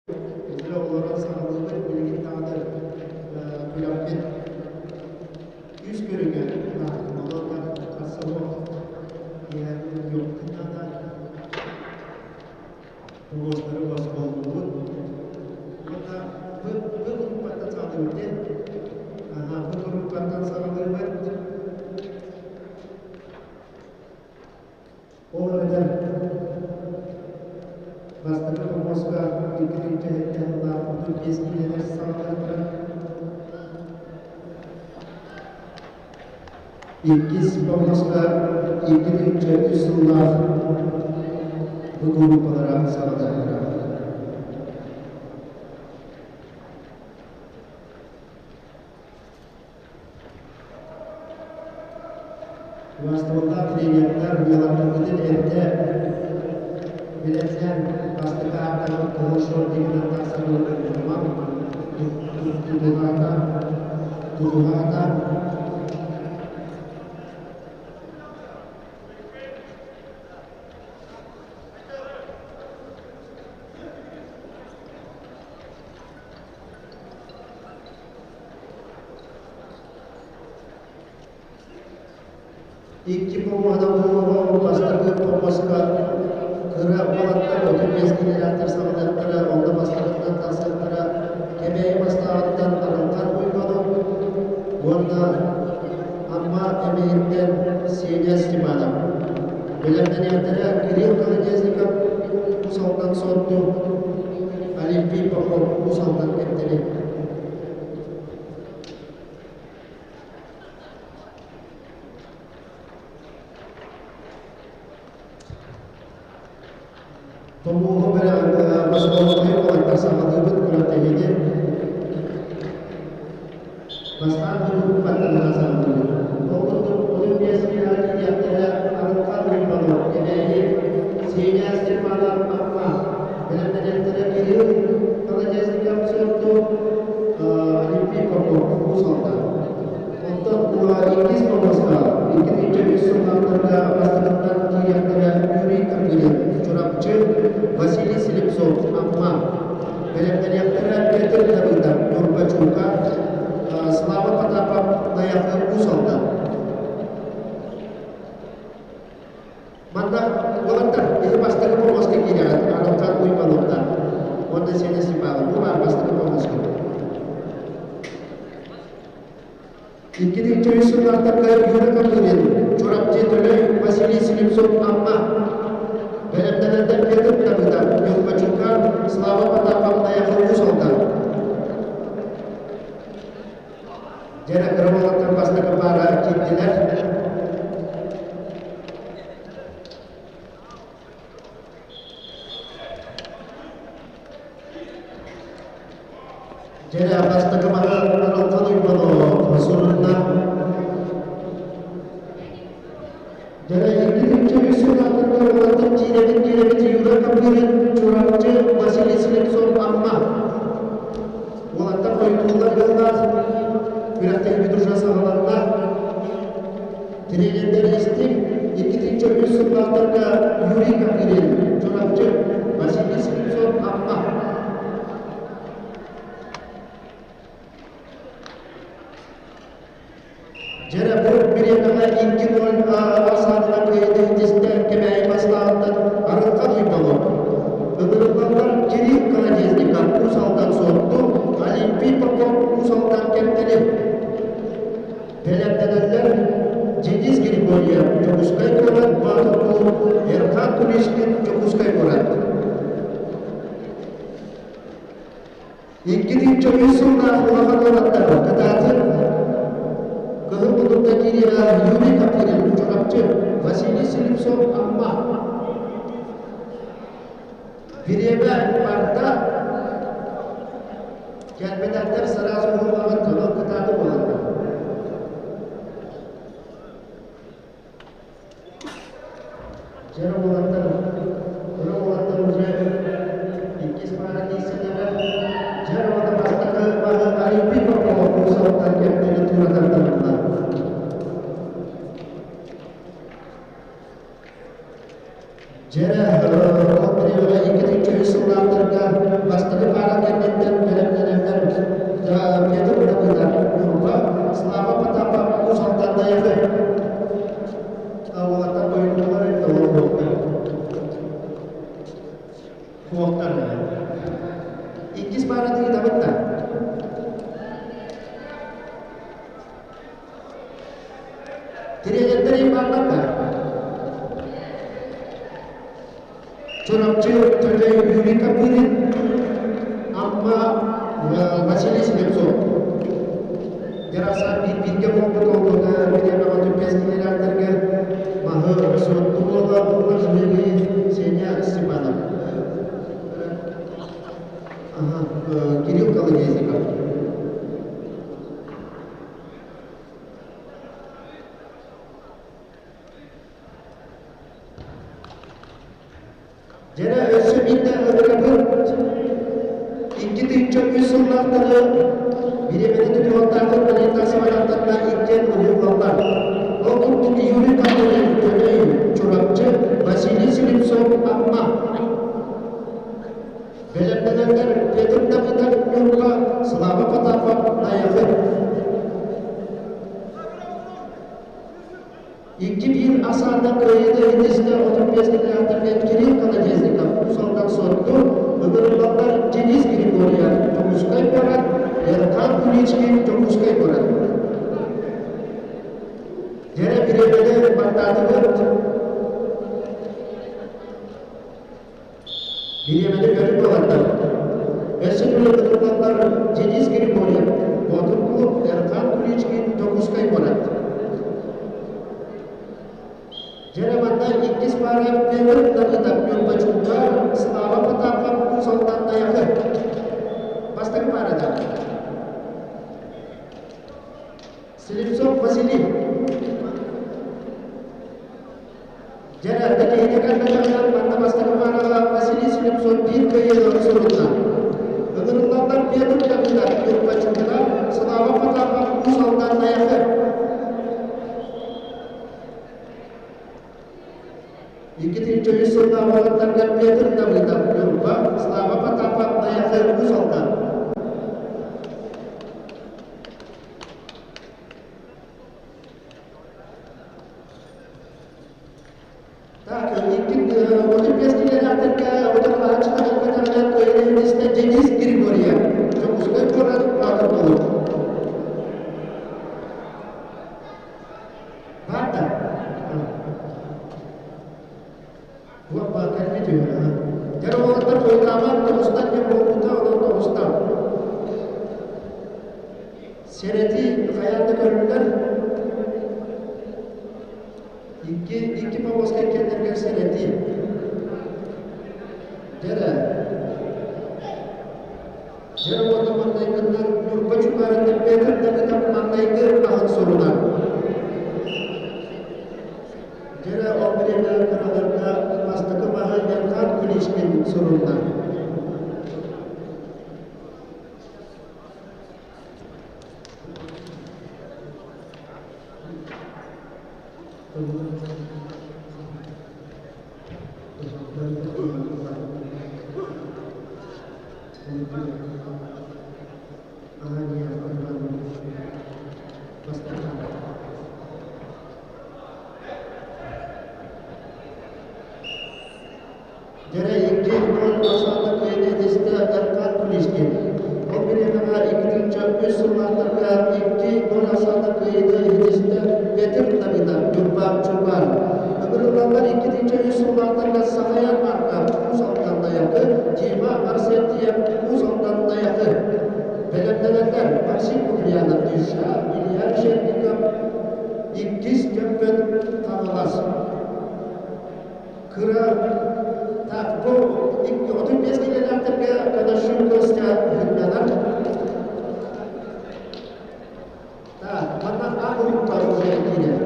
Уже олорон саҕалыыбыт билигин даҕаны күрэхпит үс көрүҥэ олорон харса суох киэһэ наада помостары босхоллубут уонна бу группаттан саҕалыыбыт диэн бу группаттан саҕалыыбыт. Ол эбэтэр бастакы хомуоска икки тыһыынча сэттэ сыллаах 35 киилэлэр саҕаланыылара, иккис хомуоска 2 3 сыллаах бу группалара саҕаланыылара. Убаастабыллаах тренердэр уолаттаргытын эрдэ билэллэр, бастакы ааттарын кыһыл шортигынан тахсар тутуһаата, тутуһаата. Икки помоһунан буолуоҕа бастакы помоска кыра уолаттар 35 генератор саҕалыахтара, онно бастакытынан тахсыахтара Кэбээйи бастааҕыттан Арылхан Уйбанов уонна Амма Эмиһиттэн Сеня Степанов. Бэлэмнэниэхтэрэ Кирилл Колодезников Уус Алдан Суотту, Олимпий Попов Уус Алдан Кэптэли. Томуоһу босхолонуу уолаттар саҕалыыбыт күрэхтэһиини бастаан группаттан саҕалыыбыт. Ол курдук 35 киһиэхтэрэ Арылхан Уйбанов, Кэбээйи, Сеня Степанов, Амма, бэлэмнэниэхтэрэ Кирилл Колодезников, Суотту, Олимпий Попов, Уус Алдан. Оттон иккис болуоска 2003 сылларга бастакыттан киириэхтэрэ Юрий Копырин, Чурапчы, Василий Слепцов, Амма. Бэлэмнэниэхтэрэ Петр Давыдов, Ньурбачука, Слава Потапов, Найахы, Уус Алдан. Манна уолаттар, биһи бастакы помоска киирэҕит, Арылхан Уйбановтар уонна Сеня Степанов. Бу баар бастакы помоска. Икки үс сыллаахтарга Юра Копырин, Чурапчы Төлөй, Василий Слепцов Амма, бэлэмнэнэллэр Петр Давыдов, Ньурбачука, Слава Потапов, Найахы Уус Алдан. Дьэрэ кыра уолаттар бастакы паара киирдилэр. Дьэрэ бастакы маһы Арылхан Уйбанов сурунна. Дьэрэ икки үс сыллаахтарга уолаттар киирэбит киирэбит Юра Копырин, Чурапчы, Василий Слепцов, Амма. Уолаттар хойутууллар быһыылаах күрэхтэһиибит уже саҕаланна. Тренердэр истиҥ, 2 3 сыллаахтарга Юрий Копырин, Чурапчы, Василий Слепцов, Амма. Дьэрэ бу бириэмэҕэ 2-0 ахсаанынан кыайыыны ситистэ Кэбээйи бастааҕыттан Арылхан Уйбанов. Ыҥырыллаллар Кирилл Колодезников Уус Алдан Суотту, Олимпий Попов Уус Алдан Кэптэли. Бэлэмнэнэллэр Денис Григорьев Дьокуускай куорат Баатыр Эрхан Куличкин Дьокуускай куорат. 2 3 сыллаах улахан уолаттар кытаатын Кыһыл Кутукка киириэҕэ Юрий Копырин, Чурапчы, Василий Слепцов, Амма. Бириэмэ барда кэлбэтэхтэр сразу уһуллаҕын дьонон кытааты буолаллар. Дьэ уолаттар, кыра уолаттар уже иккис паара тиийсэллэрэ. Дьэ уонна бастакы баһы Олимпий Попов курсауттан кэптэни тура тардылынна. Дьэрэ, ол бириэмэҕэ 2 3 сыллаахтарга бастакы паара Иккис паараны ыытабыт да. Тириэньэрдэр бааллар да. Чурапчы Төлөй Юрий Копырин, Амма Василий Слепцов. Дьарахсан биир-бииргэ буолбут олбута бириэмэҕэ түппэс кинилэрдэргэ маһы Суотту уола Улла Жмелиев Сеня Степанов. Ага, Кирилл Колодезников. Дьэрэ өссө биирдэ ыҥырабыт 2 3 сыллаахтары бириэмэни тутуһуохтааххыт Валентина иккиэн уһуллаллар. Ол курдук Юрий Копырин, Төлөй, Чурапчы, Василий Слепцов, Амма. Бэлэмнэнэллэр Петр Давыдов, Ньурба, Слава Потапов, Найахы. 2-1 асаанда кыайыыны итистэ 35 километрга Кирилл Колодезников, Уус Алдан Суотту, ыҥырыллаллар Денис Григорьев, Дьокуускай куорат, Эркан Куличкин, Дьокуускай куорат. Дьэрэ бириэмэни баттаатыбыт. Бириэмэни көрүк буолаттар. Өссө ыҥырыллаллар Денис Григорьев, Боотур кулууп, Эркан Куличкин, Дьокуускай куорат. Дьэрэ манна иккис паара Петр Давыдов, Ньурбачуга, Слава Потапов, Уус Алдан Тайахы. Бастакы паарата. Слепцов Василий. Дьэрэ, киһини кэлбэтэҕинэн манна бастакы паараҕа Василий Слепцов биир кыайыыны сурунна. Ыҥырыллаллар Петр Давыдов, Ньурбачуга, Слава Потапов, Уус Алдан Тайахы. 2 3 сыллаах уолаттарга Петр Давыдов, Ньурба, Слава Потапов, Найахы, Уус Алдан. Так, 35 килэлээхтэргэ утарылаһааччылар элбэтэҕинэн кыайыыны Денис Григорьев, Дьокуускай куорат Баатыр кулууп. Баар да? Уоппа, кэлбит үһү. Дьэ, уолаттар хойутаабат, тоҕустан диэн буолбута, онон тоҕустан. Сэрэтии хайаан да көрүллэр. Икки повозка иккиэннэригэр сэрэтии. Дьэрэ. Дьэрэ уонна маҥнайгыннан Ньурба Чукаарыттан Петр Давыдов маҥнайгы аһын сурунар. Дьэрэ ол бириэмэ кыраларга бастакы маһы Эрхан Куличкин сурунна. Дьэрэ икки ноль басаата кыайан Эркан Куличкин. Ол бириэмэҕэ 2 3 сыллаахтарга 2-0 асаата кыайыыны иһитистэ Петр Давыдов, Ньурба Чурбан. Ыҥырыллаллар 2 3 сыллаахтарга Сахаян Марков, Уус Алдан Найахы, Дима Арсентьев, Уус Алдан Найахы. Бэлэмнэнэллэр Максим Куприянов, Дюша, Илья Решетников, иккис Көмпөт Хаҥалас. Кыра так бу 35 килэлээхтэргэ Коношин Костя ыһыктанар. Так, манна А группа уже киирэр.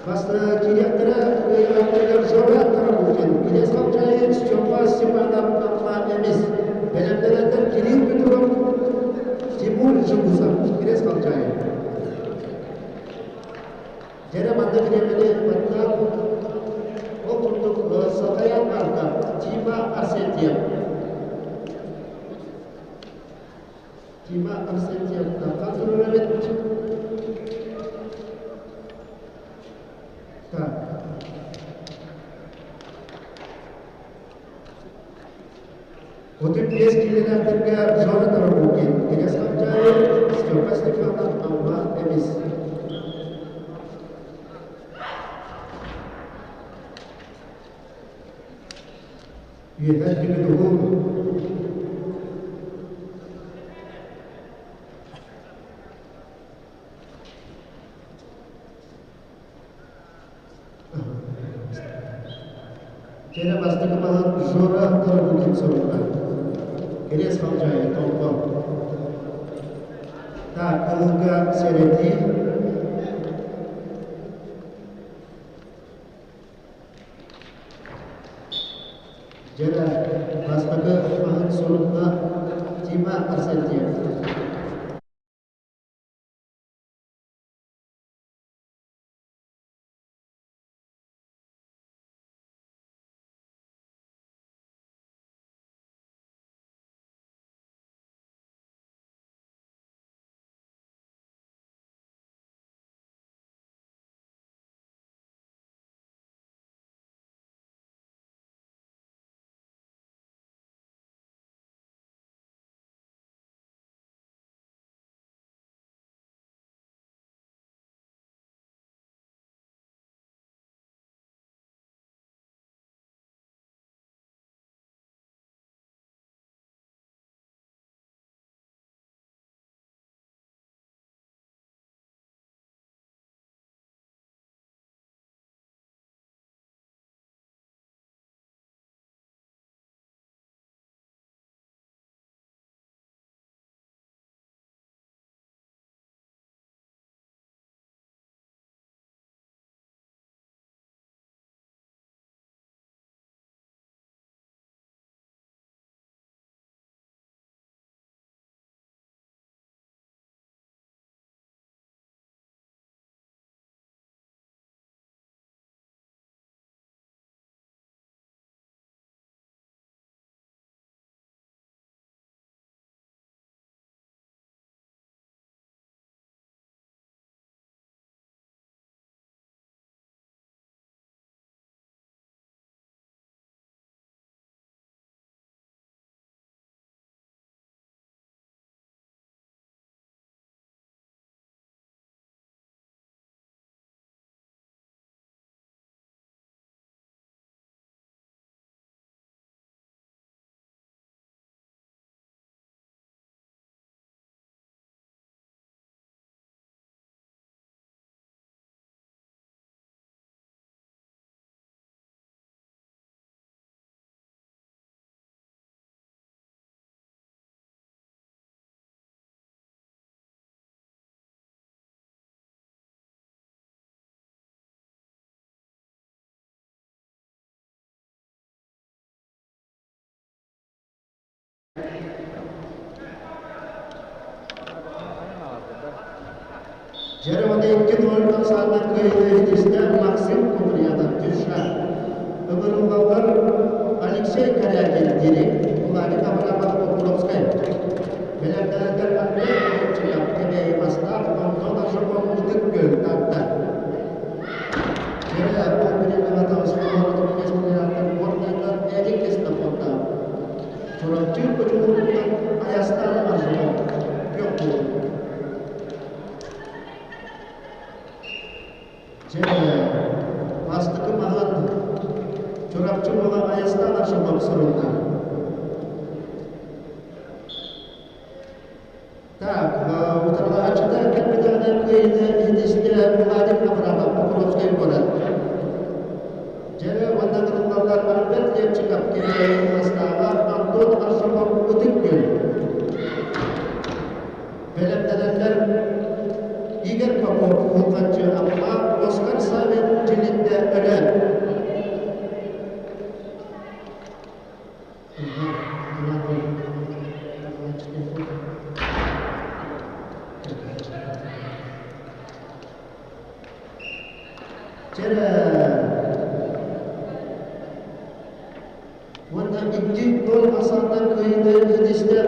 Баста киириэхтэрэ ыйылаахтарыгар Жора Тарабукин, Князь Халчаевич, Степа Степанов, Амма Эмис. Бэлэмнэнэллэр Кирилл Петров, Тимур Жегусов, Князь Халчаев. Дьэрэ манна бириэмэни баттаан ол курдук Сахаян Марков, Тима Арсентьев. Тима Арсентьев хас турар эбит? Так. 35 35 килэлээхтэргэ Жора Тарабукин, Кириэс Халдьаайы, Степа Степанов, Амма Эмис. Үөһээ түмүк уһун Кэрэ бастакы маһын Жора Тарабукин сурунна. Кириэс Халдьаайы Томпо. Так, ылга сэрэтии. Дьэрэ бастакы маһын сурунна Тима Арсентьев. Дьэрэмэдэ икки туоруттан саатар кыайыыны ситистэ Максим Куприянов Дюша. Ыҥырыллаллар Алексей Корякин Дири, Владик Абрамов Покровскай. Бэлэмнэнэллэр Андрей Ковчиков Кэбээйи Мастаах, Антон Аржаков Ытык Күөл Таатта. Дьэрэ ол бириэмэҕэ таҕыстылар миэстэлээхтэр Горнайтан Эрик Ксенофонтаах. Чурапчы Хочулугуттан Айастаан Аржаков күөх буолуо. Дьэ, бастакы маһын Чурапчы уола Айастаан Аржаков сурунна. Так, утарылаһааччыта кэлбэтэҕинэ кыайыыны иһитистэ Владик Абрамов, Покровскай куорат. Дьэ, уонна кытыллаллар Альберт Левчиков, Кэбээйи Мастааҕа, Антон Аржаков, Ытык Күөл. Бэлэмнэнэллэр Игорь Попов, Улханчы Амма, Оскар Савин, Дьилиндэ Өлөөн. Чэрэ уонна икки ноль асаантан кыайыыны ситистэ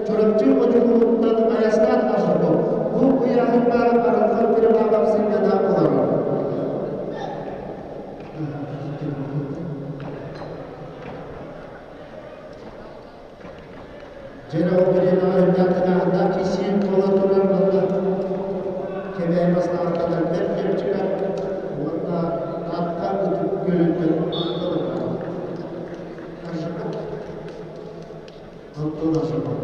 Чурапчы Одьулууттан Айастаан Аржаков. Бу ыйааһыҥҥа Арылхан Перевалов сынньана олорор. Дьэрэ ол бириэмэҕэ үрдээх тыҥааһыннаах киирсии буола турар уонна Кэбээйи бастаҕыттан Альберт Лепчиков уонна Таатта Ытык Күөлүттэн Антон Аржаков Антон Аржаков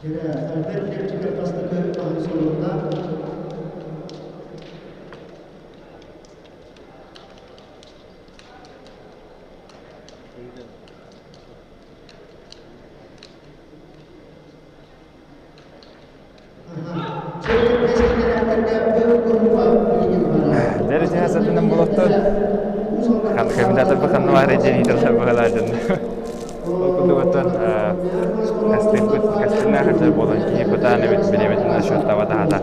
Дьэрэ Альберт Лепчиков бастакы маһын суруйда. Дьэ итиһэ сатынан болоттон комментатор ханна баар дьиэни тыллар быһалаатын. Ол курдук оттон кастыырбыт кастыырнаах сылдьар буолан киһи бытаан эбит бириэмэтин расчеттаабат аһата.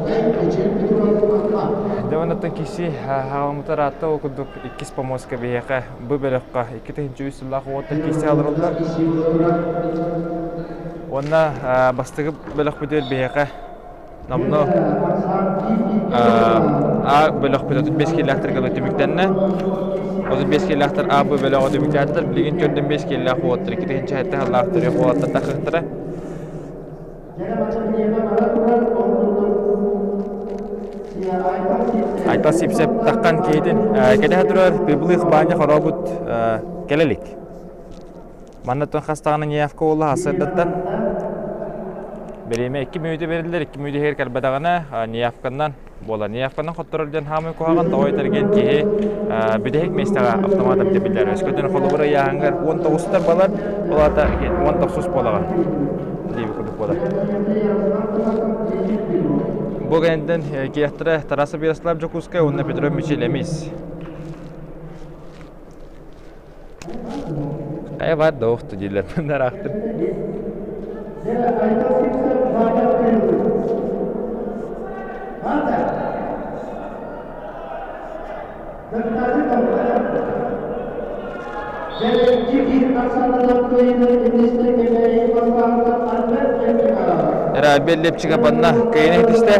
Дьэ оннуттан киси хаалыммыта ыраатта ол курдук иккис помостка биһиэхэ бу бөлөххө 2003 сыллаах уоттар киирсэ олороллор. Уонна бастакы бөлөхпүтүгэр биһиэхэ номнуо А бөлөхпүт 35 киилээхтэргэ түмүктэннэ. 35 киилээхтэр А Б бөлөҕө түмүктээтилэр. Билигин 45 киилээх уолаттар 2 сыллаах төрүөх уолаттар тахыахтара. Айтал Сипсеп таххан киһитин кэтэһэ турар Тыбылых Баанньа хорообут кэлэ илик. Манна хас даҕаны неявка буолла сарсыардаттан. Бириэмэ 2 мүнүүтэ бэриллэр, 2 мүнүүтэ иһигэр кэлбэтэҕинэ неявканнан буолар. Неявканнан хотторор диэн хаамыы куһаҕан, тоҕо этэргин киһи бүтэһик миэстэҕэ автомат эбитэ биллэр. Өскөтүн холобур ыйааһыҥҥар 19-тар балар, ол аата 19 буолаҕын диэбит курдук буолар. Бу кэнниттэн киэхтэрэ Тарасов Ярослав Дьокуускай уонна Петров Мичил эмис. Хайа баар да охту дииллэр нараахтын. Эрэ Лепчика банна кыйын иһитистэ.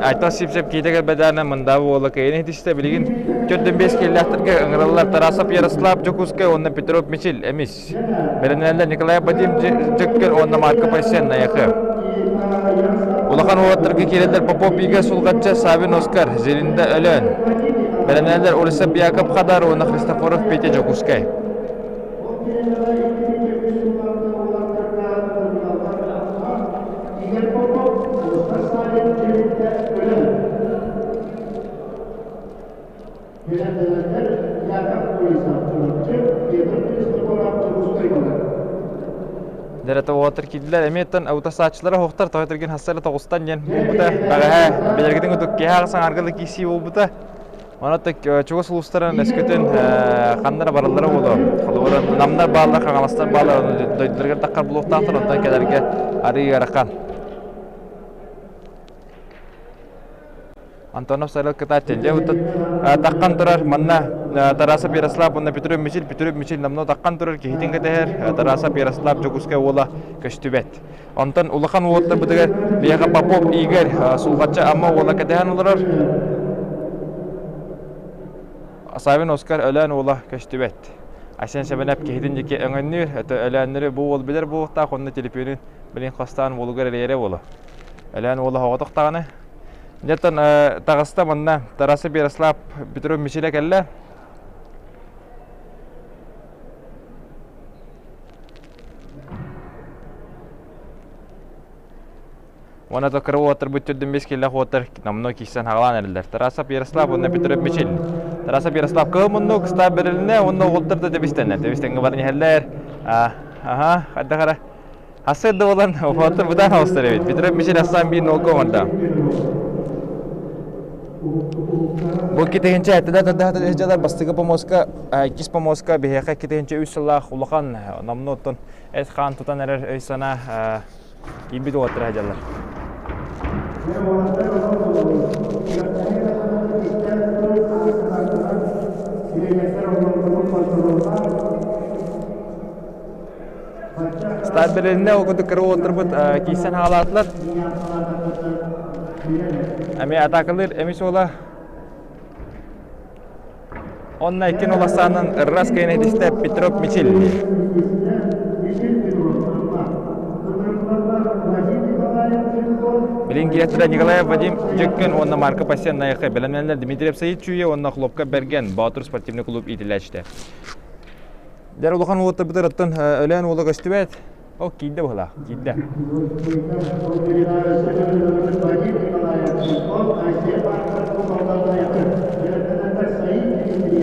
Айтал Сипсеп киитэ кэлбэтэҕинэ Мындаабы уола кыайан иһитистэ. Билигин 45 киһилээхтэргэ ыҥыраллар Тарасов Ярослав Дьокуускай уонна Петров Мичил Эмис. Бэлэмнэнэллэр Николай Вадим Дьөккөр уонна Марко Пайсен Найахы. Улахан уолаттарга киирэллэр Попов Игорь Сулҕачча, Савин Оскар, Зелинда Өлөөн. Бэлэмнэнэллэр Улисов Яков Хадар уонна Христофоров Петя Дьокуускай. Дэрэтэ уолаттар киирдилэр эмиэттэн утасааччылара оһохтор тоҕо түргэн хассара тоҕустан диэн буолбута бэҕэһээ билэргитин курдук киһи саҥаргылы киирсии буолбута. Онон чугас улуустарын өскөтүн ханна эрэ бараллара буолуо. Холобура, Намнар бааллар, Хаҥаластар бааллар, дойдуларыгар таххар булуохтаахтар, онтон кэлэргэ арыый ыарахан. Антонов Сарыл кытааччы. Дьэ, таххан турар манна Тарасов Ярослав уонна Петров Мичил, Петров Мичил намно таххан турар киһитин кэтэһэр Тарасов Ярослав Дьокуускай уола көстүбэт. Онтон улахан уолаттарбытыгар биһиэхэ Попов Игорь Сулҕаччы Амма уола кэтэһэн олорор. Савин Оскар Өлөөн уола көстүбэт. Айсен Сэмэнэп киһитин диэки өҥөннүүр, өтө Өлөөннөрү бу уол билэр буолуохтаах, онно телефонун билин хостаан уолугар эрийэрэ буолуо. Өлөөн уола оҕотох даҕаны. Дьэ таҕыста манна Тарасов Ярослав Петров Мичилэ кэллэ. Уонна то кыра уолаттарбыт төрдүн бес киллэх уолаттар номнуо киирсэн хаҕалаан эрэллэр. Тарасов Ярослав уонна Петров Мичил. Тарасов Ярослав кыһыл муннук ыстаап бэрилиннэ уонна уолаттар да тэбистэннэ. Тэбистэҥҥэ баран иһэллэр. Аха, хайдах эрэ. Хасыар да буолан уолаттар бытаан хаҕыстар эбит. Петров Мичил Асан биир нолго оҥордо. Бу 2 этилэр тардаһата дьалар бастакы помоска, иккис помоска биһиэхэ 2 үс сыллаах улахан номнуо оттон эт-хаан тутан эрэр өй-санаа киирбит уолаттар сылдьаллар. Старт бэрилиннэ, ол курдук кыра уолаттарбыт киирсэн хаалаатылар. Эмиэ атаакалыыр эмис уола. Онно иккин уласаанын ыррас кэйнэтистэ Петров Мичил. Билин киэстэрэ Николаев Вадим Дьөккөн уонна Марко Пасен Найахы бэлэмнэннэр Дмитриев Саид Чүүйэ уонна Хлопка Бэргэн Боотур спортивный клуб иитиллээччитэ. Дьэр улахан уоттарбытыр оттон өлөөн уола көстүбэт. Ол киирдэ быһылаах, киирдэ.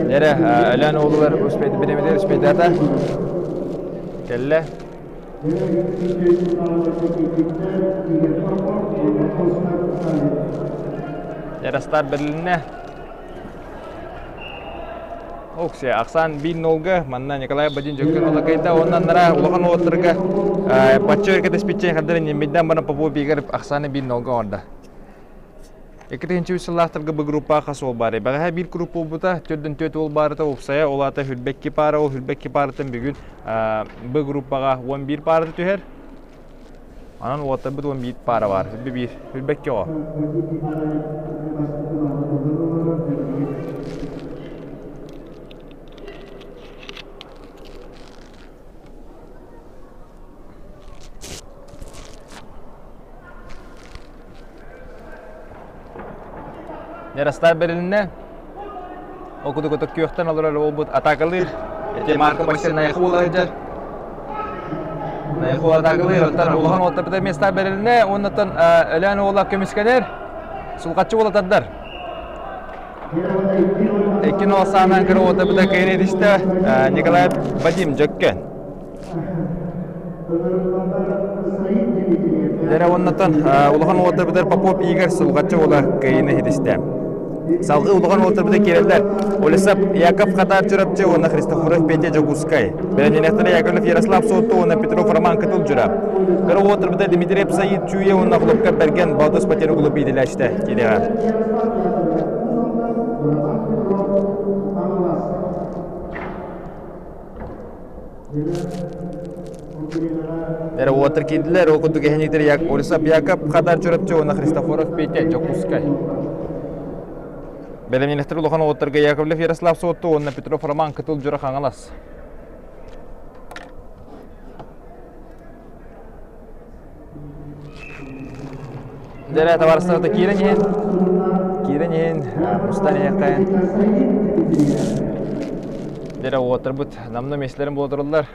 Эрэ Өлөөн уолугар биримитигэр успейдаата. Кэллэ. Яростар бэрилиннэ. Оксия, ахсаан биир нолга манна Николай Бадин дьөккөн улакайда уонна аннара улахан уолаттарга бачча өргө тэспитчэн хардары ньиммиддан баран Попов биигэр ахсааны биир нолга оҥордо. 2003 сыллаахтарга бу группа хас уол баарый? Бэҕэһээ биир группа буолбута, төрдөн түөрт уол баарыта уопсайа, ол аата хүрбэкки паара, ол хүрбэкки пааратын бүгүн Б группаҕа 11 паарата түһэр. Онон уолаттарбыт 11 паара баар, хүрбэ биир, хүрбэкки оҕо. Яростав бэрилиннэ. Ол курдук ото күөхтэн олорор уолбут атаакалыыр. Ити Марко Максим Найахы уола сылдьар. Найахы уола атаакалыыр. Оттон улахан уолаттарбыта места бэрилиннэ. Уоннаттан Өлөөн уола көмүскэнэр. Сулҕаччы уола тардар. Икки нол саанан кыра уолаттарбыта кыайан этистэ. Николай Вадим Дьөккөн. Дэрэ уоннаттан улахан уолаттарбытыгар Попов Игорь Сулҕаччы уола кыайыыны иһитистэ. Салгыы улахан уолаттарбытыгар киирэллэр Олесап Яков Хатар Чурапчы уонна Христофоров Петя Дьокуускай. Бэлэмнэнэхтэрэ Яковлев Ярослав Суотту уонна Петров Роман Кытыл Дьура. Кыра уолаттарбыта Дмитриев Саид Чүүйэ уонна Хлопка Бэргэн Балтус Патеру клуб иитиллээччитэ киириэҕэ. Эрэ уоттар киирдилэр, ол курдук эһэниктэр Як Олесап Яков, Хадар Чурапчы уонна Христофоров Петя Дьокуускай. Бэлэмнэнэхтэр улахан уоттарга Яковлев Ярослав Суотту уонна Петров Роман Кытыл Дьура Хаҥалас. Дэрэ табаарыстарата киирэн иһин, киирэн иһин, мустан иһиэххэйин. Дэрэ уоттарбыт намна миэстэлэрин буола тураллар.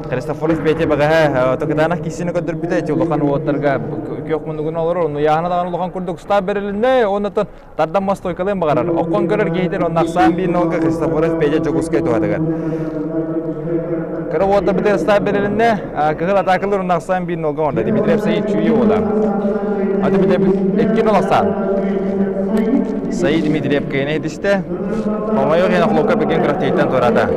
Христофоров Петя бэҕэһээ кытаанах киссини көрдөрбүтэ ити улахан уоттарга күөх муннугун олорор, онну яһана даҕаны улахан курдук устаап берилиннэ, оннотон Тардан мостуойкалыан баҕарар. Оккон көрөр киһитин онно ахсаан биир нолга Христофоров Петя Дьокуускай туһатыгар. Кыра уота бытыар ыстаап бэрилиннэ, кыһыл атаакалар онно ахсаан биир нолга оҥордо. Дмитриев Саид Чуйа уола. Аты икки нол ахсаан. Саид Дмитриев кыайына этистэ. Хомойуох иһин охлопка бигин күрэхтэһииттэн туораата.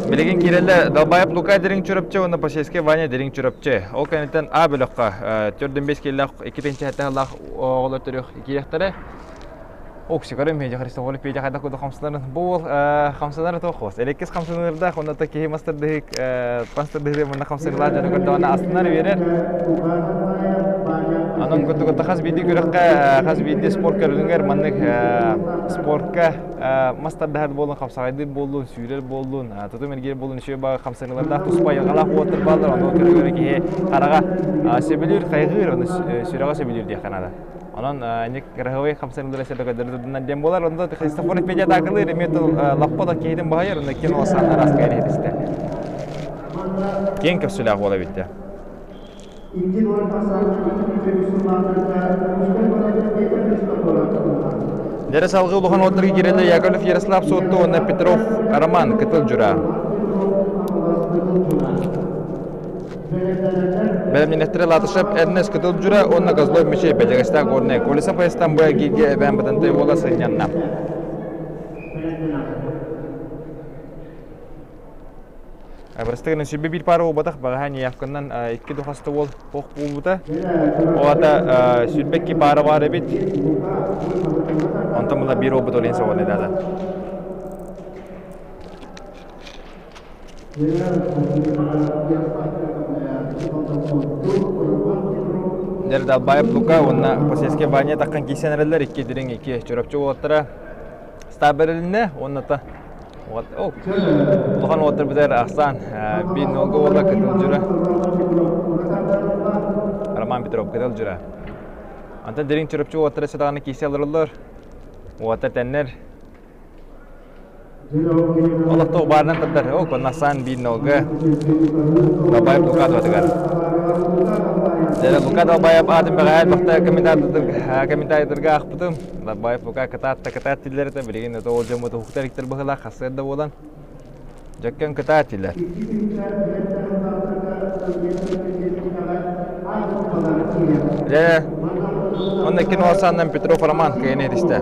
Билигин киирэллэр Далбаев Лука Дириҥ Чурапчы уонна Посельскай Ваня Дириҥ Чурапчы. Ол кэнниттэн А бөлөххө төрдүн бес киэллээх икки тыһыынча сэттэ сыллаах оҕолор төрүөх киириэхтэрэ. Оксикары медиа Христофор Петя хайдах курдук хамсанарын бу уол хамсанара туох хос. Элеккис хамсанырдаах онно киһи мастардыһык мастардыһык мунна хамсырлаах дьону көрдөҕүнэ астынар үөрэр. Онон курдук хас биирдии күрэххэ хас биирдии спорт көрүҥэр маннык спортка мас тардыһар буоллун, хапсаҕайдыыр буоллун, сүүрэр буоллун, тутум эргиир буоллун үчүгэй баҕа хамсаныылардаах туспа айылҕалаах уоттар бааллар, ону көрө-көрө киһи хараҕа сөбүлүүр, хайҕыыр, ону сүрэҕэ сөбүлүүр диэххэ наада. Онон ник кыраһыабай хамсаныылары сэргэ көрдөрөр диэн буолар. Онно Христофор Петя атаакалыыр, эмиэ тыл лаппа да киһитин баһыйар, онно ким олосан араас кайын иһитистэ. Киэҥ көхсүлээх буола эбиттэ. Дьэрэ салгыы улахан уоттарга киирэллэр Яковлев Ярослав Суотту уонна Петров Роман Кытыл Дьура. Бэлэмнэнэхтэрэ Латышев Эрнест Кытыл Дьура уонна Козлов Мичей Бэдьэгэстээх Горнай Колесов Айастан бу эргииргэ эбээн Бытантай уола сынньанна. Бырастыгынан сүбэ биир паара буолбатах, баҕаһа Неявканнан икки духаста уол ох буолбута. Ол ата сүрбэ икки паара баар эбит. Онтон була биир уолбут олен соҕон дада. Дэр Далбаев Лука уонна Посельскай Ваня таххан киирсэн эрэллэр икки дириҥ икки Чурапчы уолаттара стаб бэрилиннэ уонна та улахан уолаттар бытар ахсаан биир нолга уола Кытыл Дьура Роман Петров Кытыл Дьура Антон дириҥ Чурапчы уолаттара сатаҕына киирсэ олороллор уолаттар тэннэр Олохтоох баарынан тардар ол Коннасан биир нолга Далбаев Лука туһатыгар. Дьэ Лука Далбаев аатын бэҕэһээ бахта комментаридарга аахпытым. Далбаев Лука кытаат да кытаат тиллэр этэ билигин это ол дьоммут уһуктар иктэр быһыылаах хасыар да буолан дьөккөн кытаат тиллэр. Дьэ, онно кин уолсааннан Петров Роман кыайан этистэ.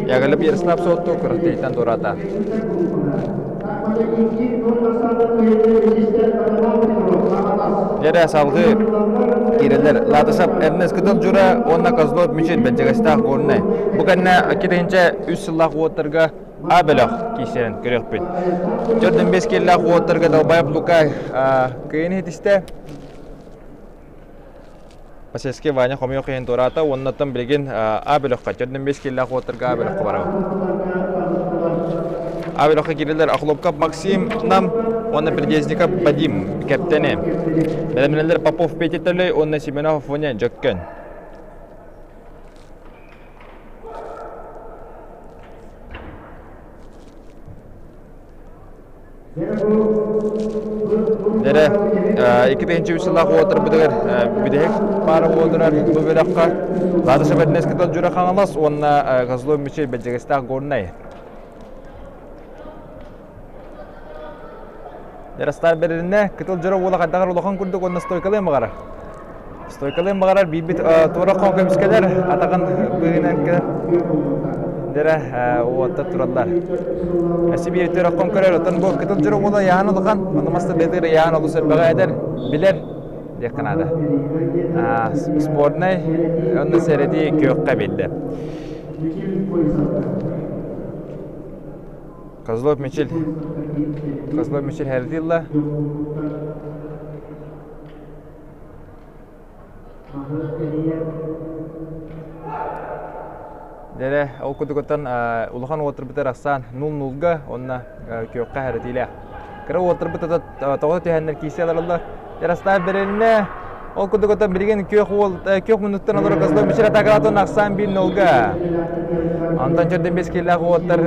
Яголев Ярослав Суотту күрэхтэһииттэн туораата. Дьэрэ салгыы киирэллэр. Латышев Эрнест Кытыл Дьура уонна Козлов Мичил Бэлдьэгэстээх Горнай. Бу кэннэ 2003 сыллаах уоттарга А бөлөх киирсэрин көрүөхпүт. 45 киэллээх уоттарга Далбаев Лука кыайын иһитистэ. Посельский Ваня хомойуох иһин туораата уоннаттан билигин А бөлөххө 45 киэллээх уоттарга А бөлөххө барабыт. А бөлөххө киирэллэр Охлопков Максим Нам уонна Придезников Вадим кэптэни. Бэлэмнэллэр Попов Петя Төлөй уонна Семенов Афоня Дьөккөн. Дэрэ, 2003 сыллаах уотарбытыгар бүтэһик паара уотурар бу бөлөххө Ладыша Бэрдинэскэ Дьура Хаҥалас уонна Козлов Мичил Бэдьэгэстээх Горнай. Яростар бэрилиннэ, кытыл дьоро уола хайдаҕар улахан курдук уонна стойкалыан баҕарар. Стойкалыан баҕарар биирбит туора хон көмүскэлэр атаҕын быыһынан кэлэр. Дэрэ уоттар тураллар. Эси биир туора хон көрөр, оттон бу кытыл дьоро уола яһан улахан, ону маста бэтир яһан олус элбэҕи эдэр, билэр диэххэ наада. Спорнай, онно сэрэти күөххэ биэрдэ. Козлов Мичил. Козлов Мичил хэрдилла. Дэрэ, ол курдугуттан улахан уотурбутар ахсаан нул-нулга уонна күөххэ хэрэтиилээх. Кыра уотурбут тоҕо түһэннэр киирсэ олороллор. Ярослав бэрилинэ Ол курдук оттон билигин күөх уол күөх муннуктан олорор Козлов Мичил атакалаатын ахсаан биир нолга. Онтон чөрдөн бес киилээх уоттар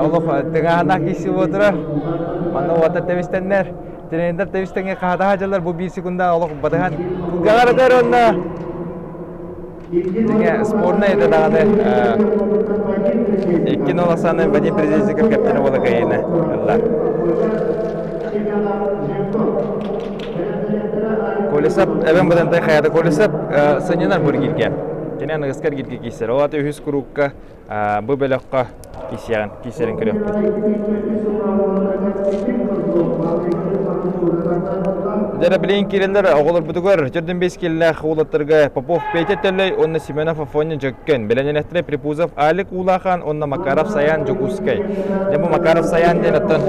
олох тыҥааһынаах киирсии буолтурар. Манна уоттар тэбистэннэр. Тренердэр тэбистэҥҥэ хаһатаһа дьаллар бу биир секунда олох батыһан кулгаҕар ытар уонна Дьиҥэ спорнай этэ даҕаны 2-0 ахсаанынан Вадим Придезников кэптэнэ буола кыайыыны ылла. Колесов эбэн быдантай хайата Колесов сынньанар бургиргэ. Кини аныгыскар гиргэ киирсэр. Ол аты үһүс курукка бу бөлөххө киирсиэҕин киирсэрин көрүөхпүт. Дьэ билигин киирэллэр оҕолорбутугар төрдүн бес киллээх уолаттарга Попов Петя Төлөй уонна Семенов Афоня Дьөккөн, бэлэнэнэхтэрэ Припузов Алик Уулахан уонна Макаров Саян Дьокуускай. Дьэ бу Макаров Саян диэн оттон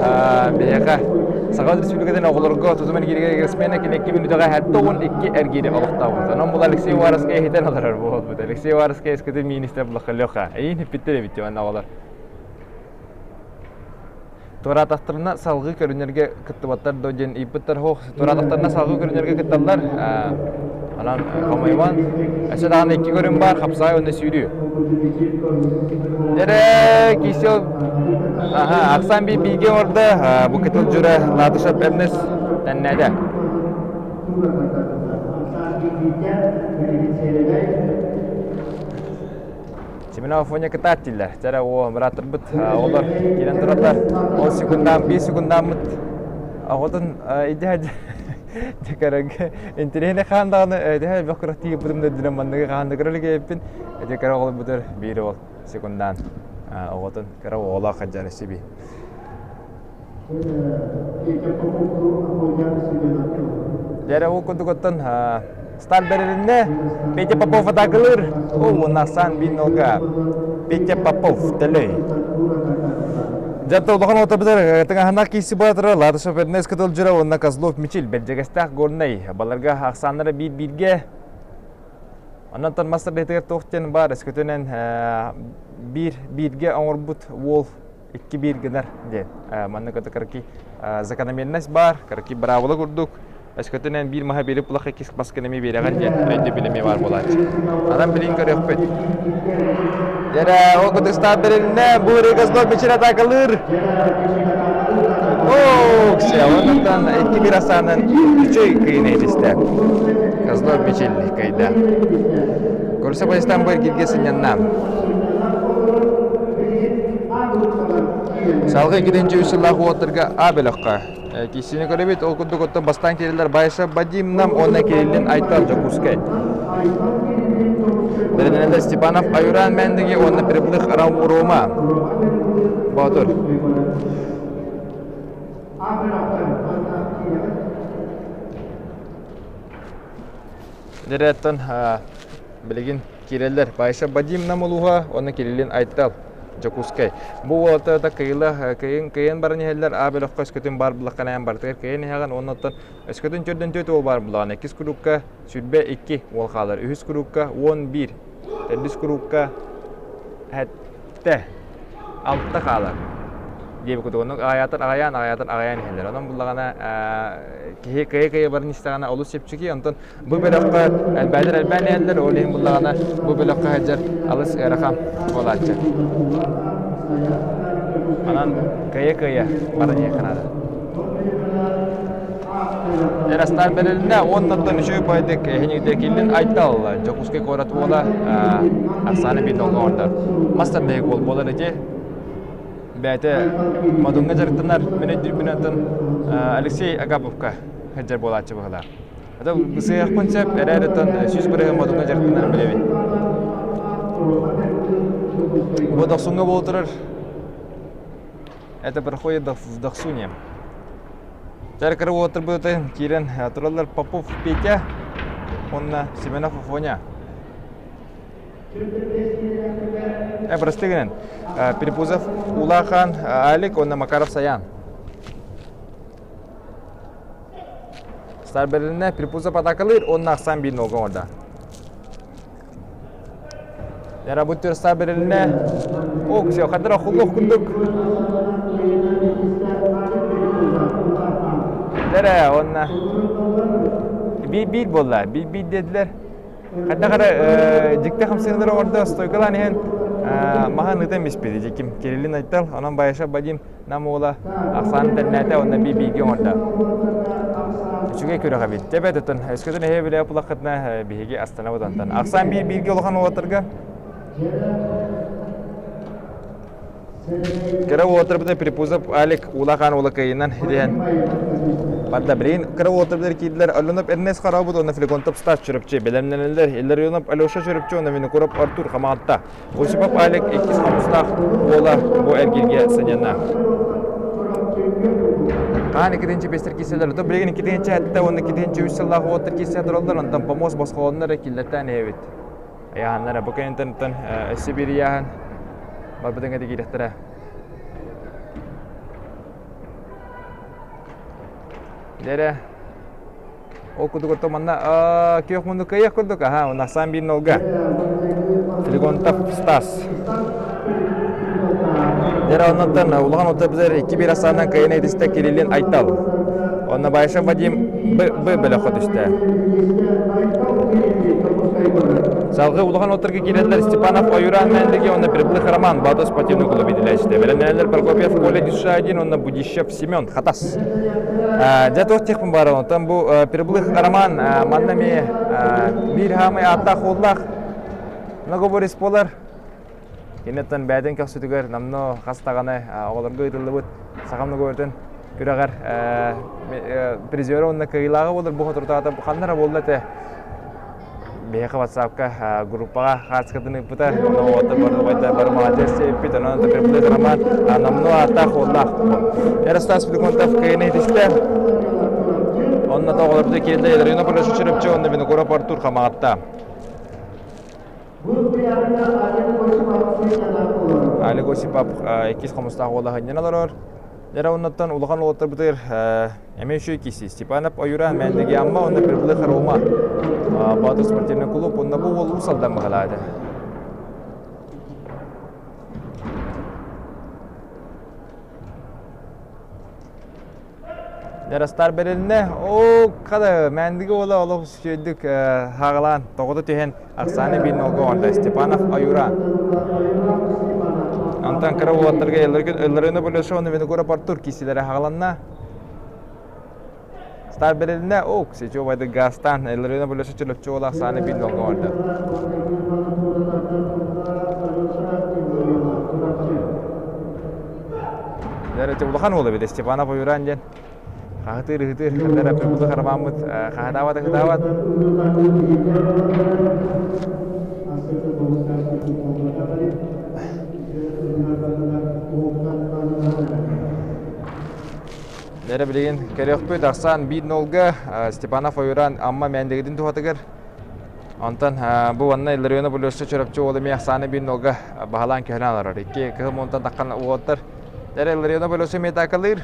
биһиэхэ Саха Республикатын оҕолорго тутум эргииригэр смена кини икки мүнүүтэҕэ 72 эргиири олохтообут. Онон бу Алексей Уваровскай иһитэн олорор буолбут. Алексей Уваровскай эскити миниистр буллахха Леха. Эйиин иппиттэр эбит дьон оҕолор. Туораатахтарына салгыы көрүнэргэ кыттыбаттар дуо диэн ыйыппыттар суох. Туораатахтарына салгыы көрүнэргэ кытталлар. Онон хомойуман. Өссө даҕаны икки көрүҥ баар, хапсаҕай уонна сүүрүү. Дьэрэ, кисел Аха, Оксан би бииргэ оҥордо. Бу кытыл дьура Латышев Эрнест тэннээтэ. Семенов Афоня кытаат дииллэр. Чэрэ оо, бырааттарбыт оҕолор киирэн тураллар. Ол секундаам, биир секундааммыт оҕотун идиһэ дьэ интэриэһинэй хаан даҕаны эдиһэ элбэх күрэхтии ыппытым да үрдүнэн манныгы хаан да көрө илик Эти кыра оҕолорбутугар биир уол секундаан оҕотун кыра оҕолоох хадьары сиби. Дьэрэ ол курдук оттон старт бэрилиннэ. Петя Попов атакалыыр. О, уонна Сан Биннолга. Петя Попов, төлөй. Дьэ, улахан уотабытар тыҥаһынах кииси баатыра Латышев Эрнест Кытылдьыра уонна Козлов Мичил Бэрдьэгэстээх Горнай баларга ахсааннара биир-бииргэ. Онон мастер бэйэтигэр туох диэн баар өскөтүнэн биир бииргэ оҥорбут уол 2-1 гынар диэн. Манна көтө кыракый закономерность баар, кыракый быраабыла курдук. Өскөтүнэн биир маһа биэрип булах иккис маскын эмиэ биэрэҕин диэн өйдөбүл эмиэ баар буолааччы. Анан билин көрүөхпүт. Дьэрэ, ол кытыстаах бэрилинэ, бу Регознов мичил атаакалыыр. Оо, оннуктан 2-1 асаанан үчүй кыйын этистэ. Козлов Мичил кыйда. Көрсө баястан бу эргиргэ сынньанна. Салгыы иккитинчи үс сыллаах уоттарга А бөлөххө киссини көрөбүт. Ол курдук оттон бастаан кириллэр Байша Бадим Нам уонна Кириллин Айтал Дьокуускай. Бэринэнэлэр Степанов Аюран Мэндиги уонна Приплых Рома Боотур. Директор билигин киирэллэр. Байша Бадим Нам улууһа уонна Кириллин Айтал Дьокуускай. Бу уолаттар да кыйыла кыйын кыйын баран иһэллэр. А бөлөххө өскөтүн баар буллаххына барытыгар кыйын иһэҕин уонна оттон өскөтүн төрдөн төрт уол баар буллаҕына иккис курукка 22 уол хаалар. Үһүс курукка 11. Төрдүс курукка сэттэ алта хаалар диэбит курдук оннук аҕайаатар аҕайаан аҕайаатар аҕайаан иһэллэр. Онон буллаҕына киһи кыйа-кыйа баран истэҕинэ олус чэпчэки. Онтон Бу бөлөххө элбээтэр элбээн иһэллэр, ол иһин буллаҕына бу бөлөххө сылдьар алыс ыарахан буолааччы. Онон кыайа-кыайа баран иһиэххэ наада. Эрастар бэрилиннэ уоннаттан үчүгэй байдык эһиниде киллин Айтал Дьокуускай куорат уола ахсааны биир долгоҕордор. Мастар бэйик уол буолар ити. Бэйэтэ Модуҥҥа дьарыктанар мин өйдүүрбүнэн Алексей Агаповка сылдьар буолааччы быһыылаах. Это сыһыахпын сөп, эрээриттэн 100% модуҥҥа дьарыктанарын билэбин. Бу Дохсуҥҥа буола турар. Это проходит в Дохсуне. Чаркары уотурбуты киирэн тураллар Попов Петя уонна Семенов Афоня. Просты гынан. Перепузов Улахан Алик уонна Макаров Саян. Старберинэ Припузов атакалыыр уонна ахсаан биир нолга оҥордо. Ярабут Старберинэ ок все хатыра хуллух курдук. Дэрэ уонна биир-биир буолла. Биир-биир диэтилэр. Хайдах эрэ дьикти хамсыырдары оҥордо, стойкалаан иһэн маһын ыытан биспит. Дьиким Кириллин Айтал, онон Байашев Вадим Нам уола ахсаан тэннээтэ уонна бииргэ оҥордо. Үчүгэй күрэх эбит. Тэбэт отон өскөтүн эһэ билэ булаххытына биһиги астана онтон. Ахсаан биир бииргэ улахан уолаттарга Кыра уолаттарбытын Припузов Алик улахан уола кыайынан ириһэн барда. Билигин кыра уолаттарбытыгар киирдилэр Алёнов Эрнест Хараабыт уонна Флегонтов Стас Чурапчы бэлэмнэнэллэр. Илларионов Алеша Чурапчы уонна Винокуров Артур Хамаҕатта. Осипов Алик иккис хомустаах уола бу эргииргэ сынньанна. Хаан иккитинчи бестер киселер, то билигин иккитинчи этте уонна иккитинчи үс сыллаах уоттар кисе тураллар, онтон помост босхолоннор киллэртээн иһэбит. Ыйаһаннара бу кэнниттэн өссө биир ыйааһын барбытыҥа киирэхтэрэ. Дэрэ Ол курдук ото манна күөх муннук кыайыах курдук, аха, уонна ахсаан биир нолга. Флегонтов Стас. Дьэ, оннуттан улахан отопзер 2-1 ахсаанынан кыайан этистэ Кириллин Айтал. Онно Байшев Вадим Б, Б бөлөххө түстэ. Салгыы улахан отторга киирэллэр Степанов Ойуран Мэндиги уонна Приплых Роман Баатос спортивный клуб иитиллээччитэ. Бэлэмнэнэллэр Прокопьев Коля Дюшадин уонна Будищев Семен Хатас. Дьэ туох диэхпин баара онтон бу Приплых Роман манна эмиэ биир хаамай ааттаах уоллаах многоборец буолар. Киниттэн бэйэтин көхсүтүгэр намно хас даҕаны оҕолорго ыытыллыбыт саха многоборытын күрэҕэр призера уонна кыайыылааҕа буолар бу соторутааҕыта ханна эрэ буолла этэ. Биһиэхэ ватсапка группаҕа хаартыскатын ыыппыта. Онно уолаттар бары убайдар бары маладьыас диэбиппит. Онон Приплык Роман номнуо ааттаах уоллаах. Ярослав Флегонтов кыайыыны итистэ. Онно тоҕолорбут киирдэ Елена Полешучеревче уонна Винокуров Артур Хамаҕатта. Олег Осипов иккис хомустаах уола сынньана олорор. Дьэ оннуттан улахан уолаттарбытыгар эмиэ үчүгэй киси Степанов Ойура Мэндиги Амма уонна Прибылых Рома Боотур спортивный клуб уонна бу уол Уус Алдан быһалаата. Ярастар бэрилинэ, оо, хада Мэндиги уола олох үчүгэйдик хаҕалаан тоҕото түһэн Арсений биир нолга оҥордо Степанов Аюра. Онтон кыра уолаттарга өллөрүнэ Булешовна Винокуров Артур киисилэрэ хаҕаланна. Стар бэрилинэ, ок, сечевайды газтан Өллөрүнэ Булешов чөлөпчү уола Арсений биир нолга оҥордо. Дәрәте улахан уола бит Степанов Аюран диэн. Хаһытыыр, ыһытыыр, ханна эрэ прибылых ромаммыт хаһытаабат, ыһытаабат. Нэрэ билигин көрүөхпүт Арсан биир нолга Степанов Ойуран Амма Мэндигитин туһатыгар. Онтон бу уонна Илларионов Өлөссө Чурапчы уола эмиэ ахсааны биир нолга баһылаан көһүнэн олорор. Икки кыһыл муунтан таххан уолаттар. Дэрэ Илларионов Өлөссө эмиэ атаакалыыр.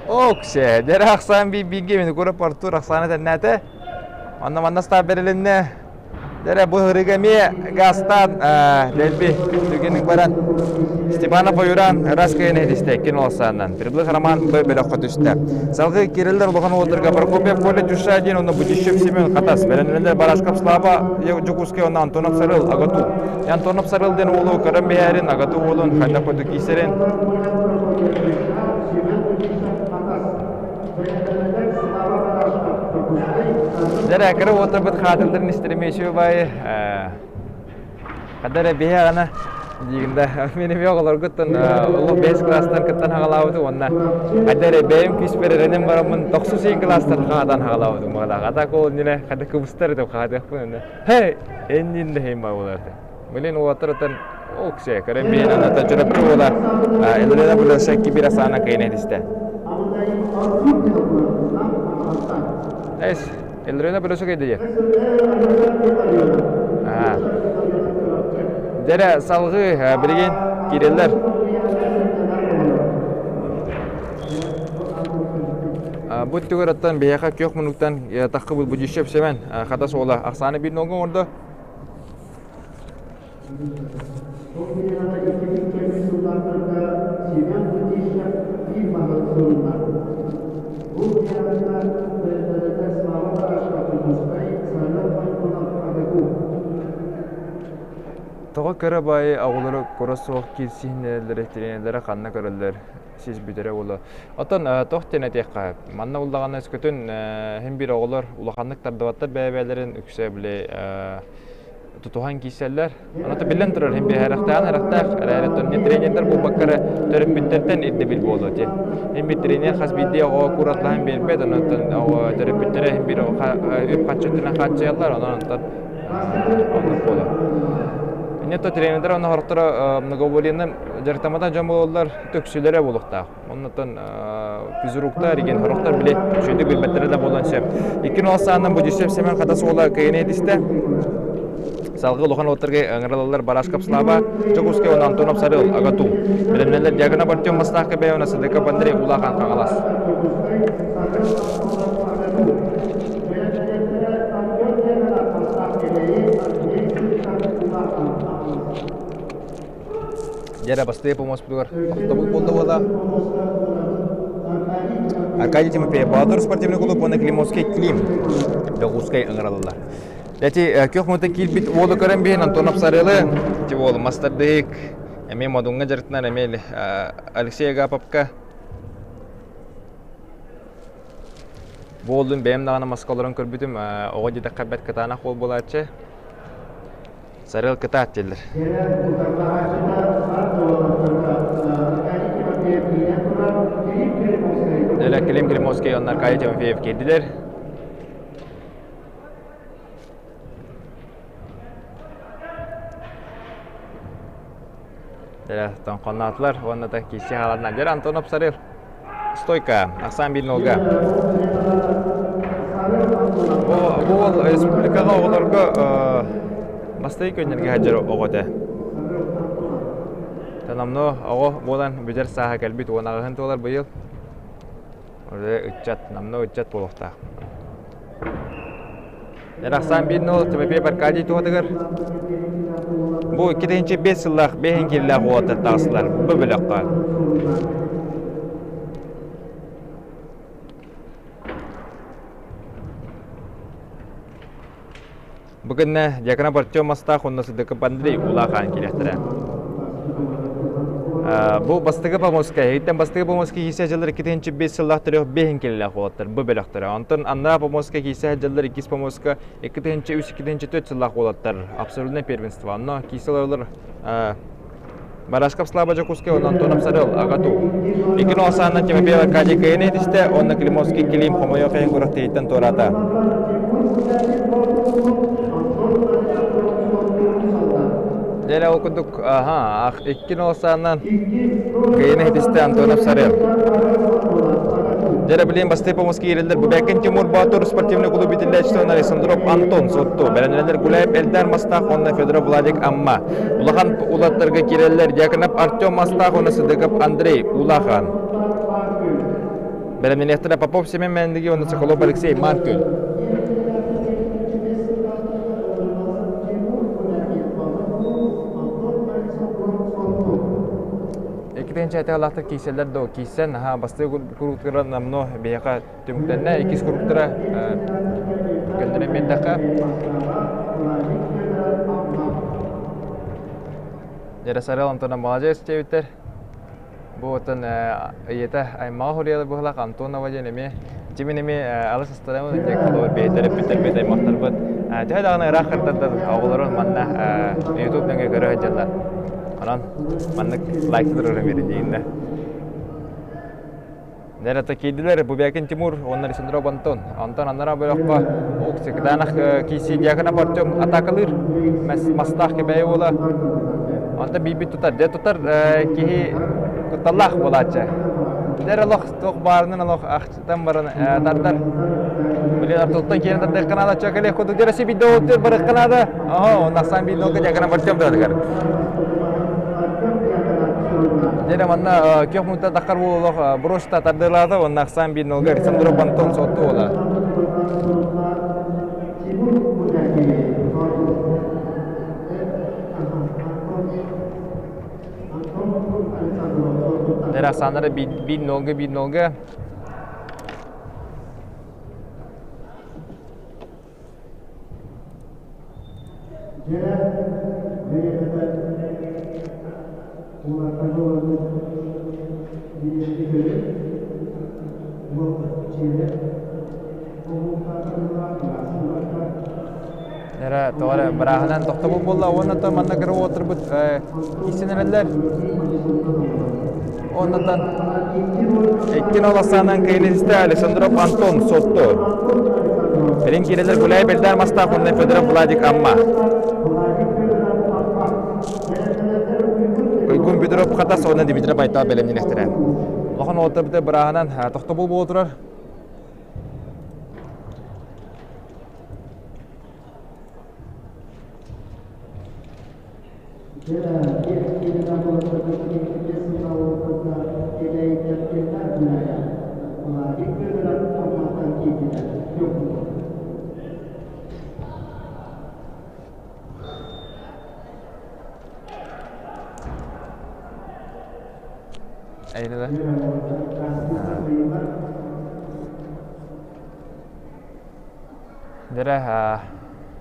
Оксе, дьэрэ ахсаан биир-бииргэ Винокуров Артур ахсаана тэннээтэ. Онно манна ыстаап бэрилиннэ. Дьэрэ бу ырыга эмиэ газтаан дэлби түгэнник баран Степанов Ойуран ыраас кыайан иһитистэ иккин олосааннан. Прибылых Роман Б бөлөххө түстэ. Салгыы киирэллэр улахан уолларга Прокопьев Коля Дюша диэн уонна Будищев Семен Хатас. Бэлэмнэнэллэр Барашков Слава Дьокуускай уонна Антонов Сарыл Агату. Антонов Сарыл диэн уолу көрөн биһээрин Агату уолун хайдах курдук киисэрин Дьэ, кыра уотарбыт хаатылларын истэримиэ үчүгэй баайы. Хада эрэ биһи аҕана диигин да мин эмиэ оҕолоргуттан олох бэс кылаастан кыттан хаҕалаабытым уонна хада эрэ бэйэм күүспэр эрэнэн бараммын тохсус ыйын кылаастан хаатан хаҕалаабытым баҕалаах. А так ол иннинэ хада кыбыстар этим хаатыахпын иннэ. Хей, эннин да хейм баҕалар Блин, уолаттар Оксе, көрөн биһин аната Чурапчы уола Элена Буласа кибир асаана кыйын этистэ. Эс, Элена Буласа кыйды же. Дәрә салгы билигин киреллер. Бу түгөр оттон биһиэхэ күөх мунуктан таххы Будищев Семен хатас уола ахсааны биир нолга оҥордо. Ол бириэмэҕэ иккитин кэлин сылларга Семен Будищев биир маһы сурунна. Бу бириэмэҕэ бэрдэрэтэ Слава Барашков Дьокуускай, Сарыал Байконов АГУ. Тоҕо кыра баайы оҕолору кура суох киирсиһиннэрэллэрэ тренердэрэ ханна көрөллөр сис бүтэрэ буолуо. Оттон туох диэн этиэххэ, манна буллаҕына өскөтүн син биир оҕолор улаханнык тардыбаттар бэйэ-бэйэлэрин үксэ били тутуһан киирсэллэр. Ону биллэн турар, иһин биһэрэхтээҕин эрэхтээх, эрээри не тренердэр буолбакка эрэ төрөппүттэртэн ирдэбил буолуо дии. Иһин биир тренер хас биирдии оҕоҕо куратлаһан биэрбэт, онон оҕо төрөппүттэрэ иһин биир үп-харчы өттүнэн хааччыйаллар, онон онтон оннук буолар. Инньэ то тренердэр онно сорохторо многоволенным дьарыктамматах дьон буолаллар, төксүлэрэ буолуохтаах. Оннуттан физруктар igen сорохтор били үчүгэйдик билбэттэрэ да буолуон сөп. Икки нол саанан Будищев Семен Хатас уола кыайыны этистэ. Салгыы улахан уоттарга ыҥырылаллар Барашков Слава, Дьокуускай уонна Антонов Сарыл, Агату. Бэлэмнэллэр Дьяконов Артем Мастаахка бэйэ уонна Садыков Андрей Улахан Хаҥалас. Дьэ бастыйа помоспутугар тохтобул буолла буола. Аркадий Тимофеев Баатыр спортивный клуб уонна Климовский Клим Дьокуускай ыҥыралылар. Эти күөх мута киирбит уолу көрөн биһин Антонов Сарыалы, ити уолу мастардык, эмиэ Модуҥҥа дьарыктанар эмиэ Алексей Агаповка Бу уоллун бэйэм даҕаны маска олорон көрбүтүм, оҕо диэтэххэ бэрт кытаанах уол буолааччы. Сарыал кытаат дииллэр. Эле Клим Климовский уонна Аркадий Тимофеев киирдилэр. Дьэ, тоҥхонноотулар уонна да киирсии хааланна. Дьэ, Антонов Сарыал Стойка, ахсаан биир нолга. Бу уол республикаҕа оҕолорго бастакы күннэргэ сылдьар оҕо этэ. Номнуо оҕо буолан бүтэр сааһа кэлбит 18-ын туолар быйыл. Ыччат, номнуо ыччат буолуохтаах. Эрахсан биир нол Тимофей Аркадий туһатыгар бу 2005 сыллаах бэһин киллээх уолаттар таҕыстылар бу бөлөххө. Бу күннэ Дьяконов Артем Мастаах уонна Сыдыков Андрей улахан киириэхтэрэ. Бу бастакы помоска, эһигиттэн бастакы помоска киирсэ дьыллар 2005 сыллаах төрүөх бэһин кэллээх уолаттар бу бөлөхтөрө. Онтон аннаа помоска киирсэ дьыллар иккис помоска 2003-2004 сыллаах уолаттар абсолютное первенство. Онно киирсэ олоролор Барашков Слава Дьокуускай уонна Антонов Сарыал АГАТУ. Икки нолсааннан Тимофей Аркадий кыайан этистэ уонна Климовский Клим хомойуох иһин күрэхтэһииттэн туораата. Дьэ ол курдук аха икки нолсааннан кыайан этистэ Антонов Сарыал. Дьэ билин бастыы помус киирэллэр Бубякин Тимур Боотур спортивный клуб итиллээччитэ Александров Антон Сотту. Бэлэмнэнэллэр Гуляев Эльдар Мастаах уонна Федоров Владик Амма. Улахан улаттарга киирэллэр Дьяконов Артем Мастаах уонна Сыдыков Андрей Улахан. Бэлэмнэниэхтэрэ Попов Семен Мэндиги уонна Соколов Алексей Маркүл. Иккитинчи эталаахтар киирсэллэр да киирсэн, аха бастыы куруутугар намно биһиэхэ түмүктэннэ. Иккис куруктара көннөрөн биэрдэххэ Ярасарел Антонов маладьыас диэбиттэр. Бу оттон ийэтэ аймаҕа хоруйалар быһылаах Антонова диэн эмиэ Тимин эмиэ алыс астарабын диэн холобур бэйэтэ эппиттэрбит аймахтарбыт төһө даҕаны ыраах кыртардар оҕолорун манна YouTube нөҥүө көрө сылдьаллар. Онон маннык лайк турар эмиэ дииннэ. Нэрэ киирдилэр Бубякин Тимур уонна Александров Антон. Антон анараа бөлөххө Уксикданах киирсии Дьяконов Артем атаакалыыр. Мастаах Кэбээйи уола. Онтон биирбит тутар. Дьэ тутар киһи кутталлаах буолааччы. Дэр олох туох баарынан олох ахчытан баран тардар. Блин, артылтан киирэн тардыахха наада, чөкөлүөх курдук дьэ биирдэ уоттур барыахха наада. Оһо, оннахсан биир нолга Дьяконов Артем тардыгар. Дьэ манна күөх мунта таххар буолуох брошта тардыылаата уонна ахсаан биир нолга Александров Антон сотту буола. Дэр ахсааннара биир нолга биир нолга Дьэ, бэйэтэ улахан уолу биирдэ көрөн, дьиэлэр Эрэ тоҕо эрэ бырааһынан тохтобул буолла уонна то манна кыра уотурбут киирсэн эрэллэр. Оннотон икки нол ахсаанан кыайылыста Александров Антон Сотту. Билин киирэлэр Гуляй Бельдар Мастаах уонна Федоров Владик Амма. Уйгун Петров Хатас уонна Дмитрий Байтал бэлэмнэнэхтэрэ. Улахан уолаттарбыт бырааһынан тохтобул буола турар. Эйнеле. Дэрэ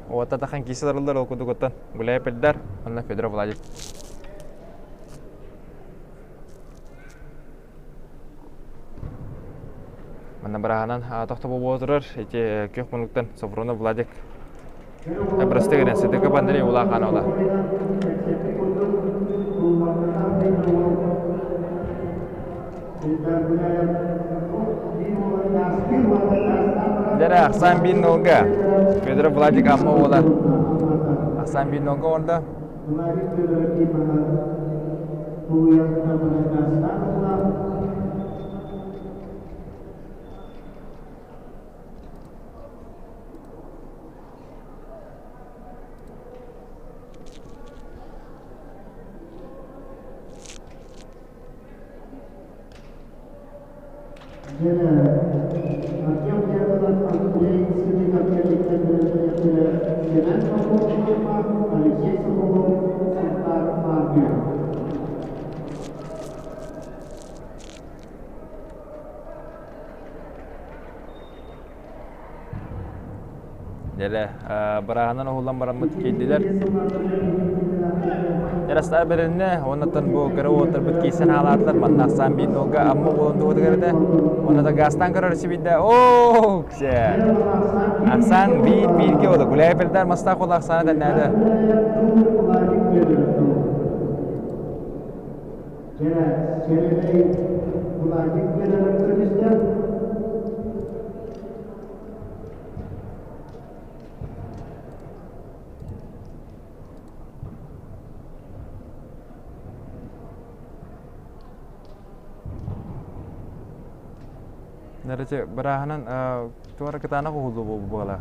уота тахан кисе тарыллар ол кудугуттан гуляй пельдар онно Федоров Владик. Манна быраһанан тохтобул буола турар ити күөх муннуктан Софронов Владик Просты гынан сыдыкы Андрей улахан ола. Дәрә ахсан бин нолга. Федоров Владик Амма ола. Ахсан бин нолга орда. Дьэлэ, бырааһынан уһуллан бараммыт киирдилэр. Ярастаа бэриннэ, уоннаттан бу кыра уолаттарбыт киирсэн хаалаатылар, манна ахсаан биир нолга Амма уолун туһутугар этэ. Уонна да газтаан көрөр сибидэ, оо, Ахсаан биир бииргэ ола Гуляйпольдар мастаах уола ахсаана тэннээдэ. Нэрече бырааһынан туора кытаанах уһуллуу буолла.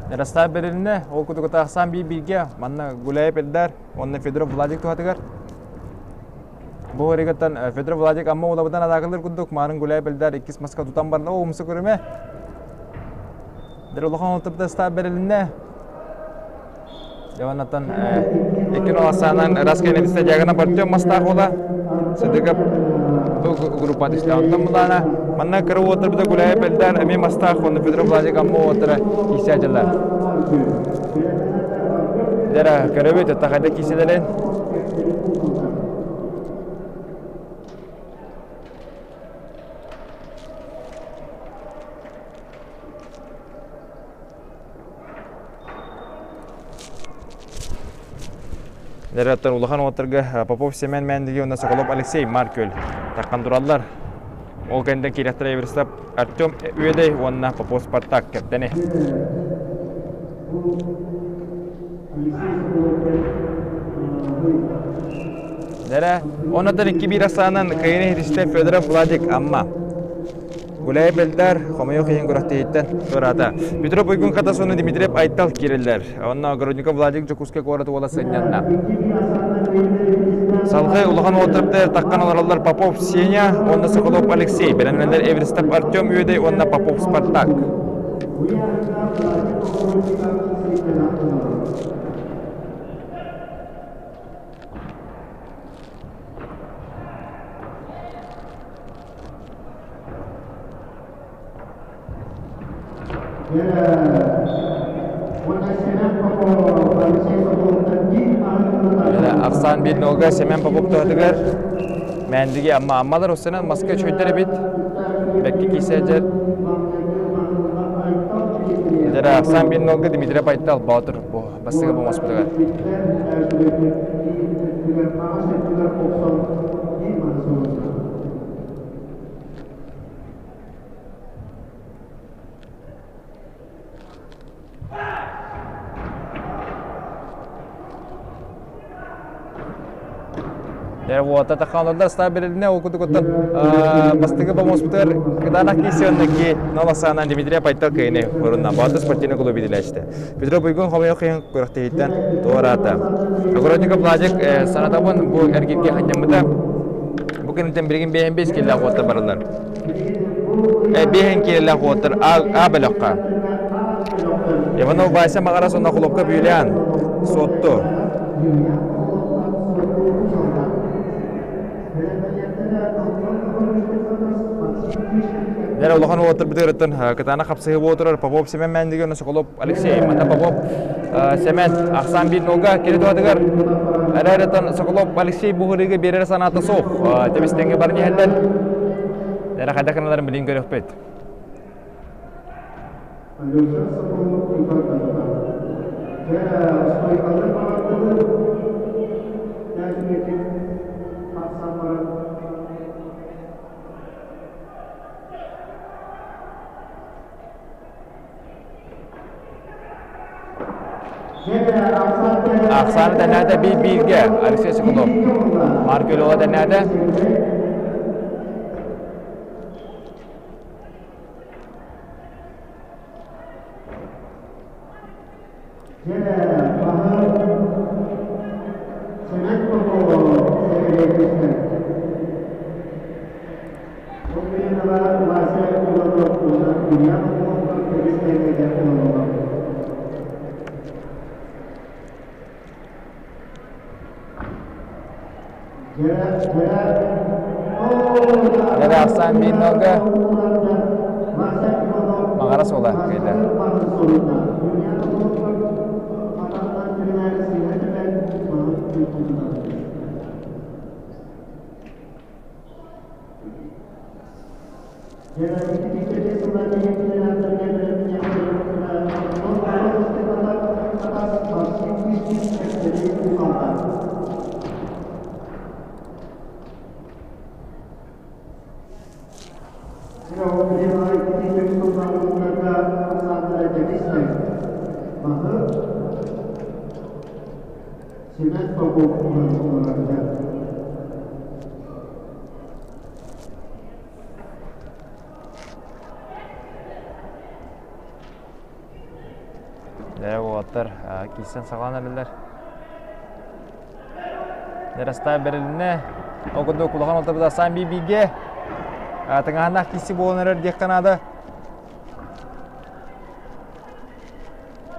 Ростав бэрилиннэ, ол курдук тахсан биир бииргэ манна Гуляев Эльдар уонна Федоров Владик туһатыгар. Бу ырыгыттан Федоров Владик Амма улабытан адаакылыр курдук Маарын Гуляев Эльдар иккис маска тутан барда. Оо, умса көрүмэ. Дэр улахан олтурда став бэрилиннэ. Дьэ икки аласаанан раз кэнэтистэ дьагана Артем мастаах уола Сыдыкап бу группа түстэ. Онтон булаана манна кыра уоттарбыта Гуляев Эльдар эмиэ мастаах уонна Федоров Владик Амма уоттара киисээдьэлэр. Дера көрөбүт тахайда кииселерин. Директор улахан уолаттарга Попов Семен Мэндиги уонна Соколов Алексей Маркөл таххан тураллар. Ол кэннэ киирэхтэрэ Эверстап Артем Үөдэй уонна Попов Спартак кэптэни. Дэрэ, онотон 2-1 ахсаанан кыайыны иһитистэ Федоров Владик Амма. Гуляй Эльдар, хомойуох иһин күрэхтэһииттэн туораата. Петров Уйгун Хатас уонна Дмитриев Айтал киирэллэр. Онно Огородников Владик Дьокуускай куорат уола сынньанна. Салгыы улахан уолаттар таххан олороллор Попов Сеня уонна Соколов Алексей. Бэлэмнэнэр Эверстов Артем Үөдэй уонна Попов Спартак. Ахсаан биир нолга Семен Попов туһатыгар Мээндиги Амма Аммалар устунан маска үчүгэйдэр эбит. Бэкки киисээдьэр. Дьэрэ Ахсаан биир нолга Дмитрий Айтал Боотур бу бастыгы бу моспутугар. Дьэ уота тахаалардар астаа берилинэ ол кутукуттан бастакы помоспутугар кытаанах киисионнаки ноласаанан Дмитрий Пайтал кыйны орунна Боотур спортивный клуб иделээчти. Петро Буйгун хомойох иһин күрэхтэһииттэн туораата. Огородников Владик санатабын бу эргиргэ ханньаммыта. Бу кэнниттэн билигин биэһин бес киэллээх уоттар бараллар. Биэһин киэллээх уоттар А бөлөххө. Иванов Вася Маҕарас уонна Хлопков Юлиан Суотту. Дьэ улахан уолаттарбытыгар кытаанах хапсыһыы буола турар Попов Семен Мэндиги уонна Соколов Алексей. Манна Попов Семен ахсаан биир нолга кини туһатыгар эрээритэн Соколов Алексей буһурыыга биэрэр санаата суох. Тэбис-тэҥҥэ баран иһэллэр. Дьэ хайдах гыналарын билин көрүөхпүт. Алеша Соколов Иван Дьэ, стойкалар баҕардылар. Тээжиҥэтин тахсан баран Ахсааны тэнээтэ биир-бииргэ Алексей Соколов. Марк Өлөҕө тэнээтэ. Дьэ ахсаан биир нолга Маҕара суола кыайда. Дьэ уолаттар киирсэн саҕалаан эрэллэр. Нерастаев бэрилиннэ. Ол курдук улахан алтабыт Асан биир-бииргэ тыҥаһыннаах киирси буолан эрэр диэххэ наада.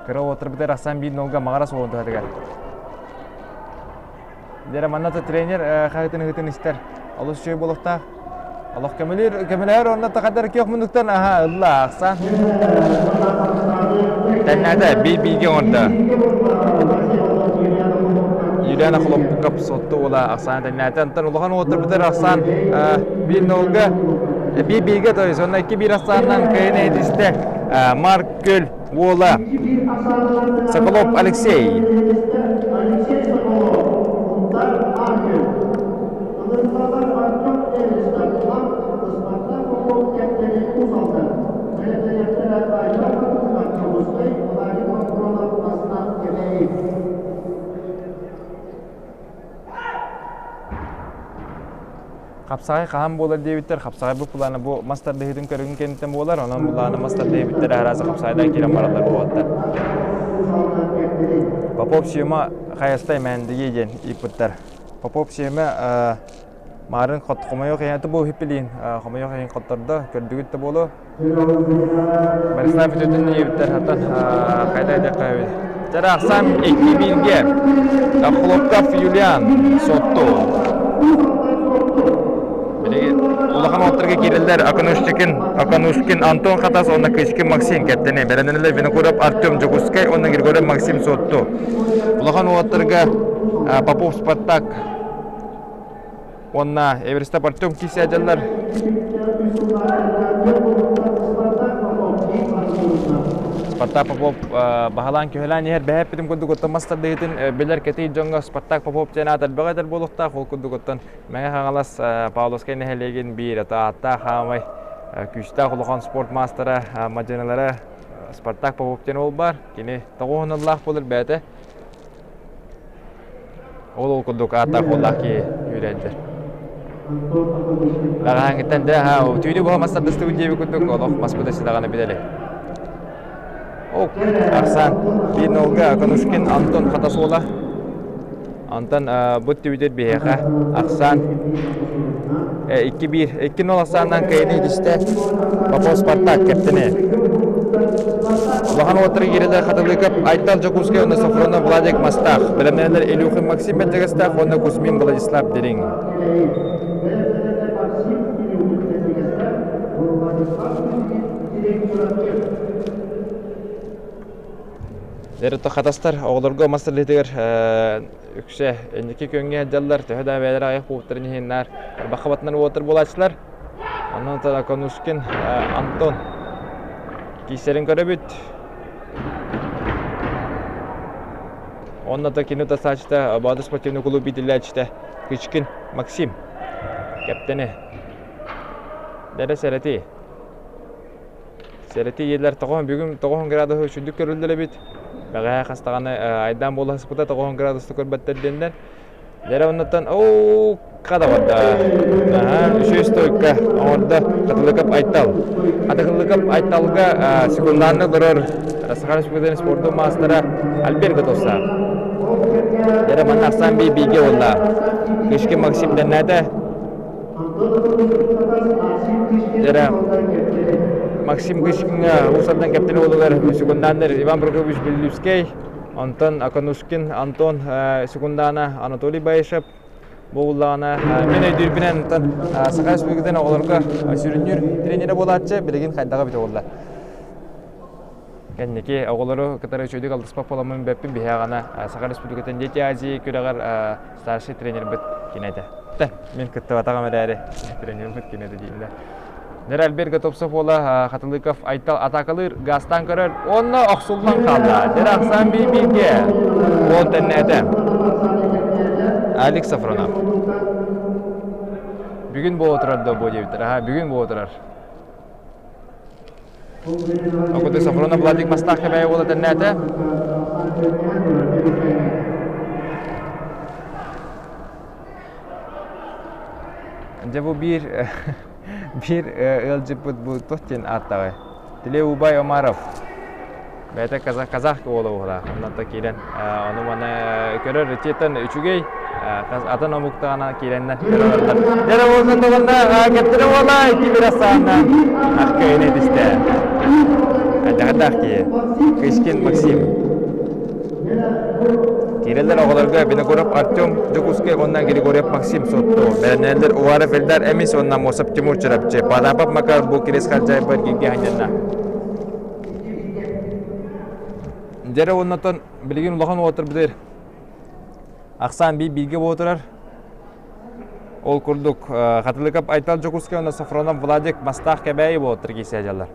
Кыра уолаттарбытыгар Асан биир нолга маҕара суолун туһатыгар. Дьэ манна тренер хаһыытын ыһыытын истэр. Олус үчүгэй буолуохтаах. Олох көмөлүүр, көмөлөһөр онно тахадар киох муннуктан аха ылла ахсан. Тэннээтэ биир-бииргэ оҥордо. Юлиана Хлопков сотту уола Оксана тэннээтэ. Онтон улахан уолаттарбытыгар Оксан биир нолга биир-бииргэ то есть онно 2-1 ахсаанынан кыайын этистэ Марк Көл уола Соколов Алексей. Хапсаҕай хаһан буолар диэбиттэр, хапсаҕай бу плана бу мас тардыһыытын көрүҥүн кэнниттэн буолар, онон былаана мас тардыһыыбыттар араас хапсаҕайдан киирэн бараллар буолуоттар. Попов Сема хайастай Мэндиги диэн ыыппыттар. Попов Сема Марын хомойуох иһин бу хиппилиин хомойуох иһин хоттордо, көрдүгүт да буолуо. Борислав үтүөтүн ийэбиттэр хатан хайда диэххэ эбит. Чараахсан икки бииргэ Хлопков Юлиан Сотту. Билигин улахан уолаттарга киирэллэр Аканушчикин, Аканушкин Антон Хатас уонна Кычкин Максим кэптэни. Бэлэмнэнэллэр Винокуров Артем Дьокуускай уонна Григорьев Максим Сотту. Улахан уолаттарга Попов Спартак Уонна Эверстов Артем киирсээдьэллэр. Спартак Попов баһылаан көһөлөөн иһэр бэһэппитим курдук оттон мас тардыһыытын билэр кэтии дьоҥҥо Спартак Попов диэн аат элбэҕи этэр буолуохтаах. Ол курдук оттон Мэҥэ Хаҥалас Павловскай нэһилиэгин биир ааттаах хаамай күүстээх улахан спорт маастара мадьыналара Спартак Попов диэн уол баар. Кини тоҕуһуналлаах буолар бэйэтэ. Ол ол курдук ааттаах уоллаах киһи үүрээччи. Бэҕэһээҥҥиттэн дэ аһаа түүнү быһа мас тардыстыбыт диэбит курдук олох маспыт өссө даҕаны билэ илик. Ок, Арсан биир нолга Конушкин Антон Хатас уола. Антон бу түбүтүр биһиэхэ Ахсаан 2-1 2-0 ахсаанынан кыайыны итистэ Попов Спартак кэптини. Улахан уоттары киирэлэр Хатылыков Айтал Дьокуускай уонна Софронов Владик Мастаах. Бэлэмнэнэллэр Илюхин Максим Бэрдьигэстээх уонна Кузьмин Владислав Дириҥ. Эрэ хатастар оҕолорго мас тардыытыгар үксэ инники күөҥҥэ сылдьаллар, төһө да бэйэлэрэ аҕыйах буолбуттарын иһин наар баха батынан уолаттар буолааччылар. Онон Конушкин Антон киирсэрин көрөбүт. Онно да кини тасааччыта Боотур спортивный клуб иитиллээччитэ Кычкин Максим кэптэни. Дэрэ сэрэтии. Сэрэтии иэлэр тоҕо бүгүн 9 градуһу үчүгдүк көрүллэр эбит. Бэҕэһээ хас даҕаны айдаан буола сыппыта 90 градуста көрбөттөр диэннэр. Дьэрэ оннуттан оо хада барда. Аха, үчүгэй стойка оҥордо Хатылыкап Айтал. Хатылыкап Айталга секундаанны олорор Саха Республикатын спордун маастара Альберт Готовцев. Дьэрэ манна ахсаан бий бииргэ буолла. Кышкин Максим дэннээтэ. Дьэрэ Максим Кышкиҥҥа Уус Алдан кэптэни уолугар секундааннар Иван Прокопьевич Беллюбскэй Онтон Аканушкин Антон секундаана Анатолий Баишев буоллаҕына мин өйдүүрбүнэн онтон Саха Республикатын оҕолорго сүрүннүүр тренерэ буолааччы билигин хайдаҕа эбитэ буолла. Кэнники оҕолору кытары үчүгэйдик алтыспат буоламмын бэппин биһиэҕэ Саха Республикатын Дети Азии күрэҕэр старший тренербит кини этэ. Мин кыттыбатаҕым эрээри тренербит кини этэ дииллэр. Нэр Альберт Готовцев уола Хатылыков Айтал атаакалыыр, гаастаан көрөр уонна охсуллан хаалла. Дьэрэ ахсаан биир-бииргэ уол тэннээтэ. Алик Сафронов. Бүгүн буола турар да буо диэбиттэр. Аха, бүгүн буола турар. Окуты Сафронов Владик Мастаах Кэбээйи уола тэннээтэ. Дьэ бу биир биир ыалдьыппыт бу туох диэн ааттааҕый? Тилеубай Омаров. Бэйэтэ казах, казах уола уһулаах. Оннуттан киирэн ону маны көрөр итиэттэн үчүгэй атын омуктаҕына киирэннэр көрөр Дьэ уонна тугунна кэптэрэ уола икки бир ассаанна ахкыйын этистэ. Айдаҕардаах киһи. Кышкин Максим. Киирэллэр оҕолорго Винокуров Артем Дьокуускай уонна Григорьев Максим Сотту, бэлэмнэнэллэр Уваров Эльдар Эмис уонна Мосов Тимур Чурапчы, Потапов Макар бу Кирис Хардьайбар Гиргэ Ханньанна. Дьэрэ уоннатан билигин улахан уотар бытыр. Ахсаан би бииргэ буотурар. Ол курдук Хатылыкап Айтал Дьокуускай уонна Софронов Владик Мастаах Кэбээйи буолаттар киирсээдьаллар.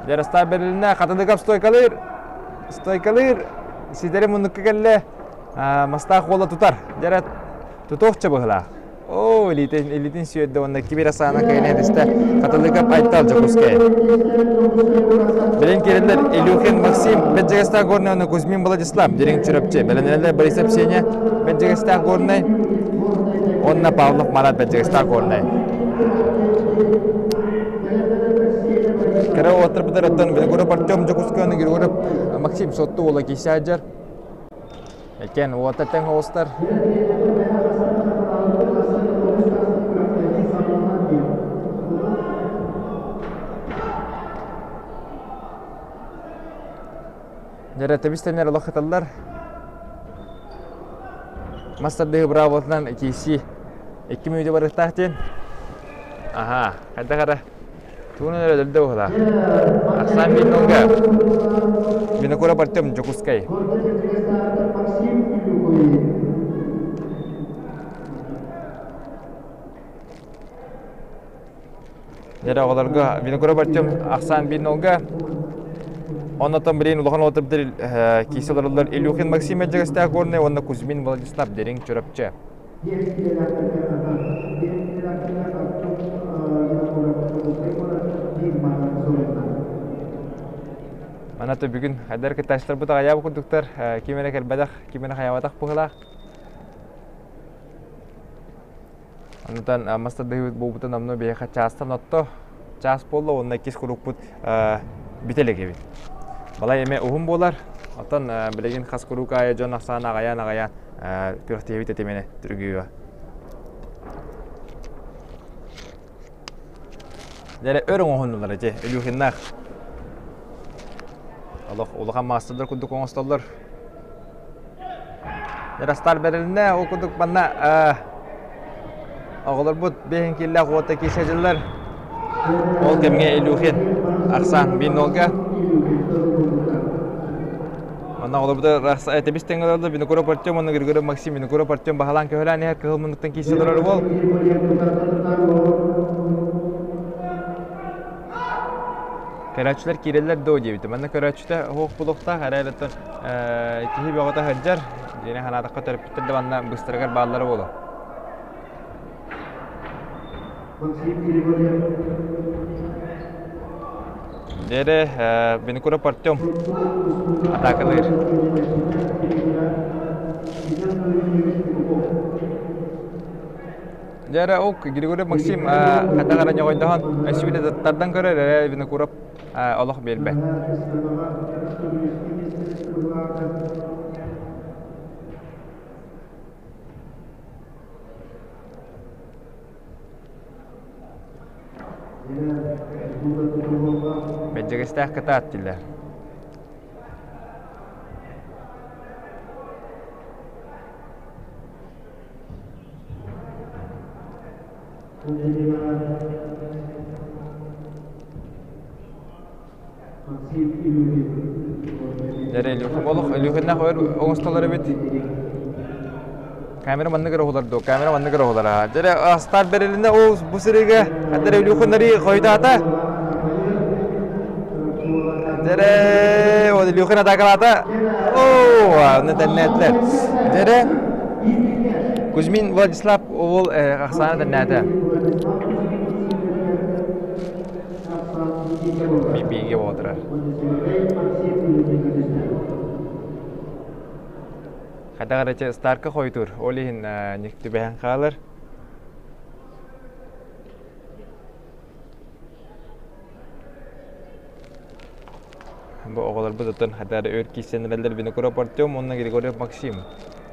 Яростав бэрилиннэ, Хатылыков стойкалыыр, стойкалыыр, ситэри муннукка кэллэ, мастаах уола тутар. Дьэрэ тутуохча быһылаах. Оо, илиитин, илиитин сүөрдэ уонна кибир асаана кэйнэ түстэ. Хатылыков Айтал Дьокуускай. Билин киирэллэр Илюхин Максим, Бэдьэгэстээх Горнай уонна Кузьмин Владислав, Дириҥ Чурапчы. Бэлэнэллэр Борисов Сеня, Бэдьэгэстээх Горнай уонна Павлов Марат Бэдьэгэстээх Горнай. Кыра уолаттарбытыгар оттон Григорьев Артем Дьокуускай уонна Григорьев Максим Сотту уола киирсээдьэр. Экен уота тэҥ оҕустар. Дьэрэ тэбис-тэннэр олох ыталлар. Мас тардыһыы быраабылатынан киирсии 2 мүнүүтэ барыахтаах диэн. Аха, хайдах эрэ Тугун эрэ өлөрдө быһыылаах. Ахсаан Биннолга. Винокуров Артем, Дьокуускай. Дьэ оҕолорго Винокуров Артем ахсаан Биннолга. Оннотон билигин улахан уолаттар киирсэ олороллор Илюхин Максим Эдьигэстээх Горнай уонна Кузьмин Владислав Дириҥ Чурапчы. Манна бүгүн хайдар кыттааччыларбыт аҕыйаабыт курдуктар, ким эрэ кэлбэтэх, ким эрэ хайаабатах быһыылаах. Онтон мас тардыһыыбыт буолбутун номнуо биһиэхэ чаастан отто чаас буолла уонна иккис курукпут бүтэ илик эбит. Балай эмэ уһун буолар. Оттон билигин хас куруук аайы дьон ахсаана аҕайаан-аҕайаан күрэхтэһиибит этиминэ түргүүгэ. Дьэ өр оҥоһуннулар ити Илюхиннаах. Олох улахан маастардар курдук оҥостоллор. Яростар бэрилиннэ, ол курдук манна оҕолорбут биэһин кииллээх уота киирсэ дьыллар. Ол кэмҥэ Илюхин Арсан Бинолга Манна оҕолорбут тэбис тэҥ олордо Винокуров Артем уонна Григорьев Максим Винокуров Артем баһылаан көһөлөөн иһэр кыһыл муннуктан киирсэ олорор уол. Көрөөччүлэр киирэллэр дуо диэбитим. Манна көрөөччүтэ суох буолуохтаах, эрээриттэн киһи бөҕөтө сылдьар. Диэни санаатахха төрөппүттэр да манна быстарыгар бааллара буолуо. Дьэрэ, Винокуров Артем атаакалыыр. Дьэрэ, ок, Григорий Максим хайдах эрэ ньоҕойдоһон өссө тардан көрөр эрэ Винокуров олох биэрбэт. Бэрдьигэстээх кытаат дииллэр. Дьэ, Илюха олох Илюхиннаах өр оҥостолор эбит. Камера маннык эрэ уһулар дуо? Камера маннык эрэ уһулар аа. Дьэ, астар бэрилинэ ол бу сиригэ хатар Илюхиннари хойутаата. Дьэ, ол Илюхин атакалаата. Оо, аны тэннээтилэр. Дьэ, Кузьмин Владислав уол ахсаана тэннээтэ. Биигэ буолтарар. Хайдах эрэ старка хойутуур, ол иһин түбэһэн хаалар. Бу оҕолорбут оттон хайдах эрэ өр киирсэн эрэллэр Винокуров Артем уонна Григорьев Максим.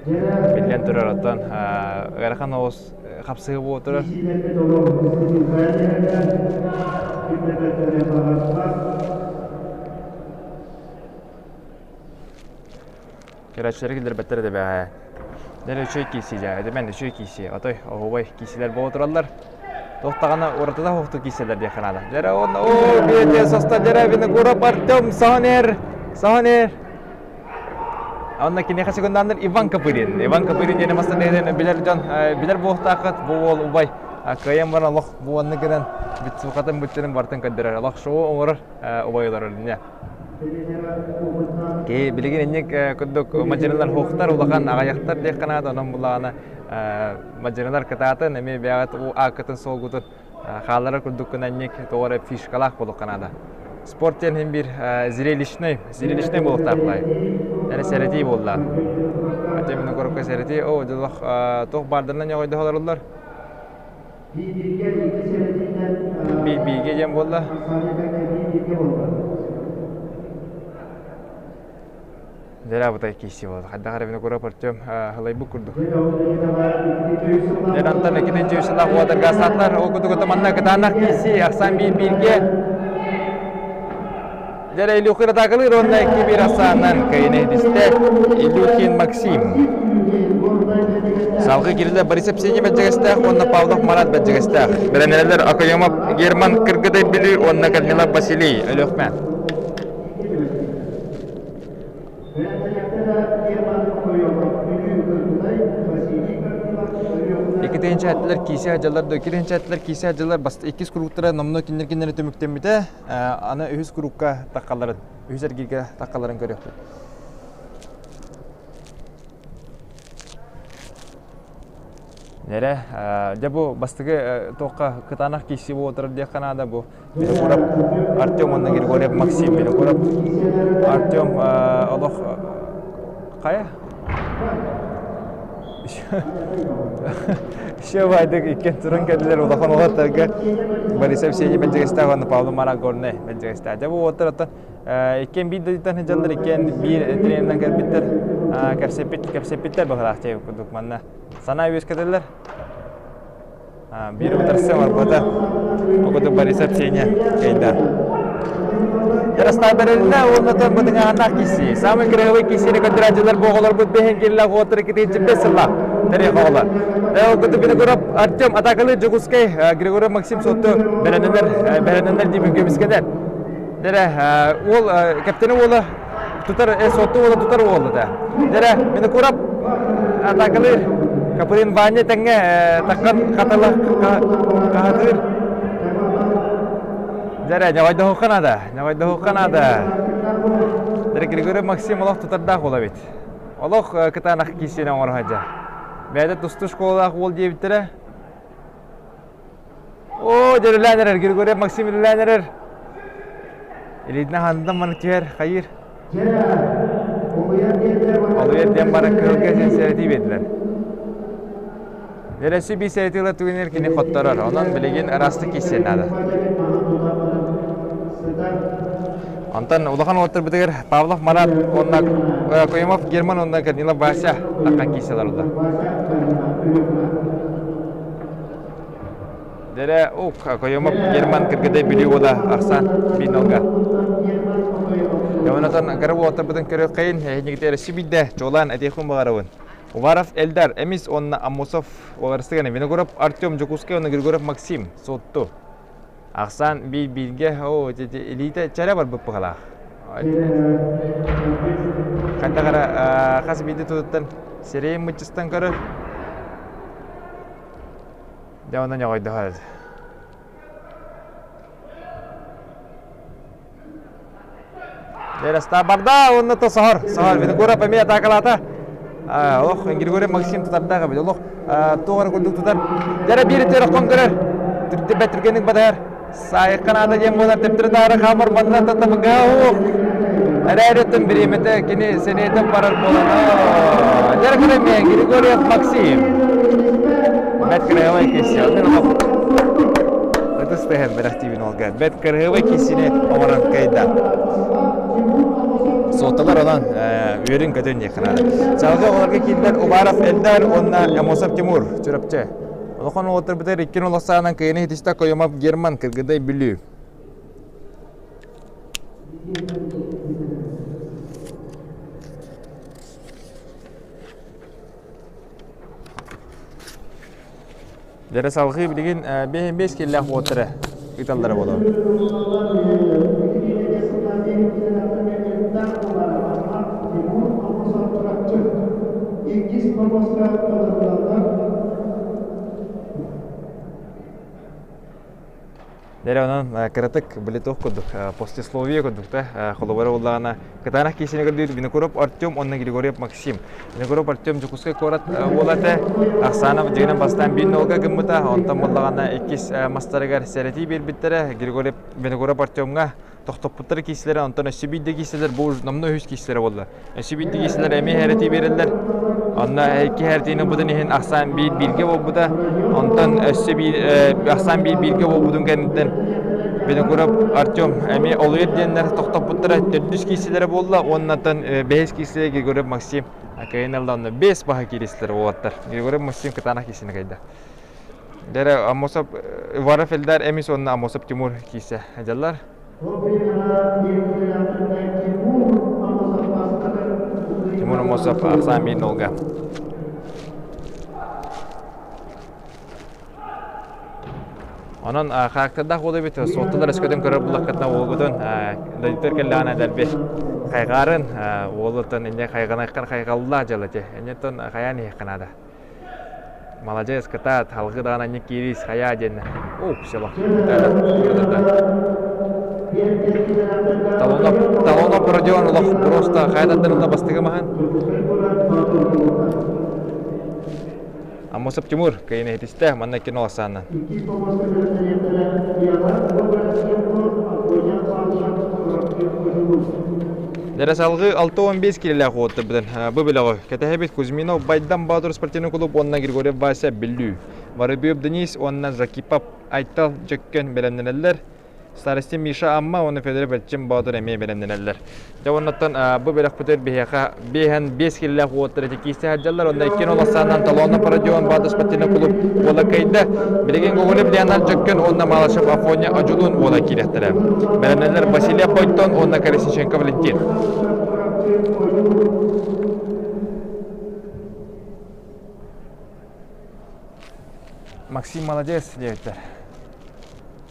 Биллэн турар оттон ыарахан оҕус хапсыһыы буола турар. Көрөөччүлэри киллэрбэттэр этэ бэҕэһээ. Дьэ үчүгэй киирсии дьэ, это мэн үчүгэй киирсии. Отой оһуобай киирсиилэр буола тураллар. Туох даҕаны уратыта суохтук киирсэллэр диэххэ наада. Дьэрэ уонна оо биэтэ соста дьэрэ Винокуров Артем Сонер Сонер Онно киниэхэ секунданнар Иван Копырин. Иван Копырин диэн мастан билэр дьон билэр буолуохтааххыт бу уол убай кыайан баран олох бу онно гынан битсухатын бутчарын бартын көрдөрөр. Олох шоу оҥорор убай олорор инне. Киһи билигин инник курдук мадьырылар хуохтар улахан аҕайахтар диэххэ наада онон булаҕына мадьырылар кытаатын эмиэ бэйэҕит ааккытын суолгутун хаалларар курдуккун анньык тоҕо эрэ фишкалаах буолуохха наада. Спорт диэн иһин биир зрелищный, зрелищный буолуохтаах баай. Эрэ сэрэтии буолла. Хотя мин окорокко сэрэтии, о, дьолох туох баардарынан ньоҕойдоһолоруллар. Биигэ диэн буолла. Дьэ абытай киирсии буолла. Хайдах эрэ Винокуров Артем халайбыт курдук. Дьэ антан иккитинчи үс сыллаах уотарга саатылар. Ол курдук манна кытаанах киирсии ахсаан биир бииргэ. Дьэ Илюхин атаакалыыр уонна 2-1 ахсаанынан кыайыны иһитистэ Илюхин Максим. Салгыы кирилэ Борис Евсений бэрдьигэстээх уонна Павлов Марат бэрдьигэстээх. Бэлэмнэнэллэр Окоемов Герман Кыргыдай Бүлүү уонна Корнилов Василий Өлүөхмэ. Икки тыһыынча киисэ сылдьаллар да 2 тыһыынча киисэ сылдьаллар иккис курууктара номнуо кинилэр кинилэри түмүктэммитэ аны үһүс куруукка таххалларын үһүс эргииргэ таххалларын көрүөхпүт. Нэрэ, дьэ бу бастакы туохха кытаанах киирсии буола турар диэххэ наада бу Винокуров Артем уонна Григорьев Максим Винокуров Артем олох хайа еще байдык иккиэн туран кэллилэр улахан уолаттарга Борисов Евсений Бэлдьигэстээх уонна Павло Мара Горнай Бэлдьигэстээх. Дьэ бу уолаттар оттон иккиэн биир дойдуттан сылдьаллар, иккиэн биир тренеринэн кэлбиттэр, кэпсэппит кэпсэппиттэр быһыылаах диэбит курдук манна санаа үөскэтэллэр. Биир утарсыы оҥорбута. Ол курдук Борисов Сеня кыайда. Ярослав бэрилинэ уонна бытыҥаһаннаах киирсии. Самый кырыһыбай киирсиини көрдөрөөччүлэр бу оҕолорбут бэһин киллэх уоттары китиинчи сыллаах тэрийэх оҕолор. Ол курдук Винокуров Артем атакалыы Дьокуускай Григорий Максим Суотту бэлэмнэнэр бэлэмнэнэр диэн көмүскэнэр. Дэрэ уол кэптэни уола тутар Суотту уола тутар уол да. Дэрэ Винокуров атакалыыр Капырин Ваня тэҥҥэ таккан хатала хаһатыыр. Дэрэ ньоҕойдоһуохха наада, ньоҕойдоһуохха наада. Дэрэ Григорий Максим олох тутардаах уол эбит. Олох кытаанах киирсиини оҥоро сылдьар. Бэйэтэ тустуу школалаах уол диэбиттэрэ. Оо, дьэрэлээн эрэр, Григорьев Максим үлэлээн эрэр. Илиитинэн хандан маннык түһэр, хайыыр. Олуйар диэн баран кыһылга сэрэтии биэрдилэр. Нэрesi биир сэрэтии ылар түгэнигэр кини хотторор. Онон билигин ыраастык киирсиэн наада. Онтон улахан уолаттарбытыгар Павлов Марат уонна Коемов Герман уонна Корнилов Вася таххан киирсэлэр олордо. Дэрэ ук Коемов Герман Кыргыдай Бүлүү уола ахсаан биир-нолга. Онтон кыра уолаттарбытын көрүөххэйин, эһинигитэ өссө биирдэ чуолаан этиэхпин баҕарабын. Уваров Эльдар Эмис уонна Аммосов Уоларыстыганы Винокуров Артем Дьокуускай уонна Григорьев Максим Суотту. Ахсаан биир-бииргэ оо илиитэ чэрэ барбыт быһалаах. Хайдах эрэ хас биирдии тутуттан сирэйин мыччыстан көрөр. Дьэ онон ньоҕойдоһор. Дэрестаа барда уонна то соһор. Соһор. Винокуров эмиэ атаакалаата. Олох Григорий Максим тутардаах эбит. Олох туох эрэ курдук тутар. Дьэрэ биир төрөххөн көрөр. Түрдүбэт түргэнник батыһар. Саайыкка наада диэн буолар төптөрү таары хаамар манна татамыга ох. Эрээреттен бириэмэтэ кини сэниэтэ барар буолан. Дьэрэ көрөмиэ Григорьев Максим. Бэт кыраһыабай киһи. Ытыс тыһын бэлэхтиибин олга. Бэт кыраһыабай киһини оҥорон кыайда. Суотталар онон үөрүн-көтүн диэххэ наада. Салгыы оҕолорго киирдэр Убаров Эльдар уонна Амосов Тимур Чурапчы. Улахан уолаттарбытыгар иккин олохсаанан кыайыны ситистэ Коемов Герман Кыргыдай Бүлүү. Дьэрэ салҕыы билигин 5 киллээх уоттары ыыталлара буолуо. Дэрэ онон кыратык били туох курдук послесловие курдук да холобура буоллаҕына кытаанах киисини көрдүүр Винокуров Артем уонна Григорьев Максим. Винокуров Артем Дьокуускай куорат уола этэ. Ахсаанов дьиҥинэн бастаан биир нолга гыммыта, онтон буоллаҕына иккис мастарыгар сэрэтии биэрбиттэрэ. Григорьев Винокуров Артемҥа тохтоппуттар киисилэрэ, онтон өссө биирдэ киисилэр бу номнуо үһүс киисилэрэ буолла. Өссө биирдэ киисилэр эмиэ хэрэтии биэрэллэр. Онно икки хэрэтиини ылбытын иһин ахсаан биир бииргэ буолбута. Онтон өссө биир ахсаан биир бииргэ буолбутун кэнниттэн Винокуров Артем эмиэ олуйар диэннэр тохтоппуттара төрдүс киисилэрэ буолла уоннаттан бэһис киисилэрэ Григорьев Максим кыайан ылла онно бэс баһа кииристилэр уолаттар. Григорьев Максим кытаанах киисини кыайда. Дэрэ Амосов Иваров Эльдар Эмис уонна Амосов Тимур киирсэ дьаллар. Тимур Амосов ахсаан биир нолга. Онон характердаах уол эбит, суотталар өскөтүн көрөр буллаххытына уолгутун дойдутугар кэллэҕинэ дэлби хайҕаарын, уолуттан инньэ хайҕанайххар хайҕаллаах дьыала ити. Инньэттэн хайаан иһиэххэ наада. Маладьыас, кытаат, салгыы даҕаны анньык киириис, хайаа диэннэ. Оо, село. Талонов, Талонов Родион олох просто хайа тардырылла бастыгы маһын. Аммосов Тимур кыйын иһитистэ, манна кино саанан. Дэрэ салгыы 65 килэлээх уоттарбытын бу бөлөҕү кэтэһэбит Кузьминов Байдам Баатыр спортивный клуб уонна Григорьев Вася Бүлүү. Воробьев Денис уонна Жакипов Айтал Дьөккөн бэлэмнэнэллэр. Старости Миша Амма уонна Федоров Эрчим Боотур эмиэ бэлэмнэнэллэр. Дьэ уоннаттан бу бөлөхпүтүгэр биһиэхэ биэһэн биэс киллээх уоттар ити киирсэ сылдьаллар. Онно иккин олохсаанан Толоонов Родион Боотур спортивный клуб уола кыайда. Билигин Гоголев Леонард Дьөккөн уонна Малышев Афоня Одьулуун уола киириэхтэрэ. Бэлэмнэнэллэр Васильев Бойтон уонна Колесниченко Валентин. Максим молодец диэбиттэр.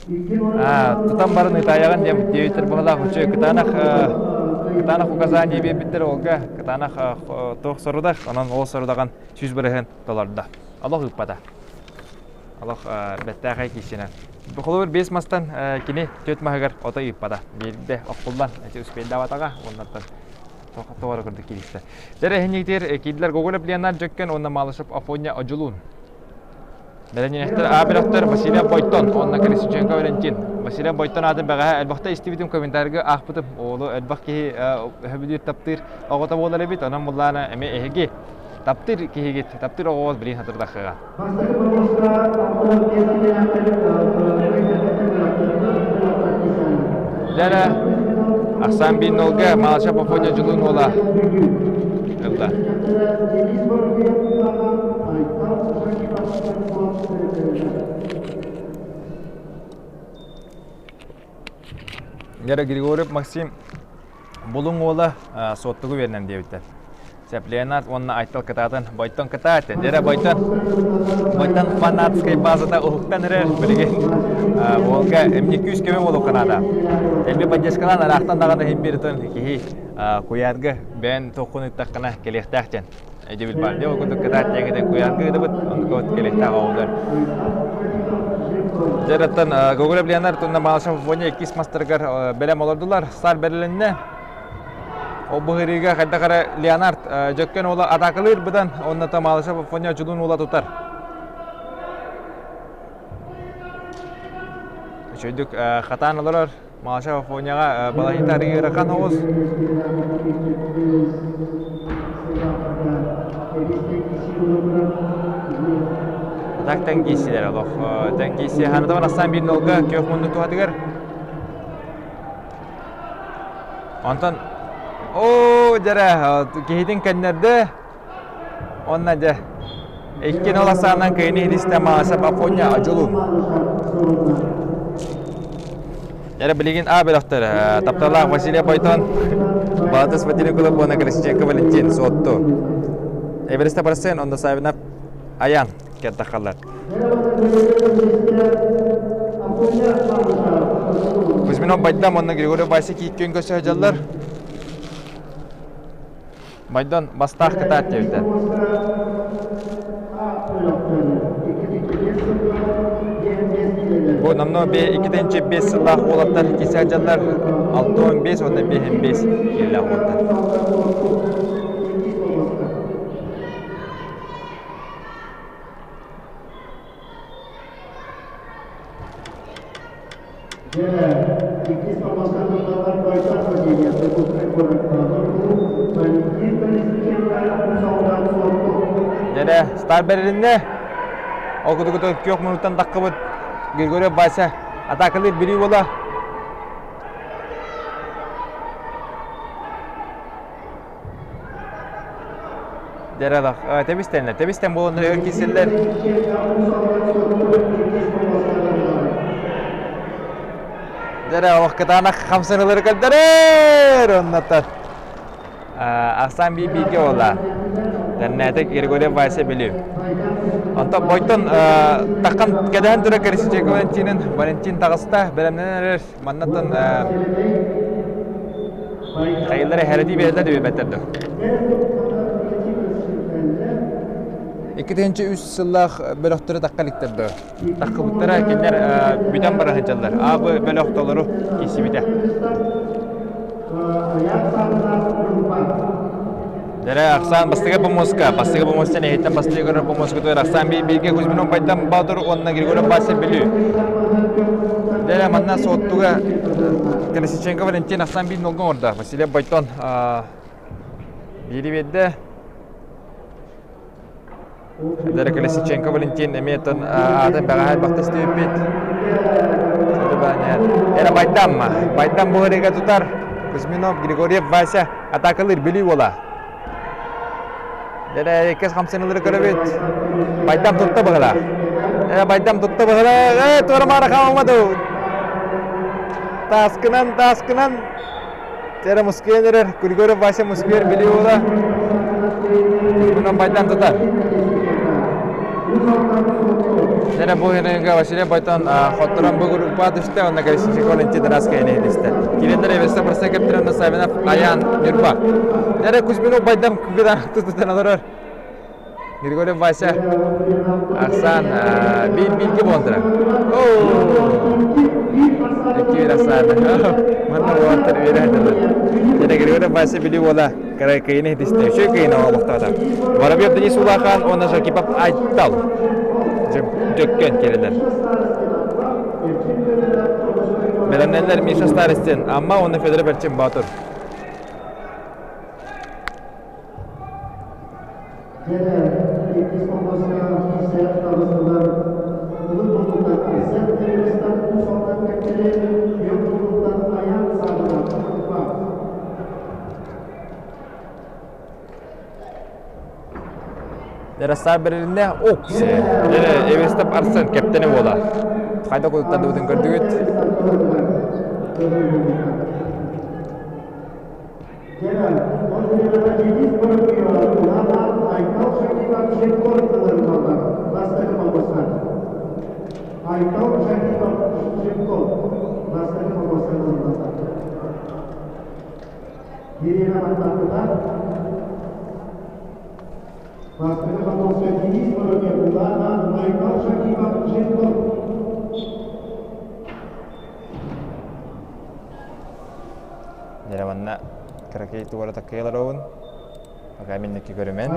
Тутан баран ытаайаҕын диэн диэбиттэр быһалаах үчүгэй кытаанах кытаанах указание биэрбиттэр уолга кытаанах туох сорудах онон ол сорудаҕын 100% толордо. Олох ыыппата. Олох бэттээхэй киисинэ. Холобур биэс мастан кини түөрт маһыгар ото ыыппата. Биирдэ оххуллан эти успейдаабатаҕа уоннаттан тоҕо курдук кииристэ. Дьэ эһинигитигэр киирдилэр Гоголев Леонард Дьөккөн уонна Малышев Афоня Одьулуун. Бэлэмнэнэхтэр А бөлөхтөр Василий Бойтон уонна Колесниченко Валентин. Василий Бойтон аатын бэҕэһээ элбэхтэ истибитим комментарийга аахпытым. Оҕолу элбэх киһи өһөбүлүүр таптыыр оҕото буолар эбит. Онон буллаана эмиэ эһиги таптыыр киһигит, таптыыр оҕоҕут билигин хатырдахыга. Дьэрэ, ахсаан биир нолга Малаша Попоня Дьулун уола ылла. Гера Григорьев Максим Булуҥ уола Суоттугу үөрэнэн диэбиттэр. Сөп, Леонард уонна Айтал кытаатын Бойтон кытаат. Дьэрэ Бойтон Бойтон фанатскай базата уһуктан эрэр билигин уолга эмне күүс көмө буолуохха наада. Элби поддержкалаан ыраахтан даҕаны иһин биэртэн киһи куйаарга бэйэн туоххун ыыттаххына кэлиэхтээх диэн өйдөбүл баар. Дьэ ол курдук кытаат диэҥитэн куйаарга ыытабыт, оннук кэлиэхтээх оҕолор. Дьэ, Гоголев Леонард уонна Малышев Афоня иккис мастарыгар бэлэм олордулар. Саар бэрилиннэ. Ол быһырыыга хайдах эрэ Леонард Дьөккөн уола атаакалыыр быдан, онно Малышев Афоня Дьулун уола тутар. Үчүгдүк хатаан олорор. Малышев Афоняҕа балаһыйта арыйыы ыарахан оҕус. Так тэҥкиисилэр олох тэҥкииси ханатабан астаан биир нолга күөх муннук туһатыгар. Онтон оо дьэрэ киһитин кэннэрдэ Онно дьэ икки нол асаанан кыйыны иһитистэ Мааса Афоня Дьулун. Эрэ билигин А бөлөхтөр тапталаах Василий Бойтон, Баатыс Василий Кулов уонна Колесниченко Валентин Суотту. Эвереста Парсен, онно Савинов Аян кэлтэххаллар. Кузьминов Байдам уонна Григорий Васик иккиэн көрсө сылдьаллар. Майдан бастаах кытаат диэбитэ. Бу номнуо 2005 сыллаах уолаттар кисе сылдьаллар 65 уонна 55 киилэлээх уолаттар. Дьэрэ, старт бэрилиннэ. Ол курдук күөх муннуктан таххыбыт Григорьев Вася атаакалыыр бирии буола. Дьэрэлэх, тэбистэннэ. Тэбистэн буоланнар өр киирсэллэр. Дьэрэ, олох кытаанах хамсаныылары көрдөрөр! Оннотор. Ахсаан биир бииргэ буолла. Тэннээтик Григорьев Вася Бүлүү. Онтон Бойтон таххан кэдэһэн турар Колесниченко Валентинин Валентин таҕыста, бэлэмнэнэн эрэр. Маннаттан хайыллара эһэрэтии биэрэллэр да биэрбэттэр да. 2003 сыллаах бөлөхтөрү тахха иликтэр да. Таххыбыттара кинилэр бүтэн бара сылдьаллар. Аабы бөлөх толору киирсибитэ. Дэрэ Ахсаан бастакы помоска, бастакы помостан эһиттэн бастакы көрөр помоскутугар Ахсаан бииргэ Кузьминов Байдам Баатыр уонна Григорий Вася Бүлүү. Дэрэ манна Суоттуга Колесниченко Валентин Ахсаан биир нолга оҥордо. Василий Бойтон биири биэрдэ. Дэрэ Колесниченко Валентин эмиэ тон аатын бэҕэһээ элбэхтэ истибиппит. Эрэ Байдам, Байдам буһарыга тутар. Кузьминов, Григорьев, Вася атаакалыыр Бүлүү уола. Дэрэ иккис хамсаныылары көрөбүт. Байдам тутта быһыла. Эрэ Байдам тутта быһыла. Э, туора-маара хаалмады. Тааскынан, тааскынан. Тера мускуйан эрэр, Григорьев Вася мускуйар били уола. Кузьминов Байтан тутар. Тера бу хенега Василий Байтан хотторон бу группа түстэ, онна Колесниченко Валентин Раска иһитистэ. Киреннер Эверсе Барса кептирен Савинов Аян Нюрба. Тера Кузьминов Байдам кыгыдан тутутан олорор. Григорьев Вася Арсан биир бииргэ буолан Икки Арсан. Манна уолаттар үөрэ Дьэ Григорьев Вася били уола кыайыыны иһитистэ. Үчүгэй кыайыыны оҥоһуохтаата. Воробьев Денис Улахан уонна Жакипов Айтал. Дьөккөн кэлэлэр. Бэлэмнэннэр Миша Старостин, Амма уонна Федоров Эрчим Боотур. Иккис помоска киирсэр табыстылар Улуу Тулуктан Арсен Эверстан Уус Алдан кэккэлэ Күөх Тулуктан Айаан Саабынан Ньурба. Ярослав бэрилиннэ Окси. Эверстов Арсен кэптэни буола. Хайда кулуттардыбытын көрдүгүт. Дьэ манна кыракый туора таккыйа олоробун. Пока минники көрүмэн.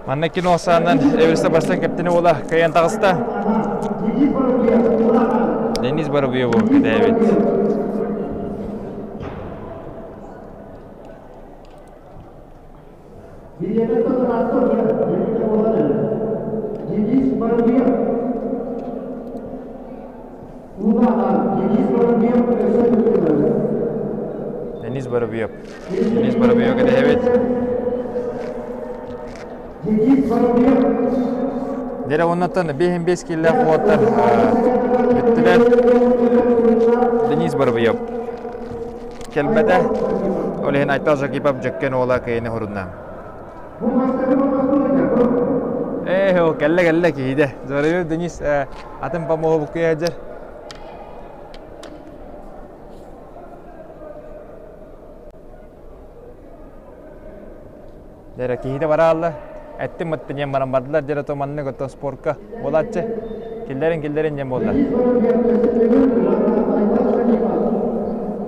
Манна кино саанан Эверсе бастан кэптини уола кыайан таҕыста. Денис Воробьеву кэтээбит. Денис Воробьев. Денис Воробьев кэтэһэбит. Дьэ оннуттан биэһин биэс киилээх уолаттар бүттүлэр. Денис Воробьев кэлбэтэ. Ол иһин Айтал Жакипов Дьөккөн уола кыайыны хорунна. Ээ, ол кэллэ кэллэ киһиде. Воробьев Денис атын помоһубуккуйа дьэр. Дьэ киһитэ бараалла. Эттим мыттын диэн баран бардылар дьэ то маннык ото спорка буолааччы. Киллэрин киллэрин диэн буолла.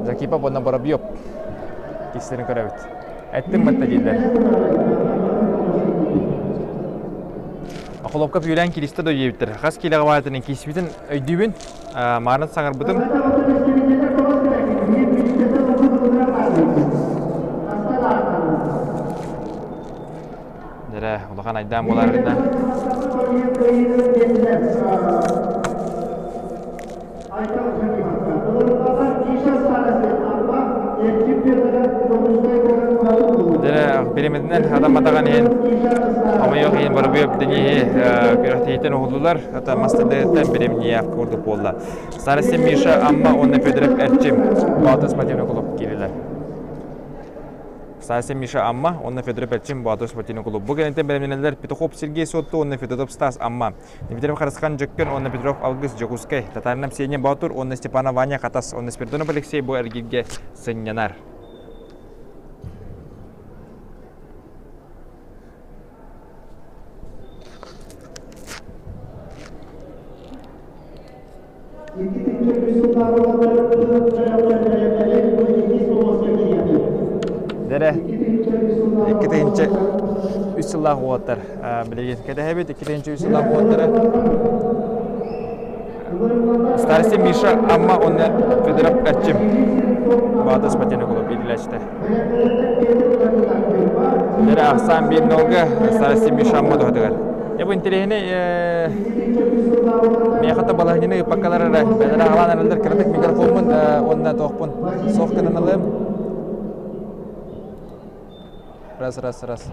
Закипа уонна Воробьев кистэрин көрөбүт. Эттим мытта дииллэр. Охолопка пүүлээн киристэ да өйдүүбүттэр. Хас киилэҕэ баайтын киисбитин өйдүүбүн. Маарын саҥарбытым. Дэрэ, улахан айдаан буолар гына. Дэрэ, бириэмэтинэн адамматаҕан иһин хомойуох иһин Воробьев Дениһи күрэхтэһииттэн уһуллулар. Ата мастардыттан бириэмньийээх курдук буолла. Старости Миша Амма уонна Федоров Эрчим Боотур спортивный клуб киирилэр. Старости Миша Амма уонна Федоров Эрчим Боотур спортивный клуб. Бу кэнниттэн бэлэмнэнэллэр Петухов Сергей Суотту уонна Федотов Стас Амма. Дмитрий Харысхан Дьөккөн уонна Петров Алгыс Дьокуускай, Татаринов Сеня Боотур уонна Степанов Ваня Хатас уонна Спиридонов Алексей бу эргииргэ сынньанар. Дэрэ 2 3 сыллаах уолаттар билигин кэтэһэбит 2 3 сыллаах уолаттары Старости Миша Амма уонна Федоров Эрчим Баатыс спортивный клуб иитиллээччитэ. Дэрэ ахсаан биир нолга Старости Миша Амма туһатыгар. Дьэ бу интэриэһинэй миэхэ да балаһынньаны ыыппаккалар эрэ бэйэлэрэ аҕалаан эрэллэр кыратык микрофоммун уонна туохпун суох гынан ылыам. Раз, раз, раз.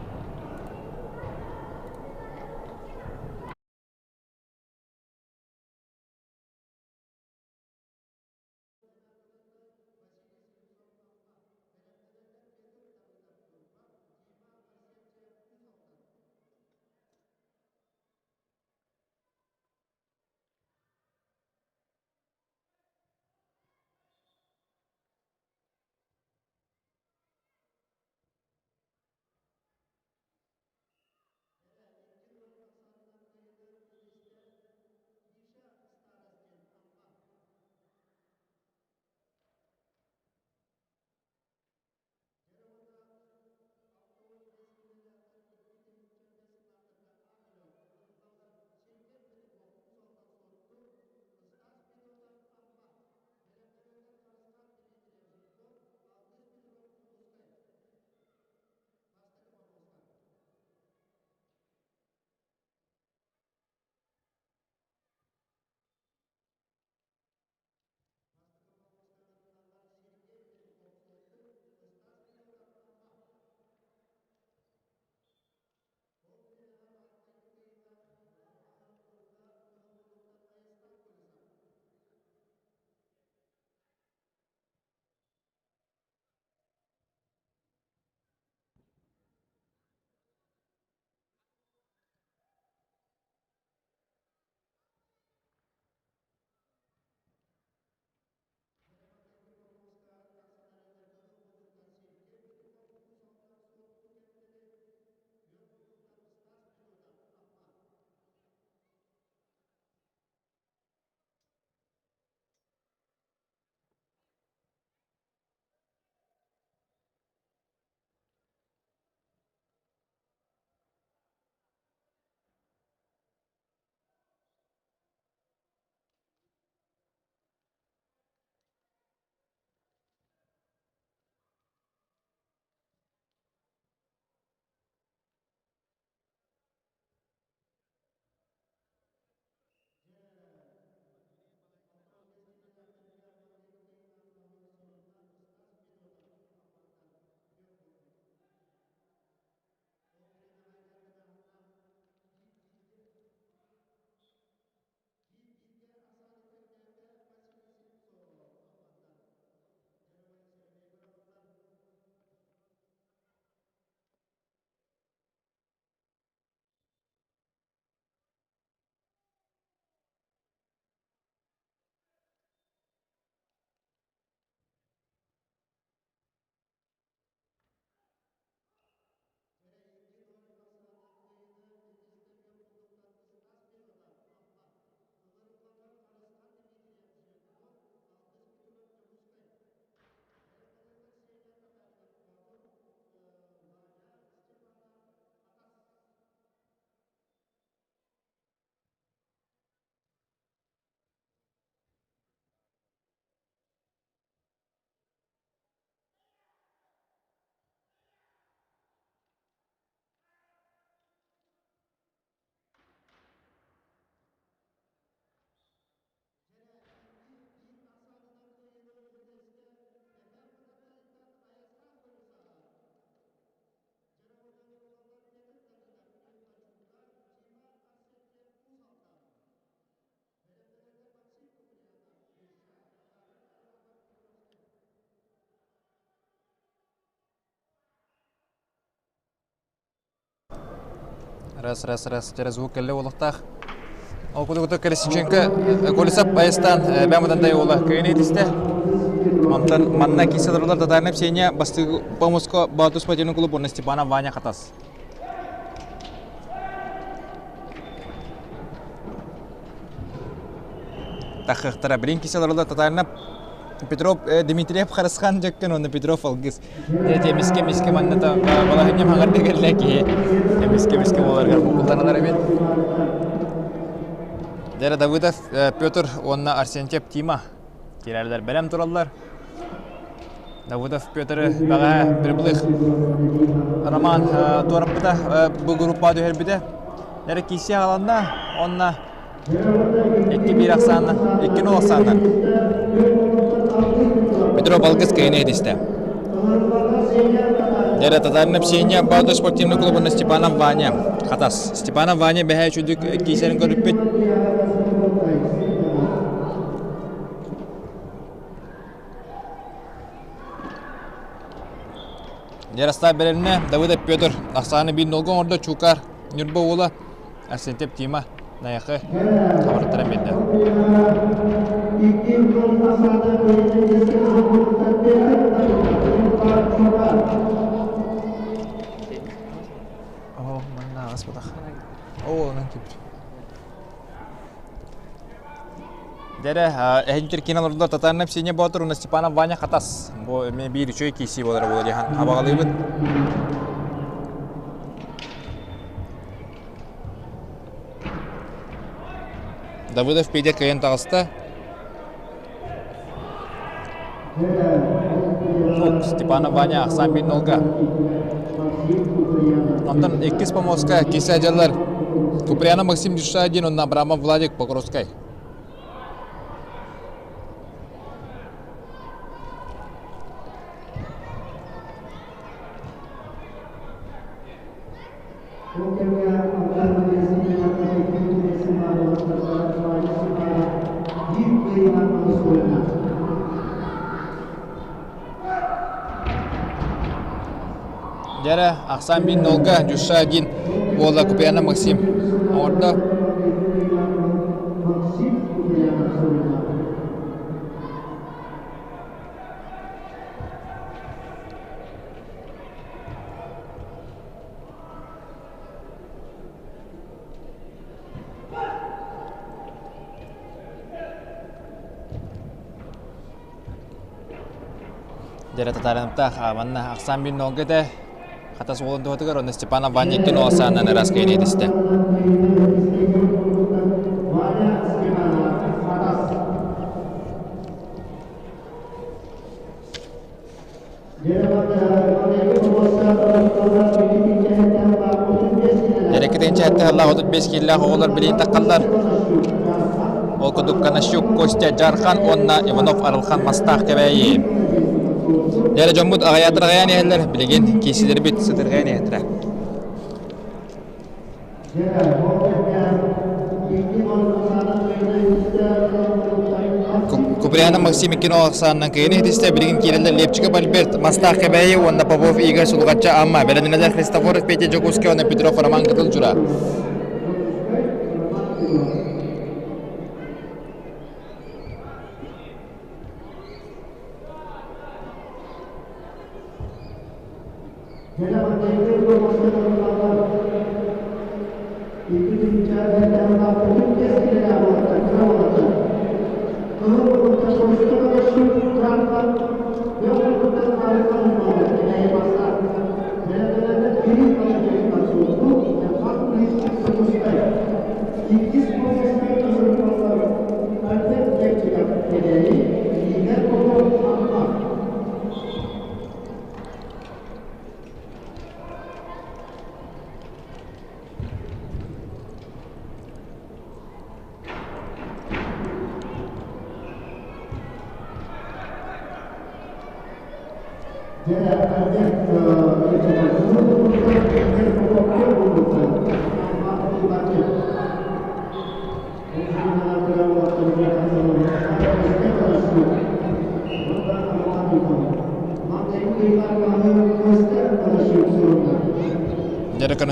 Раз, раз, раз, через звук кэллэ буолуохтаах. Ол курдук Колесниченко Колесов айыстаан бэм уола кыайын этистэ. Онтон манна киирсэ олороллор Татарина Ксения бастыгы Помоско Боотур спортивный клуб уонна Степанов Ваня Хатас. Тахыахтара билин киирсэ олороллор Татарина Петров Дмитриев Харысхан дьөккөн уонна Петров Алгыс. Дьэ эмискэ эмискэ манна балаһынньам хаҥар кэллэ киһи эмискэ эмискэ буоларыгар буккулланар эбит. Дьэ Давыдов Петр уонна Арсентьев Тима киирэллэр бэлэм тураллар. Давыдов Петры бэҕэһээ Прибылых Роман туораппыта бу группаҕа түһэрбитэ. Эрэ киирсии аҕаланна уонна 2-1 ахсаанна, 2-0 ахсаанна. Петров Алгыс кыайыны этистэ. Дьэрэ Татарина Псения Баатыр спортивный клубун Степанов Ваня Хатас. Степанов Ваня бэһээ үчүдүк киисэрин көрүппүт. Ярослав бэрэлинэ Давыдов Петр ахсааны биир нолго оҥордо Чуукаар Ньурба уола Арсентьев Тима Найахы хабарыттаран биэрдэ. Оо, манна ааспатах. Оо, онон киирбит. Дьэрэ, эһинтир киин олордо Татарнап Синя Боотур уонна Степанов Ваня Хатас. Бу эмиэ биир үчүгэй киирсии буолара буолуо диэн абаҕалыыбыт. Давыдов Петя кыайан таҕыста. Степанов Ваня ахсаан биир нолга. Онтон иккис помоска кисе дьаллар Куприянов Максим Дюшадин уонна Абрамов Владик Покровскай. Ол кэмҥэ Алдан Магазиннарга күн Ваня Степанов биир кыайыылаах суруйда. Дьэрэ, ахсаан биир нолга Дюша один уола Куприянов Максим оҥордо. Максим Куприянов суруйда. Дьэрэ татаарынаптаах манна ахсаан биир нолга этэ. Хатас уолун туһатыгар онно Степанов Ваня икки нол саанан ыраас кэйни этистэ. Ваня Степанов, Хатас. Эрэкитинчэ аттыһаллаах 35 киилээх оҕолор билиин таххаллар. Ол курдук Конощук Костя Дьархан уонна Иванов Арылхан Мастаах Кэбээйи. Дьэрэ дьоммут аҕыйаатар аҕыйаан иһэллэр, билигин киисилэрбит сытырҕайан иһэллэрэ. Куприянов Максим кино ахсаанынан кыайан иһитистэ билигин киирэллэр Лепчиков Альберт, Мастаах Кэбээйи уонна Попов Игорь Сулҕачча Амма, бэлэмнэнэллэр Христофоров Петя Дьокуускай уонна Петров Роман Кытыл Чура.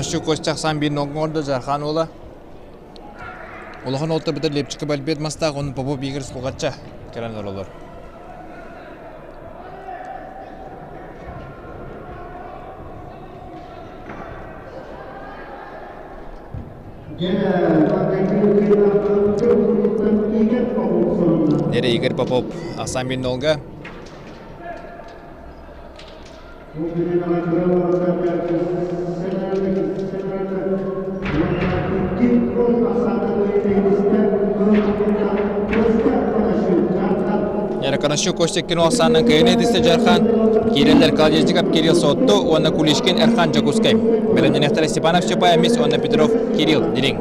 Конощук Костя ахсаан биир оҥордо Жархан уола. Улахан уолтар бытар Лепчика Бальбет мастаах, онно Попов Игорь Сулҕачча кэлэн олороллор. Нерэ Игорь Попов ахсаан биир нолга. Яраканащу Костя кино ахсаанынан кыайын этистэ Дьархан, киирэллэр Колодезников Кирилл Сотту уонна Кулишкин Эрхан Дьокуускай. Бэлэмнэнэхтэрэ Степанов Степа Эмис уонна Петров Кирилл Дириҥ.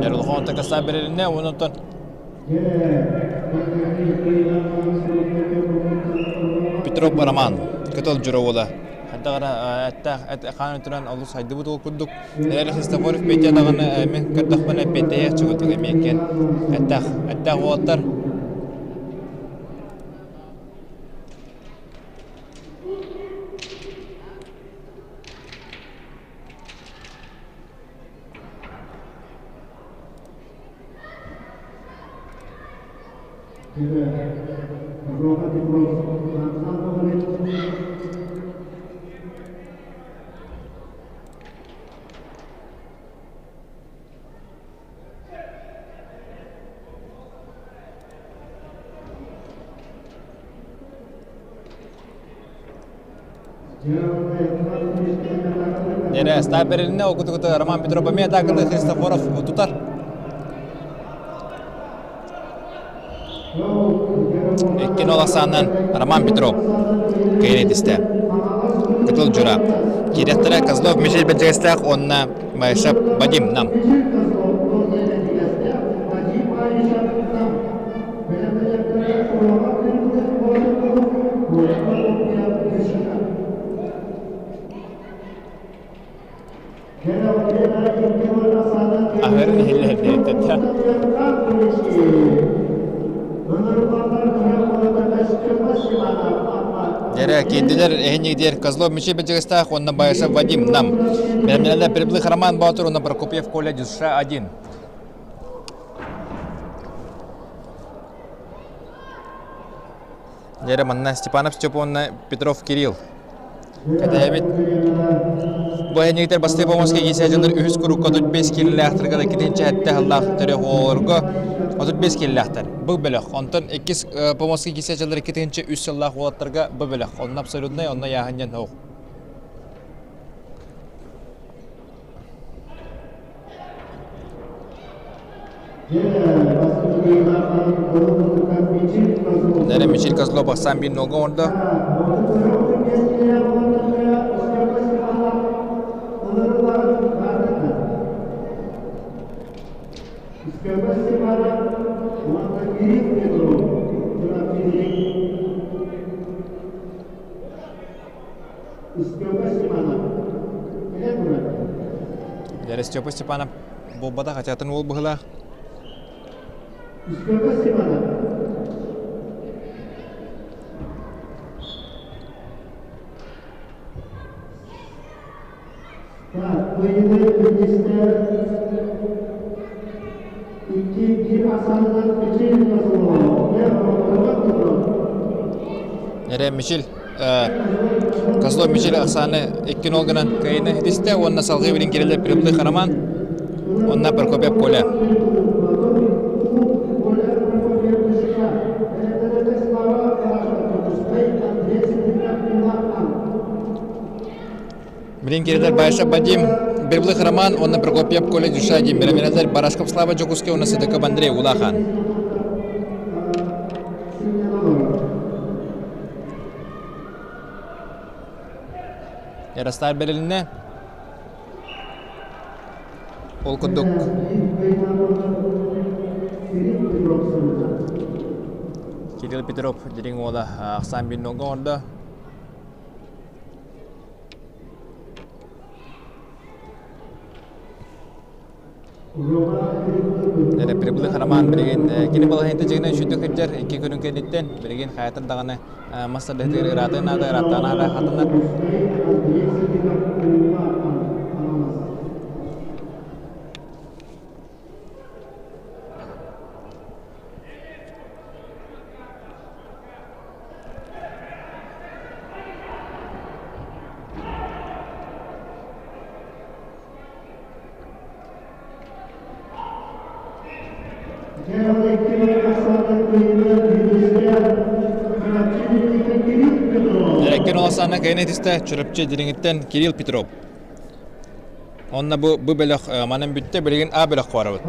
Эрулхон такаса берилинне, онтон Петров Роман, Кытыл Дьура Хайдах эрэ хаан өттүнэн олус хайдыбыт ол курдук. Эрэл Христофоров Петя даҕаны мин көрдөхпүнэ Петя чугутук эмиэ эттээх эттээх уолаттар. Дьэрэ, снайперинне окутугута Роман Петров эмиэ атаакалыы Христофоров тутар. Иккин ол ахсаанынан Роман Петров кыайан этистэ. Кытыл Дьура. Киирэхтэрэ Козлов Мишель Бэрдьигэстээх уонна Маишап Вадим Нам. Аһарын иһиллэһэрдээттэ. Дьэрэ, киирдилэр эһиннигдиэр Козлов Мичи Бэдьигэстээх уонна Баишев Вадим Нам. Бэлэмнэнэллэр Приблых Роман Боотур уонна Прокопьев Коля Дюша 1. Дьэрэ, манна Степанов Степа уонна Петров Кирилл. Кэтэһэбит. Бу эһиннигитэр бастыы помоска киисээдьэлэр үһүс курукка 35 киилэлээхтэргэ да иккитинчи сэттэ сыллаах төрөх оҕолорго 35 киилэлээхтэр. Бу бөлөх. Онтон иккис помоска киисээдьэлэр 2-3 сыллаах уолаттарга бу бөлөх. Онно абсолютнай, онно яаһын диэн суох. Нэрэ Мичил Козлов ахсаан биир нолга оҥордо. Дьэрэ Степа Степанов буолбатах, атын уол быһыылаах. Эрэ Мичил Козлов Мичил ахсааны 2-0 гынан кыайыыны ситистэ уонна салгыы билин кирилэ Прибылых Роман уонна Прокопьев Коля. Билин кирилэр Байша Вадим, Прибылых Роман уонна Прокопьев Коля Дюша диэн бирэминэлэр Барашков Слава Дьокуускай уонна Сыдыков Андрей Улахан. Яростар бэрилиннэ. Ол курдук Кирилл Петров дириҥ уола ахсаан биир оҥордо. Эрэ Прибылых Роман билигин кини балаһыанньата дьиҥинэн үчүгдүк сылдьар икки күнүн кэнниттэн билигин хайатын даҕаны мас тардыһытыгар ыраатыан наада ырааттаҕына аһара хатанар. Эркин Олосаана кэйнэ тистэ Чурапчы дириҥиттэн Кирилл Петров. Онно бу бу бөлөх манан бүттэ билигин А бөлөх барабыт.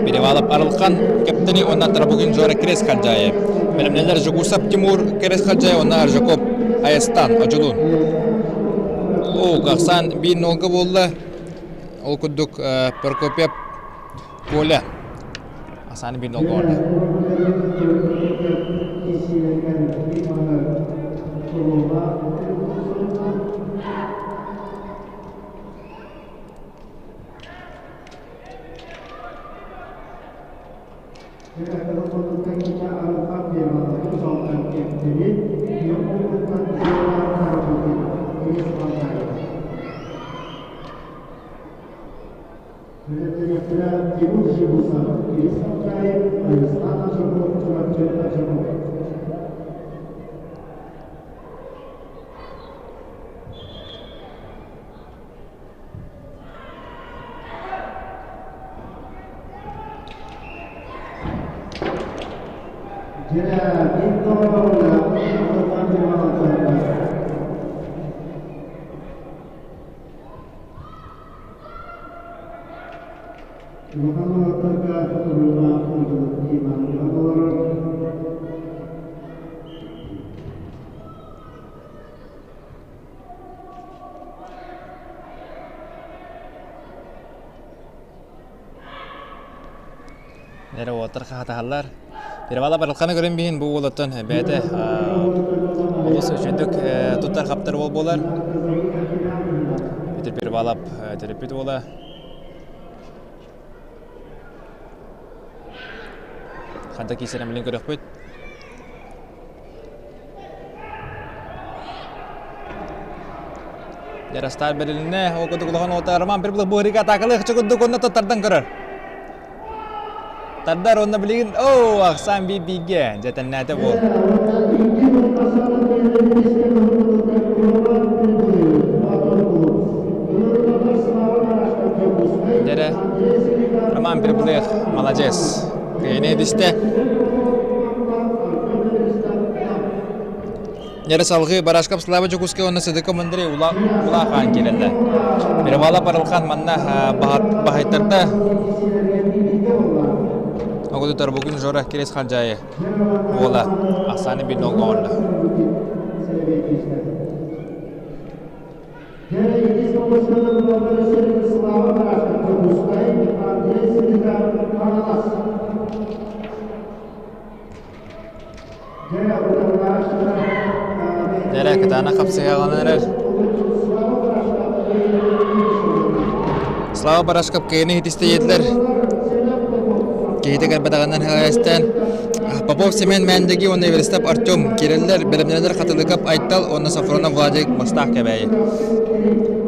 Перевалов Арылхан кэптэни уонна Тарабугин Жора Крест Хальдьаайы. Бэлэмнэлэр Жугусап Тимур Крест Хальдьаайы уонна Аржаков Айастан Одьулуун. Оо, Гахсан биир нолга буолла. Ол курдук Прокопьев Коля Асаны биир нолга орда. Эрэ уолаттар хаһатаһаллар. Перевала барылханы көрөн биһин бу уолаттан бэйэтэ олус үчүгдүк туттар-хаптар уол буолар. Петр Перевалов төрөппүт уола. Ханта киисэрэн билин көрөхпүт. Яростар бэрилиннэ, ол курдук улахан уота Роман Прибылых буһарыга атаакалыахча курдук онно тардан көрөр. Тардар онно билигин, оо, ахсаан биир бииргэ, дьэ тэннээтэ буол. Дэрэ, Роман Прибылых, молодец. Кыайыны дистэ. Нерэ салгыы Барашков Слава Дьокуускай уонна Сыдыков Андрей Улахан киирэллэр. Перевала Барылхан манна баһайтарда. Огудутар бүгүн Жора Кирес Ханжайы уола Ахсаны bir нолга оҥордо. Эрэ кытаанах хапсыһыаҕынан эрэр. Слава Барашков кыайыны иһитистэ диэтилэр. Киһитэ кэлбэтэҕинэн эстэн Попов Семен Мэндэги уонна Эверестов Артем киирэллэр, бэлэмнэнэллэр Хатылыкап Айтал уонна Сафронов Владик Мастаах Кэбээйи.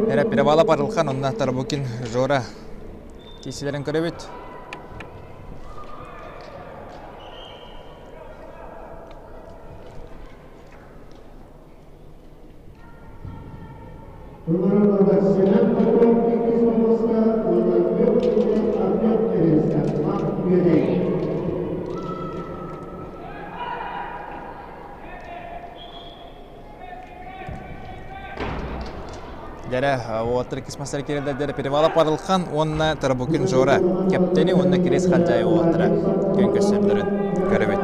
Эрэ Перевалов Арылхан уонна Тарбукин Жора киисилэрин көрөбүт. Ыҥырыллыбыт Попов иккис хомуска уонна күөх күнтэн Артем Эристэ Мах Үөдэй. Дьэрэ, уолаттар иккис мастар киирэллэр дьэрэ Перевалов Арылхан уонна Тарабукин Жора Кэптэни уонна Кирис Хадьаайы уолаттара күөн көрсөллөрүн көрөбүт.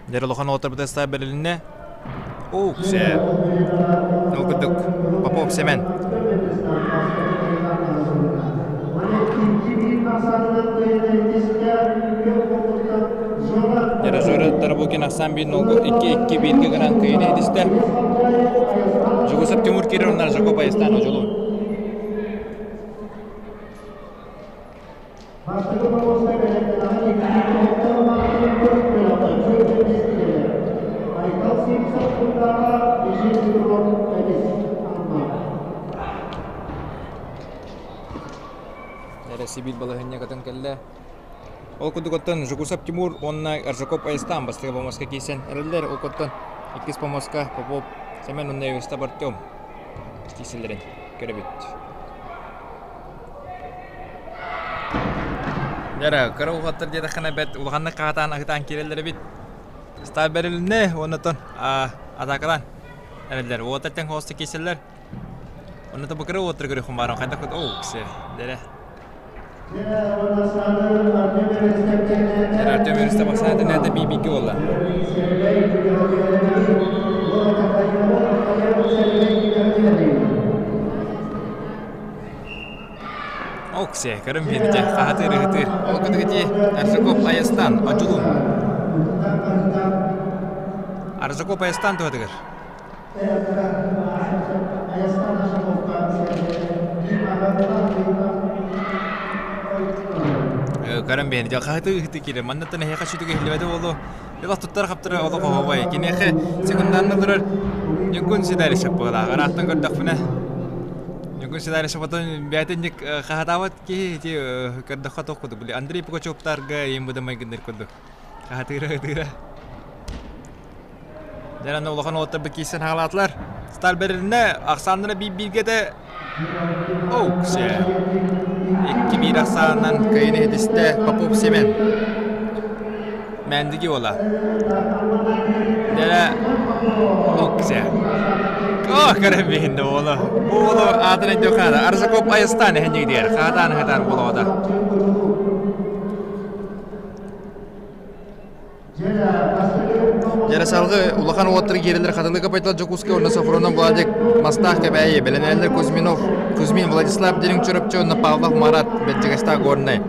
Дьэр улахан уолаттарбыт бэрилиннэ. Оуксе. Ол курдук Попов Семен. Дьэрэ Тарабукин ахсаан биир нолго 2-2 бииргэ гынан кыайыны иһитистэ. Жугусов Тимур киирэр оннар Жаков Айыстан Одьулуун. Бастакы боруоста бэлэмнэнэҕин икки маартан көрү Айтал Симсов Кутааҕа Ежи Петров Эмис Амма. Эрэ Сибиир балаһыанньа көтөн кэллэ. Ол курдук оттон Жукусов Тимур уонна Аржаков Айыстаан бастакы помоска киирсэн эрэллэр. Ол курдук иккис помоска Попов Семен уонна Евстап Артем киирсэллэрин көрөбүт. Дьэ, кыра уолаттар диэтэххинэ бэрт улаханнык хаатаан аһытаан киирэллэр эбит. Стар бэрилиннэ уонна оттон атаакалаан эрэллэр. Уолаттар тэҥ хоосто киирсэллэр. Онно бу кыра уолаттары көрүөххүн баарым хайдах оо ксе дэрэ. Артем Өрүстэ бахсаан тэнээтэ бии-бииргэ буолла. Оксе, көрөн биэрдэ, хаһатыыр ыһытыыр. Ол кытыгы дии, Аржаков Айастан, Одьулуун. Аржаков Айастан туһатыгар. Көрөн биэрдэ, хаһатыы ыһытыы киирэр. Маннаттан эһиэхэ сүтүгэ иһиллибэтэ буолуо. Илах туттар хаптара олох оһуобай. Киниэхэ секунданна турар Ньукун Сидаришев быһыылаах. Ыраахтан көрдөхпүнэ Ньукун Сидаришев отон бэйэтинник хаһатаабат киһи ити көрдөххө туох курдук били Андрей Пугачевтарга иин быда майгынныр курдук. Хаһатыыра ытыыра. Дьэ аны улахан уолаттарбыт киирсэн хаалаатылар. Сталь бэрилиннэ ахсааннара биир-бииргэ этэ Оуксе. 2-1 ахсаанынан кыайыны иһитистэ Попов Семен. Мэндиги уола. Дьэ Оуксе. О, көрөн биһинде уола. Бу уолу аатын өйдүөх хаада. Аржаков Айастан эһэнньиги диэр. Хаатаан хатаан буолуота. Дьэрэ улахан уоттар киирэллэр Хатылыга Пайтал Дьокуускай уонна Софронов Владик Мастаах Кэбээйи, бэлэнэллэр Кузьминов, Кузьмин Владислав Дириҥ Чурапчы уонна Павлов Марат Бэрдьигэстээх Горнай.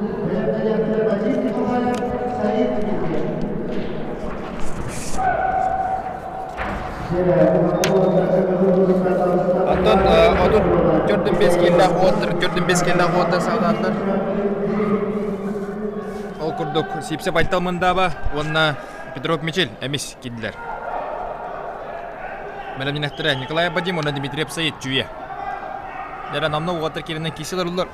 Оттон 34 кииллээх уоттар, 45 кииллээх уоттар саҕалаатылар. Ол курдук Сипсев Айтал Мындаба уонна Петров Мичил эмис киирдилэр. Бэлэмнэнэхтэрэ Николай Бадим уонна Дмитрий Псаид Чүүйэ. Дьэ, намна уолаттар киирэнэн киирсэ олоруллар.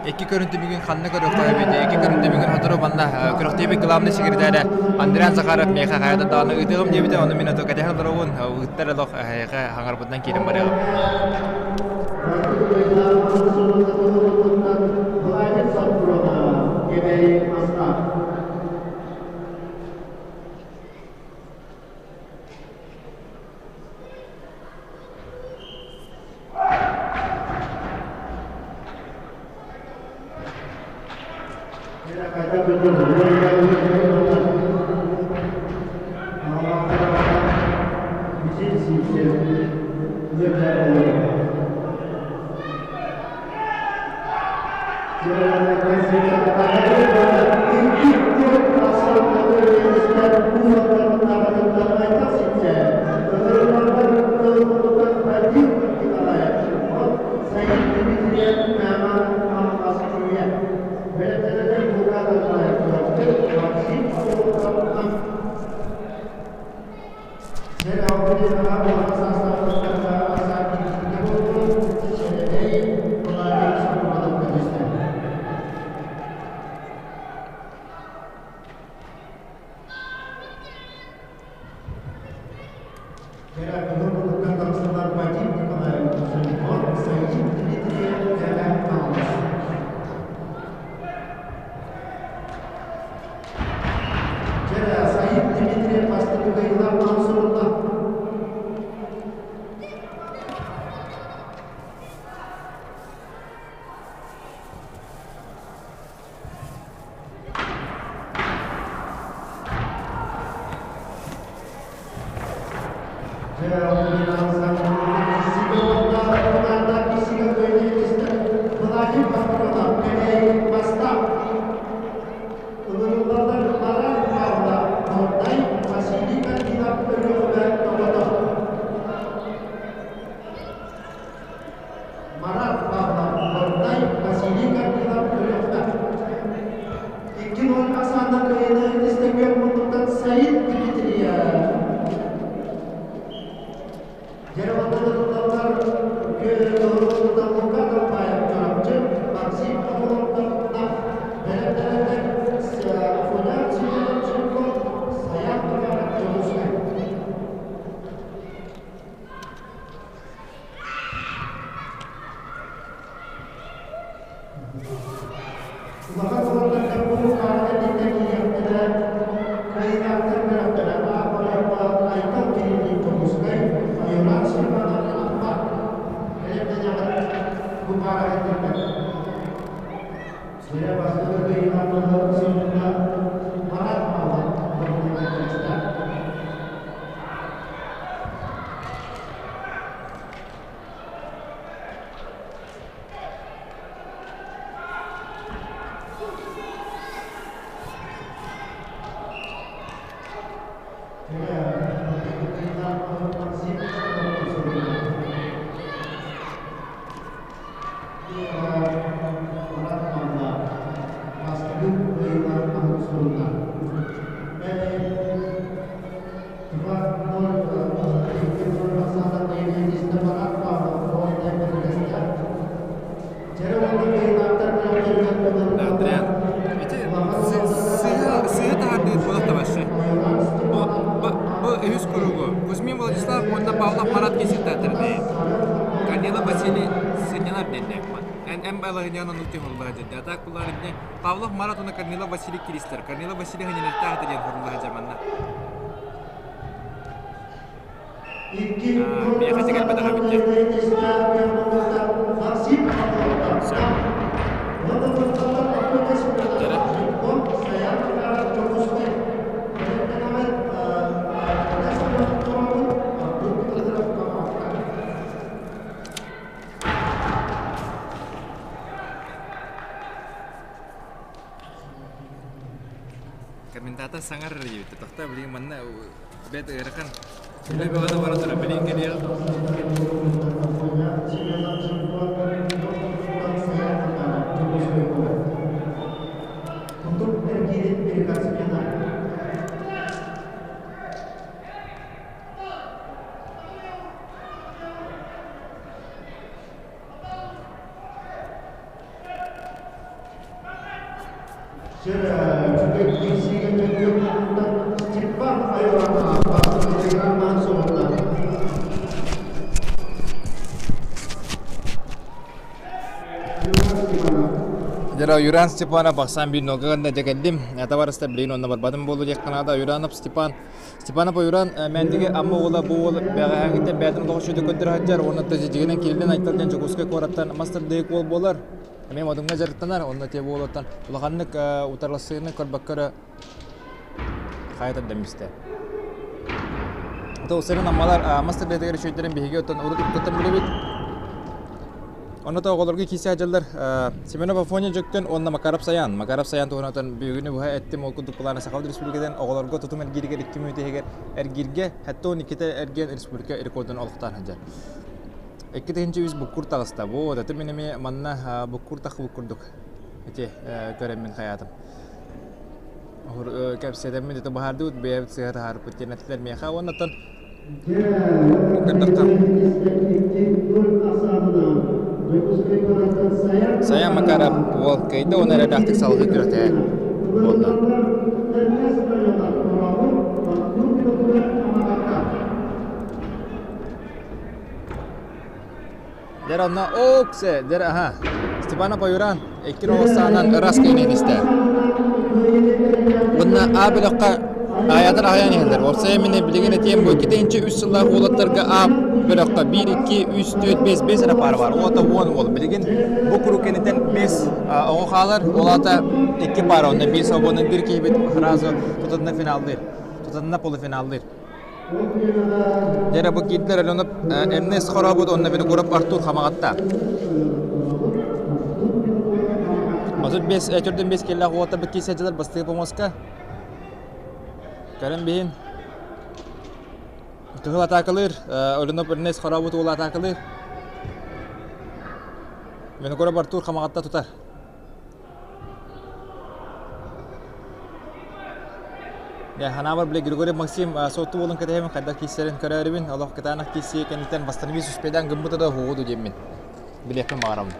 Икки көрүн түмүгүн ханна көрүөххэ эбит? Икки көрүн түмүгүн сотору манна күрэхтэһиибит главный секретаря Андриан Захаров миэхэ хайата даҕаны ыытыаҕым диэбитэ, ону мин ото кэтэһэн олоробун, ыыттар олох эһиэхэ хаҥарбытынан киирэн барыаҕым. Адриан, ити сыыһа таһардыыр буолуох табашы. Бу, бу, бу үһүс кругу Кузьмин Владислав уонна Павлов Марат кесиктаатырдыы. Корнилов Василий сынньанар диэннээхпин. Эн эн балаһыньан оннук тиһуллаһа дьэ. А так булар инне Павлов Марат уонна Корнилов Василий киристэр. Корнилов Василий ханьанаттаах диэн хуруллаһа дьэ манна. Миэхэ сигэлбэтэх эбит дьэ. Сөп. Дьэрэ. Комментатор саҥарар диэбитэ. Тохтоо билигин манна бэт ыарахан үлэ бөҕөтө бара турар. Билигин кэлиэҕим. Дьэ, Юран Степанов бахсан биир нолга гынна дьэ кэллим. Табаарыстар билигин онно барбатым буолуо диэххэ наада. Юранов Степан Степанов Ойуран Мэндиги Амма уола бу уол бэҕэһээҥиттэн бэйэтин олоҕо үчүгэйдик көрдөрө сылдьар уонна дьигинэн киирдин Айтал диэн Дьокуускай куораттан мас тардыһык уол буолар. Эмиэ Модуҥҥа дьарыктанар, онно те буолуоттан улаханнык утарылассыыны көрбөккө эрэ хайа тардан истэ. Ото усарын аммалар мас тардыһытыгар үчүгэйдэрин биһиги оттон урут уруккуттан билэбит. Онно оҕолорго киирсэ сылдьаллар Семенов Афоня Дьөктөн уонна Макаров Саян. Макаров Саян туһунан бүгүнү быһа эттим ол курдук былаана Саха Республикатын оҕолорго тутум эргииригэр 2 мүнүүтэ иһигэр эргииргэ 72 эргиэн республика рекордун олохтоон сылдьар. 2003 буккур таҕыста. Бу это мин эмиэ манна буккур тахыбыт курдук ити көрөммүн хайаатым. Кэпсэтэммин это баһаардыбыт бэйэбит сыһа таһаарбыт диэн этилэр миэхэ уонна оттон Сайа Макаров уол кыайда уонна эрэлээхтик салгыы күрэхтэһэр буолла. Дэр онно оксе дэр аха Степана Паюран икки саанан ыраас кэйнэн истэ. Уонна А бөлөххө аайатар аҕыйаан иһэллэр. Уопсайа мин билигин этиэм бу 2-3 сыллаах уолаттарга А бөлөххө 1, 2, 3, 4, 5, 5 эрэ паара баар. Уота 10 уол. Билигин бу куруук кэнниттэн 5 оҕо хаалар. Ол аата 2 паара. Онно 1 свободный бір киһибит сразу тутатына финаллыыр. Тутатына полуфиналлыыр. Дьэ бу киирдилэр Аленов Эрнест Хорообут уонна Винокуров Артур Хамаҕатта. 35 45 киллээх уота киирсээччилэр бастакы помоска. Көрөн биһин. Кыһыл атаакалыыр, Оленов Эрнест Хорообут уола атаакалыыр. Винокуров Артур Хамаҕатта тутар. Дьэ, ханаабар били Григорий Максим суотту буолан кэтэһэбин, хайдах киирсэрин көрөөрүбүн, олох кытаанах киирсии кэнниттэн бастакы үспэдээн гыммыта да уһугу ду диэммин билиэхпин баҕарабын.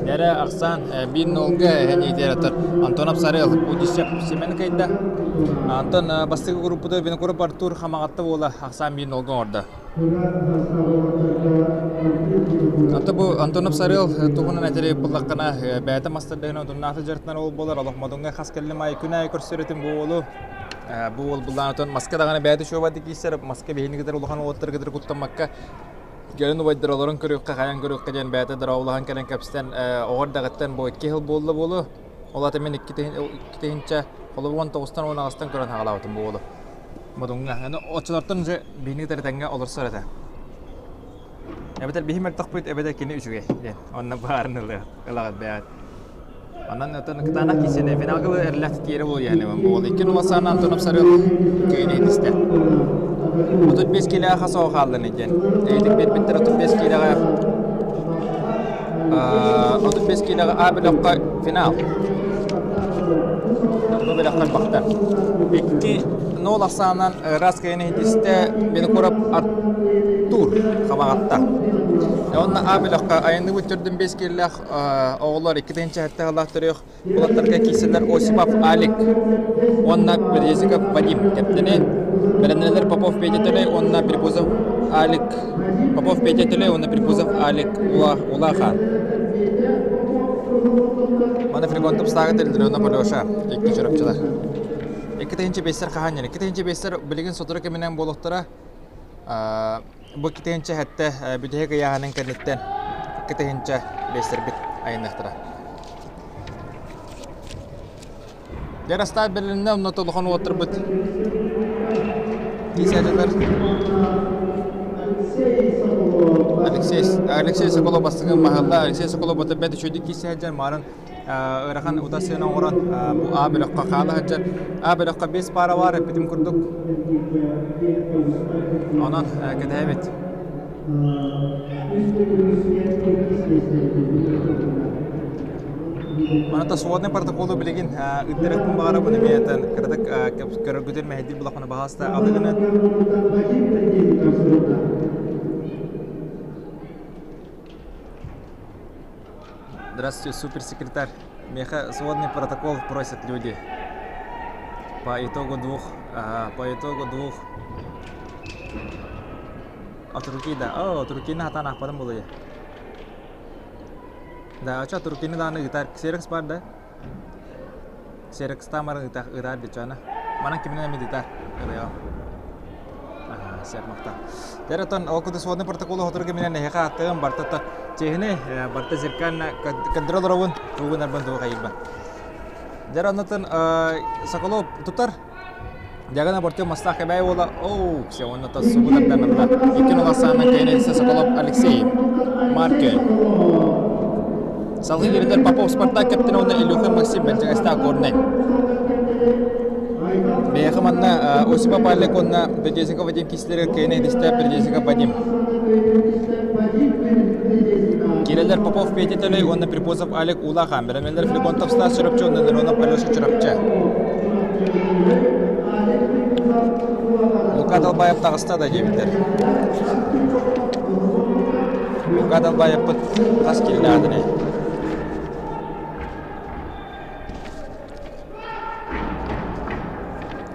Дьэрэ ахсаан биир нолга эһэн иитэр Антонов Сарыал Удищев Семен кыайда. Антон бастакы группата Винокуров Артур Хамаҕатта буола ахсаан биир нолга оҥордо. Антон бу Антонов Сарыал туһунан этери буллаххына бэйэтэ мастардаһына утумнаахты дьарыктанар ол буолар олох модуҥҥа хас кэллим аайы күн аайы көрсөр этим бу уолу. Бу уол буллаан отон маска даҕаны бэйэтэ шоубады киирсэр маска биһини кытары улахан уолаттары кытары куттаммакка Кэлин убайдар олорон көрүөххэ, хайан көрүөххэ диэн бэйэтэ дорооболоһон кэлэн кэпсэтэн, оҕо эрдэҕиттэн бу 2 сыл буолла буолуо. Ол аата мин 2 тыһыынча холобур 19-тан 18-тан көрөн хаалаабытым бу уолу. Модуҥҥа. Аны оччолортон уже биһини кытары тэҥҥэ олорсор этэ. Эбэтэр биһи мөлтөхпүт, эбэтэр кини үчүгэй диэн. Онно баарын ылыа, ылаҕыт бэйэҕит. Онон отон кытаанах киирсиини финалга эрлээх тиэрэ буолуйааны буол. Икки нула саана Антонов Сарыал кыайыыны итистэ. 35 киилэҕэ хас оҕо хааллын диэн. Эйдик биэрбиттэр 35 киилэҕэ 35 киилэҕэ А бөлөххө финал. Бу бөлөхтөр бахтар. 2-0 ахсаанынан ыраас кыайыыны итистэ Винокуров Артур Хамаҕатта. Онно А бөлөххө айанныбыт төрдүн 5 киилээх оҕолор 2 тыһыынча сыллаах төрүөх уолаттарга киирсэллэр Осипов Алик уонна Березиков Вадим кэптэни бэлэмнэнэллэр Попов Петя Төлөй уонна Припузов Алик Попов Петя Төлөй уонна Припузов Алик Улахан. Маны Фригонтов сааҕы тэрилдэр уонна Полеша икки чурапчылар. 2 тыһыынча биэстэр хаһан 2 тыһыынча биэстэр билигин сотору кэминэн буолуохтара. Бу 2007 бүтэһик ыйааһынын кэнниттэн 2005-тэрбит айанныахтара. Дьэ, бэрилиннэ, онно улахан уоттарбыт киисээдилэр. Алексей Алексей Соколов бастыҥы маһылла. Алексей Соколов бэт үчүгэйдик киисээдьэр маарын ыарахан утасыаны оҥорон бу А бөлөххө хаала сылдьар. А бөлөххө 5 паара баар эппитим курдук. Онон кэтэһэбит. Манна сводный протоколу билигин ыттарыахпын баҕарабын эмиэ кыратык көрөргүтүн мэһэйдиир булахпына баһаалыста алыгынан. Здравствуйте, суперсекретарь. Меха сводный протокол просят люди. По итогу двух, ага, по итогу двух. От руки, да. О, от рукины хатан ахпадым булуя. Да, ача от рукины дааны ытар. Ксерокс бар да? Ксерокс тамарын ытар, ытар дичана. Манан киминен эми ытар. Ырыа. Сөп махтал. Тэр отон ол курдук сводный протоколу сотору кэминэн эһиэхэ ааттыгым барта чиэһинэй, барта зеркально контроль оробун, тугун арбан тугу хайырбан. Дьэр оннотон Соколов тутар. Дьагана Артем Мастаах Кэбээйи уола оу все уонна тас субудардан ылла. Иккин улассаанан кэйнэйсэ Соколов Алексей Маркель. Салгыы кирдэр Попов Спартак кэптин уонна Илюхин Максим Бэлдьэгэстээх Горнай. Бэйэхэ манна Осипа Павлик уонна Бердезников Вадим киселеригэр кэйнэ идистээх Бердезников Вадим. Киреллер Попов Петя Төлөй уонна Припозов Алик Улахан, Бэрэмэллэр Флегонтов Стас Чурапчы уонна Миронов Алеша Чурапчы. Лука Далбаев таҕыста да диэбиттэр. Лука Далбаевпыт хас киилээҕиний?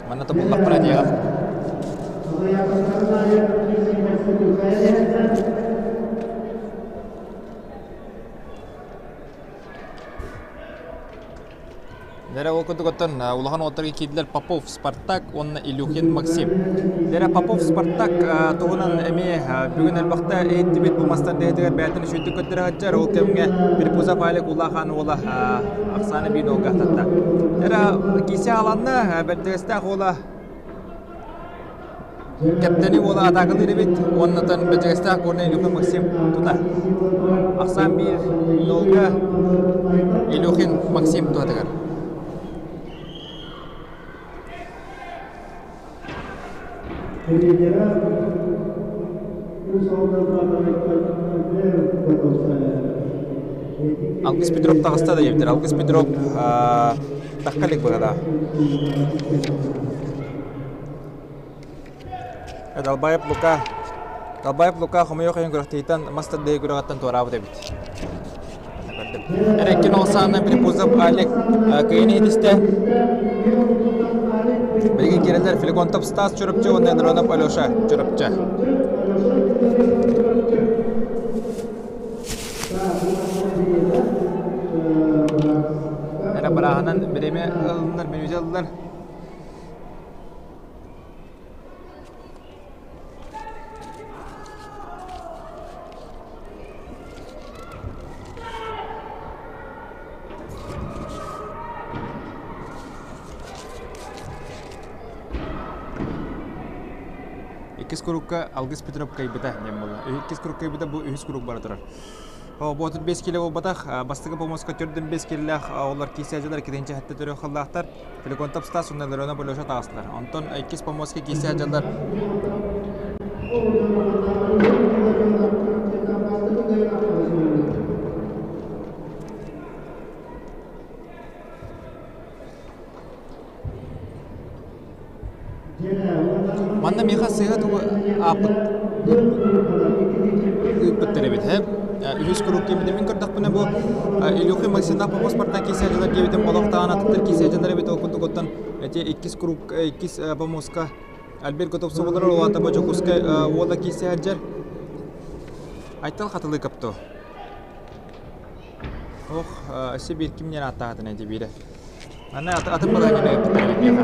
Манна тобуллахпына диэҕим. Дэрэ ол курдук оттон улахан уолаттарга киирдилэр Попов Спартак уонна Илюхин Максим. Дэрэ Попов Спартак туһунан эмиэ бүгүн элбэхтэ иһиттибит бу мастар дэһэтигэр бэйэтин үчүгэйдик көрдөрө сылдьар. Ол кэмҥэ Перепузов Алик улахан уола Оксана Бинолга татта. Дэрэ кисе аланна бэрдигэстээх уола Кэптэни уола атаакалыыр эбит уоннатан Бэдьэгэстээх Горнай Илюхин Максим тута. Ахсаан биир нолга Илюхин Максим туһатыгар. Алгыс Петров таҕыста да диэбиттэр. Алгыс Петров тахха илик быһыылаах. Далбаев Лука Далбаев Лука хомойуох иһин күрэхтэһииттэн мас тардыһыы күрэҕиттэн туораабыт эбит. Эреккин Олсаана Припузов Алик кыайыны иһитистэ. Билигин киирэллэр Филигонтов Стас Чурапчы уонна Миронов Алеша Чурапчы. Эрэ барааһынан бириэмэ ылыннар, мүнүүтэ ыллар. Иккис курукка Алгыс Петров кыайбыта диэн буолла. Иккис курук кыайбыта бу үһүс курук бара турар. Бу 35 кило буолбатах. Бастакы помоска 4-5 килилээх оҕолор киисээдьилэр иккитинчи хэттэ төрүөх халлаахтар. Филиконтов Стас уонна Ларионов Алеша таҕыстылар. Онтон иккис помоска киисээдьилэр Манна миэхэ сыыһа тугу ааппыт ыыппыттар эбит ээ. Үһүс куруук киирбитим мин көрдөхпүнэ бу Илюхи Максимов Попов Спартак киисээдьилэр диэбитим олохтоон атыттар киисээдьилэр эбит ол курдук оттон эти иккис куруук иккис помоска Альберт Готовцев олорор улаата бу Дьокуускай уола киисээдьэр Айтал Хатылыков то Ох, өссө биир ким диэн ааттаатын эти биирэ. Аны атын балаһыанньаны ыыппыттар эбит миэхэ.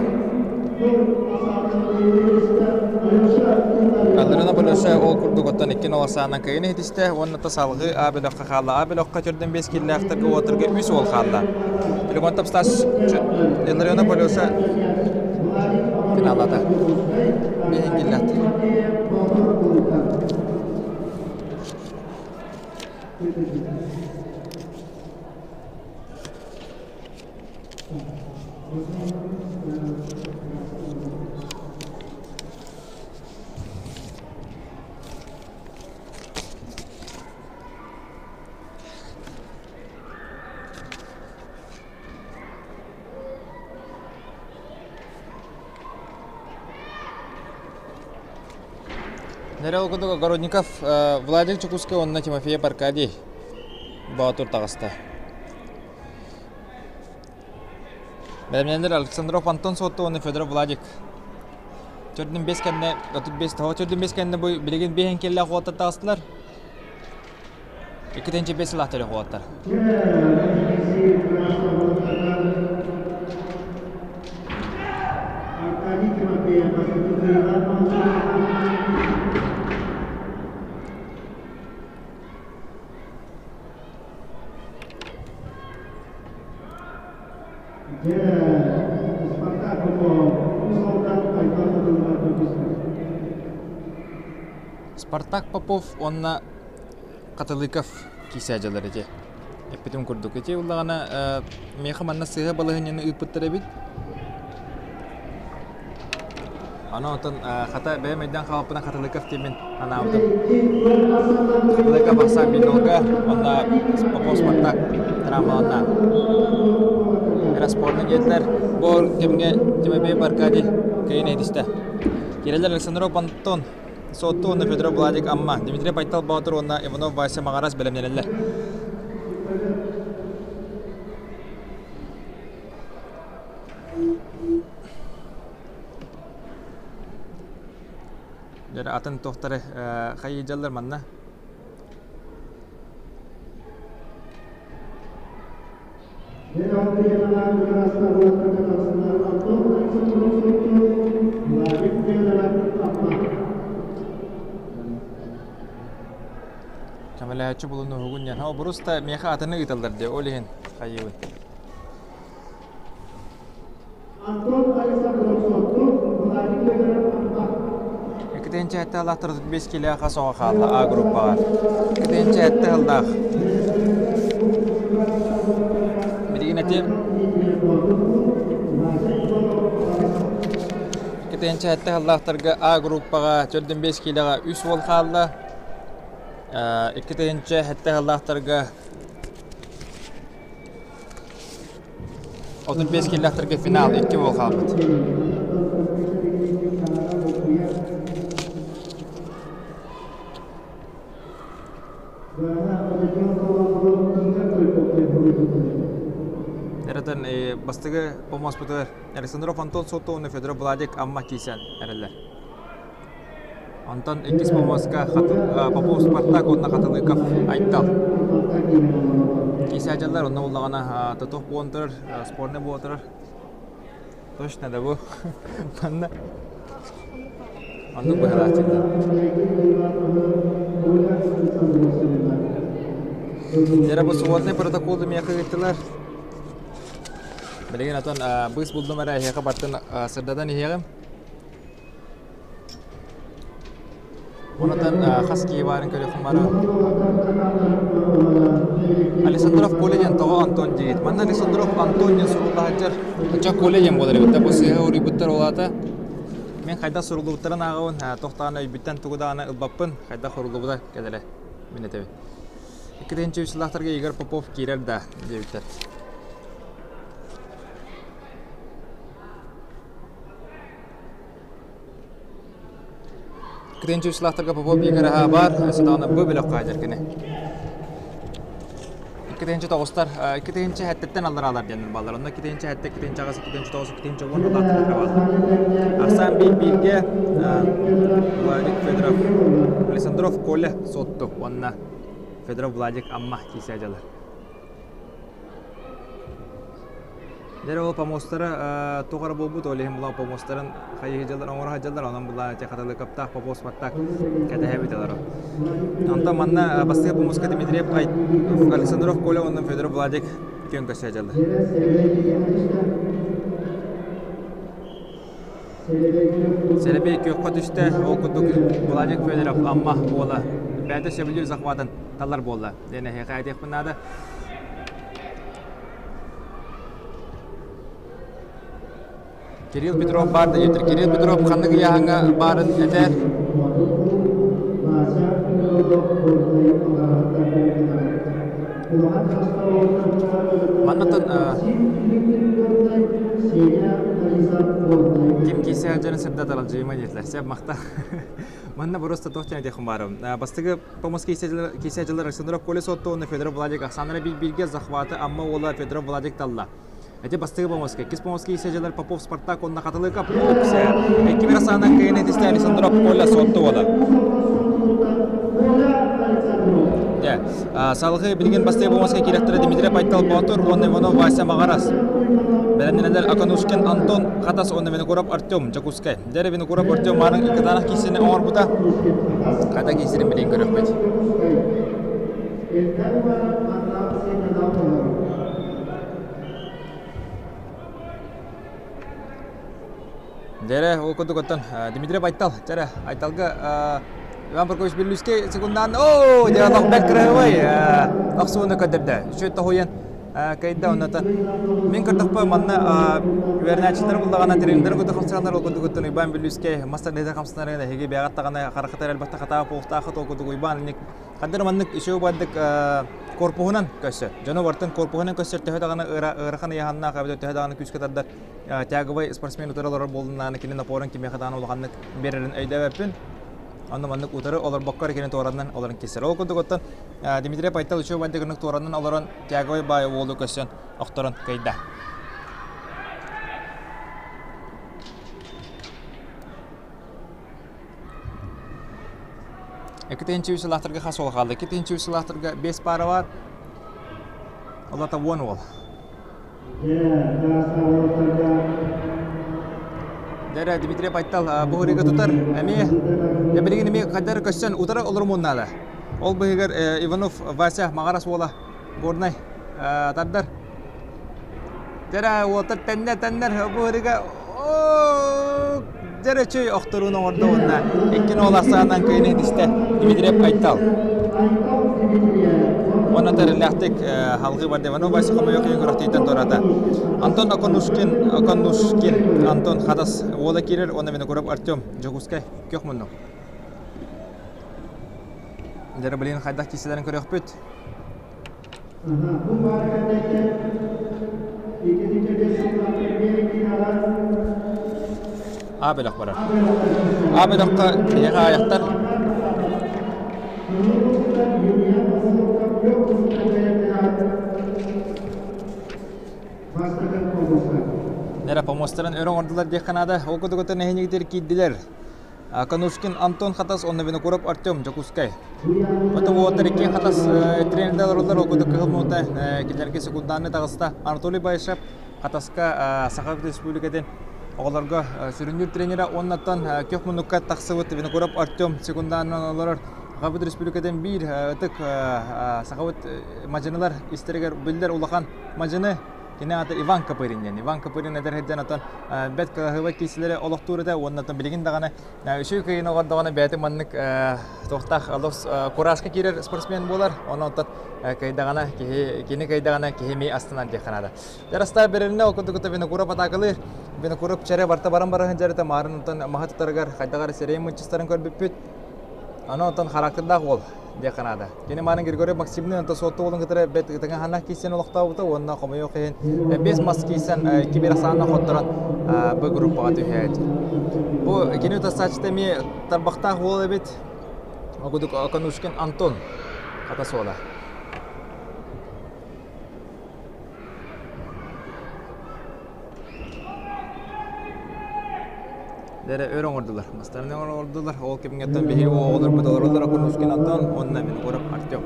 Алларына Полеса ол курдук оттон икки нолосаанан кыайын иһитистэ уонна та салгыы А бөлөххө хаалла. А бөлөххө төрдөн бес киллээхтэргэ уотарга үс уол хаалла. Телефон тапстас Иллариона Полеса финаллата. Бэһин киллэхтэр. Нэрэл курдук Огородников Владимир Чукускай уонна Тимофеев Аркадий Боотур таҕыста. Бэлэмнэнэр Александров Антон Суотту уонна Федоров Владик. Төрдүн бес кэннэ, 35 тоҕо төрдүн бес кэннэ бу билигин биэһин кэллээх уоттар таҕыстылар. Иккитинчи бес сылаах төрөх уоттар. Спартак Попов уонна Хатылыков киисээдьэлэр ити. Эппитим курдук. Ити ыллаҕына миэхэ манна сыыһа балаһыанньаны ыыппыттар эбит. Аны онтон хата бэйэм өйдөөн хаалбыппынан Хатылыков диэммин анаабытым. Хатылыков ахсаан биир уонна Попов Спартак травмаланна. Распорна диэтилэр. Бу кэмҥэ Тимофеев Аркадий кыайан иһитистэ. Кириллер Александров Антон Суотту уонна Федоров Владик Амма, Дмитрий Байтал Боотур уонна Иванов Вася Маҕарас бэлэмнэнэллэр. Дьэ атын туохтары хайыдьаллар манна? Көмөлөһөөччү булун уһугун диэн. Обурус да миэхэ атыны ыыталлар дии, ол иһин хайыыбын. Антон Александров Сотту, Владимир Федоров Амма. Иккитинчи сэттэ 35 килэ хас оҕо хаалла А группаҕа. Иккитинчи сэттэ сыллаах. Билигин эти Иккитинчи сэттэ сыллаахтарга А группаҕа 45 килэҕэ үс уол хаалла. Иккитинчи сэттэ сыллаахтарга 35 киллэхтэргэ финал икки буол хаалбыт. Эрэтэн бастакы помоспутугар Александров Антон Сотто уонна Федоров Владик Амма киирсэн эрэллэр. Онтон иккис помоска Попов Спартак уонна Хатылыков Айтал. Киисээдьэллэр онно буллаҕына тотох буолан турар, спорный буола турар. Точно да бу. Манна оннук быһалааччылар. Дьэ бу сводный протоколу миэхэ ыыттылар. Билигин отон быыс булдум эрэ эһиэхэ бартын сырдатан иһиэҕим. Онтон хас киһи баарын көрүөххүн баара. Александров Коля диэн тоҕо Антон диигит? Манна Александров Антон диэн сурулла сылдьар. Оччо Коля диэн буолар эбит да бу сыыһа уруйбуттар ол аата. Мин хайдах суруллубуттарын ааҕабын, туох даҕаны өйбүттэн тугу даҕаны ылбаппын, хайдах суруллубута кэлэрэ мин этэбин. Иккитинчи үс сыллаахтарга Игорь Попов киирэр да диэбиттэр. Кытын чувстволаахтарга Попов Игорь аһа баар, өссө бу бөлөххө сылдьар кини. Иккитинчи тоҕустар, иккитинчи сэттиттэн аллараалар диэн бааллар. Онно иккитинчи сэттэ, иккитинчи аҕыс, иккитинчи тоҕус, иккитинчи уон аллаахтар бааллар. Ахсаан биир бииргэ Владик Федоров, Александров Коля Сотту уонна Федоров Владик Амма киирсэ дьалар. Дьэ ол помостара туох эрэ буолбут, ол иһин була помостарын хайыы дьаллар оҥоро сылдьаллар, онон була ити хатылыкаптаах Попов Спартак кэтэһэбит олоро. Онтон манна бастакы помостка Дмитриев Александров Коля уонна Федоров Владик күөн көрсө дьаллар. Сэрэбиэй күөххэ түстэ, ол курдук Владик Федоров Амма уола бэйэтэ сөбүлүүр захватын талар буолла. Диэн эһиэхэ этиэхпин наада. Кирилл Петров баар да диэтэр. Кирилл Петров ханнык ыйааһыҥҥа баарын этэр. Маннаттан ким киирсэ сылдьарын сырдатар алдьыйыма диэтилэр. Сөп махта. Манна просто туох диэн этиэххин баарым. Бастакы Томас киирсээччилэр Александров Коля Сотто уонна Федоров Владик Оксана биир-бииргэ захваты Амма уола Федоров Владик талла. Эти бастакы помоска. Иккис помоска киирсээччилэр Попов Спартак уонна Хатылыка Попсе. Икки бір асаанан кыайан этистэ Александров Коля Сотто уола. Дьэ, салгыы билигин бастакы помоска киирэхтэрэ Дмитрий Байтал Боотур уонна Иванов Вася Маҕарас. Бэлэмнэнэллэр Аканушкин Антон Хатас уонна Винокуров Артем Дьокуускай. Дьэ, Винокуров Артем маарын кытаанах киирсини оҥорбута. Хата киирсэрин билигин көрүөхпүт. Дьэрэ, ол курдук оттон Дмитрий Байтал, дьэрэ, Айталга Иван Прокопьевич Беллүскэй секундаан оо дьэ олох бэрт кыраһыбай охсууну көрдөрдө. Үчүгэй тоһуйан кыайда оннотон мин көрдөхпө манна үөрэнээччилэр буллаҕына тренердэр кытта хамсаналар ол курдук Уйбаан Бүлүүскэй мастар лиһитэ хамсанарын эһиги бэйэҕит даҕаны хараххытыгар элбэхтэ хатаах буолуохтааххыт ол курдук Уйбаан инник ханна маннык үчүгэй бардык корпуһунан көрсөр дьону бартын корпуһунан көрсөр төһө даҕаны ыарахан ыйааһыннаах эбэтэр төһө даҕаны күүскэ тардар тяговай спортсмен утары олорор буоллуннаҕына кини напорын кимиэхэ даҕаны улаханнык биэрэрин өйдөөбөппүн Онно маннык утары олорбокко эрэ кини туоранан олорон киирсэр. Ол курдук оттон Дмитрий Пайтал үчүгэй бандык гыннык туоранан олорон тяговай баай уолу көрсөн охторон кыайда. Икки сылаахтарга хас уол хаалла? Икки сылаахтарга бес пара бар. Олата уон уол. Дэрэ Дмитрий Пайтал бу ырыга тутар эмиэ билигин эмиэ хайдары көссөн утары олорумун наада. Ол быһыгар Иванов Вася Маҕарас уола Горнай тардар. Дэрэ уолтар тэннэр тэннэр бу ырыга дьэрэ чүй охторуун оҥордо уонна иккин уол ахсаанынан кыайыны ситистэ Дмитриев Айтал. Уонна тэриллээхтик халҕыы барды Иванов Вася хомойуох иһин күрэхтииттэн туораата. Антон Оконушкин, Оконушкин Антон Хатас уола киирэр уонна Винокуров Артем Дьокуускай күөх муннук. Дьэ, билигин хайдах киирсэлэрин көрүөхпүт. Бу баар кэнниттэн А бөлөх барар. А бөлөххө биһиэхэ аҕыйахтар. Нера помостарын өрө оҥордулар диэххэ наада. Ол курдук нэһилиэгитигэр киирдилэр. Конушкин Антон Хатас уонна Винокуров Артем Дьокуускай. Ото уолаттар иккиэн Хатас тренердэ олороллор, ол курдук кыһыл муҥута кинилэргэ секундаанныы таҕыста. Анатолий Баишев Хатаска Саха Республикатын оҕолорго сүрүннүүр тренерэ уоннаттан күөх муннукка тахсыбыт Винокуров Артем секундаанынан олорор. Сахабыт Республикатын биир ытык сахабыт мадьынылар истэригэр биллэр улахан мадьыны Кини аата Иван Копырин диэн. Иван Копырин эдэр сылдьан отон бэрт кыраһыабай киисилэри олохтуур этэ уонна билигин даҕаны үчүгэй кыайыыны оҕордоҕуна бэйэтин маннык туохтаах олус кураска киирэр спортсмен буолар. Онон оттон кыайдаҕына киһи кини кыайдаҕына киһи эмиэ астынар диэххэ наада. Яростав берилинэ ол курдук Винокуров атаакалыыр. Винокуров чэрэ барта баран баран сылдьар маарын онтон маһы тутарыгар хайдах эрэ сирэйин мунчустарын көрбүппүт. Аны онтон характердаах уол диэххэ наада. Кини мааны Григорий Максимовны онто суотту уолун кытары бэт ытыҥаһаннах киирсэн олохтообута уонна хомойуох иһин бес мас киирсэн икки ахсаанна хотторон бу группаҕа түһээт. Бу кини утарсааччыта эмиэ тарбахтаах уол эбит. Огудук Оконушкин Антон хата суола. Дэрэ өр оҥордулар, мастарын оҥордулар. Ол кэмҥэттэн биһиги оҕолорбут олороллор Окунушкин Антон уонна Винокуров Артем.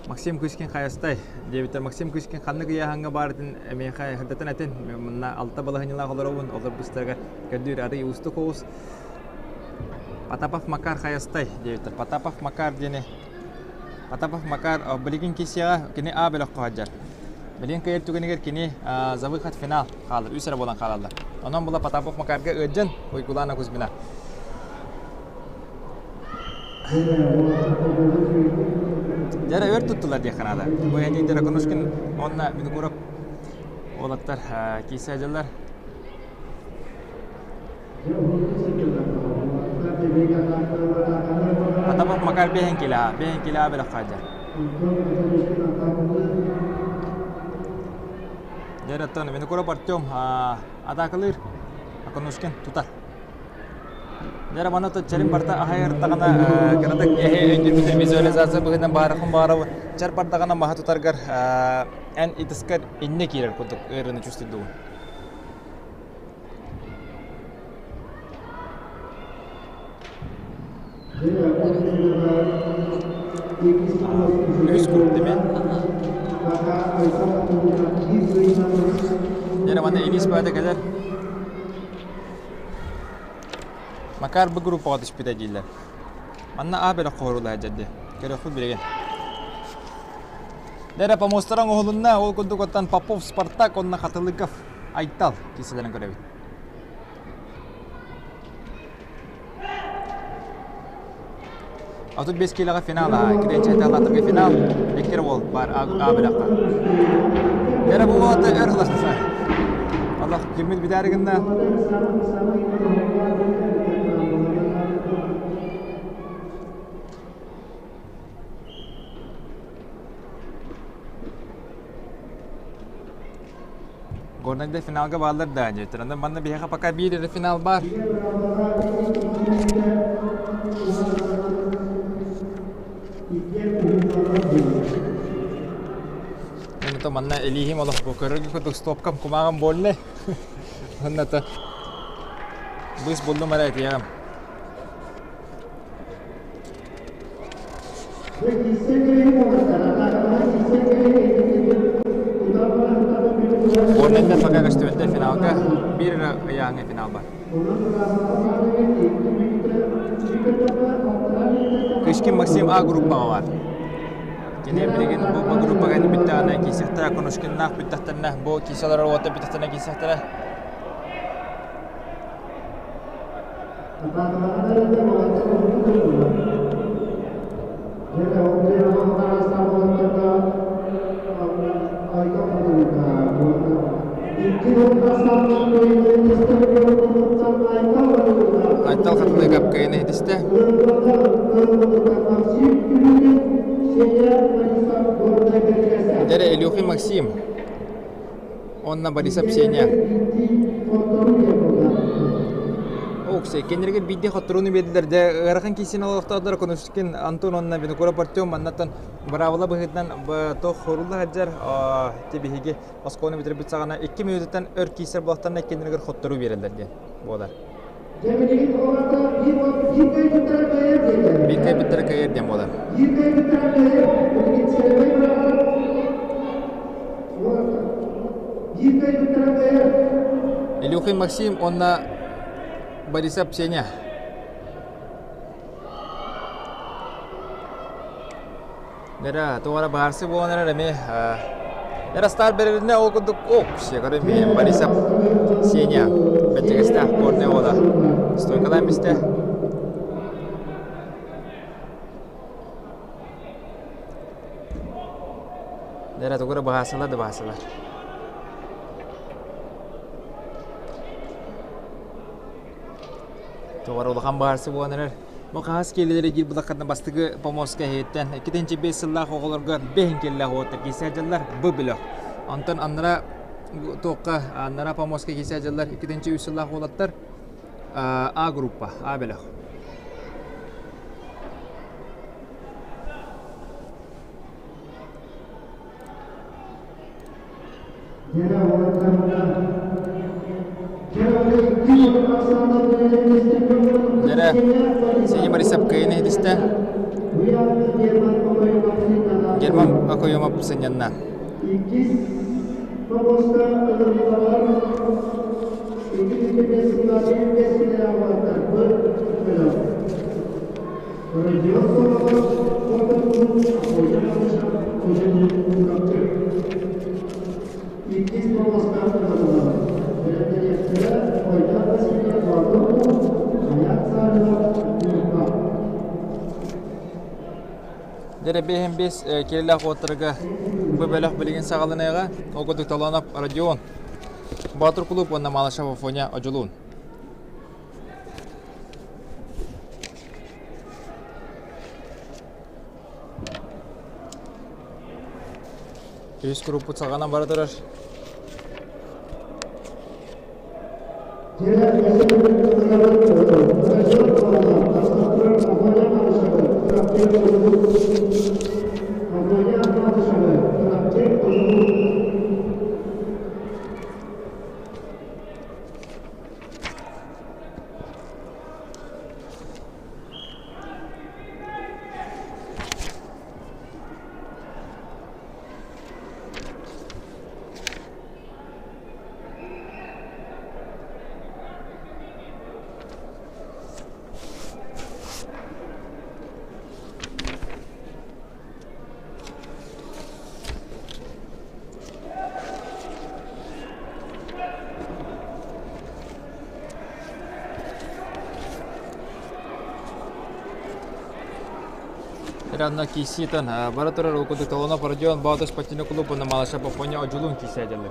Максим Кычкин хайастай диэбиттэр. Максим Кычкин ханнык ыйааһыҥҥа баарытын эмиэхэ сырдатан этин. Мунна алта балаһынньалаах олоробун, олор быстарыгар көрдүүр арый уустук оҕус. Потапов Макар хайастай диэбиттэр. Потапов Макар диэни Потапов Макар билигин киссиэҕэ кини А бөлөххө сылдьар. Билигин кыайар түгэнигэр кини за выход финал хаалар, үс эрэ буолан хаалаллар. Онон була Потапов Макарга ыалдьан Уйгулаана Кузьмина. Дьэ өр туттулар диэххэ наада. Бу Эдий Драгунушкин уонна Винокуров уолаттар киирсэ сылдьаллар. Потапов Макар бэһин килаа, бэһин килаа бөлөх хаалдьар. Дьэ, оттон Винокуров Артем атаакалыыр, Оконушкин тутар. Дьэ, манна чэрим барта аһайырдаҕына кыратык эһи өйдүүрбүтүн визуализация быһыытынан баарахын баарабы чэр бардаҕына маһы тутаргар эн итискэр иннэ киирэр курдук ыарыыны чувствуйдугун. Үс курдук дими. Дьэ, манна Илис баата кэлэр. Макар бу группаҕа түспүтэ дииллэр. Манна А бөлөх хоһуруулаһа дьэрди. Көрүөхпүт билигин. Дэрэ помостара оҥоһулунна, ол курдук оттон Попов Спартак уонна Хатылыков Айтал киирсэлэрин көрөбүт. 35 киилэҕэ финал аһа. Киренчэ талаатырга финал. Иккер уол бар А бөлөххө. Эрэ бу уолата өр ыласса. Аллах киммит бүтээри гынна. Горнайда финалга бааллар да, дьэ. Онон манна биһиэхэ пока биир эрэ финал баар. Онто манна илииһим олох бу көрөргө курдук стопкам кумааҕым буолла. Онно быыс буллум эрэ этиэҕим. Уонна пока көстүбэттэр финалга биир эрэ ыйааһыҥҥа финал бар. Кычкин Максим А группаҕа бар. Кини билигин бу группаҕа бүттэҕинэ киирсиэхтэрэ, Конушкиннаах бүттэхтэринэ бу киирсэ олорор уоттар бүттэхтэринэ киирсиэхтэрэ. Айтал Хатылыгап кыайан иһитистэ. Дэрэ Илюхин Максим Онно Борисов Сеня. Оксей, кинилэргэ биирдэ хотторууну биэрдилэр. Дьэ, ыарахан киисин олохтоохтор Конушкин Антон уонна Винокуров Артем маннаттан быраабыла быһыытынан туох хоруулла сылдьар. Ити биһиги оскуоланы бүтэрбит саҕана 2 мүнүүтэттэн өр киисэр буолтанна иккиннэригэр хотторуу биэрэллэр диэн буолар. Биир кыайбыттара кыайар диэн буолар. Илюхин Максим уонна Борисов Сеня. Нера, туора баарсы буолан эрэр эмиэ Нера стар берилинэ ол курдук ок сиэкөрү миин Борисов Сеня бэччэгэстээх горнай уола стойкалаан бистэ. Нера тугура баһаасылар да баһаасылар. Тугар улахан баарсы буолан эрэр. Бу хаһыс киэлилэри диир булаххатына бастакы помоска иһиттэн 2-5 сыллаах оҕолорго бэһин киэллээх уоттар киирсэ дьаллар бу бөлөх. Онтон аннара туохха аннара помоска киирсэ дьаллар 2-3 сыллаах уолаттар А группа, А бөлөх. Дьэрэ, Сеня Борисов кыайан иһитистэ. Герман Окоемов сынньанна. Дьэ биэһин биэс киэллээх уоттарга бу бөлөх билигин саҕаланыаҕа. Ол курдук Талонов Родион, Боотур кулууп уонна Малышев Афоня Одьулуун. Үс группут саҕанан бара турар. Ранна киисиитан бара турар ол курдук Толонов Родион Боотур спортивный клуб уонна Малышев Попоня Одьулуун киисээдэллэр.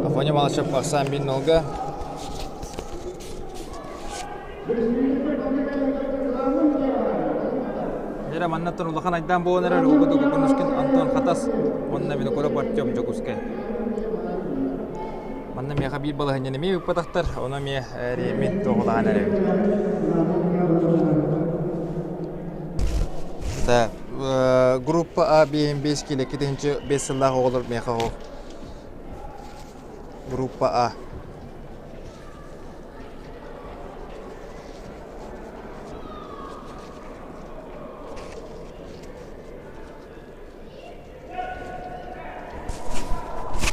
Афоня Малышев ахсаан биир нолга. Дьэ маннаттан улахан айдаан буолан эрэр Угуду Кукунушкин Антон Хатас уонна Винокуров Артем Дьокуускай. Манна миэхэ биир балаһынньаны эмиэ ыыппатахтар, ону эмиэ эриэммин туоһулаһан эрэбин. Да, группа А 55 кило 2 сыллаах оҕолор миэхэ оһох. Группа А.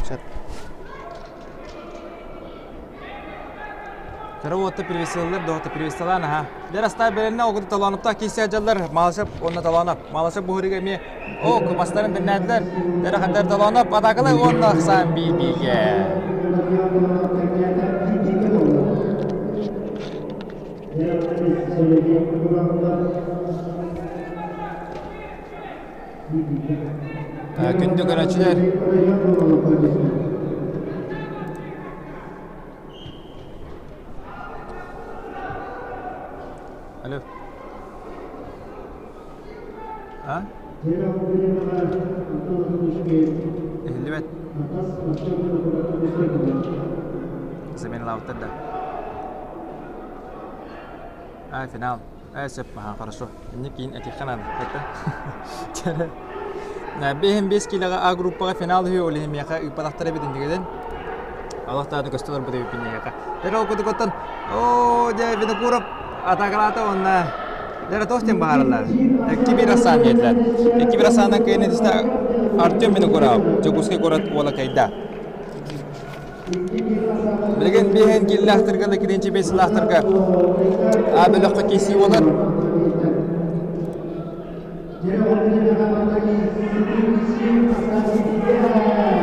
Сөп. Кыра уотта привесилылар да привесилаан аха. Дэр астаа бэрэннэ огуду талааныптаах киисэ дьаллар Малышев уонна Талаанап. Малышев буһуруга эмиэ о кумастарын тэннээтилэр. Дэр хандар Талаанап атакалай уонна ахсаан биир-бииргэ. Күндү көрөөччүлэр, Алло. А? Иһиллибэт. Заменилаабыттар да. А, финал. Э, сөп, аха, хорошо. Инник киин этиэххэ наада. Это. Бэһин бес килоҕа А группаҕа финал үһү, ол иһин миэхэ ыыппатахтар эбит иннигитин. Алахтааны көстө олорбут эбиппин эһиэхэ. Дьэ, ол кутукуттан, оо, дьэ, Винокуров атакалаата уонна дьэ, туох диэн баһаараллар. Икки биир ассаан диэтилэр. Икки биир ассаанан кыайан этистэ Артем Винокуров, Дьокуускай куорат уола кыайда. Билигин биэһин кииллээхтэргэ да киринчи бэйсилаахтарга А бөлөххө киирсии буолар.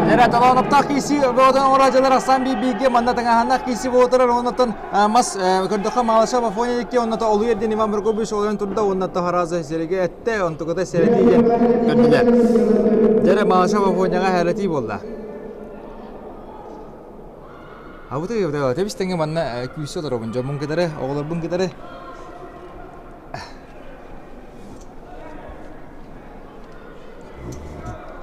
Эрэ талааныптаах киирсии бөҕөтөн оҥорооччулар ахсаан биир-бииргэ манна таҥаһаннаах киирсии буола турар оннуттан мас көрдөххө Малышев Афоня икки онното Олуйар диэн Иван Прокопьевич олорон турда уонна Таһараза сирэгэ эттэ онтуката сэрэтии диэн көрдүлэр. Дьэрэ Малышев Афоняҕа сэрэтии буолла. Абытай тэбис тэҥҥэ манна күүсэ олоробун дьоммун кытары, оҕолорбун кытары.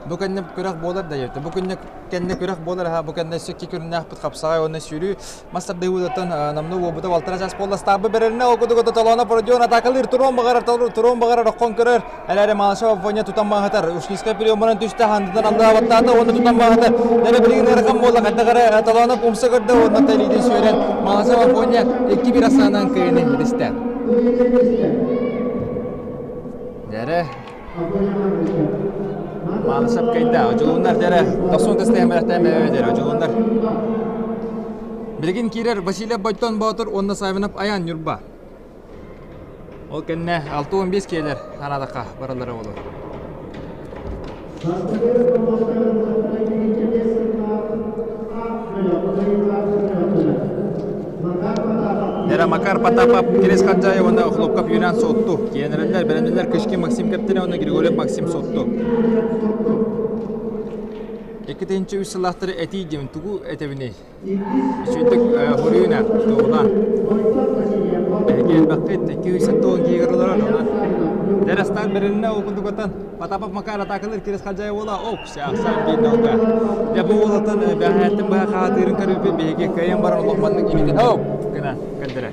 Бу кэннэ күрэх буолар да бу күннэ кэннэ күрэх буолар аха бу кэннэ өссө икки күннээхпит хапсаҕай уонна сүүрүү мас тардыһыытыттан намну уобута балтара час буолла стаабы бэрэринэ ол кудугата толооно Родион атакалыыр туруон баҕарар туруон баҕарар оххон көрөр Эрээри Малышев Афоня тутан бааһытар. Ушкинскай приемунан түстэ, хандытан аллаабаттаата уонна тутан бааһытар. Дэрэ билигин ыарахан буолла, хайдах эрэ Талонов умса көрдө уонна илиитин сүөрэн Малышев Афоня 2-1 асаанан кыайыны илистэ. Дэрэ Малышев кыйда. Одьулууннар дэрэ тохсун тестеһэн бэлэхтээн дэрэ одьулууннар. Билигин киирэр Василий Бойтон Боотур уонна Савинов Аян Ньурба. Ол кэннэ 65 киэлэр Канадака бараллара буолуо. Нера Макар Потапов, Кирис Хаджаев уонна Охлопков Юлиан Сотту. Киэнэрэллэр, бэлэмнэллэр Кышкин Максим Кэптинэ уонна Григорьев Максим Сотту. 2-3 сыллаахтары этии диэн тугу этэбиний? Үчүгэйдик хоруйуна туоһулаан. Эһиги элбэххит, 270 киһи олорор, онон Дэрастаан бэрилинэ ол курдук Потапов Макар атаакалыыр Кирис Хадьай уола ок, ахсаан биир нолга. Дьэ бу уолаттан бэҕэһээттэн быһа хаатыырын көрүүпүт биһиги кыайан баран олох маннык имитин оп гына көрдөрөр.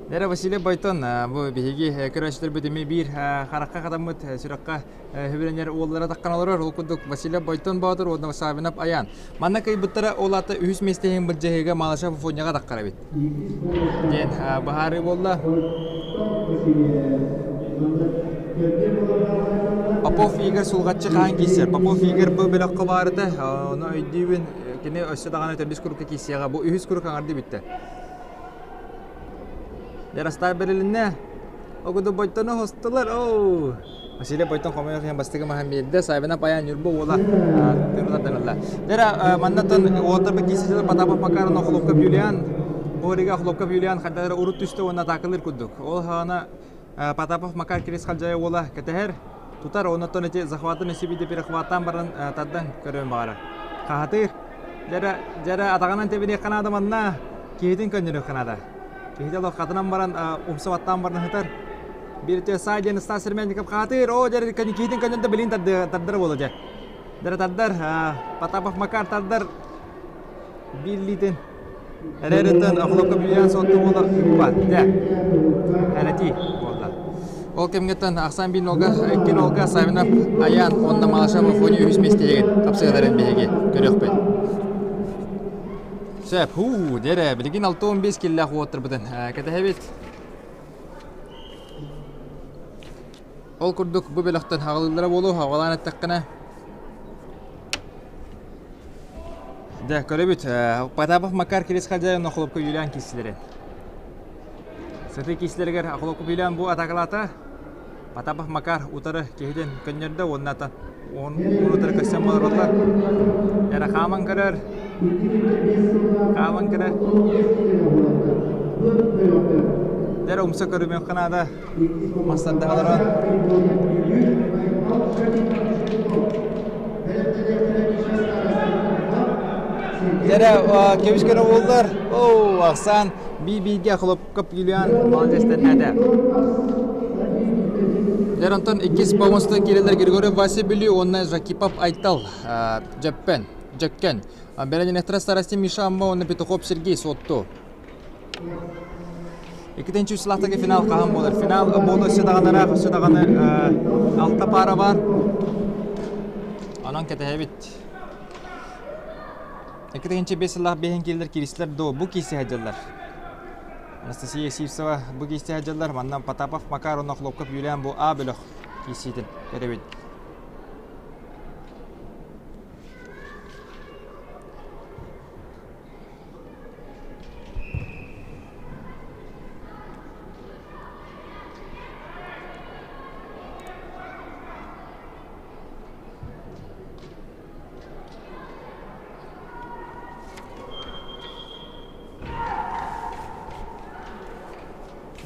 Дэрэ Василий Бойтон бу биһиги көрөөччүлэрбит эмиэ биир харахха хатаммыт сүрэххэ Хүбүрэнэр уоллара таххан олорор. Ол курдук Василий Бойтон Боотур уонна Савинов Аян. Манна кыайбыттара ол аата үһүс миэстэһин былдьаһыыга Малышев Афоняҕа таххар эбит. Диэн быһаарыы буолла. Попов Игорь Сулҕаччы хаан киирсэр. Попов Игорь бу бөлөххө баарыта, ону өйдүүбүн. Кини өссө даҕаны төрдүс курукка киирсиэҕэ. Бу үһүс курук аҥарды бүттэ. Яростав бэрилиннэ. Огуду бойтону хостулар. Оу. Василий Бойтон хомойох иһин бастакы маһын биэрдэ. Савина Паян Ньурба уола тыырылардан ылла. Дера маннаттан уолаттарбыт киисэ Потапов Макар Хлопков Юлиан Борига Хлопков Юлиан хардары урут түстэ уонна атаакалыыр курдук. Ол хаана Потапов Макар Кирис Халдьайа уола кэтэһэр, тутар, оннуттан ити захватын өссө перехваттаан баран тардан көрүөн баҕарар. Хаһатыыр. Дьэрэ, дьэрэ атаҕынан тэбиниэххэ наада манна, киһитин көннөрүөххэ наада. Киһитэ олох хатынан баран, умса баттаан баран ыһытар. Биир өттүгэр саа диэн Стас Сермянников хаатыыр, оо, дьэ, киһитин көннөрдө билин тардара буолла дьэ. Дьэрэ тардар, Потапов Макар тардар, биир илиитин эрээриттэн охлопка бүүйээн суотту буола ыппат. Дьэ, эрэтии буолла. Ол кэмҥэттэн ахсаан биир нолга, икки нолга Савинов Аян уонна Малышев Афоня үһүс миэстэтигэр хапсыһаларын биһиги көрүөхпүт. Сөп, һуу, дьэрэ, билигин 65 киллээх уоттарбытын кэтэһэбит. Ол курдук бу бөлөхтөн хаҕылыыллара буолуо, хаҕалаан эттэххинэ Дьэ, көрөбүт. Потапов Макар Кирис Хадьаев Нохолопко Юлиан киирсилэрин. Сытыы киирсилэригэр Охлопко Юлиан бу атакалаата. Потапов Макар утары киһитин көннөрдө уонна утары көрсөн олороллор. Эрэ хааман көрөр. Хааман көрөр. Дьэ, умса көрүмүөххэ наада. Мастардаах олорон. Дьэрэ, кэбис көрө буоллар. Оо, ахсаан би-бииргэ Хлопков Юлиан молодецтэннээтэ. Дьэр онтон иккис помостон киирэллэр Григорьев Вася Бүлүү уонна Жакипов Айтал Дьөппөн, Дьөккөн. Бэлэнинэхтэрэ старости Миша Амма уонна Петухов Сергей Суотту. Иккитинчи үс сылаахтарга финал хаһан буолар? Финал буолуо өссө даҕаны ыраах, өссө даҕаны алта паара баар. Онон кэтэһэбит. 2005 сыллаах биэһин киирилэр киирсилэр до бу киирси сылдьаллар. Анастасия Сивцева бу киирси сылдьаллар. Манна Потапов Макар уонна Хлопков Юлиан бу А бөлөх киирсиитин көрөбүт.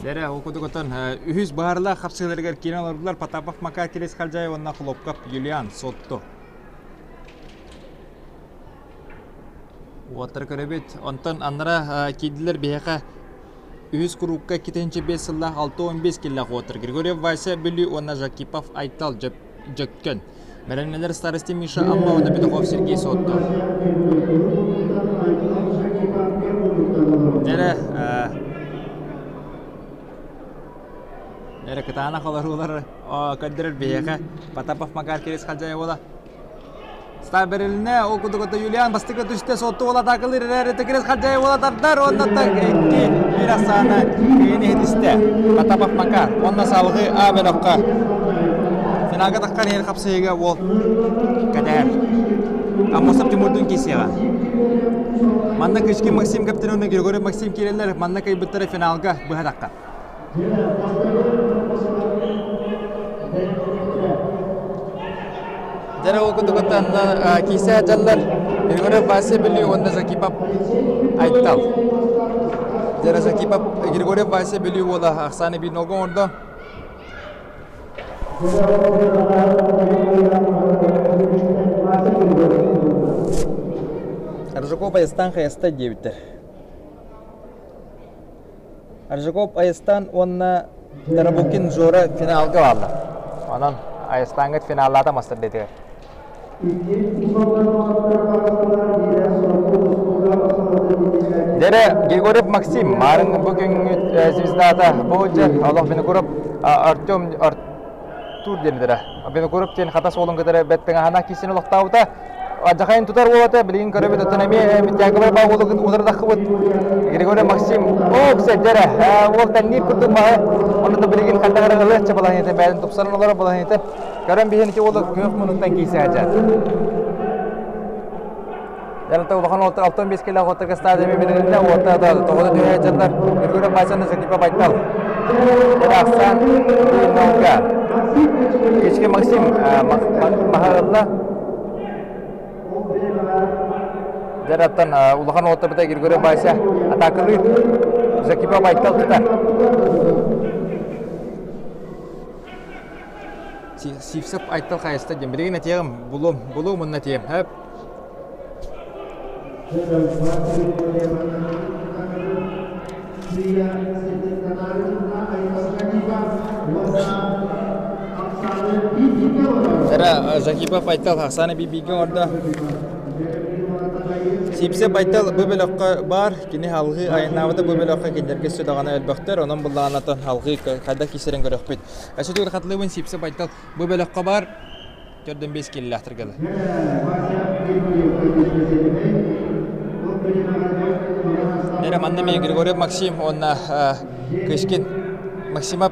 Дэрэ, ол курдук оттон үһүс баһарлаах хапсыыларыгар киирэн олордулар Потапов Макар Кирис Халдьаев уонна Хлопков Юлиан Сотто. Уоттары көрөбүт. Онтон аннара киирдилэр биһиэхэ үһүс куруукка 2-5 сыллаах 65 киллээх уоттар Григорьев Вася Бүлүү уонна Жакипов Айтал Дьөккөн. Бэлэмнэнэр старости Миша Амма уонна Петухов Сергей Суотту. Дьэрэ, эрэ кытаанах олоруулар көрдөрөр биһиэхэ Потапов Макар Кирис Халдьай уола Стар бэрилинэ, ол курдук ото Юлиан бастакы түстэ сотту уола атаакалыыр эрээри Текирес Хадьай уола тардар уонна икки биир ахсаана киһини иһитистэ. Потапов Макар уонна салгыы А бөлөххө финалга таххан иһэр хапсыһыыга уол кэтэһэр. Аммосов Тимурдун киисиэҕэ. Манна Кычкин Максим капитан уонна Григорий Максим киирэллэр. Манна кыайбыттара финалга быһа тахха. Дьэ ол курдук киисэ дьаллар Григорьев Вася Бүлүү уонна Закипов Айтал. Дьэ Закипов Григорьев Вася Бүлүү уола ахсааны биир нолга оҥордо. Аржаков Айастан хайаста диэбиттэр. Аржаков Айастан уонна Тарабукин Жора финалга бааллар. Онон Айастаҥҥыт финаллаата мастар дэтигэр. Дьэрэ Григорьев Максим марын бу күҥҥүт звездата бу дьэ олох Винокуров Артем Артур диэннэрэ. Винокуров диэн хатас уолун кытары бэттэҥаһана киисин олохтообута. Адьахайын тутар уолата билигин көрөбүт оттон эмиэ Митякова баа уолугун утардаххыбыт Григорий Максим ок сэрдэрэ уол тэнниир курдук маһы онно да билигин хайдах эрэ ылыачча балаһыйатын бэйэтин тупсаран олорор балаһыйатын көрөн биһин ити уолу күөх мунуттан киирсэ сылдьар Ялта улахан уолтар 65 кило уоттарга стадия билиннэ уоттар да тоҕо түһэ сылдьаллар Григорий Васяны Закипа Байтал. Дьэ ахсаан 1-0-га. Кички Максим маһа ылла. Дьараттан улахан уолаттарбыта Григорий Вася атаакалыы Закипа Байтал тутар. Сивцев Айтал хайыста диэн билигин этиэҕим булуом булуом уонна этиэм хөп Эра Жакипов Айтал Хасана бииргэ оҥордо. Сипсе Байтал бу бөлөххө баар, кини алҕыы айаннаабыта бу бөлөххө кинилэргэ өссө даҕаны өлбөхтөр, онон буллаҕына алҕыы хайдах киирсэрин көрөхпүт. Өссө төгүл хатылыыбын Сипсе Байтал бу бөлөххө баар, төрдөн бес киллээхтэргэ дылы. Эрэ манна мен Григорьев Максим уонна Кышкин Максимов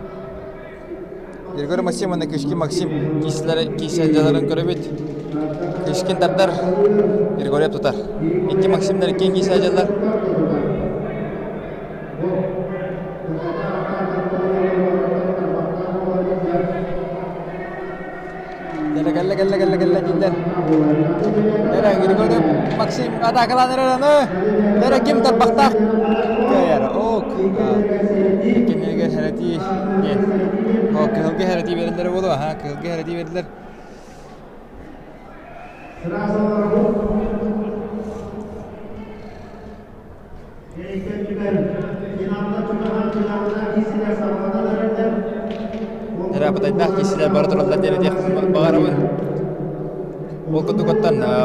Григорий Максим уонна Кышкин Максим киисэлэр киисэлдьаларын көрөбүт. Кышкин тардар, Григорьев тутар. Икки Максимнар иккиэн киисэлдьалар. Кэлэ кэллэ кэллэ кэллэ кэллэ дииллэр. Эрэ Григорий Максим атаакалаан эрэр аны. Эрэ ким тарбахтаах кыайар. Ок. Кинигэ хэрэтии диэн. О, кыһылга хэрэтии бериллэр буолуо. Аха, кыһылга хэрэтии бериллэр. Эрэ бытайдаах киисилэр бара тураллар диэн этиэх баҕарабын. Ол курдук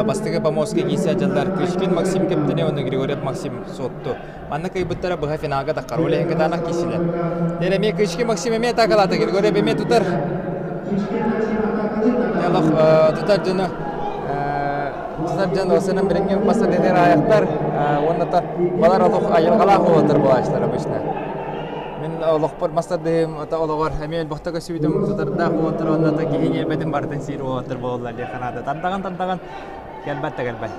бастакы Поморскай киисэ дьаллар Кычкин Максим Кэптини уонна Григорьев Максим Суотту. Манна кыайбыттара быһа финалга таххар. Ол иһин кытаанах киисилэр. Дьэ эмиэ Кычкин Максим эмиэ атаакалаата. Григорьев эмиэ тутар. Олох тутар дьону Сытар дьон осынан билиҥҥи мас аайахтар уонна балар олох айылҕалаах уолаттар буолааччылар обычно. Мин олохпор мас тардыһым олоҕор эмиэ элбэхтэ көсүбүтүм тутардаах уолаттар уонна киһи ньиэрбэтин барытын сиир уолаттар буолаллар диэх наада. Тардаҕын тардаҕын кэлбэт да кэлбэт.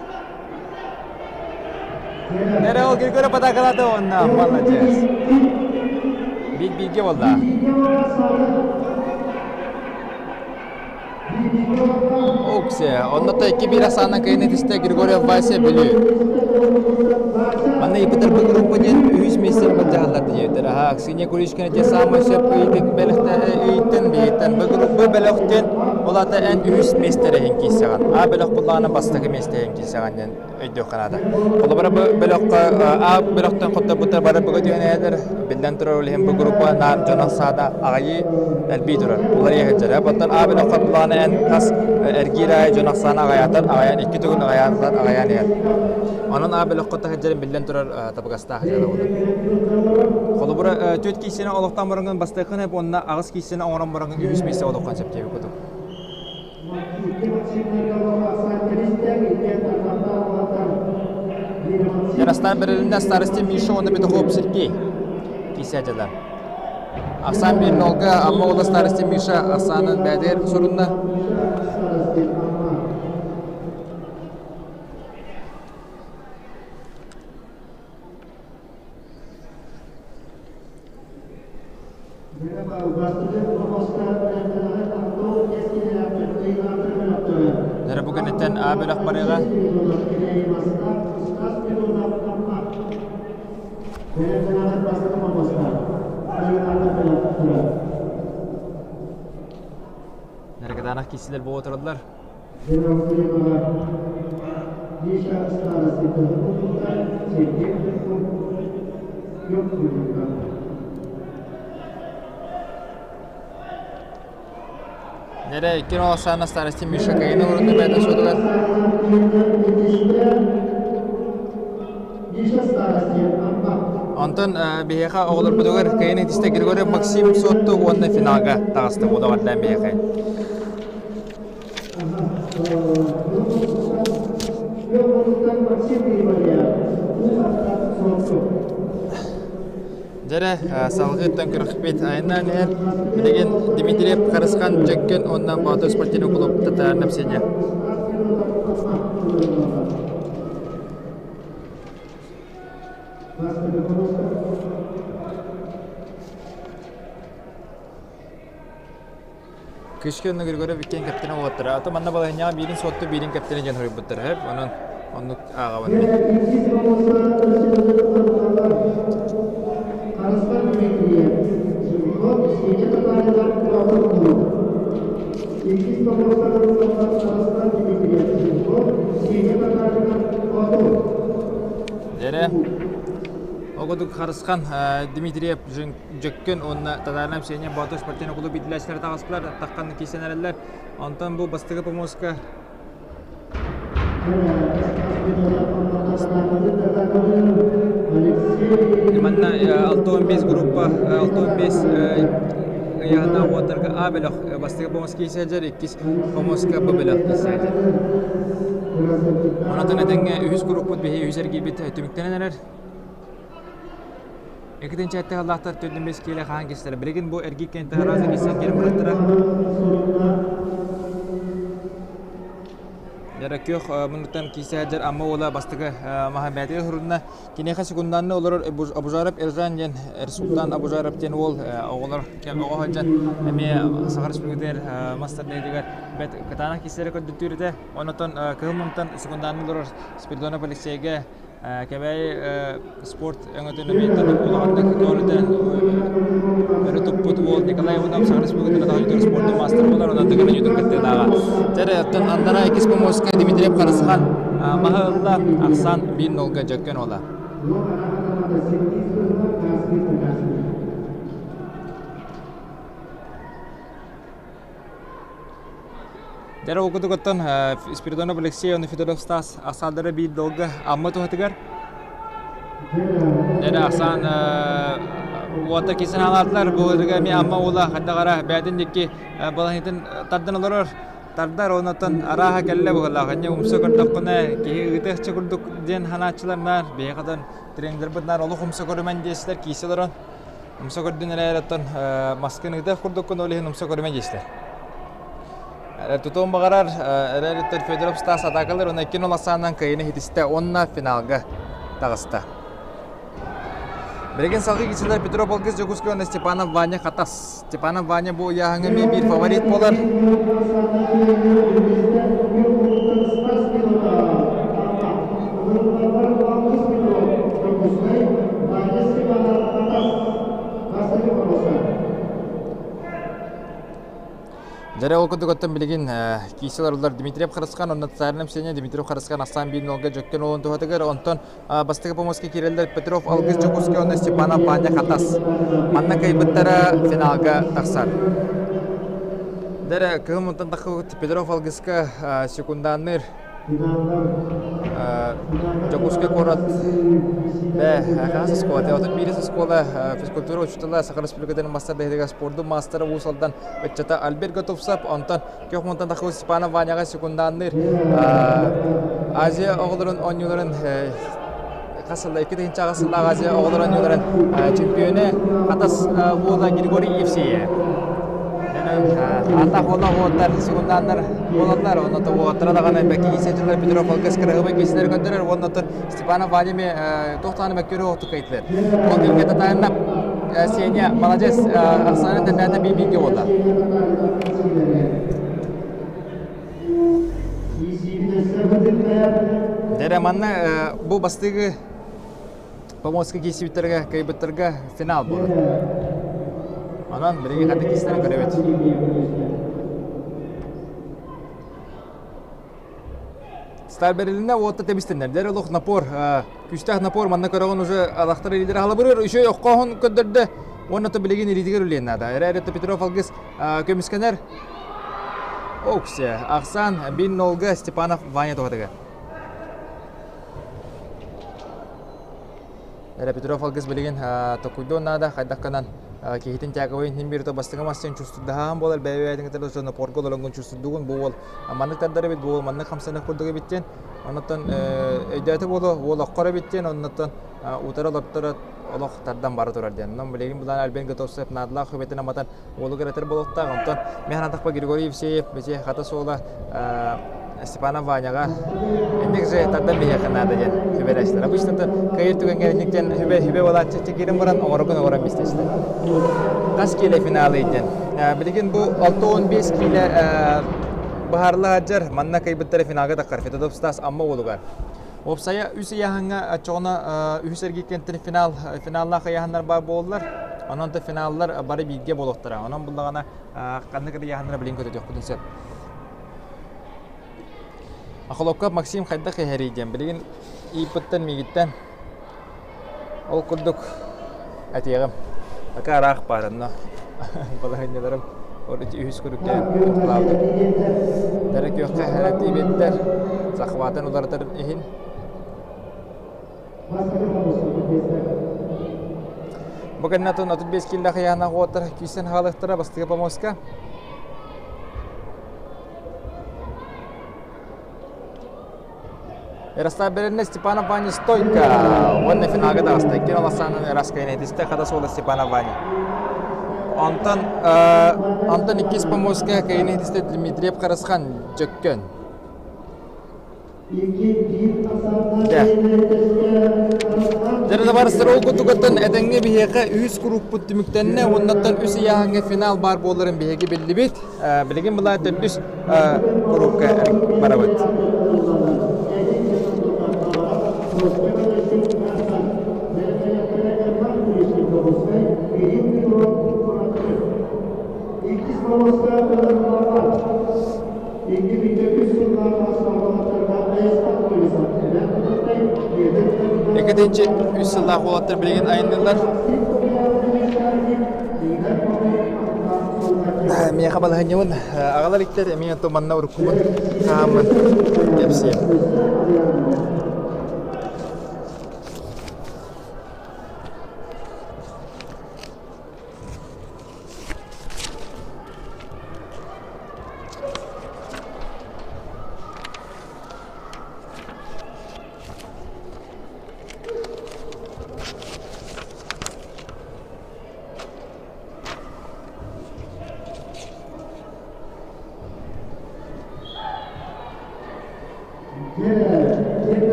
Эрэ ол Григорий патакалаата уонна молодец. Биир бииргэ буолла. Оксе, онно икки биир ахсаанынан кыайыыны түстэ Григорьев Вася Бүлүү. Манна Ипитер бу группа диэн үһүс миэстэни былдьаһаллар диэбиттэр. Аха, Аксинья Куличкина те самый сөп ыйытык бэлэхтэ ыйыттын биһиттэн. Бу группа бөлөхтөн ол ата эн үһүс миэстэлэһин киирсэҕин. А бөлөх буллаҕына бастакы миэстэһин киирсэҕин диэн өйдүөххэ наада. Холобура бу бөлөххө А бөлөхтөн хотторбуттар бары быга түһэн эһэлэр. Биллэн турар, ол иһин бу группа наар дьон саада аҕайыы элбии турар. Уларыйа сылдьар. Оттон А бөлөххө былаана эн хас эргиир аайы дьон ахсаана аҕайаатар, аҕайаан икки төгүл аҕайаатар, аҕайаан иһэр. Онон А бөлөххө таһырдьарын биллэн турар табыгастаах дьыала буолар. Холобура, түөрт киисини олохтоон бараҥҥын бастыаххын сөп уонна аҕыс киисини оҥорон бараҥҥын үһүс миэстэ олоххун сөп диэбит курдук. Ярослав Берилинэ старости Миша уонна Петухов Сергей киисээдьэлэр. Ахсаан биир нолга Амма уола старости Миша ахсаанын бэдэр сурунна. Эрэ бу кэнниттэн А бөлөх барыаҕа. Наркотанах киисилэр буола тураллар. Нэрэ икки саана старости Миша Каина урунна бэйэтэ суотугар. Онтон биһиэхэ оҕолорбутугар Каина итистэ Григорий Максим Суотту уонна финалга таҕыста буолаҕардаан биһиэхэ. Дьэрэ, салгыттан күрэхпит айаннаан иһэр. Билигин Дмитриев Харысхан Дьөккөн уонна Боотур спортивный клуб татаарынап сиэнэ. Кышкин уонна Григорьев иккиэн кэптэнэ уолаттара. Ато манна балаһынньаҕа биирин суотту, биирин кэптэнэ диэн хоруйбуттар. Сөп, онон оннук ааҕабын мин. Дьэрэ, ол курдук Харысхан Дмитриев Дьөккөн уонна Татарина Ксения Боотур спортивнай кулууп иитиллээччилэрэ таҕыстылар, таххан киирсэн эрэллэр. Онтон бу бастакы помоска Манна 65 группа 65 ыйааһыннаах уоттарга А бөлөх бастакы помост киирсэлдьэр, иккис помостка Б бөлөх киирсэлдьэр. Онон этэҥҥэ үһүс группут биһи үһүс эргийбит түмүктэнэн эрэр. Экитинчээтти халлаахтар төрдүн бэс киэлэ хаан кистэрэ. Билигин бу эргик кэнтэ арааса киссэн киирэн бараттара. Дьара күөх муннуктан киисээдьэр Амма уола бастакы маһа бээтигэр сурунна. Киниэхэ секунданны олорор Абужаров Эржан диэн Эрсултан Абужаров диэн уол оҕолор оҕо сылдьан эмиэ Саха Республикатыгар мастардаытыгар бэт кытаанах киисэлэри көрдөттүүр этэ. Онотон кыһыл мунтан секунданны олорор Спиридонов Алексейгэ Кэбээйи спорт өҥөтүн эмиэ улаханнык көҕүлүтэн өрө туппут уол Николай Иванов Саха Республикатын атаҕын спордун маастара буолар, онон Тыгын Анютын кыттыылааҕа. Дьэ, оттон Андара иккис помоска Дмитриев Харысхан маһы ылла, Ахсан 1-0-га Дьөккөн уола. Дьэ, ол курдук оттон Спиридонов Алексей уонна Федоров Стас ахсааннара биир долга Амма туһатыгар. Дьэ, ахсаан уота кисэн хаалаатылар. Бу ырыга эмиэ Амма уола хайдах эрэ бэйэтин диэки балаһыытын тардан олорор. Тардар, оннуттан арааһа кэллэ быһыылаах. Инньэ умса көрдөххүнэ киһи ыытыахча курдук диэн санааччылар наар. Биһиэхэ оттон тренербит наар олох умса көрүмэн диэччилэр киирсэ олорон. Умса көрдүн эрээри оттон маскын ыытыах курдуккун ол иһин умса көрүмэ диэччилэр. Тутуон баҕарар эрээриттэр Федоров Стас атаакалар уонна 2-0 ахсаанынан кыайыыны ситистэ уонна финалга таҕыста. Билигин салгыы киирсэллэр Петров Алгыс Дьокуускай уонна Степанов Ваня Хатас. Степанов Ваня бу ыйааһыҥҥа эмиэ биир фаворит буолар. Дьэрэ ол курдук оттон билигин киирсэ олороллор Дмитриев Харысхан уонна Царина Ксения Дмитриев Харысхан ахсаан биир нолга дьөккөн уолун туһатыгар онтон бастакы помоска киирэллэр Петров Алгыс Дьокуускай уонна Степанов Ваня Хатас. Манна кыайбыттара финалга тахсар. Дэрэ кыһыл мунтан таххыбыт Петров Алгыска секундаанныыр Дьокуускай куорат Б оскуола 31 оскуола физкультура учуутала Саха Республикатын мастер спордун маастара Уус Алдан ыччата Альберт Готовцев, онтон күөх мунтан таххыбыт Степанов Ваняҕа секундаанныыр Азия оҕолорун оонньууларын хас сылла 2008 сыллаах Азия оҕолорун оонньууларын чемпионэ Хатас уола Григорий Евсеев. Аатах уола уоттар секундааннар буолаллар, онно уоттара даҕаны бэки киисэтилэр Петров Алгыс кыраһыбай киисэлэр көрдөрөр, уонна Степанов Ваня туох даҕаны мөккүөрү оҕотук кайтылар. Ол кэмҥэ Татарина Сеня молодец, Оксана Татьяна биир-бииргэ буолла. Дэрэ манна бу бастыгы Поморскай киирсибиттэргэ кыайбыттарга финал буолар. Онон билигин ханнык киирсэлэрин көрөбүт. Сталь уотта тэбистэннэр. Дэр олох напор, күүстээх напор манна көрөҕүн уже алахтар илиилэрэ халабырыр. Үчүгэй оххоһун көрдөрдө. Уонна то билигин илиитигэр үлээн наада. Эрэ Петров Алгыс көмүскэнэр. Оксе, Ахсан бин нолга Степанов Ваня туһатыгар. Эрэ Петров Алгыс билигин токуйдуон наада, хайдах гынан киһитин тяговой иһин биир бастыҥы мастын чувствуйдаһаан буолар, бэйэ-бэйэтин кытары напорга олороҥҥун чувствуйдугун, бу уол маннык тардар эбит, бу уол маннык хамсанар курдук эбит диэн. Оннуттан өйдөөтө буолуо, уол оххор эбит диэн, оннуттан утары олорторо олох тардан бара турар диэн. Онон билигин булан Альбен Готовцев наадалаах сүбэтин аматан уолугар этэр буолуохтаах. Онтон мен санаатахпа Григорий Евсеев бэчи хата суола Степанов Ваняҕа инник же тардан биһиэхэ наада диэн сүбэлэстэр. Обычно кыайыр түгэҥҥэ инник диэн сүбэ сүбэ буолааччы киирэн баран оҥорогун оҥорон истэстэр. Хас киилэ финалы диэн. Билигин бу 65 киилэ быһаарыла сылдьар. Манна кыайбыттара финалга таххар Федотов Стас Амма уолугар. Уопсайа үс ыйааһыҥҥа оччоҕуна үһүс эргииртэн финал финаллаах ыйааһыннар баар буоллар. Онон да финаллар бары бииргэ буолуохтара. Онон буллаҕына ханнык ыйааһыннары билин көтүтүөхпүтүн сөп. Охолокко Максим хайдах иһэрий диэн билигин ииппыттан миигиттэн ол курдук этиэҕим. Пока ыраах баар онно балаһыанньаларым үһүс күрүктээн ортолаабытым. Дары күөххэ тиийбиттэр захватын уларытар иһин. Бу кэннэ атын 35 киилэ хайаана уоттар киирсэн хаалыахтара бастакы помоска. Ярослав Беренне Степанов Ваня стойка уонна финалга таҕыста. Иккин Аласанын Раскайнетисте хата суола Степанов Ваня. Онтон онтон иккис помоска Кайнетисте Дмитриев Харысхан Дьөккөн. Дьэ, барыстар ол кутугаттан этэҥҥэ биһиэхэ үһүс куруппут түмүктэннэ уоннаттан үс ыйааһыҥҥа финал баар буоларын биһиги биллибит. Билигин былаа төрдүс курупка барабыт. Экэтинчи үс сыллаах уолаттар билигин айанныыллар. Миэхэ балаһынньабын аҕалар иктэр эмиэ манна уруккубун хааммын кэпсиэм.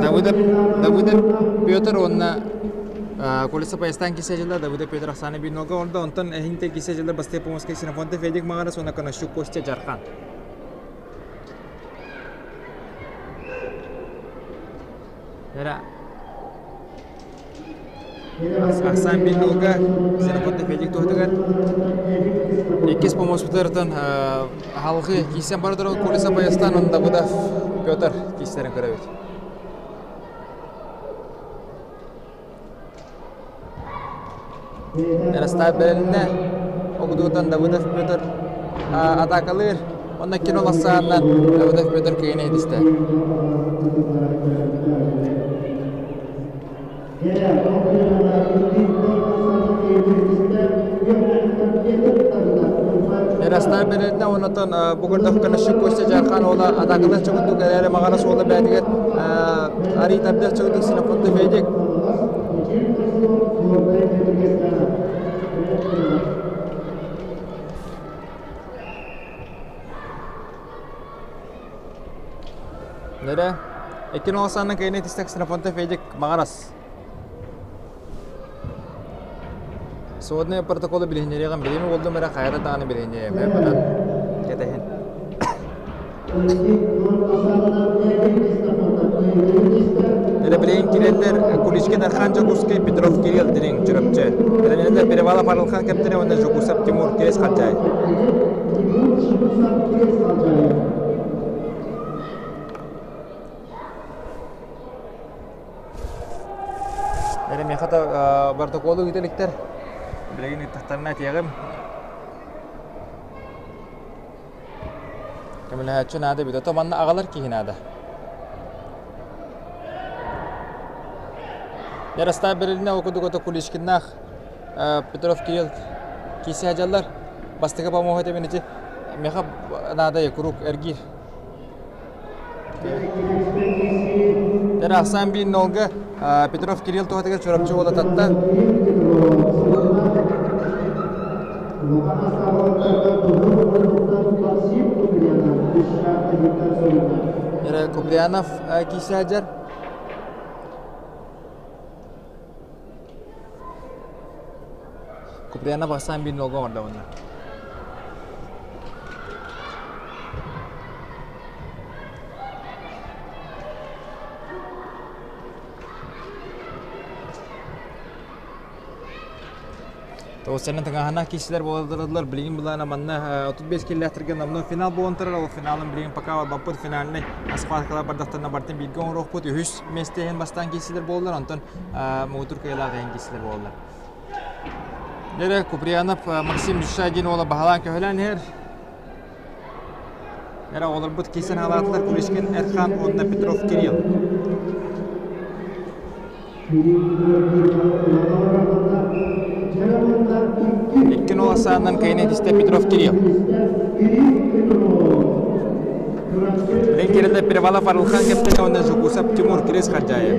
Давыдов, Давыдов Петр уонна Колеса Поястан кисе дьылла Давыдов Петр Оксана Бинога онда онтон эһинте кисе дьылла Бастый Помоскай Ксенофонтов Федик Магарас уонна Конощук Костя Жархан. Era Ахсаан Бинога Ксенофонтов Федик туһатыгар иккис помоспутарытан халқы кисэн бар турал Колеса Поястан он Давыдов Петр кистерин көрөбүт. Ярослав бэрилиннэ Огдуутан Давыдов Петр атаакалыыр. Онно кино лассааннан Давыдов Петр кыйын иһитистэ. Ярослав бэрилиннэ оннотон бу көрдөххө Костя Жархан уола атаакалыах чугундук эрээри маҕара суола бээтигэр арый тардыах чугундук Синофонтов Эдик Нэрэ, иккин олосаанна кэйне тистек Ксенофонтов Эдик Маҕарас. Сводные протоколы билиһиннэриэҕим билими булдум эрэ хайата даҕаны билиһиннэриэм бынан кэтэһин. Эрэ киреллер Куличкин Архан Дьокуускай, Петров Кирилл Дириҥ Чурапчы. Эрэнэллэр Перевалов Арылхан Кэптэрэ уонна Жукусов Тимур Кирес Ханчай. Эрэ миэхэ да протоколу ыыта иликтэр. Билигин ыыттахтарына этиэҕим. Көмөлөһөөччү наада эбит, ото манна аҕалар киһи наада. Ярослав Берилина ол курдук ото Куличкиннаах Петров Кирилл киирсэ сылдьаллар. Бастакы помоһу этэбин ити миэхэ наада куруук эргиир. Ахсаан биир нолга Петров Кирилл туһатыгар Чурапчы уола татта. Куприянов киирсэ сылдьар. Куприянов ахсаан биир нолга оҥордо уонна. Тоҕус тыҥаһына киирсилэр буолаллар. Билигин былаана манна 35 киллээхтэргэ номнуо финал буолан турар. Ол финалын билигин пока барбаппыт финальнай схваткалар бардахтарына бартын бииргэ оҥоруохпут. Үһүс миэстэ иһин бастаан киирсилэр буолаллар. Онтон муҥутуур кыайыылаах иһин киирсилэр буолаллар. Дьэ Куприянов Максим Дюшадин уола баһылаан көһөлөөн иһэр. Эрэ оҕолорбут киирсэн аҕалаатылар Куличкин Эрхан уонна Петров Кирилл. Икки нол саанан кэйнэ тистэ Петров Кирилл. Билин Кирилл Перевалов Арылхан кэптэнэ уонна Жукусов Тимур Кирис Хардьаев.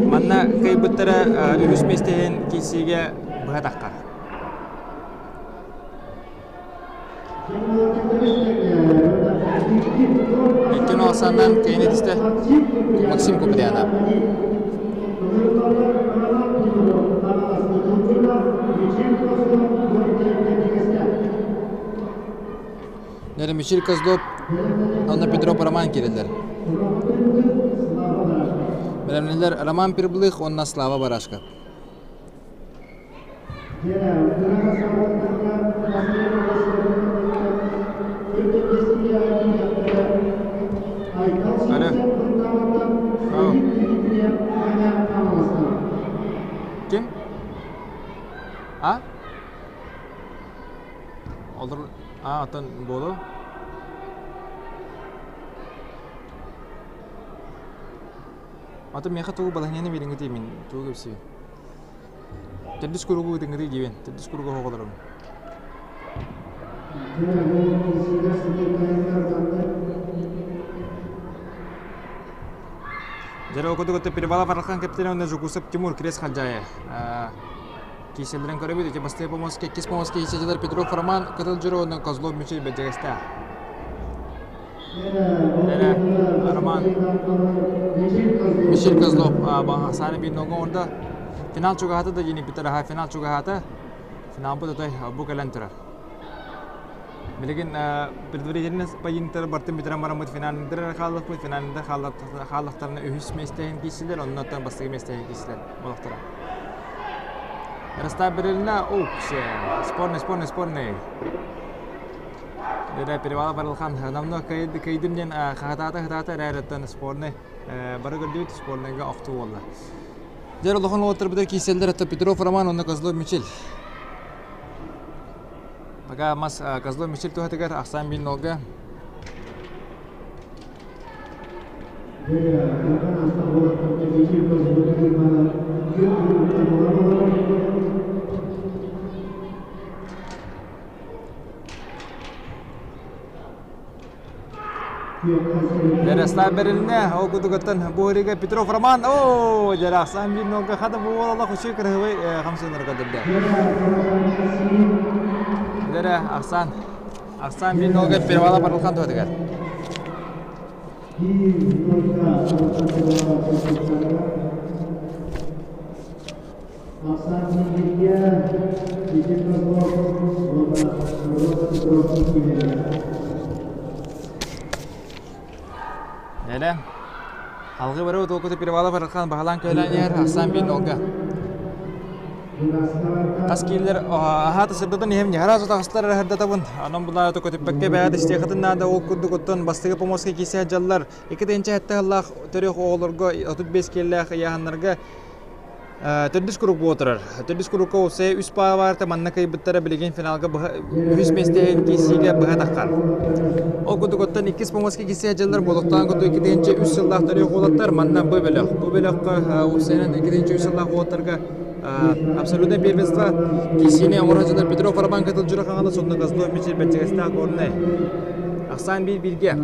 Манна кыайбыттара үһүс миэстэһин киирсиигэ быһа таххар. Икки нол санынан кэйнэ тистэ Максим Куприянов. Мичил Козлов уонна Петров Роман киирэллэр. Бэлэмнэллэр Роман Перблых уонна Слава Барашков. Алло. Ау. Ким? А? Олор а оттон буолуо. Аты миэхэ тугу балаһыанньаны биэриҥҥитий мин тугу кэпсиибин? Төрдүс куругу ыытыҥҥытый диибин. Төрдүс куругу оһох олоробун. Дьэ, ол курдук Перевалов Архан кэптэнэ уонна Жукусов Тимур Крест Хадьаайа киирсэллэрин көрөбүт. Ити бастакы помоска, иккис помоска киирсээччилэр Петров Роман, Кытыл Дьоро уонна Козлов Мичил Бэрдьигэстээх. Эрэ Роман Мичил Козлов сааны биир нолга оҥордо. Финал чугаһаата да диэн Питер аха финал чугаһаата. Финалбыт отой бу кэлэн турар. Билигин предварительный поединктары бартын бүтэрэн бараммыт финалындыр хааллахпыт. Финалында хааллахтарына үһүс миэстэһин киирсилэр, оннуттан бастакы миэстэһин киирсилэр болохтара. Ростав Берилина, укс, спорный, спорный, спорный. Дэрэ Перевала Барылхан намно кыйдым диэн хаһытаата хаһытаата эрээриттэн спорный бары көрдүбүт спорныйга охтуу буолла. Дьэр улахан уолаттарбытыгар киирсэллэр это Петров Роман уонна Козлов Мичил. Пока мас Козлов Мичил туһатыгар ахсаан биир нолга. Ярослав бэрилинэ, ол кутугуттан бу ырига Петров Роман, оо, дьарахсан биир нолга хата бу уол олох үчүгэй кырыһыбай хамсыынары көрдөрдө. Дэрэ, Арсан, Арсан биир нолга перевала барылхан туһатыгар. Нэлэ. Алгы барыбыт толкута Перевалов Архан баһылаан көөлөөн иһэр Ахсан биир нолга. Хас кииллэр аһаата сырдатан иһэм ньаһара сутаҕастар эрэ Онон булаа көтүппэккэ бэйэ истиэхэтин наада ол курдук оттон бастакы помоска киирсэ дьаллар 2 тыһыынча сыллаах төрүөх оҕолорго 35 киэллээх ыйааһыннарга Төрдүс куруук буола турар. Төрдүс курукка уопсайа үс паа баарта манна кыайбыттара билигин финалга быһа үһүс миэстэһин киирсиигэ быһа таххар. Ол курдук оттон иккис помоска киирсиэ дьыллар буолуохтаан курдук 2-3 сыллаах төрүөх уолаттар манна бу бөлөх. Бу бөлөххө уопсайынан 2-3 сыллаах уолаттарга абсолютное первенство киирсиини оҥоро дьыллар Петров Роман Кытылдьура Хаҥалас уонна Козлов Мичил Бэрдьигэстээх Горнай. Ахсаан биир бииргэ.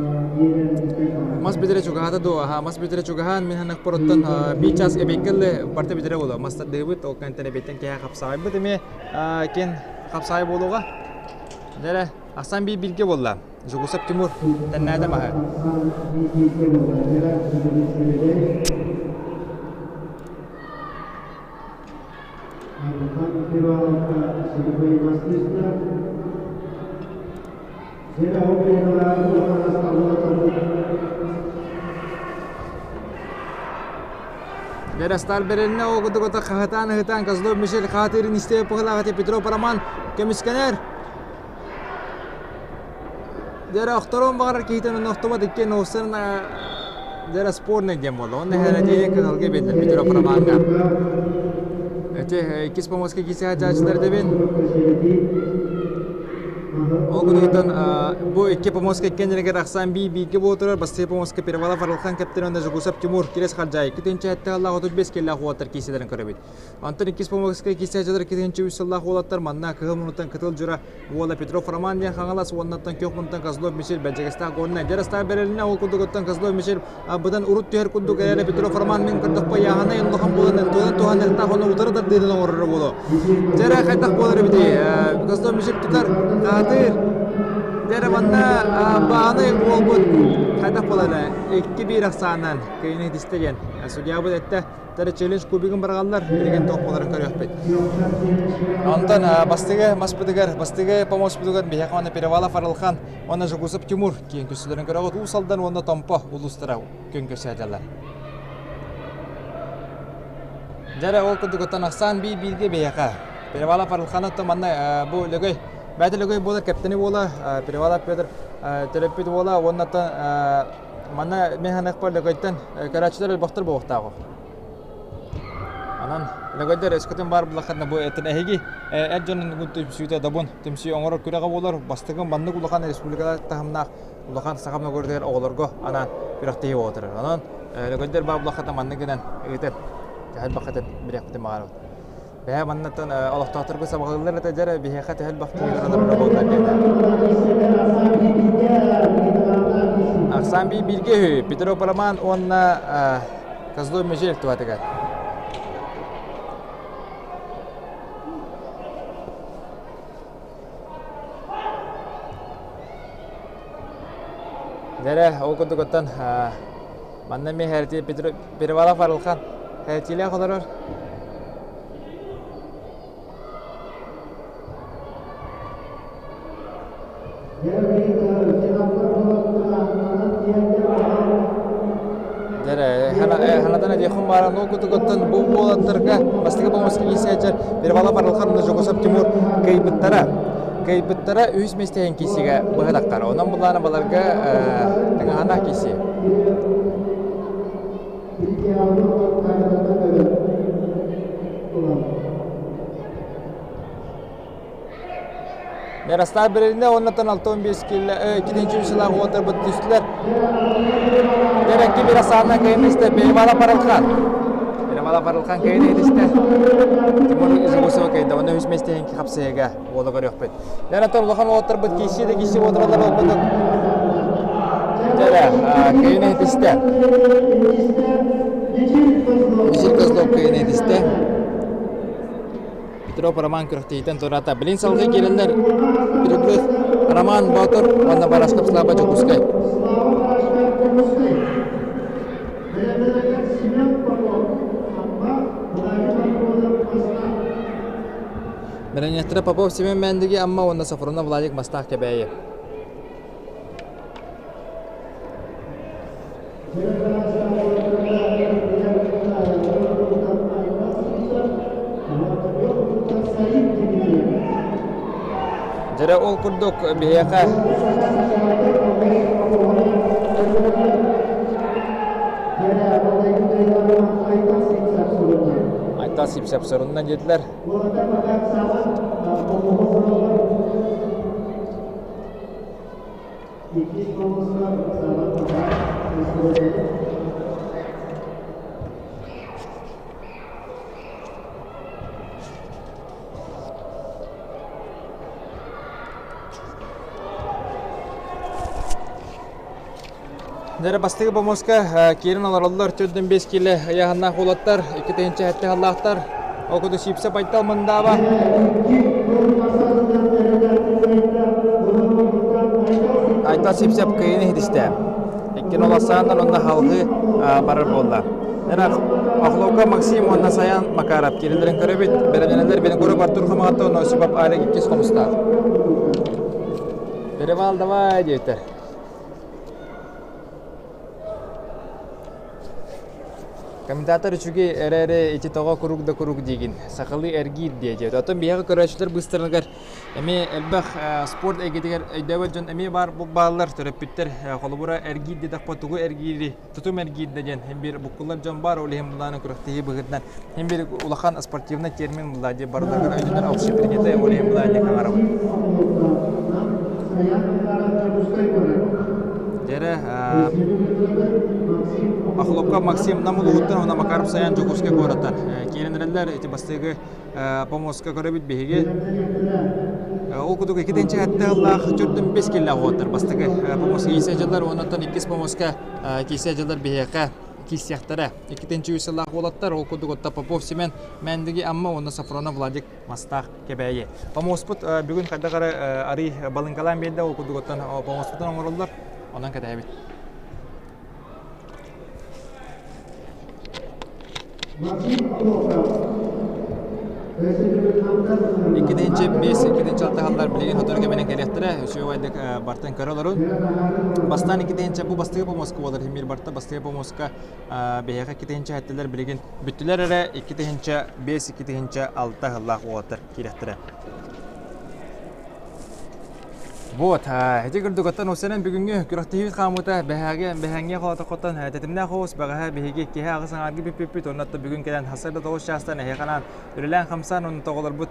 Мас бүтэрэ чугаһаата дуо? Аһаа, мас бүтэрэ чугаһаан, мин ханнах оттон биир час эбиэккэ ыллы барта бүтэрэ буолуо. Мас тардыыбыт, ол кэнниттэн эбиэттэн киһи хапсаҕайбыт эмиэ киэн хапсаҕай буолуоҕа. Дьэ эрэ, ахсаан биир бииргэ буолла. Жугусов Тимур тэннээтэ маһы. Дэрастар бэриннэ ол курдук хаһытаан ыһытаан Козлов Мишель хаатырын истэ пыһылаҕати Петров Роман көмүскэнэр. Дьэрэ охторуон баҕарар киһитин онно охтубат иккиэн оҕустарын дьэрэ спорный диэн буолла. Онно эһэрэтиини кыһылга биэрдилэр Петров Ромаҥҥа. Эти иккис помоска киирсэ сылдьааччылар дэбин. Ол курдуктан бу икки помоска иккиэннэригэр ахсаан бии бииргэ буола турар. Бастакы помоска Перевалов Арылхан кэптэн уонна Жукусов Тимур Кирес Хардьаай 2 аллаах 35 киллээх уолаттар киирсэлэрин көрөбүт. Онтон иккис помоска киирсээччилэр 2 үс сыллаах уолаттар манна Кыһыл муннуттан Кытыл Дьура уола Петров Роман диэн Хаҥалас уоннаттан Күөх муннуттан Козлов Мишель Бэлдьэгэстээх Горнай Дьарастаах бэрэлинэ ол курдугуттан Козлов Мишель быдан урут түһэр курдук эрээри Петров Роман мин көрдөхпө яһанай улахан буолан туһан туһаныахтаах ону утары тардыытын оҥороро буолуо. Дьэрэ хайдах буолар эбитий? Козлов Мишель тутар, хаатыыр. Дьэрэ манна бааны уолбут хайдах буолар 2-1 ахсаанынан кыайыыны ситистэ диэн судьябыт эттэ. Тары челлендж кубигын барагаллар, билигин туох буоларын көрүөхпүт. Онтон бастыгы маспытыгар, бастыгы помоспутугар биһиэхэ уонна Перевалов Арылхан уонна Жукусов Тимур киэн көстүүлэрин көрөҕүт. Уус Алдан уонна Томпо улуустара күн көрсөөтөллөр. Дьэрэ ол курдук ахсаан биир бииргэ биһиэхэ. Перевалов Арылхан оттон манна бу Лөгөй бэйэтэ Лөгөй буолар кэптэни буола Перевалов Петр төрөппүт уола уонна Манна мин саныахпар Лөгөйтөн көрөөччүлэр элбэхтэр буолуохтаах. Онон Лөгөйдөр өскөтүн баар буллаххытына бу этин эһиги эр дьонун түмсүүтэ добун түмсүү оҥорор күрэҕэ буолар. Бастакы маннык улахан республикалар таһымнаах улахан саха мөгүрдүгэр оҕолорго анаан күрэхтэһии буола турар. Онон Лөгөйдөр баар буллаххытына маннык гынан ыытан төһө элбэххитин билиэхпитин баҕарабыт. Бэйэ маннаттан олохтоохторго сабаҕалыыллар этэ дьэрэ биһиэхэ төһө элбэх киһи олорор буоллар диэн. Ахсаан бии бииргэ үһү Петров Роман уонна Козлов Межель туһатыгар. Дьэрэ, ол курдук оттон манна эмиэ Хэрти Перевалов Арылхан Хэртилээх олорор. Дьэрэ, ханатан этиэххин баара, ол курдук оттон бу уолаттарга бастакы помоска киирсээччи Перевалов Арылхан уонна Жогосов Тимур кыайбыттара. Кыайбыттара үһүс миэстэһин киирсиигэ быһа тахтар. Онон былаана баларга тыҥаһана киирсии. Ярослав Берилне уоннаттан 65 киллэ 2 сылаах уотарбыт түстүлэр. Дерекки бир асаана кыйын истэ Перевала Парылхан. Перевала Парылхан кыйын истэ. Тимур Изогусова кыйда. Онно үс миэстэһин хапсыйыга уола көрүөхпүт. Дәрәтер улахан уолаттарбыт киси да киси уотуралар олбутун. Дәрә кыйын истэ. Мишель Козлов кыйын истэ. Петров Роман күрэхтэһиитэн туораата. Билин салгыы киирэллэр Петров Роман Боотур уонна Барашков Слава Дьокуускай. Бэрэниэктэрэ Попов Семен Мэндиги Амма уонна Сафронов Владик Мастаах Кэбээйи. Дьэрэ ол курдук биһиэхэ Айтал Сипсэп сорунна диэтилэр. Дьэрэ бастакы бомоска киирэн олороллор 4-5 киилэ ыйааһыннаах уолаттар, 2 тыһыынча халлаахтар. Ол курдук Сипсэ Байтал Мындааба Айтал. Айтал Сипсеп кыайыыны иһитистэ. Иккин олассааннар онно халҕыы барар буолла. Охловка Максим уонна Саян Макаров кирилэрин көрөбүт. Бэлэмнэнэллэр Винокуров Артур Хамаҕатта уонна Осипов Алик иккис хомустаах. Перевал давай диэтэр. Комментатор үчүгэй эрээри ити тоҕо куруук да куруук диигин, сахалыы эргиир диэ диэт. Оттон биһиэхэ көрөөччүлэр быыстарыгар эмиэ элбэх спорт эйгэтигэр өйдөөбөт дьон эмиэ баар бааллар, төрөппүттэр холобура эргиир диэтэххэ тугу эргиири тутум эргиирдэ диэн син биир буккуллар дьон баар, ол иһин былааны күрэхтэһии быһыытынан син биир улахан спортивный термин булла диye барыларыгар өйдөнөр общепринятый, ол иһин былааны хаҥарабыт. Дьэрэ Охлопков Максим Нам улууһуттан уонна Макаров Саян Дьокуускай куораттан киирэн эрэллэр. Ити бастакы помоска көрөбүт биһиги. Ол курдук икки тыһыынча сэттэ сыллаах төрдүн бес киллээх уоттар бастакы помоска киирсэ дьыллар уоннаттан иккис помоска киирсэ дьыллар биһиэхэ киирсиэхтэрэ. Икки тыһыынча үс сыллаах уолаттар ол курдук отта Попов Семен Мэндиги Амма уонна Сафронов Владик Мастаах Кэбээйи. Помоспут бүгүн хайдах эрэ арый балыҥкалаан биэрдэ, ол курдук оттон помоспутун оҥороллор, онон кэтэһэбит. Иккитинчи бес, иккитинчи алта сыллар билигин сотору кэминэн кэлиэхтэрэ, үчүгэй бартан көрө олорун. Бастаан иккитинчи бу бастыгы помоска буолар, химир барта бастыгы помоска биһиэхэ иккитинчи хэттилэр билигин бүттүлэр эрэ 2005 2006 сыллаах уолаттар киирэхтэрэ. Вот, ити курдук оттон усенен бүгүҥҥү күрэхтэһиибит хаамыыта бэһээги бэһээҥҥэ холотоххоттон тэтимнээх оҕус бэҕэһээ биһиги киһи аҕыс аҥаарга бүппүппүт онно бүгүн кэлэн хасса да тоҕус чаастан эһиэхэ үлэлээн хамсаан онно тоҕолорбут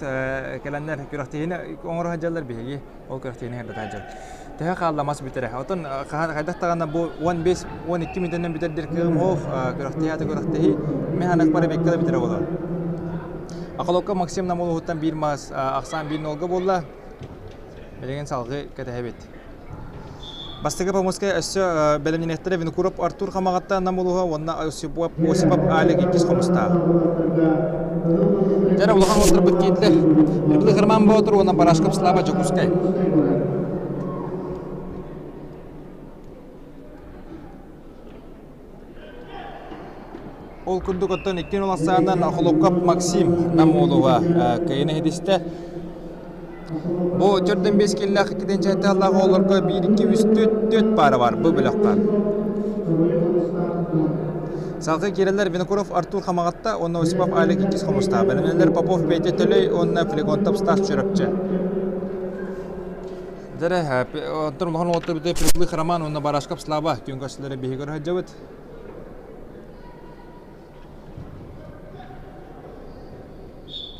кэлэннэр күрэхтэһиини оҥоро сылдьаллар биһиги ол күрэхтэһиини сырдатан дьон төһө хаалла мас бүтэрэ оттон хайдах даҕаны бу 15-12 мүнүүтэнэн бүтэрдир кыаҕым суох күрэхтэһии аты күрэхтэһии мин ханык бары бэккэ да бүтэрэ буолуо Околокко Максим Намулуһуттан биир мас ахсаан биир нолга буолла билигин салгыы кэтэһэбит Бастакы помоска өссө бэлэмнэниэхтэрэ Винокуров Артур Хамаҕатта Намулуһа уонна Осипов Алик иккис хомустаах. Дьэ улахан уолаттарбыт киирдилэр. Ирбылых Роман Боотур уонна Барашков Слава Дьокуускай. Ол курдук оттон иккин улассаанан Охлопков Максим Намолова кыайыны иһитистэ. Бу төрдөн бес киллээх иккитин чэйталлаах оҕолорго биир икки үс түт түт паара бар бу бөлөххө. Салгыы киирэллэр Винокуров Артур Хамаҕатта уонна Осипов Алик иккис хомустаах. Бэлэмнэнэллэр Попов Петя Төлөй уонна Флегонтов Стас Чурапчы. Дьэрэ, онтон улахан уолаттар бүтэ Прибылых Роман уонна Барашков Слава күн көрсүлэрэ биһиги көрө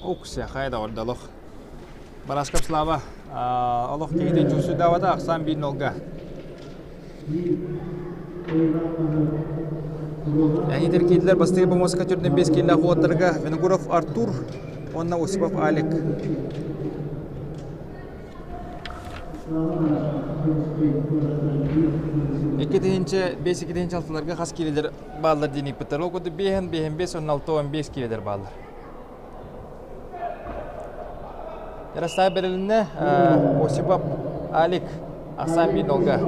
Укся, хайда ордолох. Барашков Слава олох киһитин чувствуйдаабата ахсаан биир нолга. Әнитер киирдилэр бастакы помоска түрдэн бес кииллээх уолаттарга Винокуров Артур уонна Осипов Алик. Икки тыһыынча бес икки тыһыынча алтыларга хас киилэлэр бааллар диэн ыйыппыттар. Ол курдук биэһэн биэһэн бес уонна алта уон биэс киилэлэр бааллар. Ярослав бэрилиннэ Осипов Алик ахсаан биир нолга.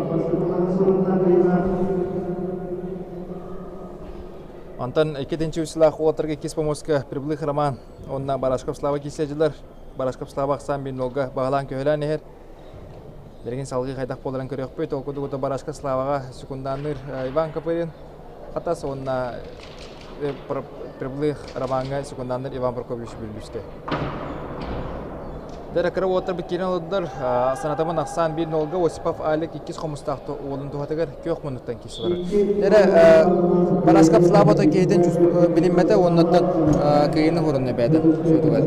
Онтон икки тыһыынча үс сыллаах уолаттарга иккис помоска Прибылых Роман уонна Барашков Слава киирсээдьилэр. Барашков Слава ахсаан биир нолга баһылаан-көһүлээн иһэр. Билигин салгыы хайдах буоларын көрүөхпүт. Ол курдук Барашка Славаҕа секундаанныыр Иван Копырин Хатас уонна Прибылых Ромаҥҥа секундаанныыр Иван Прокопьевич Бүллүскэй. Дэрэ кыра уолаттарбыт киирэн олордор. Санатабын ахсаан биир нолга Осипов Алик иккис хомустаах уолун туһатыгар күөх муннуктан киирсэ барар. Дэрэ Барашков Слава киһитин билиммэтэ уоннаттан кыйыны хурунна бэйэтин суутугар.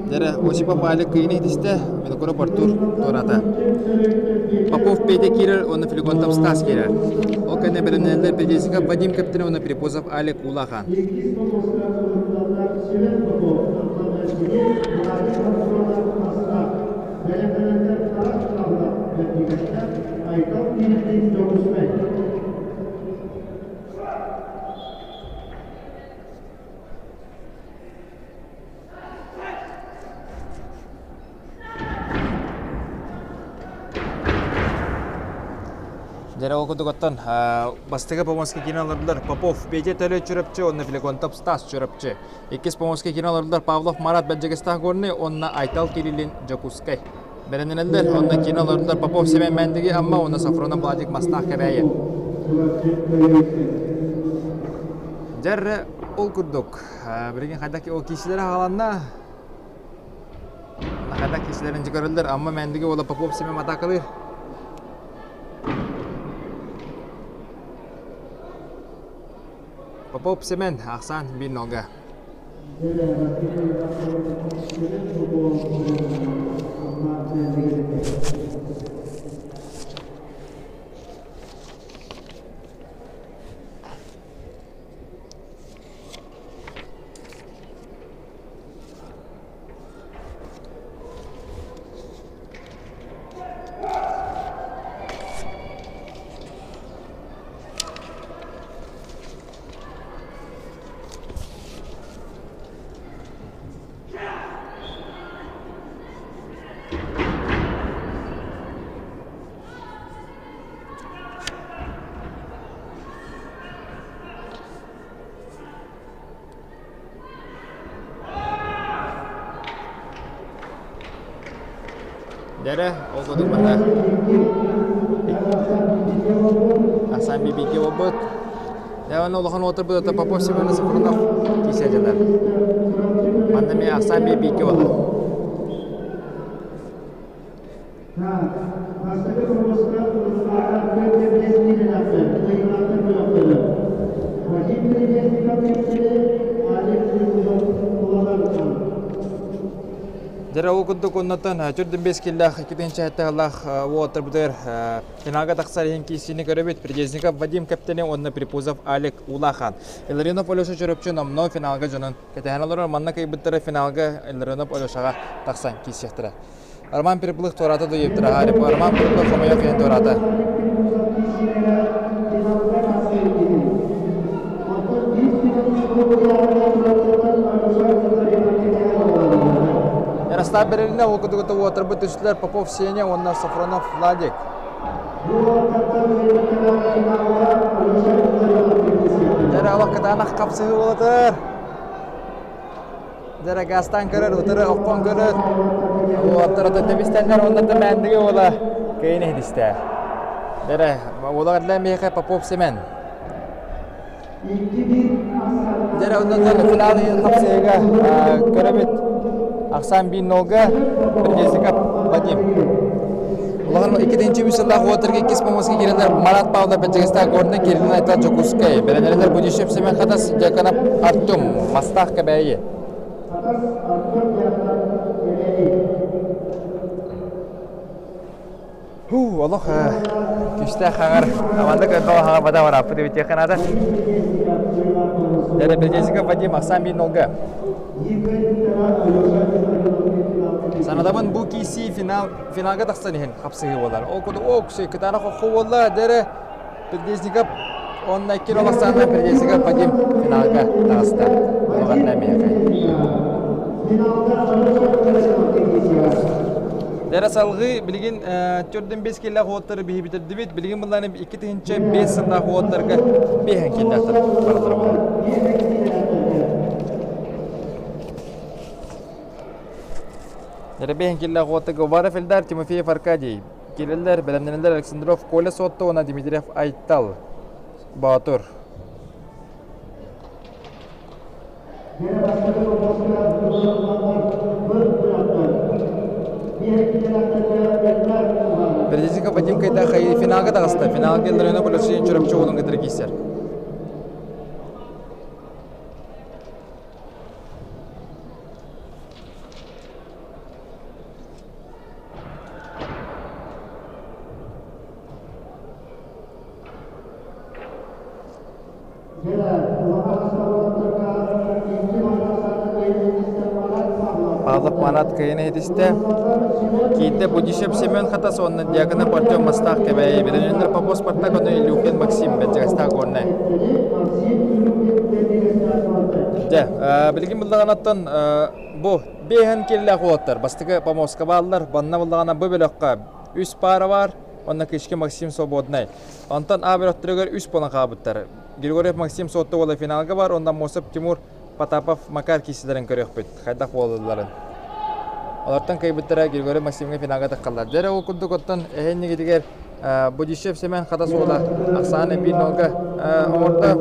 Дьэрэ, Осипов Алик кыйын иһитистэ, Винокуров Артур туораата. Попов Петя киирэр уонна Флегонтов Стас киирэр. Ол кэннэ бэлэмнэнэллэр Петесиков Вадим Кэптин уонна Перепозов Алик Улахан. Дьэ ол курдук оттон бастакы Поморскай киинэ олордулар Попов Петя Төлө Чурапчы уонна Флегонтов Стас Чурапчы. Иккис Поморскай киинэ олордулар Павлов Марат Бэлдьэгэстээх Горный уонна Айтал Кириллин Дьокуускай. Бэлэмнэнэллэр уонна киинэ олордулар Попов Семен Мэндиги Амма уонна Сафронов Владик Мастаах Кэбээйи. Дьэрре ол курдук билигин хайдах ол киисилэрэ хааланна хайдах киисилэрин көрөллөр Амма Мэндиги уола Попов Семен атаакалыыр. Попов Семен ахсаан биир нолга. Дэрэ, ол курдук манна Асан бибиги буолбут. Дэ улахан уотурбут ата Попов Семен Сафронов кисе дьылар. Манна ми Асан бибиги буолар. Дьэ ол курдук оннотон төрдүн бес киллээх иккитинчи сыллаах уолаттарбытыгар финалга тахсар иһин киирсиини көрөбүт. Придезников Вадим Кэптэни уонна Припузов Алик Улахан. Илларионов Алеша Чөрөпчү номнуо финалга дьонун кэтэһэн олорор. Манна кыайбыттара финалга Илларионов Алешаҕа тахсан киирсиэхтэрэ. Роман Переплых туораата дуйуптара. Роман Переплых хомойуох иһин туораата. Ярослав Берилина ол кутугута уотарбыт түстүлэр Попов Сеня уонна Сафронов Владик. Дьэ, олох кытаанах хапсыһыы буолатар. Дьэ, газтаан көрөр, утары оххон көрөр. Уолаттар ото тэбистэннэр уонна да мээндиги уола кыйын иһитистэ. Дьэ, уола кэллээн биһиэхэ Попов Семен. Дьэ, оннуттан финал хапсыһыыга көрөбүт. Ахсаан биир нолга Бердезиков Вадим. Улахан иккитинчи үс сыллаах уотарга иккис помоска киирэннэр Марат Павлов Бэдьэгэстээх Горнай Кириллин Айтал Дьокуускай, бэлэнэринэр Будищев Семен Хатас, Дьяконов Артем, Мастаах Кэбээйи. Хуу, олох күүстээх хаҥар аманда көрбөх хаҥар бада барааппыт эбитиэххэ наада. Дьэ, Вадим Ахсан биир нолга. Санатабын бу киирсии финал финалга тахсан иһин хапсыһыы буолар. Ол курдук о кытаанах охху буолла дэрэ Пердезников уонна Кирилл Оксана Пердезников Вадим финалга таҕыста. Улахан миэхэ. Дэрэ салгыы билигин төрдүн бес киллээх уоттары биһи бүтэрдибит. Билигин былланы 2005 сыллаах уоттарга биэһэн киллээхтэр баралара буолар. Дэрэ киллээх уоттарга Уваров Эльдар, Тимофеев Аркадий. Кириллэр, бэлэмнэнэллэр Александров Коля Суотта уонна Дмитриев Айтал. Боотур. Бердичиков Вадим Кайдах финалга таҕыста. Финалга Илларионов Алексей Чурапчы уолун кытары киирсэр. Павлов Марат кыайан иһитистэ. Киирдэ Будищев Семен Хатас уонна Дьяконов Артем Мастаах Кэбээйи. Бириннэр Попов Спартак уонна Илюхин Максим Бэрдьигэстээх Горнай. Дьэ, билигин буллаҕынаттан бу биэһэн киллээх уолаттар бастакы помостка бааллар. Банна буллаҕына бу бөлөххө үс паара бар. уонна Кычкин Максим Свободнай. Онтон А бөлөхтөрүгэр үс буолан хаалбыттар. Григорьев Максим Суотту уола финалга бар уонна Мосов Тимур Потапов Макар киирсилэрин көрүөхпүт, хайдах буолалларын. Олортон кыайбыттара Григорий Максимҥа финалга таххаллар. Дьэ эрэ ол курдук оттон эһэннигитигэр Будищев Семен Хатас уола ахсааны биир нолга оҥордо.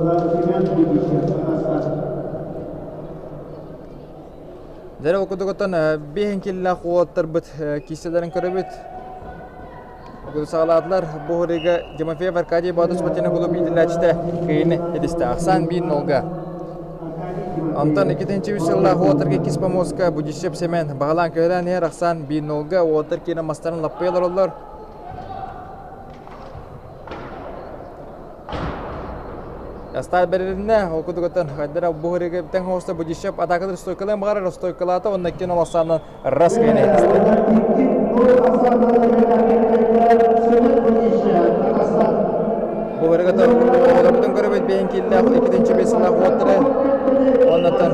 Дьэ ол курдук оттон биэһин киллээх уолаттарбыт киирсэлэрин көрөбүт. Саҕалаатылар бу ырыга Тимофеев Аркадий Боотур спортивнай клуб иитиллээччитэ кыайыыны ситистэ. Ахсаан биир нолга. Онтон 2-үс сыллаах уолаттарга иккис помостка Будищев Семен баһылаан көһөрөн иһэр ахсаан биир нолга уолаттар киирэн мастарын лаппыйа олороллор. Астаат бэрилиннэ, ол курдук хайдара бу ырыга тэҥ хоста Будищев атаакалар стойкалаан баҕарар стойкалаата уонна икки нол ахсаанынан Раз Бу барыгата оҕолорбутун көрөбүт бэйэн кииллээх иккитинчи бэсилээх уоттары оннотон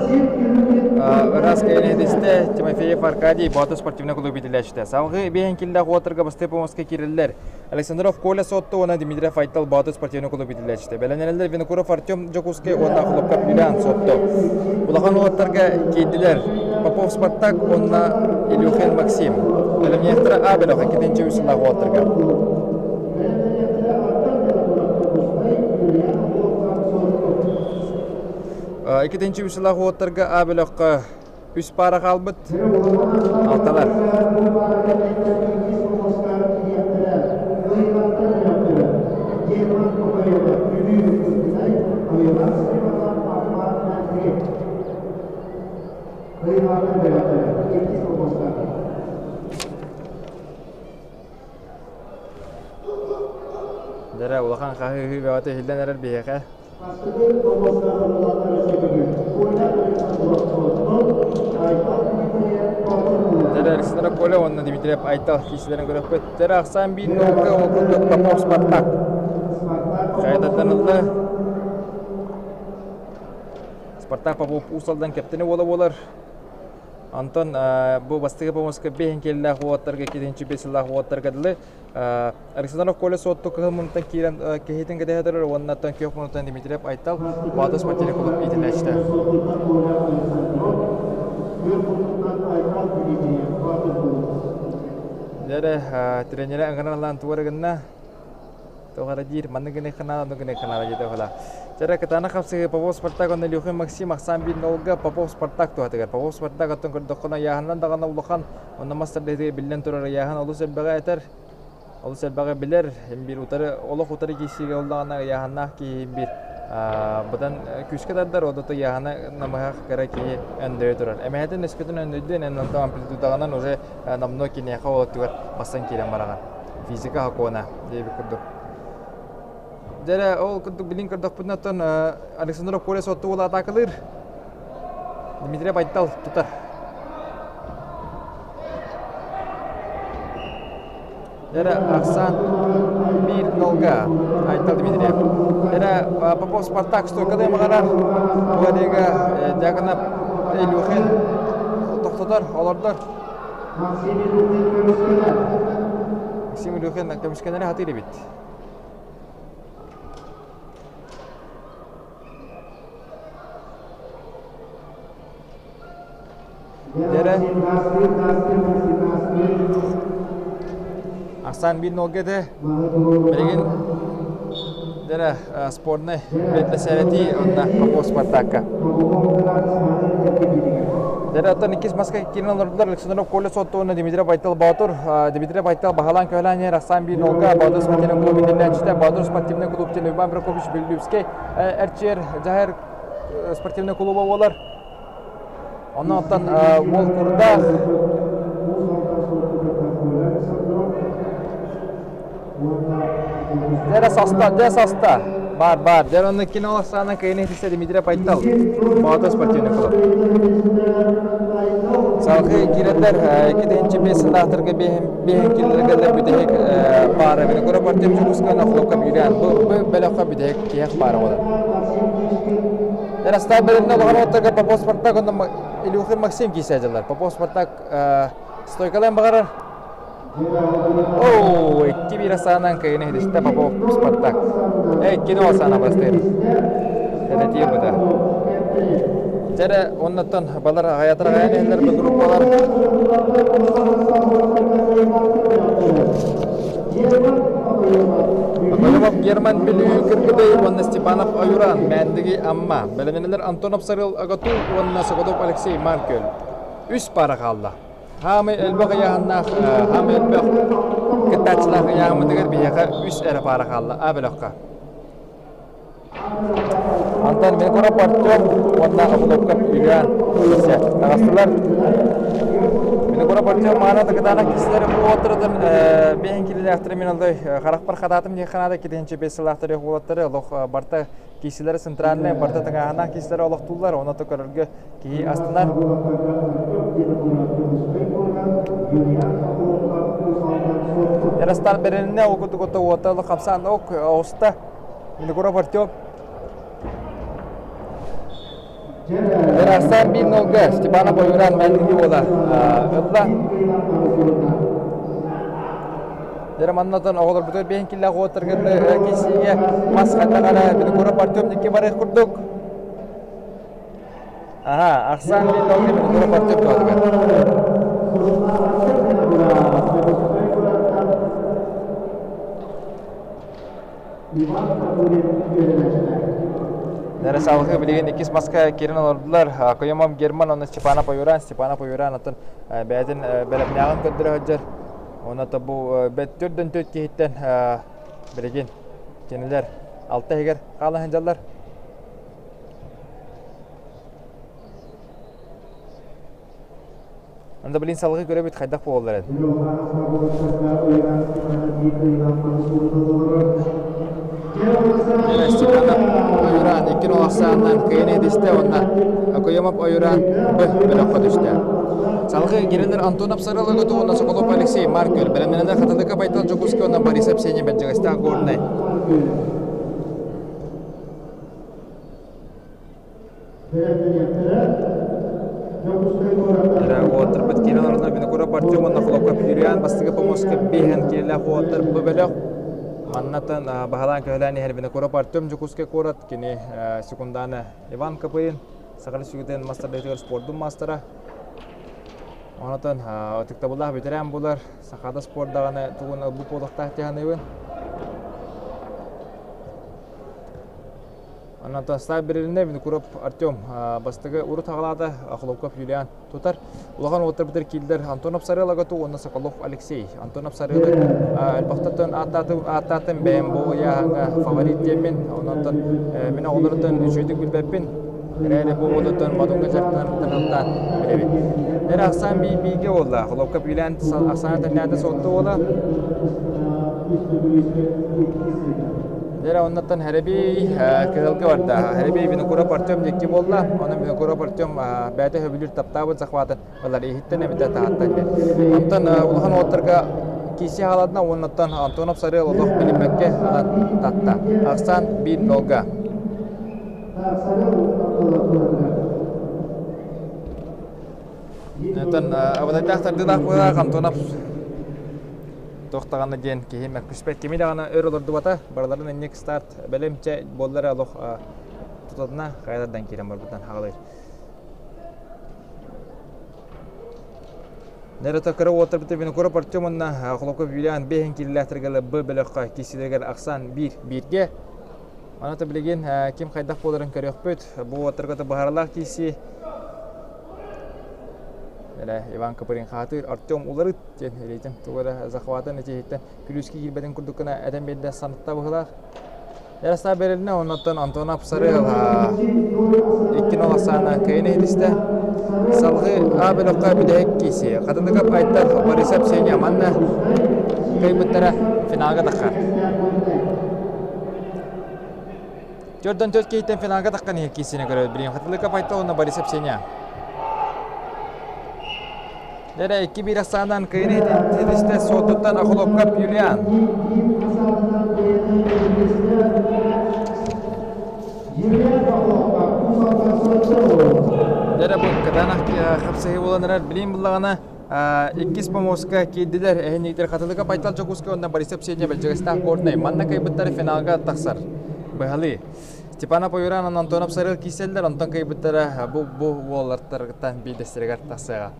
Раз кэлэнэтистэ Тимофеев Аркадий Боотур спортивный клуб иитиллээччитэ. Салгыы бэйэн киллээх уоттарга бастыы помоска киирэллэр. Александров Коля Сотту уонна Дмитриев Айтал Боотур спортивный клуб иитиллээччитэ. Бэлэнэрэллэр Винокуров Артем Дьокуускай уонна Хлопков Юлиан Сотту. Улахан уолаттарга киирдилэр Попов Спартак уонна Илюхин Максим. Бэлэмниэхтэрэ А бөлөх иккитинчи үс сыллаах уолаттарга. Иккитинчи үс сыллаах уолаттарга А бөлөххө үс паара хаалбыт. Алталар. Дэрэ улахан хаһыы-ыһыы бөҕөтө иһиллэн эрэр биһиэхэ. Дэрэ Александра Коля уонна Дмитриев Айтал киисилэрин көрөхпүт. Дэрэ ахсаан биир нолга ол курдук Попов Спартак. Хайататтан ылла. Спартак Попов Уус Алдан кэптини уола буолар. Онтон бу бастакы помоска биэһин киэллээх уолаттарга иккитинчи биэс сыллаах уолаттарга дылы Александров Коля Суотту кыһыл муннуттан киирэн киһитин кэтэһэ турар уонна оттон күөх муннуттан Дмитриев Айтал Боотур спортивный клуб иитиллээччитэ. Дьэ тренерэ ыҥыран ылан тугу гынна Тоҕо эрэ диир, маннык гыныахха наада, оннук гыныахха наада диэтэ уһула. Чара кытаанах хапсыһыы Попов Спартак уонна Илюхин Максим ахсаан биир нолга Попов Спартак туһатыгар. Попов Спартак оттон көрдөххүнэ ыйааһынынан даҕаны улахан, онно мас тардыһыытыгар биллэн турар ыйааһын олус элбэҕи этэр, олус элбэҕи билэр. Биир утары, олох утары киирсиигэ ыллаҕына ыйааһыннаах киһи биир быдан күүскэ тардар, одото ыйааһына намыһах кыра киһи өндөйө турар. Эмэһэтин өскөтүн өндөйдүн, эн онтон амплитудаҕынан уже номнуо киниэхэ ол өттүгэр бассан киирэн бараҕын. Физика сокуона диэбит курдук. Дьэ ол курдук билин көрдөхпүтүнэ оттон Александров Коля Сотту уола атаакалыыр. Дмитрий Байтал тутар. Дьэ Арсан биир нолга Айтал Дмитриев. Дьэ Попов Спартак стойкалыы баҕарар. Бугарига Дьяконов Илюхин тохтотор, олордор. Максим Илюхин көмүскэнэри хатыыр эбит. Дэрэ Арсан биир нолга этэ. Билигин дэрэ спорнай бэсэрэтии уонна Попов Спартакка. Дэрэ оттон иккис маска киирэн олордулар Александров Коля Сотту уонна Дмитрий Байтал Боотур. Дмитрий Байтал баһылаан көһөлөөн иһэр Арсан биир нолга Боотур спортивнай клуб иитиллээччитэ Боотур спортивнай клуб Иван Прокопьевич Беллюбский эрчийэр дьаһайар спортивнай клуба буолар. Онон оттон уол курдаах Дьэ соста, дьэ соста. Бар, бар. Дьэ онно кино саана кыйын иһитисэ Дмитрий Пайтал. Боотур спортивный клуб. Салгыы киирэллэр 2005 сыллаахтарга биэһин киллэргэллэр бүтэһик паара Винокуров Артем Дьокуускайна Хлопков Юлиан. Бу бөлөххө бүтэһик киһиэх паара буолар. Ростов бөлүннэ улахан уоттарга Попов Спартак уонна Илюхин Максим киирсээдьэллэр. Попов Спартак стойкалаан баҕарар. Оо, 2-1. биир ахсаанынан кыайыыны ситистэ Попов Спартак. 2-0 ахсаана бастыыр. Тэлэтии быта. Дьэрэ оннуттан балар аҕайатар аҕайан иһэллэр бу группалар. Акоемов Герман Бүлүү Кыргыдай уонна Степанов Аюран Мээндиги Амма. Бэлэмнэнэлэр Антонов Сарыл Агату уонна Соколов Алексей Маркөл. Үс пара хаалла. Хаамай элбэх ыйааһыннаах, хаамай элбэх кыттааччылаах ыйааһыммытыгар биһиэхэ үс эрэ паара хаалла. А бөлөххө. Антон Винокуров Артем уонна Охлопков Юлиан иккисэ таҕыстылар. Винокуров Артем маана кытаанах кисилэри уолаттарытын бэйэн килилээхтэри мин олой харахпар хатаатым диэх ханаада китинчи бес сылаахтары уолаттары олох барта кисилэри центральный барта тыҥааһынаах кисилэри олохтууллар оны то көрөргө киһи астынар. Ярастар берилинне ол кутугута уота хамсаан ок оҕуста Винокуров Артем. Арсен 1-0 Степанов Ойуран Мэнниги уола ылла. Дьэ маннатан оҕолорбутугар биэн киллээх уоттарга кисиигэ мас хаттаҕара Винокуров Артем дикки барыах курдук. Аха, ахсаан 1-0 Винокуров Артем туһатыгар. Нэрэ салгыы билигин иккис маска киирэн олордулар. Куйамов Герман уонна Степанов Ойуран. Степанов Ойуран оттон бэйэтин бэлэмнээҕин көрдөрө сылдьар. Уонна бу бэттүрдэн төрт киһиттэн билигин кинилэр алта иһигэр хаала сылдьаллар. Анда блин салгыы көрөбүт хайдах буолаллар эн. Степанов Ойуран 2-0 ахсаанынан кыайан эдистэ уонна Акоемов Ойуран Б бөлөххө түстэ. Салгыы Гиринер Антонов Сарылыгыту уонна Соколов Алексей Маркөл бэлэмнэнэлэр Хатылыка Байтал Дьокуускай уонна Борисов Сеня Бэрдьигэстээх Горнай. Уолаттарбыт киирэн олордор Винокуров Артем уонна Хлопков Юлиан бастакы помоска биэһэн киирэлээх уолаттар бу бөлөх. Маннатан баһылаан көһөлөөн иһэр Винокуров Артем Дьокуускай куорат кини секунданы Иван Копырин Саха Республикатын мастардаытыгар спордун маастара. Онотон ытыктабыллаах бэтэрээн булар Сахада спорт даҕаны тугун ылбыт буолуохтаах дии саныыбын. Онон Став берилиннэ Винокуров Артем бастакы урут аҕалаата Охлопков Юлиан тутар. Улахан уолаттарбытыгар киирдилэр Антонов Сарыалагату уонна Соколов Алексей. Антонов Сарыалы элбэхтэн ааттаатым бэйэм бу ыйааһыҥҥа фаворит диэммин. Онон мин оҕолоруттан үчүгэйдик билбэппин. Эрээри бу уолуттан Модуҥҥа дьарыктанарыттан ылтаан билэбин. Эрэ ахсаан бииргэ буолла. Хлопков Юлиан ахсаана тэннээтэ суотту уола. Дьэ оннуттан Хэрэбий кыһылга барда. Хэрэбий Винокуров Артем диэки буолла. Онон Винокуров Артем бэйэтэ сөбүлүүр таптаабыт захватын ылар иһиттэн эбитэ таһаттан диэн. Онтон улахан уолаттарга киси халадна уоннаттан Антонов Сарыал олох билиммэккэ татта. Ахсаан 1-0-га. Онтон абатайдаах тардыылаах буолаах Антонов туох даҕаны диэн киһи мөккүспэт кими даҕаны өр олордубата барыларын инник старт бэлэмчэ буоллар олох тутатына хайалардан киирэн барбытынан хаалыр. Нэрото кыра уолаттарбыт Винокуров Артем уонна Холоков Юлиан бэһин киирилээхтэргэ Б бөлөххө киирсиилэригэр ахсаан биир бииргэ. Аны билигин ким хайдах буоларын көрүөхпүт. Бу уолаттарга быһаарылаах киирсии. Эрэ Иван Копырин хаатыыр Артем уларыт диэн илиитин тугу эрэ захватын итиһиттэн күлүүскэ киирбэтин курдук гына этэн биэрдэ санатта быһыылаах. Ярослав Берилне оннуттан Антонов Сарыал 2-0 ахсаана кыайан иһитистэ. Салгыы А бөлөххө бүтэһик киирсии. Хатылыкап Айтар Борисов Сеня манна кыайбыттара финалга таххар. Төрдөн төрт киһиттэн финалга таххан иһэр киирсиини көрөбүт. Билигин Хатылыкап Айтал уонна Борисов Сеня. Дэрэ 2-1 ахсаанан кыайыны ситистэ суотуттан Охлопков Юлиан. Дэрэ бу кытаанах хапсыһыы буолан эрэр билин буллаҕына. Иккис помоска киирдилэр. Эһинниктэр Хатылыга Байтал Дьокуускай уонна Борисов Сеня Бэлдьэгэстээх Горнай. Манна кыайбыттары финалга тахсар. Быһалыы. Степанов Ойуранан Антонов Сарыл киирсэллэр, онтон кыайбыттара бу бу уоллартарыттан биирдэстэригэр тахсыаҕа.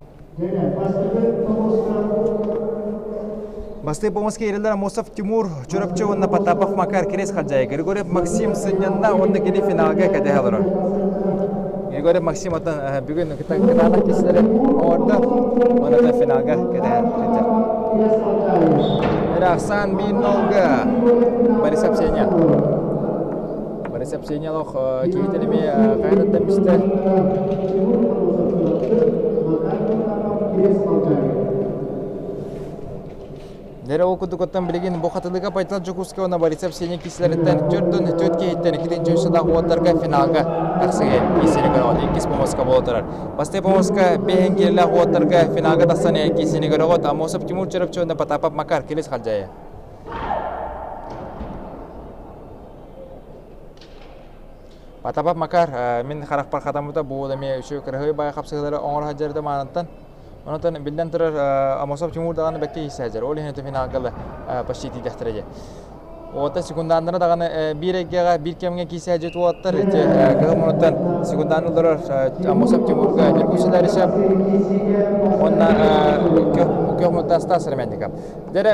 Бастыы помоска киирэллэр Амосов Тимур, Чурапчы уонна Потапов Макар Кирес Хадьай. Григорьев Максим сынньанна уонна кини финалга кэтэһэ олорор. Григорьев Максим оттон бүгүн кытаанах киһилэри оҥордо уонна финалга кэтэһэ сылдьар. Эрахсан 1-0-га Борисов Сеня. Борисов Сеня олох киһитин эмиэ хайатыттан бистэ. Дэрэ ол курдук билигин бу хатылыга Байтал Дьокуускай уонна Борисов Сеня киисэлэриттэн төрдөн төрт киһиттэн иккитинчи үс уоттарга финалга тахсыга киисэни көрөҕүт. Иккис помоска буола турар. Бастакы помоска бэһин киирэлээх уоттарга финалга тахсан киисэни көрөҕүт. Амосов Тимур Чарапчы уонна Потапов Макар Кирис Халдьайы. Потапов Макар мин харахпар хатаммыта бу эмиэ үчүгэй кыраһыай баай хапсыһыылары оҥоро сылдьар маанаттан. Онтон биллэн турар Амосов Тимур даҕаны бэккэ иһсээдьэр. Ол иһин финалга почти тиийдэхтэрэ дии. Уота секундааннара даҕаны биир эйгэҕэ биир кэмҥэ киисээдьит уолаттар ити кыһыл мунуттан секундаан олорор Амосов Тимурга Ньургун Сидаришев уонна көх мунуттан Стас Ремендиков. Дьэрэ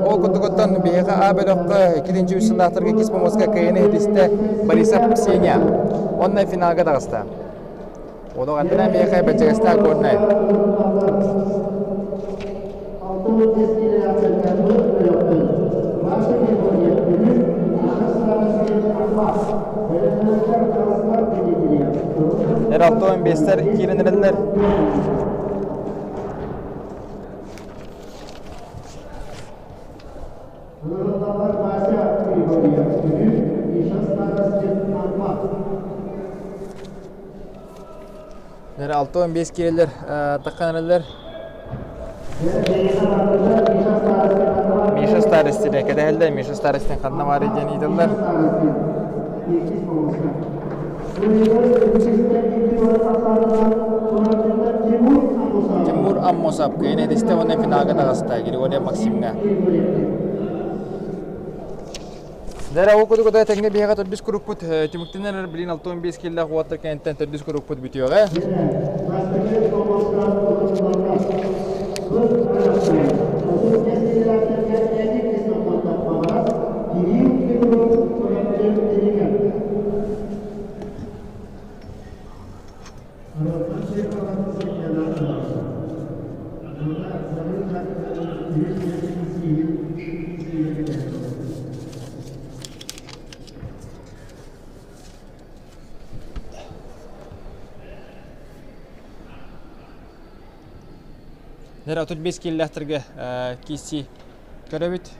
ол курдугуттан биһиэхэ А бөлөххө иккитинчи үс сыллаахтарга кис помоска кыайыны иһитистэ Борисов Ксения. Уонна финалга таҕыста. Олох аттынан биһиэхэ Бэдьэгэстээх Горнай. Эр алтон бестер киирэн эрэллэр. Нere 6-15 киирэллэр, таххан эрэллэр. Миша Старостин кэтэһэллэр, Миша Старостин ханна баарый диэн ыйыталлар. Тимур Аммосов кыайын этистэ уонна финалга таҕыста Григорий Максимҥа. Дэрэ ол курдук тэҥҥэ биһиэхэ төрдүс курукпут түмүктэнэр билин 65 киллээх уоттар кэнниттэн төрдүс курукпут бүтүөҕэ. Нэр 35 киллэхтэргэ киси көрөбүт.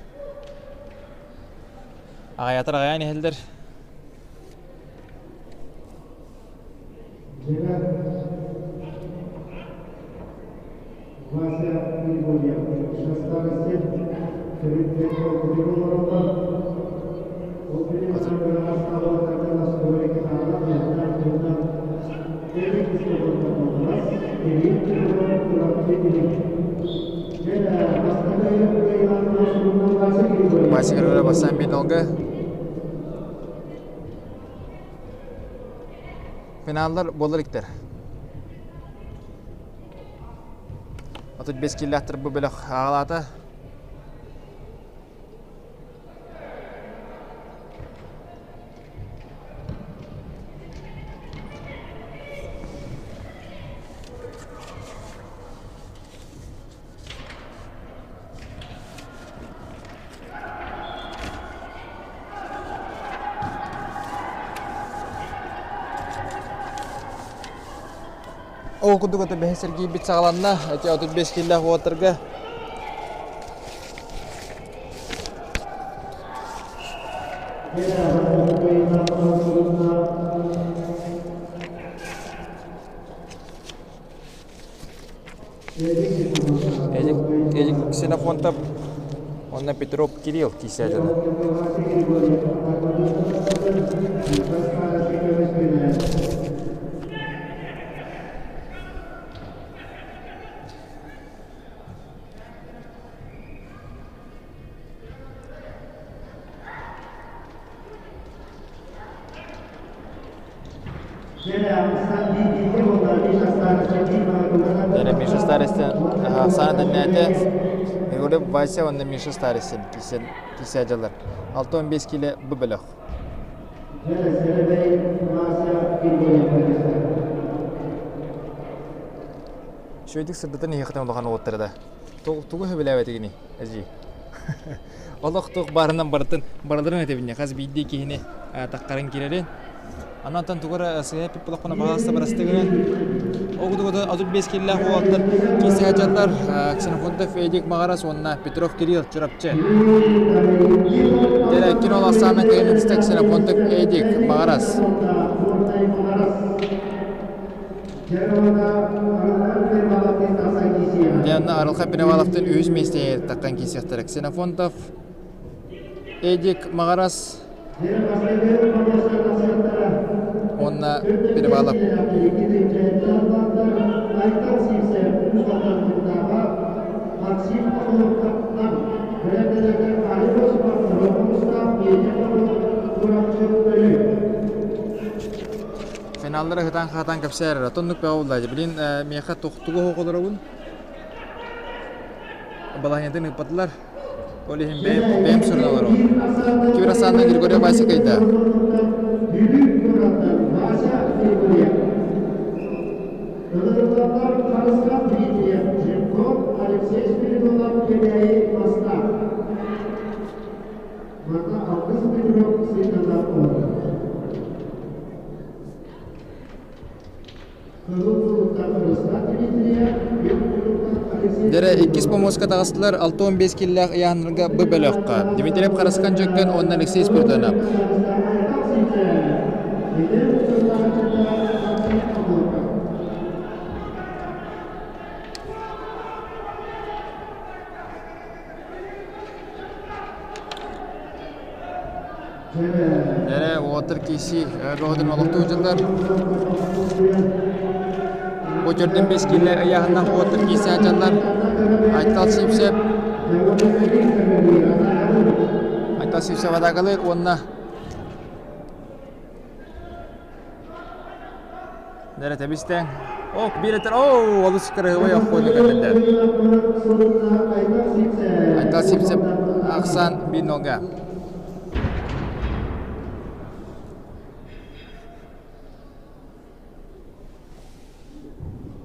Аҕайатар аҕайан иһэллэр. Вася Григорьев Бастан Бинолга Финаллар буолар иктэр. 35 киллэхтэр бу бөлөх аҕалаата. Ол курдук ото бэһи сэргиирбит саҕаланна. Эти 35 киллээх уолаттарга Эдик, Эдик Ксенофонтов уонна Петров Кирилл киирсээтилэр. Дьэ, Миша Старостин Оксана тэннээтэ. Григорьев Вася уонна Миша Старостин киирсэ дьаллар. 65 киилэ бу бөлөх. Үчүгэйдик сырдатан иһиэхтэн улахан уолаттара да. Тугу сөбүлээбэтигиний, эдьиий? Олох туох баарынан барытын барыларын этэбин хас биирдии киһини таххарын киирэрин. Анантан тугу эрэ сыһа эппит буоллахпына баҕаста барасты гынан. Ол курдук 35 киилэлээх уолаттар киирсэ сылдьаллар. Ксенофонтов Эдик Маҕарас уонна Петров Кирилл Чурапчы. Дьэ, кини ол ахсаанынан кыайан ытыста Ксенофонтов Эдик Маҕарас. Диана Арылхай Переваловтан үһүс миэстэҕэ таххан киирсиэхтэрэ. Ксенофонтов, Эдик Маҕарас уонна Перевалов. Финаллары ыһытаан-хаһытаан кэпсээр эрэ. Оннук бөҕө буолла. Билин миэхэ тугу оһоҕолоробун балаһыанньатын ыыппатылар. Ол иһин бэйэм, бэйэм суруна олоробун. Кибер Асанна Григорий Вася кыйда. Дэрэ иккис помоска таҕыстылар 65 киллээх ыйааһыннарга Б бөлөххө Дмитриев Харысхан Дьөккөн уонна Алексей Спиридонов. Эрэ уолаттар киирсии бөҕөтүн олохтуу дьыллар. Бу төрдүн бэс киилэ ыйааһыннаах уолаттар киирсэ сылдьаллар. Айтал Сивцев Айтал Сивцев атаакалыыр уонна Нэрэ тэбистэҥ. Ок, биир этэр, оо, олус кыраһыабай оххуону кэллэ. Айтал Сивцев ахсаан биир нолга.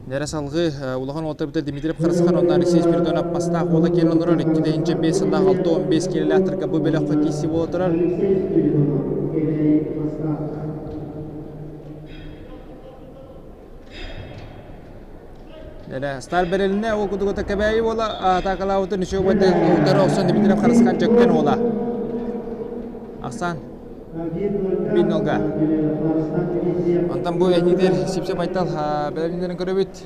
Нэрэ салгыы улахан уолаттар бүтэ Дмитриев Харысхан уонна Алексей Спиридонов бастаах уола киирэн олорор 2-5 сыллаах 6-15 киилэлээхтэргэ бу бөлөххө киирсии буола турар. Эрэ Стар бэрилинэ ол кутугута Кэбээйи уола атаакалаабытын үчүгэй утары охсон Дмитриев Харысхан Дьөккөн уола. Ахсаан биир нолга. Онтон бу эһиитер Сипсеп Айтал бэлэмнэрин көрөбүт.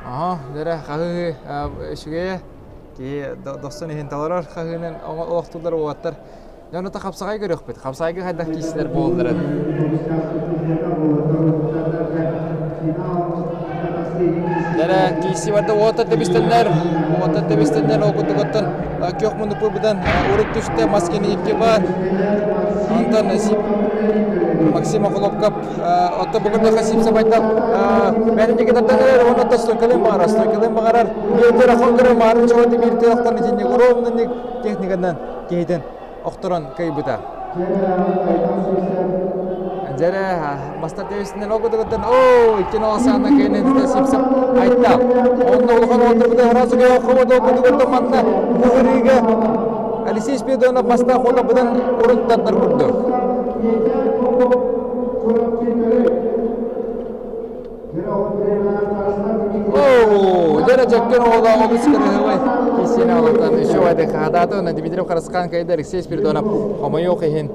Аха, дэрэ хаһыы үчүгэйэ киһи дохсун иһин толорор хаһыынан олохтуулар уолаттар Дьон ото хапсаҕай көрүөхпүт. Хапсаҕайга хайдах киирсилэр буолалларын. Дэрэ киирсии барда уота тэбистэннэр, уота тэбистэннэр ол курдук оттон күөх муннукпутун урут түстэ Маскин икки бар. Антон Максим Охлопков отто бүгүн Сипсэ Байтал бэйэтин тардан эрэр уонна оттон стойкалыын баҕарар, стойкалыын баҕарар. Биир хон көрөр маарын чугас биир тыахтан итинник ровно техниканан киһитин охторон кыайбыта. Дьэрэ мастар тэбисинэн ол кутугуттан оо икки ноосаана кэннитэ сипсап айта. Онно улахан уолтарбыта сразу кыайа ол кутугуттан манна бу Алексей Спиридонов бастаах уола быдан урут тардар курдук. Оо, дьэ дьэккэн оҕолоо олус кырыһыбай киссиэнэ олохтон еще вайды хаһадааты уонна Дмитриев Харысхан кайда Алексей Спиридонов хомойуох иһин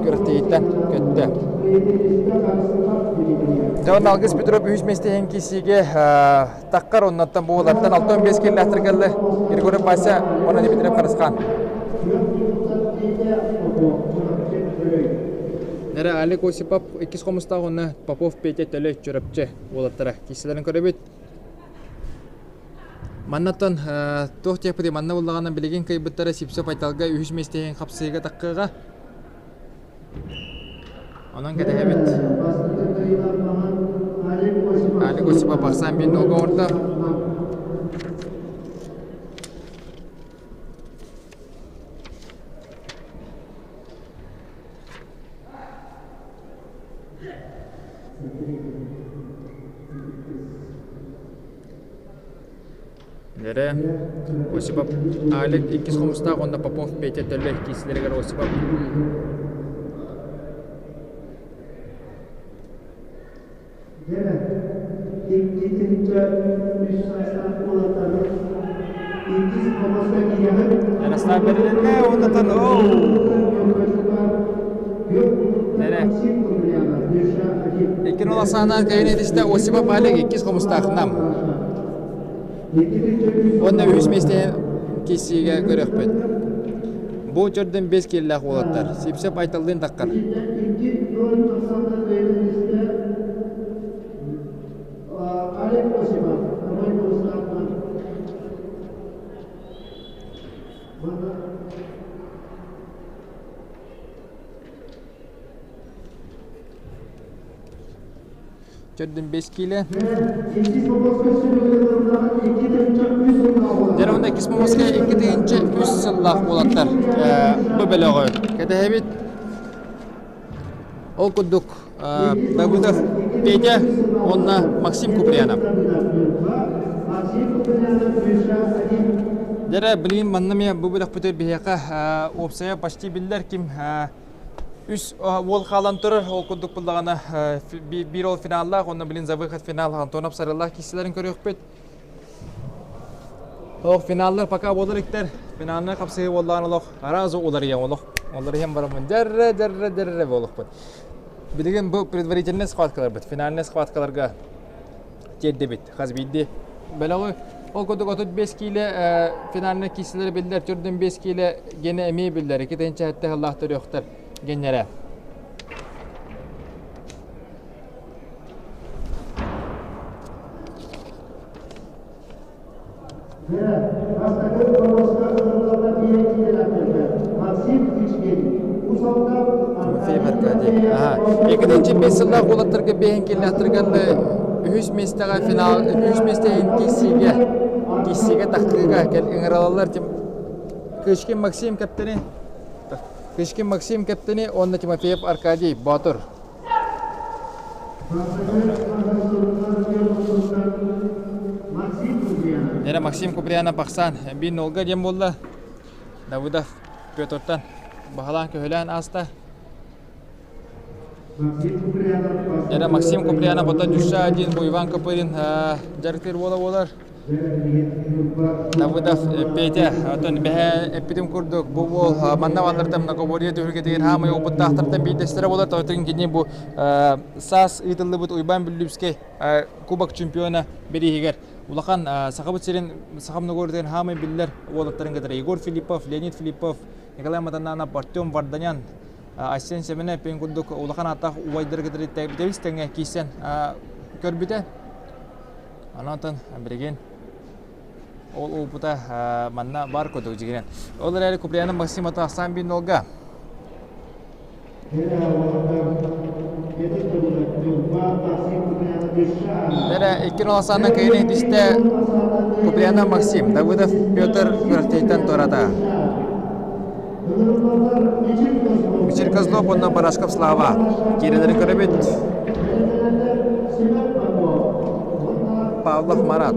күрэхтэһииттэн көттө. Дьэ уонна Алгыс Петров үһүс миэстэ иһин киирсиигэ таххар оннуттан буолартан 65 киллэхтэр кэллэ Григорий Вася уонна Дмитриев Харысхан. Нэрэ Алик Осипов иккис хомустаах уонна Попов Петя Төлөй Чурапчы уолаттара киирсэлэрин көрөбүт. Маннаттан туох диэхпитий манна буллаҕына билигин кыайбыттара Сипсов Айталга үһүс миэстэһин хапсыыга таххыаҕа. Онон кэтэһэбит. Алик Осипов ахсаан биир нолга оҥордо. Дэрэ Осипов Алик иккис хомустаах уонна Попов Петя Төллөй киисилэригэр Осипов Дэрэ 2 3 саастаах уолаттары иккис хомуска киирэҕит. Ярослав бэрилиннэ уоннатан оу Дэрэ Иккин ол асаана кайын этистэ Осипов Алик иккис хомустаах нам. Уонна үһүс миэстэ киссиигэ көрүөхпүт. Бу төрдөн 5 кииллээх уолаттар. Сипсеп Айталлыын таххар. Төрдүн 5 киилэ. Дьэ уонна иккис Момоска 2 3 сыллаах уолаттар бу бөлөҕү кэтэһэбит. Ол курдук Давыдов Петя уонна Максим Куприянов. Дьэрэ, билигин манна эмиэ бу бөлөхпүтүгэр биһиэхэ уопсайа почти биллэр ким Үс уол хаалан турар, ол курдук буллаҕына биир ол финаллаах, онно билин за выход финал Антонов Сарыллаах киирсилэрин көрүөхпүт. Олох финаллар пока буолар иктэр. Финалны хапсыһыы буоллаҕына олох араас уларыйан олох уларыйан бараммын дьэррэ дьэррэ дьэррэ буолуохпут. Билигин бу предварительнай схваткаларбыт, финальнай схваткаларга тиэрдибит. Хас биирдии бөлөҕү ол курдук 35 киилэ финальнай киирсилэри биллэр, 45 киилэ гене эмиэ биллэр, 2 тыһыынча сыллаах төрүөхтэр геннэрэ. Тимофеев Аркадий. Екінші бес сыллаах уолаттарга бэйэн киллэхтэргэн үһүс миэстэҕэ финал үһүс миэстэ иһин киирсиигэ киирсиигэ таххыыга кэл ыҥыралаллар Кычкин Максим кэптэни Кычкин Максим кэптэни уонна Тимофеев Аркадий Боотур. Нера Максим Куприянов бахсан биир нолга диэн буолла. Давыдов Петртан баһылаан-көһүлээн ааста. Нера Максим Куприянов оттон Дюша один бу Иван Копырин дьарыктыыр буола буолар. Давыдов Петя оттон бэһэ эппитим курдук бу уол манна баллартан многоборье түһүлгэтигэр хаамай опыттаахтартан биирдэстэрэ буолар. Тойтон кини бу саас ыытыллыбыт Уйбаан Бүллүпскэй Кубок чемпиона бирииһигэр улахан Сахабыт сирин саха многоборьетыгар хаамай биллэр уолаттарын кытары Егор Филиппов, Леонид Филиппов, Николай Матананов, Артем Варданян, Айсен Семенов пен курдук улахан ааттаах убайдары кытары тэбис тэҥҥэ киирсэн көрбүтэ. Онон билигин ол уупута манна бар курдук дьигинэн. Ол эрээри Куприянов Максим Атахсан биир нолга. Эрэ икки ноласаанна кыйын иһитистэ Куприянов Максим, Давыдов Петр күрэхтэһииттэн туората. Мичил Козлов уонна Барашков Слава киирэлэрин көрөбүт. Павлов Марат.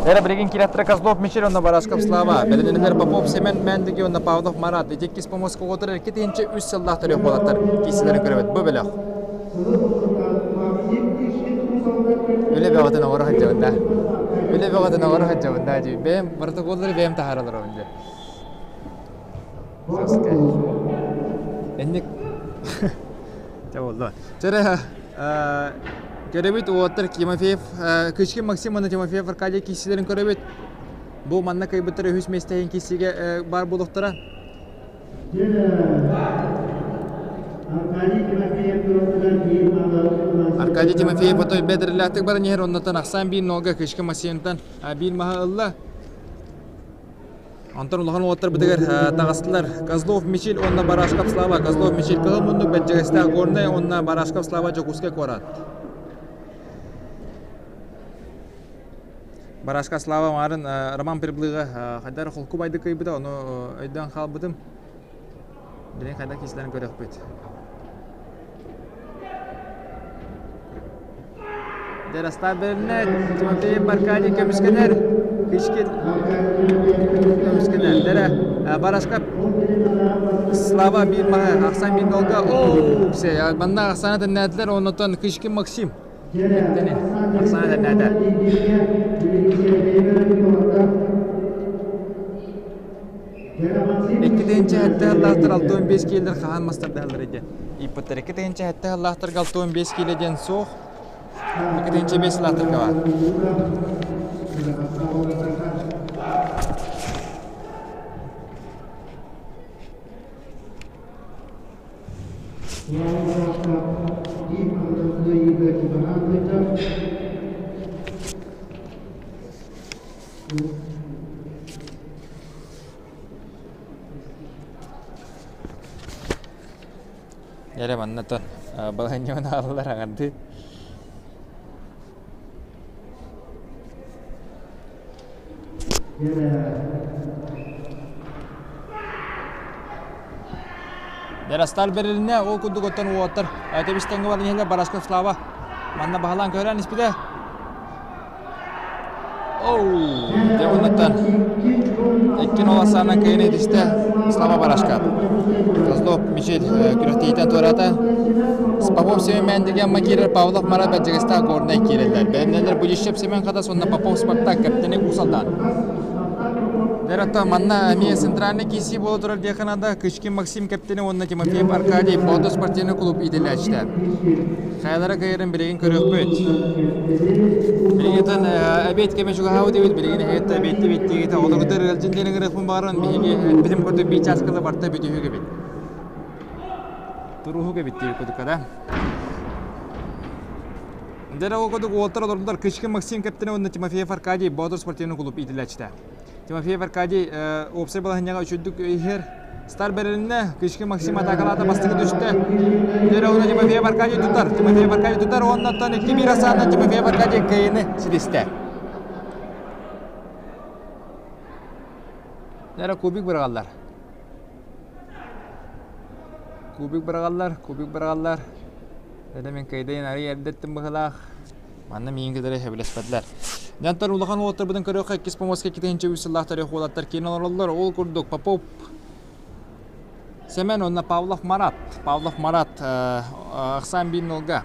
Эрэ билигин киираттара Козлов Мичил уонна Барашков Слава. Бэлэнэнилэр Попов Семен Мэндиги уонна Павлов Марат. Ити иккис помоска отыр 2 3 сыллаах төрүөх буолаттар. Киисилэрин көрөбүт. Бу бөлөх. Үлэ бөҕөтүн оҥоро сылдьабын да. Үлэ бөҕөтүн оҥоро сылдьабын да дии. Бэйэм протоколлары бэйэм таһаараларым дии. Энник Чэ буолла. Чэрэ көрөбүт уолаттар Тимофеев Кычкин Максим уонна Тимофеев Аркадий киирсиилэрин көрөбүт. Бу манна кыайбыттар үһүс миэстэ иһин киирсиигэ баар буолуохтара. Аркадий Тимофеев отой бэдэрилээхтик баран иһэр, оннуттан ахсаан биир нолга Кычкин Максимтан биир маһы ылла. Онтон улахан уолаттарбытыгар таҕыстылар Козлов Мичил уонна Барашков Слава. Козлов Мичил кыһыл муннук Бэрдьигэстээх Горнай уонна Барашков Слава Дьокуускай куорат. Барашка Слава маарын Роман Прибылыга хайдар холку байды кыйбыта, ону өйдөөн хаалбытым. Билин хайда киислэрин көрөхпүт. Дэрастар бэринэ Тимофеев Аркадий көмүскэнэр. Кычкин көмүскэнэр. Дэрэ Барашка Слава биир маһы ахсан биир голга. Оо, все, манна ахсана тэннээтилэр, оннотон Кычкин Максим. Ахсана тэннээтэ. 2 7 сыллаахтар 65 киилэр хаһан мастардаһаллар диэн ыйыппыттар. 2 7 сыллаахтарга 65 киилэ диэн суох. 2 5 сыллаахтарга баар. Эрэ манна тон балаһынньабын аалалар аҥардыы. Ярастар бэрилинэ ол курдук оттон уоттар тэбистэҥҥэ баран иһэллэр Барашков Слава манна баһылаан көһөрөн испитэ. Оу, дьэ оннуттан иккин ол асаанан кыайан этистэ Слава Барашкап. Козлов Мичил күрэхтэһиитэн туораата. Попов Семен Мэндигэ Амма киирэр, Павлов Марат Бэрдьигэстээх Горнай киирэллэр. Бэлэмнэлэр Будищев Семен Хатас уонна Попов Спартак кэптэни Уус Алдан. Дэрэтто манна эмиэ центральный киирсии буола турар диэххэ наада. Кычкин Максим кэптини уонна Тимофеев Аркадий Боотур спортивный клуб иитиллээччитэ. Хайалара кыайарын билигин көрүөхпүт. Билигин эбиэт кэмэ чугаһаабыт эбит, билигин эһиэт эбиэтти биттиигитэ олоргутар ыалдьын диэн ыҥырыахпын баҕаран биһиги битим курдук биир чааскыла барта бүтүһүк эбит. Туруһук эбит диир курдук да. Дьэ ол курдук уолтар олордулар Кычкин Максим кэптэнэ уонна Тимофеев Аркадий Боотур спортивный клуб иитиллээччитэ. Тимофеев Аркадий уопсай балаһынньаҕа үчүгдүк иһэр. Стар бэрилиннэ, Кычкин Максим атаакалаата бастакы түстэ. Дьэ уонна Тимофеев Аркадий тутар. Тимофеев Аркадий тутар уоннаттан 2-1 асааннан Тимофеев Аркадий кыайыыны ситистэ. Дьэ кубик быраҕаллар. Кубик быраҕаллар, кубик быраҕаллар. Дьэ мин кыайдайын арый эрдэттэн быһылаах. Манна миигин кытары сөбүлэспэтилэр. Дьантан улахан уолаттарбытын көрүөххэ иккис помоска 2 3 сыллаах тарих уолаттар киин олороллор. Ол курдук Попов Семен уонна Павлов Марат. Павлов Марат ахсаан биир нолга.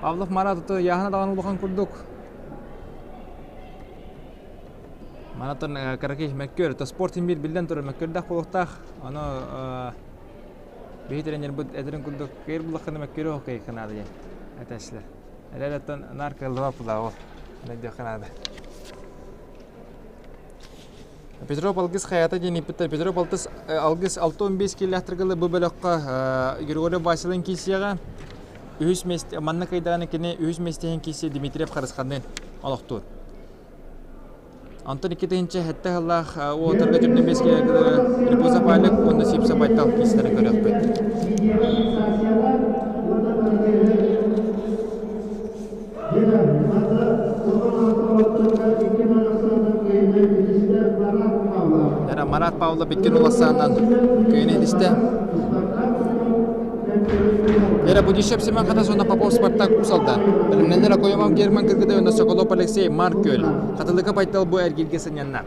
Павлов Марат ото яһана даҕаны улахан курдук. Манатан кыракый мөккүөр, то спорт биир биллэн турар мөккүөрдээх буолуохтаах. Ону биһи тренербит этэрин курдук кыайыр буллаххына мөккүөрү хоккейга наада диэн этээччилэр. Эрэлэттэн наар кыаллыбат булаа ол. Өйдүөххэ наада. Петров Алгыс хайата диэн ыйыппыттар. Петров Алтыс Алгыс 65 киилээхтэргэ бу бөлөххө Григорий Василин киирсиэҕэ. Үһүс миэстэ манна кыйдаҕына кини үһүс миэстэһин киирсиэ Дмитриев Харысханныын олохтуур. Онтон 2007 сыллаах уолаттарга төрдүн бэскэ Репозов Алик уонна Сипсов Айтал киирсэлэрин көрүөхпүт. Марат Павлов икки улассаанан кыайан илистэ. Вера Будищев Семен Хатас уонна Попов Спартак Уус Алдан. Бэлэмнэнэр Акоемов Герман Кыргыдай уонна Соколов Алексей Марк Күөл. Хатылыка Байтал бу эргилгэ сынньанна.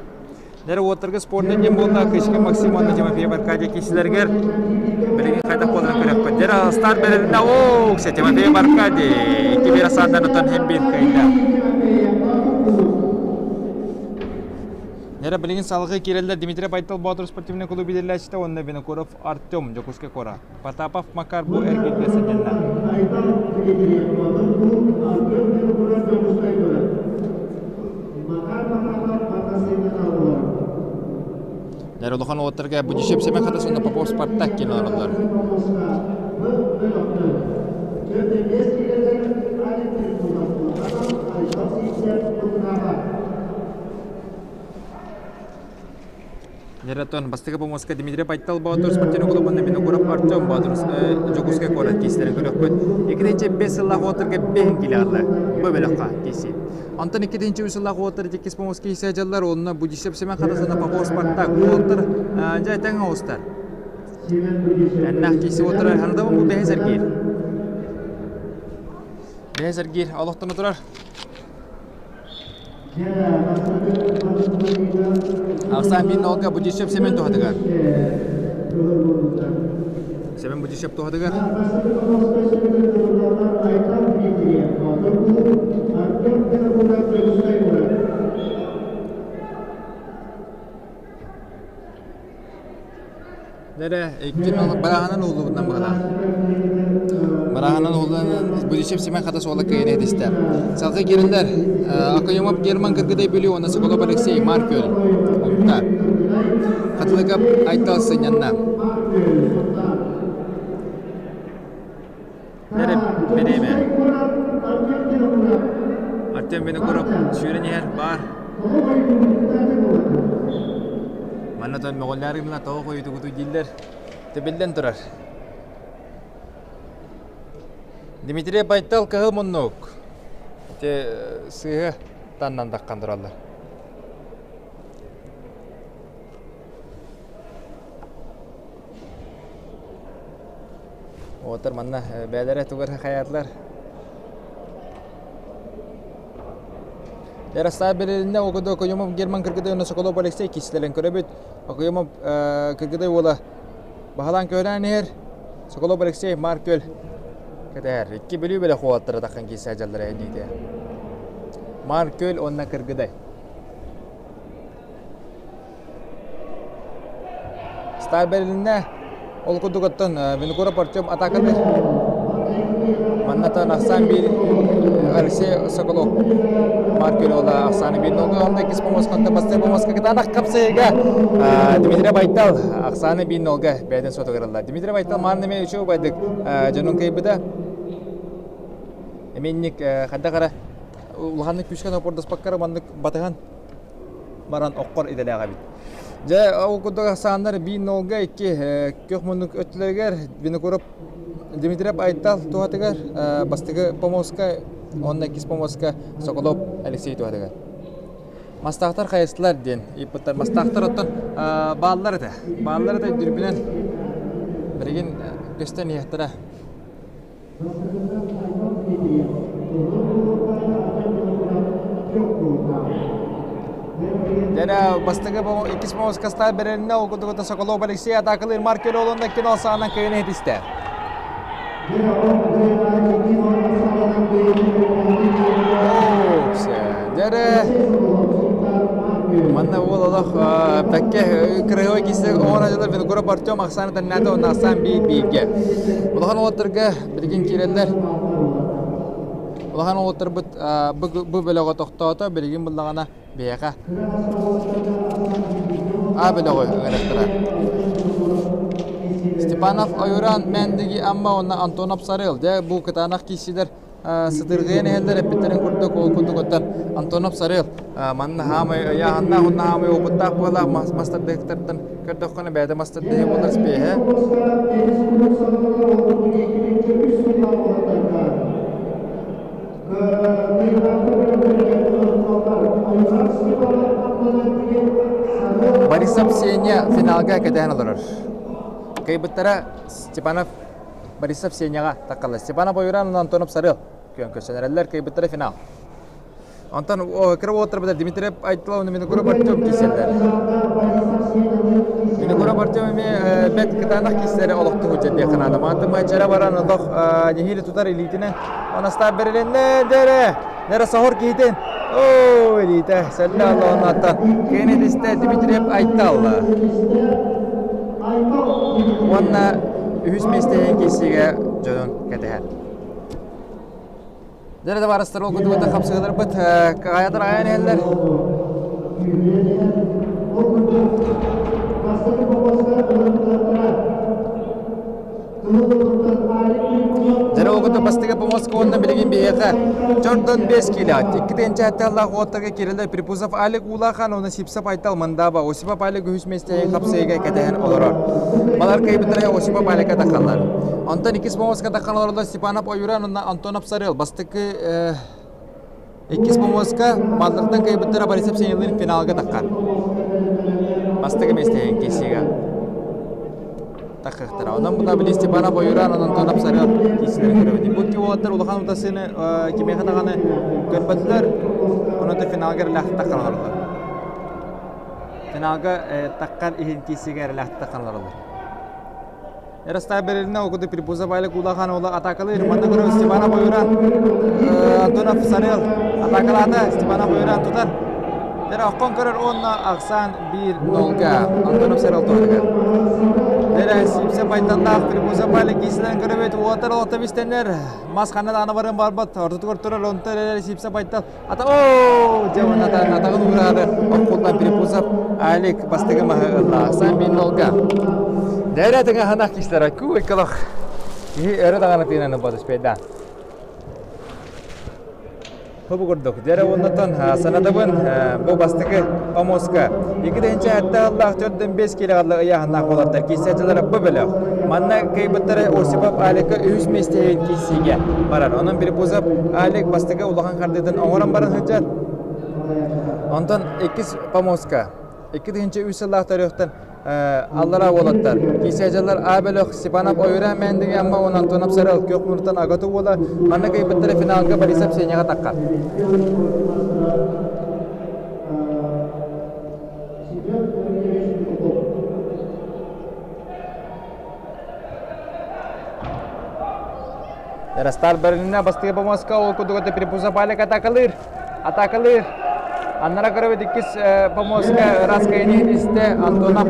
Нэр уоттарга спорный диэн буолла Кычкин Максим уонна Тимофеев Аркадий киирсилэригэр билигин хайдах буоларын көрүөхпүт. Дьэ старт бэрилиннэ. Оо, Тимофеев Аркадий 2-1 асааннан отон хем биир кыайда. Нэрэ билигин салгыы киирэллэр Дмитрий Байтал Боотур спортивный клуб билиллээччитэ уонна Винокуров Артем Дьокуускай куорат. Потапов Макар бу эргилгэ сынньанна. Нэр улахан уолаттарга Будищев Семен Хатас уонна Попов Спартак киин олороллор. Дьэ, бастакы помоска Дмитрий Байтал Боотур спортивный клуб уонна Винокуров Артем Боотур Дьокуускай куорат киистэрин көрүөхпүт. 2005 сыллаах уотарга бэһин килэҕэллэр. Бу бөлөххө кииси. Онтон 2003 сыллаах уотар иккис помоска киисе дьаллар, онно Будищев Семен Хатасана Попов Спартак уолаттар дьэ тэҥ оҕустар. Тэннэх кииси уотара ханадабын бу бэһи сэргиир. Бэһи сэргиир олохтоно турар. Ахсаан мин Олга Будищев Семен туһатыгар. Семен Будищев туһатыгар. Нэрэ, икки бараһынан ууллубутунан быһалаах. Бараһынан ууллан Будищев Семен хата суола кыайан этистэ. Салгыы киирэллэр. Акоемов Герман Кыргыдай Бүлүү уонна Соколов Алексей Маркөл. Умта. Хатылыкап Айтал сынньанна. Нэрэ бириэмэ. Артем Винокуров сүүрэн иһэр баар. Манна тон мөҕүллээр гына тоҕо хойутугутуй дииллэр. Тэбиллэн турар. Дмитрий Байтал кыһыл муннук. Ити сыыһы таннан таххан тураллар. Уолаттар манна бэйэлэрэ тугу эрэ хайаатылар. Ярослав Берилинэ Окудо Окоемов Герман Кыргыдай уонна Соколов Алексей кистэлэн көрөбүт. Окоемов Кыргыдай уола баһылаан көһөрөн иһэр. Соколов Алексей Маркөл кэтэһэр. Икки Бүлүү бөлөх уолаттара таххан киирсэ дьаллара эниитэ. Маркөл уонна Кыргыдай. Стабилиннэ ол курдук оттон Винокуров Артем атаакалыыр. Манна ахсаан биир Алексей Соколов Марк Юрьевла ахсааны биир нолга онно иккис помосконто бастакы помоска кытаанах хапсыйга Дмитрий Байтал ахсааны биир нолга бэйэтин суотугар ылла. Дмитрий Байтал маан эмиэ үчүгэй убайдык дьонун кыайбыта. Эмиэнник хайдах эрэ улаханнык күүскэ опордоспакка маннык батыһан баран оккор идэлээх эбит. Дьэ, ол курдук ахсааннар биир нолга икки күөх муннук өттүлэригэр Винокуров Дмитриев Айтал туһатыгар бастакы помоска уонна иккис помоска Соколов Алексей туһатыгар. Мастаахтар хайыстылар диэн ыйыппыттар. Мастаахтар оттон бааллар этэ. Бааллар этэ дүрбүнэн билигин көстөн иһэхтэрэ. Дьэ, бастакы иккис помоскастаах бэрилиннэ, ол курдук Соколов Алексей атаакалыыр Маркел олонна кино саҕанан кыайан иһитистэ. Дьэ, манна уол олох бэккэ кырыһыа кисе оҕон дьылар Винокуров Артем Оксана Тоннато уонна Асан биир бииргэ. Улахан уолаттарга билигин киирэллэр. Улахан уолаттарбыт бу бөлөҕө тохтоото, билигин буллаҕына биһиэхэ А бөлөҕү ыҥырыахтара. Степанов Ойуран, Мэндиги Амма уонна Антонов Сарыал. Дьэ, бу кытаанах киирсиилэр сытырҕыйан иһэллэр эппиттэрин курдук ол курдук оттон Антонов Сарыал манна хаамай ыйааһыннаах уонна хаамай опыттаах быһалаах мастардыһыктартан көрдөххүнэ бэйэтэ мастардыһы буолар спеһэ. Борисов Сеня финалга кэтээн олорор. Кыайбыттара Степанов Борисов Сеняҕа таххаллар. Степанов Ойуран уонна Антонов Сарыал күөн көрсөн эрэллэр. Кыайбыттара финал. Онтон кыра уолаттарбыт Дмитрий Айтылов уонна Винокуров Артем киирсэллэр. Винокуров Артем эмиэ бэрт кытаанах киирсэри олохтуу сылдьар диэххэ наада. Маантын мачара баран олох нэһиилэ тутар илиитинэн Анастас бэрилиннэ дэрэ нэрэ соһор киһитин оо илиитэ сэллэ олоонноттон кыайан Дмитриев Айтал уонна үһүс миэстэһин киирсиигэ дьонун кэтэһэр. Дьэ табаарыстар ол курдук хапсыһыыларбыт каҕайатар айан иһэллэр. Дьэ ол курдук бастакы помоска уонна билигин биһиэхэ чордон 5 кило. 2 аллаах уоттарга кирилэ Припузов Алик Улахан уонна Сипсов Айтал Мындаба Осипов Алик үһүс миэстэһин хапсыйыга кэтэһэн олорор. Балар кыайбыттара Осипов Алика тахаллар. Онтон иккис помоска таххан олороллор Степанов Ойуран уонна Антонов Сарыл. Бастакы Иккис помоска Маллартан кыайбыттара Борисов Сенилин финалга таххар. Бастакы миэстэһин киирсиигэ таххыахтара. Онон бута били Степанов Ойуран, Антонов Сарыал киирсилэрин көрөбүт. Бу икки уолаттар улахан утасыыны кимиэхэ даҕаны көрбөтүлэр. Онон финалга эрэлээхтик таххан олороллор. Финалга таххар иһин киирсиигэ эрэлээхтик таххан олороллор. Ярослав Берилина окуду Припуза Байлык улахан уола атакалыыр. Манна көрө Степанов Ойуран Антонов Сарел атакалаата. Степанов Ойуран тутар. Дера оккон көрөр уонна ахсаан 1-0-га Антонов Сарел туһатыгар. Дера Сипсе Байтандаах Припуза Байлык киисилэрин көрөбүт. Уотар олохто бистеннер. Мас ханна даҕаны барыан барбат. Ортотугар турар онтон эрэ Сипсе Байтал Ата оо дьэ уонна атаҕын уураары оккуллан Перепузов Алик бастакы маһы ылла. Сан Миннолга. Дэрэ тыҥаһанах кистара куйкалах. Киһи өрө даҕаны тыынаны бодуспейда. Бу курдук. Дэрэ уоннатан санатабын бу бастакы омуска. Икки тыһыынча сэттэ сыллаах төрдүн бес киилэҕэ ыйааһыннаах уолаттар киирсээччилэрэ бу бөлөх. Манна кыайбыттары Осипов Алика үһүс миэстэһин киирсиигэ барар. Онон Перепузов Алик бастакы улахан хардыытын оҥорон баран сылдьар. Онтон иккис помостка 2003 сыллаах төрүөхтэн аллара уолаттар. Киирсээччилэр А бөлөх Степанов Ойура Мэндиги Амма уонна Антонов Сарыл Күөх Муртан Агату уола манна кыайбыттары финалга Борисов Сеняҕа таххар. Яростар Берлинна бастыгы помоска ол курдук Припуза Палик атакалыыр. Атакалыыр. Аннара көрөбүт иккис помоска ырас кайыны истэ Антонов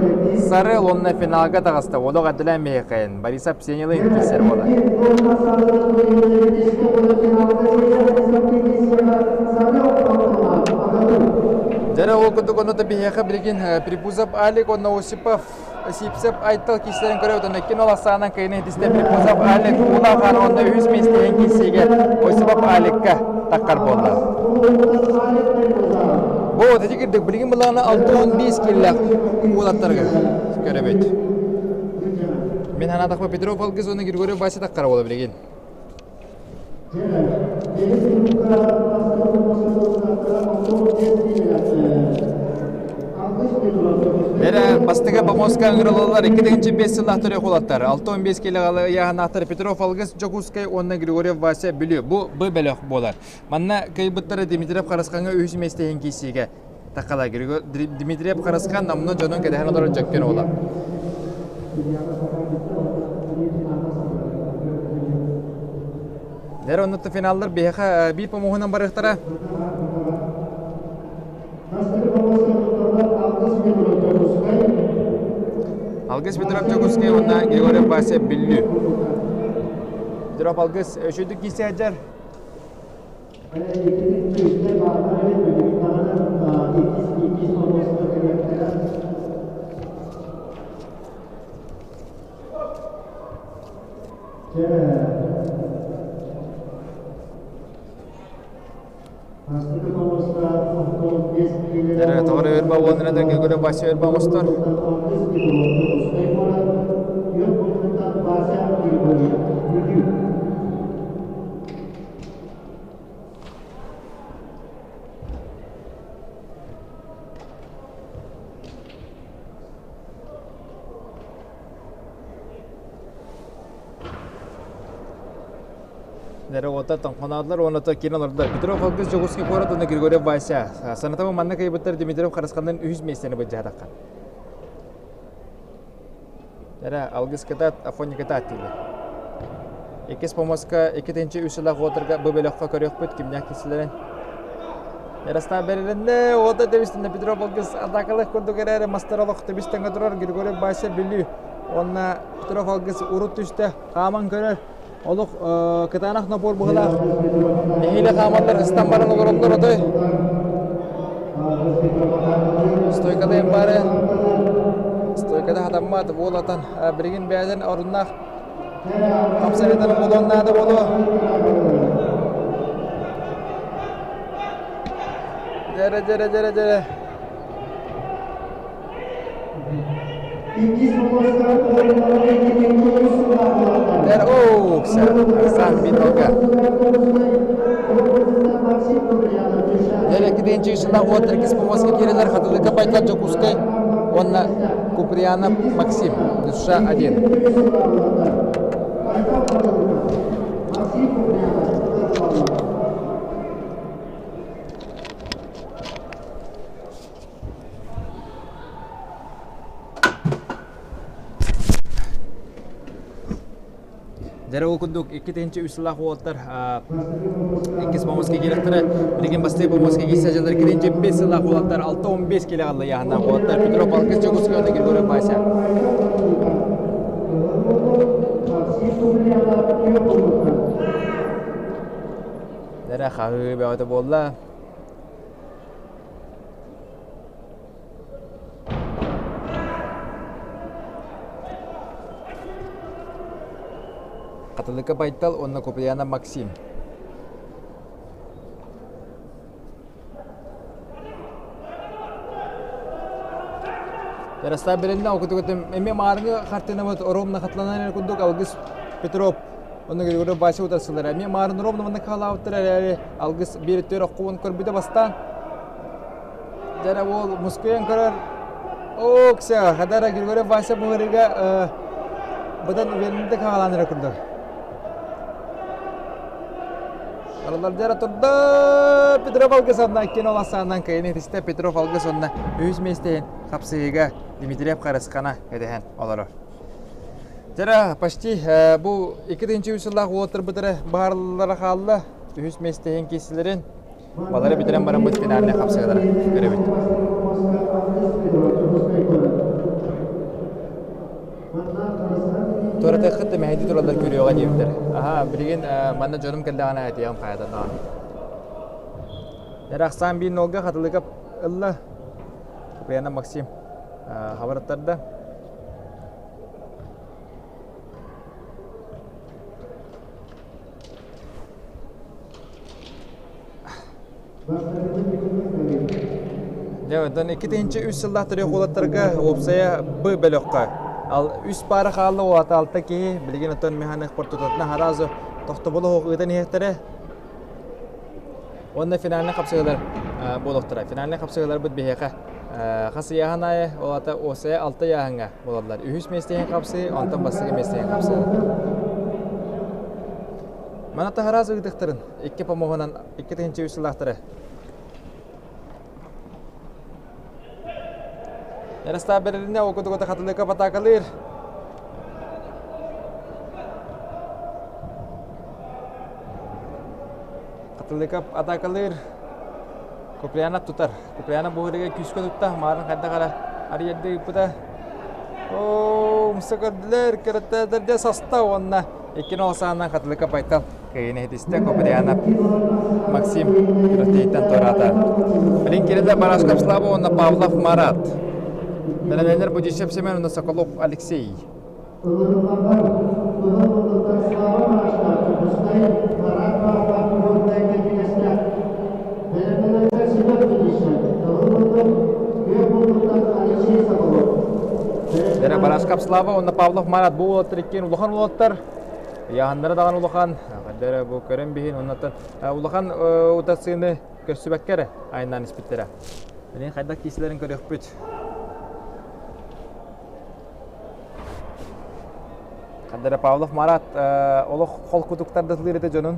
Сарыл онно финалга таҕыста. Олох эрдэлээн миэхэйин. Борисов Псенилы киирсэр буолар. Дьэрэ ол курдук онно биһиэхэ билигин Припузов Алик уонна Осипов Сипсеп Айтал киирсэрин көрөбүт уонна ким ол ахсаанан кыайыны итистэ Припузов Алик Улахан уонна үһүс миэстэһин киирсиигэ Осипов Аликка таххар буолла. Бу ити кирдик билигин былаана 65 киллээх уолаттарга көрөбүт. Мин санаатахпа Петров Алгыс уонна Григорьев Вася таххара буола билигин. Эрэ бастакы помостка ыҥырылаллар 2-5 сыллаах төрүөх уолаттар. 6-15 килоҕа ыйааһынаахтар Петров Алгыс Дьокуускай уонна Григорьев Вася Бүлүү. Бу Б бөлөх буолар. Манна кыайбыттары Дмитриев Харысхаҥҥа үһүс миэстэһин киирсиигэ таххала. Дмитриев Харысхан намно дьонун кэтэһэн олорор дьөккөн уола. Дэр оннуттан финаллар биһиэхэ биир помоһунан барыахтара. Алгыс Петров Дьокуускай уонна Григорьев Вася Бүлүү. Петров Алгыс үчүгдүк киирсээдьэр. Тоҕо өрбө уонна да көрө Вася өрбө оҥостор. Нервота тоҥхоноодулар уонна то киирэн олордулар. Петров Алгыс Дьокуускай куорат уонна Григорьев Вася. Санатабын манна кыайбыттар Дмитриев Харысханныын үһүс миэстэни былдьаатахха. Эрэ Алгыс кытаат, Афоня кытаат дииллэр. Иккис помоска 2-3 сыллаах уотарга бу бөлөххө көрүөхпүт кимнээх киирсилэрин. Ярослав бэрилиннэ, уота тэбистинэ Петров Алгыс атакалыах курдук эрээри мастар олох тэбис-тэҥҥэ турар Григорьев Вася Бүлүү. Уонна Петров Алгыс урут түстэ, хааман көрөр. Олох кытаанах напор быһылаах. Нэһиилэ хаамаллар ыстан баран олороллор отой. Стойкалайын бары. Стойкада хатаммат, буолатан билигин бэйэтин оруннаах. Хапсарытан буолуон наада буолуо. Дьэрэ, дьэрэ, дьэрэ, дьэрэ. Дьэрэ, оо, Оксан Минога. Дьэрэ, киденчи сыллах уоттар киспомоска киирэлэр Хатылыка Байкал Дьокуускай уонна Куприянов Максим, душа один. Дьэ ол курдук 2003 сыллаах уолаттар иккис помоска киирэхтэрэ. Билигин бастакы помоска киирсэ дьыллар 2005 сыллаах уолаттар 6-15 килэ ыйааһыннаах уолаттар Петров Алгыс Дьокуускай уонна Григорьев Вася. Дэрэ хаһыы бөҕөтө буолла. Хатылыка Байтал уонна Куприяна Максим. Ярослав Беренна окутугутум эмиэ маарыҥы хартыынабыт ровно хатыланан курдук Алгыс Петров онно Григорий Вася утарсылара эмиэ маарын ровно манна хаалаабыттар эрээри Алгыс биир өттүгэр оххуун көрбүтэ бастаан Дьэ уол мускуйан көрөр. Окся, хадара Григорий Вася буһарыга быдан уверенныйдык хаалаан эрэ курдук. Аралар дьара турда Петров Алгыс онно иккин ол асаанан кыайын итистэ Петров Алгыс онно үһүс миэстэһин хапсыһыыга Дмитриев Харысхана кэтэһэн олорор. Дьара почти бу 2003 сыллаах уолаттарбыт эрэ баһарыллара хаалла. Үһүс миэстэһин киирсилэрин Балары бүтэрэн бараммыт финальнай хапсыгалары көрөбүт. Туоратыаххыт да мэһэйдии тураллар көрүөҕэ диэбиттэр. Аһаа, билигин манна дьонум кэллэҕинэ этиэҕим хайата даҕаны. Эрахсан биир нолга хатылыка ылла. Куприяна Максим хабараттарда. Дьэ, оттон 2003 сыллаах төрүөх уолаттарга уопсайа Б бөлөххө ал үс паара хаалла уота алта киһи билигин оттон механик портутатына харазу тохтобулу оһох ыытан иһэхтэрэ уонна финальнай хапсыһыылар буолуохтара. Финальнай хапсыһыыларбыт биһиэхэ хас ыйааһын аайы ол аата уопсайа алта ыйааһыҥҥа буолаллар. Үһүс миэстэһин хапсыы, онтон бастакы миэстэһин хапсыы. Мана таһараас ыытыктарын икки помоһунан 2003 сыллаахтары. Ярослав Берлинне окутугута хатылыка батаакалыыр. Хатылыка атаакалыыр. Куприянов тутар. Куприянов буһарыга күүскэ тутта. Маарын хайдах эрэ арыйарды ыыппыта. Оо, умса көрдүлэр, кыраттаатар саста уонна иккин ол саанан Хатылыка Байтал кыайыны иһитистэ Куприянов Максим күрэхтэһииттэн туораата. Билин кирилэ Барашков Слава уонна Павлов Марат. Бэлэмнэнэр Будищев Семен уонна Соколов Алексей. Ылыныллар Кыһыл Мыллыктан Слава Марашка, Дьокуускай, Марат Павлов Горнай кэллигэстэр, бэлэмнэнэллэр Семен Будищев, Кыһыл Мыллык, Күөх Мыллыктан Алексей Соколов. Дэрэ Барашкап Слава уонна Павлов Марат бу уолаттар иккиэн улахан уолаттар. Ыйааһыннара даҕаны улахан. Дэрэ бу көрөн биһин оннуттан улахан утарсыыны көрсүбэккэ эрэ айаннаан испиттэрэ. Билигин хайдах киисэлэрин көрүөхпүт. Хандара Павлов Марат олох холкутук тардатылыыр этэ дьонун.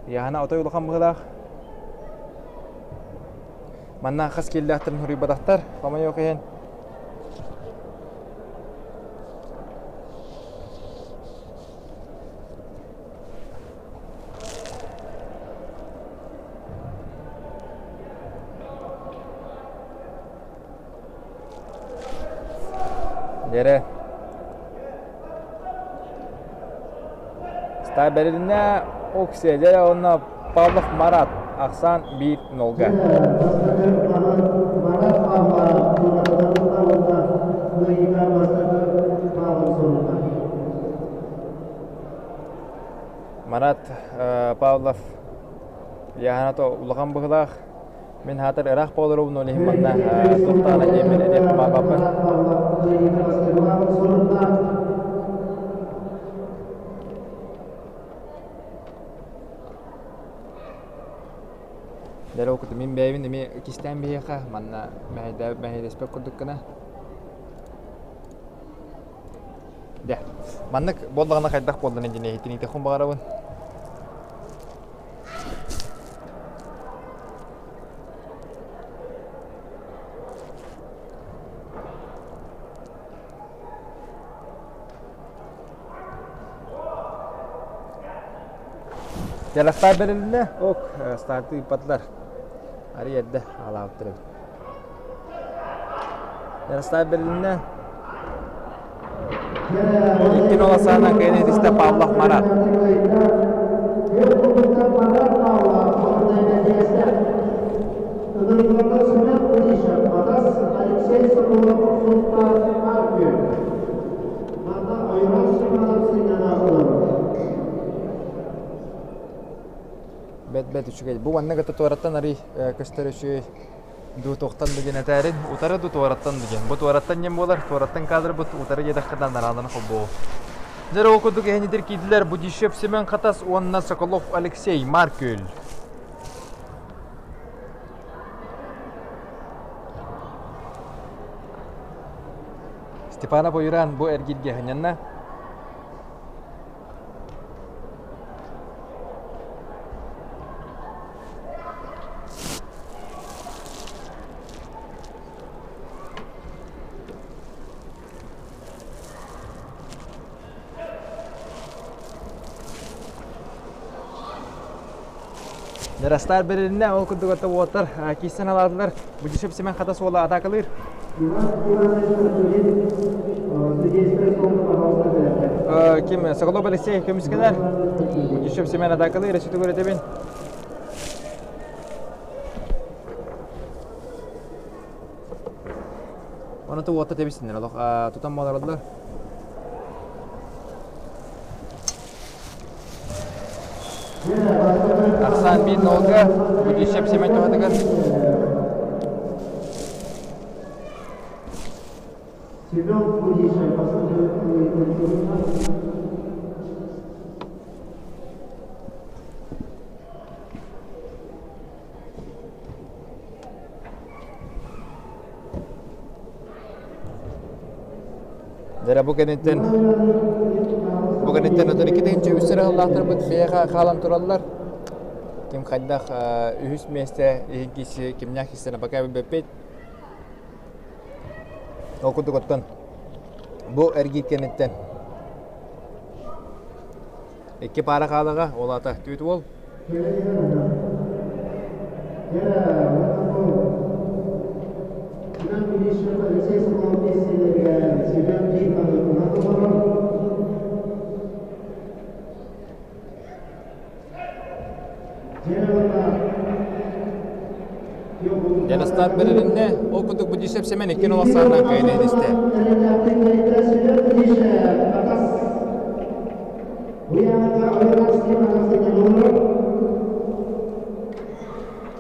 Яһана отой улахан быһыылаах. Манна хас кииллээхтэрин суруйбатахтар, хомойуох иһин. Дьэрэ. Ста бэрилинэ Оксия дьэрэ уонна Павлов Марат ахсаан биир нолга. Бастакы Марат Павлов уонна кыайыыга бастакы. Марат Павлов ыйааһына улахан быһыылаах. Мин хаатар ыраах буоларым, ол иһин манна туохтаана диэммин этиэхпин баҕарбаппын. Дьэ ол курдук мин бэйэбин эмиэ кистээн биһиэхэ манна мэһэйдэспэт курдук гына. Дьэ, маннык буоллаҕына хайдах буоллун диэн иһитиниитиэхпин баҕарабын. Дьалахтаар бэрилиннэ, ок, старты ыыппатылар. Арый эрдэ аалаабыттар эбит. Дьалахтаар бэрилиннэ. Икки ноласаана кыайан этистэ Павлов Марат. Бэт бэт үчүгэй. Бу манна кытта туораттан арый көстөр үчүгэй дуу туохтан да диэн этээрин утары дуу туораттан да диэн. Бу туораттан диэн буолар, туораттан кадрбыт утары диэтэххэ нараалана холбоо. Дьэ ол курдук эһэнитир киирдилэр Будищев Семен Хатас уонна Соколов Алексей Маркүл. Степанов Ойуран бу эргииргэ ханньанна. Дырастаар бэрилиннэ, ол курдук ата уолаттар киирсэн алаатылар. Будишев Семен Хатас уола атаакалыыр. Ким Соколов Алексей көмүскэнэр. Будишев Семен атаакалыыр, өссө көрөтөбүн. Оны уотта тэбисиннэр олох тутан буолараллар. Ахсаан биир нолга Будищев Семен туһатыгар. Семен Будищев Дьэ бу кэнниттэн бу кэнниттэн отон икки үс эрэ сыллаахтарбыт биһиэхэ хаалан тураллар. Ким хайдах үһүс миэстэ иһин киси кимнээх киссэнэ пока билбэппит. Ол курдук оттон бу эргиир кэнниттэн Икки паара хаалаҕа, ол аата түүт уол. Дьарастаах бэрилиннэ, ол курдук Будищев Семен икки нол ахсаанынан кыайан истэ.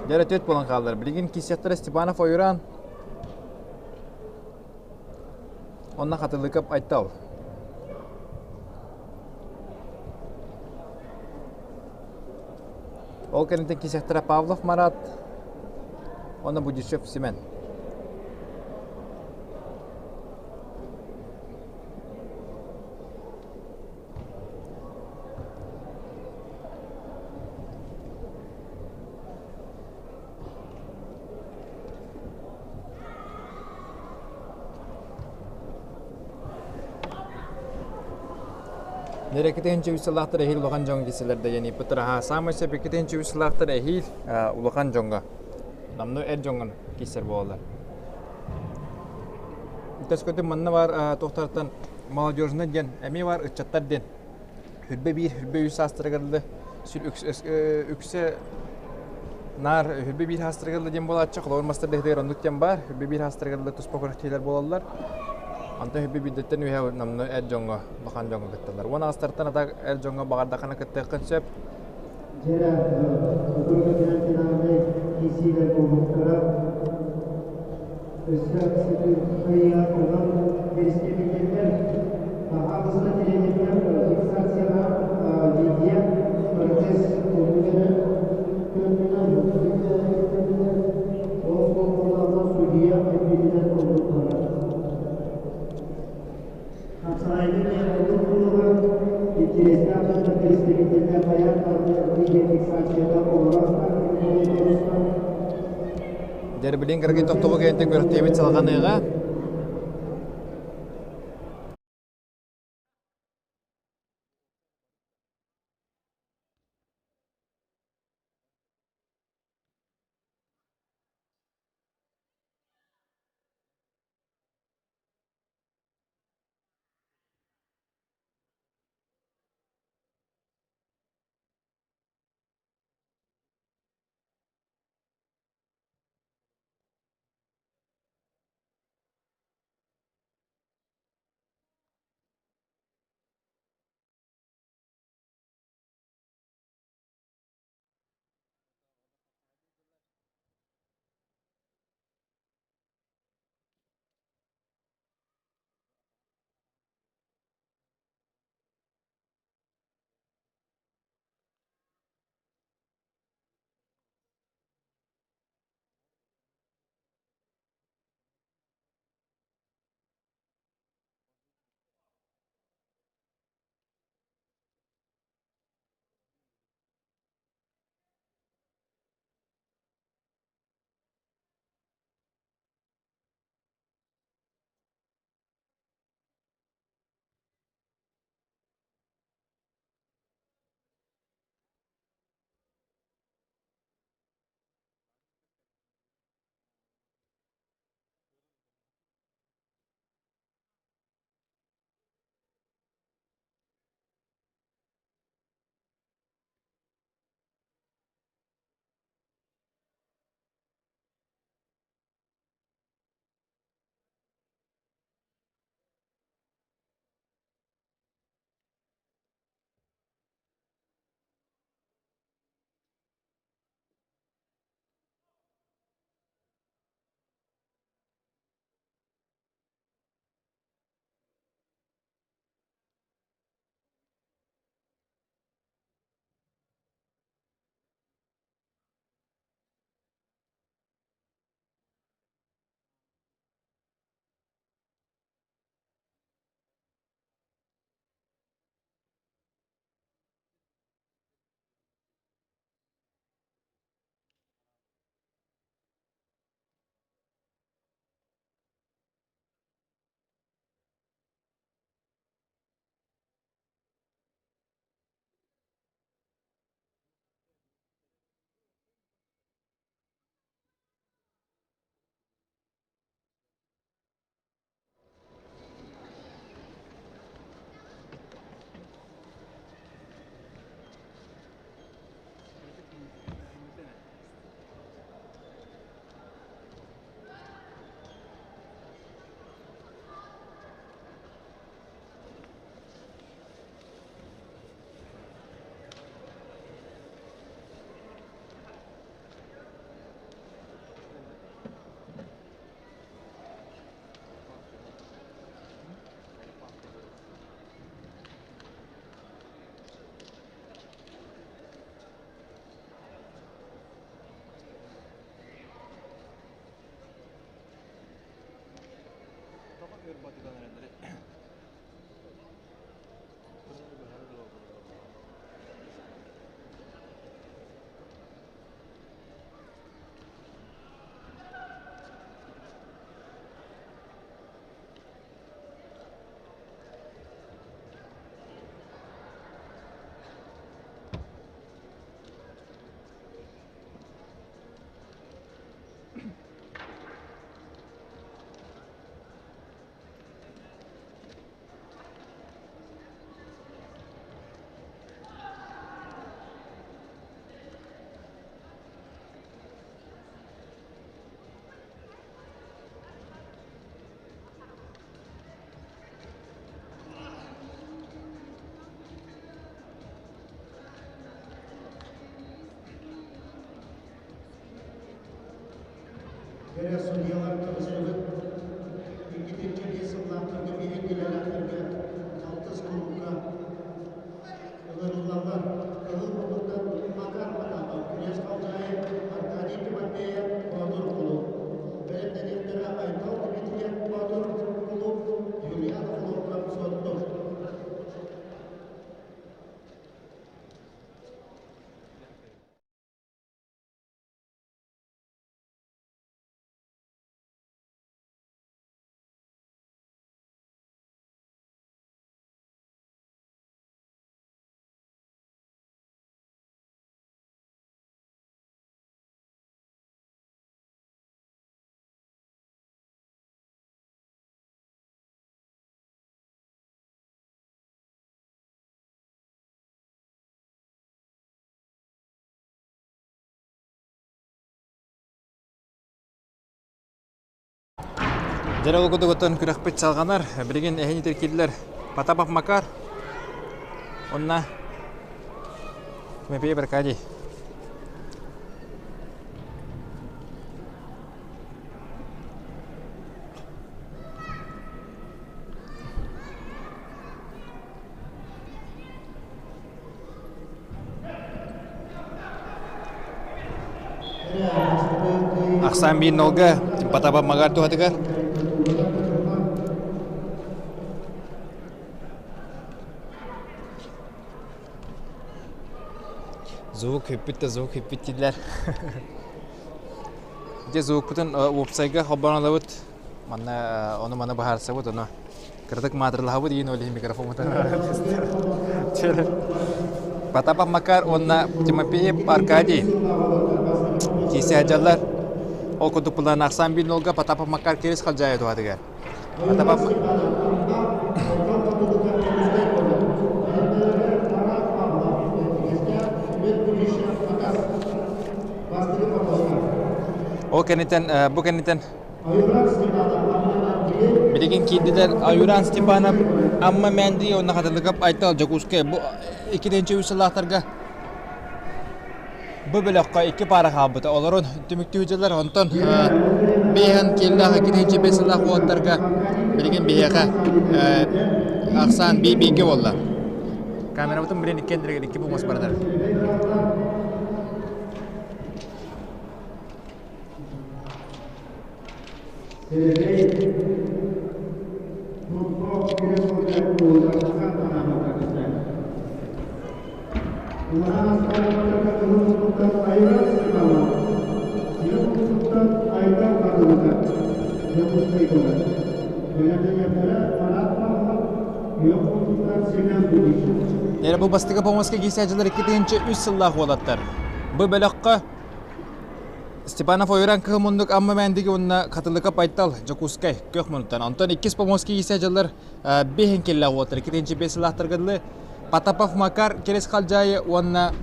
Дьэ түөрт буолан хааллар. Билигин киссиэхтэрэ Степанов Ойуран Онно Хатылыкап Айтал. Ол кэнниттэн киссиэхтэрэ Павлов Марат уонна Будищев Семен. Нэрекитин үс сылаахтар эһиил улахан дьоҥ киселер да яни пытыраха саамай сөп иккитин үс сылаахтар эһиил улахан дьоҥҥо намну эр дьоҥҥон киссер буолалар. Төскөтүн манна бар туохтартан молодежный диэн эмиэ бар ыччаттар диэн хүрбэ биир хүрбэ үс саастарыгар дылы үксэ наар хүрбэ биир саастарыгар дылы диэн буолааччы холобур мастар дэһитигэр оннук диэн баар хүрбэ биир саастарыгар дылы туспа күрэхтэһиилэр буолаллар. Онтон үһү биирдэттэн үһэ номнуо эр дьоҥҥо, улахан дьоҥҥо кытталлар. Уон аҕыстартан ата эр дьоҥҥо баҕардаххына кыттыаххын сөп. Дьэрэ, финальнай киирсиилэр буолбуттара. Өссө сытыырхайа онон бэрэстэбиитэллэр аҕыста тренердэр фиксациялаах видео процесс көрдүлэр көрдүлэр ол суолталаах судьуйа эппитинэн буолбуттара. Хапсаҕайга ордук буолуоҕа интэриэстээх дьоннор представителлэр хайаан даҕаны видеофиксацията олорор. Дьэрбилин кыргый тохтобул кэнниттэн күрэхтэһиибит салҕаныаҕа. Кэрэ судьуйалар кэпсээбит иккитинчи сыллаахтарга биһиги алтыс куруука ылырыллаллар. Кыһыл муннуктан Макар Потапов, Күрээс Халдьаайы, Аркадий Тимофеев, Боотур кулууп. Бэлэмнэниэхтэрэ Айтал Дмитриев, Боотур кулууп, Юлиан Хлопков, Суотту. Дьэ ол курдук күрэхпит салҕанар. Билигин эһини киирдилэр Потапов Макар уонна Тимофей Аркадий. Ахсаан биир нолга Потапов Макар туһатыгар. Звук бүппүт да звук бүппүт дииллэр. Дьэ звукпутун уопсайга холбоон ылабыт. Манна ону-маны быһаарсабыт, ону кыратык маатырылаһабыт иин ол иһин микрофоммутун Потапов Макар уонна Тимофеев Аркадий киирсэ сылдьаллар. Ол курдук былаан ахсаан биир нолга Потапов Макар кирис халдьаайы туһатыгар. Потапов Ол кэнниттэн бу кэнниттэн Билигин киирдилэр Аюран Степанов, Амма Мэнди уонна Хатылыкап Айтал Дьокуускай бу иккитинчи үс сыллаахтарга бу бөлөххө икки паара хаалбыта. Олорун түмүктүү дьыллар онтон биэһэн киэллээх иккитинчи бэс сыллаах уолаттарга билигин биһиэхэ ахсаан бии-бииргэ буолла. Камерабытын билин иккиэн икки бумас бардар. Эрэ бу бастакы помоска киирсээччилэр 2003 сыллаах уолаттар. Бу бөлөххө Степанов Ойуран Кыһыл Мундук Амма Мээндиги уонна Хатылыкап Айтал Дьокуускай Көх Мунуттан. Онтон иккис Поморский иисэ дьыллар биэһин киллээх уолаттар иккитинчи биэс сылаахтарга дылы Потапов Макар Кирис Халдьаайы уонна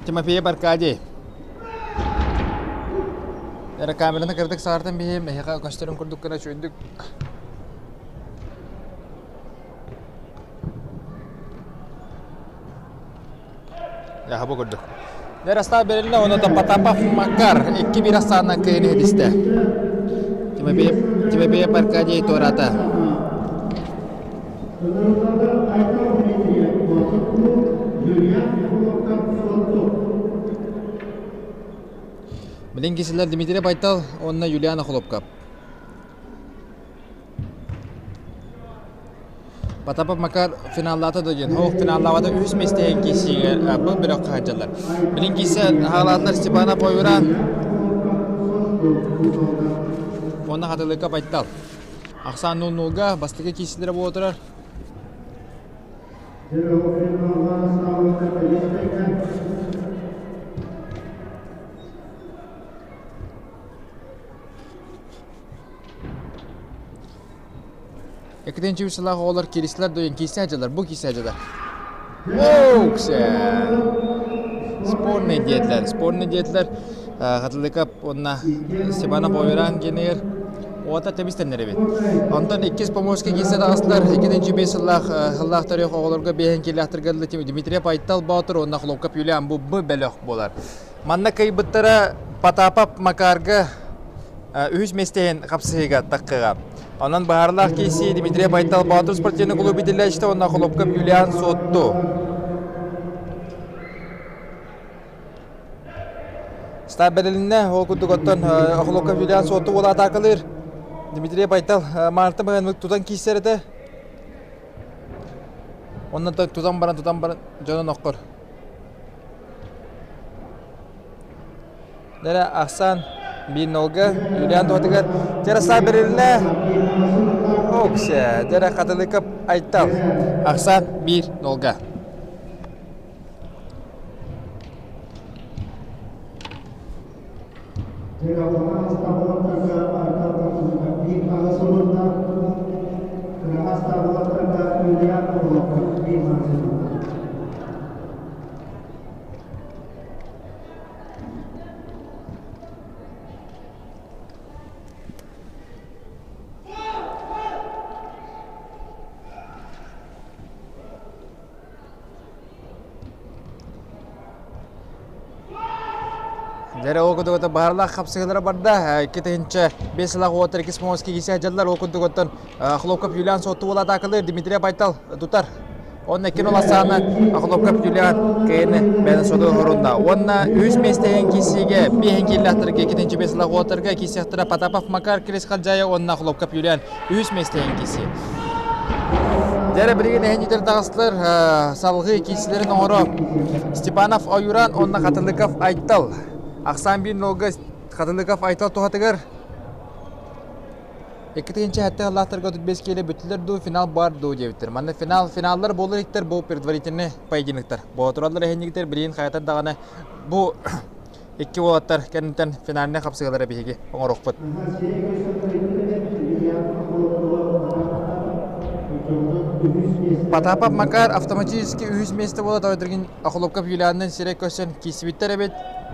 Тимофеев Аркадий. Эрэ камераны кыратык саҕартан биһиэм эһиэхэ көстөрүн курдук гына үчүгэйдик Бу курдук. Ярослав берилинэ уонна Потапов Макар 2-1 ахсаанынан кыайан иһитистэ. Тимофеев Аркадий туораата. Билин кисилэр Дмитрий Байтал уонна Юлиана Хлопков. Потапов Макар финаллаата да диэн, ол финаллаабата үһүс миэстэһин киирсиигэ бу бөлөххө сылдьаллар. Билин киирсэ хаалаатылар Степанов Ойуран уонна Хатылыка Байтал. Ахсаан 0-0-га бастакы киирсиилэрэ буола турар. Екатерина сылаах оҕолор киирсилэр да киирсэ дьылар, бу киирсэ дьылар. Оуксе! Спорный диэтилэр, спорный диэтилэр. Хатылыкап уонна Степанов Ойуран генер уота тэбистэннэр эбит. Онтон иккис помощка киирсэ таҕыстылар. Иккитинчи бес сыллаах сыллаах төрүөх оҕолорго биэһин киилээхтэргэ Дмитрий Айтал Боотур уонна Хлопков Юлиан бу б бөлөх буолар. Манна кыайбыттара. Потапов Макарга үһүс миэстэһин хапсыһыыга таххыга. Онон быһаарылаах киирсии Дмитрий Байтал Боотур спортивный клуб итиллээччитэ уонна Холопков Юлиан Суотту. Стар бэрилиннэ, ол курдук оттон Охлопков Юлиан Суотту уола атаакалыыр. Дмитрий Байтал Марта быһан тутан киирсэр этэ. Онно тутан баран, тутан баран дьонун оххор. Дэрэ ахсаан биир нолга Юлиан туһатыгар Тераса берилинэ Оксе дэрэ Хатылыков Айтал ахсаан биир нолга. Дьэрэ ол курдук баһарлаах хапсыһыылара барда. 2005 сылах уоттар иккис моҥоска киирсэ дьаллар. Ол курдук оттон Хлопков Юлиан Сотту уола атаакалыыр Дмитрий Байтал тутар. Онно иккин уласааны Хлопков Юлиан кыайыны бэйэтин соту хорунна. Уонна үһүс миэстэһин киирсиигэ биэһин кииллэхтэргэ иккитинчи бес сылах уоттарга киирсиэхтэрэ Потапов Макар Крис Халдьаайа уонна Хлопков Юлиан үһүс миэстэһин киирсии. Дьэрэ билигин эһинньитэр таҕыстылар салҕыы киирсилэрин оҥоро Степанов Ойуран уонна Хатылыков Айтал. Ахсаан биир нолга Хатылыков Айтал туһатыгар 2007 сыллаахтарга 35 киилэ бүттүлэр дуу, финал бар дуу диэбиттэр. Манна финал, финаллар буолар иһиттэр бу предварительный поединоктар. Боотураллар эһинньиктэр билигин хайатар даҕаны бу икки уолаттар кэнниттэн финальнай хапсыгалары биһиги оҥоруохпут. Потапов Макар автоматически үһүс миэстэ буола тойдургин Охлопков Юлианнын сирэй көрсөн киирсибиттэр эбит.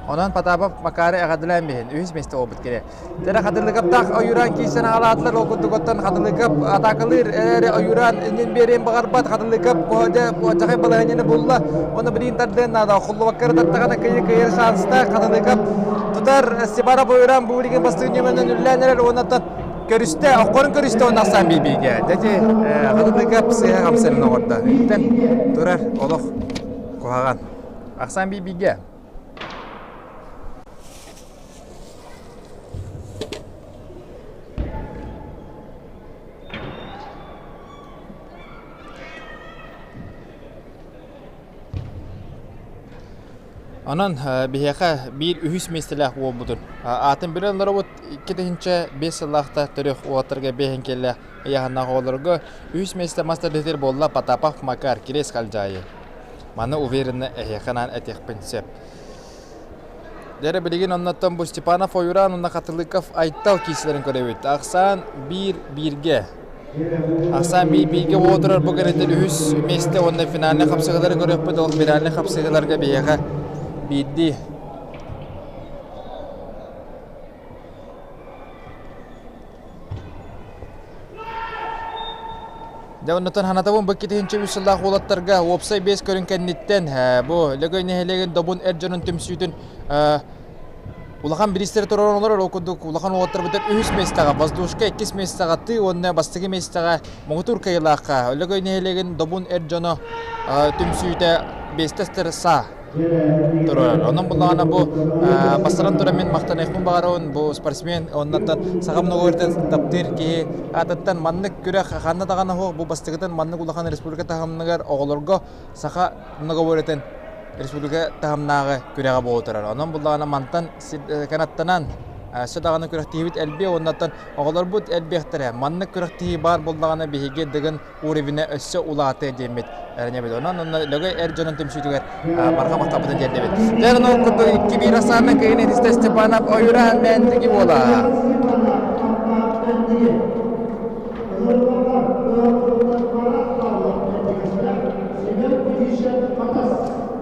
Онон Потапов Макары эҕэрдэлээн биһин үһүс миэстэ буолбут киһи. Дьэрэ Хатылыкаптаах Ойууран киирсэн аҕалаатылар ол курдук оттон Хатылыкап атаакалыыр эрээри Ойууран иннин биэриэн баҕарбат Хатылыкап дьэ чахай балаһыанньаны булла уонна билигин тардыан наада холлубакка эрэ тартаҕына кыайыы кыайар шанстаах Хатылыкап тутар Степанов Ойууран бу билигин бастыҥ ньыманан үллээн эрэр уонна көрүстэ оккорун көрүстэ уонна ахсаан биирбиигэ дьэ Хатылыкап сыыһа хамсанын оҥордо иттэн турар олох куһаҕан ахсаан биирбиигэ Онон биһиэхэ биир үһүс миэстэлээх уолбутун аатын билэн олоробут 2005 сыллаахта төрүөх уолаттарга биэһин кэллэ ыйааһыннаах оҕолорго үһүс миэстэ мас тардыһытыгар буолла Потапов Макар Кириэс Халдьаайы. Маны уверенно эһиэхэ анаан этиэхпин сөп. Дьэ билигин оннуттан бу Степанов Ойураан уонна Хатылыков Айтал киирсилэрин көрөбүт. Ахсаан биир бииргэ. Ахсаан биир бииргэ буола турар бу кэнниттэн үһүс миэстэ уонна финальнай хапсыһыылары көрүөхпүт. Ол финальнай хапсыһыыларга биһиэхэ биирдии Дьэ, оннуттан санатабын бу 2003 сыллаах уолаттарга уопсай биэс көрүҥ кэнниттэн бу Лөгөй нэһилиэгин Добун эр дьонун түмсүүтүн улахан бириистэри туруоран олорор. Ол курдук улахан уолаттарбытын үһүс миэстэҕэ воздушка, иккис миэстэҕэ тыы уонна бастакы миэстэҕэ муҥутуур кыайыылаахха Лөгөй нэһилиэгин Добун эр дьоно түмсүүтэ биэстэстэр саа турар. Онон буллаҕына бу бастаран туран мин махтаныахпын баҕарабын бу спортсмен оннуттан саха многоборьетын таптыыр киһи аатыттан маннык күрэх ханна даҕаны суох бу бастакытын маннык улахан республика таһымныгар оҕолорго саха многоборьетын республика таһымнааҕы күрэҕэ буола турар. Онон буллаҕына мантан канаттанан өссө даҕаны күрэхтиһиибит элбиэ уоннаттан оҕолорбут элбиэхтэрэ. Маннык күрэхтиһии баар буоллаҕына биһиги Дыгын уровенэ өссө улаатыа диэммит эрэнэбит. Онон онно Лөгөй эр дьонун түмсүүтүгэр барҕа махталбытын тиэрдэбит. Дьэ, ол курдук икки биир асаана кыайын этистэ Степанов Ойураан Мээндиги буола.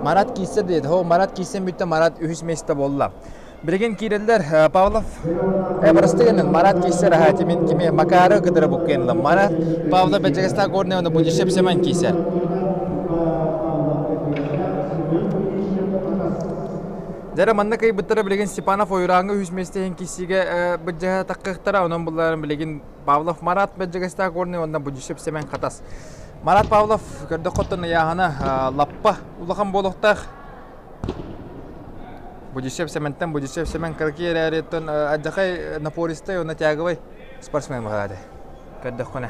Марат киирсэ диэт. Хо Марат киирсэн бүттэ, Марат үһүс миэстэ буолла. Билигин киирэллэр Павлов бырастыы гынан Марат киирсэр аһа тимин кими Макары кытары буккуйанла Марат Павлов Бэдьэгэстаах Горный уонна Будищев Семен киирсэр. Дьэрэ манна кыайбыттара билигин Степанов Ойурааҥҥа үһүс миэстэ иһин киирсиигэ былдьаһа таххыахтара. Онон булларын билигин Павлов Марат Бэдьэгэстээх Горный уонна Будищев Семен Хатас. Марат Павлов көрдөххөттөн ыйааһына лаппа улахан буолуохтаах. Будищев Сементэн Будищев Семен кыракый эрээриттэн алдьархай напористай уонна тяговай спортсмен быһаады. Көрдөххүнэ.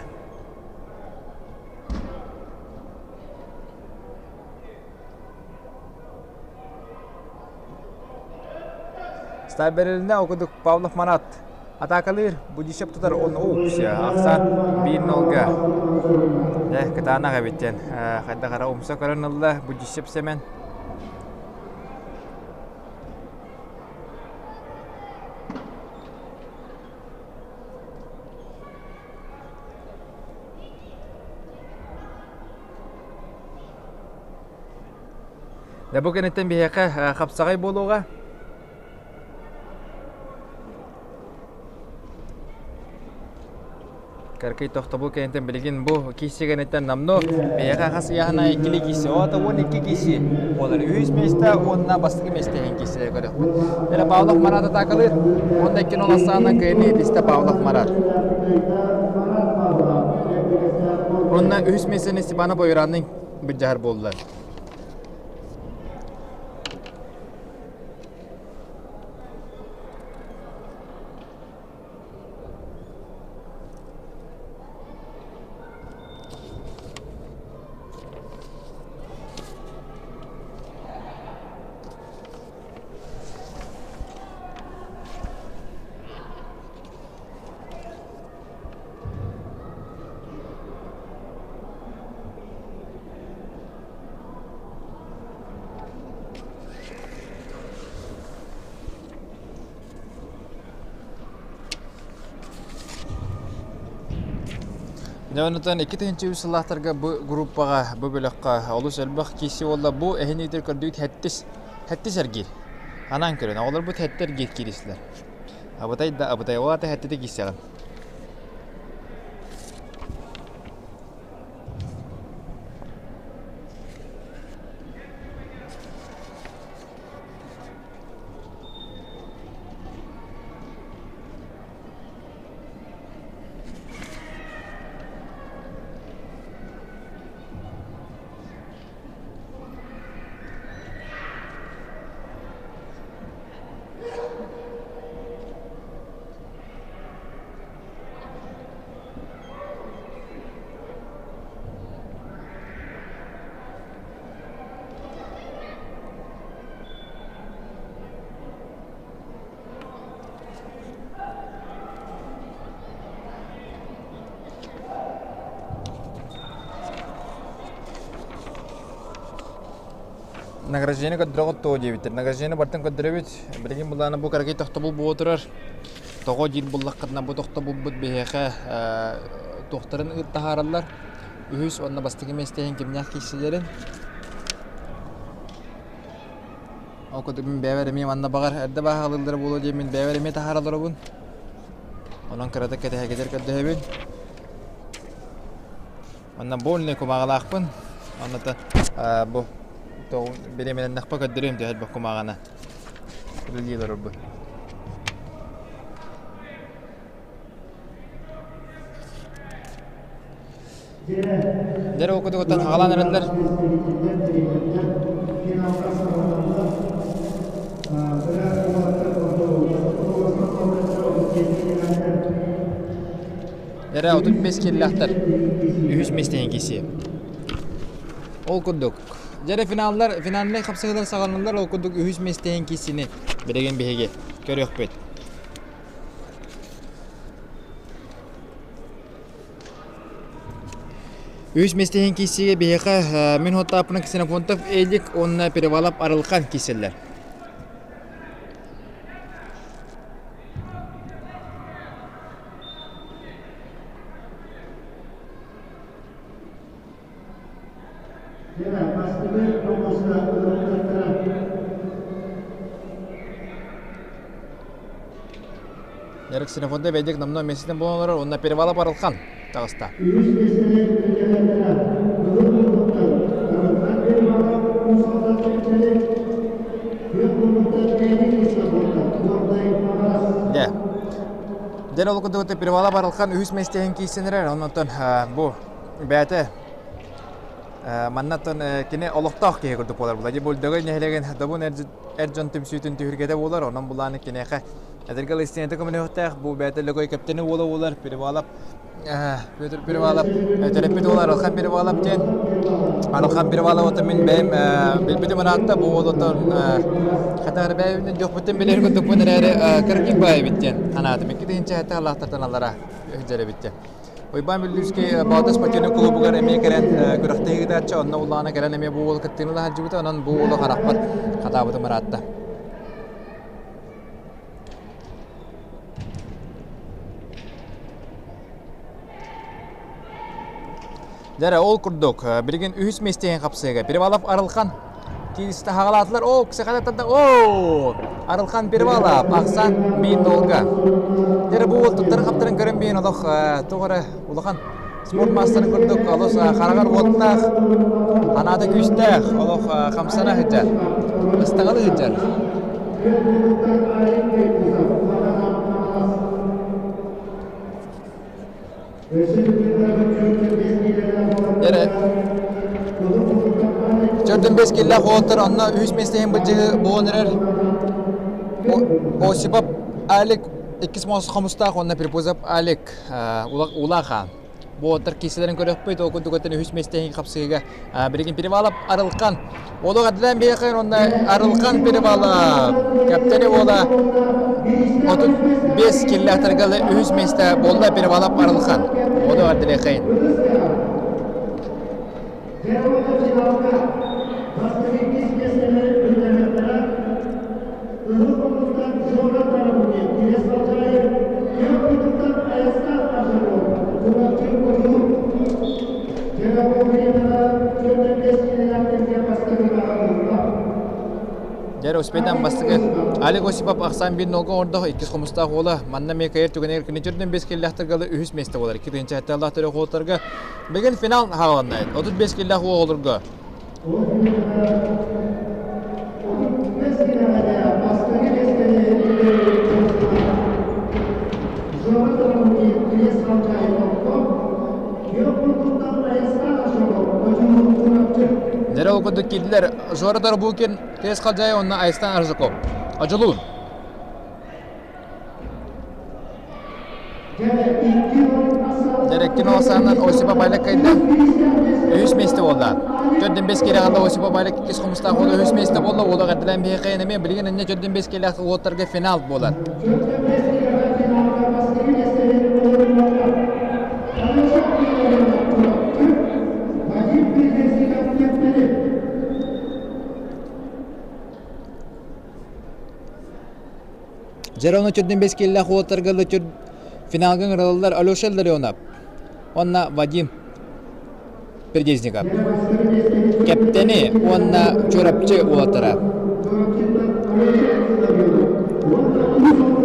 Стайберилинэ окудук Павлов Марат атаакалыыр, Будищев тутар он упс ахсаан 1-0-га. Дьэ, кытаанах эбит диэн хайдах эрэ умса көрөн ылла Будищев Сэмэн. Дьэ бу кэнниттэн биһиэхэ хапсаҕай буолуоҕа. Кыракый тохтобул кэнниттэн билигин бу киирсии кэнниттэн намно биһиэхэ хас ыйааһына иккили киирси, ота 12 киирси буолар. Үһүс миэстэ уонна бастакы миэстэ иһин киирсилэри көрүөхпүт. Эрэ Павлов Марат атаакалыыр. Уонна икки нол ассаанан кыайыны итистэ Павлов Марат. Уонна үһүс миэстэни Степанов Ойуранный былдьаһар буоллулар. Дьэ онтон 2003 сыллаахтарга бу группаҕа, бу бөлөххө олус элбэх киирсии буолла. Бу эһиниитэр көрдүүт хэттис, хэттис эргиир. Анаан көрөн, оҕолорбут хэттэ эргиир кииристилэр. Абытай да абытай, ол аата хэттитэ киирсэҕин. Награждение көрдөрөҕүт дуо диэбиттэр. Награждение барытын көрдөрөбүт. Билигин былаана бу кыракый тохтобул буола турар. Тоҕо диир буллаххытына бу тохтобулбут биһиэхэ туохтарын ыыт таһаараллар. Үһүс уонна бастакы миэстэ иһин кимнээх киирсилэрин. Ол курдук мин бэйэбэр эмиэ манна баҕар эрдэ бааһалыыллара буолуо диэн мин бэйэбэр эмиэ таһаара олоробун. Онон кыратык кэтэһэгитэр көрдөһөбүн. Манна больный кумааҕылаахпын. Онно бу бириэмэлэннэхпэ көрдөрүөм төһө элбэх кумааҕыны үлэлии олорорбун. Дьэ ол курдук хаалан эрэллэр. Эрэ 35 киэллээхтэр үһүс миэстэни киирсиэ. Ол курдук, дьэ финаллар, финальнай хапсыһыылар саҕаланаллар, ол курдук үһүс миэстэни киирсини билигин биһиги көрүөхпүт. Үһүс миэстэһин киирсиигэ биһиэхэ мин Хоттааппынан Ксенофонтов Эдик уонна Перевалов Арылхан киирсэллэр. Ярык Ксенофонтов Эдик номнуо миэстэтин булан олорор уонна Перевалов Арылхан таҕыста. Дьэ ол курдук Перевала Барылхан үһүс миэстэһин киирсэн эрэр. Онтон бу бэйэтэ маннаттан кини олохтоох киһи курдук буолар. Владимир Бульдогой нэһилиэгин Добун эр дьон түмсүүтүн түһүлгэтэ буолар. Онон булааны киниэхэ эдэргэ листиэнэтэ көмөлөһүөхтээх. Бу бэйэтэ Лөгөй кэптэни уола буолар. Перевалап Петр Перевалов төрөппүт уол Арылхан Перевалов диэн. Арылхан Перевалов ото мин бэйэм билбитим ыраатта бу уол отон хата бэйэбин дьохпуттан билэр курдукпун эрээри кыргый баайбыт диэн анаатым. Икки тыһыынча сэттэ алаахтартан аллара сылдьар эбит диэн. Уйбаан Бүллүүскэй Баатыс спортивнай клубугар эмиэ кэлэн күрэхтэһии ыытааччы, онно улаана кэлэн эмиэ бу уол кыттыыны ыла сылдьыбыта, онон бу уолу харахпар хатаабытым ыраатта. Дьэ ол курдук, билигин үһүс миэстэһин хапсыыга Перевалов Арылхан кииристэ хаҕалаатылар. Оо, ксэхэлэттэн оо! Арылхан Перевалов ахсан биир нолга. Дьэ бу уол туттарын-хаптарын көрөн биэн олох туох эрэ улахан спорт маастарын курдук олус хараҕар уоттаах, анаата күүстээх, олох хамсана сылдьар, ыстаҥалыы сылдьар. Эрэ Чөрдөн бэс киллээх уолаттар онно үһүс миэстэһин былдьаһыы буолан эрэр. Осипов Алик иккис хомустаах уонна Припузов Алик Улахан. Бу уолаттар киисэлэрин көрөхпүт, ол курдук өттүн үһүс миэстэһин хапсыыга билигин Перевалов Арылхан. Олох Адлен Бехер уонна Арылхан Перевалов кэптэни уола 35 киллэхтэргэ үһүс миэстэ буолла Перевалов Арылхан. Олох Адлехейн. Дьэ, успейдан бастакы Олег Осипов ахсаан биир нолга оҥордох иккис хомустаах уола манна эмиэ кыайар түгэнигэр күнү төрдүн бэс киллэхтэргэ үһүс миэстэ буолар. 2007 төрөх уолаттарга Бүгүн финал хааланна. 35 киллээх оҕолорго. Дьэ ол курдук киирдилэр Жора Дорбукин, Тес Халдьай уонна Айстан Аржаков. Одьулуун. Дьэрэккин Олсаанан Осипа Байлак кайда үһүс миэстэ буолла. Төрдүн бэс кирэҕинэ Осипа Байлак иккис хомустаах уола үһүс миэстэ буолла. Уола эрдэлээн биһиэхэ эмиэ билигин инньэ төрдүн бэс киэлээх уолаттарга финал буолар. Дьэ, төрдүн бэс киэллээх уолаттарга финалга ыҥырыллар Алеша Илларионов уонна Вадим Пердезников. Кэптэни уонна Чурапчы уолаттара.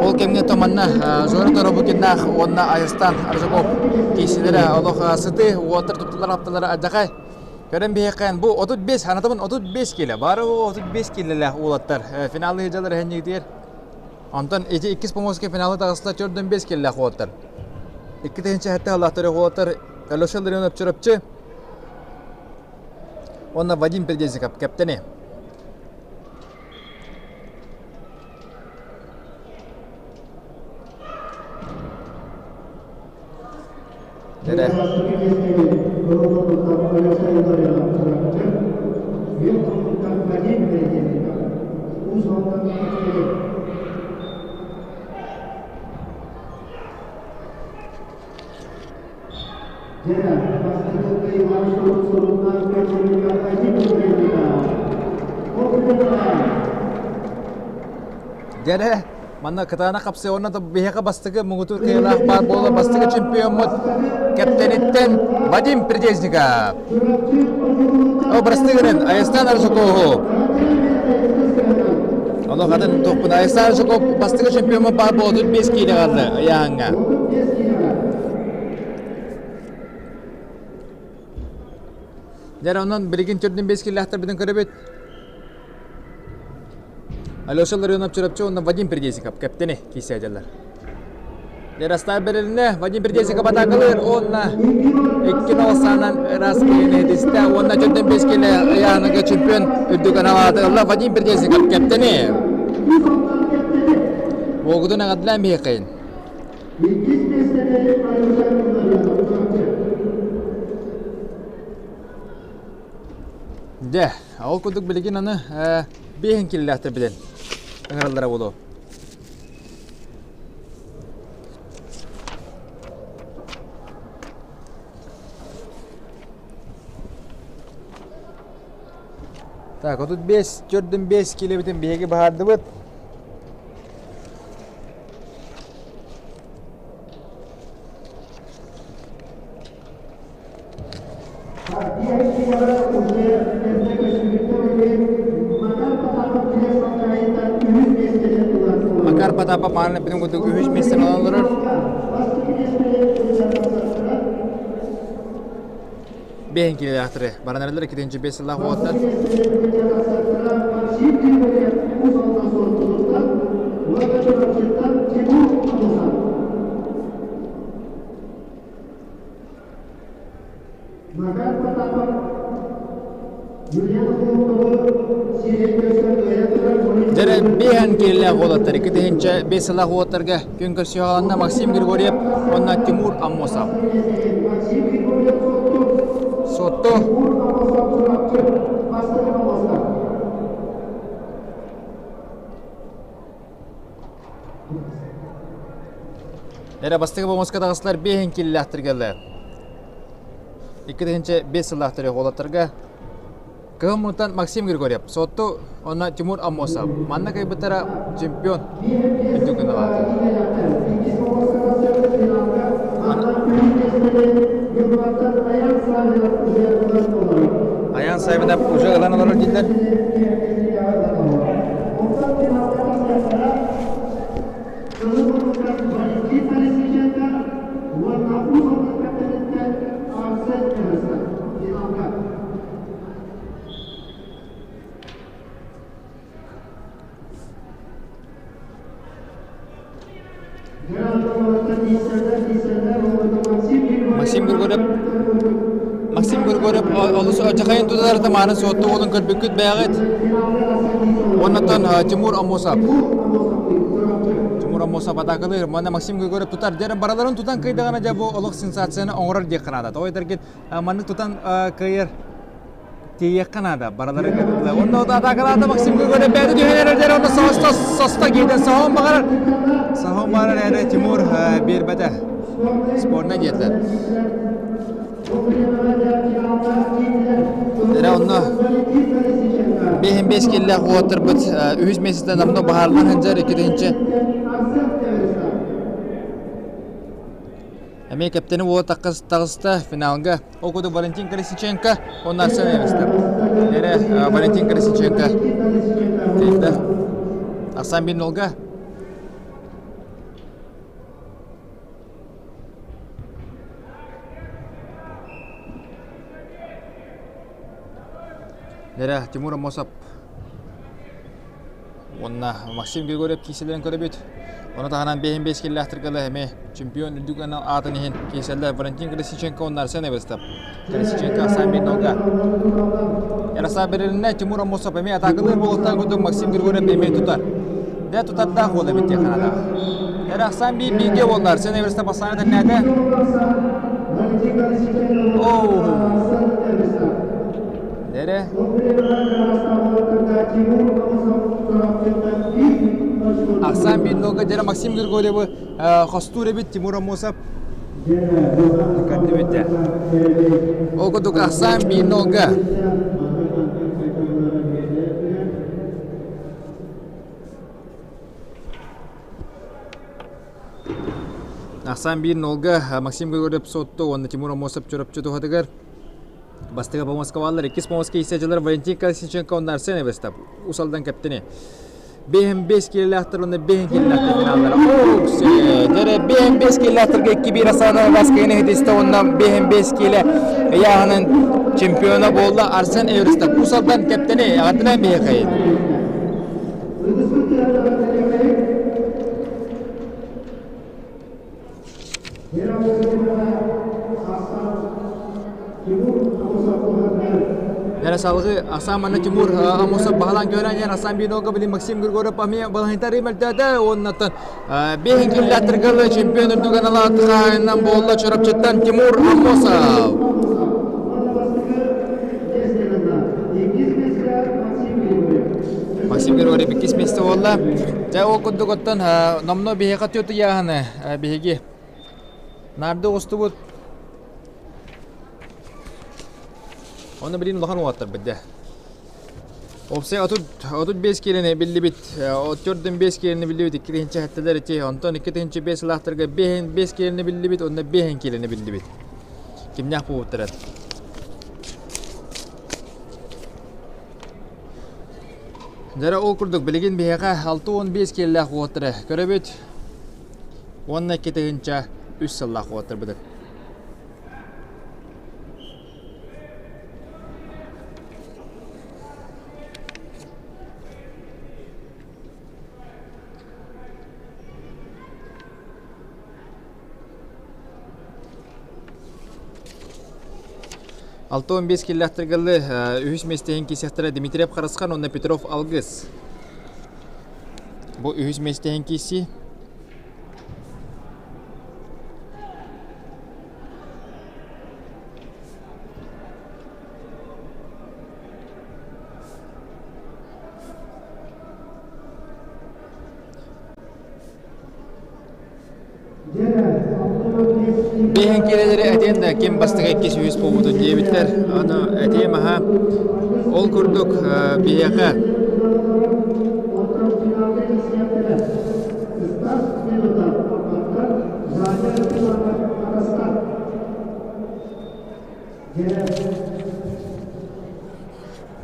Ол кэмҥэ томанна Жора Торобукиннаах уонна Айыстан Аржаков киисилэрэ олох сытыы уолаттар туттулар апталара адьахай Көрөн биһиэхэ бу 35, анатабын 35 кило, бары 35 килолээх уолаттар финалы дьалар эһэнньигитигэр. Онтон ити иккис помоска финалы таҕыста 45 килолээх уолаттар. 2007 аллаахтар уолаттар Алеша Ларионов Чурапчы уонна Вадим Пердезиков кэптэни. Дэрэ. Дьэрэ, манна кытаанах хапсыы уонна биһиэхэ бастакы муҥутуур кыайыылаах баар буола бастакы чемпиоммут кэптэниттэн Вадим Придезников. О, бырастыы гынан, Айастан Аржакову. Олох атын туохпун Айастан Аржаков бастакы чемпиоммут баар буола 35 киилэ хаалла ыйааһыҥҥа. Дьэ, онон билигин төрдүн бес киллэхтэрбитин көрөбүт. Алеша Ларионов Чурапчы уонна Вадим Пердесиков кэптени киисээдьэллэр. Ярослав бэрилинэ Вадим Бердесиков атаакалыыр уонна 2-0 саанан ыраас киһини этистэ уонна төрдөн бес килэ ыйааһыныга чемпион үрдүк анал ааты ылла Вадим Бердесиков кэптэни. Уогутун эҕэрдэлээн биһиэххин. Дьэ, ол курдук билигин аны биэһин киллээхтэр билэн ыҥыраллара буолуо. Так, 35, 45 килэбитин биһиги баһаардыбыт. Макар Потапов мааны бүтүн курдук үһүс миэстэни ылан олорор. Бэйэн киилэлээхтэри баран эрэллэр иккитинчи бес сыллаах уоттар. Макар Потапов Юлиан Охлопковы сирэй көрсөн кыайан турар Дьэрэ биэһэн киирилээх уолаттар 2005 сыллаах уолаттарга күн көрсүһэ Максим Григорьев уонна Тимур Аммосов. Максим Григорьев Сотту Сотту Тимур Аммосов Чурапчы Бастакы Аммосов. Эрэ бастакы бомоска таҕыстылар биэһин киллээхтэргэллэр. 2005 сыллаахтары уолаттарга Кыһыл мунтан Максим Григорьев, Сотту уонна Тимур Аммосов. Манна кыайбыттара чемпион үрдүк гыналаата. Аян Савинов уже ылан олорор дииллэр. Максим Григорьев Максим Григорьев олус дьахайын туталар тамаарын суотту уолун көрбүккүт бэйэҕит. Оннотон Тимур Амосов. Тимур Амосов атаакалыыр. Манна Максим Григорьев тутар. Дьэ бараларын тутан кыйдаҕына дьэ бу олох сенсацияны оҥорор диэххэ наада. Тоҕо этэргит маннык тутан кыайар тиийиэххэ наада бараларыгар. Онно атаакалаата Максим Григорьев бэйэтэ түһэн эрэр дьэр онно состо состо киирдэ соһон баҕарар. Соһон баҕарар эрэ Тимур биэрбэтэ. Спорная диэтилэр. Эрэ онно бэһин бес киллээх уоттарбыт үһүс месяцтан давно баһаарлаан сылдьар иккитинчи Эмиэ кэптэни уола таҕыста финалга. Ол курдук Валентин Колесниченко уонна Арсен Эвестов. Эрэ Валентин Колесниченко тиийдэ. Арсен Биннолга. Эрэ Тимур Амосов Уонна Максим Григорьев киисэлэрин көрөбүт. Ону таһынан бэһин бэс киллээхтэргэ эмиэ чемпион үрдүк анал аатын иһин киисэллэр Валентин Колесниченко уонна Арсен Эвестов. Колесниченко Арсен Нога. Ярослав Берилинэ Тимур Амосов эмиэ атаакалыыр буолуохтаах курдук Максим Григорьев эмиэ тутар. Дэ тутардаах уол эбит диэххэ наада. Эрэ Арсен би бииргэ буолла. Арсен Эверстов бастаан этэрнээтэ. Оу! Дэрэ. Ахсаан биир дьэрэ Максим Григорьевы хостуур эбит Тимур Амосов көрдүбүт Ол курдук Ахсаан биир нолга Ахсаан биир нолга Максим Григорьев Сотту уонна Тимур Амосов Чурапчы туһатыгар Бастакы помоска бааллар. Иккис помоска иисээччилэр Валентин Колесниченко уонна Арсен Эвестов. Уус Алдан кэптини. Бэһин бес киилэлээхтэр уонна бэһин киилэлээхтэр финаллара. Дьэрэ бэһин бес киилэлээхтэргэ икки биир Асана Васкайны хитистэ уонна бэһин бес киилэ ыйааһынын чемпиона буолла Арсен Эверстов. Уус Алдан кэптини эҕэрдэлээн биһиэхэйин. Дьэ салгыы Асан манна Тимур Амосов баһылаан көрөн иһэн Асан Бинога билин Максим Григорьев эмиэ балаһынтары мөлтөөтө уоннаттан биэһин киллэттэргалы чемпион үрдүк аналаат хаһаайынынан буолла Чурапчыттан Тимур Амосов. Максим Григорьев иккис миэстэ буолла. Дьэ ол курдук оттон номно биһиэхэ түөрт ыйааһыны биһиги нарды оҕустубут. Онно билин улахан уолаттарбыт дэ. Опсай 35 киилэни биллибит, 45 киилэни биллибит 2 хэттэлэр ити, онтон 2 сылаахтарга 5 киилэни биллибит, онно 5 киилэни биллибит. Кимнээх буолбуттара? Дьэ ол курдук билигин биһиэхэ 65 киилэлээх уолаттары көрөбүт уонна 2 3 сыллаах уолаттарбытын. 65 киллэхтэргэллы үһүс миэстэһин киисэхтэрэ Дмитриев Харысхан уонна Петров Алгыс. Бу үһүс миэстэһин кииси. Биэһин киирэлэри этиэн да ким бастакы иккис үһүс буолбутун диэбиттэр. Аны этиэм аһа ол курдук биһиэхэ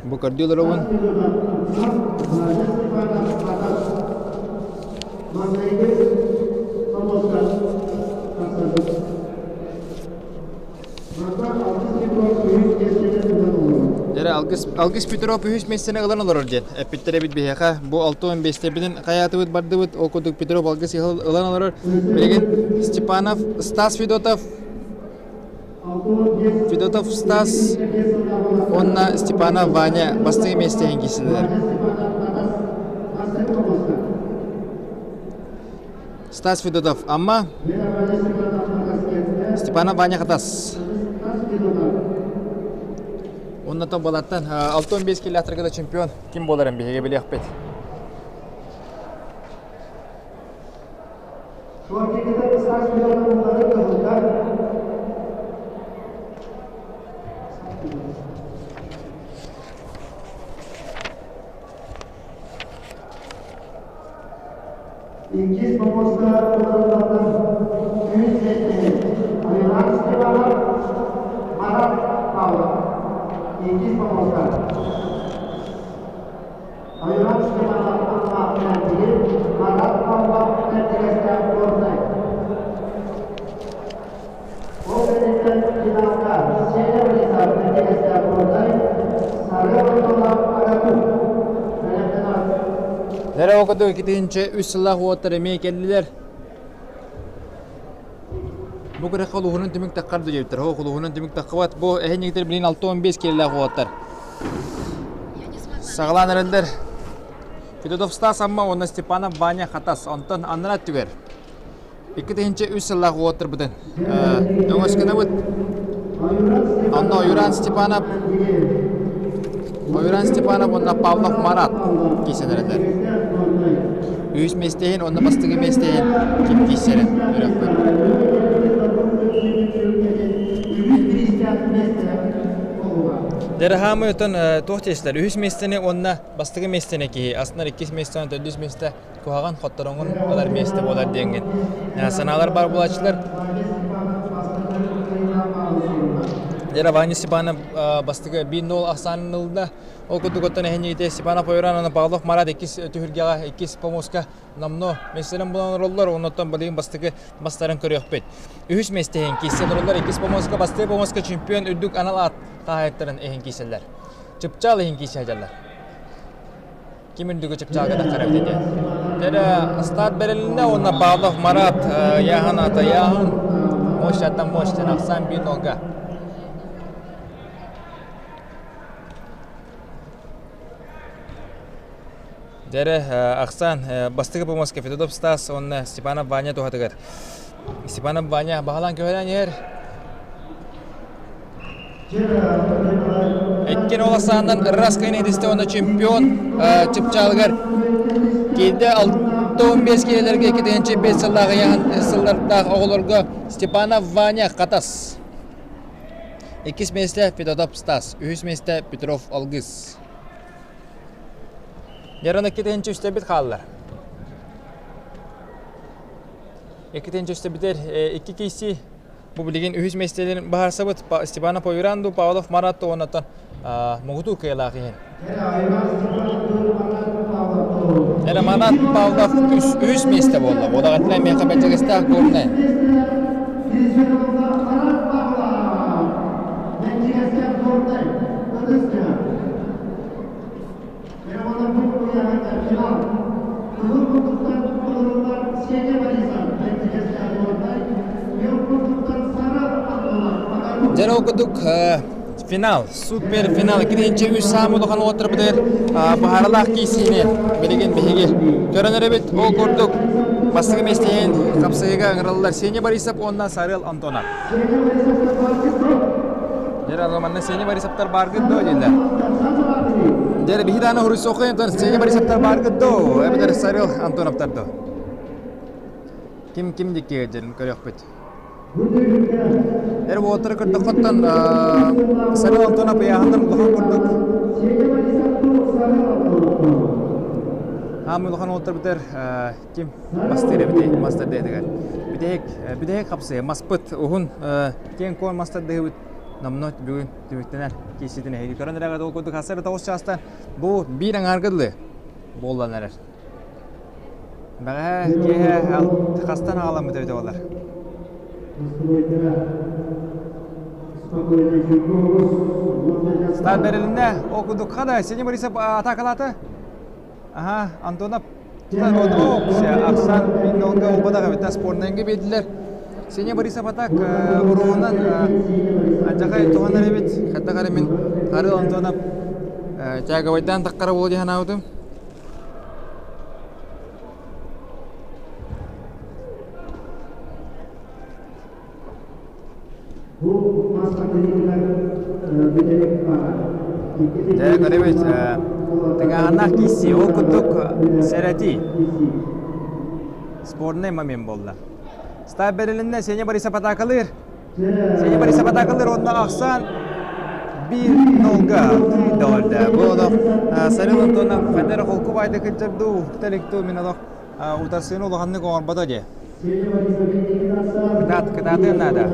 Бу көрдүү олоробун. Дьэ Алгыс, Алгыс Петров үһүс миэстэни ылан олорор диэн эппиттэр эбит биһиэхэ. Бу 65-тэбитин хайаатыбыт бардыбыт, ол курдук Петров Алгыс ылан олорор. Билигин Степанов, Стас Федотов Федотов Стас уонна Степанов Ваня бастакы миэстэһин киирсилэр. Стас Федотов Амма, Степанов Ваня Хатас. Уонна балаттан 65 километрга чемпион ким буоларын биһиги билиэхпит. Иккис боппуруоска ыҥырыллыбыт үс миэстэни Иван Степанов, Марат Павлов. Иккис боппуруоска Иван Степанов Амма Марат Павлов Бэрдигэстээх Горнай. Ол кэнниттэн финалга Сеня Борисов Бэрдигэстээх Горнай, Сарыал Антонов Агату Нэрэ окото 2003 сыллаах уоттар эмиэ кэллилэр. Бу күрэххэ улууһунан түмүк таххар диэбиттэр. Ол улууһунан түмүк таххыбат. Бу эһинньиктэр билин 65 киэллээх уоттар. Саҕалаан эрэллэр. Федотов Стас Амма уонна Степанов Ваня Хатас. Онтон аннара өттүгэр 2003 сыллаах уолаттарбытын өҥөскөнөбүт. Онно Юран Степанов, Юран Степанов уонна Павлов Марат киирсэн эрэллэр. Үһүс миэстэһин уонна бастакы миэстэһин ким киирсэрин үрэхпит. Дэрхаамы отон туох тиэстэр үһүс миэстэни уонна бастакы миэстэни киһи астынар иккис миэстэни төрдүс миэстэ куһаҕан хоттороҥун ылар миэстэ буолар диэҥҥин санаалар баар буолааччылар. Дьэ, Ваня Степанов бастакы 1-0 ахсаанын ылла. Ол курдук оттон эһинньигите Степанов Ойран Павлов Марат иккис түһүлгэҕэ иккис помоска номно миэстэлэн булан олороллор. Оннуттан билигин бастакы бастарын көрүөхпүт. Үһүс миэстэ иһин киирсэн олороллор. Иккис помоска бастакы помоска чемпион үрдүк анал аат хаһаайыттарын иһин киирсэллэр. Чыпчаал иһин киирсэ сылдьаллар. Ким үрдүгү чыпчаалга тахсар эбит этэ. Дьэ, старт бэрилиннэ уонна Павлов Марат Яхан ата Яхан. Мощь аттан мощь ахсан биир нолга. Дьэрэ, ахсаан бастакы помоска Федотов Стас уонна Степанов Ваня туһатыгар. Степанов Ваня баһылаан көһөрөн иһэр. Иккин ол ахсаанынан раз кыайан уонна чемпион чыпчаалыгар киирдэ 65 киилэлэргэ 2-5 сыллаах сыллардаах оҕолорго Степанов Ваня Хатас. Иккис миэстэ Федотов Стас, үһүс миэстэ Петров Алгыс. Дьаран иккитинчи үстэбит хааллар. Иккитинчи үстэбитер икки киси бу билигин үһүс миэстэлэрин баһарсабыт Степанов Ойуранду, Павлов Марат уоннаттан муҥутуур кыайалаах иһин. Эрэ Марат Павлов үһүс миэстэ буолла. Буолаҕатына миэхэ бэдьэгэстээх горнай. Дьэ ол курдук финал, супер финал иккитинчи үс саамы улахан уолаттарбытыгар быһаарылаах киирсиини билигин биһиги көрөн эрэбит. Ол курдук бастакы миэстэһин хапсыһыыга ыҥыраллар Сеня Борисов уонна Сарыал Антонов. Дьэ, манна Сеня Борисовтар бааргыт дуо дииллэр. Дьэ, биһи дааны хуруйсуоххайын Сеня Борисовтар бааргыт дуо? Эбэтэр Сарыал Антоновтар дуо? Ким ким диккигэ дьэрин көрүөхпүт. Эр уолаттары көрдөххөттөн Сарыал Антонов ыйааһыннар улахан курдук. Аам улахан уолаттарбытыгар ким мастыыр эбитий мастар дээтигэр. Бүтэһик бүтэһик хапсыа маспыт уһун киэҥ куон мастар дыһыбыт номно бүгүн түмүктэнэр кииситин эһиги көрөн эрэҕит ол курдук хасса тоҕус чаастан бу биир аҥаарга дылы буоллан эрэр. Бэҕэһээ киэһэ хастан аҕаламмыт эбитэ буолар. Стар бэрилиннэ ол курдук хада Сеня Борисов атаакалаата. Аха, Антонов Ахсан миннолга ылбатах эбит спорнайга биэрдилэр. Сеня Борисов атак уруһунан адьахай туһанар эбит. Хатта хары мин Харыл Антонов тяговайдаан таххара буолуо дии санаабытым. Дьэ, көрөбүт, тыҥааһыннаах киирсии, ол курдук сэрэтии. Спорный момент буолла. Став бэрилиннэ, Сеня Борисов атаакалыыр. Сеня Борисов атаакалыыр уонна ахсаан биир нолга тыый Бу олох Сарыл Антонов хайда эрэ холку баайда кырдьар дуу, уһукта илик дуу, мин олох утарсыыны улаханнык оҥорбото дии. Кытаат, кытаатыан наада.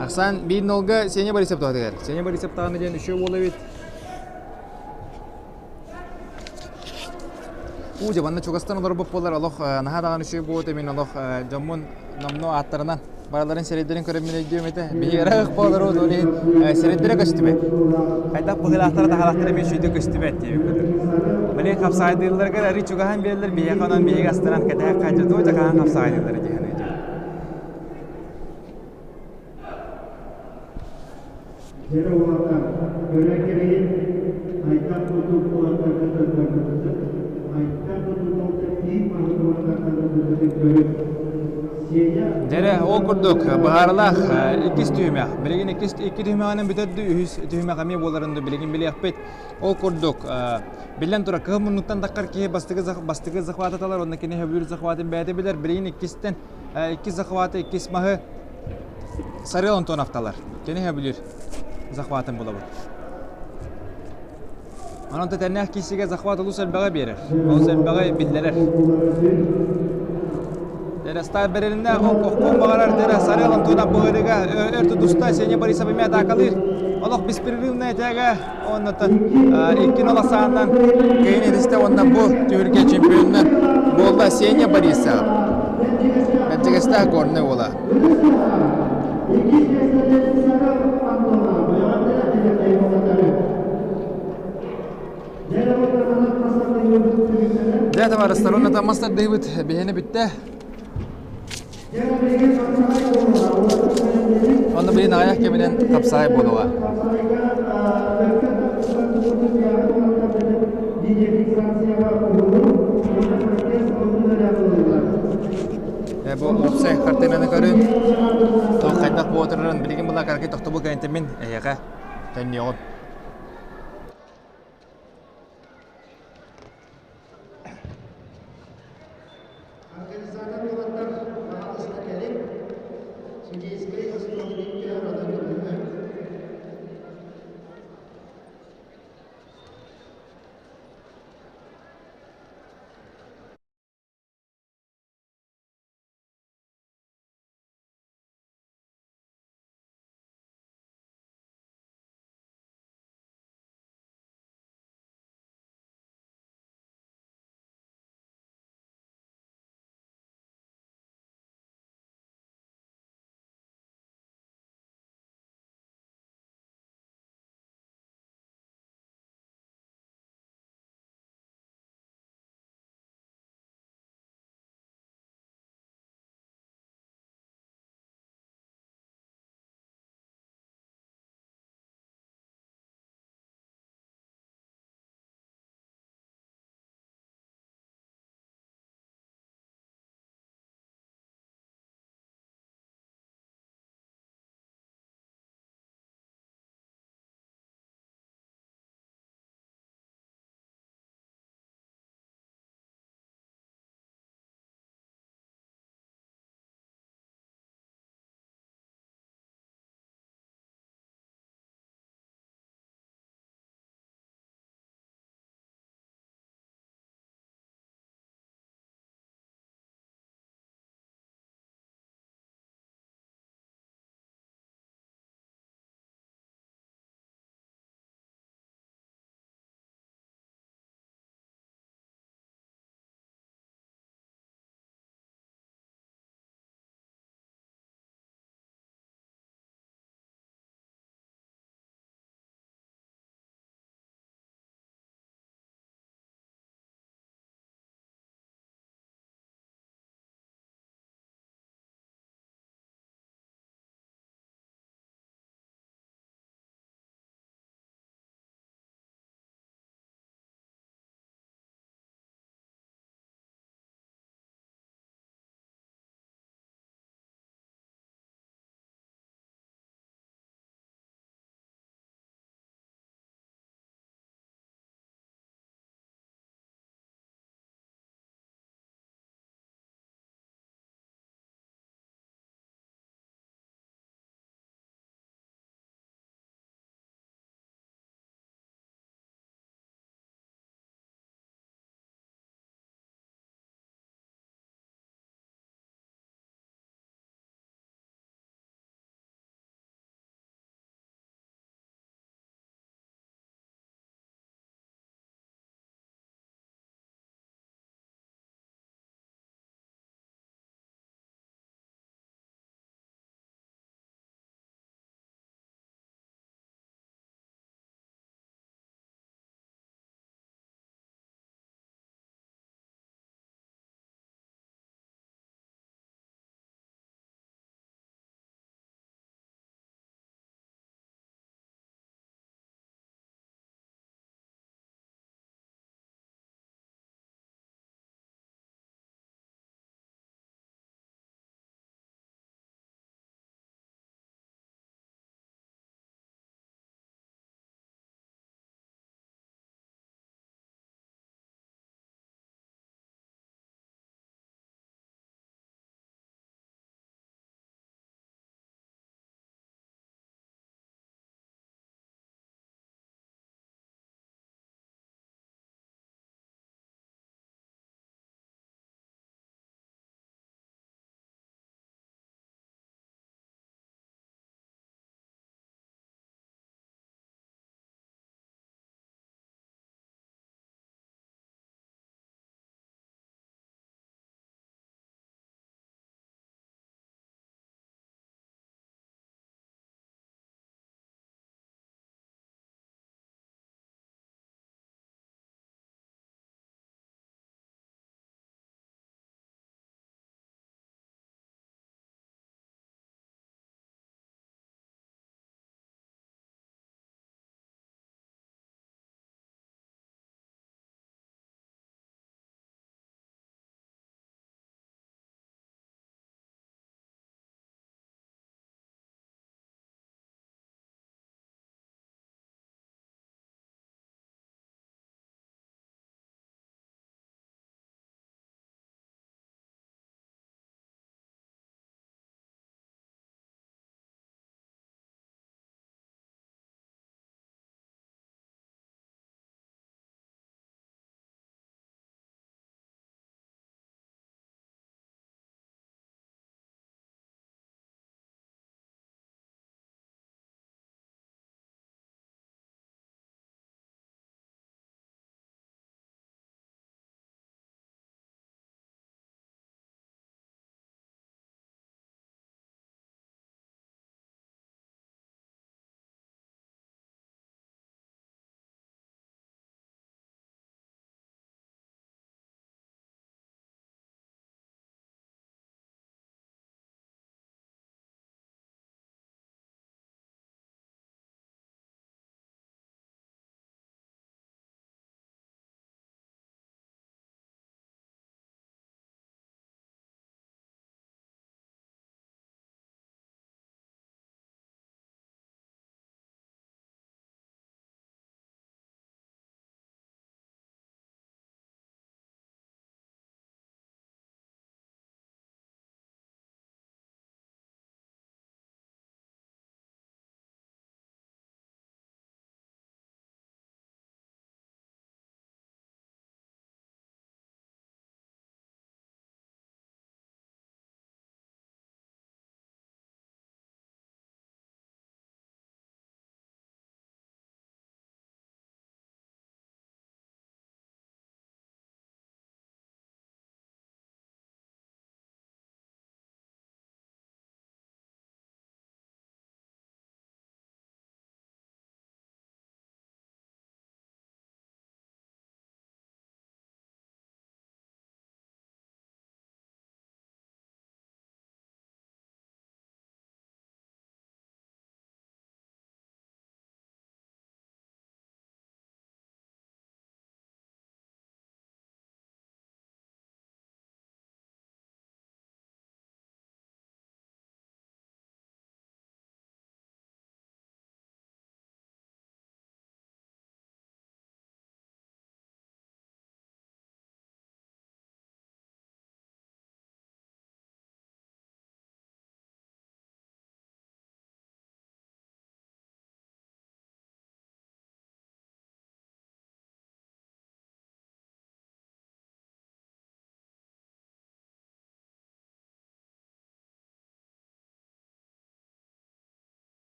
Ахсаан биир нолга Сеня Борисов туһатыгар. Сеня Борисов даҕаны диэн үчүгэй уол эбит. Уу дьэ, манна чугастан олорбут буоллар олох наһаа даҕаны үчүгэй буолуо мин олох дьоммун номнуо ааттарынан барыларын сирэйдэрин көрөммүн өйдүөм этэ. Биһиги ыраах буоларбыт ол иһин сирэйдэрэ көстүбэт. Хайдах быһыылаахтара таһаалаахтара эмиэ үчүгэйдик көстүбэт диэбит курдук. Билигин хапсаҕайдыылларыгар арыый чугаһаан биэрэллэр, биһиэхэ онон биһиги астынан кэтэһэ хаалдьа туох дьэ хаһан хапсаҕайдыыллара дии саныыбын. Дьэрэ уолаттар, көрөн кэбиһин, хайдах курдук уолаттарга көрдөрбүппүтүн, хайдах курдук ол биир маһы уолаттарга көрүн. Сеня Дьэрэ, ол курдук быһаарылаах иккис түһүмэх. Билигин иккис икки түһүмэҕинэн бүтэрдүү, үһүс түһүмэх эмиэ буоларын да билигин билиэхпит. Ол курдук, биллэн турар, кыһыл муннуктан таххар киһи бастакы бастакы захваты талар, уонна кини сөбүлүүр захватын бэйэтэ билэр. Билигин иккистэн иккис захваты, иккис маһы Сарыал Антонов талар. Кини сөбүлүүр захватын булабыт. Онон тэтэннээх киисигэ захват олус элбэҕи биэрэр, олус элбэҕи биллэрэр. Дэрэ бэрилиннэ оххун баҕарар дэрэ Сарыал Антонов быһыырыга өр тутуста Сеня Борисов эмиэ атаакалыыр. Олох беспрерывная тяга оннотон икки нол ахсаанынан кыйын этистэ уонна бу түһүлгэ чемпионунан буолла Сеня Борисов. Бэрдьигэстээх Горнай уола. Дьэ, табаарыстар, уонна мастардыыбыт биһиэнэ бүттэ. Онно билин аҕыйах кэминэн хапсаҕай буолуоҕа. Бу уопсай хартыынаны көрүн, туох хайдах буотурарын билигин була караки тохтобул кэнтэмин эһиэхэ төннүөҕүм. Организатор уолаттар баҕаласта кэлин судейскай остуолу икки ородон көрдүлэр.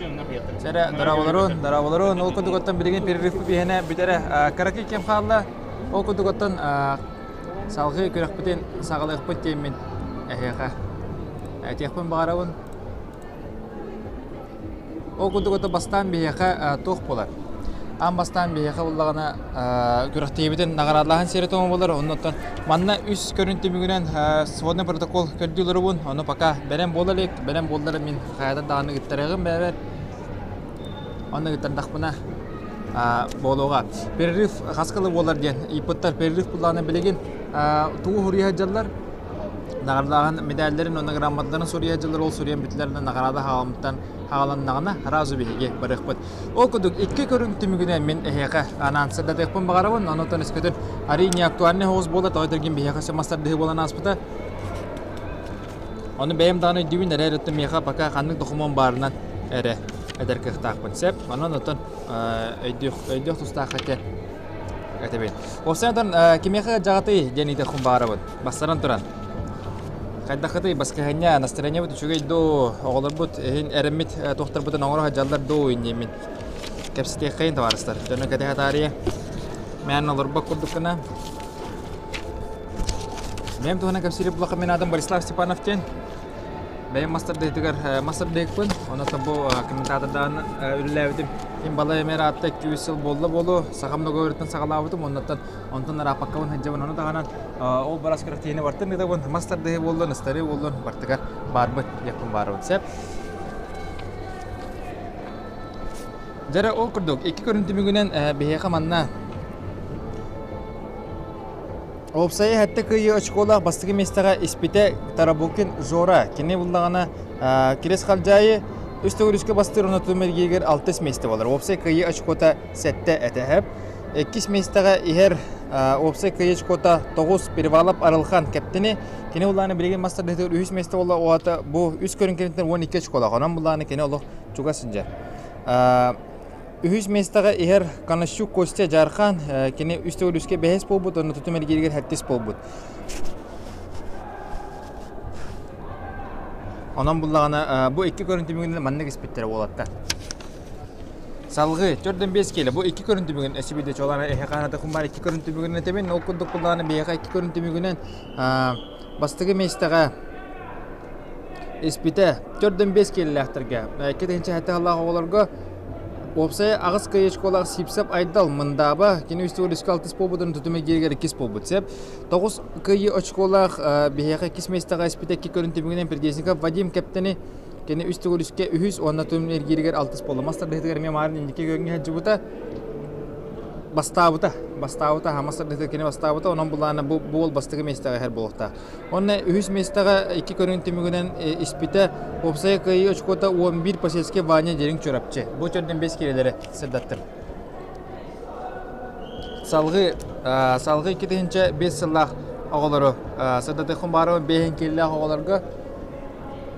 Сэрэ, дорооболорун, дорооболорун. Ол курдук оттон билигин перерыв биһэнэ бүтэрэ кыракый кэм хаалла. Ол курдук оттон салгыы күрэхпитин саҕалыахпыт диэммин эһиэхэ этиэхпин баҕарабын. Ол курдук ото бастаан биһиэхэ туох буолар? Аан бастаан биһиэхэ буоллаҕына күрэхтэһиибитин наҕараадалааһын сиэрэ-туома буолар. Оннуттан манна үс көрүн түмүгүнэн сводный протокол көрдүү олоробун. Ону пока бэлэм буола илик. Бэлэм буоллар мин хайата даҕаны ыттарыаҕым бэйэбэр. Онно ыттардахпына буолуоҕа. Перерыв хас кылы буолар диэн ыйыппыттар. Перерыв буоллаҕына билигин тугу суруйа сылдьаллар? Наҕараадалааһын медалларын уонна грамоталарын суруйа сылдьаллар. Ол суруйан бүтүлэринэ наҕараада хаалымтан хааланнаҕына сразу биһиги барыахпыт. Ол курдук икки көрүҥ түмүгүнэн мин эһиэхэ анаан сырдатыахпын баҕарабын. Онон өскөтүн арый не актуальный соҕус буолла, тоҕо этэргин биһиэхэ өссө мас тардыһыы буолан ааспыта. Ону бэйэм даҕаны өйдүүбүн эрэ эрэ миэхэ пока ханнык докумуон баарынан эрэ этэр кыахтаахпын сөп. Онон оттон өйдүөх өйдүөх тустаах этэ этэбин. Уопсайынан кимиэхэ дьаҕатый диэн ыйытыахпын баҕарабын. Бастаран туран. Хайдаххытый баскыһыанньа настроениебыт үчүгэй дуу, оҕолорбут иһин эрэммит туохтарбытын оҥоро сылдьаллар дуу инниэммин кэпсэтиэххэйин табаарыстар. Дьону кэтэһэ таарыйа мээн олорбот курдук гына. Бэйэм туһунан кэпсиир буллахха мин аатым Борислав Степанов диэн. Бэйэм мастардыытыгар мастардыыкпын. Онон бу комментатордаан үлэлээбитим. Ким балай эмэр аатта 200 сыл буолла буолуо. Сахам договорыттан саҕалаабытым. Оннуттан онтон арааппаккабын сылдьабын. Ону таһынан ол барас күрэхтэһиини бартын ыытабын. Мас тардыһыы буоллун, ыстарыы буоллун бартыгар баарбыт диэхпин баарбын. Сөп. Дьэрэ ол курдук икки көрүн түмүгүнэн биһиэхэ манна Уопсайа сэттэ кыайыы очколаах бастакы миэстэҕэ испитэ Тарабукин Жора. Кини буллаҕына Кирис Халдьаайы үс төгүл үскэ бастыыр уонна тутум эргииригэр алтыс миэстэ буолар. Уопсай кыайыы очкота сэттэ этэ. Иккис миэстэҕэ иһэр уопсай кыайыы очкота тоҕус Перевалов Арылхан кэптини. Кини буллаҕына билигин мас тардыһыытыгар үһүс миэстэ буолла. Уота бу үс көрүҥ кэнниттэн 12 очколаах. Онон буллаҕына кини олох чугас сылдьар. Үһүс миэстэҕэ иһэр Конощук Костя Дьаархан, кини үс төгүл үскэ бэһис буолбут уонна тутум эргииригэр сэттис буолбут. Онон буллаҕына бу икки көрүн түмүгүнэн маннык испиттэрэ уолаттар. Салгыы 4-5 киилэ бу икки көрүн түмүгүн өссө биирдэ чуолаан эһэ хаанаты хумбаар икки көрүн түмүгүнэн этэбин. Ол курдук буллаҕына биһиэхэ икки көрүн түмүгүнэн бастакы миэстэҕэ Испитэ 4-5 киилэлээхтэргэ, 2 7 сыллаах оҕолорго уопсайа аҕыс кыайыачкалаах Сипсап Айдал Мындааба кини үс төгүл үскэ алтыс буолбутун тутум эргииригэр иккис буолбут сөп. Тоҕус кыайыы очколаах биһиэхэ иккис миэстэҕэ испитэ икки көрүн түмүгүнэн Пердесников Вадим кэптэни кини үс төгүл үскэ үһүс уонна тутум эргииригэр алтыс буолла. Мас тардыһыытыгар эмиэ маарын инники күөҥҥэ сылдьыбыта. Бастаабыта. Бастаабыта. Мас тардыһыытыгар кини бастаабыта. Онон булаана бу буол бастакы миэстэҕэ иһэр буолуохтаах. Онно үһүс миэстэҕэ икки көрүҥ түмүгүнэн испитэ уопсайа кыайыы очкота 11 Посельский Ваня Дириҥ Чурапчы. Бу төрдүн бэс киирэлэри сырдаттым. Салгыы салгыы 2005 сыллаах оҕолору сырдатыахпын баарыбын бэйэн киэллээх оҕолорго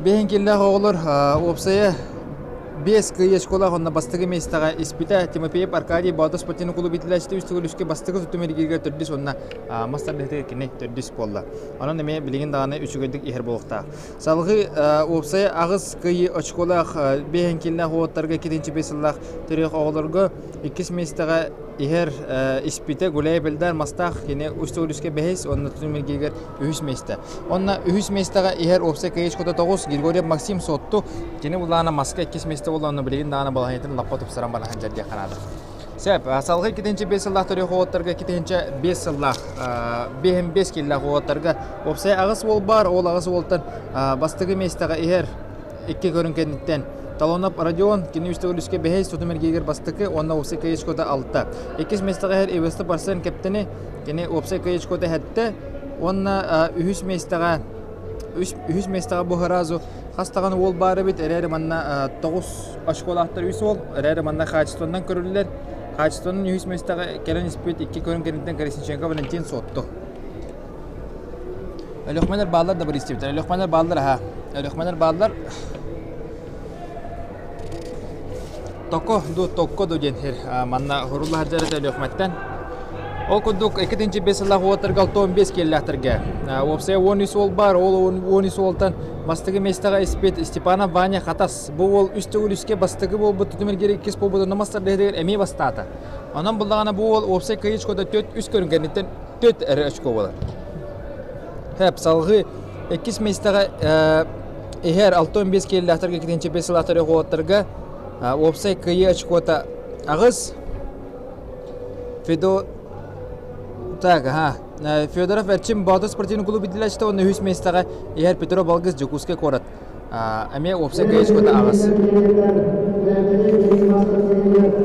Бэйэн киэллээх оҕолор уопсайа биэс кыайыы очколаах онно бастакы миэстэҕэ испитэ Тимофеев Аркадий Боотур спортивный клуб иитиллээччитэ үс төгүл үскэ бастакы тутум эргииригэр төрдүс уонна мас тардыһыытыгар кини төрдүс буолла. Онон эмиэ билигин даҕаны үчүгэйдик иһэр буолуохтаах. Салгыы уопсайа аҕыс кыайыы очколаах биэһин кииллээх уолаттарга иккитинчи биэс сыллаах төрүөх оҕолорго иккис миэстэҕэ иһэр испитэ Гуляев Эльдар Мастаах кини үс төгүл үскэ бэһис уонна тутум эргииригэр үһүс миэстэ. Онно үһүс миэстэҕэ иһэр уопсай кыайыы очкото тоҕус Григорьев Максим Сотту. Кини буллаҕына маска иккис миэстэ буолла, онно билигин даҕаны балаһыанньатын лаппа тупсаран бара сылдьар диэххэ наада. Сөп, салгыы 2-5 сыллаах төрүөх уолаттарга 2-5 сыллаах 5-5 киллээх уолаттарга уопсай аҕыс уол баар, ол аҕыс уолтан бастакы миэстэҕэ иһэр икки көрүҥ кэнниттэн Талонов Родион кини үс төгүл үскэ бэһис тутум эргииригэр бастакы уонна уопсай кыайыы очкота алта. Иккис миэстэҕэ иһэр Ивестов Арсен кэптэни кини уопсай кыайыы очкота сэттэ уонна үһүс миэстэҕэ үһүс миэстэҕэ бу сразу хас даҕаны уол баар эбит эрээри манна тоҕус очколаахтар үс уол эрээри манна хаачыстыбаннан көрүллэр хаачыстыбанан үһүс миэстэҕэ кэлэн испит икки көрүҥ кэнниттэн Колесниченко Валентин Сотту Өлөхмөнөр бааллар да быристибиттэр. Өлөхмөнөр бааллар аха. Өлөхмөнөр бааллар. Токо ду токко ду диэн сир манна хурулла сылдьар этэ Өлүөхүмэттэн. Ол курдук 2-5 сыллаах уолаттарга 65 киэллээхтэргэ. Уопсайа 13 уол баар, ол 13 уолтан бастакы миэстэҕэ испит Степанов Ваня Хатас. Бу уол үс төгүл үскэ бастакы буолбут тутум эргири иккис буолбут онно мастардаһытыгар эмиэ бастаата. Онон буллаҕына бу уол уопсай кыайыы очкота төрт үс көрүҥ кэнниттэн төрт эрэ очко буолар. Хэп, салҕыы иккис миэстэҕэ иһэр 65 киэллээхтэргэ 2-5 сыллаахтар уолаттарга уопсай кыайыы очкота аҕыс. Федо так, ага. Федоров Эрчим Боотур спортивный клуб иитиллээччитэ уонна үһүс миэстэҕэ иһэр Петров Алгыс Дьокуускай куорат. Эмиэ уопсай кыайыы очкота аҕыс.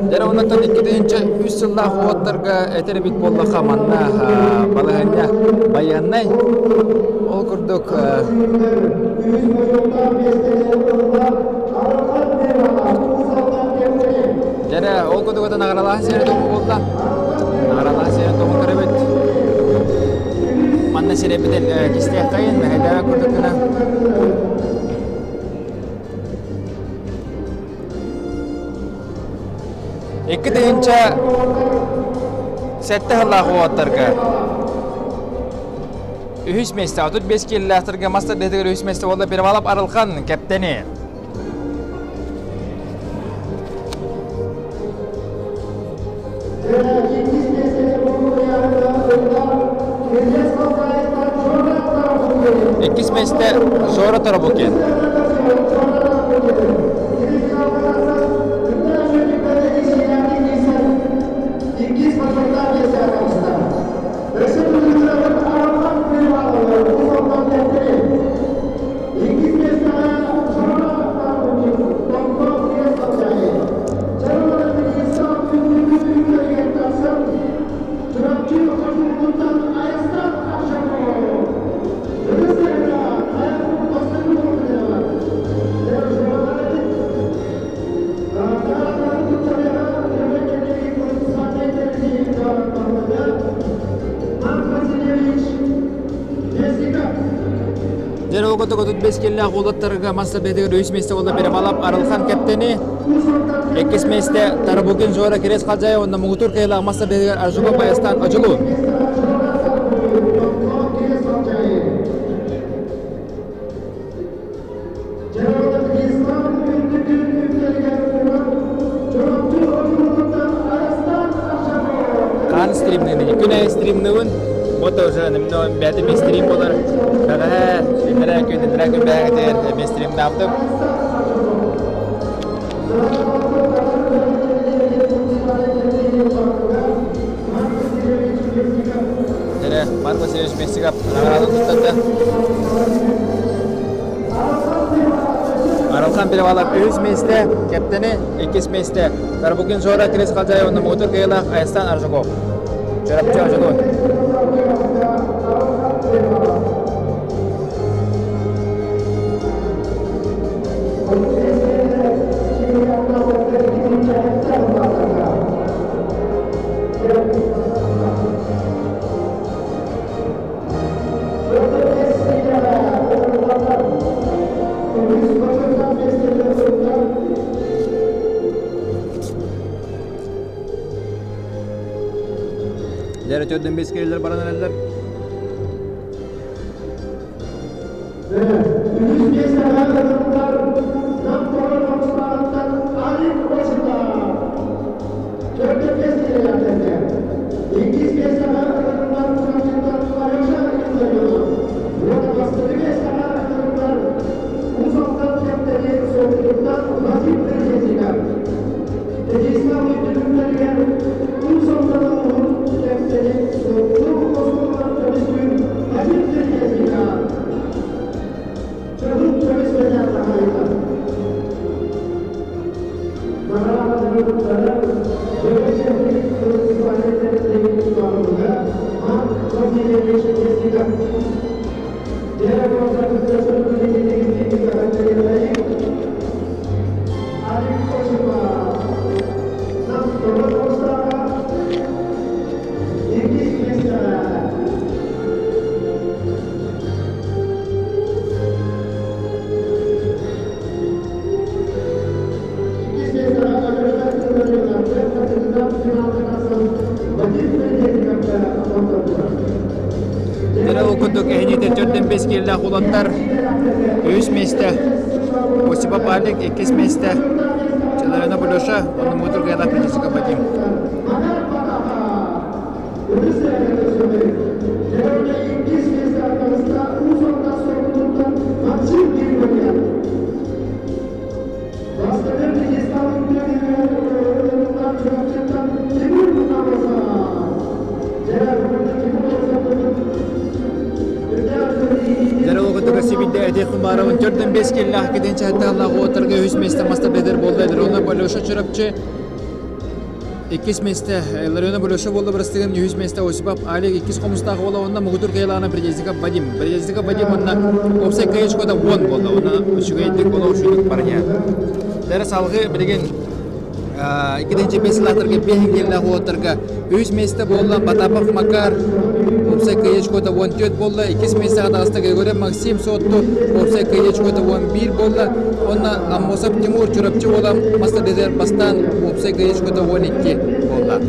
Дьэ оннуттан 2003 сыллаах уоттарга этэр эбит буоллахха манна балаһыанньа байыаннай. Ол курдук Дьэрэ, ол курдук ата наҕаралааһын сиэрэ тугу буолла? Наҕаралааһын сиэрэ тугу көрөбүт? Манна сирэбитин кистиэххэйин, мэһэйдээбэт курдук гына. 2007 сыллаах уолаттарга үһүс миэстэ 35 киилэлээхтэргэ мас тардыһыытыгар үһүс миэстэ буолла Перевалов Арылхан кэптэни. Иккис миэстэ Жора Тарабукин. Дьэ, ол 35 киллээх уолаттарга мас тардыытыгар үһүс миэстэ буолла Перевалов Арылхан кэптэни, иккис миэстэ Тарабукин Жора Кириэс Халдьаайы уонна муҥутуур кыайыылаах мас тардыытыгар Аржуков Баястан Одьулуун. Хаан стримныын күн аайы стримныыбын. Вот уже бэйэтэ эмиэ стрим буолар. Бэҕэһээ, иннэрээ күн, иннэрээ күн бэҕэһээтигэр эмиэ стримнаабытым. Эрэ, Марк Васильевич Мексикап наҕараадатын туттарда. Арылхан Перевалов үһүс миэстэ, кэптэни иккис миэстэ Тарбукин Жора Крис Халдьаев уонна муҥутуур кыайыылаах Айастан Аржаков. Чурапчы Одьулуун. Дьэ, төрдөн бес кэлэллэр баран эрэллэр. 5 киилэлээх уолаттар үһүс миэстэ Осипов Алик, иккис миэстэ Челарина Леша, онно муҥутуур кыайыылаах Причесика Вадим. Дьэ, сибидэ этих Кумаровын төрдөн бес киллаах киден чаһаттааллаах уоттарга үһүс миэстэ маста бедер буолла Ларионов Алеша Чурапчы иккис миэстэ Ларионов Алеша буолла бырастыгын үһүс миэстэ Осипов Алик иккис хомустаах буола онно муҥутуур кыайылаана Придезников Вадим Придезников Вадим онно уопсай кыайычкота уон буолла онно үчүгэйдик олох үчүгэйдик барыня Дәрі салгыы билигин иккитинчи бес сылаатарга биэс киэллээх уолаттарга үһүс миэстэ буолла Потапов Макар уопсай кыайычкота 14 буолла иккис миэстэҕэ таҕыста Григорьев Максим Суотту уопсай кыайычкота 11 буолла уонна Аммосов Тимур Чурапчы уола мастер бастаан уопсай кыайычкота 12 буолла.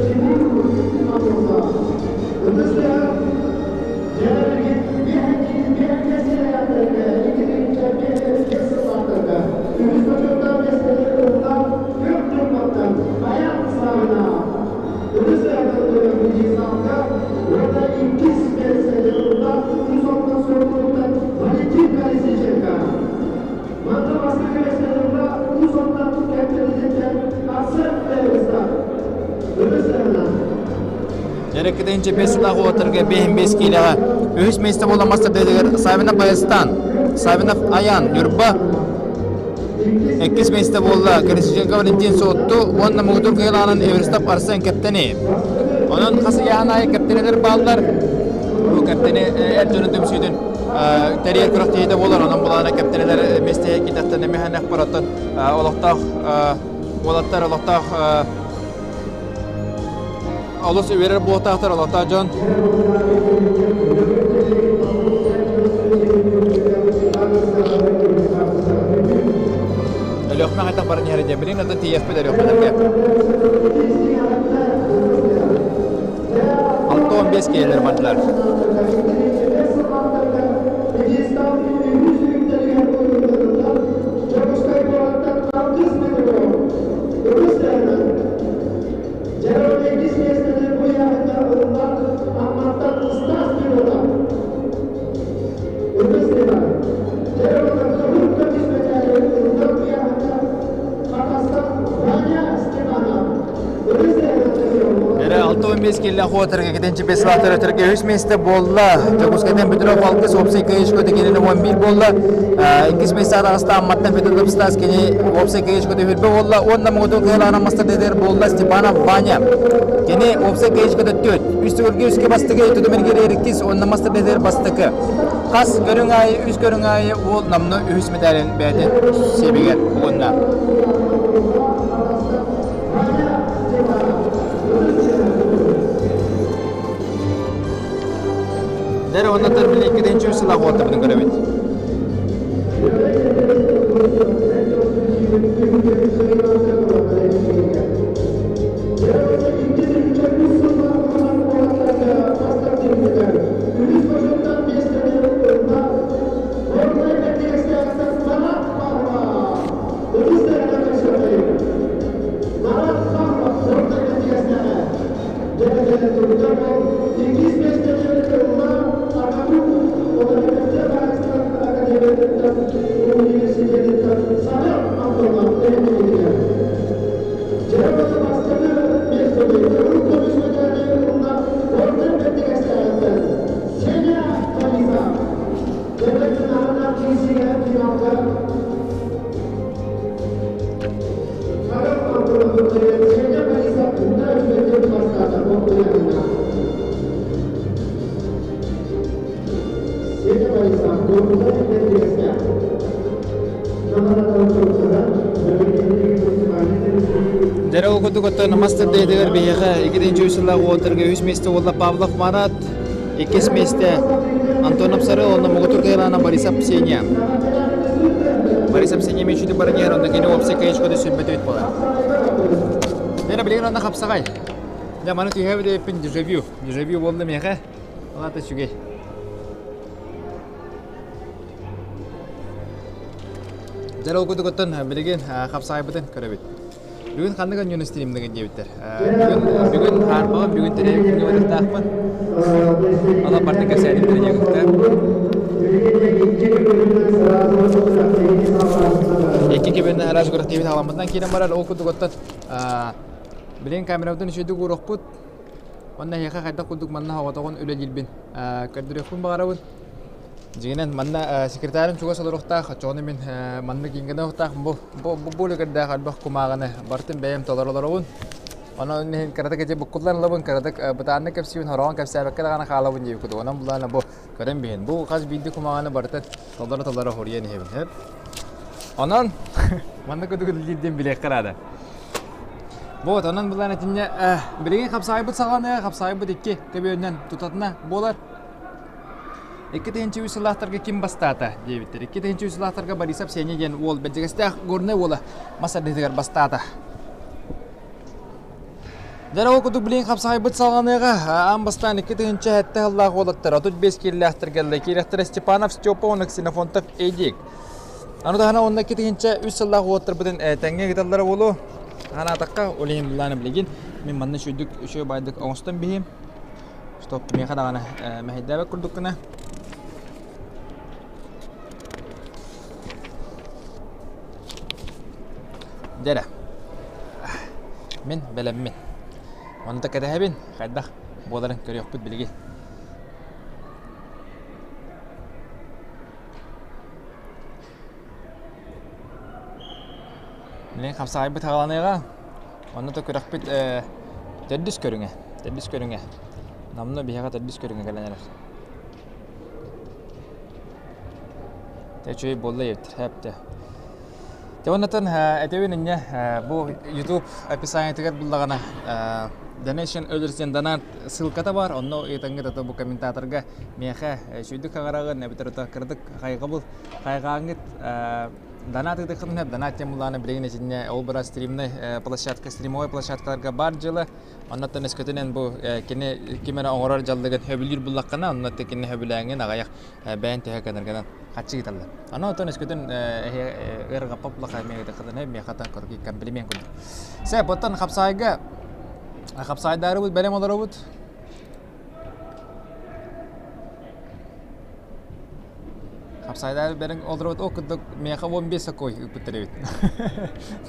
Дьэриккитин чэпиэс сылаах уолаттарга биэһин биэс киилэҕэ үһүс миэстэ буолан мастардыытыгар Савинов Баястан, Савинов Аян, Ньурба иккис миэстэ буолла Колесниченко Валентин Суотту уонна муҥутуур кыайыылааҕынан Эверстов Арсен Кэптэни. Онон хас ыйааһын аайы кэптэнэлэр бааллар. Бу кэптэни эр дьону түмсүүтүн тэрийэр күрэхтэһиитэ буолар. Онон былаана кэптэнэлэр миэстэһэ китэхтэн эмиһэнэх бараттан олохтоох уолаттар олохтоох олус үөрэр буолтаахтар олохтоох дьон. Өлүөхмэ хайдах баран иһэр диэн билин атын тиийиэхпит Өлүөхмэлэргэ. 65 киһилэр бардылар. Дьоруойдуу миэстэни бу ыйааһыҥҥа ылла Амматтан Стас Миронов. Ытыс тыаһа. Дьоруойдар көмүл көмүс мэтээли ылла бу ыйааһыҥҥа Хатастан Ваня Степанов. Ытыс тыаһа Эрэ 65 киллэ хуотарга китинчи беслатыр өтөргө үс миэстэ буолла. Дьокуускайтан Петров Алгыс уопсай кыайышкота кинини 11 буолла. Иккис миэстэ араҕаста Амматтан Федоров Стас кини уопсай кыайышкота хүрбэ буолла. Уонна муҥутуур кыайылаана мастардыытыгар буолла Степанов Ваня. Кини уопсай кыайышкота төрт. Үс төгүлгэ үскэ бастакы, тутум эргииригэр иккис, уонна мастардыытыгар бастакы. Хас көрүҥ аайы, үс көрүҥ аайы уол намно үһүс мэтээлин бэйэтин сиэбигэр угунна. Дэр оннотор били иккитинчи сыл охотабытын көрөбүт. Дьэ ол курдук оттон мастер дэйдэгэр биһиэхэ иккитинчи үс сыллаах уолаттарга үһүс миэстэ буолла Павлов Марат, иккис миэстэ Антонов Сарыл, онно Муҥутуур Кыһылаана Борисов Ксения. Борисов Ксения мүчүтү баран иһэр, онно кини уопсай кыайычкота сүрбэт үт буолар. Дьэ билигин онно хапсаҕай. Дьэ маны түһээбит эбиппин дежавю. Дежавю буолла миэхэ. Ол аата үчүгэй. Дьэ ол курдук оттон билигин хапсаайбытын көрөбүт. Бүгүн ханнык онньууну стримныгын диэбиттэр. Бүгүн бүгүн хаарбаҕын бүгүн тэрээбит күҥҥэ барыахтаахпын. Онон барытын кэпсээтим диэбиттэр. Икки кибиннэ араас күрэхтиибит халаммытынан киирэн барар. Ол курдук оттон билигин камерабытын үчүгэйдик ууруохпут. Уонна эһиэхэ хайдах курдук манна соҕотоҕун үлэлиирбин көрдөрүөхпүн баҕарабын. Дьиҥинэн манна секретарым чугас олоруохтаах, оччоҕуна мин маннык иҥгэнэ бу бу бу үлүгэрдээх элбэх кумааҕыны барытын бэйэм толоро олоробун. Онон иһин кыратык ити буккуллан ылабын, кыратык бытааннык кэпсиибин, хороҕон кэпсээбэккэ даҕаны хаалабын диэбит курдук. Онон булаана бу көрөн биһин. Бу хас биирдии кумааҕыны барытын толоро-толоро хоруйан иһэбин. Онон маннык курдук үлэлиир диэн билиэххэ наада. Вот, онон булаан итиннэ билигин хапсаайбыт саҕаланыа, хапсаайбыт икки көбүөннэн тутатына буолар. 2003 сыллаахтарга ким бастаата диэбиттэр. 2003 сыллаахтарга Борисов Сеня диэн уол Бэрдьигэстээх Горнай уола мас ардыытыгар бастаата. Дьэ ол курдук билигин хапсаҕайбыт салҕаныаҕа аан бастаан 2007 сыллаах уолаттар 35 киилэлээхтэр кэллэ. Киирэхтэрэ Степанов Степа уонна Ксенофонтов Эдик. Аны таһынан уонна 2003 сыллаах уолаттарбытын тэҥҥэ ыыталлара буолуо. Ханаатахха, ол иһин былаана билигин мин манна үчүгдүк үчүгэй баайдык оҥостон биһиим. Стоп, миэхэ даҕаны мэһэйдээбэт курдук гына. Дьэ Мин бэлэммин. Онто кэтэһэбин, хайдах буоларын көрүөхпүт билигин. Билигин хапсаҕайбыт хаҕаланыаҕа. Онно да күрэхпит төрдүс көрүҥэ, төрдүс көрүҥэ. Намна биһиэхэ төрдүс көрүҥэ кэлэн эрэр. Үчүгэй буолла диэбиттэр, хэптэ. Те оннотон этэбин инньэ бу YouTube описаниетыгар буллаҕына Donation өлөрсөн донат ссылката бар, онно ыйытаҥҥыт ото бу комментаторга миэхэ үчүгдүк хаҥараҕын эбэтэр ото кырдык хайҕабыл хайҕааҥҥыт Донат ыытыаххытын сөп. Донат диэн буллаҕына билигин итиннэ ол бара стримнай площадка, стримовай площадкаларга баар дьыала. Оннуттан өскөтүнэн бу кини ким эрэ оҥорор дьаллыгын сөбүлүүр буллаххына, онно кини сөбүлээҥҥин аҕыйах бэйэн төһө гынаргынан харчы ыыталлар. Аны оттон өскөтүн ыарырҕаппат буллахха эмиэ ыытыаххытын сөп, миэхэ корки комплимент курдук. Сөп, оттон хапсаайга хапсаайдаарыбыт бэлэм олоробут. Хапсайдар бэрин олорбут ол курдук миэхэ 15 сокой ыыппыттар эбит.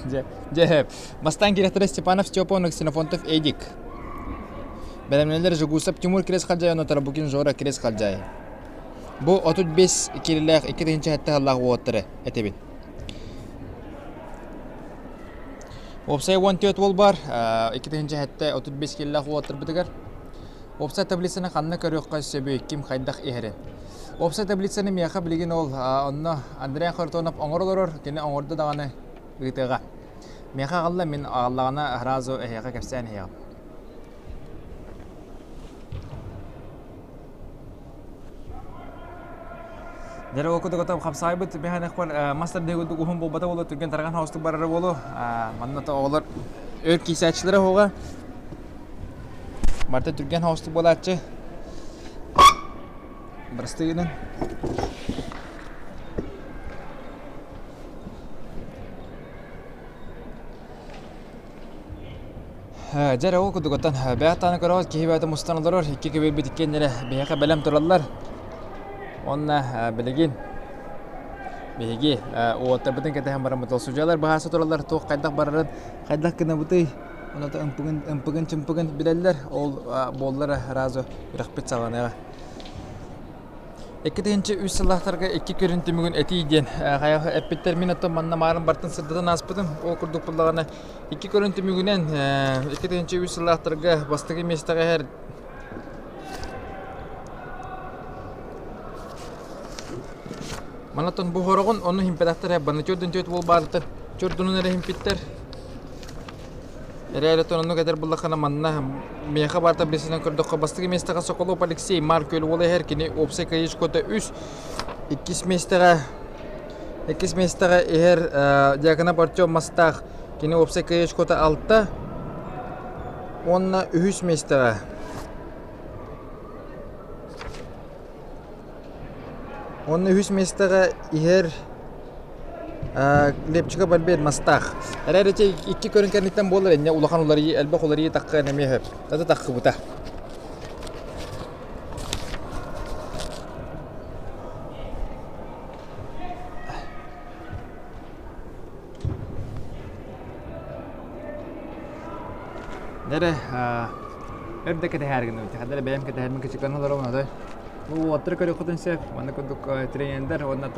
Дьэ, дьэ, бастаан кирэхтэрэ Степанов Степа уонна Ксенофонтов Эдик. Бэлэмнэлэр Жугусов Тимур Крест Халдьай уонна Тарабукин Жора Крест Халдьай. Бу 35 киилэлээх 2 7 сыллаах уолаттары этэбин. Уопсай 14 уол бар, 2 7 35 киилэлээх уолаттарбытыгар Уопсай таблицаны ханна көрүөххэ сөбүй, ким хайдах иһэрин? Уопсай таблицаны миэхэ билигин ол онно Андрей Харитонов оҥоро олорор, кини оҥордо даҕаны ыытыаҕа. Миэхэ аҕалла, мин аҕаллаҕына сразу эһиэхэ кэпсээн иһиэҕим. Дьэ ол курдук отом хапсаайбыт бэһэнэхпэр мас тардыы курдук уһун буолбата буолуо, түргэн тарҕан хаустук барара буолуо. Манна оҕолор өр киисээччилэрэ уһуга. Барыта түргэн соҕустук буолааччы. Бырастыы гынан. Дьэ эрэ ол курдук оттон бэйэҕиттэн көрөҕүт киһи бэйэтэ мустан олорор икки кэбиирбит иккиэннэрэ биһиэхэ бэлэм тураллар. Уонна билигин биһиги уолаттарбытын кэтэһэн бараммыт ол судьуйалар быһаарса тураллар туох хайдах барарын хайдах гынабытый Онон ымпыгын, ымпыгын-чымпыгын билэллэр, ол буоллар сразу үрэхпит саҕаланыаҕа. 2003 сыллаахтарга икки көрүн түмүгүн этии диэн хайа эппиттэр мин оттон манна маарын бартын сырдатан ааспытым. Ол курдук буоллаҕына икки көрүн түмүгүнэн 2003 сыллаахтарга бастакы миэстэҕэ иһэр Манатон бу хороҕун ону химпэтахтар баны төрдүн төрт буол баарыттан төрдүнэн эрэ химпиттэр Эрээри оннук этэр буллаххына манна миэхэ баар таблицанан көрдөххө бастакы миэстэҕэ Соколов Алексей Марк уола иһэр кини уопсай кыайыы үс иккис миэстэҕэ иккис миэстэҕэ иһэр Дьяконов Артем Мастаах кини уопсай кыайыы алта уонна үһүс миэстэҕэ Уонна үһүс миэстэҕэ иһэр. Лепчика Бальбер мастаах. Эрээри икки көрүн кэнниттэн буолар инньэ улахан уларыйыы, элбэх уларыйыы таххыан эмиэ сөп. Тата таххыбыта. Дэрэ өр да кэтэһээр гынабыт. Хадара бэйэм кэтэһэрбин кычыкан олоробун отой. Бу уоттары көрүөххүтүн сөп. Манна курдук тренердэр уонна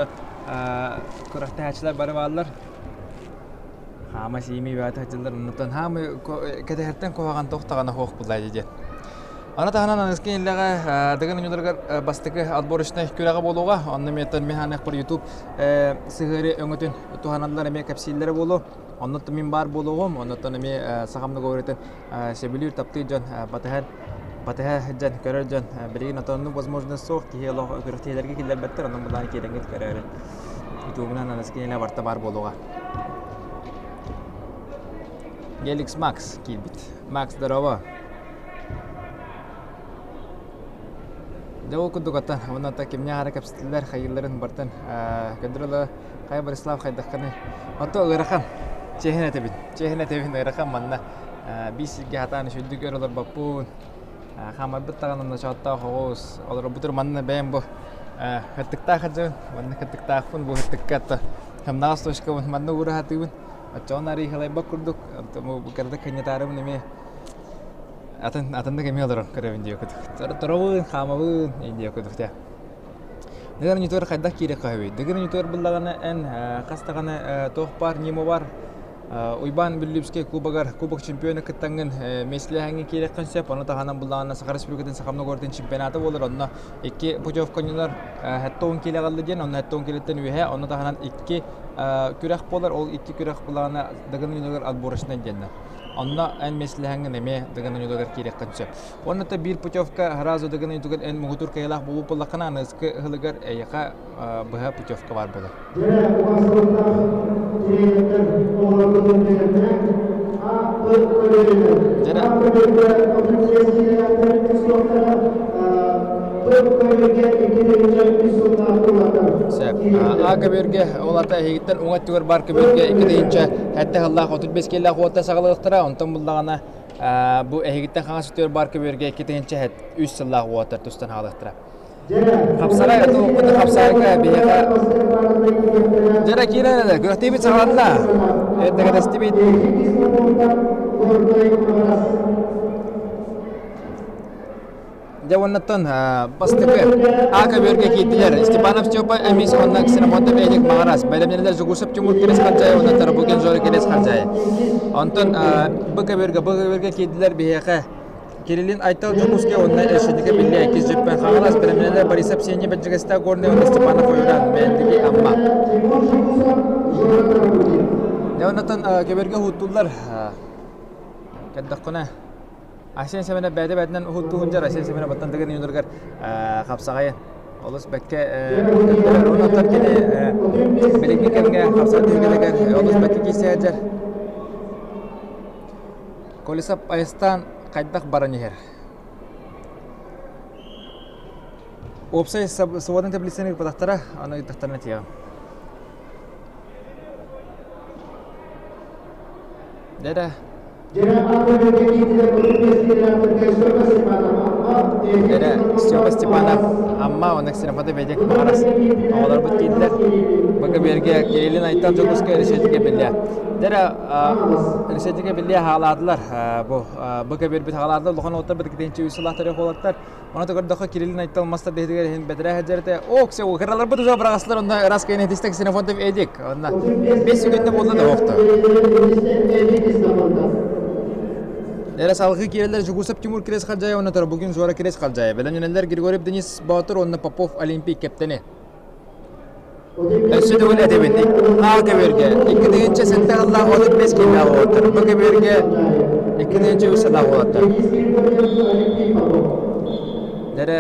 күрэхтэһээччилэр бары бааллар. Хаама сиими баата сылдьаллар. Оннуттан хаамы кэтэһэртэн куһаҕан туох даҕаны суох буллаа диэн. Аны таһынан аныгыскы нэдиэлэҕэ Дыгын оонньууларыгар бастакы отборочнай күрэҕэ буолуоҕа. Онно эмиэ мин YouTube сыһыары өҥөтүн туһаналлар эмиэ кэпсииллэрэ буолуо. Оннуттан мин баар буолуоҕум. Оннуттан эмиэ сахам договоритын сөбүлүүр, таптыыр дьон батыһар батыһа сылдьан көрөр дьон билигин отоннук возможность суох киһи олох күрэхтэһиилэргэ киллэрбэттэр онон былаан киирэҥҥит көрөөрү ютубунан аныгыскы нэдиэлэ барыта баар буолуоҕа. Геликс Макс киирбит. Макс, здорово. Дьэ ол курдук оттон уонна кимнээх эрэ кэпсэтэллэр хайыыларын бартан көрдөрөлө хайа Борислав хайдаххыный Ото ыарахан чиэһин этэбин чиэһин этэбин ыарахан манна биир сиргэ хатаан үчүгдүк өр олорбоппун хаамарбыт даҕаны ночооттоох оҕус олорбутур манна бэйэм бу хаттыктаах сылдьабын манна хаттыктаахпын бу хаттыкка атта хамнаҕас точкабын манна уура сатыыбын оччоҕуна арыый халайбат курдук кыратык кынньатаарыбын эмиэ атын атыннык эмиэ олорон көрөбүн диэки курдук торобун хаамабын диэки курдук дьэ Дыгын ньутуор хайдах киириэххэ сөбүй? Дыгын ньутуор буллаҕына эн хас даҕаны туох баар ньыма бар Уйбаан Бүллүүпскэй кубогар кубок чемпиона кыттаҥҥын миэстэлэһэҥҥин киириэххин сөп. Ону таһынан буллаҕына Саха Республикатын Сахамногордун чемпионата буолар. Онно икки путевка оонньонор 70 киилэ аҕалла диэн, онно 70 киилэттэн үөһэ, ону таһынан икки күрэх буолар. Ол икки күрэх буллаҕына Дыгын ньутугар отборочнай диэннэр. Онно эн миэстэлэһэҥҥин эмиэ Дыгын ньутугар киириэххин сөп. Уонна та биир путевка сразу Дыгын ньутугар эн муҥутуур кыайыылаах буолбут буоллаххына, аныгыскы ыһылыгар эйиэхэ быһа путевка баар буолар. Дьэ Сөп. А көбүөргэ ол ата эһигиттэн уҥа өттүгэр баар көбүөргэ 2 тыһыынча сыллаах 35 киилээх уота саҕалыахтара. Онтон буллаҕына бу эһигиттэн хаҥас өттүгэр баар көбүөргэ 2 тыһыынча 3 сыллаах уоттар тустан хаалыахтара. Хапсарай аты хапсарга биһиэхэ дьара киирэн эрэ күрэхтиибит саҕаланна. Эрдэгэтэстибит. Дьэ уоннаттан бастакы А көбүөргэ киирдилэр. Степанов Степа эмис уонна Ксенофонтов Эдик Маҕарас. Бэлэмнэнилэр Жугусов Тимур Кирис Ханчай уонна Тарабукин Жора Кирис Ханчай. Онтон Б көбүөргэ Б көбүөргэ киирдилэр биһиэхэ Кириллин Айтал Дьокуускай уонна Эршиника Биллэ иккис дьүппэн Хаҥалас бэлэмнэнилэр Борисов Сеня Бэрдьигэстээх Горнай уонна Степанов Ойуран Мээндиги Амма. Дьэ оннотон көбүөргэ уһуттуллар. Көрдөххүнэ Айсен Семенов бэйэтэ бэйэтинэн уһуттуу сылдьар Айсен Семенов баттан тыгын юноргар хапсаҕайын олус бэккэ көрдөрөр. Онон кини билиҥҥи кэмҥэ хапсаҕай түһүлгэлэригэр олус бэккэ киирсэ сылдьар. Колесов Айстан хайдах баран иһэр? Уопсай сводный таблицаны ыыппатахтара, аны ыйдахтарына этиэҕим. Дэрэ. Дэрэ Степа Степанов Амма уонна Ксенофонтов Бэдик Маҕарас оҕолорбут киирдилэр. Быка биэргэ Кириллин Айтал Дьокуускай Решетикэ биллэ. Дэрэ Решетикэ биллэ хаалаатылар. Бу быка биэрбит хаалаатылар. Улахан уолаттар бытыкытын үс сыллаах төрүөх уолаттар. Ону көрдөххө Кириллин Айтал мас тардыһытыгар иһин бэтэрээ сылдьар этэ. О, все, кыраларбыт уже быраҕастылар онно ыраас кыайан этистэ Ксенофонтов Эдик. Онно 5 секунда буолла да оохто. Эрэ салгыы киирэллэр Жугусов Тимур Кирес Халдьаев уонна Тарабукин Жора Кирес Халдьаев. Бэлэмнэнэллэр Григорьев Денис Боотур уонна Попов Олимпий кэптэни. Өссө төгүл этэбин, А көбүөргэ 2007 сыллаах 35 киилээх уолаттар, Б көбүөргэ 2003 сыллаах уолаттар. Дэрэ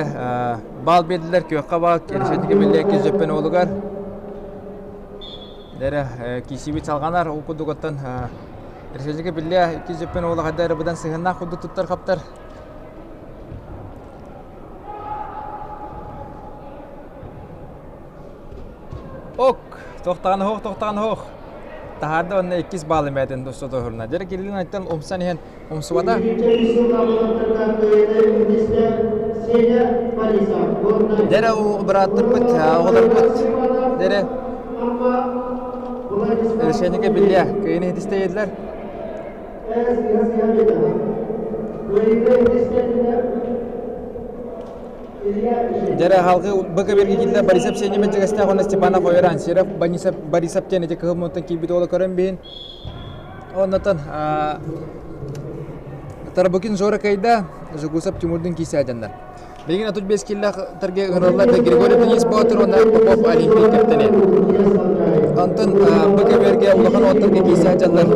баал биэрдилэр күөххэ баал, Решетники биллэ Кизөппен уолугар. Дэрэ киисибит салҕанар, ол курдук оттон Решетники биллэ Кизөппен уола хайда эрэ быдан сыһыннаах курдук туттар хаптар. Ок! Тохтаҕын оһох, тохтаҕын оһох. Таһаарда уонна иккис баалы мээтин сотоһурна. Дьэ Кириллин айттан умсан иһэн умсубата. Дэрэ бырааттарбыт, оҕолорбут дэрэ решениеге биллиэ кыйын иһитистэйдилэр. Дьэрэ халгы быка бергигиллэ Борисов Сеня Мэтчигэстээх уонна Степанов Ойран Серов Борисов Борисов диэн ити кыһыл мунтан киирбит уола көрөн биһин. Оннотон Тарабукин Жора Кайда, Жугусов Тимурдун киисээденнер. Билигин 35 киллээх тарга ыҥырыллар Григорий Денис Боотур уонна Попов Олимпий кэптэнэ. Онтон БКБРгэ улахан уоттарга киисээденнер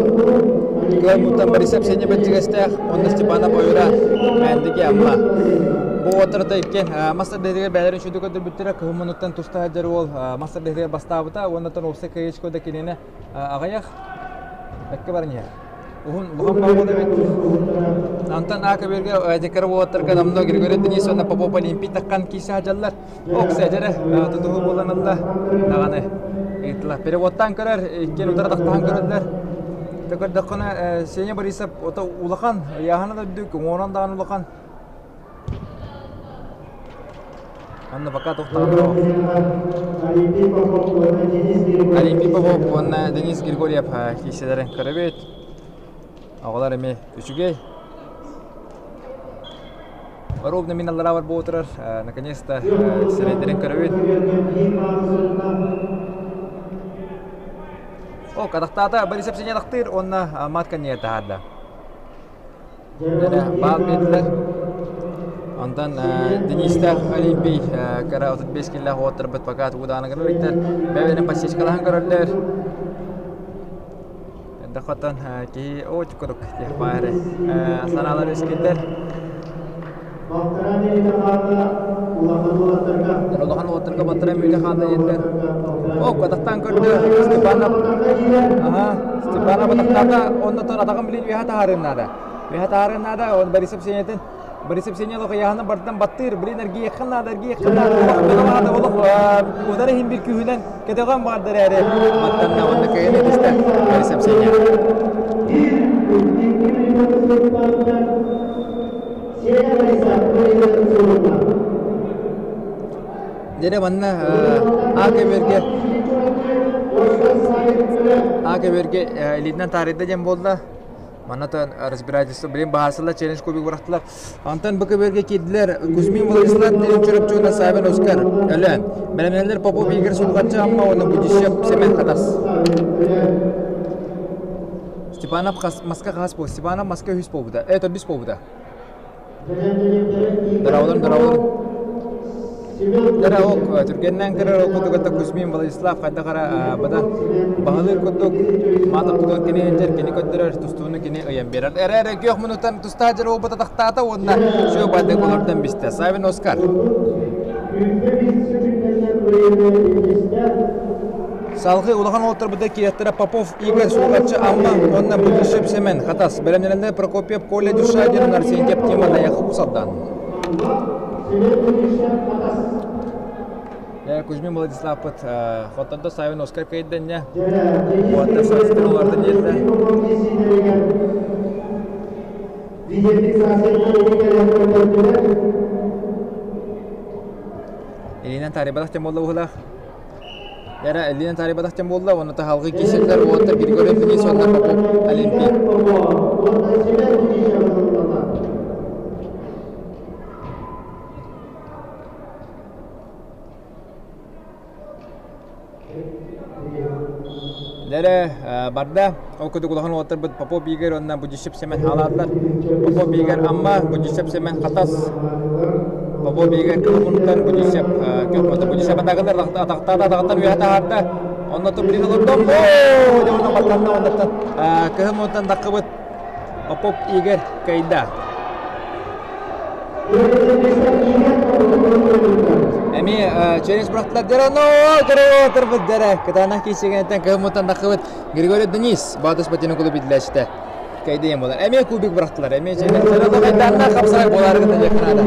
Кыаммыттан Борисов Сеня Бэтчигэстээх уонна Степанов Ойура Мээндиги Амма. Бу уоттарата икки мастер дэһигэр бэйэлэрин үчүгэй көрдөрбүттэрэ кыһын мунуттан туста сылдьар уол мастер дэһигэр бастаабыта уонна уопсай кыайыычка да кинини аҕыйах бэккэ баран иһэр. Уһун улахан баҕа эбит. Антон Акаберге декара уолаттарга намно Григорий Денис уонна Попов Олимпий таххан киирсэ сылдьаллар. Окса дьэрэ тутуһу буолан ылла даҕаны ыйыттылар. Переводтаан көрөр, иккиэн утары тахтаһан көрөллөр. Көрдөххүнэ Сеня Борисов ото улахан, ыйааһына да үрдүк, уҥуоран даҕаны улахан. Онно пока тохтоон Олимпий Попов уонна Денис Григорьев киирсэлэрин көрөбүт. Оҕолор эмиэ үчүгэй. Ровно мин аллараа бар буолан турар. Наконец-то сирэйдэрин көрөбүт. О, катахтаата Борисов синьялахтыыр уонна матка не таһаарда. Баал биэрдилэр. Онтон Денистээх Олимпий кыра 35 киллээх уоттарбыт пока тугу даҕаны гына иликтэр. Бэйэлэрин подсечкалаһан көрөллөр. Эрдэххоттон киһи оо курдук диэх баар санаалар үөскүүллэр. Улахан уолаттарга балтараа мүнүүтэ хаалла диэтилэр. О, катахтаан көрдө Степанов. Аха, Степанов атахтаата, оннотон атаҕын билин үөһэ таһаарыан наада. Үөһэ таһаарыан наада, он Борисов Сенятын Борисов Сеня лохуйаһаны бартан баттыыр, блин, эргийиэххин наада, эргийиэххин наада, олох наада, олох удары иһин бир күүһүнэн Кэтэҕэн баардар эрээри маттанна уонна кыайан этистэ Борисов Сеня. Дьэрэ манна А-көбүөргэ А-көбүөргэ илиитинэн таарыйда диэн буолла. Манна разбирательство билин баһаарсылар челлендж кубик бырахтылар. Онтон бу көбүөргэ киирдилэр Кузьмин Владислав Чурапчы уонна Савин Оскар Өлөөн. Бэлэмнэнэллэр Попов Игорь Сулҕаччы Амма уонна Будищев Семен Хатас. Степанов маска хас буол. Степанов маска үһүс буолбута. Э, төрдүс буолбута. Дорооболор, дорооболор. Дорообок, түргэннэн көрөр ол курдук Кузьмин Владислав хайдах эрэ бадан баһылыыр курдук маатап тутан кини иһитэр, кини көрдөрөр, тустууну кини ыйан биэрэр. Эрэ эрэ күөх мунутан тустаа дьэр уолбут атахтаата уонна сүө бардык олордон бистэ. Савин Оскар. Салгыы улахан уолаттарбыта кииреттэрэ Попов Игорь, Сулҕаччы Амма уонна Будищев Семен, Хатас, бэлэмнэнэллэр Прокопьев Коля Дюшадин, Арсентьев Тима Таяхов Усалдан. Кузьмин Владиславпыт хоттордо Савин Оскар кыйдэннэ. Уоттар састыр олордон диэтэ. Илинэн таарыйбатах тем буолла уһулах. Яра Элина таарыйбатах диэн буолла уонна таһалгы киирсэллэр уонна Григорий Денис уонна Попов Олимпий. Дэрэ барда. Ол курдук улахан уолаттарбыт Попов Игорь уонна Будищев Семен хаалаатылар. Попов Игорь Амма, Будищев Семен Хатас. Попов Игорь Кылмунтан Будищев Көкмөтө. Будищев атагылар атахтаата атаҕыттан үөһэ таһаарда. Онно туприн олордом. Оо, дьэ онно баттанна оннуттан кыһын мунтан даккыбыт Попов Игорь кыайда. Эмиэ челлендж бырахтылар дьэ но көрө дэрэ кытаанах киисигэнтэн кыһыммыттан таххыбыт Григорий Денис Баатыс Патина кулу бидлэчтэ кайдыйан буолар эмиэ кубик бырахтылар эмиэ челлендж хайдаанна хапсарай буолары гына диэххэ наада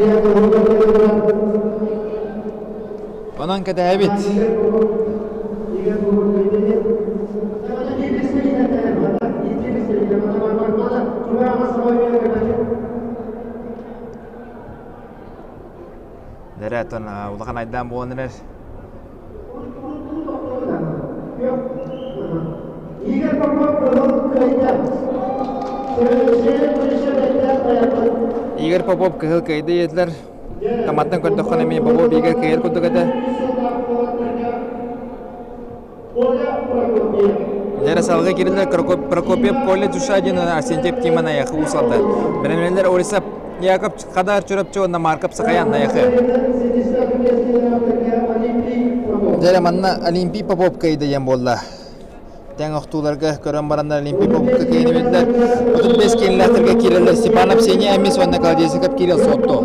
онон кэтэһэбит. Дьэрэ оттон улахан айдаан буолан эрэр. Игорь Попов кыһыл кыайда диэтилэр. Таматтан көрдөххө эмиэ Попов Игорь кыайар курдук этэ. Дьэрэ салгыы кирилэр Прокопьев Коля Дюшадин Арсентьев Тима Наяхы Уус Алдан. Бэлэмнэнэллэр Орисап Яков Хадар Чурапчы уонна Марков Сахаян Наяхы. Дьэрэ манна Олимпий Попов кыайда диэн буолла. Тэҥ охтууларга көрөн бараннар Олимпий Поповка кыайыны биэрдилэр. 35 кииннээхтэргэ киирэллэр Степанов Сеня Эмис уонна Колодезников Кирилл Сотто.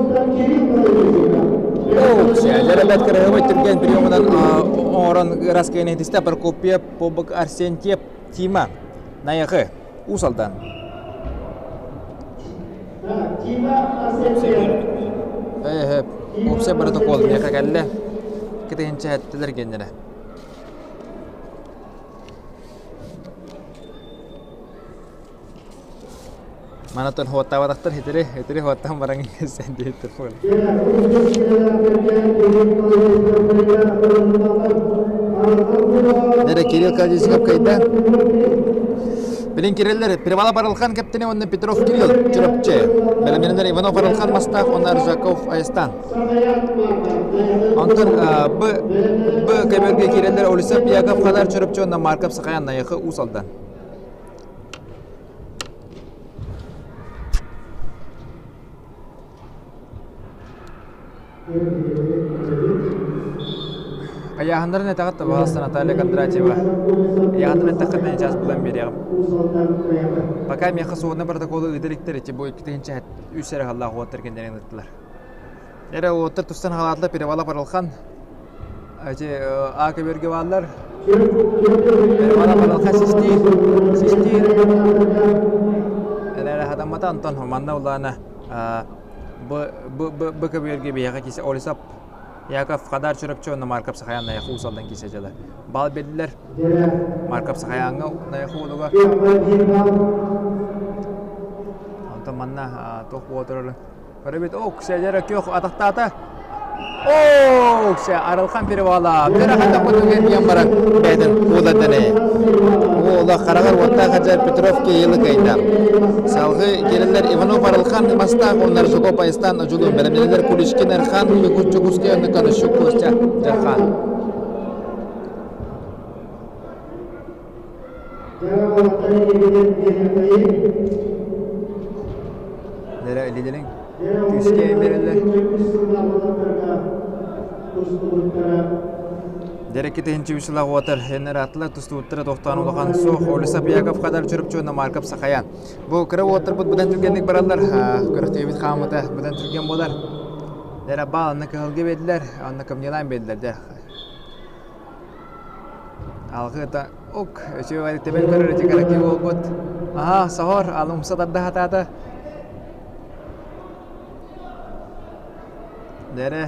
Дьэрэ бэрт кыраһыабай түргэн приемунан оҥорон ырас кыайан иһитистэ Прокопьев Побок Арсентьев Тима Найахы Уус Алдан. Уопсай протокол миэхэ кэллэ. Кытыһынча эттилэр геннэрэ. Манатон хуоттаабатахтар хитири, хитири хуоттаан баран иһсэн диэттэр буолла. Нere Кирилл Кадисиков кайда. Билин Кириллер Перевала Барылхан кэптини уонна Петров Кирилл Чурапчы. Бэлэмнэнэр Иванов Барылхан Мастаах уонна Аржаков Айстан. Онтон Б Б көбөргө киирэллэр Олисов Яков Хадар Чурапчы уонна Марков Сахаян Найахы Уус Алдан. Айааһыннарын этэҕит табаҕаста Наталья Кондратьева. Айааһыннарын эттэххитинэ час булан биэриэҕим. Пока миэхэ суодна протоколу ыыта иликтэр ити бу 2003 эрэ халлаах уоттар кинилэрин ыыттылар. Эрэ уоттар тустан халаатылар перевала паралхан. Эти А көбөргө бааллар. Перевала паралхан систиир. Систиир. Эрэ хатаммата Антон манна улаана Б Б Б Б көбүөргэ биһиэхэ кисе Олисап Яков Хадар Чурапчы уонна Марков Сахаян Найахы Уус Алдан кисе дьыла. Бал биэрдилэр. Марков Сахаяҥҥа Найахы уолугар. Онтон манна туох буола турарын Көрөбүт, о, ксядера күөх атахтаата. О, кся Арылхан перевала. Перахата кутуген диэн баран бэйэтин кууладаны. Уола хараҕар уоттаах Хаджар Петров Киилы кайда. Салгы келелер Иванов Арылхан Мастаах оннар Жуков Айстан Жулун бэлэмнелер Куличкин Эрхан Якут Чукуский онны Канышук Костя Жархан. Нэрэ илиилэрин күүскэ биэрэллэр. Дэрекки тыһынчы үсылах уотар энератлар тустууттара тохтоон улахан суох Олисап Яков Хадар Чурупчу уонна Марков Сахаян. Бу кыра уоттарбыт быдан түргэнник бараллар. Көрөхтүбүт хаамыта быдан түргэн буолар. Дэрэ баал анна кыһылга биэрдилэр, анна кымньылаан биэрдилэр. Алгыта ук үчүгэй тэбэн көрөр ити караки буолбут. Аха, соһор, ал умса тарда хатаата. Дэрэ.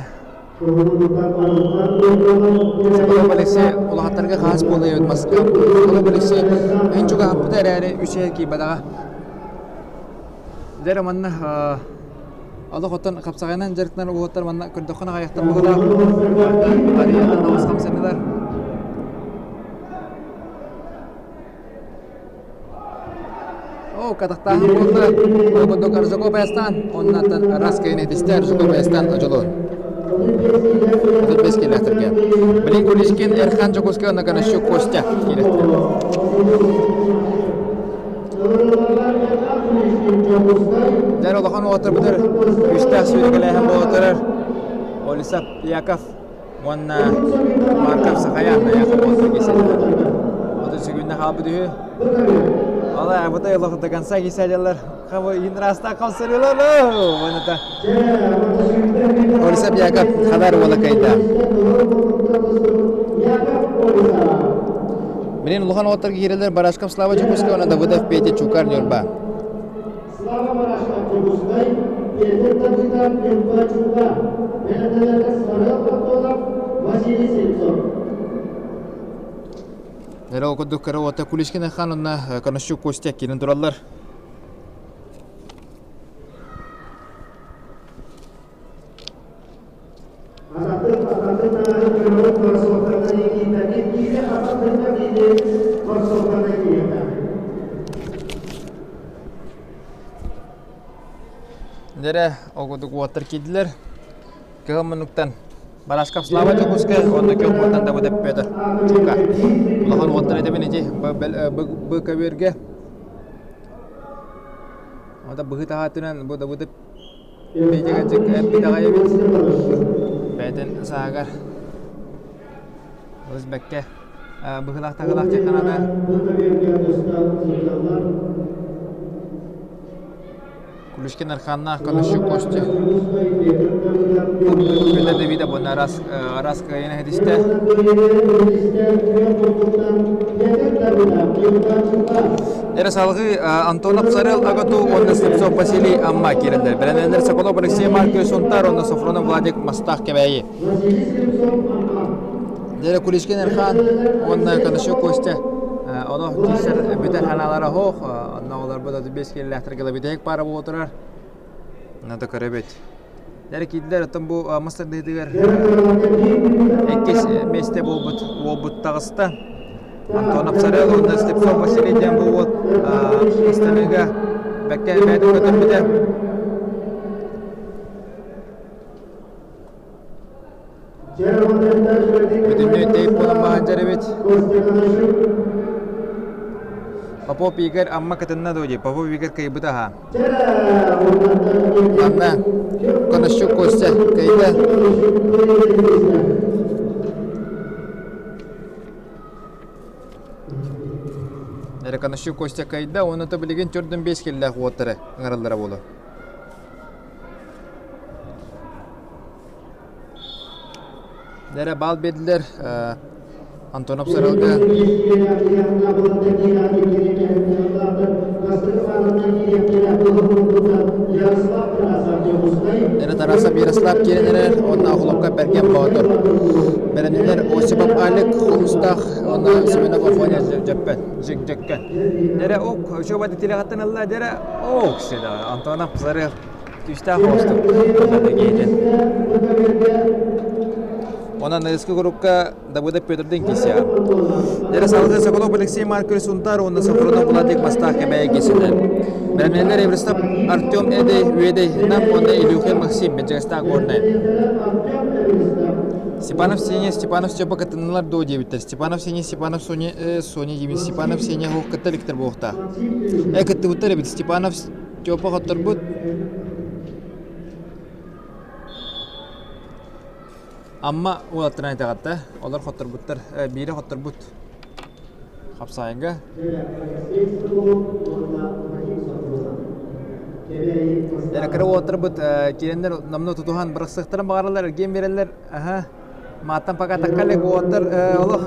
Соколов Алексей улахаттарга хаас буола эбит маска. Соколов Алексей эн чугаһаппыта эрээри үчүгэй киирбэтэҕэ. Дэрэ манна Олох оттон хапсаҕайынан дьарыктанар уолаттар манна көрдөххүнэ аҕыйахтар быһыылаах. Арыйаан оҕус хамсаннылар. О, катахтааһын буолла. Ол курдук Аржаков Айастан, оннаттан раз кыйын этистэ Аржаков Айастан Одьулуун. 35 километрге. Билин Куличкин, Эрхан Дьокуускай уонна Конощук Костя кииреттэр. Дьэр улахан уолаттарбытыр күүстээх сүүрэкэлээһин буола турар. Олисап Яков уонна Марков Сахаян Яков уолаттар киирсэллэр. Отут сүгүннэ хаалбыт үһү. Ала абытай олох до конца киирсэллэр. Хабы инраста хамсарылар. Уонната Олисап Яков Хадар уола кайда. Билин улахан уолаттар киирэллэр Барашков Слава Дьокуускай уонна Давыдов Петя Чукар Ньурба. Слава Барашков Дьокуускай, Петр Давыдов Ньурба Чукар, бэлэмнэлэргэ Сарыал Платонов, Василий Сельцов. Эрэ ол курдук кыра уота Куличкин Хан уонна Конощук Костя киирэн тураллар. Дэрэ ол курдук уоттар киирдилэр. Кыһыл муннуктан Барашков Слава Дьокуускай уонна күөх муннуктан Давыдов Петр Чука. Улахан уоттар этэбин ити б көбүөргэ. Ота быһыы таһаатынан бу Давыдов Петя эппит аҕай эбит. Бэйэтин сааһыгар олус бэккэ быһыылаах-таһыылаах дьахтаната. Куличкин Арханнаах Конощук Костя Петр Давидов уонна араас араас кыайан иһитистэ. Эрэ салгыы Антонов Сарел Агату уонна Слепцов Василий Амма киирэллэр. Бэлэмнэнэр Соколов Алексей Маркович Сунтар уонна Софронов Владик Мастаах Кэбээйи. Дьэ Куличкин Эрхан уонна Конощук Костя олох киирсэр бүтэр ханаалара суох. Онно олорбут 35 киилэлээхтэргэ бүтэһик паара буола турар. Надо көрөбүт. Дьэ киирдилэр, оттон бу мас тардыытыгар иккис миэстэ буолбут уолбут таҕыста. Антонов Сарел уонна Слепцов Василий диэн бу уол ыстаныыга бэккэ бэйэтин көтөрбүтэ. Бүтүннүү тейп буолан баһаадьар эбит. Попов Игорь Амма кытынна дуо дии. Попов Игорь кыайбыта аһа. Манна Конощук Костя кыайда. Конощук Костя кыайда, уонна то билигин төрдүн бес киллээх уоттары ыҥыраллара буолуо. Дэрэ баал биэрдилэр Антонов Саралга. Эрэ Тарасов Ярослав киирэн эрэр уонна Охлопка Бэргэн Боотур. Бэрэнилэр Осипов Алик Хомустаах уонна Семенов Афоня Дьөппөн Дьөккөн. Дэрэ ок учуоба тилэҕиттэн ылла дэрэ ок сида Антонов Сарыал Күүстээх оҕустук киһитин. Онон ныгыскы группка Давыдов Петрдин киирсиэҕэ. Дьэрэ салгыы Соколов Алексей Маркович Сунтаар уонна Софронов Владик Мастаах Кэбээйи киирсэллэр. Бэлэмнэнэр Эвристов Артем Эдей Үөдэй Нам уонна Илюхин Максим Бэдьэгэстээх Горнай. Степанов Сеня, Степанов Степа кытыннылар дуо диэбиттэр. Степанов Сеня, Степанов Соня, Соня диэбит. Степанов Сеня суох кытта иликтэр буолуохтаах. Кыттыбыттар эбит. Степанов Степа хотторбут. Амма уолаттарын айдаҕатта. Олор хотторбуттар. Биирэ хотторбут. Хапсаайга. Эрэ кыра уолаттарбыт киирэннэр намна тутуһан бырахсыахтарын баҕараллар, эргиэн биэрэллэр. Аха. Мааттан пока такка элек уолаттар олох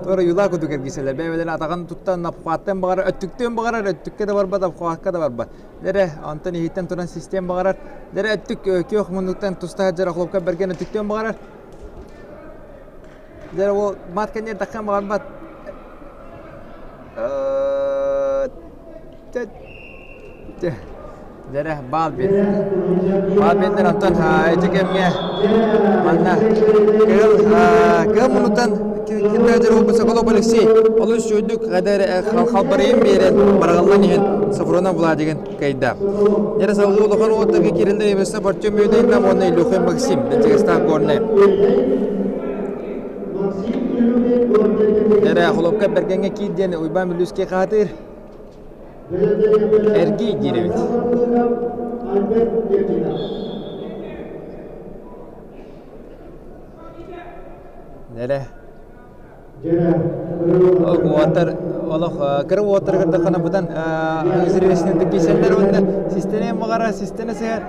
туора юлаа курдук эргисэллэр. Бэйэ-бэйэлэрин атаҕын туттан обхваттан баҕарар, өттүктүөн баҕарар, өттүккэ да барбат, обхватка да барбат. Дэрэ, онтон иһиттэн туран систиэн баҕарар. Дэрэ өттүк күөх муннуктан туста сылдьар охлопка бэргэн өттүктүөн баҕарар. Дэрэ ол мат кэнниэр таххан баҕарбат. Дьэрэ, баал биэрдэ. Баал биэрдэр онтон ити кэмҥэ манна кыыл кыыл муннуттан ким да Соколов Алексей олус үчүгэйдик халбарыйын биэрэн бараҕаллан иһэн Софронов Владигын кыайда. Дьэрэ салгыы улахан уоттарга киирэллэр Евростав Артем Юдайна уонна Илюхин Максим Бэлчэгэстээх Горнай. Дьэрэ холопка Бэргэҥҥэ киир диэн Уйбаан Бүлүүскэй хаатыыр. Эргий диир эбит. Нэрэ. Уотар олох кыра уоттар кырдаххана бутан үзүрүөсүнэн кииселлер уонна систене маҕара систене сыһар.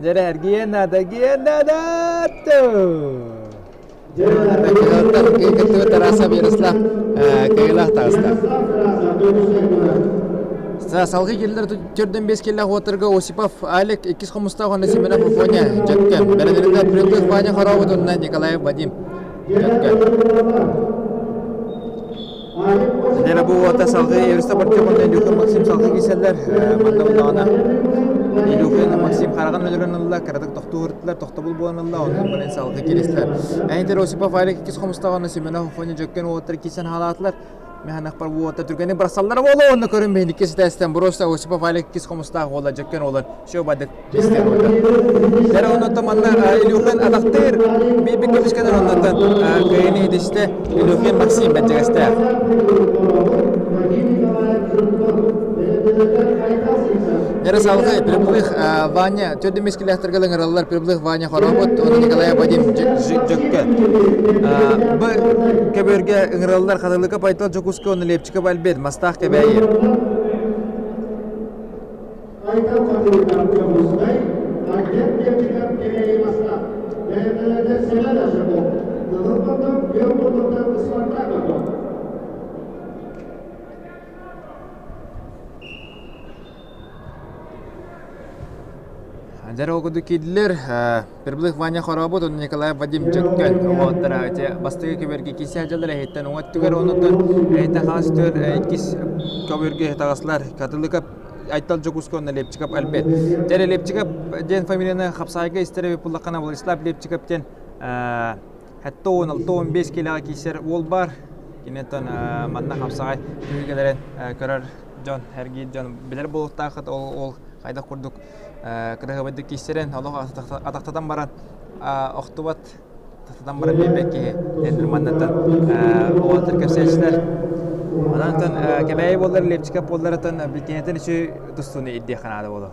Дьэрэ эргийэн наада, эргийэн наада! Кыттыбыт Тарасов Ярослав кыайыылаах таҕыста. Салгыы киирдилэр төрдөн бес киллээх уоттарга Осипов Алик иккис хомустаах уонна Семенов Афоня Дьөккө. Бэрэнэринэ Прилых Ваня Хоробут уонна Николаев Вадим Дьөккө. Дьэ бу уота салгыы Юриста Артем уонна Илюха Максим салгыы киирсэллэр. Манна буллаҕына. Илюхин Максим хараҕын өлөрөн ылла, кыратык тохтуу ырыттылар, тохтобул буолан ылла, онтон баран салгыы киристилэр. Эйнтер Осипов Алик иккис хомустаах уонна Семенов Афоня Дьөккөн уолаттар киирсэн хаалаатылар. Механахпар уолаттар түргэнник барсаллара буолуо уонна көрүн биһин иккис этээстэн Броста Осипов Алик иккис хомустаах уола Дьөккөн уолан все бадык истэр буолла. Дьэ оннуттан манна Илюхин атахтыыр биир көмүскэнэр оннуттан кыайыны итистэ Илюхин Максим бэрдьигэстээх. Нера салгыы Прибылых Ваня төрдү мискилээхтэргэ ыҥыраллар Прибылых Ваня Хоробут уонна Николай Вадим Дьөккө. Бу көбүөргэ ыҥыраллар Хатылыка Пайтал Дьокуускай уонна Лепчиков Альберт Мастаах Кэбээйи. Айтал Хатылыкап Дьокуускай, Альберт Лепчиков Кэбээйи Мастаах, бэйэлэрэ Сэмэн Ажаков, Кыһыл Хотон, Бүөх Хотуттан Спартак Дьэ, ол курдук киирдилэр. Прибылых Ваня Хоробут уонна Николай Вадим Дьөккөн уолаттара ити бастакы көбүөргэ киирсэ сылдьаллар эһиттэн уҥа өттүгэр оннуттан эһиттэн хаҥас өттүгэр иккис көбүөргэ таҕыстылар. Катылыкап Айтал Дьокуускай уонна Лепчиков Альберт. Дьэ, Лепчиков диэн фамилияны хапсаайга истэр эбит буллаххына Владислав Лепчиков диэн 76 15 килоҕа киирсэр уол баар. Киниттэн манна хапсаҕай түһүлгэлэрин көрөр дьон, эргиир дьон билэр буолуохтааххыт. Ол ол хайдах курдук кыраһыабайдык киирсэрин олох атахтатан баран охтубат тахтатан баран биэрбэт киһи диэн маннаттан уолаттар кэпсээччилэр. Онон Кэбээйи буоллар, Лепчиков буолларытан билкинэтин үчү тустууну ирдиэххэ наада буолуо.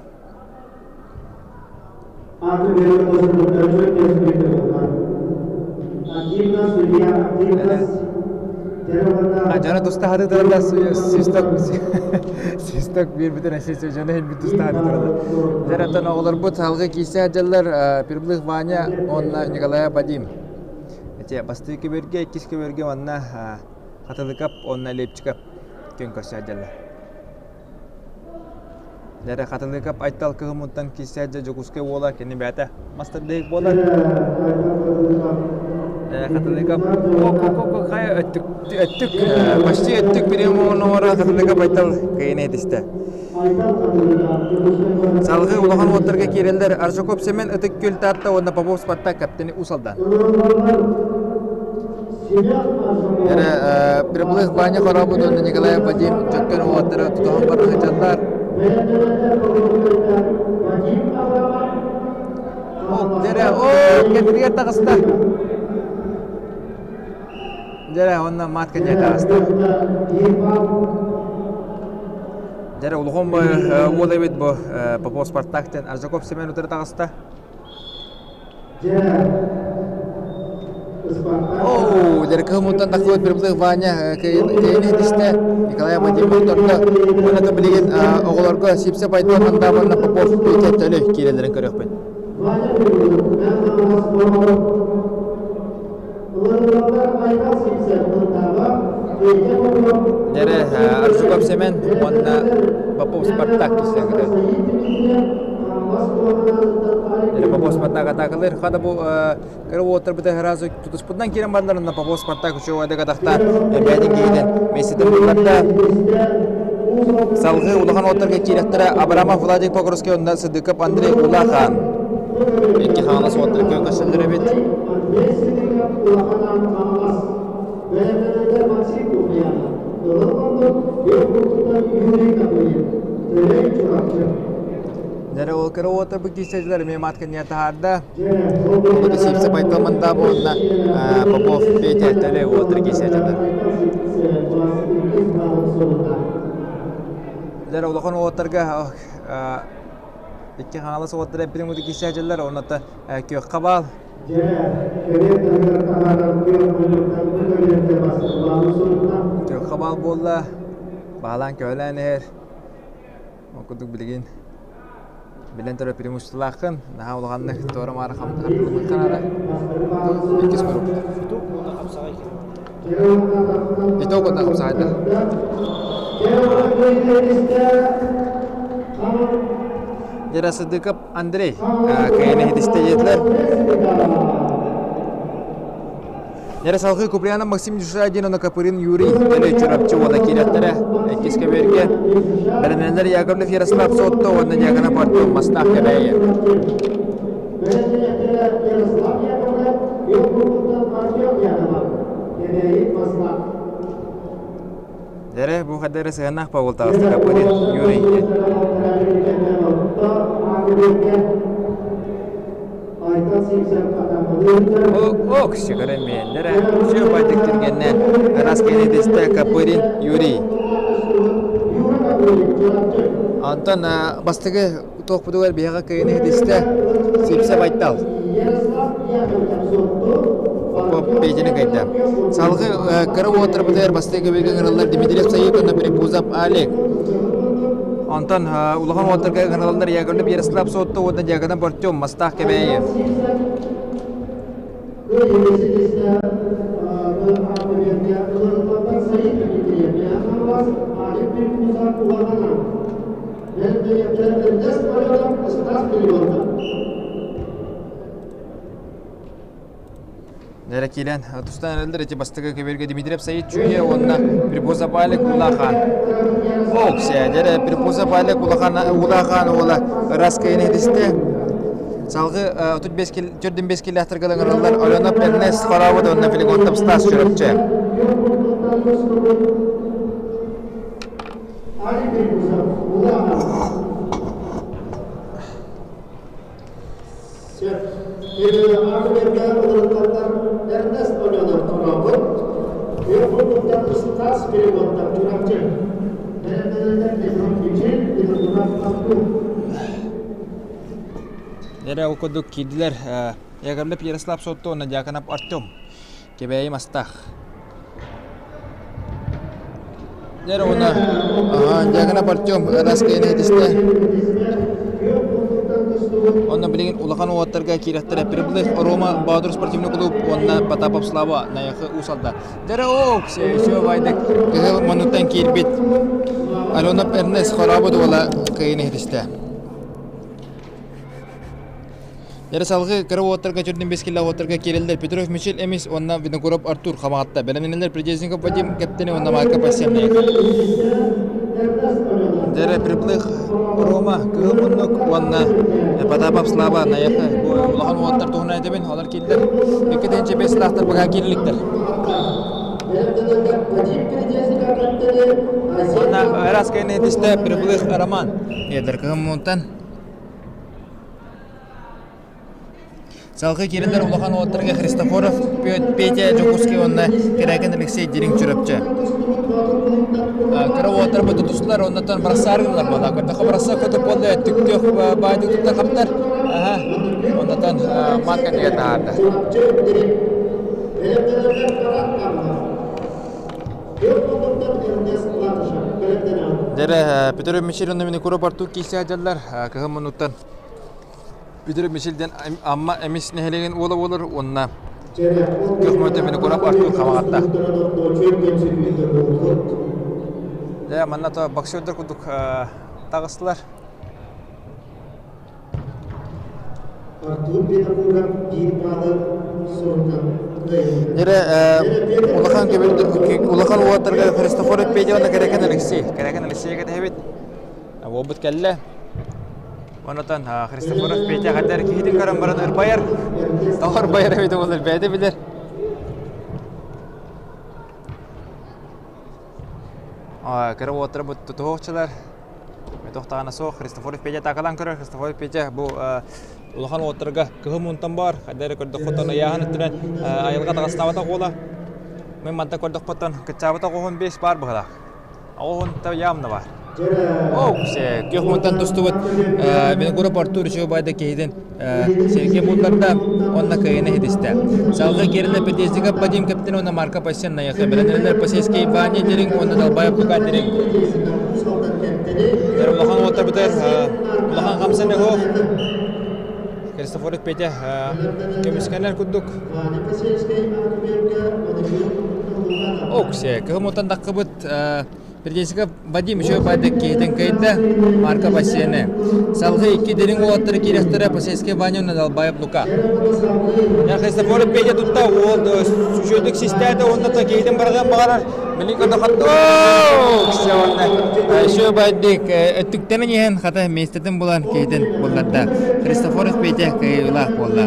Дьоно туста хаты тураллар, свисток свисток биэрбитин дьоно иһин туста хаты тураллар. Дьэ, оҕолорбут салгыы киирсэ сылдьаллар Прибылых Ваня уонна Николай Вадим. Ити бастакы көбүөргэ, иккис көбүөргэ манна Хатылыкап уонна Лепчикап күөн көрсө сылдьаллар. Дьэ Хатылыкап Айтал кыһымыттан киирсэ дьэ Дьокуускай уола кини бэйэтэ мастардык буолар. Хатылыкап хайа өттүк өттүк почти өттүк приемун оҥоро Хатылыкап Айтал кыайыны этистэ. Салгыы улахан уоттарга киирэллэр Аржаков Семен Ытык Күөл Таатта уонна Попов Спартак капитаны Уус Алдан. Эрэ Прибылых Ваня Хоробут уонна Николай Вадим Дьөккөн уолаттара тутуһан баран сылдьаллар. О, дьэрэ, о, кэннигэр таҕыста. Дьэрэ, онно маат кэннигэр таҕыста. Дьэрэ, улахан уол эбит бу Попов Спартак диэн Аржаков Семен утары таҕыста. Оу, дьэ кыһымыттан тахсыбыт Прибылых Ваня кыайыыны ситистэ. Николай Вадимов торто. Уонна билигин оҕолорго Сипсэ Пайтон Мандаа уонна Попов Петя Төлөй киирэллэрин көрүөхпүт. Дьэрэ Аржуков Семен уонна Попов Спартак киирсэн кытар. Дьэрэ Попов Спартак атаакалыыр. Хата бу кыра уолаттарбыт сразу тутуспутунан киирэн бардылар уонна Попов Спартак үчүгэй атахтаан бэйэтин киһитин миэстэтин булларда. Салгыы улахан уолаттарга киирэхтэрэ Абрамов Владик Покровский уонна Сыдыков Андрей Улахан. Икки хаҥалас уолаттар күөн көрсөллөр эбит. Дьэ ол кыра уолаттарбыт киирсэллэр эмиэ матканья таһаарда. Ол Сипсэ Байтал Мандаб уонна Попов Петя Төлөй уолаттар киирсэллэр. Дьэ улахан уолаттарга икки хаҥалас уолаттара эппитин курдук киирсээччилэр оннуттан күөххэ баал. Күөххэ баал буолла. Баалаан көһөлөөн иһэр. Ол курдук билигин билэн турар преимуществолааххын, наһаа улаханнык туора-маара хардыылыахха наада. Иккис куруук. Итог уонна хапсаҕай Итог уонна хапсаҕайда. Дера Сыдыков Андрей кыайыны ситистэ диэтилэр. Нэрэ салгыы Куприянов Максим Дюшадин уонна Копырин Юрий Төлөй Чурапчы уола киирэхтэрэ. Иккис көбүөргэ бэлэмнэнэллэр Яковлев Ярослав Сотто уонна Дьяконов Артем Мастаах Кэбээйи. Дэрэ бу хадда эрэ сыһыаннаах Павел таҕыста Копырин Юрий. Ок, сигарет миэннэрэ, все байтык түргэннээн, араас кэлэдистэ Копырин Юрий. Антон бастакы туохпутугар биһиэхэ кыайыны иһитистэ Сипсэ Байтал. Попов Петяны кыайда. Салгыы кыра уолаттарбытыгар бастакы көбүөргэ ыҥырыллар Дмитриев Саид уонна Перепузов Алик. Онтон улахан уолаттарга ыҥырыллар Яковлев Ярослав Сотту уонна Дьяконов Артем Мастаах Кэбээйи. Дэрэ киирэн тустан эрэллэр ити бастакы көбүөргэ Дмитриев Саид Чүүйэ уонна Припоза Палик Улахан. Окся, дэрэ Припоза Палик Улахан Улахан уола ыраас кыайын иһитистэ. Салгыы 35 кил 45 киллээхтэргэ ыҥырыллар Алена Эрнест Хорообут уонна Филигонтов Стас Чурапчы. Сөп. Армияга ыҥырылланнар Эрнест Оленов тураабыт. Күөх курдуктан Стас Переводтар Чурапчы. Бэлэмнэнэллэр Петров Мичил, Петров Артур. Эрэ ол курдук киирдилэр Яковлев Ярослав Сотту уонна Дьяконов Артем. Кэбээйи Мастаах. Дьэ уонна Дьяконов Артем ыраас кыайыыны ситистэ. Онно билигин улахан уолаттарга киирэхтэрэ Прибылых Рома Боотур спортивный клуб уонна Потапов Слава Найахы Уус Алдан. Дьэ оо, все байдык кыһыл муннуктан киирбит Аленов Эрнест хорообут уола кыайыыны ситистэ. Эрэ салгыы кыра уоттарга чөрдүн бэскиллээх уоттарга киирэллэр Петров Мичил Эмис уонна Винокуров Артур Хамаҕатта. Бэлэмнэнэллэр Придезников Вадим Кэптэни уонна Марка Пассианнаев. Дэрэ Приплых Рома Кыһыл Муннук уонна Потапов Слава Наехы бу улахан уоттар туһунан этэбин олор киирдэр 2 5 сылаахтар быгаа киириликтэр. Уонна ыраас кэннэ тистэ Приплых Роман. Эдэр Кыһыл Мунтан Салгыы киирэллэр улахан уолаттарга Христофоров Петя Дьокуускай уонна Кэрээкин Алексей Дириҥ Чурапчы. Кыра уолаттар бу тутустулар, оннуттан барахсаары гыннар буолла. Көрдөххө барахса көтө буолла, түктүөх баайдык туттар хаптар. Аха, оннуттан маат кэннигэр таһаарда. Дьэрэ, Петр Мичил Мини Кура Барту киирсэ сылдьаллар. Кыһын муннуттан Петр Мичилден Амма Эмис нэһилиэгин уола буолар уонна Көхмөтө Миникурап Артур Хамаҕатта. Дьэ, манна то боксердар курдук таҕыстылар. Артур Винокуров биир баалы сурунан Дьэрэ улахан улахан уолаттарга Христофор Петя уонна Кэрэкэн Алексей. Кэрэкэн Алексейга тэһэбит. Уолбут кэллэ. Онотон Христофоров Петя хаддар киһитин көрөн баран ырбайар. Тоҕо ырбайар эбитэ буолар бэйэтэ билэр. Кыра уолаттар бу тутуһуохчулар. Туохтаҕына суох Христофоров Петя атаакалаан көрөр. Христофоров Петя бу улахан уолаттарга кыһыл мунтан баар. Хайда эрэ көрдөххөттөн ыйааһын өттүнэн айылҕа таҕыстаабатах уола. Мин манта көрдөхпөттөн кыччаабатах оһун бес баар быһылаах. Оһун та явно баар. Оу, күөх мунтан тустубут Винокуров Артур үчүгэй киһитин сиргэ булларда уонна кыайыны иһитистэ. Салгыы киирэллэр Петезников Вадим Кэптин уонна Марко Пасен Найахы. Бэлэмнэнэллэр Посельский Ваня Дириҥ уонна Далбаев Лука Дириҥ. Улахан уоттарбытыгар улахан хамсаныы суох. Христофоров Петя көмүскэнэр курдук. Оксе, кыһым уоттан таххыбыт. Пердесиков Вадим үчүгэй баайдык киһитин кыайда, Марка Бассейны. Салгыы икки дириҥ уолаттары киирэхтэрэ Посельский Ваня уонна Далбаев Лука. Христофоров Петя тутта уол үчүгэйдик систээтэ уонна та киһитин барыан баҕарар. Билин көрдөхөт Еще байдык өттүктэнэн иһэн хата миэстэтин булан киһитин булларда. Христофоров Петя кыайыылаах буолла.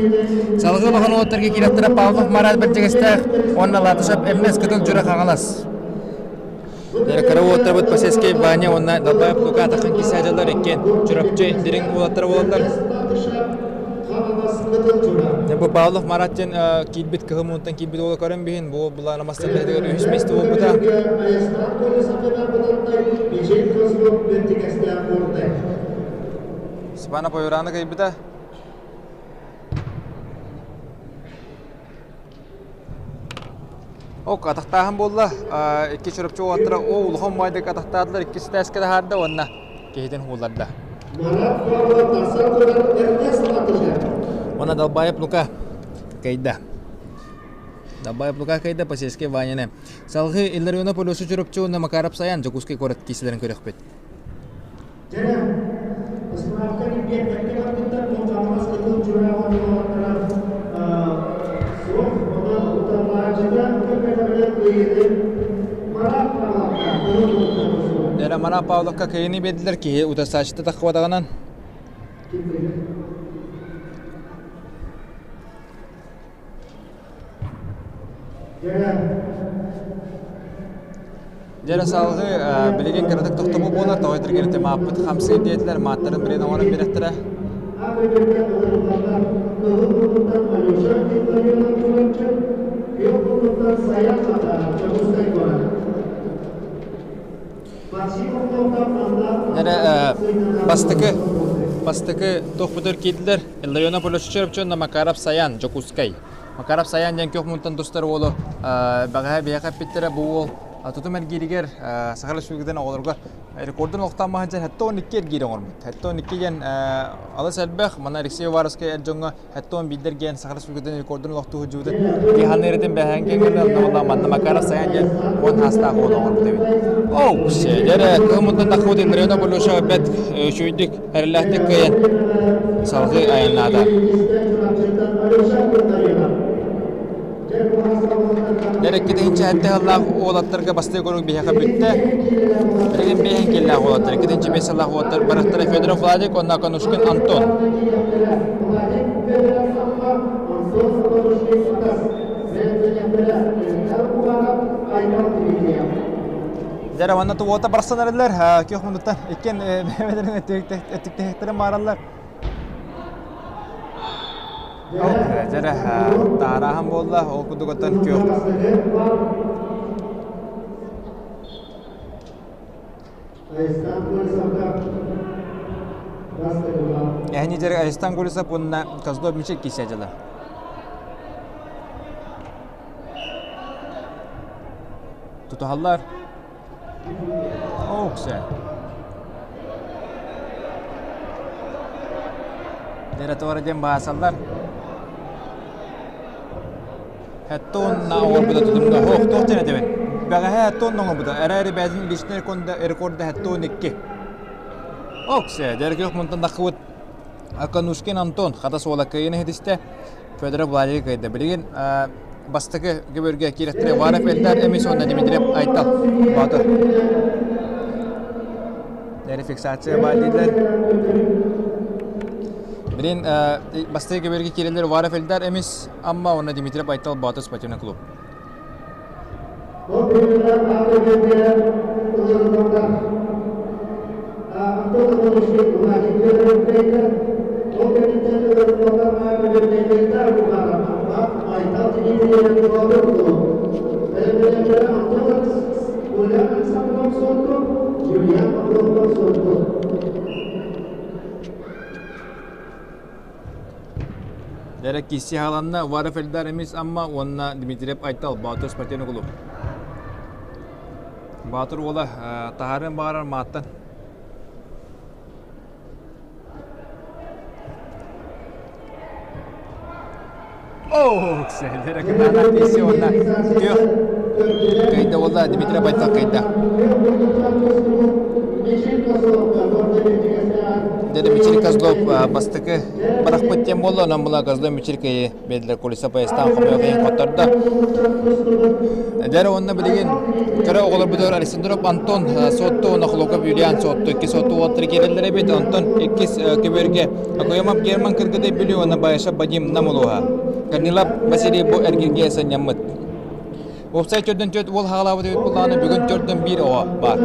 Салгыы улахан уолаттарга киирэхтэрэ Павлов Марат Бэрдьигэстээх уонна Латышев Эмнес Кытыл Дьура Хаҥалас. Кыра уолаттарбыт Посельскай Ваня уонна Далбаев Лука атахын кисаадьалар иккиэн Чурапчы дириҥ уолаттара буолаллар. Бу Павлов Марат диэн киирбит кыһыл муунтан киирбит уола көрөн биһин бу былаана мастар бэйэтигэр үһүс миэстэ буолбута. Степанов Ойураны кыйбыта. Ок, атахтааһын буолла. Икки Чурапчы уолаттара оо улахан баайдык атахтаатылар, икки ситээскэ таһаарда уонна киһитин уулларда. Уонна Далбаев Лука кыайда. Далбаев Лука кыайда Посельский Ваняны. Салгыы Илларионов Алеша Чурапчы уонна Макаров Саян Дьокуускай куорат киисэлэрин көрөхпүт. Дьэ, ыспыраапка килбиэннэргэ барбыттар Муҥхаҥалас кытыл дьураҕа буолаллара суох, онон утарылааччыта көмөлөрүнэн кыайыыны Марат Павловка кыһыл Дьэ, Марат Павловка кыайыыны биэрдилэр киһи утарсааччыта таххыбатаҕынан. Дьэ салгыы билигин кыратык тохтобул буолар, тоҕо этэргэр мааппыт хамсыыр диэтилэр, мааттарын билигин оҥорон биэрэхтэрэ. Эрэ бастакы бастакы туохпутугар киирдилэр Илларионов Полюшчеров уонна Макаров Саян Дьокуускай. Макаров Саян диэн күөх мунтан тустар уолу бэҕэһээ биһиэхэ эппиттэрэ бу уол тутум эргииригэр Саха Республикатын оҕолорго рекордун олохтоон дьэн 72 эргиир оҥорбут. 72 диэн алыс элбэх, манна Алексей Уваровскай эр дьоҥҥо 71 диэн Саха Республикатын рекордун олохтуу сылдьыбытын киһи эритин бэһээн кэҥэрэ манна Макаров Саян диэн 10 саастаах уол оҥорбут эбит. Оу, дьэрэ, кыһыммытын таххыбыт Илларионов Полюша бэт үчүгэйдик эрэллээхтик кыайан салгыы айаннаата. Дьэ иккитинчи сыллаах уолаттарга бастакы көрүҥ биһиэхэ бүттэ. Билигин биэһин киллээх уолаттар, иккитинчи биэс сыллаах уолаттар барахтара Федоров Владик уонна Конушкин Антон. Дьэ манна туота барсан эрэллэр, күөх муннуктан иккиэн бэйэлэрин өттүктэһиктэрин баараллар. Дьэрэ таарааһын буолла, ол курдук оттон күөх. Эһини дьэрэ Айстан Гулисов уонна Козлов Мичик кисе дьыла. Тутуһаллар. Ооксэ. Дьэрэ диэн баасаллар. Хэттон оҥорбута тутумда. Ох, туох диэн этэбин? Бэҕэһээ хэттон оҥорбута. Эрээри бэйэтин личный рекорда хэттон икки. Оксе, дэргэх мунтан таххыбыт Аканушкин Антон хата суола кыайыны иһитистэ. Федоров Владимир кыайда. Билигин бастакы көбүөргэ киирэттэрэ Варов Эльдар Эмис уонна Дмитриев Айтал Боотур. Фиксация баар дииллэр. Билигин бастакы көбүөргэ киирэллэр Варов Эльдар Эмис Амма уонна Дмитриев Айтал Боотур спортивный клуб. Дэрэ кисси хааланна Варов Эльдар Эмис Амма уонна Дмитриев Айтал Боотур спортивный клуб. Баатыр уола таһаарыан баҕарар мааттан. Оо, сэллэрэ кытаанах киирсии уонна күөх кыайда буолла Дмитрий Байтал кыайда. Дьэ Мичил Козлов бастакы барахпыт диэн буолла, онон була Козлов Мичил кыайы биэрдилэр кулиса поястаан хомойуох иһин хоттордо. Дьэ уонна билигин кыра оҕолорбутугар Александров Антон Суотту уонна Хлопков Юлиан Суотту икки Суотту уолаттара киирэллэр эбит. Онтон иккис көбүөргэ Акуямов Герман Кыргыдай Бүлүү уонна Баишев Вадим Нам улууһа. Корнилов Василий бу эргиргэ сынньаммыт. Уопсай төрдөн төрт уол хаалаабыт эбит буоллаҕына бүгүн төрдөн биир оҕо баар.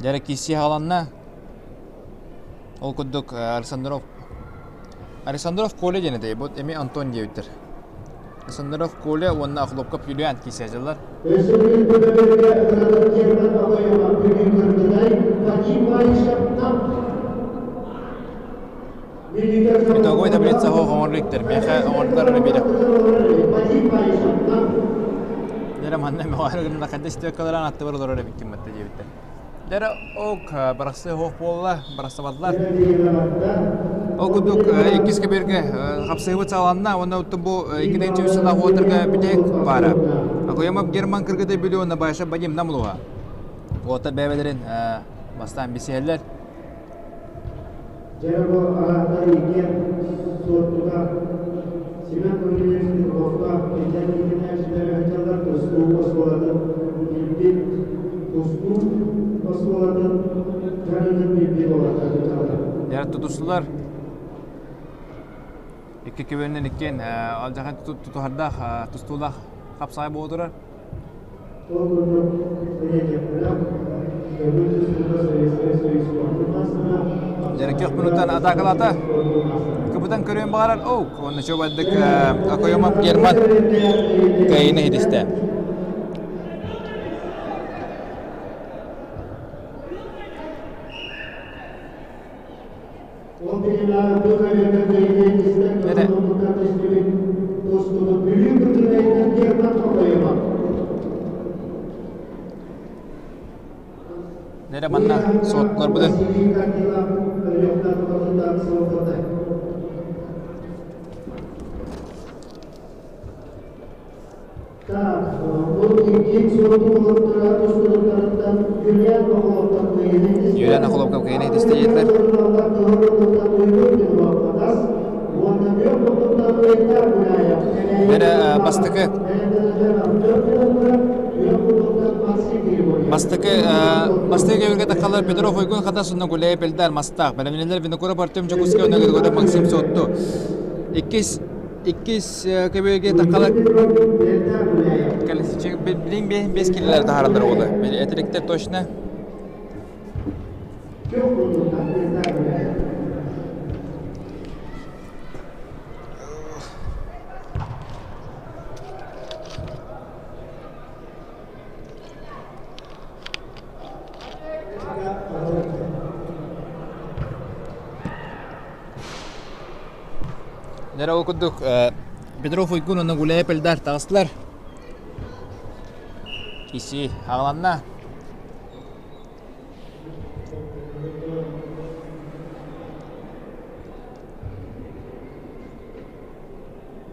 Дьэ киирсии хааланна. Ол курдук Александров Александров Коля диэн этэй, бу эмиэ Антон диэбиттэр. Александров Коля уонна Охлопков Юлиан киирсээччилэр. Итоговой таблица оһох оҥорлуктар, миэхэ оҥордулар эрэ биэрэ. Дьэ манна мөҕөр гынна хайда истиэккаларан аттыбар олорор эбиккин батта диэбиттэр. Дьэ ок барахсы оһох буолла, барахсабатылар. Ол курдук иккис кэбиэргэ хапсыһыбыт саҕаланна уонна оттон бу 2 сыллаах уотарга бүтэһик баара. Акуямов Герман Кыргыдай Бүлүү уонна Баша Вадим Намлуга. Уоттар бэйэлэрин бастаан билсиһэллэр. Дьэ бу арааттар иккиэн Суоттуга Семен Корнилович Петровка эдэр иитиллээччилэр сылдьаллар тустуу оскуолатын билбит тустуу оскуолатын дьарыгын билбит уолаттар сылдьаллар. Дьэ тутустулар икки күбүөннэн иккиэн алдьархай тутуһардаах тустуулаах хапсаҕай буола турар. Ол курдук бэлиэтиэхтэрэ көҥүл тустууга Советскай Союз спордун маастара Дьэрикиэх минуттан атаакалаата. Кыбытан көрүөн баҕарар. Оу, уонна чуобардык Акоемов Герман кыайыыны иһитистэ. Ол бириэмэҕэ бу көлүөнэ кыайыыны Эрэ. омуктар түстүбүт тустубут Бүлүү кытыытыгар Герман Хокоева. Нэрэ манна суоттуларбытын. Василий Корнилов Өлүөхтэн хотуттан суоппута. Так, бу икки суотту олохторо тустубуттарыттан Юлиан Охоловтан кыайыыны Юлиан Охоловка кыайыыны итистэ диэтилэр. Нэрэ бастакы Бастакы бастакы кэбиргэ таххалар Петров Уйгун Хатас уонна Гуляев Эльдар Мастаах. Бэлэмнэнэллэр Винокуров Артем Дьокуускай уонна Григорьев Максим Суотту. Иккис иккис кэбиргэ таххалар билин бес килилер таһаараллар уолу. Этириктер точно. Дьэ ол курдук Петров Уйгун уонна Гуляев Эльдар таҕыстылар. Киси аҕаланна.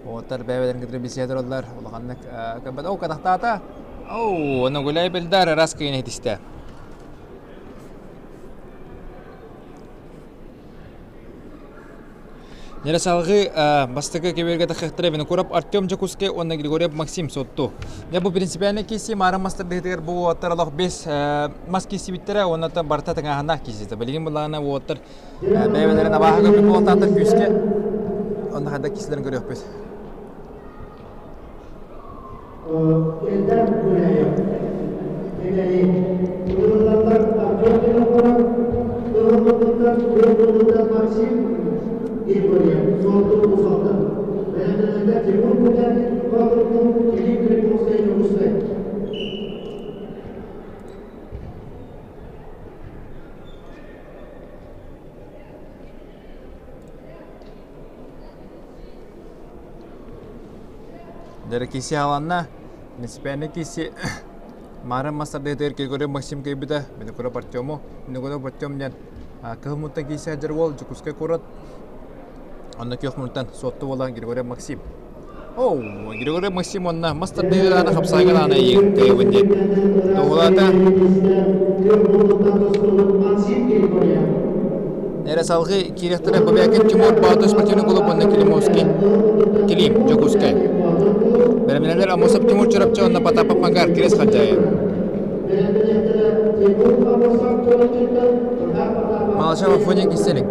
Уолаттар бэйэ-бэйэлэрин кытары билсиһэ тураллар. Улаханнык көрбөт. Оо, катахтаата. Оо, уонна Гуляй Бельдар ыраас кыйын иһитистэ. Нэрэ салгыы бастакы кэбиэргэ таххахтара Винокуров Артем Дьокуускай уонна Григорьев Максим Сотту. Дьэ бу принципиальный киирсии маарын мастардыһытыгар бу уолаттар олох бес мас киирсибиттэрэ уонна барыта тыҥааһыннаах киирсиитэ. Билигин былаана уолаттар бэйэ-бэйэлэрин абааһы көрбүт буолтаахтар күүскэ. Онно хайдах киирсилэрин көрүөхпүт. Эльдар Гуляев, Кэкэли, Ылыллаллар Артем Винокуров, Ылыллыбыттар Ылыллыбыттар Максим Григорьев, Суотту Усалтан, Бэлэмнэнэллэр Тимур Кутянин, Боотурдун, Кирилл Куликовскай, Дьокуускай. Дьэ киси аҕаланна. Принципиальный киси Марын мас тардыытыгар Григорий Максим кыайбыта. Винокуров Артему. Винокуров Артем диэн Кыһыл Мунтан киирсэ сылдьар уол Дьокуускай куорат. Онно Күөх Мунтан Суотту уола Григорий Максим. Оу, Григорий Максим уонна мас тардыһыыр аана хапсаайгын аана эйигин кыайабын диэн. Туоһулаата. Эрэ салгыы киириэхтэрэ Бобякин Тимур Баатыр спортивный клуб уонна Климовский Клим Дьокуускай. Бэлэмнэнэллэр Амосов Тимур Чурапчы уонна Потапов Макар Кириэс Халдьаайы. Малышев Афоня Киселик.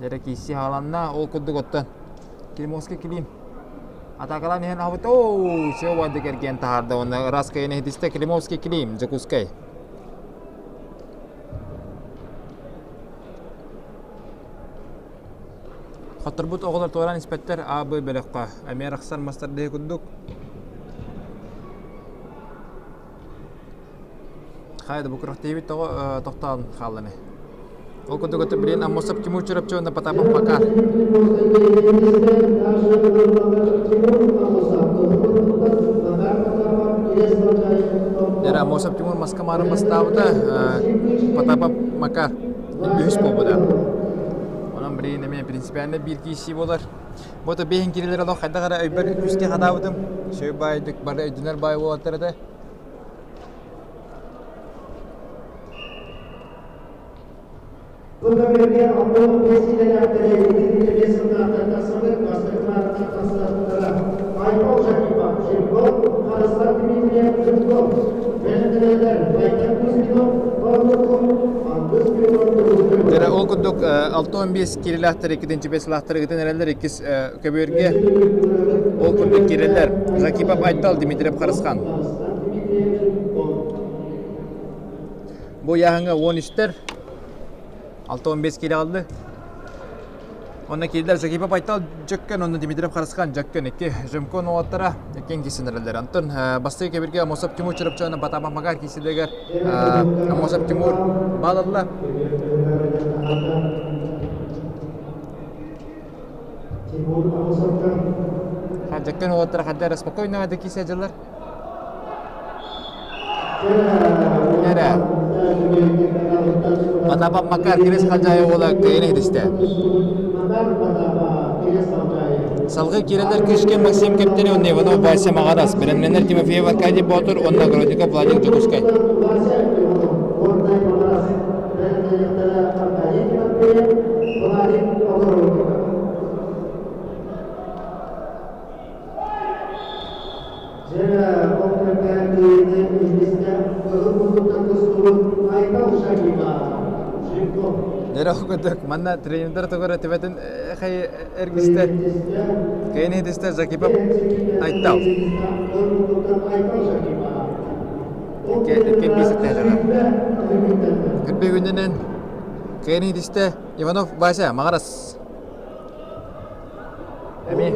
Дьэрэ киирсии хааланна, ол курдук оттон Климовский Клим атаакалаан иһэн аһабыт оо все уайды кэргэн таһаарда уонна ыраас кыайан иһитистэ Климовский Клим Дьокуускай. Хотторбут оҕолор туораан испэттэр А Б бөлөххө эмиэ арахсар мастардыы курдук. Хайа да бу күрэхтэһиибит тоҕо тохтоон хаалланы. Ол курдук это билин Аммосов Тимур Чурапчы уонна Потапов Макар. Дьэ Аммосов Тимур маска маарын бастаабыта, Потапов Макар үһүс буолбута. Онон билигин эмиэ принципиально биир киирсии буолар. Бу то биэһин киирэлэр олох хайдах эрэ өйбөр күүскэ хатаабытым. Сөй баайдык бары өйдөнөр баай буолаттар этэ. Бу көмөлөргө 65 идэлээхтэри 25 сыллаахтар тахсыбыт бастакы маарыттан тахсыбыттара. Айпал Жакипов, Жирков, Харыстан Дмитриев, Жирков, бэлэмнэнэллэр Айтан Кузьминов, Павловков, Ангыс Петров, Дьэ, ол курдук 65 киирилээхтэр иккитинчи бэс сылаахтар ытан эрэллэр иккис көбүөргэ ол курдук киирэллэр Жакипов Айтал, Дмитриев Харысхан. Бу ыйааһыҥҥа 13-тэр 65 киилэ аҕалды. Онно киирдэр Жакипов Айтал Дьөккөн уонна Дмитриев Харысхан Дьөккөн икки Жемкон уолаттара иккиэн киирсэнэрэллэр. Онтон бастакы кэбиргэ Амосов Тимур Чурапчы уонна Батамов Макар киирсилэригэр Амосов Тимур баал ылла. Дьөккөн уолаттара хайда эрэ спокойно да киирсэ дьыллар. Эрэ. Потапов Макар Кирис Халдьаайы уола кыайан иһитистэ. Салгыы киирэллэр Кышкин Максим Кэптэни уонна Иванов Вася Маҕарас, бэлэмнэнэр Тимофеев Аркадий Боотур уонна Огородников Владик Дьокуускай. Дьэ, ол кэмҥэ киһини илдьистэ кыһыл муннуктан тустубут Айтал Шагима, Жирков. Дьэ, ол курдук манна тренердэр тугу эрэ түбэтин хай эргистэ. Кыайан иһитистэ Закипов Айтал. Икки биэсэттээтэ. Кырбый күнүнэн кыайан иһитистэ Иванов Вася Маҕарас. Эмиэ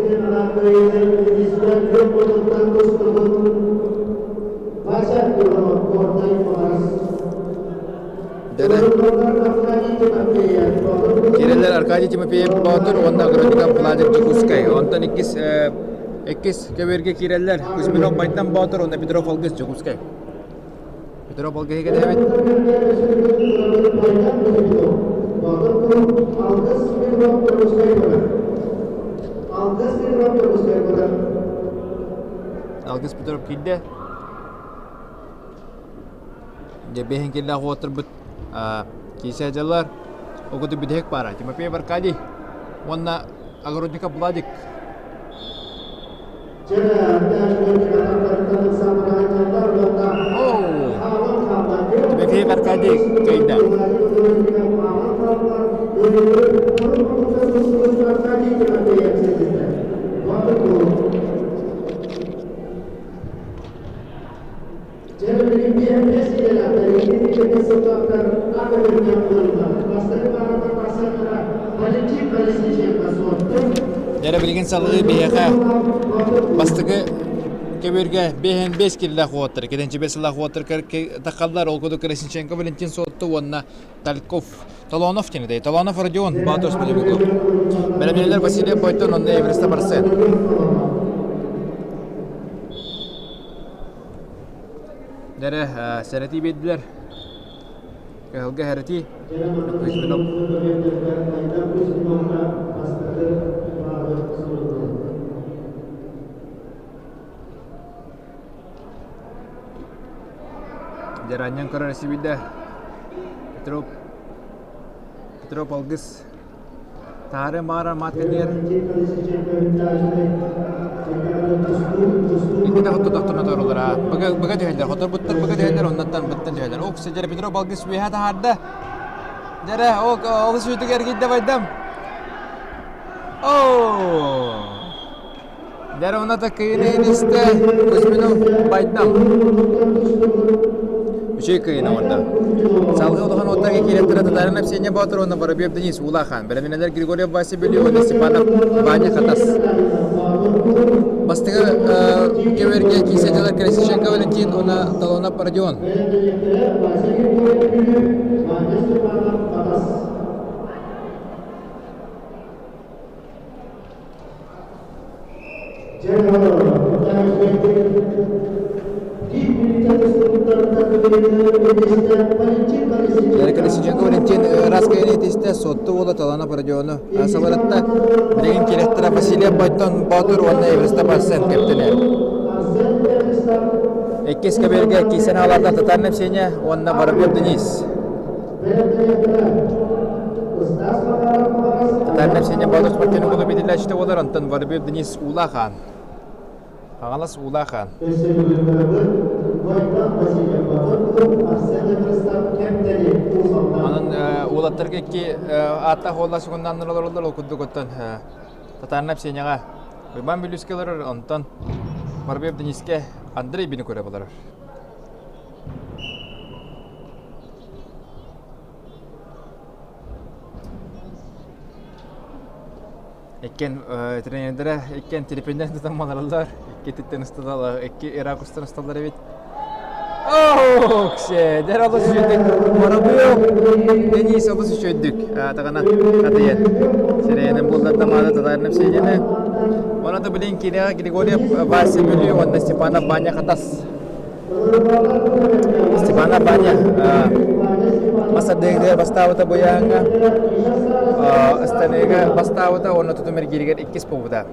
Дэрэ Кириллэр Аркадий Тимофеев Боотур уонна Огородников Владимир Дьокуускай. Онтон иккис иккис көбүөргэ киирэллэр Кузьминов Байтан Боотур уонна Петров Алгыс Дьокуускай. Петров Алгыһы кэтэһэбит. Алгыс Петров киирдэ. Дьэ бэһин киллээх уотурбут киисэ дьаллар Огоду бүтэһик баара Тимофеев Аркадий уонна Огородников Владик. Тимофеев Аркадий кыайда. Дьэ, билигин салгыы биһиэхэ бастакы Көбүөргэ биэһин бес киллээх уоттар, кэлэнчи бес сыллаах уоттар тахаллар, ол курдук Колесниченко Валентин Суотту уонна Тальков Толонов диэн Толонов Родион Баатос Мадебеков. Бэлэмнээлэр Василий Бойтон уонна Эвереста Барсен. Дэрэ сэрэтии биэрдилэр. Кыһылга хэрэтии. Кузьминов. Дьаранньан көрөр сибидэ Петров Петров алгыс таары маара маат кэтиэр Икки хоттордохторуна тоорулара быга быга түһэллэр хоторбуттар быга түһэллэр оннуттан быттан түһэллэр ок дьэрэ Петров алгыс үөһэ таһаарда дьэрэ ок олус үтүгэр эргийдэ байдам оо Дьэ кыйын истэ Кузьминов байдам. Үчүгэй кыйын оҥордо. Салгыы улахан уоттарга кииреттэрэ Татарин Арсений Боотур уонна Воробьев Денис Уулахан, бэлэмнэнэлэр Григорьев Вася Бүлүү уонна Степанов Ваня Хатас. Бастакы кэбэргэ киирсэ дьылар Колесниченко Валентин уонна Талонов Родион. Колесниченко Валентин ыраас кэйиэтистэ Суотту уола Талана Родиону сабаратта билигин кирэттэрэ Василий Бойтон Боотур уонна Эверста Барсен кэптэнэ. Иккис кэбиэргэ кисэн ааларда Татарин Евсения уонна Воробьев Денис. Татарин Евсения Боотур спортивный клуб битиллээччитэ буолар, онтон Воробьев Денис Уулаах-Аан. Хаҥалас Уулаах-Аан. Онон уолаттарга икки ааттаах уоллаах сугуннааннар олороллор, ол курдук оттон Татарина Евсенияҕа Уйбаан Бүлүүскэ олорор, онтон Воробьев Денискэ Андрей Винокуров олорор. Иккиэн тренердэрэ иккиэн телепиндэн тутан малараллар, икки титтэн ысталар, икки ракурстан ысталлар эбит. Ооксе, дэр олус үчүгэй. Воробьев Денис олус үчүгэйдик атаҕынан хатыйан сирэйинэн булларда маада татаарынап сиэдьэни. Оны да билин киинэҕэ Григорьев Вася Бүлүү уонна Степанов Ваня Хатас Степанов Ваня мас ардыгыгар бастаабыта буйааҥҥа ыстаныыга бастаабыта уонна тутум эргииригэр иккис буолбута.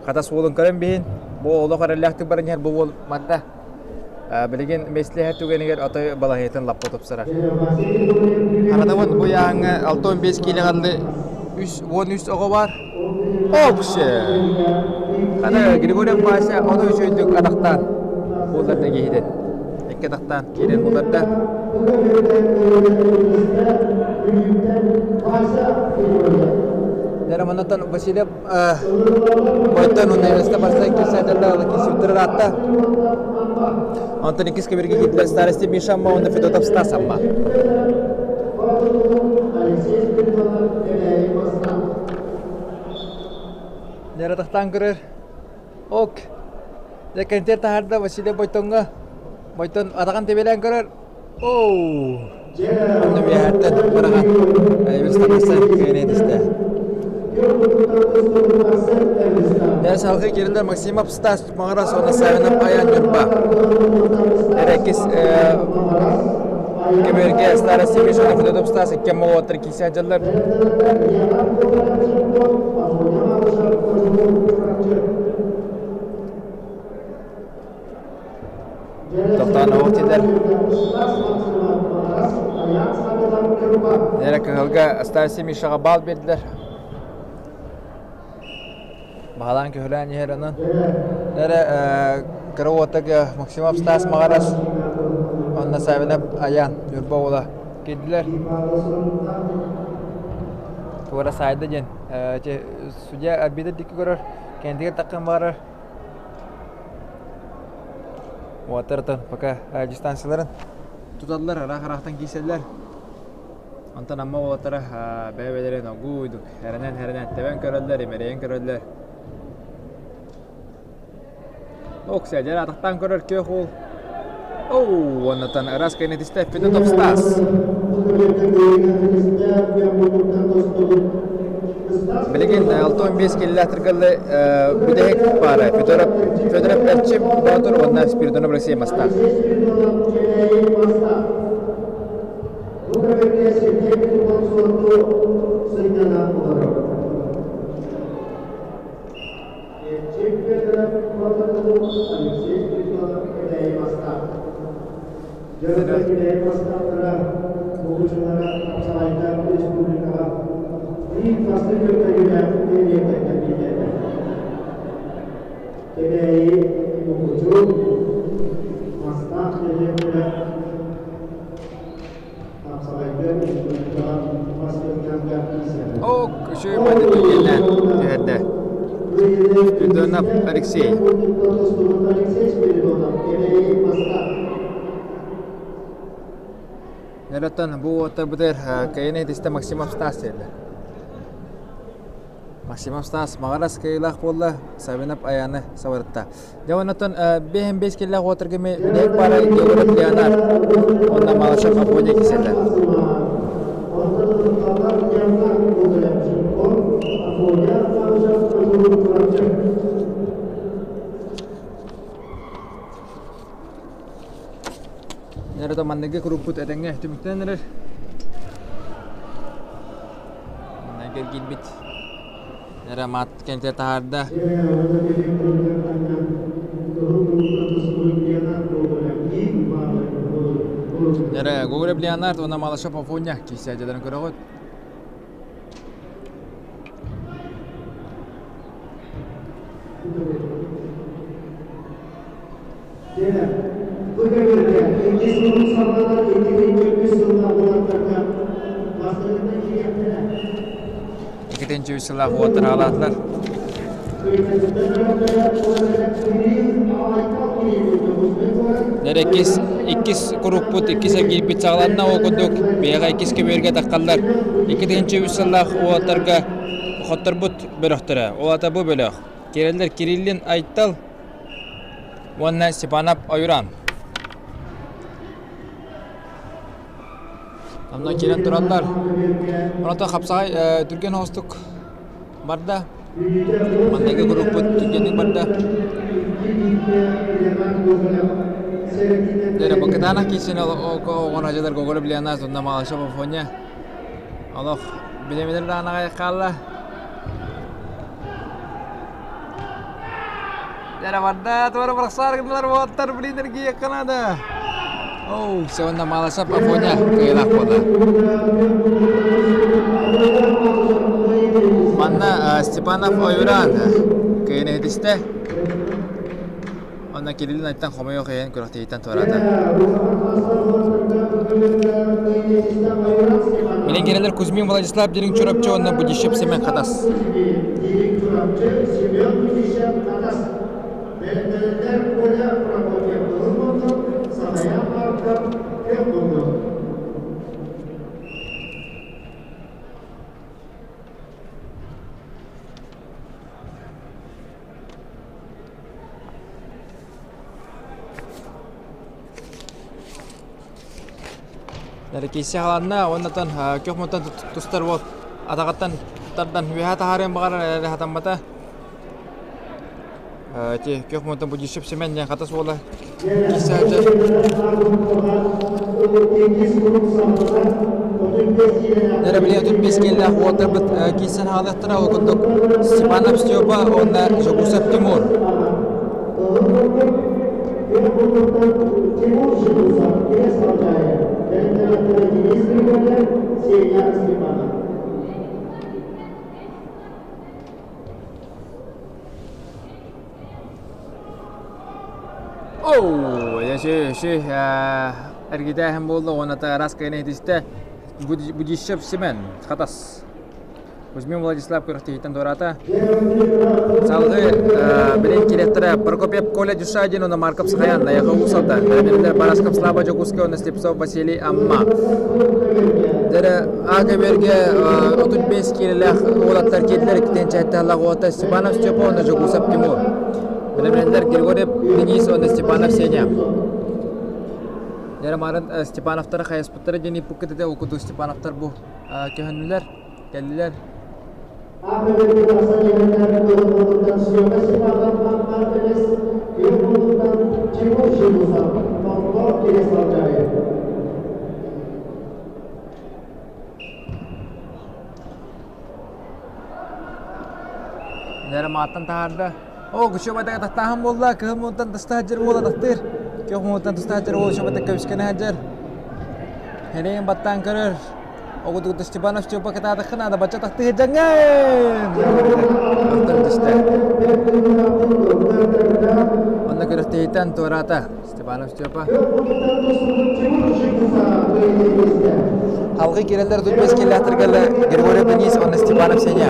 Хатас уолун көрөн биһин, бу олох эрэллээхтик баран иһэр бу уол манна билигин мэслэһэр түгэнигэр отой балаһыйатын лаппа тупсарар. Харатабын буйааҥҥа 65 киилэҕэ 3 13 оҕо бар. Окше! Аны Григорьев Вася ону үчүгэйдик атахтаан булларда киһитин. Икки атахтаан киирэн булларда. Дьэ, Васильев Бойтон университет барса кисэтэллэ кисүттэр ыраатта. Онтон иккис кэбиргэ киирдилэр старости Миша Амма уонна Федотов Стас Амма. Дьэ, көрөр. Ок. Дьэ, кэнтиэр таһаарда Василий Бойтоҥҥо. Бойтон атаҕын тэбиэлээн көрөр. Оу! Онно үөһэттэн быраҕан Эверстамаса кыайан түстэ. Дьэ, салгыы киирдэ Максимов Стас Маҕарас уонна Савинов Аян Ньурба. Эрекис Кэбэргэ Старости Миша Федотов Стас икки молоттар киирсэ дьаллар. Тохтоон оҕо тиэлэр. Эрэ кыһылга Стасия Мишаҕа баал биэрдилэр. Баһылаан көһүлээн иһэр онон. Эрэ кыра уоттага Максимов Стас Маҕарас уонна Савинов Аян Ньурба уола киирдилэр. Туора саайда диэн судья арбитр дикки көрөр, кэнтигэр таххан барар. Уоттар пока дистанцияларын туталлар, ыраах-ыраахтан киирсэллэр. Онтон Амма уолаттара бэйэ-бэйэлэрин огуйдук эрэнэн-эрэнэн тэбэн көрөллөр, имэрийэн көрөллөр. Окся дьэ атахтаан көрөр күөх уол. Оу, уоннатан ыраас кэнэтистэ Федотов Стас. Билигин 65 киллээтиргэлли бүтэһик паара Федоров Федоров Эрчим Боотур уонна Спиридонов Алексей Мастаах. Бу кэмҥэ Сергей Петров суотту сынньанан олорор. Эрчим Федоров Алексей Спиридонов Кэбээйи Мастаах. Дьоруой Кэбээйи Мастаахтара булгуччулара Хапсаҕайдаах республикаҕа биир бастыҥ көрдөрүүлээх нэһилиэктэртэн биирдэрэ. Кэбээйи Мукучу Мастаах нэһилиэктэрэ Ок, үчүгэй байды түгэннээн түһэрдэ. Спиридонов Алексей. Нөрөттөн бу уоттарбытыгар кэйэн этистэ Максимов Стас диэллэр. Максимов Стас маҕарас кыайыылаах буолла, Савинов Аяны сабырытта. Дьэ оннуттан биэһин биэс киллээх уотарга бүтэһик паара Егоров Леонард уонна Малышев Афоня кисэллэр. Эрэ манныгы куруппут этэҥҥэ түмүктэнэн эрэр. Манныгы киирбит Эрэ мат кэнтэ таһаарда. Эрэ Гоголев Леонард уонна Малышев Афоня киисээдьэлэрин көрөҕүт. Бу кэмнэргэ иккис сылын саҕаланар 2003 сыллаах уолаттарга бастакытынан киириэхтэрэ. Иккитинчи үс сыллаах уолаттар аҕалаатылар. Нэр иккис, иккис куруппут, иккис эргийбит саҕаланна ол курдук биһиэхэ иккис көбүөргэ таххаллар. 2003 сыллаах уолаттарга хотторбут бөлөхтөрө. Ол аата бу бөлөх. Кириллер Кириллин Айтал уонна Степанов Ойуран. Онно киирэн тураллар. Оното хапсаҕай түргэн оҕустук барда. Манныгы группут түргэнник барда. Дere бакытаанах киирсин оҕону ажалар Гоголя Блианас онно Малышев Афоня. Олох билемилер даҕаны хаалла. Дьэ барда, туора бырахсаар гыннылар уолаттар, блин, эргийиэххэ наада. Оу, все Малышев Афоня кыайыылаах буолла. Манна Степанов Ойуран кыайан иһитистэ. Онно Кириллин айттан хомойуох иһин күрэхтэһииттэн туораата. Билин кэлэлэр Кузьмин Владислав Дириҥ Чурапчы уонна Будищев Семен Хатас. Киисэ халанна уоннатан көх мунтан тустар уол атаҕыттан тардан үөһэ таһаарыан баҕарар эрээри хатаммата. Ити көх мунтан Будищев Семен диэн хатас уола киисэ сылдьар. Эрэ билигин 35 киэллээх уолаттарбыт киирсэн хаалыахтара ол курдук Степанов Степа уонна Жогусов Тимур. Оу, ши эргитээһин буолла уонна араас кыайан иһитистэ Будищев Семен Хатас Кузьмин Владислав күрэхтэһииттэн туораата. Салгыы билин кириэттэрэ Прокопьев Коля Дюшадин уонна Марков Сахаян Найахы Уус-Алдан, Бэлэмнэр Барашков Слава Дьокуускай уонна Слепцов Василий Амма. Дэрэ АГБ-гэ 35 киилэлээх уолаттар киирдилэр, иккитинчи сэттэ уота Степанов Степа уонна Жогусов Тимур. Бэлэмнэннэр Григорьев Денис уонна Степанов Сеня. Ярамарын Степановтары хайаспыттара диэн иппуккут этэ, ол курдук Степановтар бу көһөннүлэр, кэллилэр. Нэрэ мааттан таһаарда. Оо, күчү тахтааһын буолла, кыһыл муунтан тыста сылдьар уола тахтыыр. Күөх муунтан тыста сылдьар уол үчүгэй көмүскэнэ сылдьар. Эрэйин баттаан көрөр. Оҕутугута Степанов Степа кытаатаххына наада бачча тахтыы сылдьаҥҥын. Охтон түстэ. Онно күрэхтэһииттэн туораата Степанов Степа. Алгы киреллер Дубес киллэхтэргэлэ Григорий Денис уонна Степанов Сеня.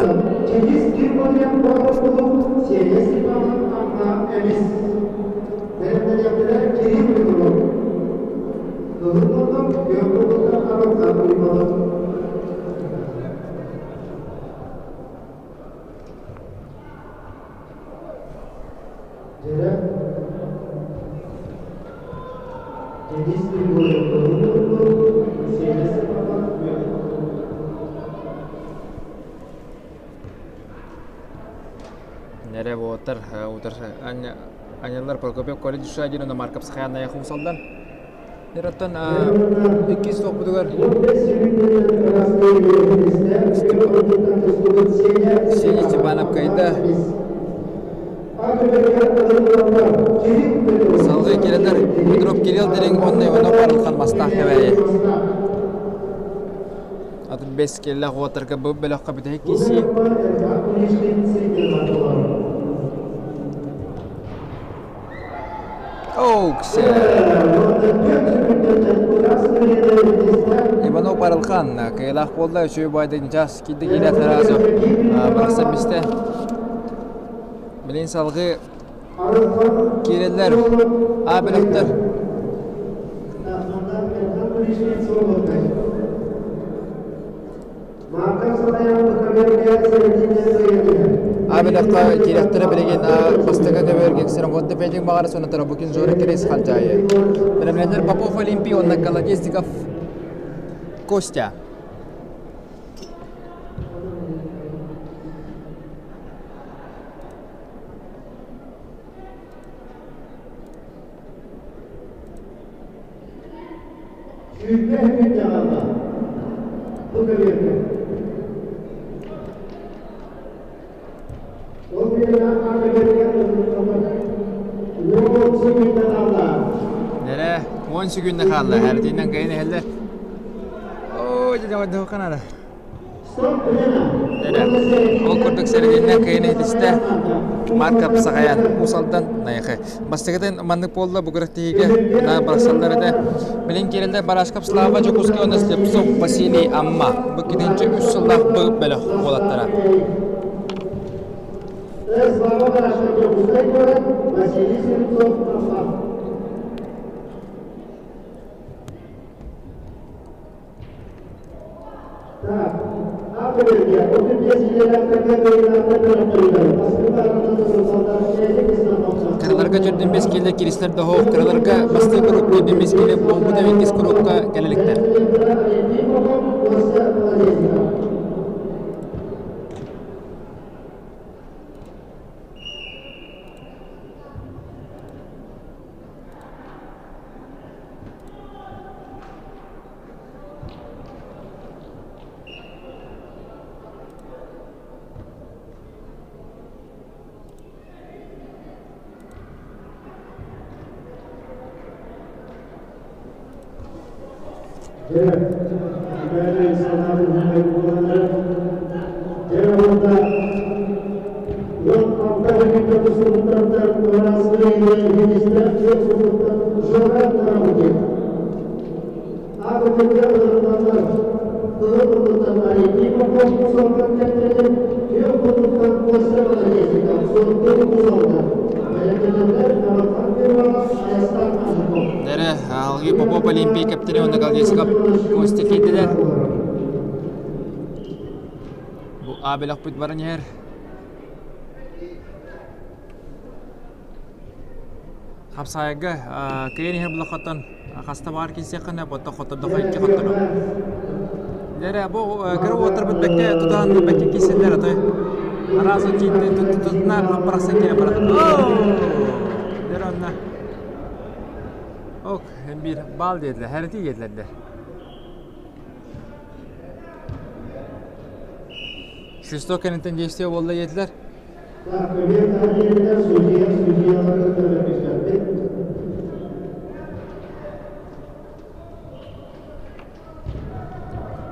Нэрэ буотар утар аньаллар Прокопьев Коля Дюшадин уонна Марков Сахаянная хумсалдан. Оттон иккис суохпутугар Ксения Степанов кыайда. Салгыы кэлэннэр Петров Кирилл Дириҥ уонна Иванов Арылхан Мастаах кэбээйи. Атын бэс кэллэх уотарга бу бөлөххө бүтэһик киирсии. Оуксе! Иванов Арылхан кыайылаах буолла үчүгэй баайдын час киирдэ киирэ сразу барахсан бистэ. Билин салгыы киирэллэр А бөлөхтөр. А бөлөххө киирэхтэрэ билигин бастакы көбүөргэ Ксенофонт Петик баҕара сонатара Букин Жора Крис Халдьаайы. Бэлэмнэнэр Попов Олимпий уонна Колодезников Костя. Сүүрбэ күн даҕаны бу көбүөргэ. Ол биэрэ аата уон секунда хаалла. Нэрэ, 10 секунда хаалла. Эртинэн кайын иһэллэр. Оо, дьэ, канада. Ол курдук сэрэтиннэ кыайан иһитистэ Маркап Сахаян Уус Алдан Найахы. Бастакытын маннык буолла бу күрэхтэһиигэ на барсаллар этэ. Билин киирэллэр Барашков Слава Дьокуускай уонна Слепцов Василий Амма. Бу китинчи үс сыллаах бу бөлөх уолаттара. Слава Барашков Дьокуускай куорат Василий Слепцов Амма. Кыраларга төрдүн бес киилэ киристэр доһоох, кыраларга бастыы курупка үрдүн бес киилэ буолбута иккис курупка кэлэликтэр. Дьэ, бэйэ санаабын буоланнар, дьэ уонна 16 минутта сылтантан ыраастыы министр Жора Тарабукин. Агытыгар ылынналар кыһыл муннуктан Алексей Попов кусалган кэптэрин, күөх муннуктан Костя Колодезников суруктуу кусалга. Бэлэмнэнэллэр Арылхан Перманов, Айастан Ажиков. Нэрэ, Алгы Попов Олимпий кэптэри уонна Колодезников Костя киирдилэр. Бу А бөлөхпүт баран иһэр. Хапсаайга кыайан иһэр булаххаттан хаста баар киирсиэххинэ, ботта хоттордохо икки хотторо. Дьэрэ, бу кыра уоттарбыт бэккэ тутаан бэккэ киирсэллэр отой. Араас киирдэ тутуна барахсан киирэ барахсан. Дьэрэ онно. Ок, биир баал диэтилэр, хэрити диэтилэр да. Свисток кэнниттэн действие буолла диэтилэр.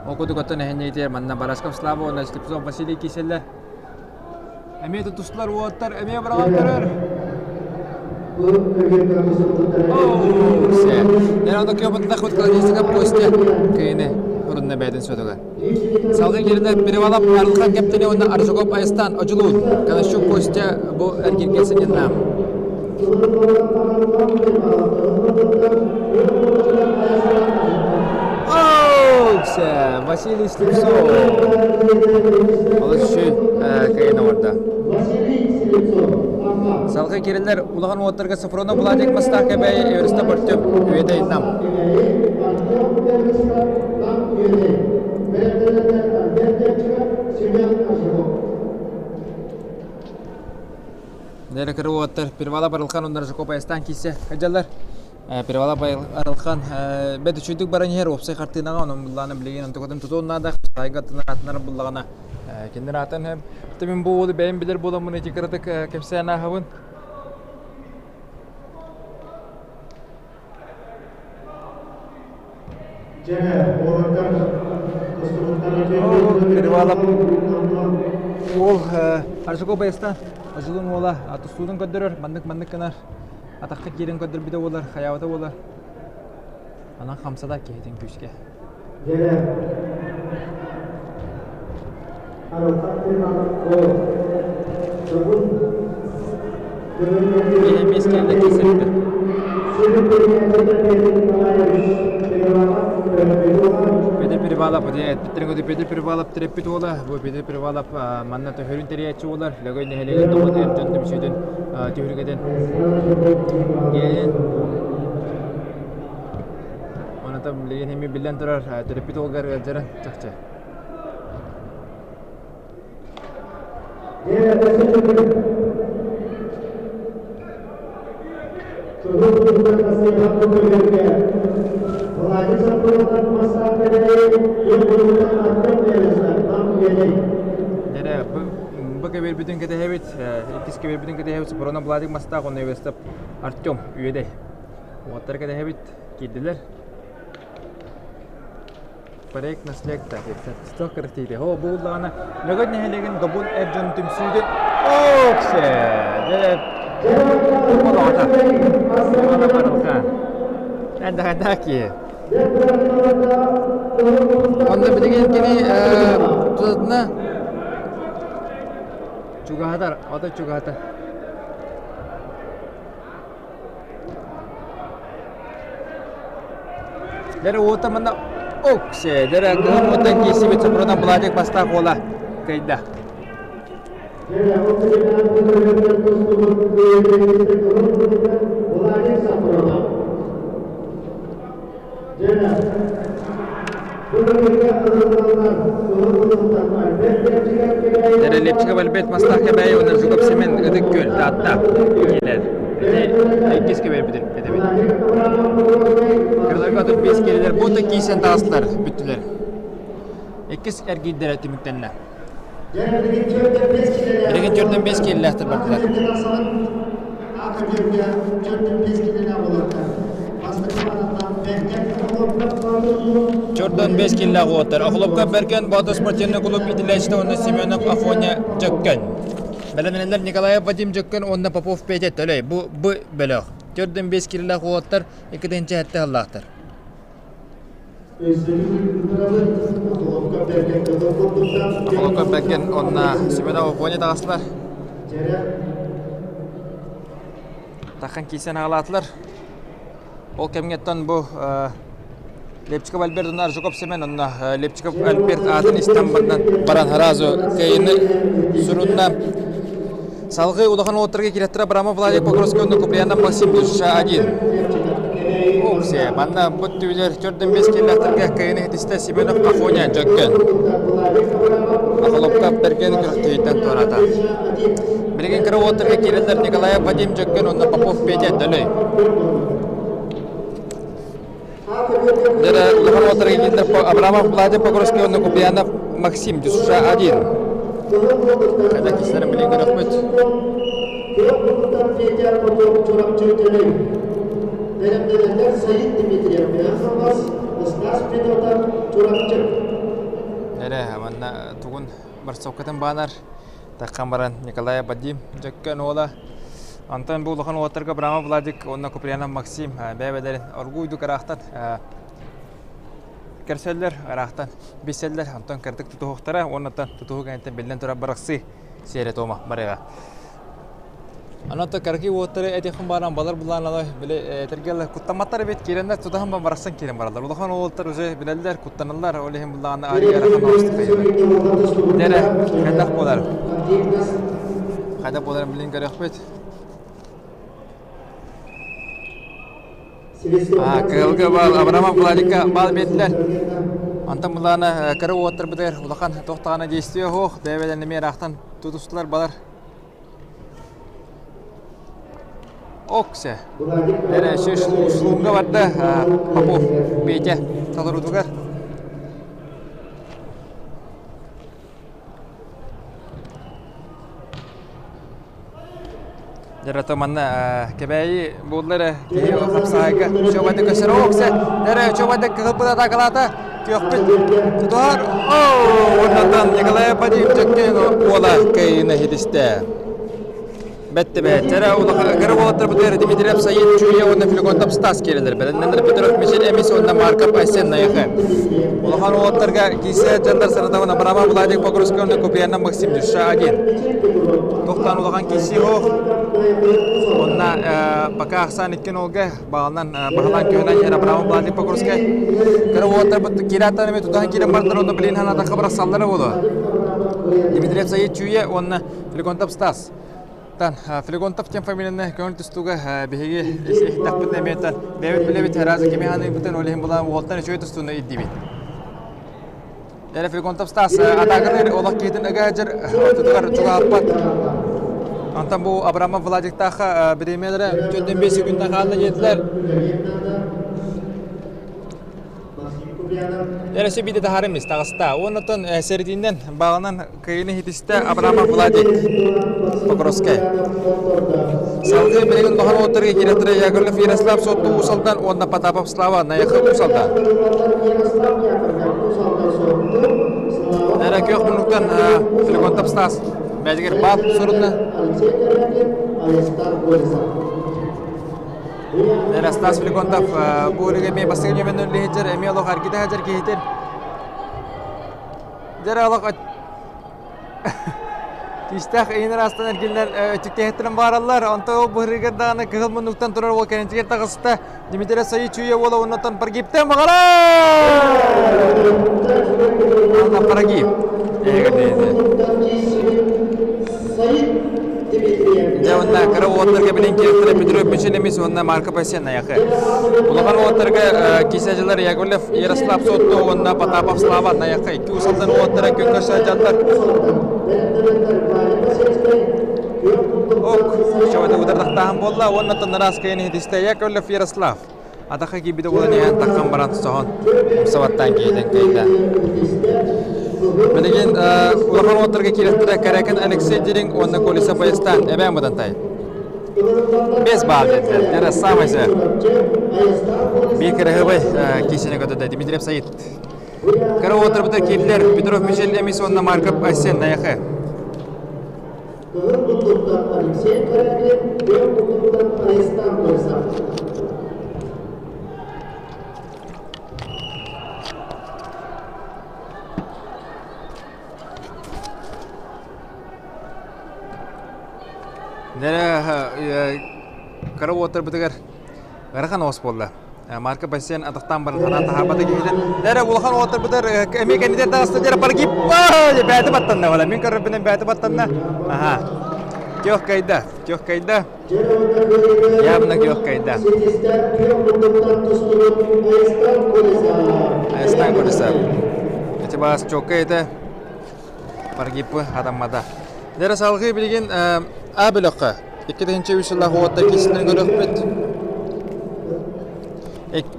Ол курдук оттон эһэнньиитигэр манна Барашков Слава уонна Слепцов Василий киирсэллэр. Эмиэ тутустулар уоттар, эмиэ быраҕан көрөр. Дьэ, кыабытылах кладистика Костя кыйыны урунна бэйэтин суотугар. Салгыы киирдэ Перевалов Арылхан кэптини уонна Аржаков Айстан Одьулуун Канащук Костя бу эргиргэ сынньанна. Василий Слепцов олус үчүгэй кыайан оҥордо. Салгыы киирэллэр улахан уоттарга Софронов Владик Мастаах Кэбээйи Эверстов Артем Үөдэй Нам. Нэрэ кыры уоттар Перевала Барылхан уонна Жуков Айастан киирсэ сылдьаллар. Перевала Арылхан бэт үчүгдүк баран иһэр уопсай хартыынаҕа онон буллаана билигин онтукатын тутуон наада сайга атынар буллаҕына кинилэр аатын һэм мин бу уолу бэйэм билэр буоламмын ити кыратык кэпсээн ааһабын. Перевалов уол Аржаков Баястан Ажылын уола тустуутун көрдөрөр маннык-маннык гынар атахха киирэн көрдөрбүтэ буолар хайаабыта буолар анан хамсата киһитин күүскэ Эмиэ кэллэ киирсэбиттэр. Петр Перевалов, эппиттэрин Петр Перевалов төрөппүт уола. Бу Петр Перевалов манна төһөрүн тэрийээччи буолар. Лөгөй нэһилиэгин тоҕо эр дьон түмсүүтүн түһүлгэтин киэнин Онон билигин эмиэ биллэн турар төрөппүт уолгар ыалдьарын чахчы. Дэрэ, бу кэбиэрбитин кэтэһэбит, иккис кэбиэрбитин кэтэһэбит, Сопрано Владик Мастаах уонна Вестап Артем Үөдэй. Уоттары кэтэһэбит, киирдилэр. Проект наследка Что кыртиите. О, бу уллаҕына Лөгөй нэһилиэгин Добун эр дьон түмсүүтүн Оксе! Дьэ, олоҕото. Ана барылка. Эндахадаки. Онно билигин кини тутатына чугаһатар, ото чугаһатар. Дэрэ уота манна оксе дэрэ кыһын уоттан киирсибит Сопрунов Владик бастаах уола кыайда. Лепчиков Альберт Мастаах Кэбээйи уонна Жуков Семен Ытык Күөл Таатта киилэр. Ити иккис кэбээйбитин этэбит. Кыраларга 35 киилэлэр бу да киирсэн таҕыстылар, бүттүлэр. Иккис эргиирдэрэ түмүктэннэ. Билигин 45 киилэлээхтэр бардылар. Чордон 5 киилэлээх уолаттар. Охлопков Бэргэн Боотур спортивный клуб иитиллээччитэ уонна Семенов Афоня Дьөккөн. Бэлэмнэнэллэр Николаев Вадим Дьөккөн уонна Попов Петя Төлөй. Бу Б бөлөх. 4-5 киилэлээх уолаттар 2-7 сыллаахтар. Охлопков Бэргэн уонна Семенов Афоня таҕыстылар. Таххан киирсэн аҕалаатылар. Ол кэмҥэттэн бу Лепчиков Альберт уонна Аржаков Семен онно Лепчиков Альберт аатын истэн баран баран сразу кыайыны сурунна. Салгыы улахан уолаттарга киирэттэрэ Абрамов Владик Покровский уонна Куприянов Максим Душа один. Оксе, манна бу түбүлэр төрдөн бес киэллээхтэргэ кыайыны хитистэ Семенов Афоня Дьөккөн. Охолопка бэргэн күрэхтэһииттэн туораата. Билигин кыра уолаттарга киирэллэр Николаев Вадим Дьөккөн уонна Попов Петя Дөлөй. Дьэ, улахан уолаттарга киирдэр Абрамов Владимир Покровский уонна Куприянов Максим Дюша один. Хайда кистерин билин көрөхпүт. Эрэ, манна тугун барсовкатын баанар таххан баран Николай Вадим Дьөккөн уола Онтон бу улахан уолаттарга Абрамов Владик уонна Куприянов Максим бэйэ-бэйэлэрин оргууйдук ыраахтан көрсөллөр, ыраахтан билсэллэр. Онтон кырдык тутуһуктара уонна тутуһуу кэнниттэн биллэн турар барахсыы сиэрэ-туома барыаҕа. Онон кыракый уоттары этиэхпин бааран балар буланалар били этэргэ куттамматтар эбит киирэннэр тутаһан барахсан киирэн бараллар. Улахан уолаттар уже билэллэр, куттаналлар, ол иһин буллаҕына арыйа ыарахан оҕустук Дэрэ, хайдах буолар? Хайдах буоларын билин көрүөхпүт. Кыһылга баал Абрамов Владикка баал биэрдилэр. Онтон булаана кыра уоттарбытыгар улахан туох действие суох, бэйэ-бэйэлэрин эмиэ ыраахтан тутустулар балар. Оксе. Эрэ шлунга барда Попов Петя толоруутугар. Дьэ, манна Кэбээйи буолла эрэ киһи хапсаайга Чуобайда көсөр оксе эрэ Чуобайда кыһылбыт атаакалаата күөхпүт тутуһар уоннатан Николай Падиев Дьөккөн уола кыайыыны ситистэ. Бэтти бэт. Эрэ улахан кыра уолаттарбытыгар Дмитриев Саид Чуя уонна Филигонтов Стас киирэллэр. Бэлэннэннэр Петров Мишель Эмис уонна Марков Айсен Найахы. Улахан уолаттарга киисэ дьандар санатабын Абрама Владик Покровский уонна Куприянов Максим Дюша один. Тохтан улахан киси ох. Онна пока ахсан иккен олга бағалан баһалаан күһүнэн иһэр Абрама Владик Покровский. Кыра уолаттарбыт киираттан эми тутаһан киирэн бардылар онно билин ханатахха бырахсаллара буолуо. Дмитриев Саид Чуя уонна Филигонтов Стас. Тан Флегонтов диэн фамилияны көҥүл тустууга биһиги иһиттэхпит эмиэтэн бэйэбит билэбит араас кими ханыйбытын ол иһин булан уолтан үчүгэй тустууну ирдиибит. Эрэ Флегонтов Стас атаакалыыр олох киһитин ыга сылдьар ортотугар чугаһаппат. Онтон бу Абрамов Владиктаахха бириэмийэлэрэ 4-5 секунда хаалла диэтилэр. Эрэ биирдэ таһаарым ис таҕыста. Уоннаттан сэритиинэн баҕанан кыайыыны иһитистэ Абрамов Владик Покровскай. Салгыы билигин улахан уоттарга киирэтэрэ Яковлев Ярослав Сотту Уус-Алдан уонна Потапов Слава Найахы Уус-Алдан. Эрэ күөх муннуктан Филиппонтов Стас бэйэтигэр баал сурунна. Стас Филиппонтов бу өрүгэ эмиэ бастакы нүөмэрин үлэһитэр, эмиэ олох аргыта сылдьар киһитин. Дьэ олох Кистээх ыйын ыраастан эргиллэн өттүктэһиттэрин баараллар. Онто ол быһырыгар даҕаны кыһыл муннуктан турар уол кэннитигэр таҕыста. Дмитрий Сайы Чуя уола оннотон прогибтен баҕара! Анна прогиб. Дьэ уонна кыра уолаттарга билин кииртэрэ Петров Мишель эмис уонна Марко Пасен аяхы. Улахан уолаттарга киисэдьилэр Яковлев Ярослав Сотту уонна Потапов Слава Найахы икки усалдан уолаттара күн көрсө дьаллар. Ок, чабата удардахтааһын буолла уонна тоннараас кыйын иһитистэ Яковлев Ярослав. Атаха киирбитэ буолан иһэн таххан баран соһон умсабаттаан киһитин кыйда. Билигин улахан уоттарга киирэхтэрэ Карякин Алексей Диринг уонна Колеса Баястан эбээн бытантай. Бес баал диэтилэр. Дьэ самый сэ. Биир кыраһыабай киисэни көтөдө Дмитриев Саид. Кыра уоттарбыта киирдилэр Петров Мишель Эмис уонна Марков Айсен Наяхы. Кыһыл муннуктан Алексей Корякин, күөх муннуктан Айыстан Колесов. Дьэ, кыра уоттарбытыгар ыарахан оҕус буолла. Марка бассейн атахтаан баран санаан таһаарбата киһитэ. Дьэ, улахан уоттарбытыгар эмиэ кэннитэ таҕыста дьэ прогиб бэйэтэ баттанна вала. Мин көрөрбүнэн бэйэтэ баттанна. Аха. Күөх кайда, күөх кайда. Явно күөх кайда. Айстан Колесов. Эти баас чокка этэ. Паргиппы хатаммата. Дэрэ салгыы билигин А бөлөххө 2003 сыллаах уоттар киисинэн көрөхпүт.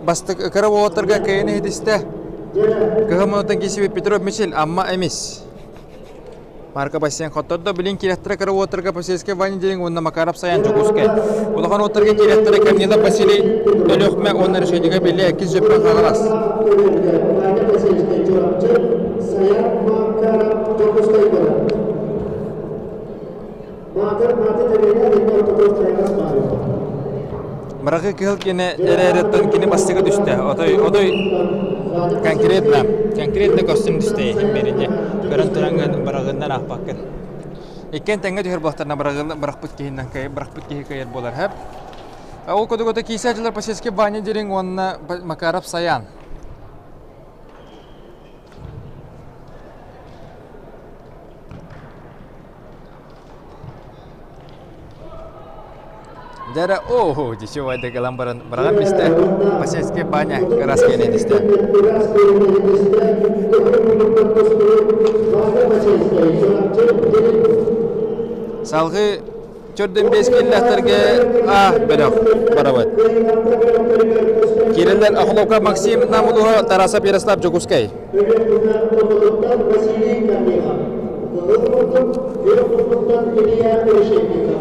Бастык кыра уолаттарга кыайыны иһитистэ. Кыһыл мунутан киисибит Петров Мичил Амма Эмис. Марка бассейн хоттордо билин кирэхтэрэ кыра уоттарга Посельскай Ваня Деринг уонна Макаров Саян Дьокуускай. Улахан уоттарга кирэхтэрэ Корнилов Василий Өлүөхмэ уонна Решетников Илья иккис Дьөппөн Хаҥалас. Бырахы кыһыл кини эрээриттэн кини бастыга түстэ. Отой, отой конкретно, конкретно көстүм түстэ иһин беринне. Көрөн тураҥҥын быраҕыннан аахпаккын. Иккиэн тэҥҥэ түһэр буолтарына бырахпыт киһиннэн бырахпыт киһи кыайар буолар хэп. Ол кодугото киисэ дьылар Посельский Ваня Деринг уонна Макаров Саян. Дьэ оо, дичевайдык ылан баран быраҕан бистэ. Посельская баня ыраас киэнэ истэ. Салгыы төрдүн бэс киллэхтэргэ А бөлөх барабыт. Киирэллэр Охлопка Максим Намулуһа, Тарасов Ярослав Дьокуускай.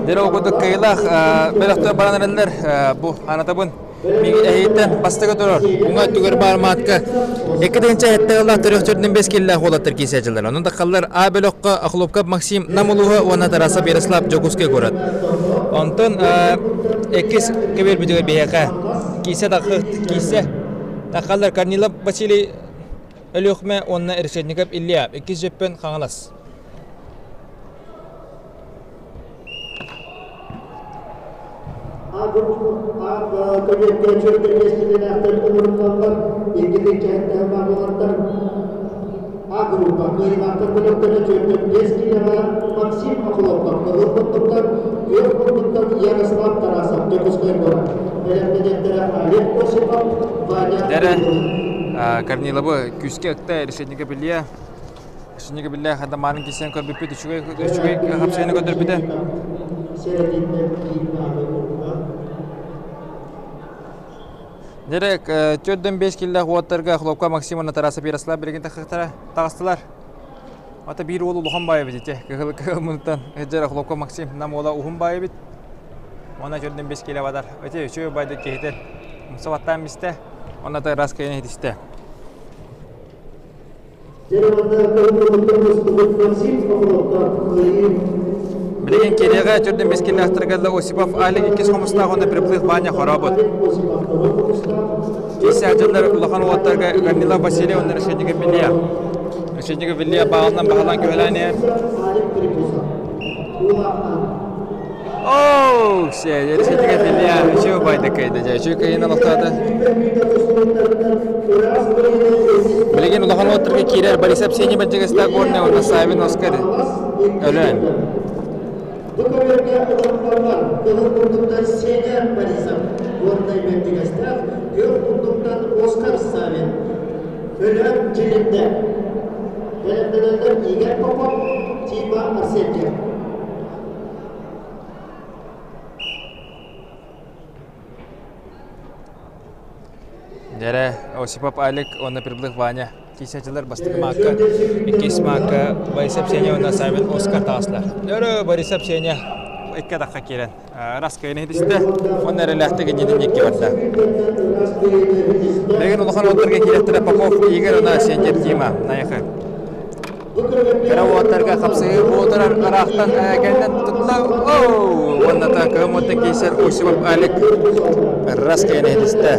Дьэ ол курдук кыайыылаах бөлөхтөр баран эрэллэр. Бу анатабын эһииттэн бастакы турар. Уҥа өттүгэр баар маатка 2 тыһыынча ылла төрөх төрдүн бэс киллээх уолаттар киисээччилэр. Онон таххаллар А бөлөххө Охлопков Максим Нам улууһа уонна Тарасов Ярослав Дьокуускай куорат. Онтон иккис көбүөрбүтүгэр биһиэхэ киисэ киисэ таххаллар Корнилов Василий Өлүөхүмэ уонна Решетников Илья, иккис Дьөппөн Хаҥалас. А группа кыайыылаахтар бөлөхтөрө 405 киилэҕэ Максим Охлопков Кыһыл Курдуктан, Күөх Курдуктан Ярослав Тарасов Дьокуускай куорат. Бэлэмнэнэттэрэ Олег Осипов, Ваня Дэрэ Корниловы күүскэ ыкта Решетников Илья. Решетников Илья хадамаарын кисен көрбүппүт үчүгэй үчүгэй хапсыйаны көрдөрбүтэ. Дьэрэ 4-5 киллээх уоттарга Хлопка Максим уонна Тарасов Ярослав билигин таҕыстылар. Ата биир уол улахан баай эбит ити. Кыһыл кыһыл мунтан дьэрэ Хлопка Максим нам уола уһун баай эбит. Уонна 4-5 килэ бадар. Ити үчүгэй байды киһитин умса баттаан бистэ. Уонна раз кыйын иһитистэ. Билигин Кириэҕэ төрдүн бэскиллээхтэргэ Осипов Алик иккис хомустаах уонна Приплых Ваня хорообут. Киис дьоннор улахан уолаттарга Гамила Василий уонна Решетников Илья. Решетников Илья баалынан баһылаан көһөлөөн иһэр. Оо, все, Решетников Илья үчүгэй байдыккайда дьэ, үчүгэй кыйын олохтоото. Билигин улахан уоттарга киирэр Борисов Сеня Бэрдьигэстээх Горнай уонна Савин Оскар Өлөөн. Бу көбүөргэ олохтоохтор Кыһыл курдуктан Сеня Борисов, Горнай Бэрдьигэстээх, Күөх курдуктан Оскар Савин, Өлөөн Дьилиндэ. Бэлэмнэнэллэр Игорь Попов, Тима Арсентьев. Дьэрэ, Осипов Алик уонна Приблых Ваня киисээччилэр бастакы маакка, иккис маакка Борисов Сеня уонна Савин Оскар таҕыстылар. Өрө Борисов Сеня икки атахха киирэн раз кыайан иһитистэ уонна эрэлээхтик иннитин икки барда. Билигин улахан уоттарга киирэттэрэ Попов Игорь уонна Сентер Тима Найахы. Кыра уоттарга хапсыһыы буолтарар ыраахтан кэннин тутта уонна та кыһыммыттан киирсэр Осипов Алик раз кэйэн иһитистэ.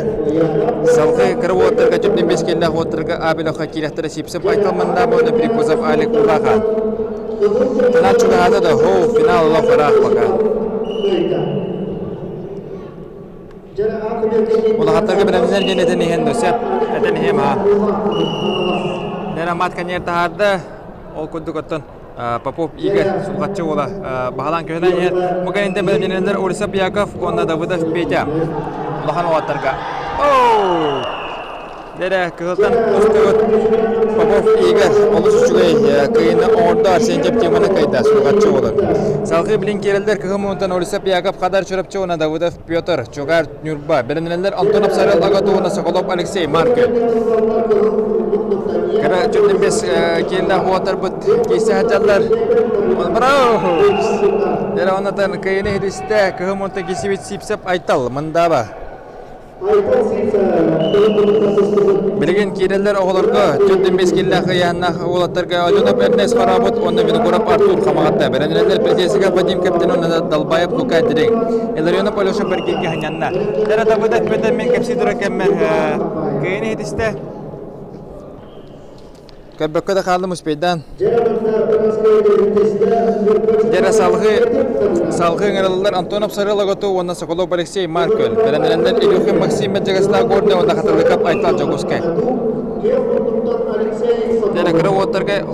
Салгыы кыра уоттарга түптэн бэс кэллээх уоттарга Абелоха киирэхтэрэ Сипсев Айтал Мандам уонна Припузов Алик Улаха. Финал чугаһаата да хоу финал олох ыраах пока. Улахаттарга бэлэмнэнэр диэн этэн иһэн сөп этэн иһиэм аа. Нера мат коньер таһаарда ол курдук оттон. Попов Игорь Сулҕаччы уола баһылаан көһүнэн иһэр. Бу кэнниттэн бэлэмнэнэллэр Орисов Яков уонна Давыдов Петя улахан уолаттарга. Оу! Дэрэ кыһылтан устубут Попов Игорь олус үчүгэй кыйыны оҥордо Арсентьев Тимоны кыайда Сулҕаччы уолун. Салгыы билин киирэллэр кыһыл муҥунтан Орисов Яков Хадар Чурапчы уонна Давыдов Петр Чугар Ньурба. Бэлэмнэнэллэр Антонов Сарыал Агату уонна Соколов Алексей Маркы. Кыра чөптөн бес киэллээх уолаттарбыт киирсэ сылдьаллар. Браво! Дьэ оннотон кыйыны иһитистэ кыһыл муҥунтан киирсибит Сипсеп Айтал Мындаба. Билигин киирэллэр оҕолорго 45 киллээх ыйааһыннаах уолаттарга Одинов Эрнест Хорообут уонна Винокуров Артур Хамаҕатта. Бэрэнэрэллэр Пердесиков Вадим Кэптин уонна Далбаев Лука Дириҥ. Илларионов Алеша Бэргигэ ханньанна. Дара Давыдов Петр мин кэпсии турар кэммэр кыайын иһитистэ. Көрбөккө да хааллым успейдаан. Дьэрэ салгыы салгыы ыҥырыллар Антонов Сарыалаготу уонна Соколов Алексей Маркөл. Бэлэмнэнэллэр Илюхин Максим Мэдьэгэстээх Горнай уонна Хатылыкап Айтал Дьокуускай. Дьэрэ кыра уоттарга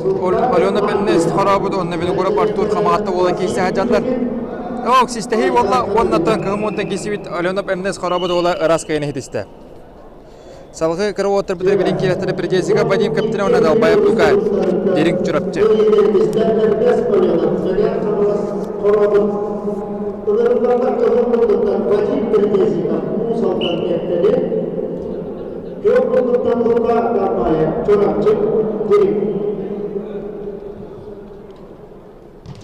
Алена Пеннес хорообут уонна Винокуров Артур Хамаҕатта уола киирсэ сылдьаллар. Ок, систэһии буолла уонна кыһым уонтан киирсибит Алена Пеннес хорообут уола ыраас кыайан иһитистэ. Салгыы кыра уолаттарбытыгар билин киирэхтэрэ Передельскай Вадим Каптина уонна Далбаев Лука Дириҥ Чурапчы.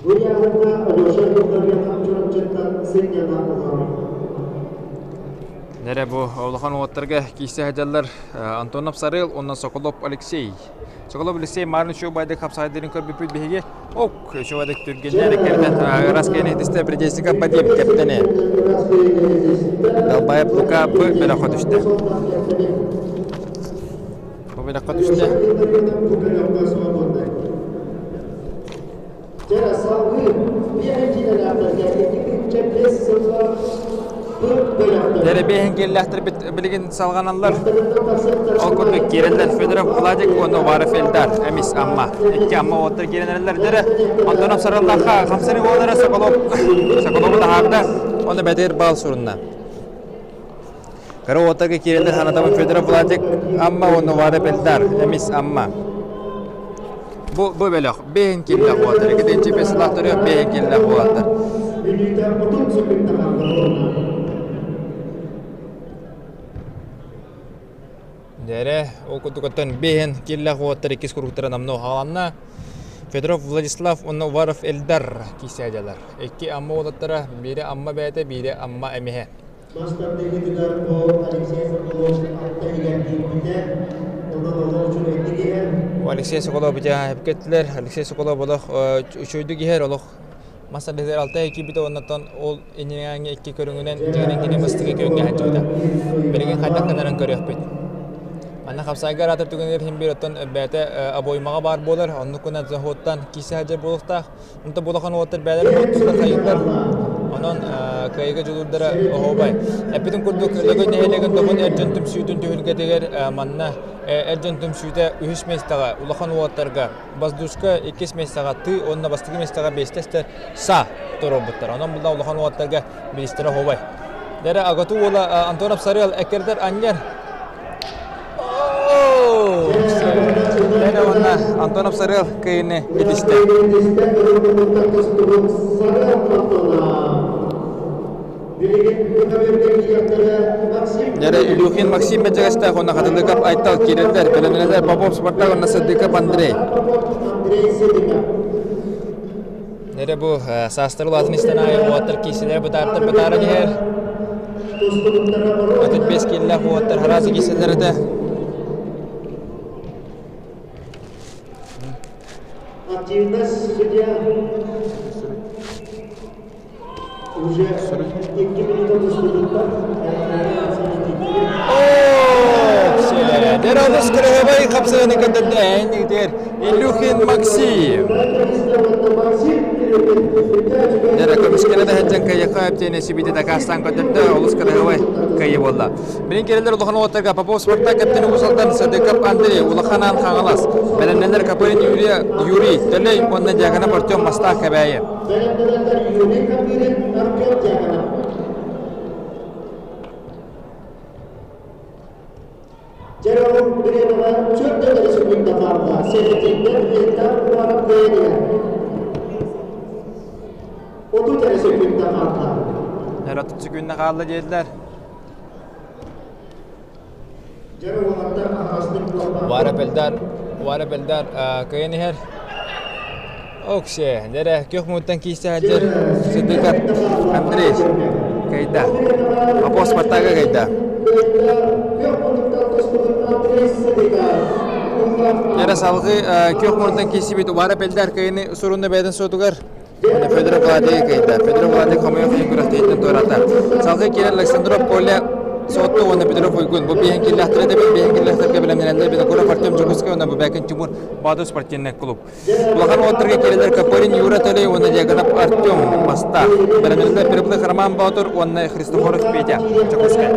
Бу ыйааһыҥҥа Алеша Ильдарьянов Чурапчыттан сынньана олорор. Нэрэ бу улахан уолаттарга киирсэ сылдьаллар Антонов Сарыал уонна Соколов Алексей. Соколов Алексей Марын үчүгэй хапсаайдарын көрбүппүт биһиги. Ок, үчүгэйдик түргэннэр кэрдэн ырас кэнэтистэ Предесика Бадим кэптэни. Далбаев Лука Б бөлөххө түстэ. Бу бөлөххө түстэ. Дьэ, салгыы Дэрэ киэллээхтэрбит билигин салҕаналлар. Ол курдук киирэллэр Федоров Владик уонна Уваров Эльдар, эмис Амма. Икки Амма уоттар киирэн эрэллэр. Дэрэ Антонов Сараллаахха хамсаны уоллара Соколов Соколову таһаарда. Уонна бэтир бал сурунна. Кыра уоттарга киирэллэр Ханатабын Федоров Владик Амма уонна Уваров Эльдар, эмис Амма. Бу, бу бөлөх бэйэн киллэх уолаттар. Иккитинчи бэс сылаахтарыгар бэйэн киллэх уолаттар. Дэрэ, ол курдук бэйэн киллэх уолаттар иккис куруктара намно хааланна. Федоров Владислав уонна Уваров Эльдар киисээдьалар. Икки Амма уолаттара, биирэ Амма бэйэтэ, биирэ Амма эмиһэ. Мас тардыһыытыгар ол Алексей Соколов алта иһигэр киирбитэ, онон олох үчүгэйдик иһэр. Алексей Соколов битэ кеттилэр. Алексей Соколов олох үчүгэйдик иһэр, олох мас тардыһыытыгар алта киирбитэ оннуттан ол иннинээҥи икки көрүҥүнэн дьиҥинэн кини бастакы күөҥҥэ сылдьыбыта. Билигин хайдах гынарын көрүөхпүт. Манна хапсаайга араатар түгэнигэр иһин биир оттон бэйэтэ обоймаҕа баар буолар, оннук гынан заходтан киирсэ сылдьар буолуохтаах. Онто бу улахан уолаттар бэйэлэрин уоттуулар хайыыллар. Онон кыайыыга дьулуурдара оһуобай. Эппитин курдук, Лөгөй нэһилиэгин Добун эр дьон түмсүүтүн түһүлгэтигэр манна эр дьон түмсүүтэ үһүс миэстэҕэ улахан уолаттарга воздушка иккис миэстэҕэ тыы уонна бастакы миэстэҕэ биэстэстэр са туруорбуттар. Онон булла улахан уолаттарга биристэрэ оһуобай. Дэрэ Агату уола Антонов Сарыал эккирдэр анньар Дьэ уонна Антонов Сарыал кыайыыны итистэ. Дьэрэ Илюхин Максим Бэдьэгэстээх уонна Хатылыков Айтал киирэллэр. Бэлэмнэнэллэр Попов Спартак уонна Садыков Андрей. Нэрэ бу саастар улаатын истэн аайы уолаттар киисэлэр бытаартар бытааран иһэр. 35 кииллээх уолаттар хараас киисэлэр этэ. Активность судья уже 2 минута Дералыс кырыһыбай хапсыганы көрдөрдө эйнигитер Илюхин Максим. Дера көмүскэлэ да сылдьан кыайыахха эптиэни сибити дакаастаан көрдөрдө олус кырыһыбай кыайыы буолла. Билин келелер улахан уолаттарга Попов Спартак кэптин Уус Алдан Садыков Андрей Улахан Аан Хаҥалас. Бэлэмнэнэр Копырин Юрий, Юрий Төлөй уонна Дьяконов Артем Мастаах Кэбээйи. Бэлэмнэнэллэр Юрий Копырин, Артем Дьяконов. Дьэ, ол бириэмэҕэ чөрдө секунда хаалла. Сэрэтиттэн Эльдар Уваров кыайан 30 эрэ секунда хаалла. 30 секунда хаалла диэтилэр. Вара Пельдар, Вара Пельдар кыайан иһэр. Оксе, дэрэ күөх муҥуттан киирсэ сылдьар Сыдыков Андрей кыайда. Попов Спартага кыайда. Дэрэ салгыы күөх муҥуттан киирсибит Вара Пельдар кыайыны сурунна бэйэтин суотугар. Уонна Федоров Владик кыайда. Федоров Владик хомойуох иһин күрэхтэһииттэн туораата. Салгыы киирэр Александров Коля Суотту уонна Петров Уйгун. Бу биэһин киллэхтэрэ да биэһин киллэхтэргэ бэлэмнэнэллэр Винокуров Артем Дьокуускай уонна Бубякин Тимур Баатыр спортивный клуб. Улахан уолаттарга киирэллэр Копырин Юра Төлөй уонна Дьяконов Артем Мастаах. Бэлэмнэнэллэр Прибылых Роман Боотур уонна Христофоров Петя Дьокуускай.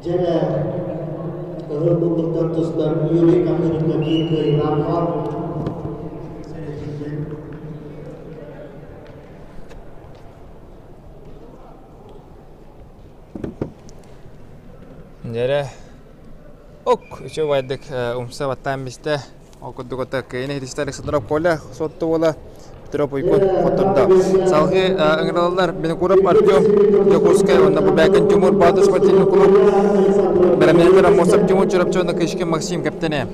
Дьэ, кыһыл курдуктан тустар Юрий Копыринка биир кыайыылаах сэрэтиллэн Дьэрэ, ок, үчүгэйдик умса баттаан бистэ. Ол курдук ото кыайын иһитистэ Александров Коля Суотту уола Петров Уйгун хоттордо. Салгыы ыҥыраллар Винокуров Артем Дьокуускай уонна Бубякин Тимур Баатыр спортивный клуб бэлэмнэнэллэр Аммосов Тимур Чурапчы уонна Кычкин Максим кэптэнэ.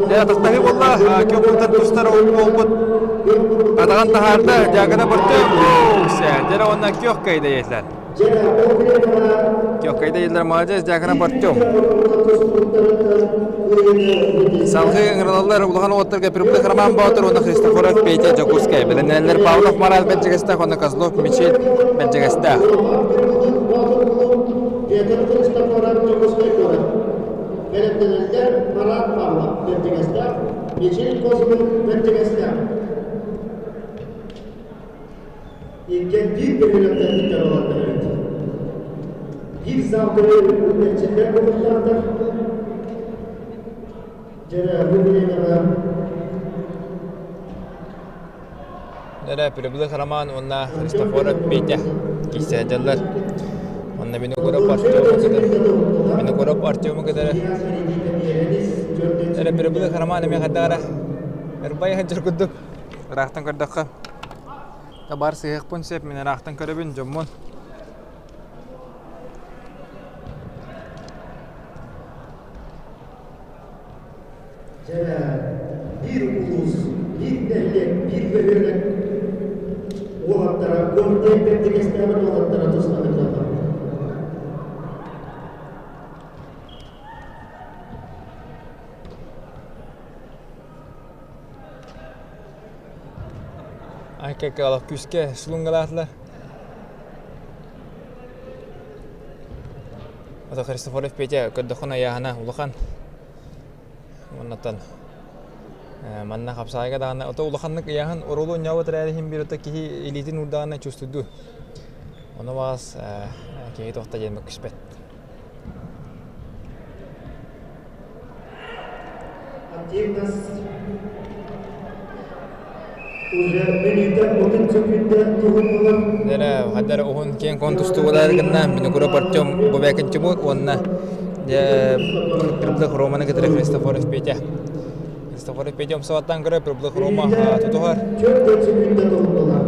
Дьэ, атахтаһыы буолла. Күөх тустар буолбут атаҕын таһаарда. Дьаагана Артем. Дьэ, уонна күөх кыайда иһиллэр. Күөх кыайда иһиллэр. Молодец, Дьаагана Артем. Салгыы ыҥыраллар улахан уолаттарга Прибылых Роман Боотур уонна Христофоров Петя Дьокуускай. Бэлэмнэнэллэр Павлов Марат Бэрдьигэстээх уонна Козлов Мичил Бэрдьигэстээх. Петр Христофоров Дьокуускай куорат. Бэлэмнэнэллэр Марат Павлов Бэрдьигэстээх, Мичил Козлов Бэрдьигэстээх. Иккиэн биир бөһүөлэктэн икки олордор эбит. Биир замканы эрчиллэр буолуохтаахтар. Дьэрэ, бу бириэмэҕэ Эрэ Прибылых Роман уонна Христофоров Петя киирсэ сылдьаллар. Онно Винокуров Артему кытары Винокуров Артему кытары эрэ Прибылых Роман эмиэ хайдах эрэ ырбай сылдьар курдук ыраахтан көрдөххө табаар сыһыахпын сөп мин ыраахтан көрөбүн дьоммун Дьэ, биир улуус, биир нэһилиэк, биир бөһүөлэк уолаттара, Горнай Бэрдигэстээҕин уолаттара туста сылдьаллар. Айка күүскэ сулунгалаатылар. Ото Христофоров Петя көрдөххүнэ айааһына улахан. Оннуттан манна хапсаайга даҕаны ото улаханнык ыйааһын уруулу унньаабыт эрээри иһин биир ото киһи илиитин уурдаҕына чувствуйдуу. Ону баҕас киһи туохта диэн мөккүспэт. Активность уже мүнүүтэ 30 секүндэ туһуннулар. Дэрэ, хаддар уһун киэҥ кон тустуугалар гынна Винокуров Артем Бубякин Тимур уонна Прибылых Романы кытары Христофоров Петя. Христофоров Петя умсабаттан көрө Прибылых Рома тутуһар. 4 секүндэ туһуннулар.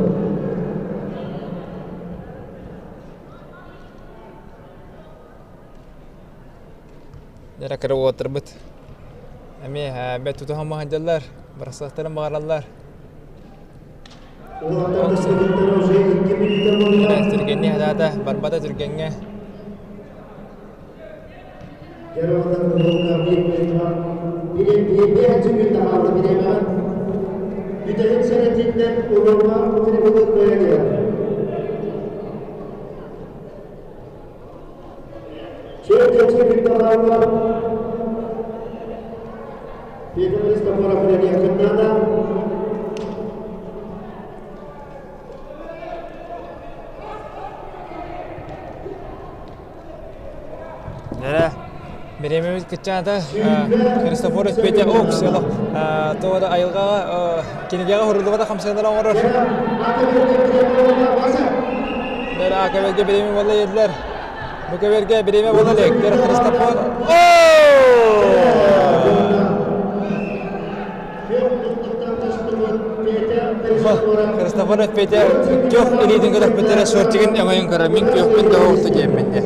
Дэрэ кыра уолаттарбыт эмиэ бэт тутуһан сылдьаллар, барахсаттарын баҕараллар. Уолаттар тустубуттара уже 2 мүнүүтэ буолла. Түргэнни хатаата, барбата түргэҥҥэ. Дьаруолар уолга биир биир биир секүндэ хаалла бириэмэҕэ. Бүтэһик сэрэтииттэн Урума Прибылых кыайан. Петр Христофоров үлэлиэххин наада. Дьэ, бириэмэбит кыччаата. Христофоров Петя Окс олох тоҕо да айылҕаҕа кинигэҕэ уһуруллубата хамсаныылары оҥорор. Дьэ, АКБ-гэ бириэмэ буолла диэтилэр. Бу көбүөргэ бириэмэ буола илик. Христофор Христофоров Петя күөх илиитин көтөхпүттэрэ шортигын өҥөйөн көрөр. Мин күөхпүн да оҕусту диэммин дьэ.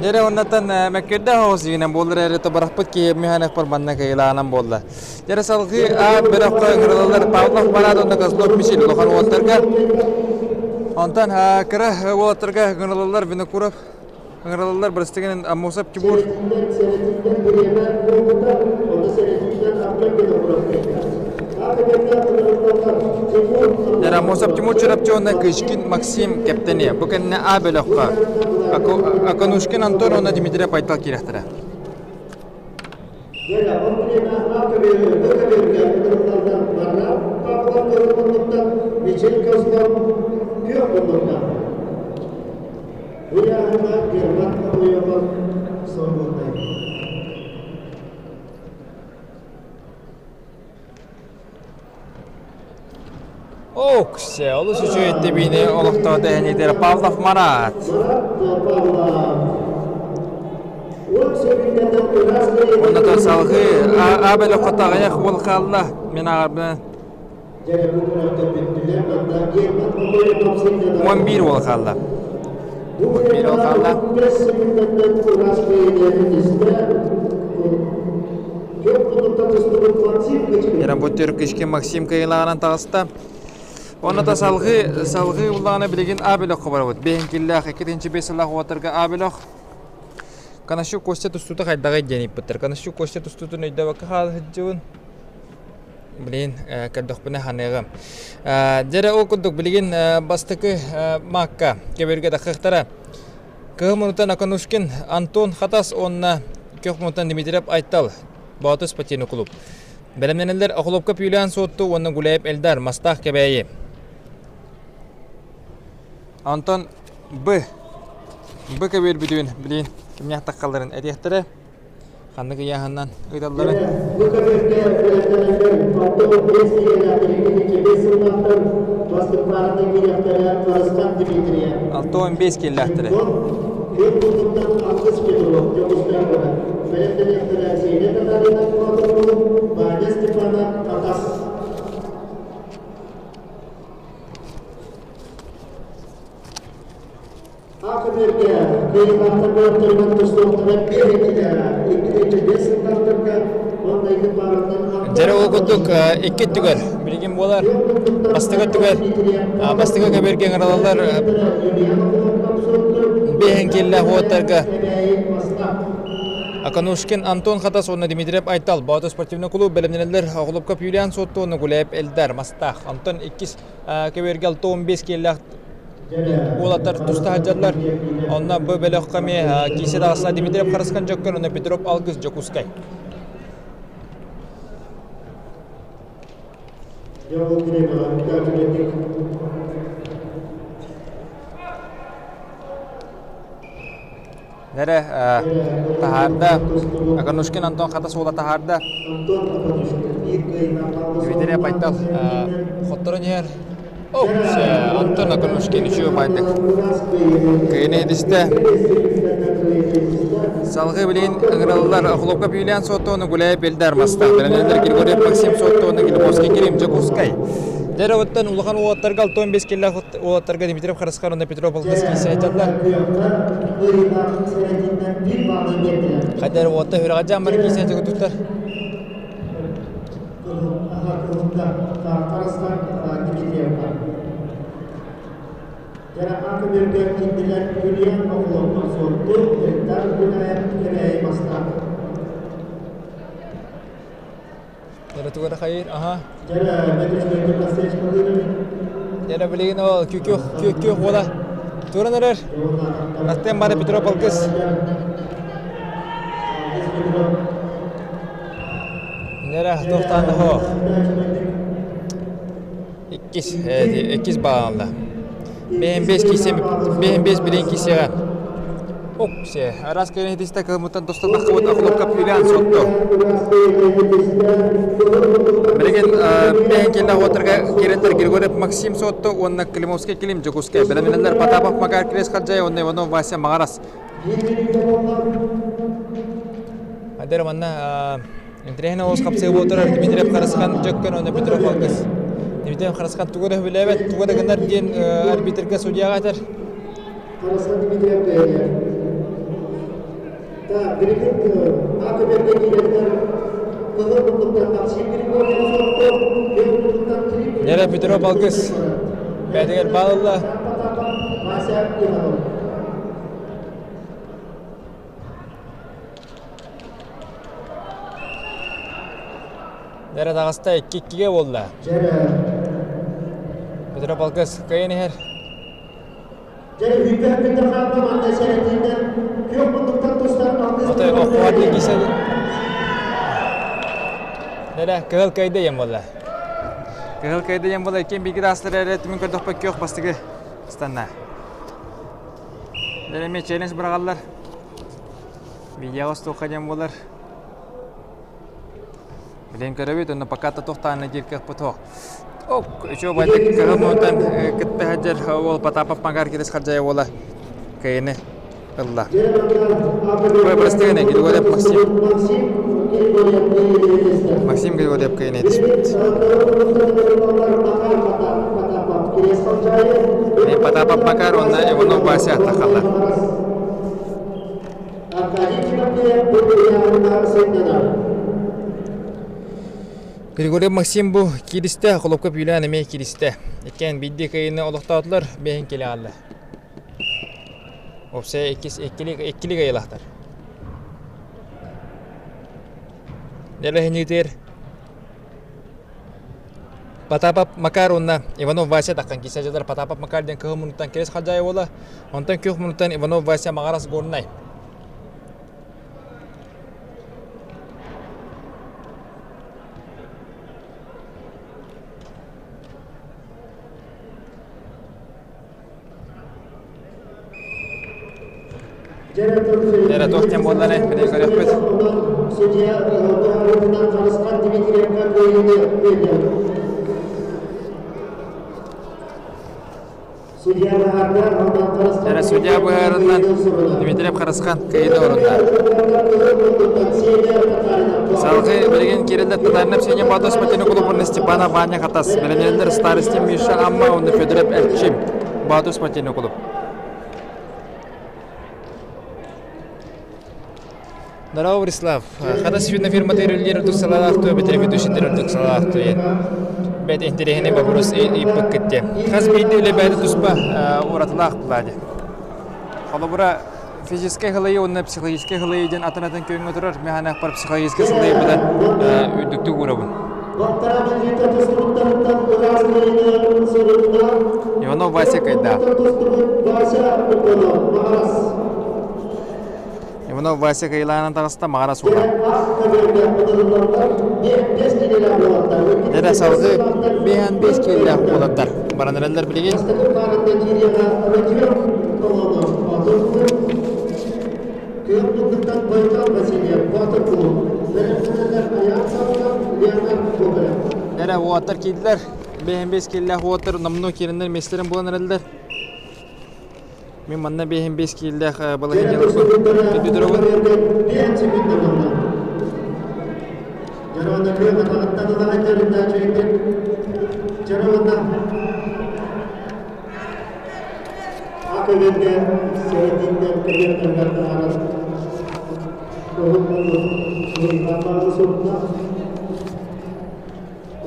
Дьэрэ оннаттан мэккирдээх оҕус дьигинэн буоллар эрэ тобарахпыт киһи механикпар манна кыйылаанан буолла. Дьэрэ салгыы А бөлөххө ыҥырылалар Павлов Марат уонна Козлов Мишель улахан уолаттарга. Онтон кыра уолаттарга ыҥырылалар Винокуров ыҥырылаллар бырастыгынан Аммосов Тимур. Аммосов Тимур Чурапчы уонна Кычкин Максим кэптэни. Бу кэннэ А бөлөххө Аконушкин Антон уонна Дмитрий Пайтал киирэхтэрэ. Оксе, олус үчүгэй тэбиини олохтоото эһэниитэр Павлов Марат. Оннотон салгыы А бөлөххө таҕайах уол хаалла. Мин ааҕарбынан 11 уол хаалла. 11 уол хаалла. Бу Түркүшкин Максим кыайыылааҕынан таҕыста. Онно да салгыы салгыы улаана билигин А бөлөххө барабыт. Биэһин 2-5 сыллаах уолаттарга А бөлөх. Канащук Костя тустуута хайдаҕый диэн ыйыппыттар. Канащук Костя тустуутун өйдөөбөккө хаала сылдьыбын. Блин, көрдөхпүнэ ханыаҕым. Дьэрэ ол курдук билигин бастакы маакка кэбиргэ таххыахтара. Кыһыл мунутан Аканушкин Антон Хатас уонна Көх мунутан Дмитриев Айтал Боотур спортивный клуб. Бэлэмнэнэллэр Охлопка Пүлээн Суотту уонна Гуляев Эльдар Мастаах Кэбээйи. Антон Б. Б көбүөр бүтүн билин кимнээх таххалларын этиэхтэрэ. Ханнык ыйааһынынан ыыталларын. Бу көбүөргэ бэлэмнэнэллэр 65 киилэлээх 25 сыллаахтар бастыҥнарынан киириэхтэрэ Харысхан Дмитриев. 65 киилэлээхтэрэ. Күн курдуктан Алгыс Петров Дьокуускай куорат. Бэлэмнэниэхтэрэ Сеня Татарина Куотургу, Ваня Степанов Хатас. Академия кыайыылаахтар бөлөхтөрүгэр тустуохтара биэһиккитэ 2-5 сыллаахтарга уонна икки паараттан Дьэрэ ол курдук икки өттүгэр билигин буолар бастакы өттүгэр бастакы көбүөргэ ыҥыралалар биэһин кииллээх уоттарга Аканушкин Антон Хатас уонна Дмитриев Айтал Боотур спортивный клуб бэлэмнэнэллэр Оҕолопко Пүлээн Суотту уонна Гуляев Эльдар Мастаах онтон иккис көбүөргэ 65 кииллээх уолаттар туста сылдьаллар. Онно бу бөлөххө эмиэ киисэ таҕыста Дмитриев Харыскан Дьөккөн уонна Петров Алгыс Дьокуускай. Нэрэ таһаарда Аканушкин Антон хата суола таһаарда. Дмитрий Пайтал хотторон иһэр. Антон Аканушкин үчүгэй баайдык кыйын эдистэ. Салгыы билигин ыҥыраллар Охлопка Пүлээн Суоттуону Гуляев Бельдар Мастах, Бэлэмнэнэр Григорьев Максим Суоттуону Гилбовский Кирим Дьокуускай. Дьэ оттон улахан уолаттарга 65 киллээх уолаттарга Дмитриев Харысхар уонна Петров Полтавский сылдьаллар. Хайдар уолаттар үрэҕэ дьааммар киисэ туттар. Дьэ хайыр, аха. Дьэ билигин ол күкүх күкүх уола туран эрэр. Аттен бары Петров Алгыс. Нэрэ туохтаан да суох. Иккис, иккис баалла. Бэйэм бэс кисе, бэйэм бэс билин кисеҕэ. Оксе, араас кэлин хитистэ кылмыттан тостатаххыбыт охлопка пүлээн сотто. Билигин бэйэн кэллэх уотарга киреттер Григорьев Максим Сотто уонна Климовский Клим Дьокуускай. Бэлэмнэнэллэр Потапов Макар Крест Хадьай уонна Иванов Вася Маҕарас. Адер манна интэриэһинэй олус хапсыы буолтар Дмитриев Харысхан Дьөккөн уонна Петров Алгыс. Дмитриев Харысхан тугу да билээбэт, тугу да гынар диэн арбитрга судьяҕа этэр. Харысхан Дмитриев бэйэлэр. Так, билигин АКБ киирэллэр кыһыл муннуктан Максим Григорьев сотто, бэл муннуктан Клим Нера Петров Алгыс бэйэтигэр баал ылла. Вася Иванов. Нера таҕыста икки-иккигэ буолла. Петров Алгыс кыайан иһэр. Отой охуор дигисе Нера кыһыл кыайда диэн буолла. Кыһыл кыайда диэн буолла. Иккиэн бииргэ таастар эрэ түмүн көрдөхпө күөх бастакы станна. Нера эмиэ челлендж быраҕаллар. Видеоҕа устуохха диэн буолар. Билэн көрөбүт, онно пока тохтааны диир кыахпыт суох. Ок, үчүгэй байтык кыһыл муҥутан кытта сылдьар уол Потапов Макар Кирис Хардьайа уола кыайыны ылла. Ой, прости гына, Григорьев Максим. Максим Григорьев кыайыны этиспит. Потапов Макар уонна Иванов Вася тахаллар. Григорий Максим бу кииристэ, холопко пүүлээн эмиэ кииристэ. Иккиэн биирдии кыайыыны олохтоотулар, бэйэн кэлэ аалла. Уопсайа иккис иккили иккили кыайыылаахтар. Дэлэһинитир Потапов Макар уонна Иванов Вася таххан киирсэ дьылар Потапов Макар диэн кыһыл муннуттан кириэс халдьаайы уола, онтон күөх муннуттан Иванов Вася Маҕарас Горнай. Эрэ туох диэн буоллар били көрүөхпүт. Эрэ судья быһаарынан Дмитриев Харысхан кыайыыны орунна. Салгыы билигин киирэллэр Татаринов Сеня Баатос Матины кулубун Степанов Ваня Хатас, бэлэмнэнэллэр Старостин Миша Амма уонна Федоров Эрчим Баатос Матины кулуб. Здорово, Борислав. Хатас фирма фирмата үрүллэр үрдүк салаалаах бэтэр ведущийдер үрдүк салаалаах туйен. Бэт интэриэһинэй вопрос ыйыппыккыт диэн. Хас биирдии үлэ бэйэтэ туспа уратылаах буолаа Холобура, физическэй сылайыы уонна психологическай сылайыы диэн атын-атын көрүҥҥэ турар. Мин ханаахпар психологическай сылайыыбытын үрдүктүк уурабын. Иванов Вася кайда. Иванов Вася кыйылаанан таҕыста маҕара суола. Дэрэ салгыы биэһэн биэс киэллээх уолаттар баран эрэллэр билигин. Дэрэ уолаттар киирдилэр. Биэһэн биэс киэллээх уолаттар номнуо киирэннэр миэстэлэрин булан эрэллэр. Мин манна биэһин биэс кииллээх балаһыанньаларбын көрдөрөбүн.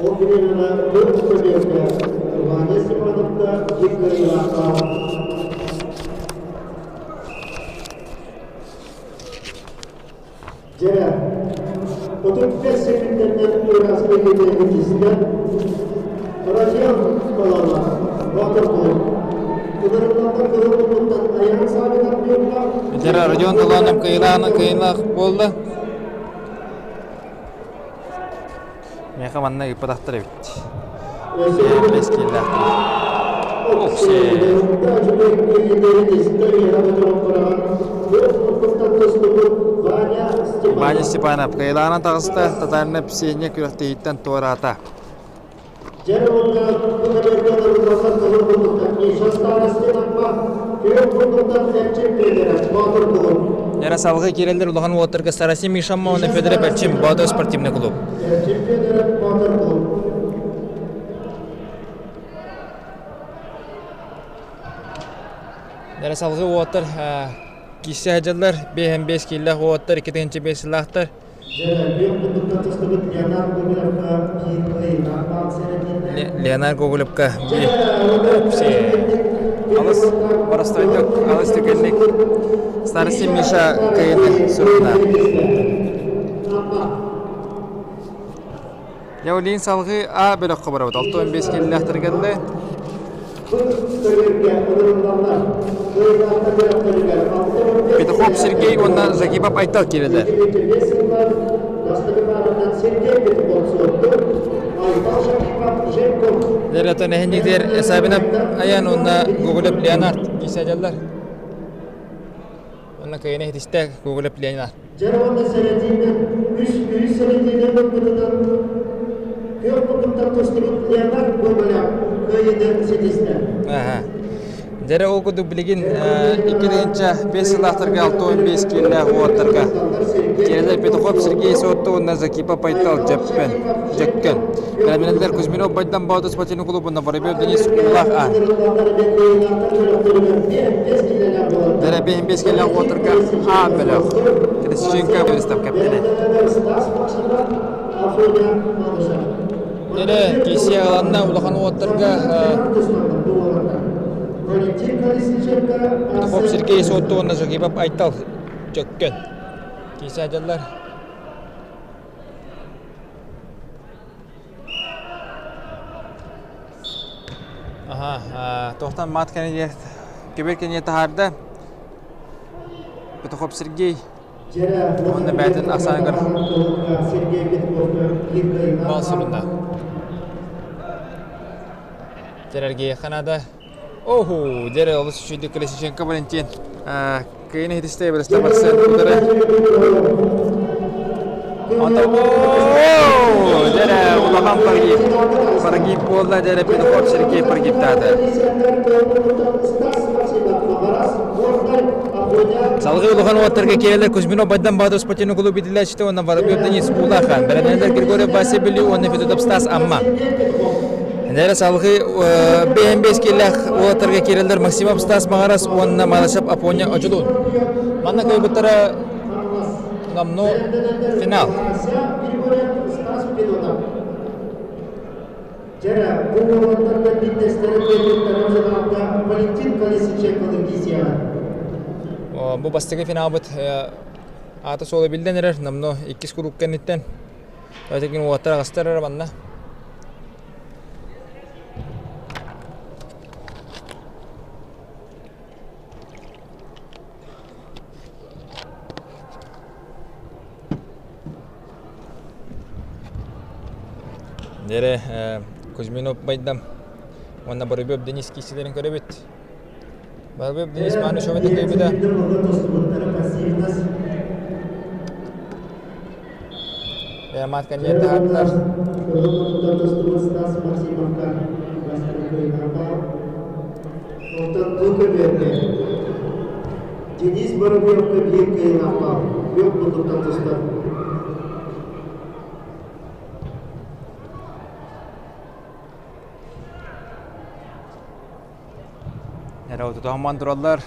Ол бириэмэҕэ Төрүт Сэбиэккэ Ваня Степановка биир кыайыылаахха Дьэ, 35 секундаттан ыраас бэлиэтээһин истэн, Родион Колова, Боотурбур, Кыдырыллантан кыһыл муннуктан Айаан Савинов Ньурба Дьэ, Родион Толоонов кыайыылаах буолла. Миэхэ манна ыыппатахтар эбит. Бэс кииллээхтэр. Ох-сиэ. Ваня Степанов кыайылаанан таҕыста, Татарина Псения күрэхтэһииттэн туораата. Дьэ уонна бу кэлэргэ ылыллаллар кылын курдуктар Миша Старостин Амма күөх курдуктар Эрчим Федоров Боотур кулун. Эрэ салгыы киирэллэр улахан уолаттарга Старостин Миша Амма уонна Федоров Эрчим Боотур спортивный клуб. Эрчим Федоров Боотур клуб. Эрэ салгыы уолаттар киирсэ сылдьаллар 5 кииллээх уолаттар 2 5 сыллаахтар. Леонард Гоголевка алыс боростойдук, алыс түгэнник Старости Миша кыайыны сурунна. Яулин салгыы А бөлөххө барабыт. 65 киллээхтэр кэллэ. Петухов Сергей уонна Загибов Айтал киирэллэр. Лерата нэһиннигдер Сабинов Аян уонна Гоголев Леонард киисэдьаллар. Уонна кыайыны иһитистэ Гоголев Леонард. Дьэ уонна сэрэтиинэн үс үһүс сэрэтиинэн ылбытынан күөх курдуктар көстүбүт Леонард Гоголев кыайыыны ситистэ. Аха. Дьэрэ ол курдук билигин 2005 сылаахтарга 65 киилээх уоттарга Киэлэр Петухов Сергей Суотту уонна Закипа Пайтал Дьэппэн Дьэккэн. Бэлэмнэнэллэр Кузьминов Байдан Боотур спортивный клубунна Воробьев Денис Улаах А. Дэрэ 5 киилээх уоттарга А бөлөх. Крисченко выставка кэптэнэ. Дэрэ киси аланна улахан уоттарга Петухов Сергей Суотту уонна Загибов Айтал Чөккөн. Киси адьаллар. Аха, туохтан маат кэнниэ кэбир кэнниэ таһаарда. Петухов Сергей уонна бэйэтин ахсааныгар бал сурунна. Тэрэргиэххэ наада. Оһу, дьэрэ олус үчүгэйдик Колесниченко Валентин кыайын иһитистэ Эвереста барсан удары. Онтон дьэрэ улахан прогиб. Прогиб буолла дьэрэ Петухов Сергей прогибтаата. Салгыы улахан уоттарга киирэллэр Кузьминов Байдан Баатыр спортивный клуб иитиллээччитэ уонна Воробьев Денис Улахан, бэлэмнэнэллэр Григорьев Вася Бүлүү уонна Федотов Стас Амма. Нэрэ салгыы БМБ киэллээх уолаттарга киирэллэр Максимов Стас Маҕарас уонна Малышев Апоня Одьулуун. Манна кыайбыттара номнуо финал. Дьэрэ, бу уолаттарга биирдэстэрэ кыайбыттарын финалга Валентин Колесниченко киисиэҕэ. Бу бастакы финалбыт аата-суола биллэн эрэр, номнуо иккис куруук кэнниттэн. Өтөкүн уолаттар аҕыстар эрэ манна. Дьэрэ Кузьминов Байдам уонна Воробьев Денис киисилэрин көрөбүт. Воробьев Денис мааны шоу кыайбыта. Маат кэнниэ таһаардылар. Денис Воробьевка биир кыайыылаах күөх мутуктан тустар. Эрэ тутуһан тураллар.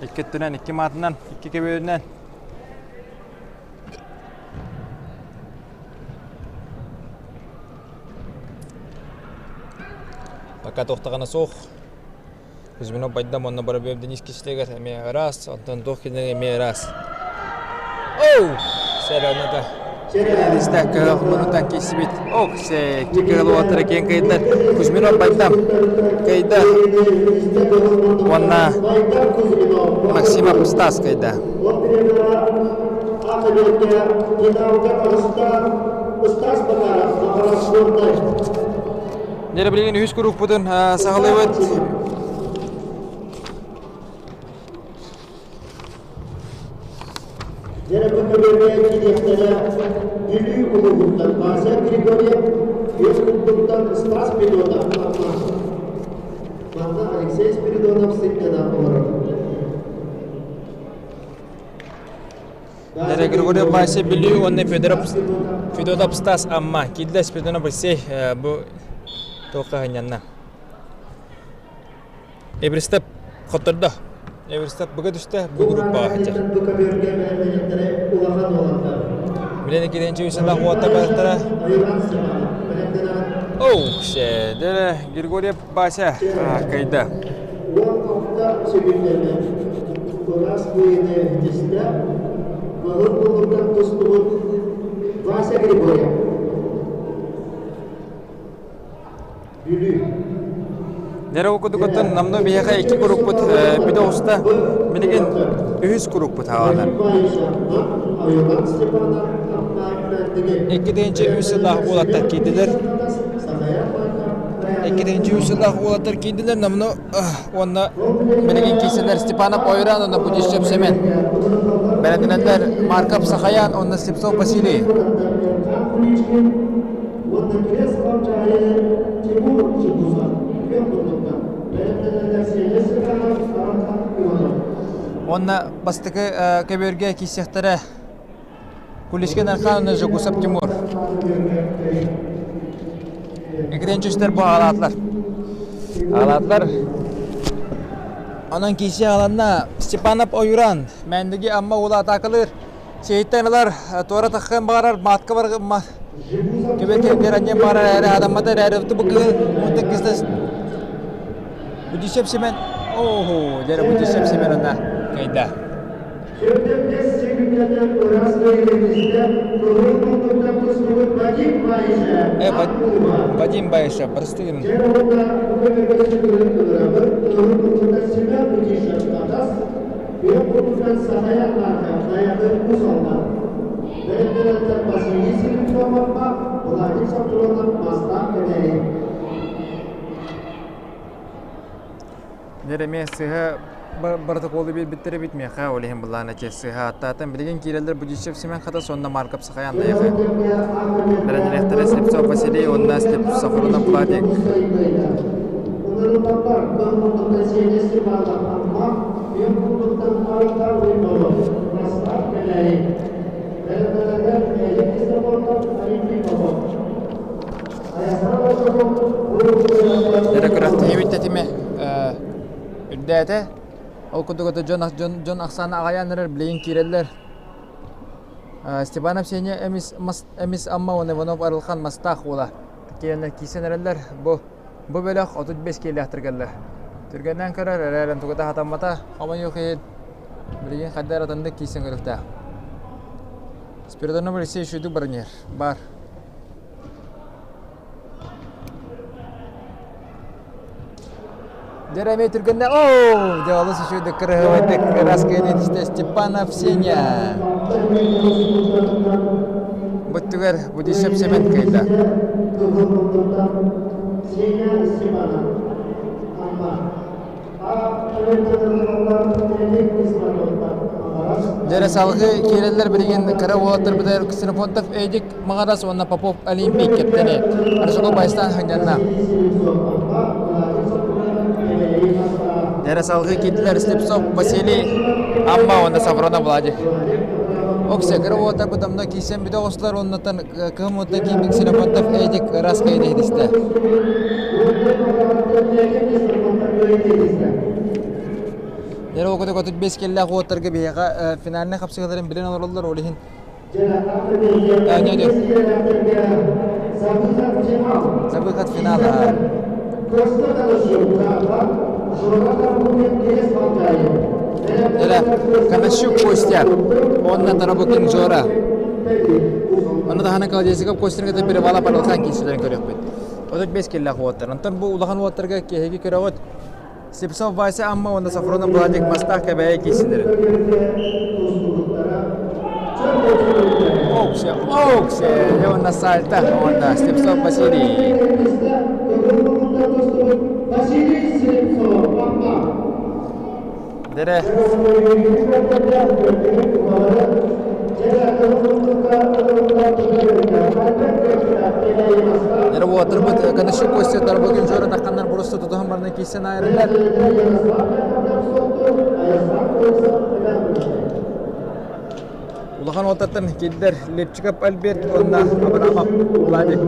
Икки өттүнэн, икки маатынан, икки көбүөрүнэн. Пока туохтаҕына суох. Кузьминов Байдам уонна Воробьев Денис кичлэгэр эмиэ ыраас, онтон туох кинилэр эмиэ ыраас. Оу! Сэрэнэдэ. Кириллистэ кыһыл мунутан киирсибит. Ох, се, икки кыһыл уолаттара киэн кыйдылар. Кузьминов Байдам кыйда уонна Максимов Стас кыйда. Ак эбиэккэ финалга таҕыста Стас Макаров, Маҕарас Горнай. Дьэ, билигин үһүс куруппутун саҕалыыбыт. Дьэ, бу көбүөргэ киириэхтэрэ Бүлүү улууһуттан Вася Григорьев, Күөх Курдуктан Стас Федотов Амма. Манна Алексей Спиридонов сынньана олорор. Дьэ, Григорьев Вася Бүлүү уонна Федоров Федотов Стас Амма. Киирдэ Спиридонов Алексей бу туохха сынньанна. Эбристеп хоттордо. Эбристеп быга түстэ, бу группаҕа сылдьар. Бу көбүөргэ бэлэмнэнэллэрэ улахан уолаттар. Билэн киренчи үсэлэх уотта барыттара. Оу, ше, дere Григорьев Вася кайда. 16 сөбүлэнэ Курас кыайыны тистэ, Кыһыл кулуттан тустубут Вася Григорьев. Дьэ ол курдук оттон намно биһиэхэ икки курукпут бүтэ оҕуста. Билигин үһүс курукпут хааланар. 2-3 сыллаах уолаттар киирдилэр. 2-3 сыллаах уолаттар киирдилэр намно уонна билигин киирсэллэр Степанов Ойран уонна Будищев Семен. Бэлэмнэнэллэр Марков Сахаян уонна Слепцов Василий. Уонна крест хапчаайы Тимур Чекусов күөх курдуктар бэлэмнэнэллэр Сеня Степанов Аранхан Иванов. Уонна бастакы көбүөргэ киирсиэхтэрэ Куличкин Архан уонна Жогусов Тимур. Иккитинчи бу аҕалаатылар. Аҕалаатылар. Онон киирсии аҕаланна Степанов Ойуран Мэндиги Амма уола атаакалыыр. Сиһиттэн ылар, туора таххыан баҕарар, маатка бар Кебе кергер анньан баҕарар эрэ адаммата эрээри бу кыыл онтон кыста Будищев Семен охо дьэ Будищев Семен онна кайда Э, Вадим Баишев, прости. Нэр эмиэ сыһа протоколу биэрбиттэр эбит миэхэ ол иһин былаана чэ сыһа аттаатан билигин киирэллэр Будищев Семен Хатас уонна Марков Сахаян Даяхы бэрэнэлэхтэрэ Слепцов Василий уонна Слепцов Владик Эрэ күрэхтэһиибит тэтимэ үрдээтэ. Ол курдук это дьон, дьон, дьон ахсаана аҕайаан эрэр билигин киирэллэр. Степанов Сеня эмис, эмис Амма уонна Иванов Арылхан Мастаах уола киирэннэр киирсэн эрэллэр. Бу Бу бөлөх 35 киилээхтэр кэллэ. Түргэннээн көрөр, эрээрэн тугу да хатаммата. Хомойуох иһин, билигин хайда эрэ атыннык киирсэн көрүөхтээх. Спиридонов Алексей үчүгүйдүк баран иһэр. Бар. Дьэ эмиэ түргэннэ оо дьэ олус үчүгэйдик кырыһыбайдык ыраас кыайан Степанов Сеня. Бүттүгэр Будищев Семен кыайда. Дьэрэ салгыы киирэллэр билигин кыра уолаттарбытыгар Ксенофонтов Эдик Маҕарас уонна Попов Олимпий кэптэни Арсуков Айстан сынньанна. Дьэрэ салгыы киирдилэр Слепцов Василий Амма уонна Савронов Владик. Оксе кыра уолаттарбыт онно киирсэн бүтэ оҕустулар уоннаттан кыһым уотта киирбит Ксенофонтов Эдик ыраас кыайда иһитистэ. Дьэ ол курдук 35 киллээх уоттарга биһиэхэ финальнай хапсыһыыларын билэн олороллор, ол иһин За выход в финал. Дьэ, Конощук Костя, уонна Тарабукин Жора. Онно даһаны Колодезников Костин кытта перевала барылхан киирсилэрин көрүөхпүт. 35 киллээх уоттар. Онтон бу улахан уоттарга киһиги көрөҕүт. Слепцов Вася Амма уонна Сафронов Владик Мастаах Кэбээйи киирсилэрин. Костя Оуксе, уонна Сальта, уонна Слепцов Василий. Василий Слепцов, Амма. Дэрэ. Дэрэ уотурбут Канаши Костя Тарбогин Жора тахханнар буруста тутуһан барна кисэн айрылар. Улахан уолтаттан киллэр Лепчиков Альберт уонна Абрамов Владик.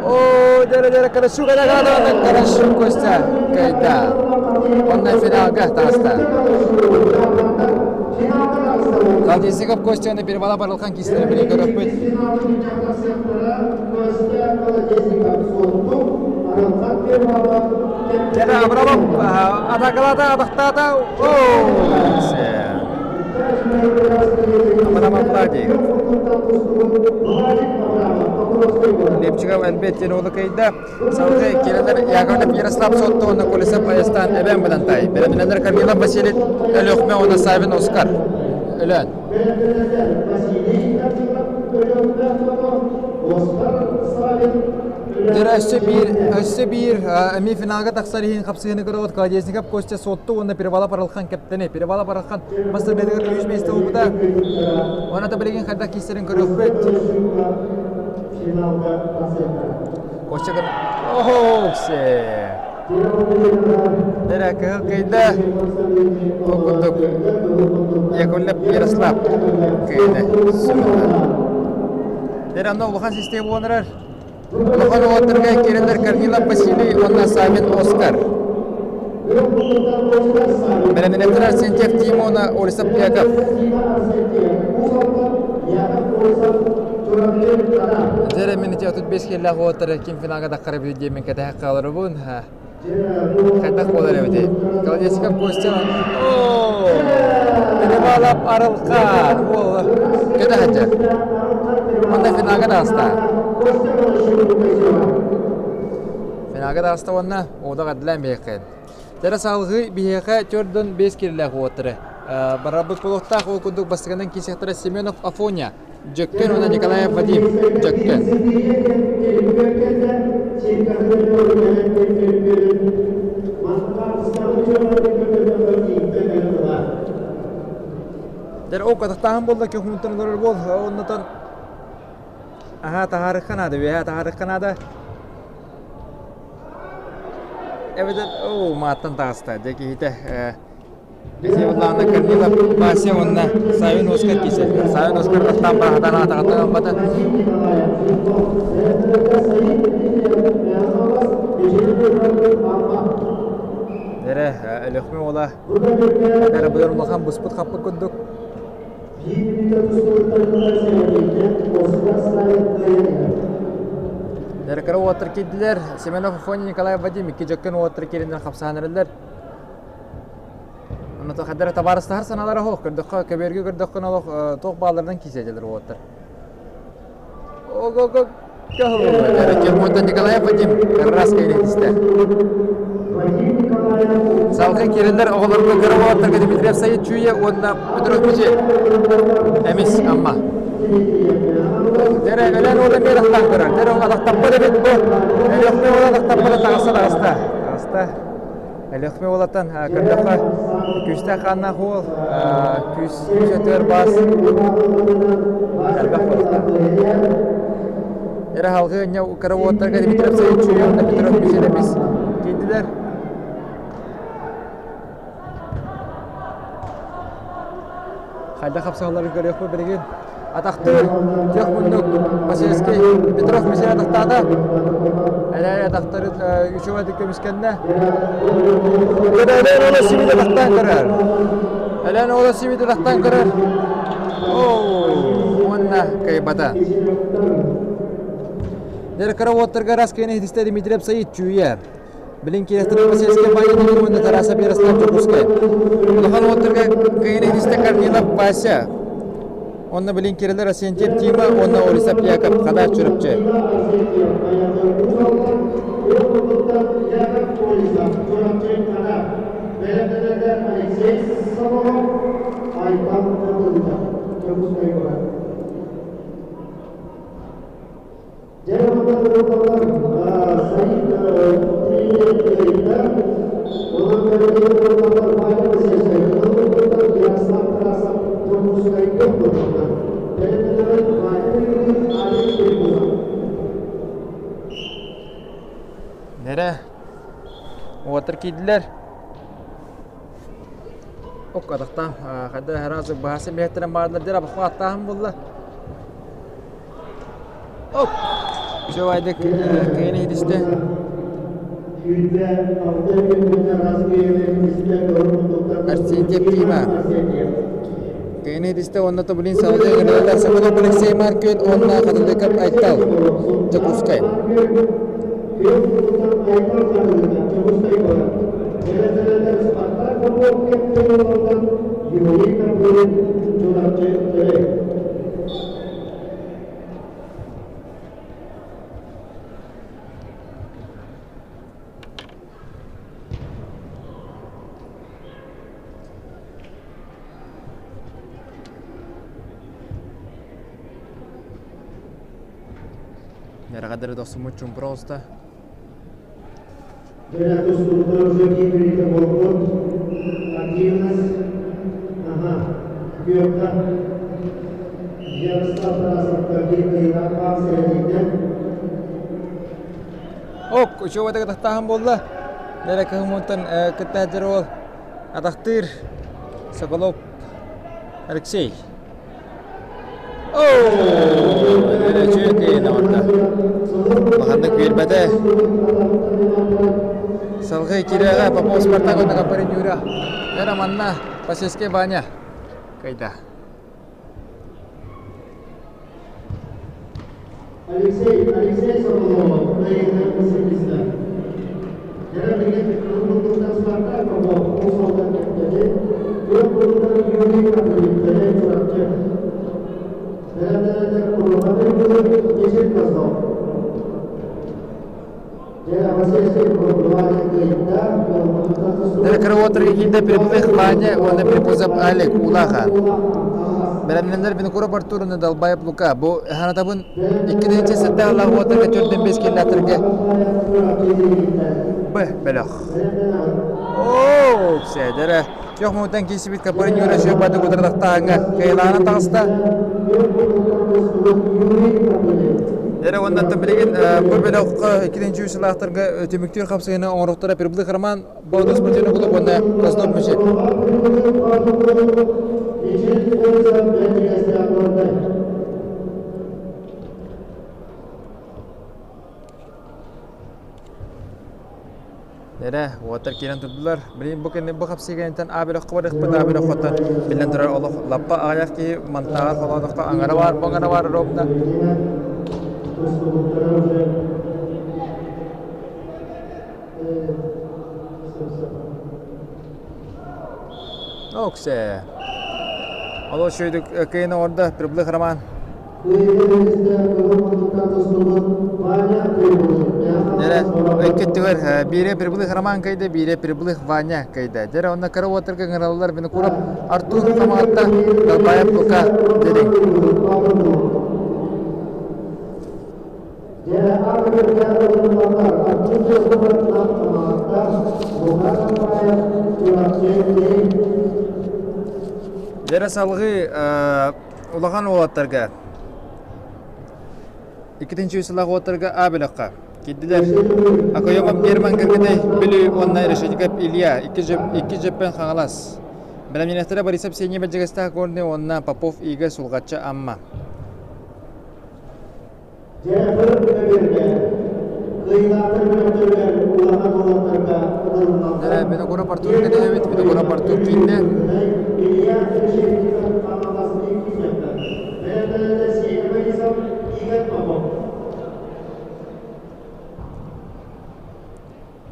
О, дьэрэ дьэрэ Карасюк Карасюк Карасюк Костя кайда. Онна финалга таҕыста. Колодезников Костяны перевала барылхан киистэрэ били көрөппүт. Дьэрэ Абрамов атакалаата атахтаата. Абрамов Владик. Лепчиков Альберт диэн уолу кыайда. Салгыы киирэлэр Яковлев Ярослав Сотто уонна Колесов Айастан Эбээн Бадантай. Бэлэмнэнэр Камила Василий Өлүөхмэ уонна Савин Оскар. Өлөөн. Дьэ, өссө биир эмиэ финалга тахсар иһин хапсыһыыны көрөҕүт Колодезников Костя Суотту уонна Перевалов Арылхан кэптэни. Перевалов Арылхан мастер-бэдигэр үһүс миэстэ ылбыта. Уонна да билигин хайдах киирсэрин көрүөхпүт. Костя Охо, Дэрэ кыһыл кыйда. Ол курдук Яковлев Ярослав кыйда. Дэрэ онно улахан система буолан эрэр. Улахан уолаттарга киирэллэр Корнилов Василий уонна Савин Оскар. Бэлэмнэнэттэр Арсентьев Тима уонна Олесов Яков. Дьэ мин ити 35 киһилээх уолаттары ким финалга таххара эбит диэммин кэтэһэ хааларыбын. Хайдах буолар эбитий? Колодецков Костя Перевалов Арылхан уол көтө сылдьар. Онно финалга таҕыста. Финалга таҕыста уонна оҕото эҕэрдэлээн биһиэхэ. Тэрэ салҕыы биһиэхэ төрдөн бэс кирлээх уоттары. Барарбыт буолуохтаах ол курдук бастакынан киисэхтэрэ Семенов Афоня Дьөккөн уонна Николаев Вадим Дьөккөн. Дэр ол катахтааһын буолла көхмүттэн олорор буол оннотон аһаа таһаарыхха наада үөһээ таһаарыхха наада эбэтэр оо мааттан таҕыста дьэ киһитэ Лана Корнилов Вася уонна Савин Оскар киирсэллэр. Савин Оскар бастаан баһатан аатаҕыттан ылбата. Эрэ Өлөхмө уола Дарабыгар улахан буспут хаппыт курдук. Дэркара уоттар киирдилэр. Семенов Афоня Николаев Вадим икки дьөккөн уоттар киириннэр хапсаан эрэллэр. Онно хайдара табаарыстаһар санаалара суох. Көрдөххө, көбүөргэ көрдөххүнэ олох туох баалларынан киисэдьэлэр уолаттар. Ого-го Кемонтон Николаев Вадим раз кэлитистэ. Салгыы киирэллэр оҕолорго кыра уолаттарга Дмитриев Саид Чүүйэ уонна Петров Мичи Эмис Амма. Дэрэ өлөн уола эмиэ тахтаан көрөр. Дэрэ атахтаппат эбит бу. Өлөхпө уола атахтаппата таҕыста таҕыста. Таҕыста. Өлөхмө уолаттан көрдөххө күүстээх хааннаах уол, күүс өтөр баас элбэх буолуохтаах. Эрэ халгыы ынньа кыра уоттарга Дмитрий Савич уонна Петров Мичилэпис киирдилэр. Хайдах хапсаһалларын көрүөхпүт билигин. Атахтыыр тех муннук Васильский Петров Мичил атахтаата. Эрээри атахтарын үчүгэйдик көмүскэннэ. Өлөөн ола сибит атахтаан көрөр. Өлөөн ола сибит атахтаан көрөр. Оо, уонна кыайбата. Дэр кыра уоттарга раз кыайан иһитистэ Дмитриев Саид Чүүйэ. Билин киэстэрэ Васильскай Байанин уонна Тарасов Ярослав Дьокуускай. Улахан уоттарга кыайан иһитистэ Корнилов Вася. Онно билин кирилэр Асентьев Тима уонна Орисов Яков Хадаа Чурапчы. Нэрэ уотар киирдилэр. Ок атахтаан хайда араас баһасын биһэттэрин баардылар дьэ абахха аттааһын буолла. Оп! Үчүгэйдик кыайан иһитистэ. Арсентьев Дима. Кыайан иһитистэ уонна Тобулин салгыы ыҥырыллар Соколов Алексей Маркин уонна Хатылыков Айтал Дьокуускай. Нэрҕэдэри дохсуммут чумпура оҕуста. Ок, учуобатыгар тахтааһын буолла. Нэрэ кыһыммыттан кытта сылдьар уол атахтыыр Соколов Алексей. Үчүгэй кыайан оҥордо. Улаханнык биэрбэтэ. Салгыы киирэҕэ Попов Спартак уонна Капарин Юра. Эра манна Посельская баня кыайда. Алексей, Алексей Соколов, кыайыыны ситистэ. Дьэ, билигин Спартак Попов Уус Алдан кэптэли, Күөх Кулуттан Юрий Каприн Чурапчы. Бэлэмнэнэллэр Кулуха Мичил Козлов. Дьэ, кыра киирдэ Прибылых Ваня уонна Припузов Алик Улаха. Бэлэмнэнэр Винокуров Артур уонна Долбаев Лука. Бу ханатабын 2-сэттээх уотарга 4-5 километрга Б бөлөх. Оо, сэдэрэ. Чох муутан киирсибит Капырин Юра Шөпаты кутардахтааҥҥа кыайылаана таҕыста. Дэрэ уонна билигин бу бөлөххө иккитинчи үс сылаахтарга түмүктүүр хапсыһыны оҥоруохтара Прибылых Роман Боотур спортивный клуб уонна Козлов Мичил. Эрэ, уоттар киирэн турдулар. Билигин бу кэннэ бу хапсыйгантан А бөлөххө барыахпыт, А бөлөххөттөн биллэн турар олох лаппа аҕыйах киһи мантааҕар холоодоххо аҥара баар, бу аҥара баар ровно. Оксе. Олох үчүгэйдик кыайан оҥордо Прибылых Роман. Дьэрэ, икки өттүгэр биирэ Прибылых Роман кыайда, биирэ Прибылых Ваня кыайда. Дьэрэ, онно кыра уоттарга ыҥыраллар Винокуров Артур Хамаҕатта, Далбаев Лука Дириҥ. Дьэрэ салгыы улахан уолаттарга иккитинчи сыллаах уолаттарга А бөлөххө киирдилэр. Акоемов Герман Кыргыдай Бүлүү уонна Решетников Илья икки Дьөппөн Хаҥалас. Бэлэмнэнэхтэрэ Борисов Сеня Бэрдьигэстээх Горный уонна Попов Игорь Сулҕаччы Амма. Винокуров Артур кэтэһэбит, Винокуров Артур киирдэ.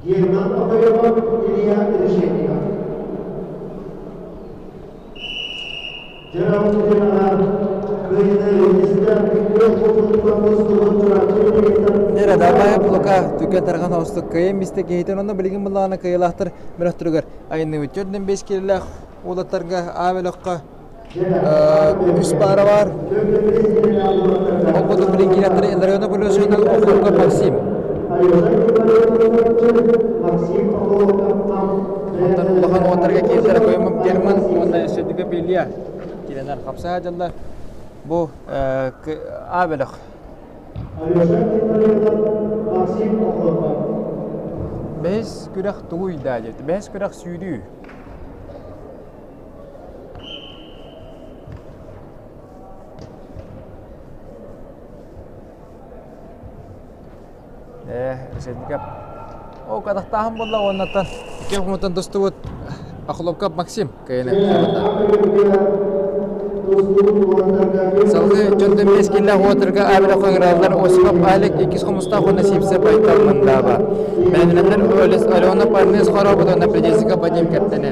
Герман Пахаева, Илья Решетников. Нера Дабаев Лука түгэн тарҕан оҕустук кыайан мистэ киһитин онно билигин былаана кыайылаахтар бөлөхтөрүгэр айанныыбыт. 4-5 киилэлээх уолаттарга А бөлөххө үс паара баар. Ол курдук билигин киирээттэр Илларионов Алешина Охлопков Максим. Онтон улахан уолаттарга киирдэр Акоемов Герман уонна Сөдүкөп Илья. киирэннэр хапсаһа дьаллар. Бу А бөлөх. Бэһис күрэх тугуй даа диэбит. Бэһис күрэх сүүрүү. Ээ, Решетников. О, катахтааһын буолла уоннаттан икки хомуттан тустубут Охлопков Максим кыайан Салгыы дьонтон биэс киллээх уотарга Авель ыҥыраллар Осипов Алик иккис хомустаах уонна Сивцев Айтал Мындааба. Бэлэмнэннэр Алена Парнес Хоробут уонна Придесика Вадим кэптэнэ.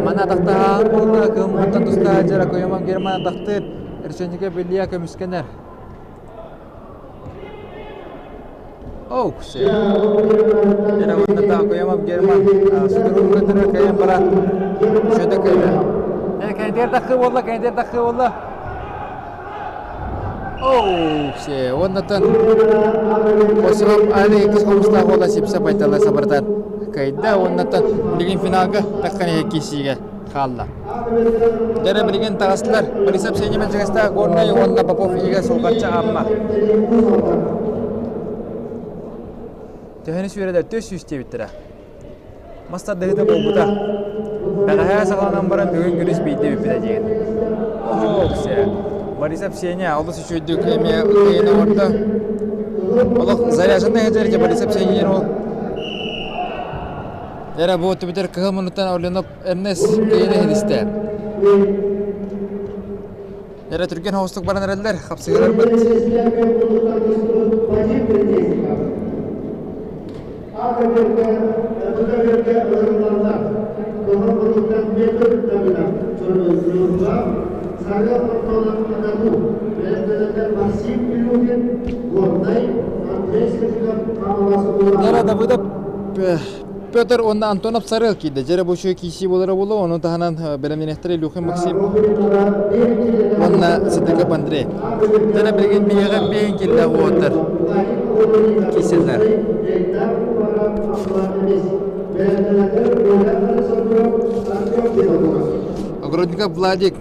Манна атахтаһаан буолла, кыһыммыттан тустаах дьара Куйумов Герман атахтыыр, Решетников Илья көмүскэнэр. Оуксе. Дьэ уонна Таакуйамов Герман судургу көтөрө кэйэн баран шөтө кэллэ. Дьэ кэнтиэр таххыы буолла, кэнтиэр таххыы буолла. Оуксе. Уоннатан Осипов Али иккис хомустаах уола Сипса Байтала сабыртан кыайда. Уоннатан билигин финалга таххан иһэ киирсиигэ хаалла. Дьэ билигин таҕыстылар. Борисов Сеня Мэлдьэгэстээх Горнай уонна Попов Игорь Сулҕаччы Амма. Төһөнү сүүрэлэр 400 диэбиттэрэ. Мас тардыһыыта буолбута. Бэҕэһээ саҕаланан баран бүгүн күнүс биирдэ бүппүтэ диэн. Оһо, все. Борисов Сеня олус үчүгэйдик эмиэ кыайан оҥордо. Олох заряженный сылдьар Борисов Сеня диэн уол. Эрэ бу түбүтэр кыһыл муннуттан Орленов Эрнест киһини иһилистэ. Эрэ түргэн соҕустук баран эрэллэр, хапсыһыыларбыт. Дара Давыдов Петр уонна Антонов Сарыал киирдэ. Дьэ эрэ бу үчүгэй киирсии буолара буолуо, ону таһынан бэлэмнэниэхтэрэ Илюхин Максим уонна Сыдыков Андрей. Дьэ эрэ билигин биһиэхэ биэһин киллээх уолаттар киирсэллэр. Огородников Владик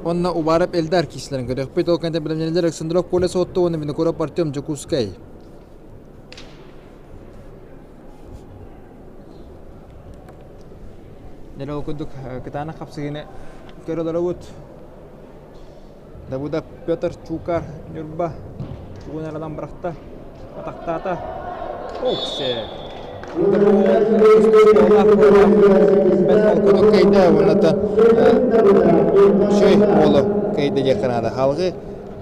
уонна Уваров Эльдар киирсилэрин көрүөхпүт. Ол кэннэ бэлэмнэнэллэр Александров Коля Суотту уонна Винокуров Артем Дьокуускай. Дьэ ол курдук кытаанах хапсыһыыны көрө олоробут. Давыдов Петр Чуукар Ньурба угун аралан бырахта, атахтаата. Оксе! Холкутук кэйдэ уонна үчүгэй уолу кэйдэ диэххэ наада. Халҕы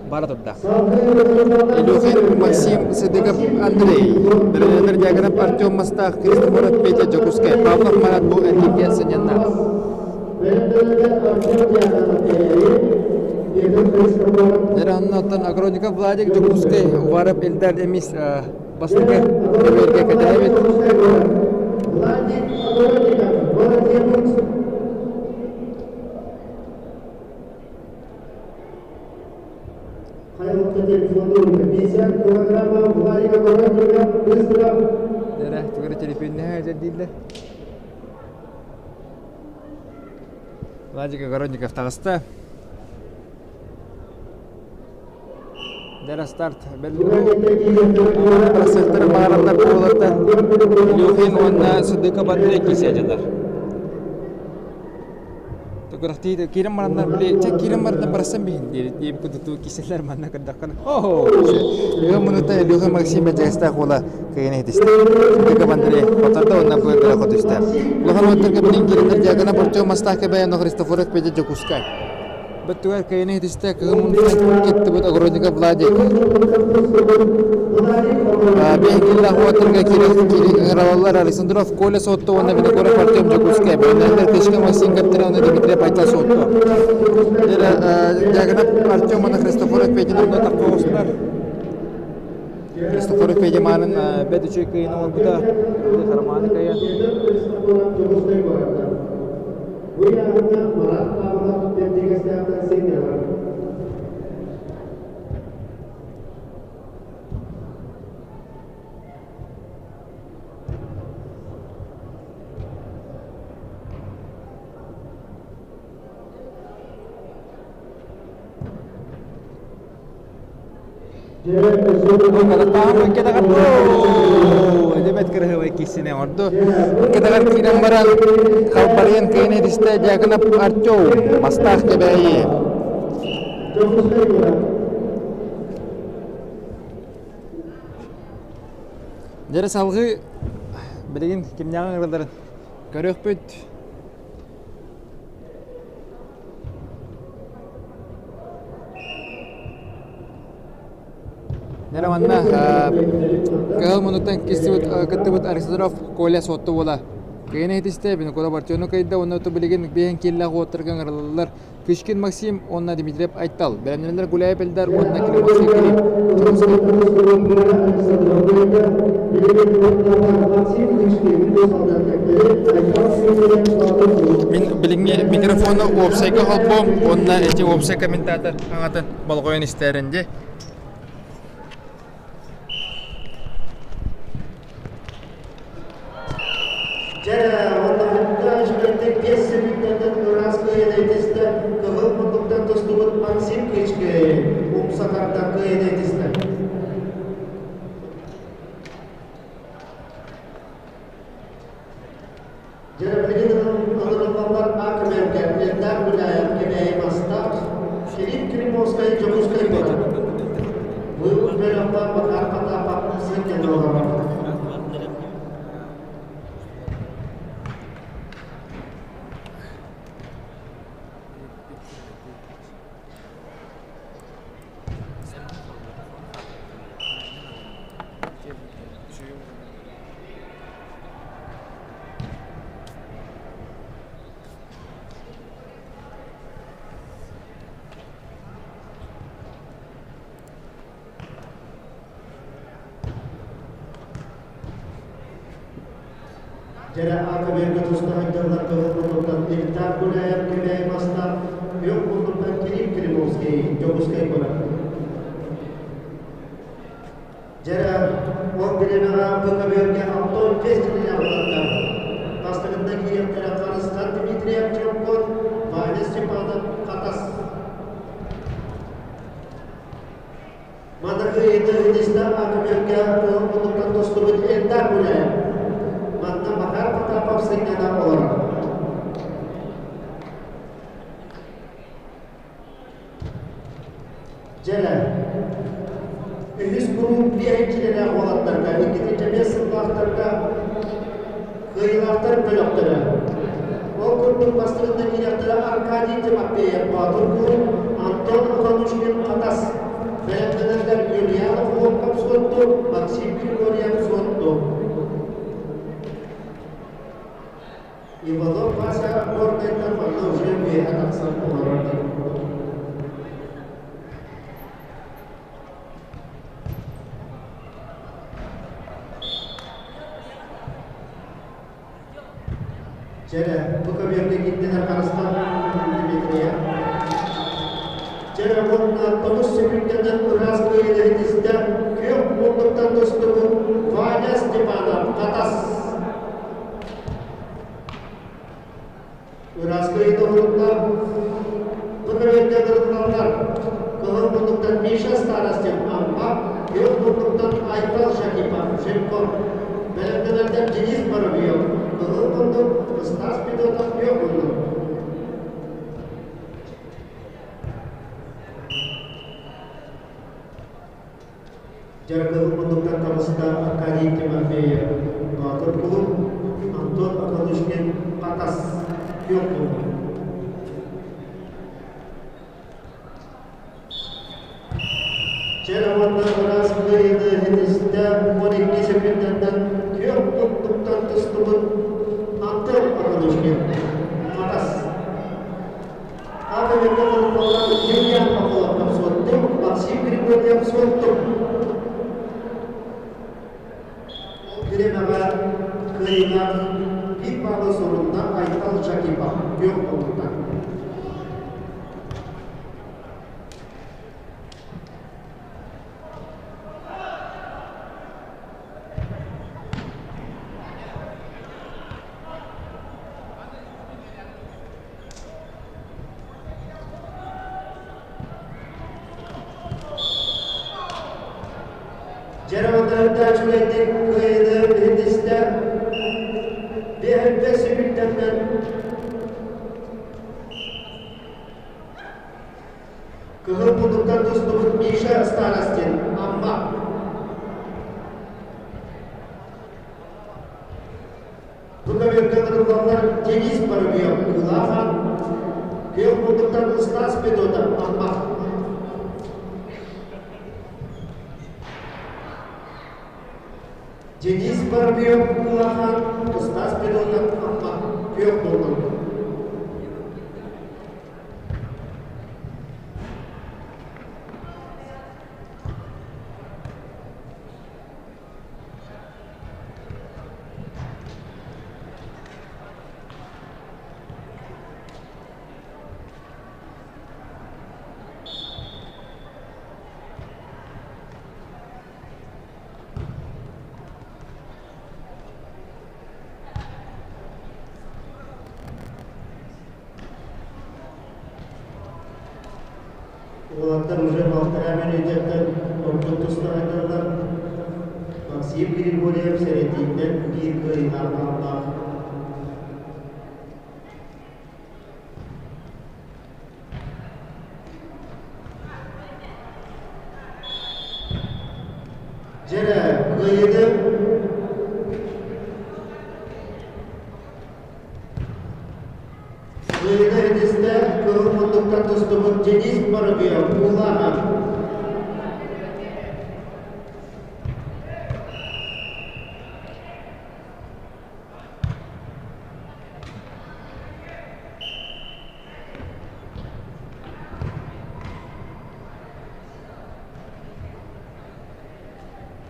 бара турда. Илюхин Максим Сыдыков Андрей, Бөрөлөнөр Дьяконов Артем Мастаах, Христофоров Петя Дьокуускай, Павлов Марат бу эргииргэ сынньанна. Дьэ, Агроников Владик Дьокуускай, Уваров Эльдар эмис бастакы көбүөргэ кэтэһэбит. Владик Агроников, город Якутск. Дэрэ, түгэрэ телефоннаһа дииллэр. Владик Огородников таҕыста. Дэрэ старт Бырасыактары баараллар буолаттан Илюхин уонна Сыдыков Андрей киирсэ дьалар. Күрэхтии киирэн бараннар били чэ киирэн барда барсан биһин диэбит диэбит курдук киселлэр манна көрдөххүнэ оһо Үһү мунута Илюха Максим Бэдьээстээх уола кыайан иһитистэ. Сыдыков Андрей хоттордо уонна быар бөлөххө түстэ. Улахан уоттарга билин киирэннэр Дьяконов Артем Мастаах Кэбээйи Христофоров Петя Дьокуускай. Бөттүгэр кыайан иһитистэ кыһын муннуктан кыттыбыт Огородников Владик. Биһикиллээх уоттарга киирэн Александров Коля Суотту уонна Винокуров Артем Дьокуускай. Бэлэмнэннэр Кычка Максим Каптера уонна Дмитрий Пайтал Суотту. Дьяконов Артем уонна Христофоров Петя онно тахха оҕустулар. Христофоров Петя маанын бэт үчүгэй кыайын оҥорбута. Харамааны кыайан. Катахтааҕын иккитэҕэр Эдебет кырыһыбай киссине оҥорду. Иккитэҕэр киирэн баран халбарыйан кыйын этистэ Дьяконов Артем Мастаах Кэбээйи. Дьэрэ салгыы билигин кимнээҕин ыҥыралларын көрүөхпүт. Нэрэ манна кыһыл муннуктан кыттыбыт Александров Коля Суотту уола кыайан иһитистэ, Винокуров Артему кыайда уонна билигин биһэн киэллээх уоттарга ыҥырыллаллар Кычкин Максим уонна Дмитриев Айтал, бэлэмнэнэллэр Гуляев Эльдар уонна Климовский Клим. Мин билиҥҥи микрофону уопсайга холбуом уонна эти уопсай комментатор аҥатын болҕойон истээрин дии. Дьэ, оннугуттан үчүгэйдик биэс секундаттан ыраас кыайан этистэ, кыһыл муннуктан тустубут Максим Кычкин умса тардан кыайан этистэ. Дьэ, билигин ылыныллаллар А-Көмөргө Эльдар Гуляев Кэбээйи Мастаах, Филипп Климовскай Дьокуускай куорат. Бу бөлөххө Макар Потапов сылдьан олорор. Дьэрэ аата-бэргэ туста сылдьаллар кыһыл муннуктан Эльдар Гуляев Кэбээйи Мастаах, күөх муннуктан Кирилл Климовский Дьокуускай куорат. Дьэрэ, ол бириэмэҕэ ПКБ-гэ Антон Пестелин аҕаллар. Бастакында киириэхтэрэ Харысхан Дмитриев Чомпон, Ваня Степанов Хатас. Маннык ыйытыы АКБ-га кыһыл тостубут Эльдар Гуляев. Манна Макар Потапов сынньана олорор. Дьэрэ, үһүс куруук биэһинчилэрэ уолаттарга, иккитинчи биэс сыллаахтарга кыайыылаахтар бөлөхтөрө. Ол курдук бастакытынан киириэхтэрэ Аркадий Тимофеев Боотур кулун, Антон Охонушкин Хатас, бэлэмнэнэллэр Юлиан Охлопков Суотту, Максим Григорьев Суотту. Иванов Вася Горнайтан манна уже үөһэ тахсан олорор диэн курдук. Чэрэ, бу көбүөргэ киирдилэр Харыстан Дмитрия. Чэрэ уонна тоҕус секүндэнэн ыраас кыайыыны истэ күөх муннуктан тустубут Ваня Степанов Хатас. Ыраас кыайыыны оһурунна. Бу көбүөргэ ырытылаллар. Кыһыл муннуктан Миша Старостин Амма, күөх муннуктан Айтал Шакипов Жирков. Бэлэмнэнэрдэр Денис Воробьев, Кыһыл муннук, Стас Федотов күөх муннук. Дьарыгы муннуктан таҕыста Аркадий Тимофеев, Боотур кулун, Антон Околышкин Хатас күөх муннук. Чэр уонна ыраас кыайыыны ситистэ 12 секүндэттэн күөх муннуктан тустубут Антон Околышкин Хатас. Аҕа Михайловна Юлиан Павловна Суотту, Максим Григорьев Суотту. Ол бириэмэҕэ кыайыылаах биир баалы сурунна Айтал Жакипов күөх муннуктан. Дьарамандарда үчүгэйдик кыайыыны иһитистэ. Биэһэрдэ сүгүттэннэн Кыһыл муннуктан тустубут Миша Старостин, Амма. Бу көбүөргэ ырыллаллар Денис Воробьев, Кыылаах Күөх муннуктан Стас Федотов, Амма. Денис Воробьев, Кыылахан, Стас Федотов, Амма, Күөх муннук. Уолаттар уже балтараа мүнүүтэттэн ордук тустаһайдаллар. Максим Григорьев сэрэтииттэн биир кыайыылаах хааллаах. Дьэрэ, кыайыыны Кыайыыны итистэ кыһыл муннуктан тустубут Денис Воробьев, Улахан.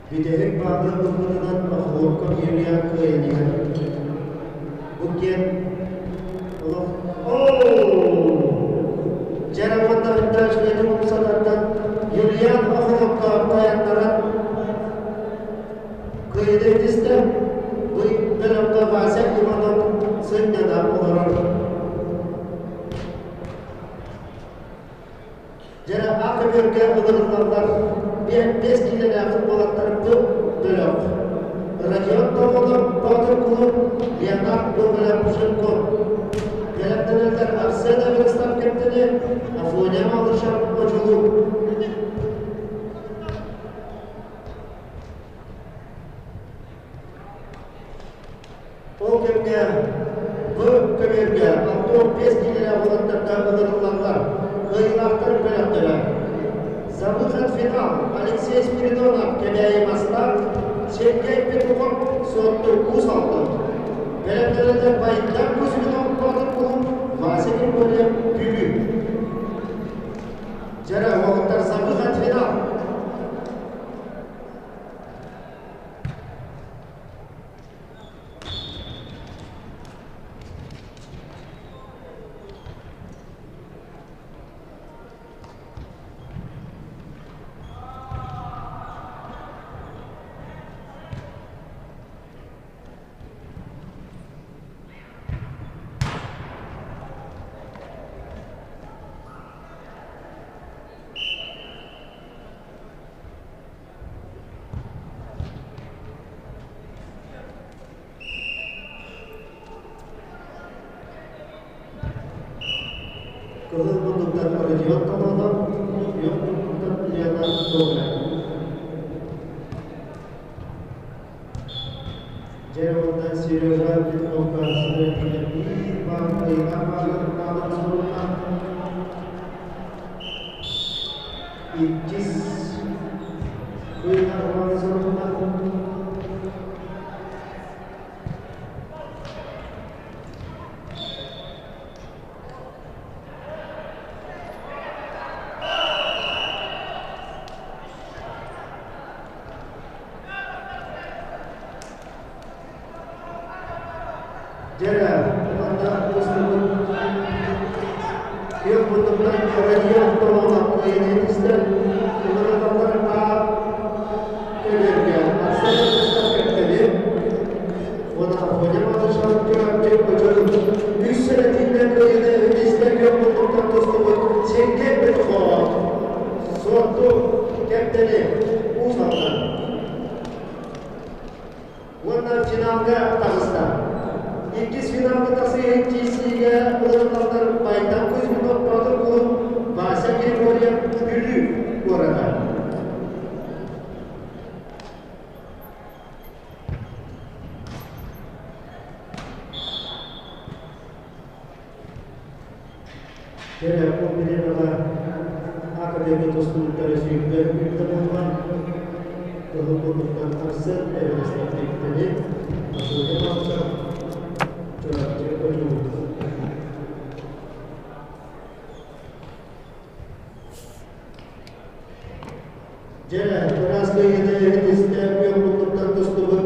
Бүтэһик баалы ылбытынан Охлопков Юлия кыайан иһэр. Бу киэн олох Дьарамандарыттан үчүгэйдик умсатартан Юлиан Охлопков тайаттаран кыайыыны итистэ. Бу бөлөххө Вася Иванов сынньана олорор. Дьэ, АКБ-гэ ылырыллаллар биэс киилэлээх уолаттарбыт бөлөх. Родион Тоҕолор, Боотур кулууп, Леонард Гоголев Жирков. Бэлэмнэнэллэр Арсен Эверстов кэптэни, Афоня Малышев Одьулуун. Ол кэмҥэ бу көбүөргэ 65 киилэлээх уолаттарга ылырыллаллар, кыайыылаахтар бөлөхтөрө. За выход в финал Алексей Спиридонов Кэбээйи Мастаах, Сергей Петухов Суотту Уус Алдан. Бэлэмнэринэн Байдар Кузьминов Боотур кулууп, Вася Григорьев Бүлүү. Дьэрэ, уолаттар за выход в финал. Кыһыл муннуктан Родион Толонов, күөх муннуктан Лена Добрая. Дьэ уонна Сережа Петровка сырыытыгар биир баар ыйылаах баалын сурунна. Иккис ыйылаах баалын сурунна. Дьэрэ, манна тустубут күөх муннуктан Родион Толонов кыайыыны истэн, уларыталлар аа көбүөргэ Арсен Устав кэптэли уонна Афоня Малышев Чурапчы Хочорун үс сэрэтииннэн кыайыыны истэн күөх муннуктан тустубут Сергей Петухов Суотту кэптэли Уус Алдан. бириэмэҕэ академия тустууттара сүүрдэ үүннэ буолла. Кыһыл курдуктан Арсен Эверестов Василий Павлович Чурапчы Одьулуун. Дьэ, ыраас кыайыыны иһитистэ күөх муннуктан тустубут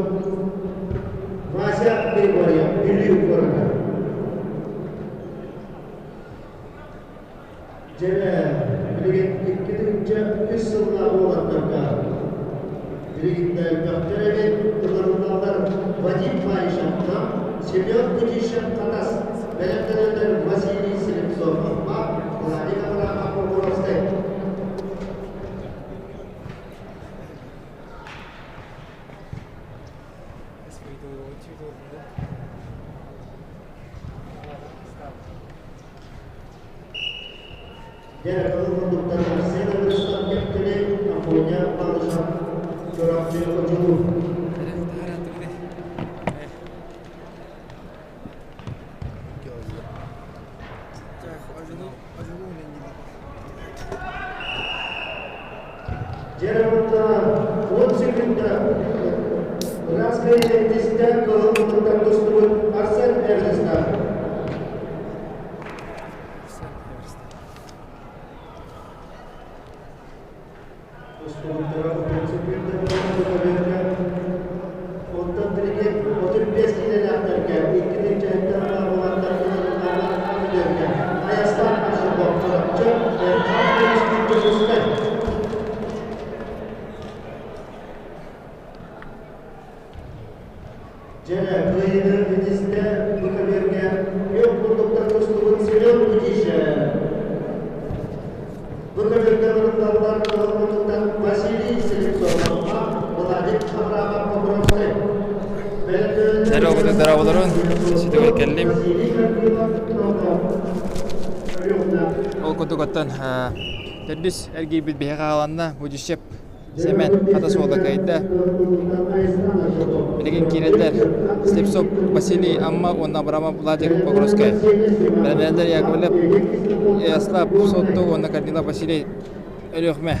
Вася Григорьев, Бүлүү куората. Дьэ, билигин 2 3 сыллаах уолаттарга билигин да элбэхтэр эбит, ыҥырыллаллар Вадим Баишевтан, Семен Кудищев Хатас, бэлэмнэнэллэр Василий Слепцов Амма, Владимир Абрамов Покровскай. Дьэ, кылыл курдуктар Арсен Ырыстан кэптили, Афоня Малышев, Чурапчы Одьулуун. Дьэ, уонна 10 секунда ыраас кыайыы кыһыл муннуктан тустубут Арсен Эверстов. Тустубуттара 30 секунда буолан Оттон билигин 35 киилэлээхтэргэ икки тыһыынча буолаттар Айастан Аржаков Чурапчы, Эрхан Куличкин Дьокуускай. Дьэ, кыайыыны итистэ бу көбүөргэ күөх курдуктар тустубут Семен Кудищев. Бу көбүөргэ ырытталлар кыһыл Василий Слепцов, Владимир Абрамов Покровскай. Дорооболорун, дорооболорун, ситигэр кэллим. Ол курдук оттон төрдүс эргийбит биһиэхэ хааланна. Будищев Сэмэн хата суола кыайда. Билигин киирэллэр Слепцов Василий Амма уонна Абрамов Владик Покровскай. Бэлэмнэнэллэр Яковлев Ярослав Сотту уонна Корнилов Василий Өлүөхүмэ.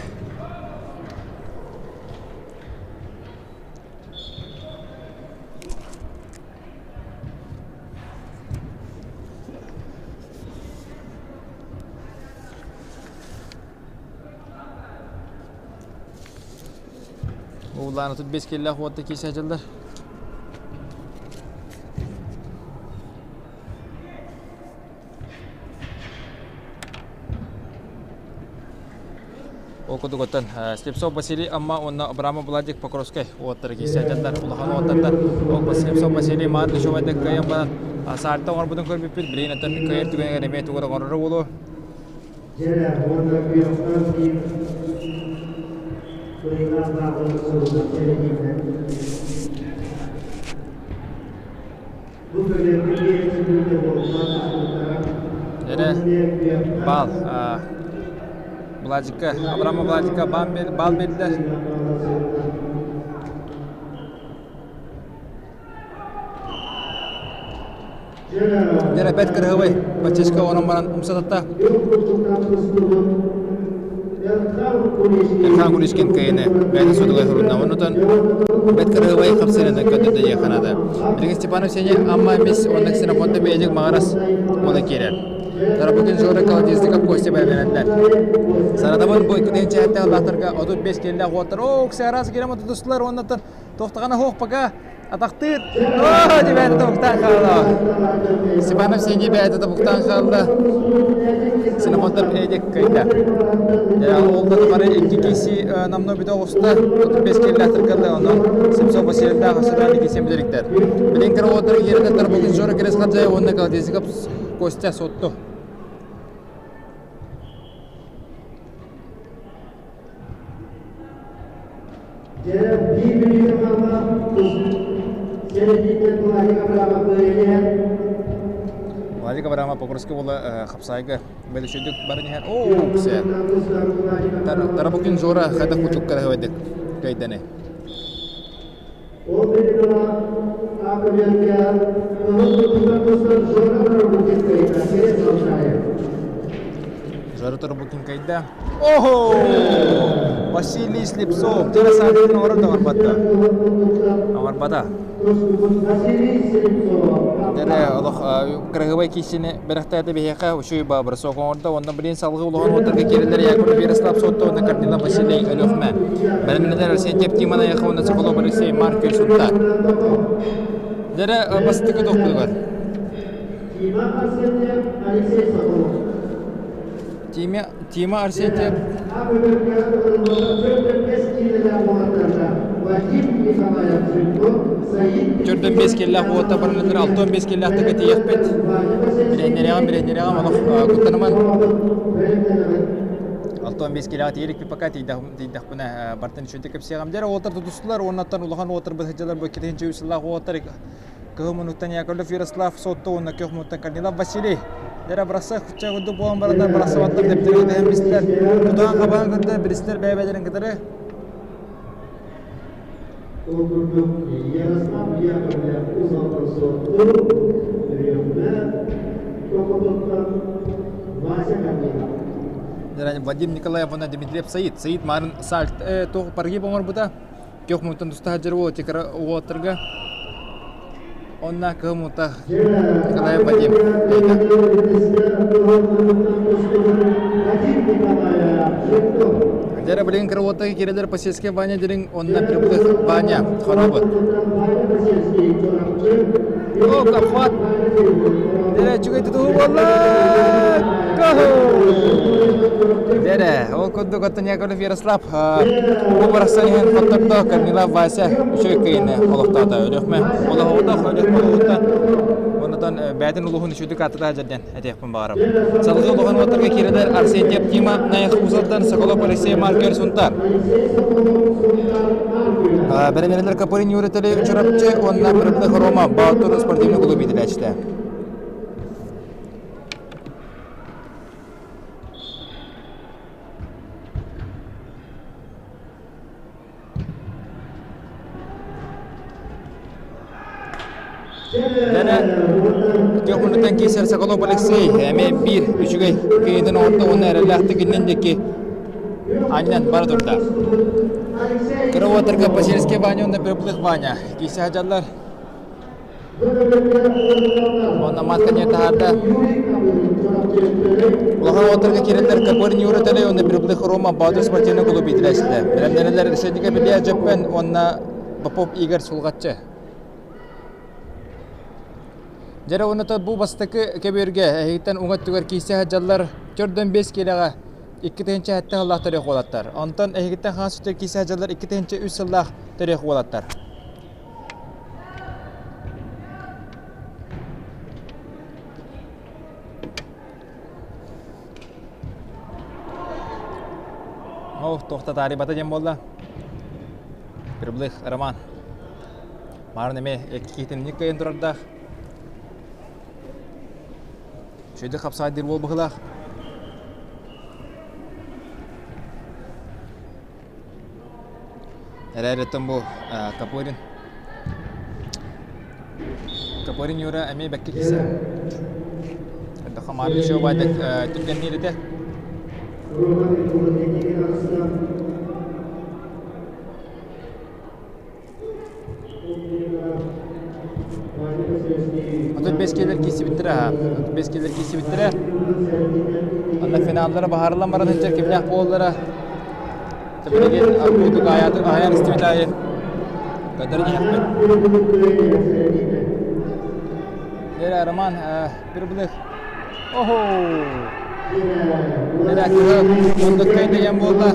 Уулаан 35 киллээх уотта киирсэ дьыллар. Ол курдук оттон Слепцов Василий Амма уонна Абрамов Владик Покровскай уоттара киирсэ улахан уоттартан ол Слепцов Василий Маат Душевайдык кыайан баран саарта оҥорбутун көрбүппүт билигин оттон кыайар түгэнигэр эмиэ тугу да оҥороро буолуо. Эрэ баал Владика Абрамов Владика баал биэрдэ. Дьэ бэрт кырыһыбай баччачка онон баран умсататта. Эрхан Куличкин кыайыны бэйэтин суотугар сурунна. Оннутан бэрт кырыһыбай хапсыырынан көрдөрдө диэххэ наада. Билигин Степанов Сеня Амма эмис уонна Ксенофонта Бэйдик Маҕарас уола киирэр. Тарабукин Жора Колодезников Костя бэлэмнэнэллэр. Саратабын бу икки тыһыынча аллаахтарга 35 киэллээх уоттар. Оо, Ксеарас киирэн тутустулар уоннаттан тохтоҕына хоох пока Атахтыыр. Оо, дибээтэ тобуктаан хаалла. Степанов Сергей бэйэтэ тобуктаан хаалла. Ксенофонтов Эдик кыайда. Ол да тухары икки киси намно бүтэ оҕуста. 35 киэллээхтэр кэллэ, онон Семцов Васильевдаах Асыдан икки сем бүтэриктэр. Билин кыра уоттар киирэтэ Тарбукин Жора Кирес Хаджай уонна Колодезников Костя Сотту. Владик Абрамов Покровскай буола хапсаайга бэлэшөйдүк баран иһэр. Оо, ксе. Тарабукин Жора хайдах кутук караһыбайдык кайданы. Жары Торбукин кайда. Охо! Василий Слепцов. Дьэ саатын оҥорор да оҥорбатта. Оҥорбата. Дэрэ олох кыраһыабай киисини бэрэхтээтэ биһиэхэ үчүгэй баабыр суох оҥордо. Онно билин салгыы улахан уоттарга киирэллэр Яков Ярослав Сотто уонна Корнилов Василий Өлүөхмэ. Бэлэмнэнэр Арсентьев Тимон Аяха уонна Соколов Алексей Маркович Сунтаар. Дэрэ бастакы тохпутугар. Тима Арсентьев, Алексей Соколов. Тима, Тима Арсентьев. Төрдөн бес келлээх уота баранытыр алтон бес келлээхтэргэ тиийэхпит. Билэннэриэҕим, билэннэриэҕим олох куттаныман. 65 килэҕэ тиийэрикпит пока тиийдэхпинэ бартын үчүгэй кэпсиэҕим. Дьэ уолаттар тутустулар уоннаттан улахан уолаттар быһыдьалар бу 2 сыллаах уолаттар Кыһыл муннуктан Яковлев Ярослав Сотто уонна Көх муннуктан Корнилов Василий. Дьэ бырахса кучча курдук буолан бараннар бырахсыбаттар дэптэри дэһэн бистилэр. Тутаан хабаан кытта биристэр бэйэ-бэйэлэрин кытары. Ол курдук Ярослав Яковлев Узалтан Сотту, Үрүөммэ Токотуттан Вася Корнилов. Вадим Николаев уонна Дмитриев Саид. Саид марын сальт туох паргип оҥорбута. Көх мунтан туста сылдьар уол ити уолаттарга Онно кыһыл мунта Николаев Вадим ыйда. Дьэ билигин кыра уоттаги киирэлэр Посельскай Ваня дириҥ онно прибылых Ваня хоробут. О, капхат! Дэрэ, үчүгэй тутуһуу буолла! Дэрэ, ол курдук оттон Яковлев Ярослав бу барахсан иһин хоттордо Корнилов Вася үчүгэй кыйыны олохтоото. Өлүөхмэ олоһоҕутох, Өлүөхмэ улууһуттан оннотон бэйэтин улууһун үчүгдүк ааттата дьэрдэн этиэхпин баҕарабын. Салгыы улахан уоттарга киирэлэр Арсентьев Тима Наях Узалтан Соколов Алексей Маркер Сунтар. Бэрэмэрэлэр Капырин Юрий Чурапчы уонна Прибылых Рома Баатур спортивный клуб иитилээччитэ. Дэнэ Көхүнүтэн киирсэр Соколов Алексей эмиэ биир үчүгэй кыайыытын оҥордо уонна эрэллээхтик иннин диэки анньан бара турда. Кыра уотарга Посельский Ваня уонна Прибылых Ваня киирсэ сылдьаллар. Онно матканье таһаарда. Улахан уолаттарга киирэллэр Капырин Юра Төлөй уонна Прибылых Рома Баатыр спортивный клуб иитилээччитэ. Бэлэмнэнэллэр Решетников Илья Дьөппөн уонна Попов Игорь Сулҕаччы. Дьэрэ уонна бу бастакы көбүөргэ эһигиттэн уҥа өттүгэр киирсэ сылдьаллар төрдөн биэс киилэҕэ 2007 сыллаах төрүөх уолаттар. Онтон эһигиттэн хаҥас өттүгэр киирсэ сылдьаллар 2003 сыллаах төрүөх уолаттар. Ол туохта таарыйбата диэн буолла. Прибылых Роман. Марын эмиэ икки киһитинник кыайан турардаах. Үчүгэйдик хапсаайдыыр буол быһыылаах. Эрээриттэн бу Копырин. Копырин Юра эмиэ бэккэ киирсэ. Хамаары Чуобайдык түргэнниир этэ. 35 киэлэр киирсибиттэрэ аһа. 35 киэлэр киирсибиттэрэ. Онно финаллара баһарыллан баран сылдьар кимнээх буоллара. Билигин курдук аһайан истибит аайы көрдөрөн иһэхпит. Дьэ, Роман, прибылых. Охо! Дьэ, кыһыл мундук кыйдыйан буолла.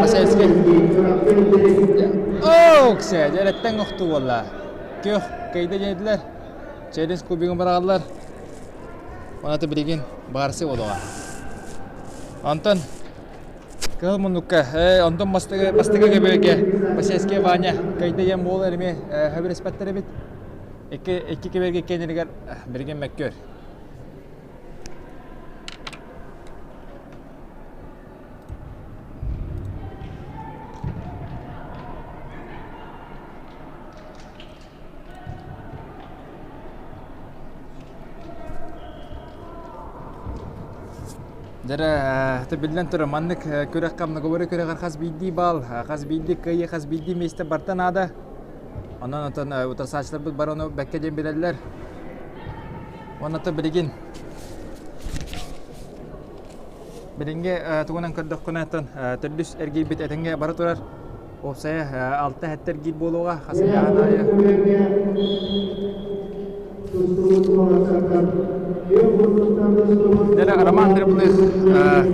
Посельский. Ооксе, дьэрэттэн охтуу буолла. Күөх кыйды диэтилэр. Челлендж кубигын быраҕаллар. Онаты билигин баарсы буолуоҕа. Онтон кыһыл муннукка, онтон бастакы бастакы көбүөргэ Посельский Ваня кыйды диэн буолар эмиэ хөбүлэспэттэр эбит. Икки икки кэбиэргэ кэннигэр билигин мөккүөр. Дьэрэ, биллэн турар, маннык күрэххэ многоборье күрэҕэр хас биирдии баал, хас биирдии кыайыы, хас биирдии миэстэ барыта наада. Онон отон утарсааччыларбыт бары ону бэккэ диэн билэллэр. Уонна билигин билиҥҥи тугунан көрдөххүнэ оттон төрдүс эргийбит этэҥҥэ бара турар. Уопсайа алта сэттэ эргиир буолуоҕа хас ыйааһын аайы. Дьэ Роман Прибылых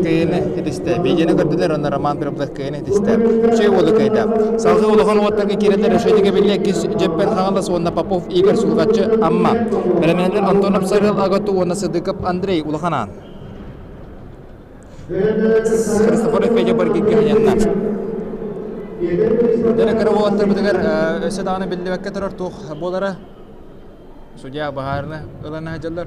кыайыыны ситистэ. Биидьэни көрдүлэр уонна Роман Прибылых кыайыыны ситистэ. Үчүгэй уолу кыайда. Салгыы улахан уоттарга киирэллэр Решетигэ биллэ иккис Дьэппэн Хаҥалас уонна Попов Игорь Сулҕаччы Амма. Бэлэмнэнэллэр Антонов Сарыал Агату уонна Сыдыков Андрей Улахан Аан. Христофор Федя Баргикка ханьанна. Дьэ кыра уолаттарбытыгар өссө даҕаны биллибэккэ турар туох буолара судья баһаарына ылан сылдьаллар.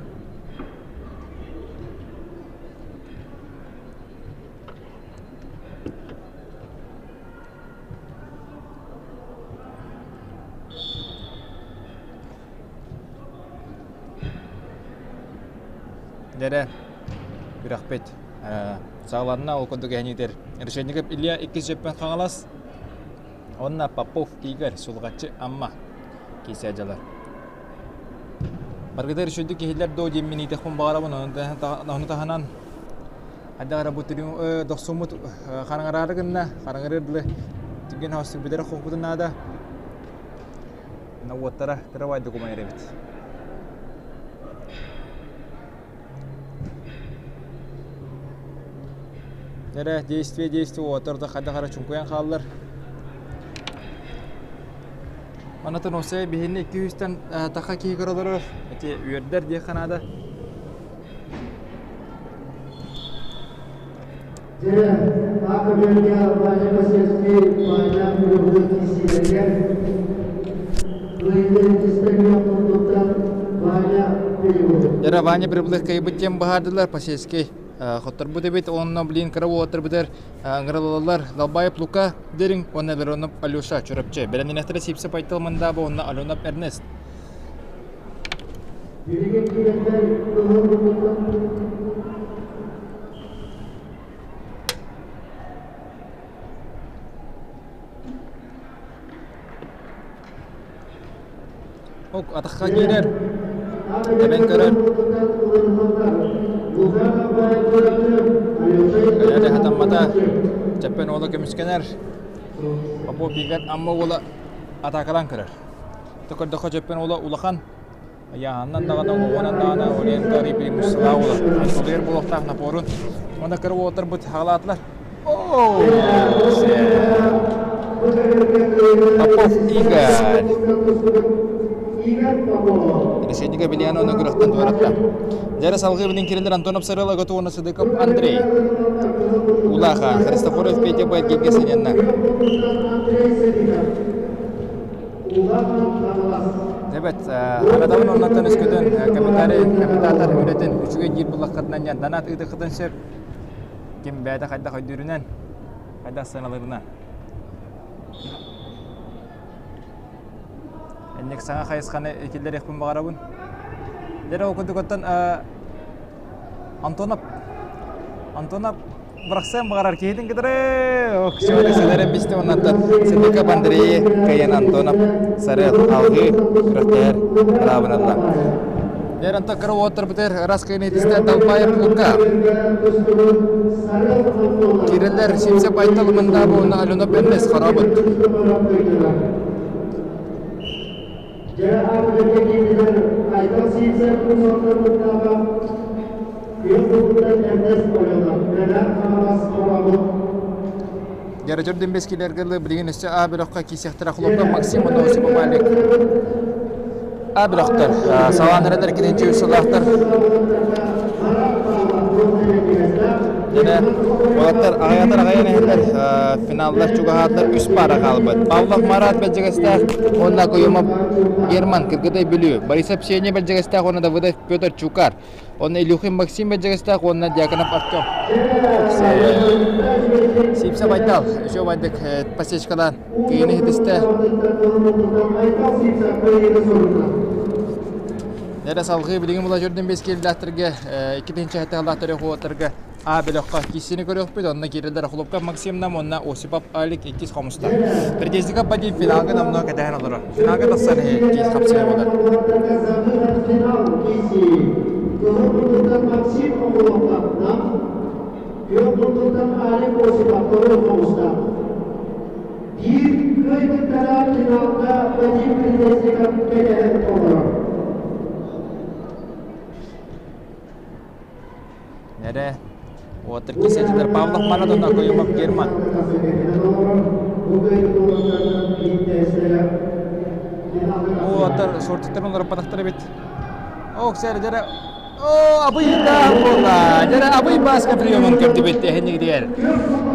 Дьэрэ, күрэхпит саҕаланна, ол курдук эһэниитэр Решетников Илья иккис дьөппөн Хаҥалас уонна Попов Игорь Сулҕаччы Амма киирсэ дьалар. Баргытар үчүгдүк киһилэр доо диэммин иитэхпин баҕарабын, ону таһынан хайдах эрэ бу дохсуммут хараҥараары гынна, хараҥарыар дылы түргэн хоостук бүтэрэ хоһбутун наада. Уоттара кыра баайдык умайар эбит. Эрэ действие действие уоттар да хайдах эрэ чуҥкуйан хааллар. Манатын осей биһини 200-тэн таха киһи көрөлөрөр. Эти үөрдэр диэххэ наада. Дьэ, Академия Ваня Посельский Ваня Куйбуду киирсиилэригэр Дьэ, Ваня Прибылых кыайбыт диэн быһаардылар Посельский хотторбут эбит уонна блин кыра уолаттарбытыгар ыҥырылаллар Далбаев Лука Дириҥ уонна Леронов Алеша Чурапчы. Бэлэмнэнэхтэрэ Сипсэ Пайтал Мандаба уонна Аленов Эрнест. Билигин киирэллэр Ок, атахха киирэр. Тэбэн көрөр. Кэлээри хатаммата. Чэппэн уола көмүскэнэр. Попов бииргэн Амма уола атаакалаан көрөр. Көрдөххө Чэппэн уола улахан. Ыйааһынынан даҕаны, уҥуоҕунан даҕаны Ориентарий преимуществолаах уола. Тулуйар буолуохтаах напорун. Уонна кыра уолаттарбыт хаҕалаатылар. Попов Игорь. Решетника Беляна уонна күрэхтэн туоратта. Дьэрэ салгыы билин кирилэр Антонов Сарыал Агату уонна Сыдыков Андрей. Улаха Христофоров Петя Байдгерге сынянна. Эбэт, арадабын оннуттан өскөтүн комментарий, комментатор үлэтин үчүгэй диир буллаххытынан диэн донат ыытыаххытын сөп. Ким бэйэтэ хайдах өйдүүрүнэн, хайдах сыаналыырынан. Инник саҥа хайысханы киллэриэхпин баҕарабын. Дьэ, ол курдук оттон Антонов Антонов бырахсыан баҕарар киһитин кытары ох сэлэрэн бистэ оннаттан Сыдыков Андрейи кыайан Антонов Сарыал алгыы күрэхтэһэр быраабын ылла. Дэр онтон кыра уоттарбытыгар ыраас кыайыны итистэ Далбаев Лука. Киирэллэр Симсэ Байтал Мындаабы уонна Алена Беннес хорообут. Дьэ, аҕа киинигэр Айтал Сивцев курсуоттарбыттааҕа күөх кулуттан Эрнест Оленов, Ренат Хаҥалас Хоробут. Дьарыдьыр Дембескилэргэ билигин өссө А бөлөххө киисэхтэрэ хлопка Максим уонна Осипов Алик. А бөлөхтөр салаан эрэлэр кининчи үс сылаахтар Дьэ, уолаттар аҕыйатар аҕыйан иһэллэр, финаллар чугаһаатылар үс паара хаалбыт. Павлов Марат Бэрдьигэстээх уонна Куйумов Герман Кыргыдай Бүлүү, Борисов Ксения Бэрдьигэстээх уонна Давыдов Петр Чукар, уонна Илюхин Максим Бэрдьигэстээх уонна Дьяконов Артем. Сипсэ Байтал, еще байдык подсечкалаан кыйыны иһитистэ. Эрэ салгыы билигин була жүрдүм бес киэллээхтэргэ 2007 сыллаах төрүөх уолаттарга. А бөлөххө киссини көрүөхпүт, онно киирэллэр Охлопков Максим Нам уонна Осипов Алик иккис хомустар. Передезников Вадим финалга номнуо кэтэһэн олорор. Финалга тахсан киис хапсыйа буолар. Максим Охлопков Нам, Күөх муннуктан Алик Осипов Кыһыл хомустаах. Биир кыайбыттара финалга Вадим Передезников кэтэһэн олорор. Нэрэ Уотыр кисэтитэр Павлов Марат уонна Окоемов Герман. Уотар сортиктарын олорпатахтар эбит. Ох, сэр, дьэрэ О, абыйдаах буолла. Дьэрэ абый бааска приемун көрдүбүт эһинигитигэр.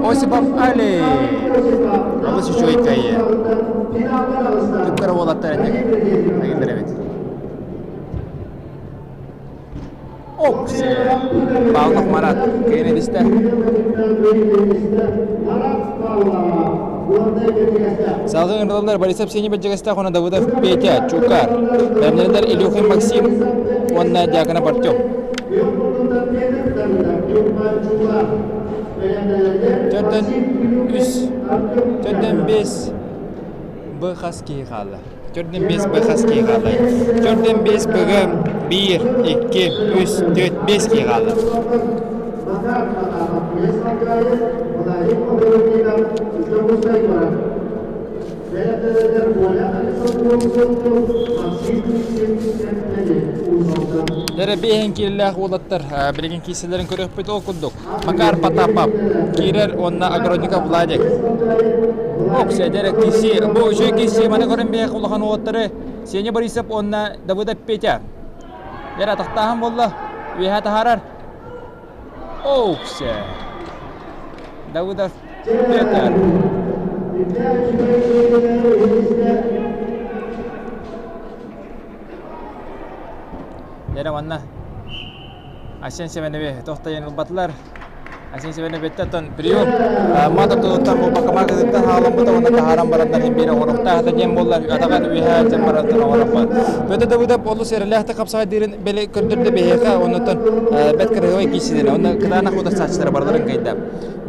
Осипов Али. Олус үчүгэй кыайыы. Түккара уолаттар этик. Агилер эбит. Оксе. Павлов Марат кыайан Салгыы ыҥырыллар Борисов Сеня Бэдьэгэстээх уонна Давыдов Петя Чукар. Бэлэмнэнэллэр Илюхин Максим уонна Дьяконов Артем. Төрдөн үс, төрдөн бес Б хас киһи хаалла? Төрдөн бес Б хас киһи хаалла? Төрдөн бес Б-га биир, икки, үс, төрт, бес киһи хаалла. Дэрэ биэһин киирилээх уолаттар билигин киисэлэрин көрүөхпүт ол курдук. Макар Потапов киирэр уонна Огородников Владик. Оксе дэрэ киси бу үчүгэй киси маны көрөн биэх улахан уолаттары Сеня Борисов уонна Давыдов Петя. Дэрэ атахтааһын буолла үөһэ таһаарар. Оксе. Давыдов Петр. Дэрэ манна Айсен Семенович тохтойон ылбатылар. Айсен Семенович оттон прием мата тутуттан буолбакка маркетиттан хаалламмыта уонна таһааран бараннар иһин биир оҥоруохтаах этэ диэн буоллар атаҕар үөһээ дьэн барантан оҥороппот. Петр Давыдов олус эрэлээхтик хапсаҕайдыырын били көрдөрдө биһиэхэ оннуттан бэрт кырыһыбай киирсиилэрэ уонна кытаанах утарсааччылара барыларын кыайда.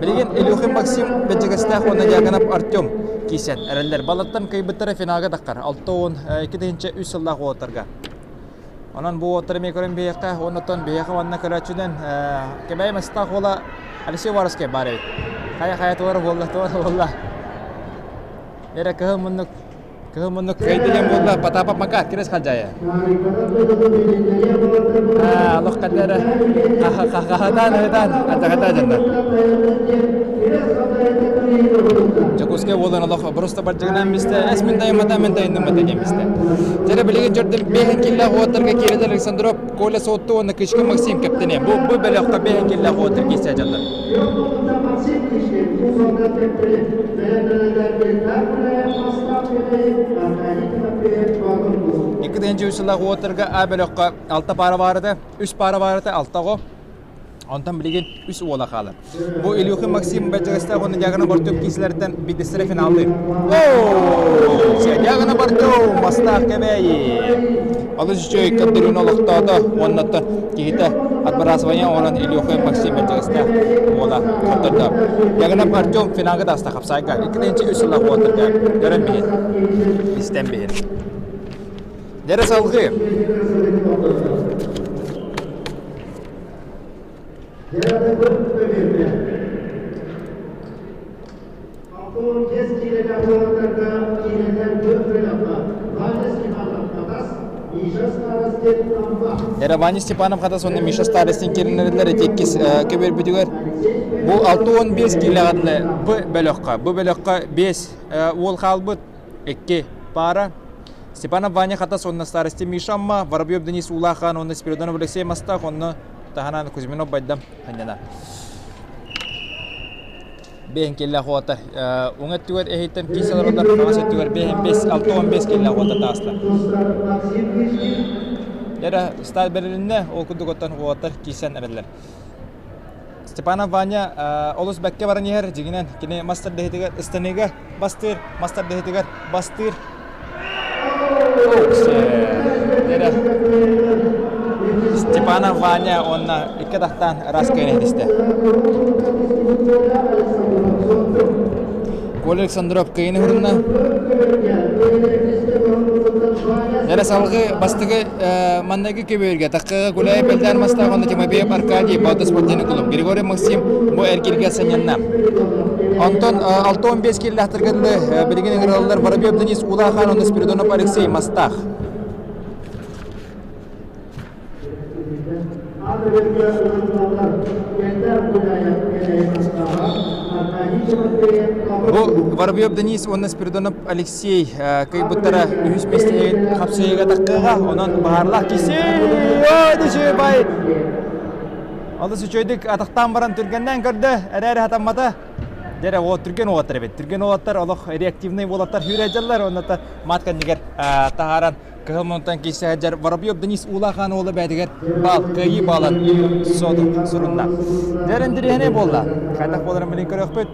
Билигин Илюхин Максим Бэдьэгэстээх уонна Дьяконов Артем киирсэн эрэллэр. Балартан кыайбыттара финалга таххар 62 2003 сыллаах уолаттарга. Онон бу уоттары эмиэ көрөн биһиэхэ, оннуттан биһиэхэ уонна көрөөччүнэн Кэбээйи Мастаах уола Алексей Уваровскай баар эбит. Хайа-хайа туора буолла, туора буолла. Эрэ кыһыл муннук, кыһыл муннук кыайда диэн буолла, Потапов Макар, кирес халдьаайа. Олох кадара хахатаан ыһытаан атаҕатаа дьоннор. Дьокуускай буолан олох просто бардьыгынаан бистэ, эс мин дайыммата, мин дайынныммата диэн бистэ. Дьэрэ билигин дьөрдүм бэһин киллээх уоттарга киирэлэр Александров, Коля Сотту уонна Кычкин Максим кэптэнэ. Бу бу бөлөххө бэһин киллээх уоттар киирсэ дьаллар. Икки тыһыынча үс сыллаах уоттарга А бөлөххө алта паара баарыта, үс паара баарыта, алта оҕо. Онтон билигин үс уола хаалар. Бу Илюхин Максим Бэдьэгэстээх уонна Дьагана Бартюк киисэлэриттэн биирдэстэрэ финаллыыр. Оо! Дьагана Бартюк Мастаах Кэбээйи! Олус үчүгэй көрдөрүүнү олохтоото уонна киһитэ отбрасывание оҥорон Илюхин Максим Бэдьэгэстээх уола хоттордо. Дьагана Артем финалга таста хапсайга. Иккитинчи үс сыллаах уолаттарга көрөн биһин, истэн биһин. Дьэрэ салгыы. Ваня Степанов хатас уонна Миша Старостин кииринэрилэр ити иккис көбүөрбүтүгэр бу 65 киилэҕэ дылы бу бөлөххө бу бөлөххө 5 уол хаалбыт икки паара Степанов Ваня Хатас уонна Старостин Миша Амма, Воробьев Денис Уулаахаан уонна Спиридонов Алексей Мастаах онно таһынан Кузьминов Байдам ханньана. Бэһин киллээх уота уҥа өттүгэр эһиттэн киис олороллор, хаҥас өттүгэр бэһин бес, 65 киллээх уота тааста. Эрэ сталь бэрилиннэ, ол курдук оттон уоттар киирсэн эрэллэр. Степанов Ваня олус бэккэ баран иһэр, дьиҥинэн кини мас тардыһыытыгар ыстаныыга бастыыр, мас тардыһыытыгар бастыыр. Степанов Ваня уонна икки атахтаан ыраас кыайан иһитистэ. Коля Александров кыайыны хурунна. Эрэ салгыы бастакы манныгы көбүөргэ Таккыга Гуляев Эльдар Мастаах уонна Тимофеев Аркадий Балта спортивный клуб Григорий Максим бу эргиргэ сынньанна. Онтон 65 киллэхтэргэ дылы билигин ыҥыраллар Воробьев Денис Улахан уонна Спиридонов Алексей Мастаах. Бу Воробьев Денис уонна Спиридонов Алексей кыйбыттара үһүс миэстэһин хапсыйыга таххыаҕа. Онон баһаарлаах киси бай Олус үчүгэйдик атахтаан баран түргэннээн көрдө, эрээри хатаммата. Дьэ эрэ, түргэн уолаттар эбит. Түргэн уолаттар олох реактивный уолаттар сүүрээдьэллэр, онно мат кэннигэр таһааран Кыһыл мунтан киирсэ сылдьар Воробьев Денис Уулахан уола бэйэтигэр баал, кыайыы баалан суоту сурунна. Дьэр интириэһинэй буолла. Хайдах буоларын билин көрүөхпүт.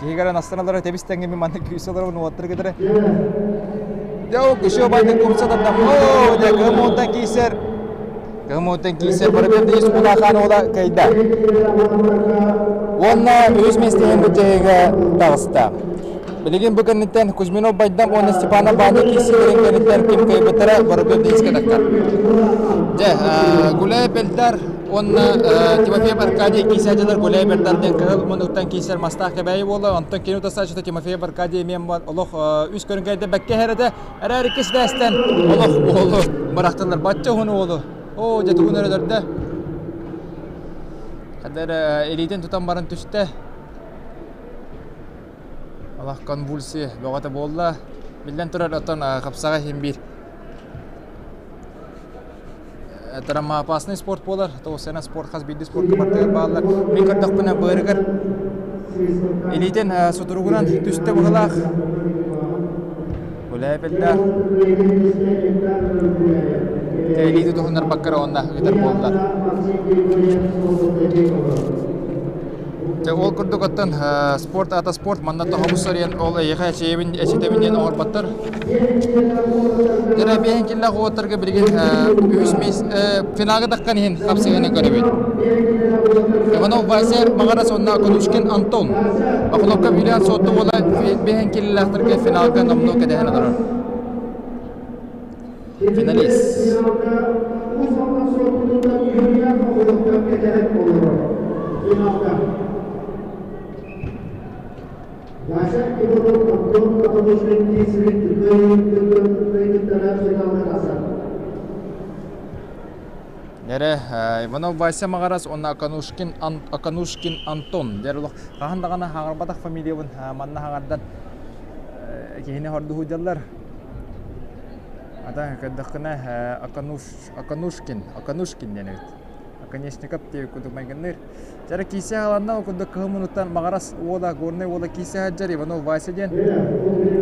Киһигэр астыналара тэбис тэҥҥэ мин маннык күүсэ олоробун уоттар кытары. Дьэ ол күшүө байдын кумса тардам. Оо, дьэ кыһыл мунтан киирсэр. Кыһыл мунтан киирсэр Воробьев Денис Уулахан уола кыайда. Уонна үһүс миэстэһин бытыһыга таҕыста. Билигин бу кэнниттэн Кузьминов Байдам уонна Степанов Баанньа киирсиилэрин кэнниттэн ким кыайбыттара Воробьев Денискэ тахсар. Дьэ, Гуляев Эльдар уонна Тимофеев Аркадий киирсээччилэр Гуляев Эльдар диэн кыһыл муннуктан киирсэр мастаах кэбээйи буолла. Онтон кини утарсааччыта Тимофеев Аркадий эмиэ олох үс көрүҥкэйдэ бэккэ иһэр этэ. Эрээри иккис ситээстэн олох уолу бырахтылар. Бачча уһун уолу. Оо, дьэ тугун өрөдөрдө. Хаддар илиитин тутан баран түстэ. Олох конвульсия бөҕөтө буолла. Биллэн турар, оттон хапсаҕай иһин биир травмоопасный спорт буолар. Тоҕус спорт хас биирдии спортка бартыгар бааллар. Мин көрдөхпүнэ быарыгар илиитин сутуругунан түстэ быһылаах. Гуляйпеллээх. Илиити туһуннарбакка эрэ уонна ыытар буоллар. Дьэ, ол курдук оттон спорт аата спорт, манна тоһобус сарыйан ол эйиэхэ эчэйэбин, эчэтэбин диэн оҥорботтор. Дьэ, биэһин киллэх уоттарга билигин үһүс финалга таххан иһин хапсыһыыны көрөбүт. Иванов Вася Маҕарас уонна Конушкин Антон. Охлопков Юлиан Суотту уола биэһин киллээхтэргэ финалга номнуо кэтэһэн олорор. Финалист. Эрэ Иванов Вася Маҕарас уонна Аканушкин, Аканушкин Антон дьэр олох хаһан даҕаны хаҥарбатах фамилиябын манна хаҥардан киһини хордуһуйдаллар. Ата көрдөххүнэ Акануш, Аканушкин, Аканушкин диэн эбит. Оконечников диэбит курдук майгынныыр. Дьара киисэ аҕаланна, ол курдук кыһыл мунуттан Маҕарас уола, Горнай уола киисэ сылдьар Иванов Вася диэн.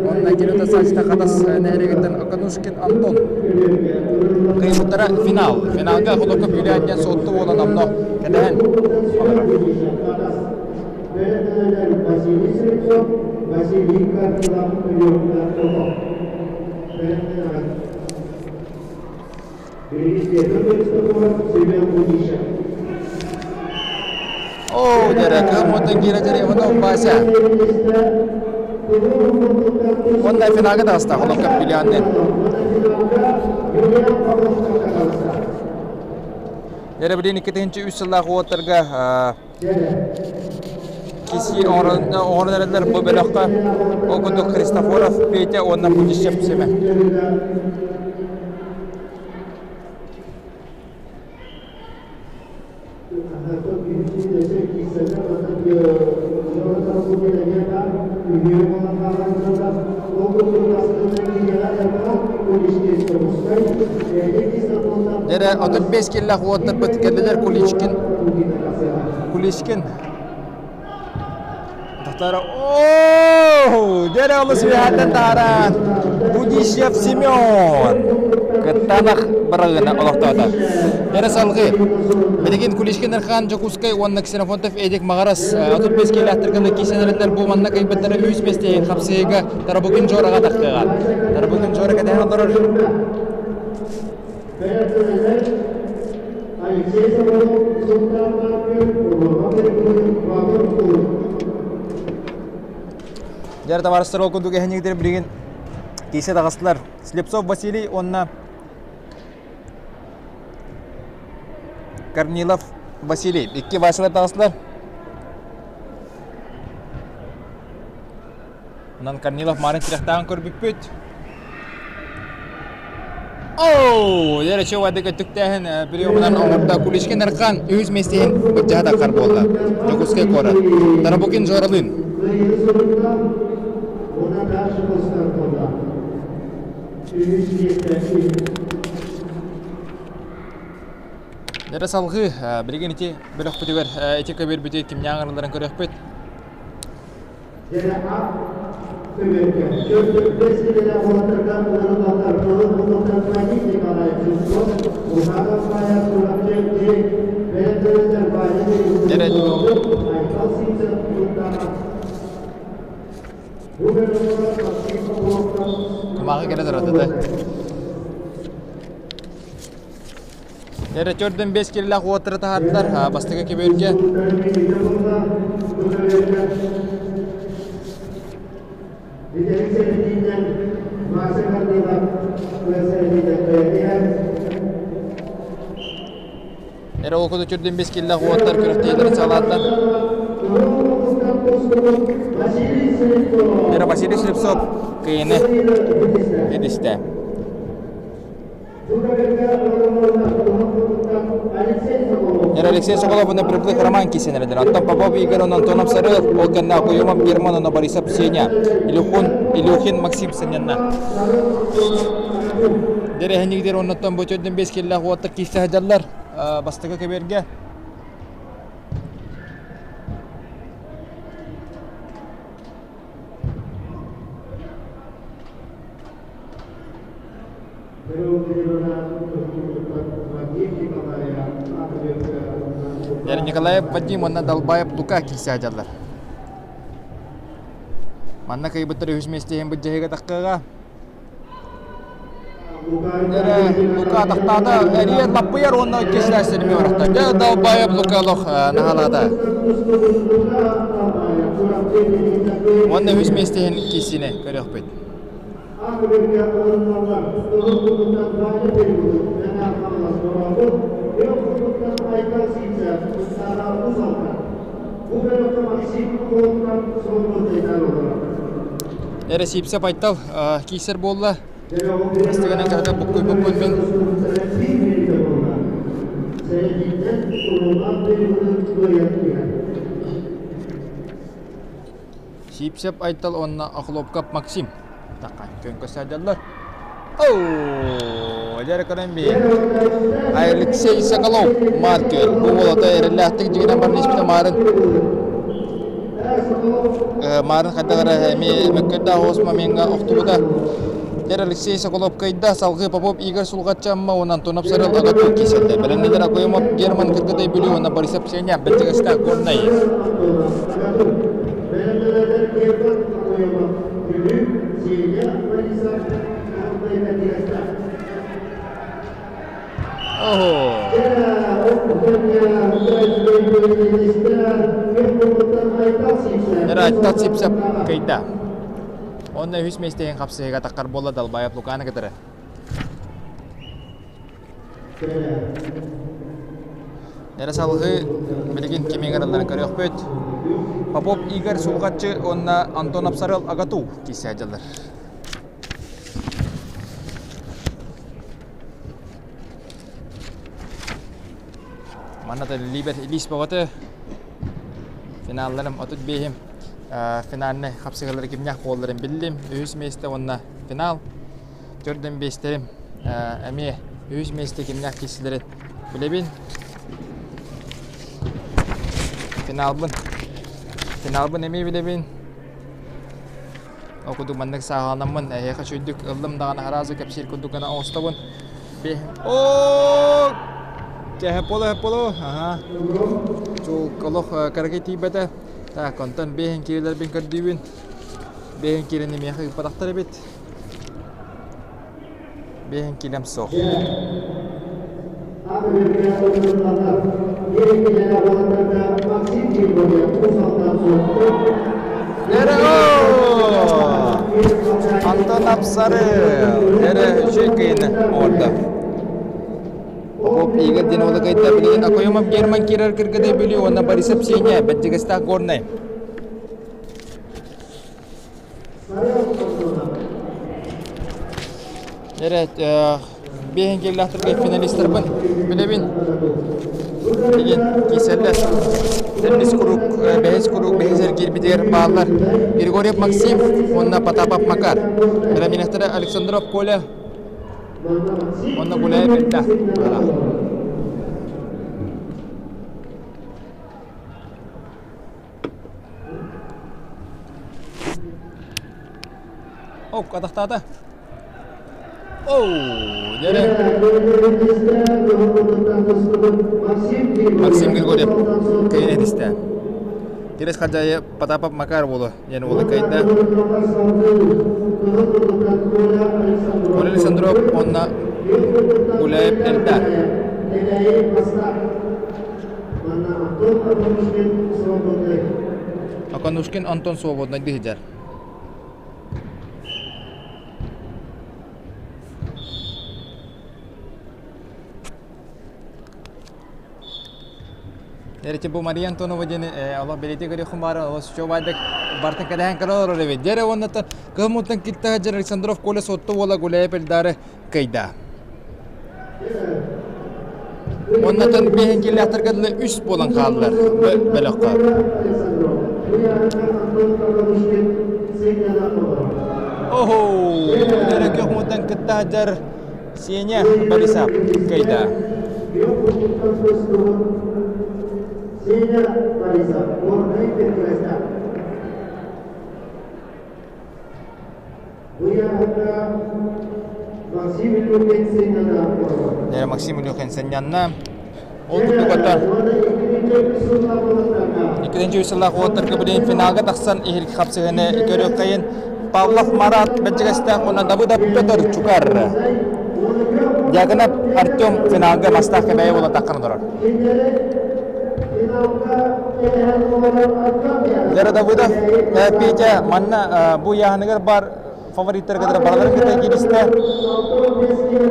Онно кини утарсааччыта Хатас нэһилиэгиттэн Оконушкин Антон. Кыайбыттара финал. Финалга Холоков Юлиан диэн Суотту уола номно кэтэһэн олорор. Оо, дьэрэ, кыһын киирэ дьэрэ Иванов Вася. Уонна финалга таҕыста Холоков Юлианныын. Дьэрэ билин 2003 сыллаах уоттарга Киси оҥорон эрэллэр бу бөлөххө ол курдук Христофоров Петя уонна Путищев Семен. Дьэрэ 35 киллэх уоттарбыт кэллилэр Куличкин Куличкин Татара Оо! Дьэрэ олус үөһэттэн таһааран Будищев Семен кыттаанах быраҕыына олохтоото. Дьэрэ салгыы билигин Куличкин Эрхан Дьокуускай уонна Ксенофонтов Эдик Маҕарас 35 киилээхтэргэ киирсэн бу манна кыйбыттара үс миэстэһин хапсыһыыга Тарабукин Жораҕа тахтыаҕа. Тарабукин Жора кэтэһэн олорор. Дьэр табаарыстар ол курдук эһинигитер билигин кисе таҕыстылар. Слепцов Василий уонна Корнилов Василий. Икки Василар таҕыстылар. Онон Корнилов Марын тирэхтээҕин көрбүппүт. Оу, дьэ чуобайдык өттүктээһин приемунан оҥордо Куличкин Эрхан үһүс миэстиһин былдьаһа таххар буолла. Дьокуускай куорат. Тарабукин Жоралыын. Дьэ салҕыы билигин ити бөлөхпүтүгэр ити көбүөрбүтү кимнээх ыҥырылларын көрүөхпүт. Кумааҕы кэлэ турар Эрэ төрдөн бес кирилээх уоттары таһаардылар бастакы көбүөргэ. Эрэ ол курдук төрдөн бес кирилээх уоттар күрэхтэһиилэрин саҕалаатылар. Эрэ Василий Слепцов кыайыны эдистэ. Алексей Соколов уонна Приплых Роман киисэнэрдэр. Антон Попов Игорь уонна Антонов Сарыал, ол кэннэ Акуйумов Герман уонна Борисов Сеня, Илюхун, Илюхин Максим сынньанна. Дэрэһинигдер оннуттан бу төрдүн бес киллээх уоттар киирсэ сылдьаллар. Бастакы көбүөргэ Николаев Вадим уонна Далбаев Лука киирсэ сылдьаллар. Манна кыайбыттар үһүс миэстэ иһин былдьаһыыга таххыаҕа. Лука тахтаата, эрийэн лаппыйар уонна иккис эмиэ барахта. Дьэ, Далбаев Лука олох наһалаата. Уонна үһүс миэстэ иһин киирсиини көрүөхпүт. Эрэ Сиипсэп Айтал киирсэр буолла. Бастыгынан кэһэтэ буккуйбуппун мин. Сиипсэп Айтал уонна Охлопков Максим тахха күөн көрсөөдөллөр. Оо, дьэ көрөн би. Алексей Соколов Маркер бу уолата эрэллээхтик дьигинэн баран испитэ Маарын. Маарын хайдах эрэ эмиэ мөккүөрдээх оҕус момеҥҥа охтубута. Дэр Алексей Соколов кыайда, салгыы Попов Игорь Сулҕаччы Амма уонна Антонов Сарыл Агату киирсэллэр. Бэлэмнэнэр Акоемов Герман Кыргыдай Бүлүү уонна Борисов Сеня Бэрдьигэстээх Горнай. Эрэ Сипсеп кыйда. Онно үһүс миэстэһин хапсыһыга таххар буолла Далбаев Луканы кытары. Эрэ салгыы билигин кими ыҥыралларын көрүөхпүт. Попов Игорь Сулҕаччы уонна Антон Апсарыл Агату киирсэ сылдьаллар. Манна да Либер Илиис бөҕөтө финалларым 35-им финальнай хапсыһыылары кимнээх буолларын биллим. Үһүс миэстэ уонна финал. Төрдөн биэстэрим эмиэ үһүс миэстэ кимнээх киирсилэрин билэбин. Финалбын. Финалбын эмиэ билэбин. Ол курдук маннык сааһыланаммын эһиэхэ үчүгэйдик ыллым даҕаны араазы кэпсиир курдук гына оҥостобун. Оо! Чэһэ поло, аха. Чул олох кыракый тиийбэтэ. Так, онтон биэһин киирэлэрбин көрдүүбүн. Биэһин киирэни миэхэ ыыппатахтар эбит. Биэһин киилэм суох. Антон Апсарыл эрэ үчүгэй кыйыны оҥордо. Попов Игорь диэн уола кыайда. Билигин Акоемов Герман киирэр Кыргыдай Бүлүү уонна Борисов Сеня Бэрдьигэстээх Горнай. Эрэ биэһин киэллээхтэргэ финалистарбын билэбин. Билигин киисэллэр. Төрдүс куруук, бэһис куруук бэһис эргиирбитигэр бааллар Григорьев Максим уонна Потапов Макар. Бэлэмнэнэхтэрэ Александров Коля уонна Гуляев Эльда. Ок, атахтаата. Оу, дьэрэ. Максим Григорьев кыайан этистэ. Тирес Хадьайы Потапов Макар буолу диэн уолу кыайда. Коля Александров уонна Гуляев Эльдар. Оконушкин Антон свободнай сылдьар. Эрити бу Мария Антонова диэн олох бэлиэтии көрүөххүн баара олус үчүгэйдик бартын кэтэһэн көрө олорор эбит. Дьэрэ уоннаттан кыһыммыттан киттэ сылдьар Александров Коля Суотту уола Гуляев Эльдары кыайда. Оннотон биэһин киилээхтэргэ дылы үс буолан хааллар бөлөххө. Охо, өрө көхмутан кытта сылдьар Сеня Борисов кыайда. Сеня Борисов, горный перекресток. Максим Илюхин сынньанна. Ол курдук ото иккитинчи сыллаах уоттарга билигин финалга тахсан иһирги хапсыһыны көрүөххэйин Павлов Марат Бэрдьигэстээх уонна Давыдов Петр Чукар. Дьяконов Артем финалга бастаах кэбээйи буола таххан олорор. Лера Давыдов, Петя манна бу ыйааһыныгар баар фавориттарга бараларын кытта кииристэ.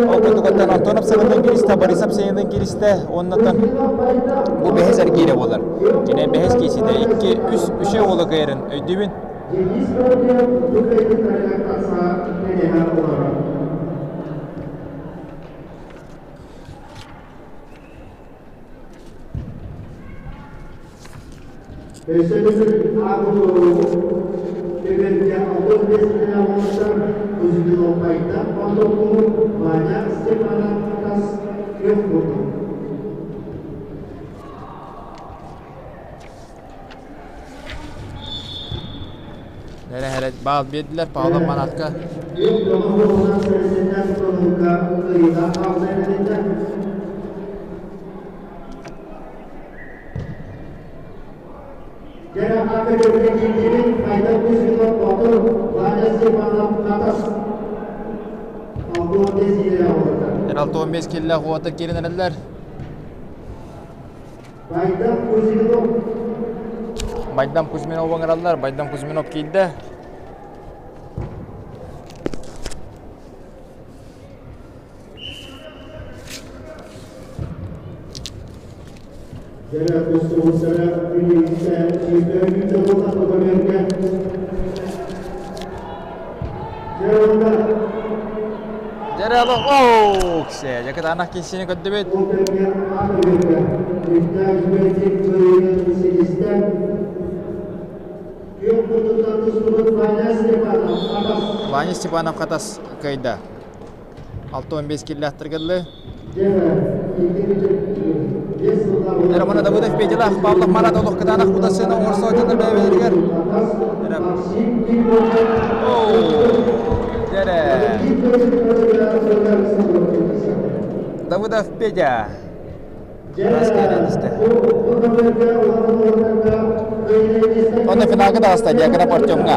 Ол курдук Антонов Савинтан кииристэ, Борисов Сенинтан кииристэ. Оннотон бу бэһис эргиирэ буолар. Кини бэһис кииситэ икки, үс, үчэ уола кыайарын өйдүүбүн. Өссө төгүл ааҕыллыбыт түмэлгэ 65 оҥостор Кузьминопайда Мотоку Ваня Степанов тас күөх курдук. Эрэ баал биэрдилэр Павлов Маратка. Алты 15 киллээх уота киирэн эрэллэр. Байдам Кузьминов ыҥыраллар. Байдам Кузьминов киирдэ. Дьэрэ оо ксе дьэ киһини көрдүбүт. Ваня Степанов Хатас кыайда. 6-15 киллээхтэргэ дылы. Романа Давыдов Петялаах Павлов Марат олох кытаанах утасыны оҥорсо дьонор бэйэбэлэригэр. Дьэрэ. Давыдов Петя. Онно финалга таҕыста Дьяконов Артемҥа.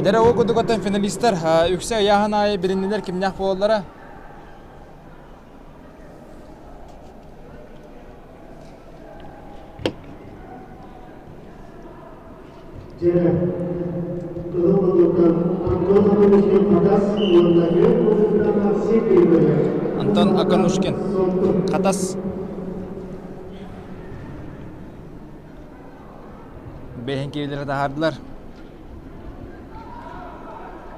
Дэрэ ол курдук оттон финалистар үксэ ыйааһын аайы билиннилэр кимнээх буолаллара. Антон Аканушкин Хатас Бэһин киилэрэ таһаардылар.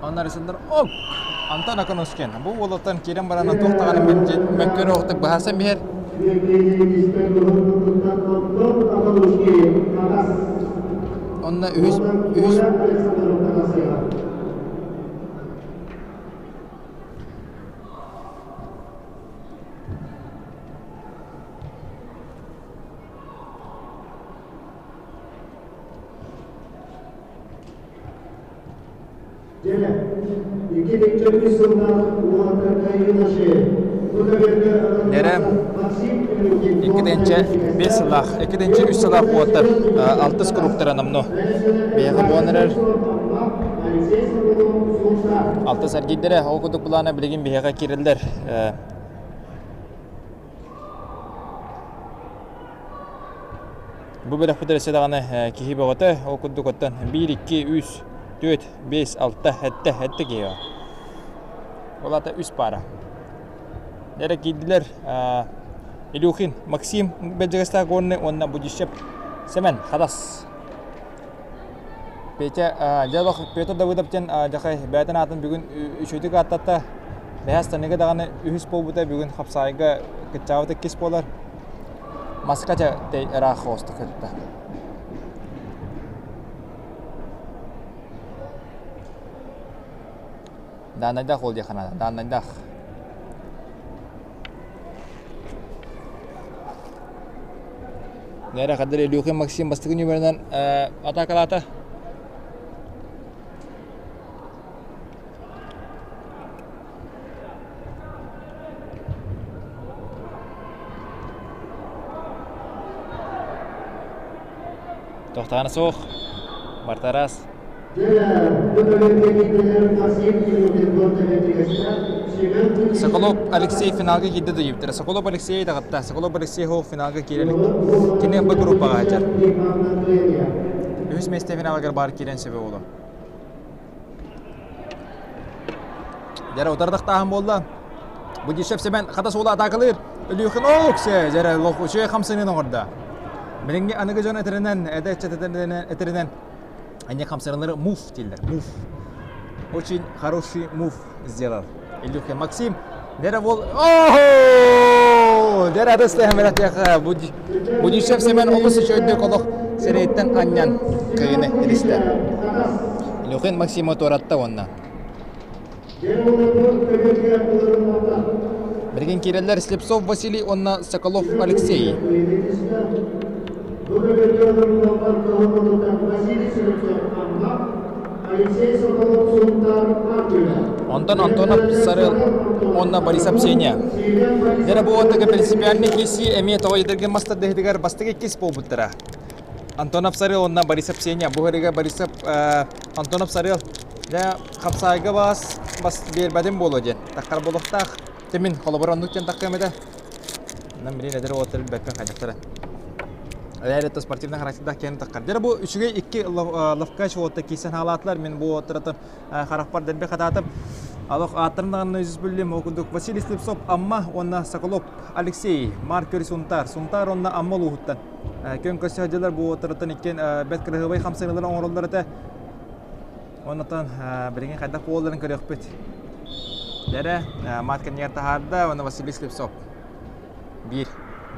Онно Александр ок! Антон Аканушкин бу уолуттан киирэн баран туох даҕаны мөккүөр оҕотук быһаарсан биһэр. Онно үһүс үһүс Нэрэ 2-5 сыллаах, 2-3 сыллаах уоттар алтыс кругтара номнуо бэйэҕэ буолан эрэр. Алтыс эргийдэрэ ол курдук былаана билигин биһиэхэ киирэллэр. Бу бөлөхпүт өссө даҕаны киһи бөҕөтө, ол курдук оттон биир, икки, үс, түөрт, биэс, алта, сэттэ, сэттэ киһи баар. Ол аата үс паара. Эрэ киирдилэр Илюхин Максим Бэрдьигэстээх Горный уонна Будищев Сэмэн Хатас. Петя дьэ Петр Давыдов диэн дьахай бэйэтин аатын бүгүн үчүгэйдик ааттатта. Бэһэс таныга даҕаны үһүс буолбута бүгүн хапсаайга кыччаабыт иккис буолар. Маска дьэ ыраах оҕустук кытта. Даанайдаах ол диэххэ наада. Даанайдаах. Нэрэ хадыр Илюхин Максим бастакы нүмеринэн атаакалаата. Тохтаана суох. Бартарас. Соколов Алексей финалга киирдэ да Соколов Алексей даҕатта. Соколов Алексей хоох финалга киирэ илик. Кини Б группаҕа сылдьар. Үһүс миэстэ финалыгар баар киирэн сөбө буолуо. Дьэрэ утардахтааһын буолла. Будищев Семен хата суола атаакалыыр. Өлүөхүн ооксе дьэрэ лох үчүгэй хамсаныы оҥордо. Билиҥҥи аныгы дьон этэринэн, эдэр ыччат этэринэн они хамсаныылары мув дииллэр. Мув. Очень хороший мув сделал. Илюхин Максим. Дьэрэ бол О! Дьэрэ адыстыһа мэлэтиэхэ Будищев Семен олус үчүгэйдик олох сирэйиттэн анньан кыайыны илистэ. Илюхин Максима туоратта уонна Билигин киирэллэр Слепцов Василий уонна Соколов Алексей. Онтон Антонов Сарыл уонна Борисов Сеня. Дьэ бу уоттага принципиальный киирсии эмиэ тоҕо етэрген мастардаһытыгар бастакы иккис буолбуттара. Антонов Сарыл уонна Борисов Сеня. Бу ырыга Борисов Антонов Сарыл дьэ хапсаайга бас бас биэрбэтим буолуо диэн таххар буолуохтаах. Тимин холобур оннук диэн таххыам этэ. Нам билин эдэр уолаттар билбэппин хайдахтара. Эрэ спортивный характердаах киһини таххар. Дьэ бу үчүгэй икки ловкач уолаттар киирсэн хаалаатылар. Мин бу уолаттарыттан харахпар дэлби хатаатым. Алох ааттарын даҕаны өйүс биллим. Ол курдук Василий Слепцов Амма уонна Соколов Алексей, Марк Көрү Сунтаар, Сунтаар уонна Амма улууһуттан. Күн көрсө сылдьаллар бу уолаттарыттан иккиэн бэрт кыраһыабай хамсаныылары оҥороллор этэ. Оннотон билигин хайдах буоларын көрүөхпүт. Дэрэ маат кэннигэр таһаарда уонна Василий Слепцов биир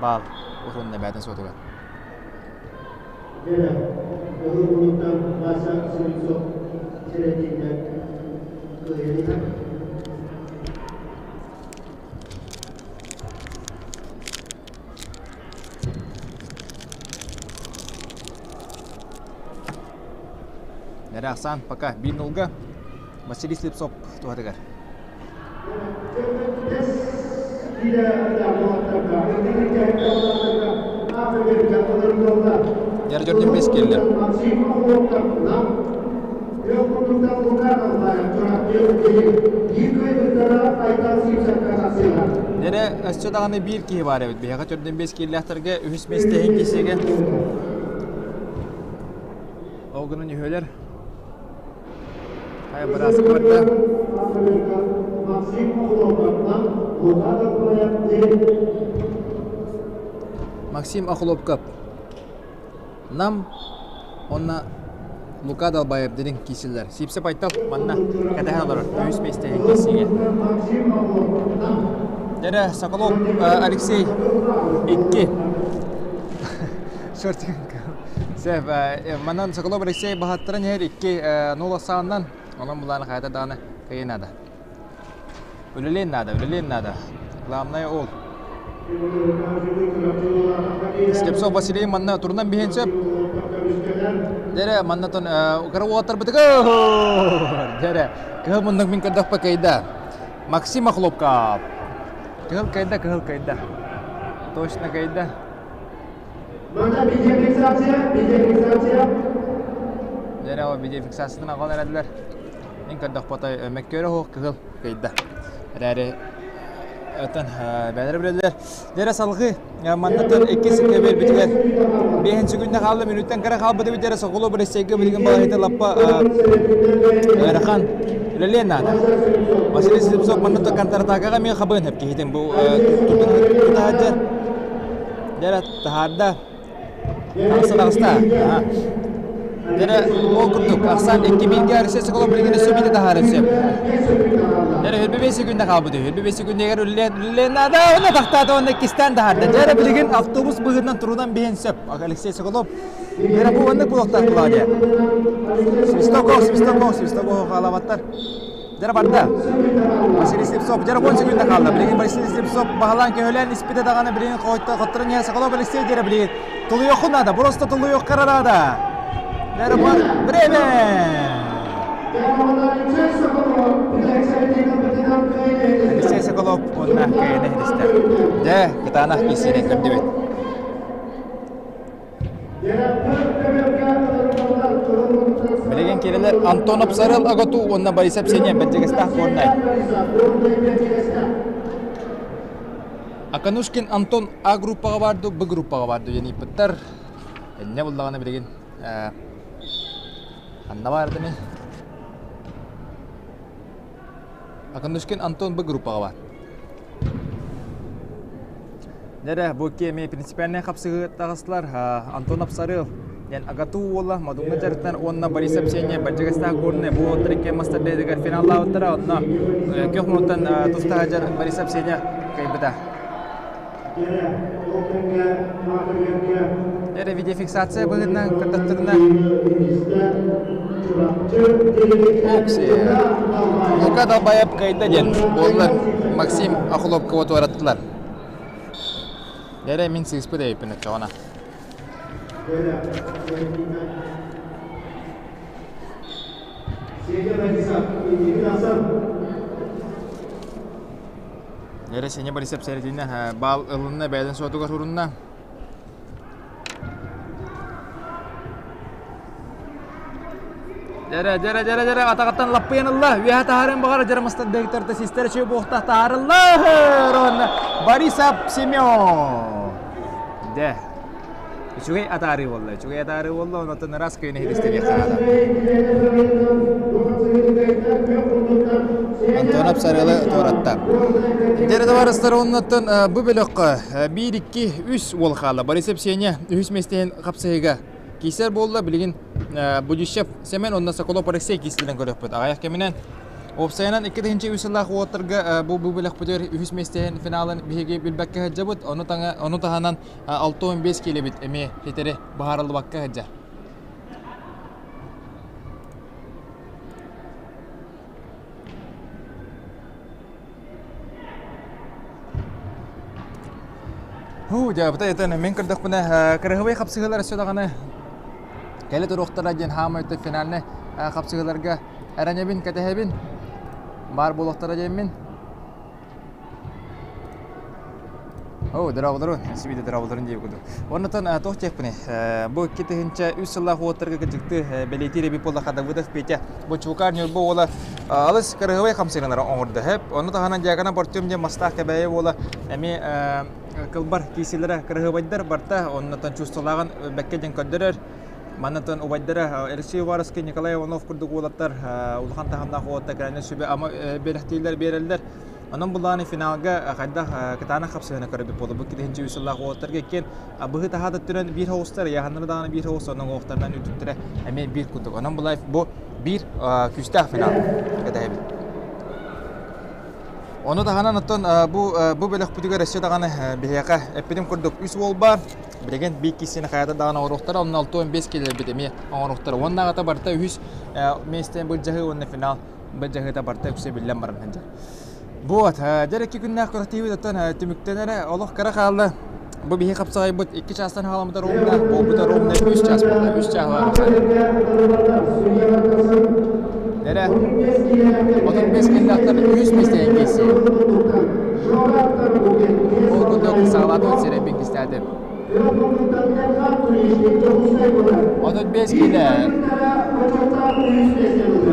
баал уһунна бээтин суотугар. Дэрэ, уһун Вася Слепцов сирэтиинэн кыайыыта. Нэрэ ахсаан пока биир нулга Василий Слепцов туһатыгар. Дьэр дьөрдүн бес келлер. Дэрэ өссө даҕаны биир киһи баар эбит. Биһиэхэ төрдүн биэс кииллээхтэргэ үһүс миэстэ иһин киирсиигэ. Ол гынан үһүөлэр. Хайа бырааска барда. Максим Охлопков. Нам уонна Лука Далбаев дириҥ киирсэллэр. Сиипсэ Айтал манна кэтэһэн олорор. Үһүс миэстэ иһин киирсиигэ. Дэрэ Соколов Алексей икки. Сөп, манан Соколов Алексей баһаттаран иһэр икки нул ахсаанынан, онон булааны хайата даҕаны кыайыы наада. Үлэлиэн наада, үлэлиэн наада. Главное ол. Слепцов Василий манна турунан биһиэн сөп. Дэрэ манна тон кыра уолаттарбытыгар дэрэ кыһыл муннук мин көрдөхпө кыйда. Максим Охлопков. Кыһыл кыйда, кыһыл кыйда. Точно кыйда. Манна видеофиксация, видеофиксация. Дэрэ ол видеофиксациятын аҕал эрэллэр. Мин көрдөхпөтой мөккүөрэ суох кыһыл кыйда. Эрээри оттон бээлэрэ билэллэр. Дьэрэ салгыы маннаттан иккис кэбиэрбитигэр биэһинчи күннэ хаалла мүнүүттэн кыра хаалбыт эбит эрэ Соколов Россияга билигин балаһыйта лаппа ыарахан үлэлиэн наада. Василий Слепцов манна контратакаҕа эмиэ хабыан сөп киһитин бу тутаһадьар. Дьэрэ таһаарда. Таҕыста таҕыста. Дьэрэ ол курдук ахсаан икки бииргэ Россия Соколов билигин өссө биирдэ таһаарар сөп. Дьэрэ хүрбэ 5 секунда хаалбыт үһү. Хүрбэ 5 секундагар үллээн үллээн наада уонна тахтаата уонна иккистээн таһаарда. Дьэрэ билигин автобус быһыытынан турунан биһин сөп. Алексей Соколов Дьэрэ бу оннук буолуохтаах Клавдия. Свистоков, Свистоков, Свистоков хаалабаттар. Дьара барда. Василий Слепцов дьара 10 секунда хаалла. Билигин Василий Слепцов баһылаан көһөлөөн испитэ даҕаны билигин хотторон иһэр Соколов Алексей дьара билигин тулуйуоххун наада. Просто тулуйуохха наада. Дьара бар. Время! Алексей Соколов уонна кыайыны иһитистэ. Дьэ, кытаанах киирсиини көрдүбүт. Билигин кирилэр Антонов Сарыл Агату уонна Борисов Сеня Бэрдьигэстээх Горнай. Аканушкин Антон А группаҕа баар дуу, Б группаҕа баар дуу диэн ыйыппыттар. Энньэ буллаҕына билигин ханна баардыный? Аканушкин Антон Б группаҕа баар. Дьэ, бу икки эмиэ принципиальнай хапсыһыы таҕыстылар. Антон Апсарыл диэн АГАТУ уола Модуҥҥа дьарыктанар уонна Борис Арсеньев Бадьыгастаах Горнай бу уолаттар икки мастарбыйатыгар финаллаабыттара. Онно күөх муннуктан туста сылдьар Борис Арсеньев кыайбыта. Эрэ видеофиксация быһыытынан көрдөхтөрүнэ Лука Далбаев кыайда диэн буоллар Максим Охлопковы туораттылар. Эрэ мин сыыспыт эбиппин оччоҕуна. Эрэ Сеня Борисов сэрэтинэ баал ылынна бэйэтин суотугар сурунна. Дьэрэ, дьэрэ, дьэрэ, дьэрэ, атаҕыттан лаппыйан ылла. Үөһэ таһаарыан баҕара дьэрэ мастар бэйиктэртэ систэрэ чүө буохтах таһаарылла. Уонна Борисов Семен. Дэ. Үчүгэй атаарыы буолла. Үчүгэй атаарыы буолла. Онтон ыраас кыйын иһитистэриэххэ наада. Антонов Сарыалы туоратта. Дьэрэ табаарыстар оннуттан бу бөлөххө биир, икки, үс уол хаалла. Борисов Сеня үһүс миэстэһин хапсыһыыга киирсэр буолла. Билигин Будищев Семен уонна Соколов Алексей киирсиилэрин көрүөхпүт. Аҕыйах кэминэн уопсайынан 2003 сыллаах уолаттарга бу бу бөлөхпүтүгэр үһүс миэстэһин финалын биһиги билбэккэ сылдьабыт. Ону, таҥа, ону таһынан 65 киилэбит эмиэ ситэри быһаарыллыбакка сылдьар. Һуу, дьаабыта этэн мин көрдөхпүнэ кырыһыбай хапсыһыылар өссө даҕаны кэлэ туруохтара диэн хаамай финальнай хапсыһыыларга эрэнэбин, кэтэһэбин. Баар буолуохтара диэммин. Оо, дорооболорун, сибиде дорооболорун диэбит курдук. Оннотон туох диэхпиний, бу 2003 сыллаах уоттарга кырдьыкты бэлиэтиир эбит буоллахха Давыдов Петя бу Чуукаар Ньурба уола алыс кырыһыбай хамсыгынара оҥордо. Хэп, ону таһынан Дьяконов Артем диэн мастаах Кэбээйи уола эмиэ кылбар киисилэрэ кырыһыбайдар барта, оннотон чувстволааҕын бэккэ диэн көрдөрөр. Маннатан убайдара Алексей Уваровский, Николай Иванов курдук уолаттар улахан таһымнаах уолаттар кэлэннэр сүбэ-ама бэлэхтииллэр, биэрэллэр. Онон булааны финалга хайдах кытаанах хапсыһыны көрөбүт буолла. Бу кириһинчи үс сыллаах уолаттарга иккиэн быһыы таһаата түрэн биир хоҕустар, ыйааһыннары даҕаны биир хоҕус, онон уохтарынан үрдүктэрэ эмиэ биир курдук. Онон булай бу биир күүстээх финал кэтэһэбит. Ону таһынан оттон бу бу бөлөхпүтүгэр өссө даҕаны биһиэхэ эппитим курдук үс уол баар. Билигин биир киисини хайата даҕаны оҥоруохтара, онно 65 килэлэрбит эмиэ оҥоруохтара. Уонна аҕата барыта үһүс миэстэни былдьаһыы уонна финал былдьаһыыта барыта үксэ биллэн баран сылдьар. Вот, дьэр икки күннээх күрэхтэһиибит оттон түмүктэнэрэ олох кыра хаалла. Бу биһи хапсаҕайбыт икки чаастан халаммыта ровно, буолбута ровно үс чаас буолла, үс чаас Нэрэ, 35 киллэхтэр үс миэстэни киирсии. Ол курдук саҕалаатыбыт сирэйбин кистээтим. 35 киилэ.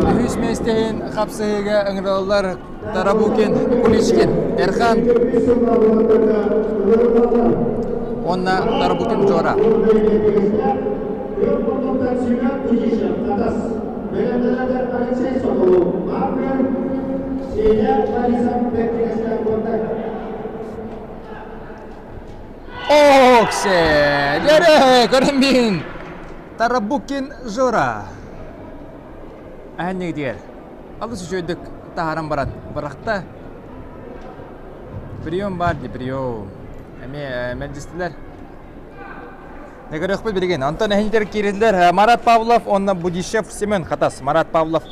Үһүс миэстэһин хапсыһыыга ыҥырыллар Тарабукин, Куличкин, Эрхан уонна Тарабукин Жора. Оксе! Дьэрэ, көрөн Тарабукин Жора. Аһанньыгытыгар алыс үчүгэйдик таһааран баран бырахта. Прием баар дии, прием. Эмиэ мэлдьистилэр. Көрүөхпүт билигин. Онтон эһинтер киирдилэр Марат Павлов уонна Будищев Семен Хатас. Марат Павлов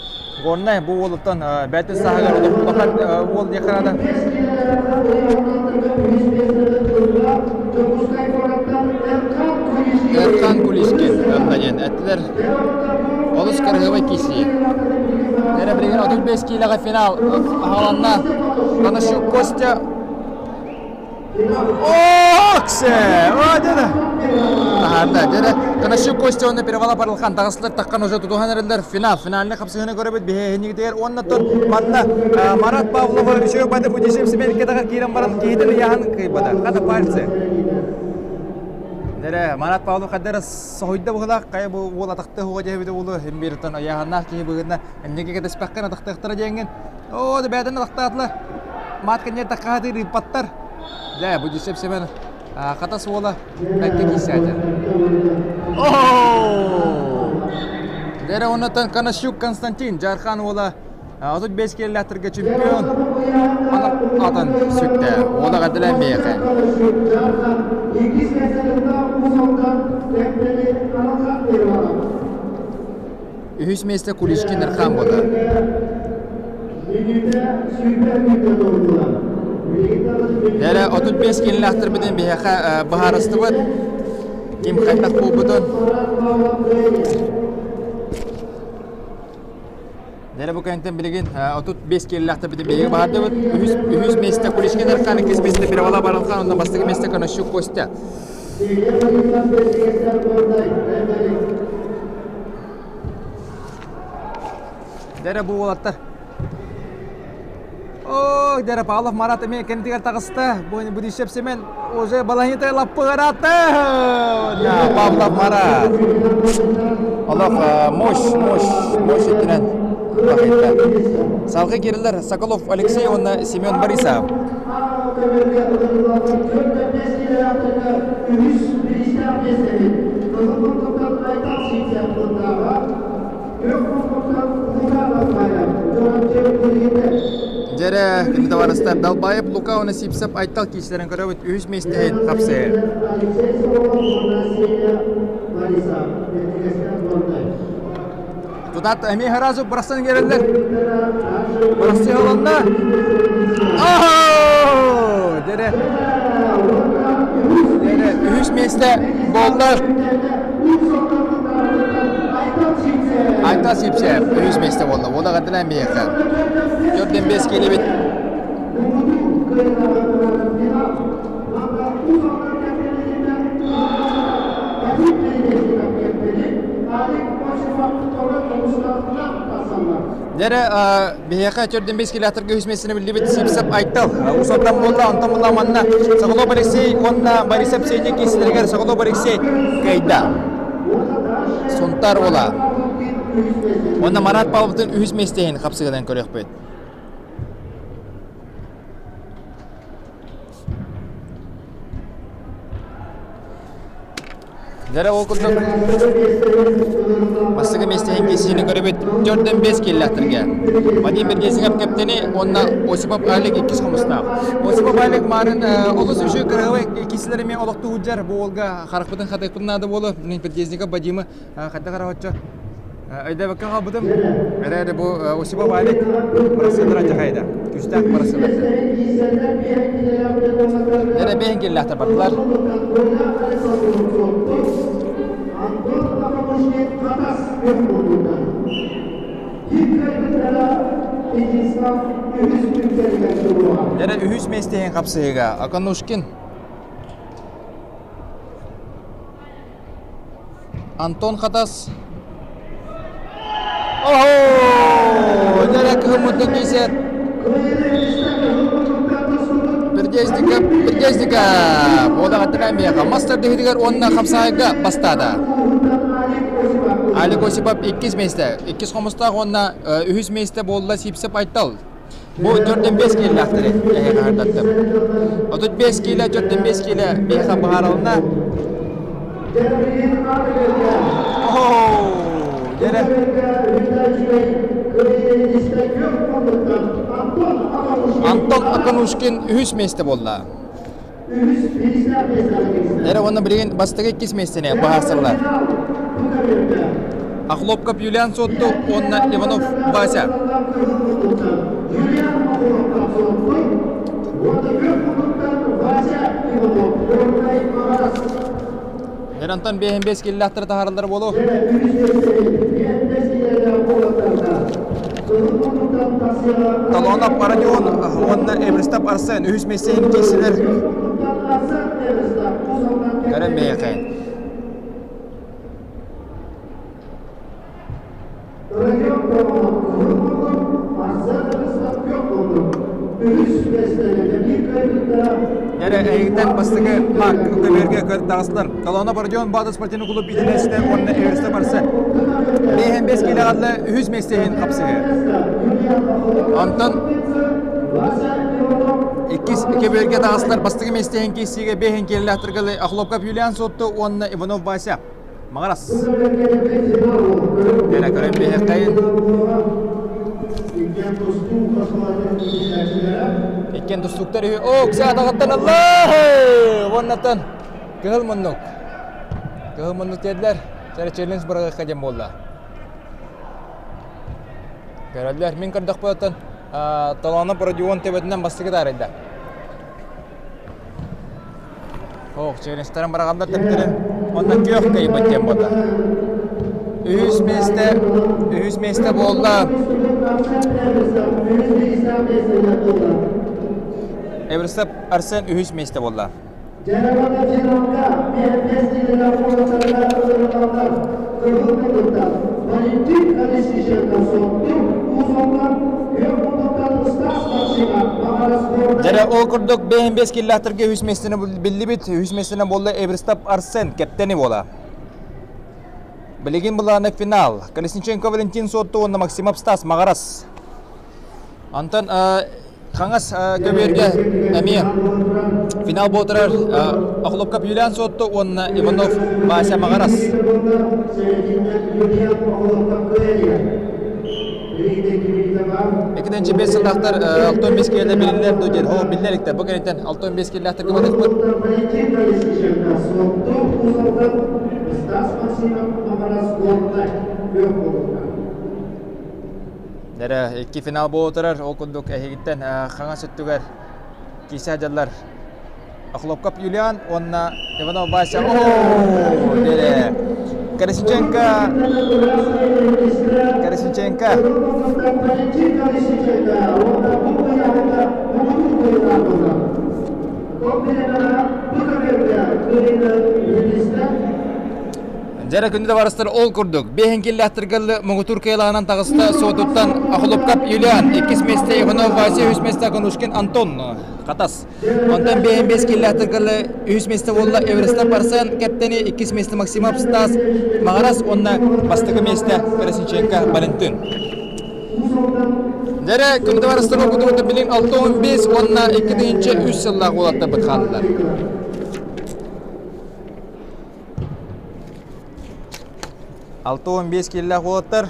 Горнай бу уолуттан бэйэтин сааһыгар улахан уол диэххэ наада. Эрхан Кулишкин диэн эттилэр. Олус кырыһыбай киси. Эрэ билигин 35 киилэҕэ финал аһаланна. Танашук Костя Оксе! О, дьэ Таһаарда. Дьэ Танашук Костя уонна Перевала Барылхан таҕыстылар таххан уже тутуһан эрэллэр. Финал. Финальный хапсыһыны көрөбүт биһиэһиннигитигэр уонна тон манна Марат Павлова үчүгэй бады Будишев Семериккетагар киирэн баран киһитин ыйааһын кыйбата. Хата пальцы. Дэрэ Марат Павлов хаддара соһуйда быһылаах хайа бу уол атахтыы уоҕа диэбитэ уолу имбиртон ыйааһыннаах киһи быһыытынан эмнеге кэтэспэххин атахтыахтара диэҥҥин Оо, да бэйэтин атахтаатылар. Маат кэннигэр таххаһатыыр ыыппаттар. Дьэ, бу Дюсеп Семен хата суола бэккэ киирсээтэ. Оо! Дэрэ оннотон Конощук Константин Дьаархан уола 35 киэллээхтэргэ чемпион атын сүктэ. Уола эҕэрдэлээн миэхэ. Үһүс миэстэ Куличкин Эрхан буолар. Эрэ 35 киилэлээхтэрбитин биһиэхэ быһаарыстыбыт. Ким хайдах буолбутун. Дэрэ бу кэнтэн билигин 35 киилэлээхтэрбитин биһиги баһардыбыт. Үһүс, үһүс миэстэ Куличкин Эрхан, иккис миэстэ Перевала Барылхан, онно бастакы миэстэ Конощук Костя. Дэрэ бу уолаттар. Ой, дэрэ Павлов Марат эмиэ кэннитигэр таҕыста. Бу Будищев Семен уже балаһыйытай лаппыгараатта. Павлов Марат. Олох мощь, мощь, мощь өттүнэн бахайда. Салгыы киирэллэр Соколов Алексей уонна Семен Борисов. Дьэрэ, күндү табаарыстар, Далбаев Лука уонна Сипсов Айтал киирсэлэрин көрөбүт үһүс миэстэһин хапсыһы. Тутат эмиэ сразу бырахсан киирэллэр. Бырахсыы ылынна. Дьэрэ. Дьэрэ, үһүс миэстэ буолла. Айта Сипсев үһүс миэстэ буолла. Уола эҕэрдэлээн биһиэхэ. 45 киилэбит. Дьэрэ биһиэхэ төрдүн бес километрга үс миэстэни биллибит Сипсеп Айтал Усаттан буолла, онтон буолла манна Соколов Алексей уонна Борисов Сеня киисилэригэр Соколов Алексей кыайда. Сунтар уола. Уонна Марат Павловтын үһүс миэстэһин хапсыгынан көрүөхпүт. Дьэрэ ол курдук бастакы миэстэһин киирсиини көрөбүт төрдөн бес киэллээхтэргэ. Вадим Бергесиков кэптэни уонна Осипов Алик иккис хомустаах. Осипов Алик маарын олус үчүгэй кыраһабай киирсилэр эмиэ олохтуу сылдьар. Бу уолга харахпытын хатыахпытын наада буолуо. Мин Бергесников Вадимы хайдах эрэ Өйдөбөккө хаалбытым. Эрээри бу Осипов Алик бырасыылара дьахайда. Күүстээх бырасыылар. Эрэ бэйэн киллээхтэр бардылар. Эрэ үһүс миэстэһин хапсыһыыга Аканушкин Антон Хатас. Оо! Нэрэ кыһыммытын кисет. Пердезников, Пердезников! Одаҕаттан миэхэ мастер дыһытыгар уонна хапсаайга бастаата. Алик Осипов иккис миэстэ, иккис хомустаах уонна үһүс миэстэ буолла Сипсеп Айтал. Бу 4-5 киилэлээхтэри эһиэхэ аһардаттым. 35 киилэ, 4-5 киилэ биһиэхэ быһаарылынна. Дьэрэ. Антон Аканушкин үһүс миэстэ буолла. Эрэ уонна билигин бастакы иккис миэстэни быһаарсаллар. Охлопков Юлиан Сотту уонна Иванов Вася. Эрантан бэһин бес киллэхтэр таһаараллар буолуо. Талонов Родион уонна Эвристап Арсен үһүс миэстэни киирсилэр. Көрөн бэйэхэ. Эрэ эйигиттэн бастакы мак көбүөргэ көр таҕыстылар. Талонов Родион Баатыр спортивный клуб итилэстэ уонна Эверста барса. Бэһэн бес киилэҕэ үһүс миэстэһин хапсыһы. Онтон иккис көбүөргэ таҕыстылар бастакы миэстэһин киирсиигэ бэһин киэллээхтэргэ Охлопков Юлиан Сотту уонна Иванов Вася. Маҕарас. Кэлэ көрөн биһиэххэйин. Иккиэн тустууктар үһү. О, ксэ атаҕыттан ылла! Уоннаттан кыһыл муннук. Кыһыл муннук диэдилэр. Чэрэ челлендж бырагыакка диэн буолла. Көрөллөр. Мин көрдөхпүттэн Таланов Родион төбөтүнэн бастакы таарыйда. Ох, челленджтарын быраҕаллар тэптэрин. Онно күөх кыайбыт диэн буолла. Үһүс миэстэ, үһүс миэстэ буолла. Эверстеп Арсен үһүс миэстэ буолла. Дьэрэ ол курдук бэйэн бес киллээхтэргэ үһүс миэстэни биллибит. Үһүс миэстэни буолла Эверстап Арсен кэптэни буола. Билигин былааны финал. Колесниченко Валентин Суотту уонна Максимов Стас Маҕарас. Онтон Хаҥас көбүөргэ эмиэ финал буолтарар Охлопков Юлиан Суотту уонна Иванов Вася Маҕарас. Иккитинчи бес сыллаахтар алтон бес киилэ билиннэр ду диэн ол биллэр иктэр бу кэнниттэн алтон бес киилээхтэргэ барыахпыт. Эрэ икки финал буола турар. Ол курдук эһигиттэн хаҥас өттүгэр киирсэ дьаллар Охлопков Юлиан уонна Иванов Вася. Оо, дире. Колесниченко. Колесниченко. Дьэрэ күндү табаарыстар ол курдук, биэһин киллэхтэргэллы муҥутуур кыайылаанан таҕыста суотуттан Охлопков Юлиан, иккис миэстэ Иванов Вася, үһүс миэстэ Конушкин Антон Хатас. Онтон биэһин биэс киллэхтэргэллы үһүс миэстэ буолла Эверестов Арсен Кэптэни, иккис миэстэ Максимов Стас Маҕарас уонна бастакы миэстэ Колесниченко Валентин. Дьэрэ күндү табаарыстар ол курдук билин 65 уонна 2003 сыллаах уолаттарбыт хааллылар. 65 киилэлээх уолаттар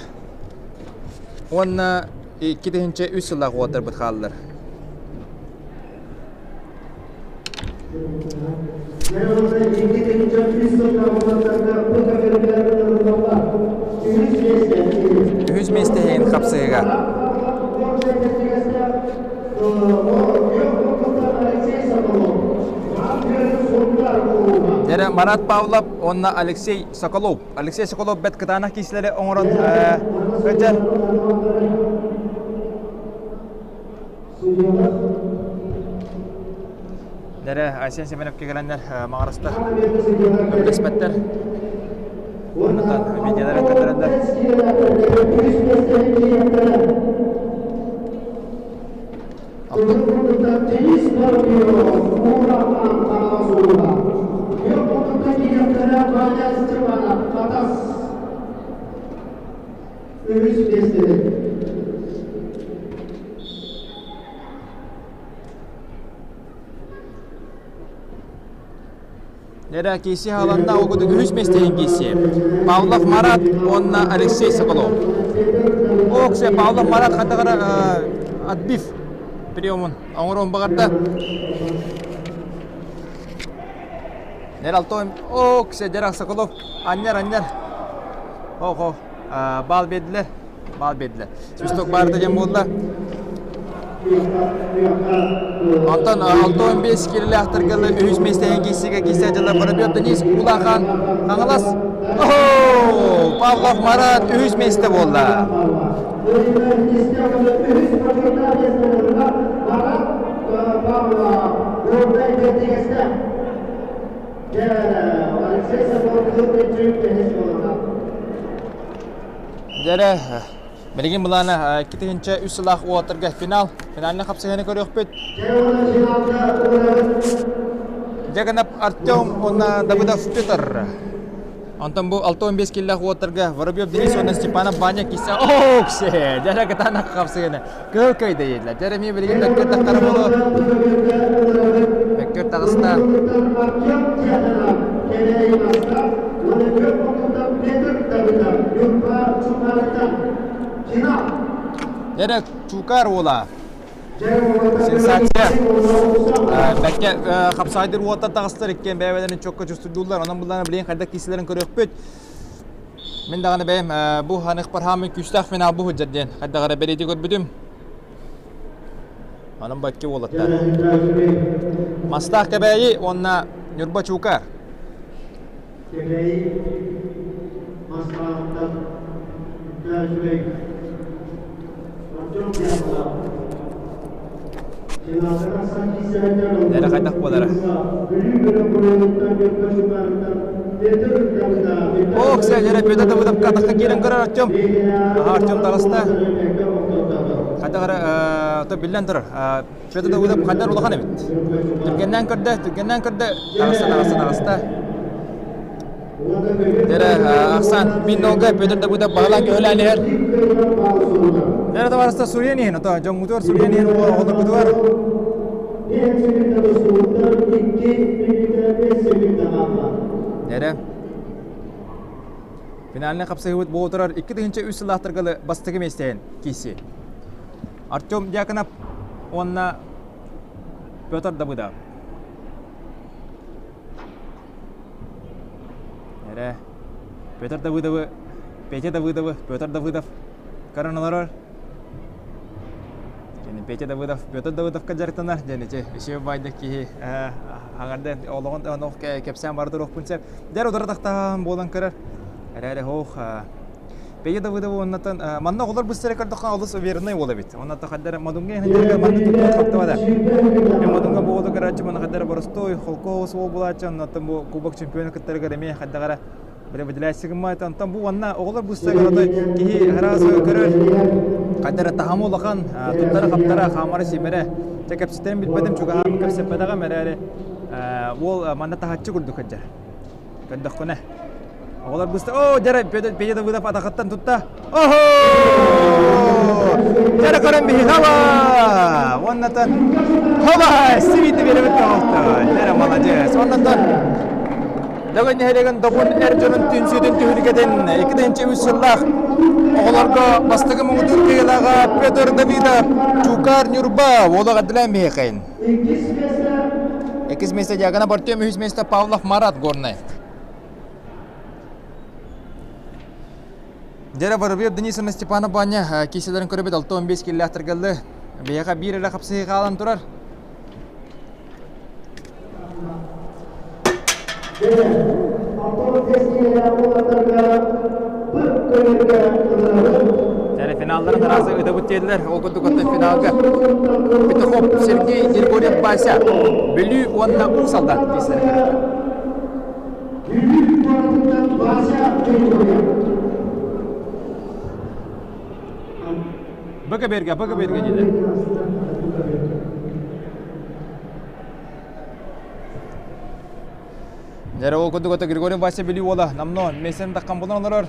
уонна 2003 сыллаах уолаттарбыт хааллар. Үһүс миэстэ иһин хапсыһыга. Дьэрэ Марат Павлов уонна Алексей Соколов. Алексей Соколов бэрт кытаанах киисэлэри оҥорон сылдьар. Дьэрэ Айсен Семеновка кэлэннэр маҕарастар көмөлөспөттөр. Оннотон видеолары көрдөрөннөр. Эрэ киси хааланна ол курдук үһүс миэстэһин киси. Павлов Марат уонна Алексей Соколов. Оксе Павлов Марат хатаҕара отбив приемун оҥоруон баҕарда. Нер алтон Оксе Дерах Соколов анньар анньар. Охо бал бердилер. Бал бердилер. Свисток баарда диэн буолла. Онтон 65 киилэлээхтэргэ үһүс миэстэҕэ киирсиигэ киирсэ дьыллар Воробьев Денис Улахан Хаҥалас Павлов Марат үһүс миэстэ буолла. Дьэрэ, Билигин былаана 2003 сылаах уолаттарга финал, финальнай хапсыһыыны көрүөхпүт. Дьаганап Артем уонна Давыдов Петр. Онтон бу 65 киллээх уолаттарга Воробьев Денис уонна Степанов Ваня кисе Ооксе! Дьэрэ кытаанах хапсыһыыны. Кыһыл көйдө дииллэр. Дьэрэ эмиэ билигин мөккүр тахтара буолуо. Мөккүр таҕыста. Эрэ Чукар уола. Сенсация. Бэккэ хапсаайдыр уоттан таҕыстар иккиэн бэйэ-бэйэлэрин чокко чувствуйдууллар. Онон буллаана билигин хайдах киисэлэрин көрүөхпүт. Мин даҕаны бэйэм бу ханыхпар хаамын күүстээх финал бу сылдьар диэн хайдах эрэ бэлиэтии көрбүтүм. Онон бакки уолаттар. Мастаах Кэбээйи уонна Ньурба Чуукар. Кэбээйи Мастааҕыттан үчүгэй Артем Дьяконов. Эрэ хайдах буолара. Ох, сэ, Петр Давыдов катахха киирэн көрөр Артем. Аха, Артем таҕыста. Хайдах эрэ, то биллэн турар. Петр Давыдов хайдар улахан эбит. Түргэннээн көрдө, түргэннээн көрдө. Таҕыста, таҕыста, таҕыста. Дэрэ, ахсаан мин нолга Петр Давыдов баҕалаан көһөлөөн иһэр. Дэрэ табаарыста суруйан иһин, ото дьоҥҥутугар суруйан иһин оҕолоргутугар. Дэрэ. Финальнай хапсыһыыбыт буола турар 2003 сыллаахтарга бастакы миэстэһин киирси. Артем Дьяконов уонна Петр Давыдов. Эрэ Петр Давыдовы, Петя Давыдовы, Петр Давыдов көрөн олорор. Кини Петя Давыдов, Петр Давыдовка дьарыктанар диэн ити үчүгэй баайдык киһи аҥарда олоҕун онох кэпсээн бара туруохпун сөп. Дьэр удара тахтаан буолан көрөр. Эрээри хоох Петя Давыдова уоннатан манна оҕолор быстара көрдөххө олус уверенный уол эбит. Оннатан хайдара модунга иһин манна туппут хаптыбада. Мен модунга буолу көрөөччү манна хайдара боростуой холкоос уол булааччы оннотон бу кубок чемпиона кыттарыгар эмиэ хайдагара. Бile выделяйся гыммайт онтон бу уонна оҕолор быстагыната киһи араас көрөр хайдара таһамы улахан туттара-хаптара хаамара-сиимэрэ чэ кэпсэтэрин билбэтим чугаһаабын кэпсэппэтэҕим эрээри уол манна таһаччы курдук сылдьар көрдөххүнэ Оҕолор быста оо дьэрэ Петя Давыдов атахыттан тутта Оһо! Дьэрэ көрөн биһи хаба! Уоннатан хаба! Сибиити биэрэбит тоҕолто. Дьэрэ маладьыас. Уоннатан Дөгөн нэһилиэгин Добун эр дьонун түмсүүтүн түһүлгэтин 2003 сыллаах оҕолорго бастакы муҥутуур кыайыылааҕа Петр Давидов Чуукаар Ньурба уола эҕэрдэлээн биһиэхэйин. Иккис миэстэ Дьяконов Артем, үһүс миэстэ Павлов Марат Горнай. Дьэрэ Воробьев Денисовна Степанов Баанньа кииселерин көрөбүт 65 киллээхтэргэллы. Биһиэхэ биир эрэ хапсыһыы хаалан турар. Дьэрэ финалларын араасы ытабыт диэтилэр. Ол курдук оттон финалга Петухов Сергей Григорьев Вася Бүлүү уонна Уус Алдан кииселерин көрөбүт. Бүлүү куоратыттан Вася Григорьев. Бөкөберге, Бөкөберге диде. Дьэрэ ол курдук ото Григорий Вася Бүлүү уола намно месен таххан булан олорор.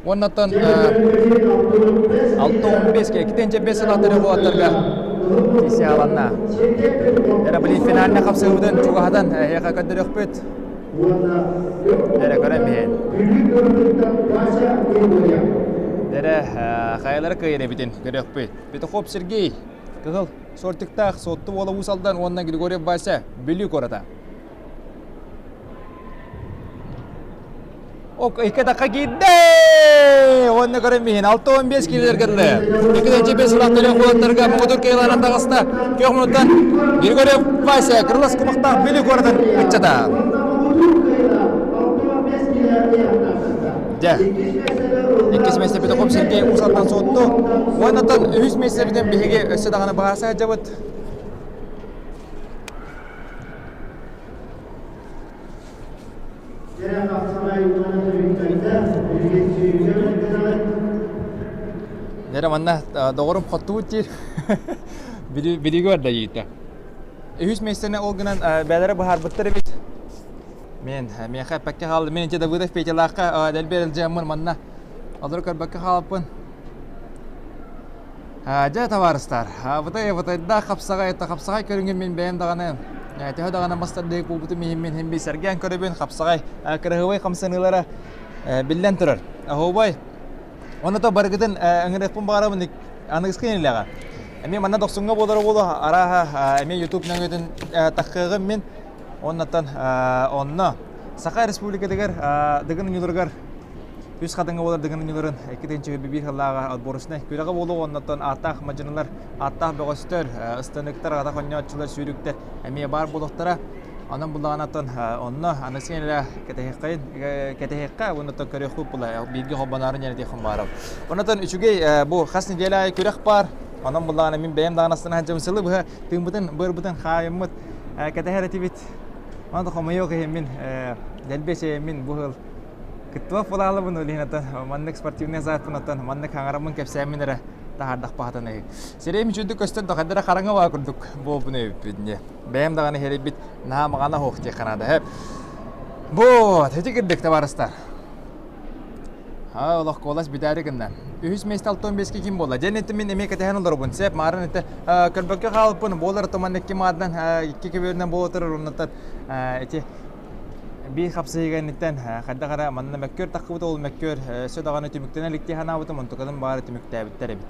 Уоннаттан 6-15 иккитинчи 5 сылааттары буолаттарга кисе аланна. Эрэ билин финальна хапсыыбытын чугаһатан эһиэхэ көрдөрүөхпүт. Эрэ көрөн биһин. Эрэ хайалары кыайар эбитин көрүөхпүт. Петухов Сергей, кыһыл сортиктаах Суотту уола Уус Алдан уонна Григорьев Вася Бүлүү куората. Икки атахха киирдэ! Уонна көрөн биһин 6-15 киирдэр кытты. 2-5 сылах төлөх уолаттарга муҥутуур кыайыылаах таҕыста. Күөх мунуттан Григорьев Вася кырылас кумахтаах Бүлүү куоратын ыччата. Дьэ, иккис миэстэ Петухов Сергей Уус Алдан Суотту. Уоннаттан үһүс миэстэбитин биһиги өссө даҕаны быһаарса сылдьабыт. Нэрэ манна доҕорум хоттубут диир. Билиги барда диитэ. Үһүс миэстэни ол гынан бээлэрэ быһаарбыттар эбит. Мен миэхэ эппэккэ хаалды. Мен ити Давыдов Петялаахха дэлби эрэлдьиэммин манна олору көрбөккө хаалпын. Дьэ, табаарыстар, абытай абытайдаах хапсаҕай, хапсаҕай көрүҥүн мин бэйэм даҕаны төһө даҕаны мас тардыһык буолбутум иһин мин иһин сэргээн көрөбүн, хапсаҕай кыраһыабай хамсаныылара биллэн турар. Оһуобай, ону то барыгытын ыҥырыахпын баҕарабын аныгыскы нэдиэлэҕэ. Эмиэ манна дохсуҥҥа буолара буолуо, арааһа эмиэ YouTube нөҥүөтүн таххыаҕым мин. Оннуттан онно Саха Республикатыгар Дыгын оонньууларыгар Үс хатыҥа буолар Дыгын оонньууларын 2-1 сыллааҕы отборочнай күрэҕэ буолуо оннуттан ааттаах мадьынылар, ааттаах бөҕөстөр, ыстаныктар, атах оонньооччулар, сүүрүктэр эмиэ баар буолуохтара. Онон буллаҕынаттан онно аныгы эрэ кэтэһиэххэйин кэтэһиэххэ уонна көрүөхпүт була бииргэ холбоноорун диэн баарым. Оннотон үчүгэй бу хас нэдиэлэ аайы күрэх баар. Онон буллаҕына мин бэйэм даҕаны астына сылдьабын сылы быһа тыыммытын, быарбытын хаайыммыт кэтэһэр этибит. Онон хомойуох иһин мин дэлби эчэйэммин бу сыл Кыттыбат буолаалабын ол иһин оттон маннык спортивнай азартпын оттон маннык хаҥараммын кэпсээммин эрэ таһаардахпа хатан Сирэйим үчүгдүк көстөн да хайдара хараҥа баа курдук буолбун эбиппин дьэ. Бэйэм даҕаны иһэрийбит наһаа маҕана суох диэххэ наада һэп. Вот, ити кирдик табаарыстар. Аа, олох куолас бүтээри гынна. Үһүс миэстэ 65 ким буолла? Дьэн ити мин эмиэ кэтэһэн олоробун. Сеп, маарын ити көрбөккө хаалыппын. Буолар туман икки маардан икки көбүөрүнэн буола турар оннуттан ити Биир хапсыһыыга инниттэн хайдах эрэ манна мөккүөр таххыбыт ол мөккүөр өссө даҕаны түмүктэнэ илик дии санаабытым, онтукатын баара түмүктээбиттэр эбит.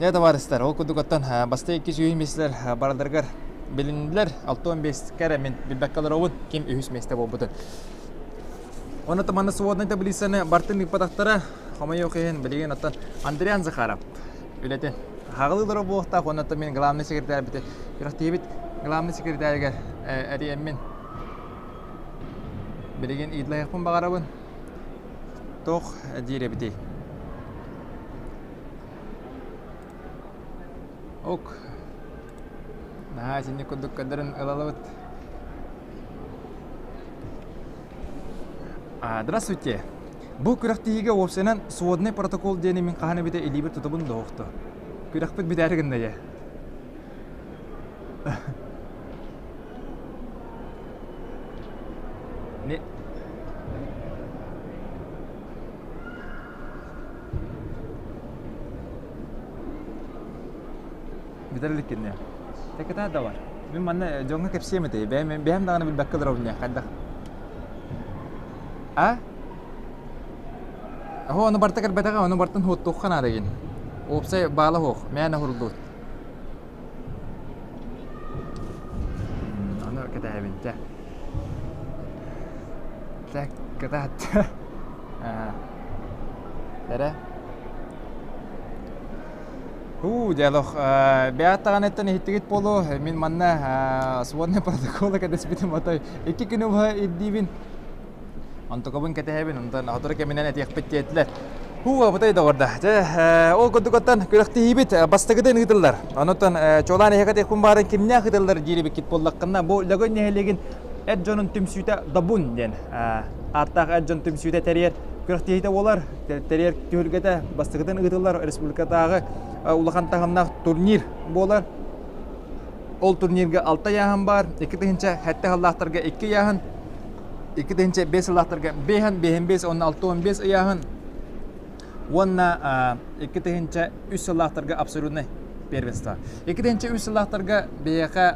Дьэ, табаарыстар, ол курдук оттон бастакы икки сүүһүн миэстэлэр барыларыгар билиннилэр. 65-кэ эрэ мин билбэккэ олоробун, ким үһүс миэстэ буолбутун. Онно манна своднай таблицаны бартын ыыппатахтара, хомойуох иһин, билигин оттон Андриан Захаров үлэтин хаҕылыылара буолуохтаах уонна оттон мин главный секретарь күрэхтиибит главный секретарьыгар эрийэммин Билигин ыйыталаһыахпын баҕарабын. Туох диир эбитий? Ок. Наһаа итинник курдук көрдөрөн ылалыбыт. Здравствуйте. Бу күрэхтэһиигэ уопсайынан сводный протокол диэни мин хаһан эбитэ илиибэр тутабын да оһохто. Күрэхпит бүтээри гынна дьэ. Не... Бүтэр илик кинне. Тэкэтаа да бар. Мин манна дьоҥҥо кэпсиэм этэй. Бэйэм бэйэм даҕаны билбэккэ олоробун дьэ хайдах. А? Оһо, ону барта кэлбэтэҕэ, ону бартын хуоттуохха наада гин. Уопсай баала суох, мээнэ уһурдубут. Ону кэтэһэбин чэ. Чэ, кытаат. Эрэ. Уу, дьэ олох бэйэҕит даҕаныттан иһиттигит буолуо. Мин манна сводный протокола кэтэспитим отой икки күнү быһа ирдиибин. Онтукабын кэтэһэбин, онтон сотору кэминэн этиэхпит диэтилэр. Һуу, абытай доҕорда. Дьэ, ол курдук күрэхтэһиибит бастакытын ыытыллар. Онуттан чуолаан эһиэхэ этиэхпин баарын кимнээх ыытыллар диир эбиккит буоллаххына, бу Лөгөй нэһилиэгин эр дьонун түмсүүтэ Добун диэн ааттаах эр дьон түмсүүтэ тэрийэр күрэхтэһиитэ буолар. Тэрийэр түһүлгэтэ бастакытын ыытыллар республикатааҕы улахан таһымнаах турнир буолар. Ол турнирга алта ыйааһын баар, 2007 сыллаахтарга икки ыйааһын, 2005 сыллаахтарга бэһэн, бэһин бэс уонна 65 ыйааһын уонна 2003 сыллаахтарга абсолютнай первенство. 2003 сыллаахтарга биһиэхэ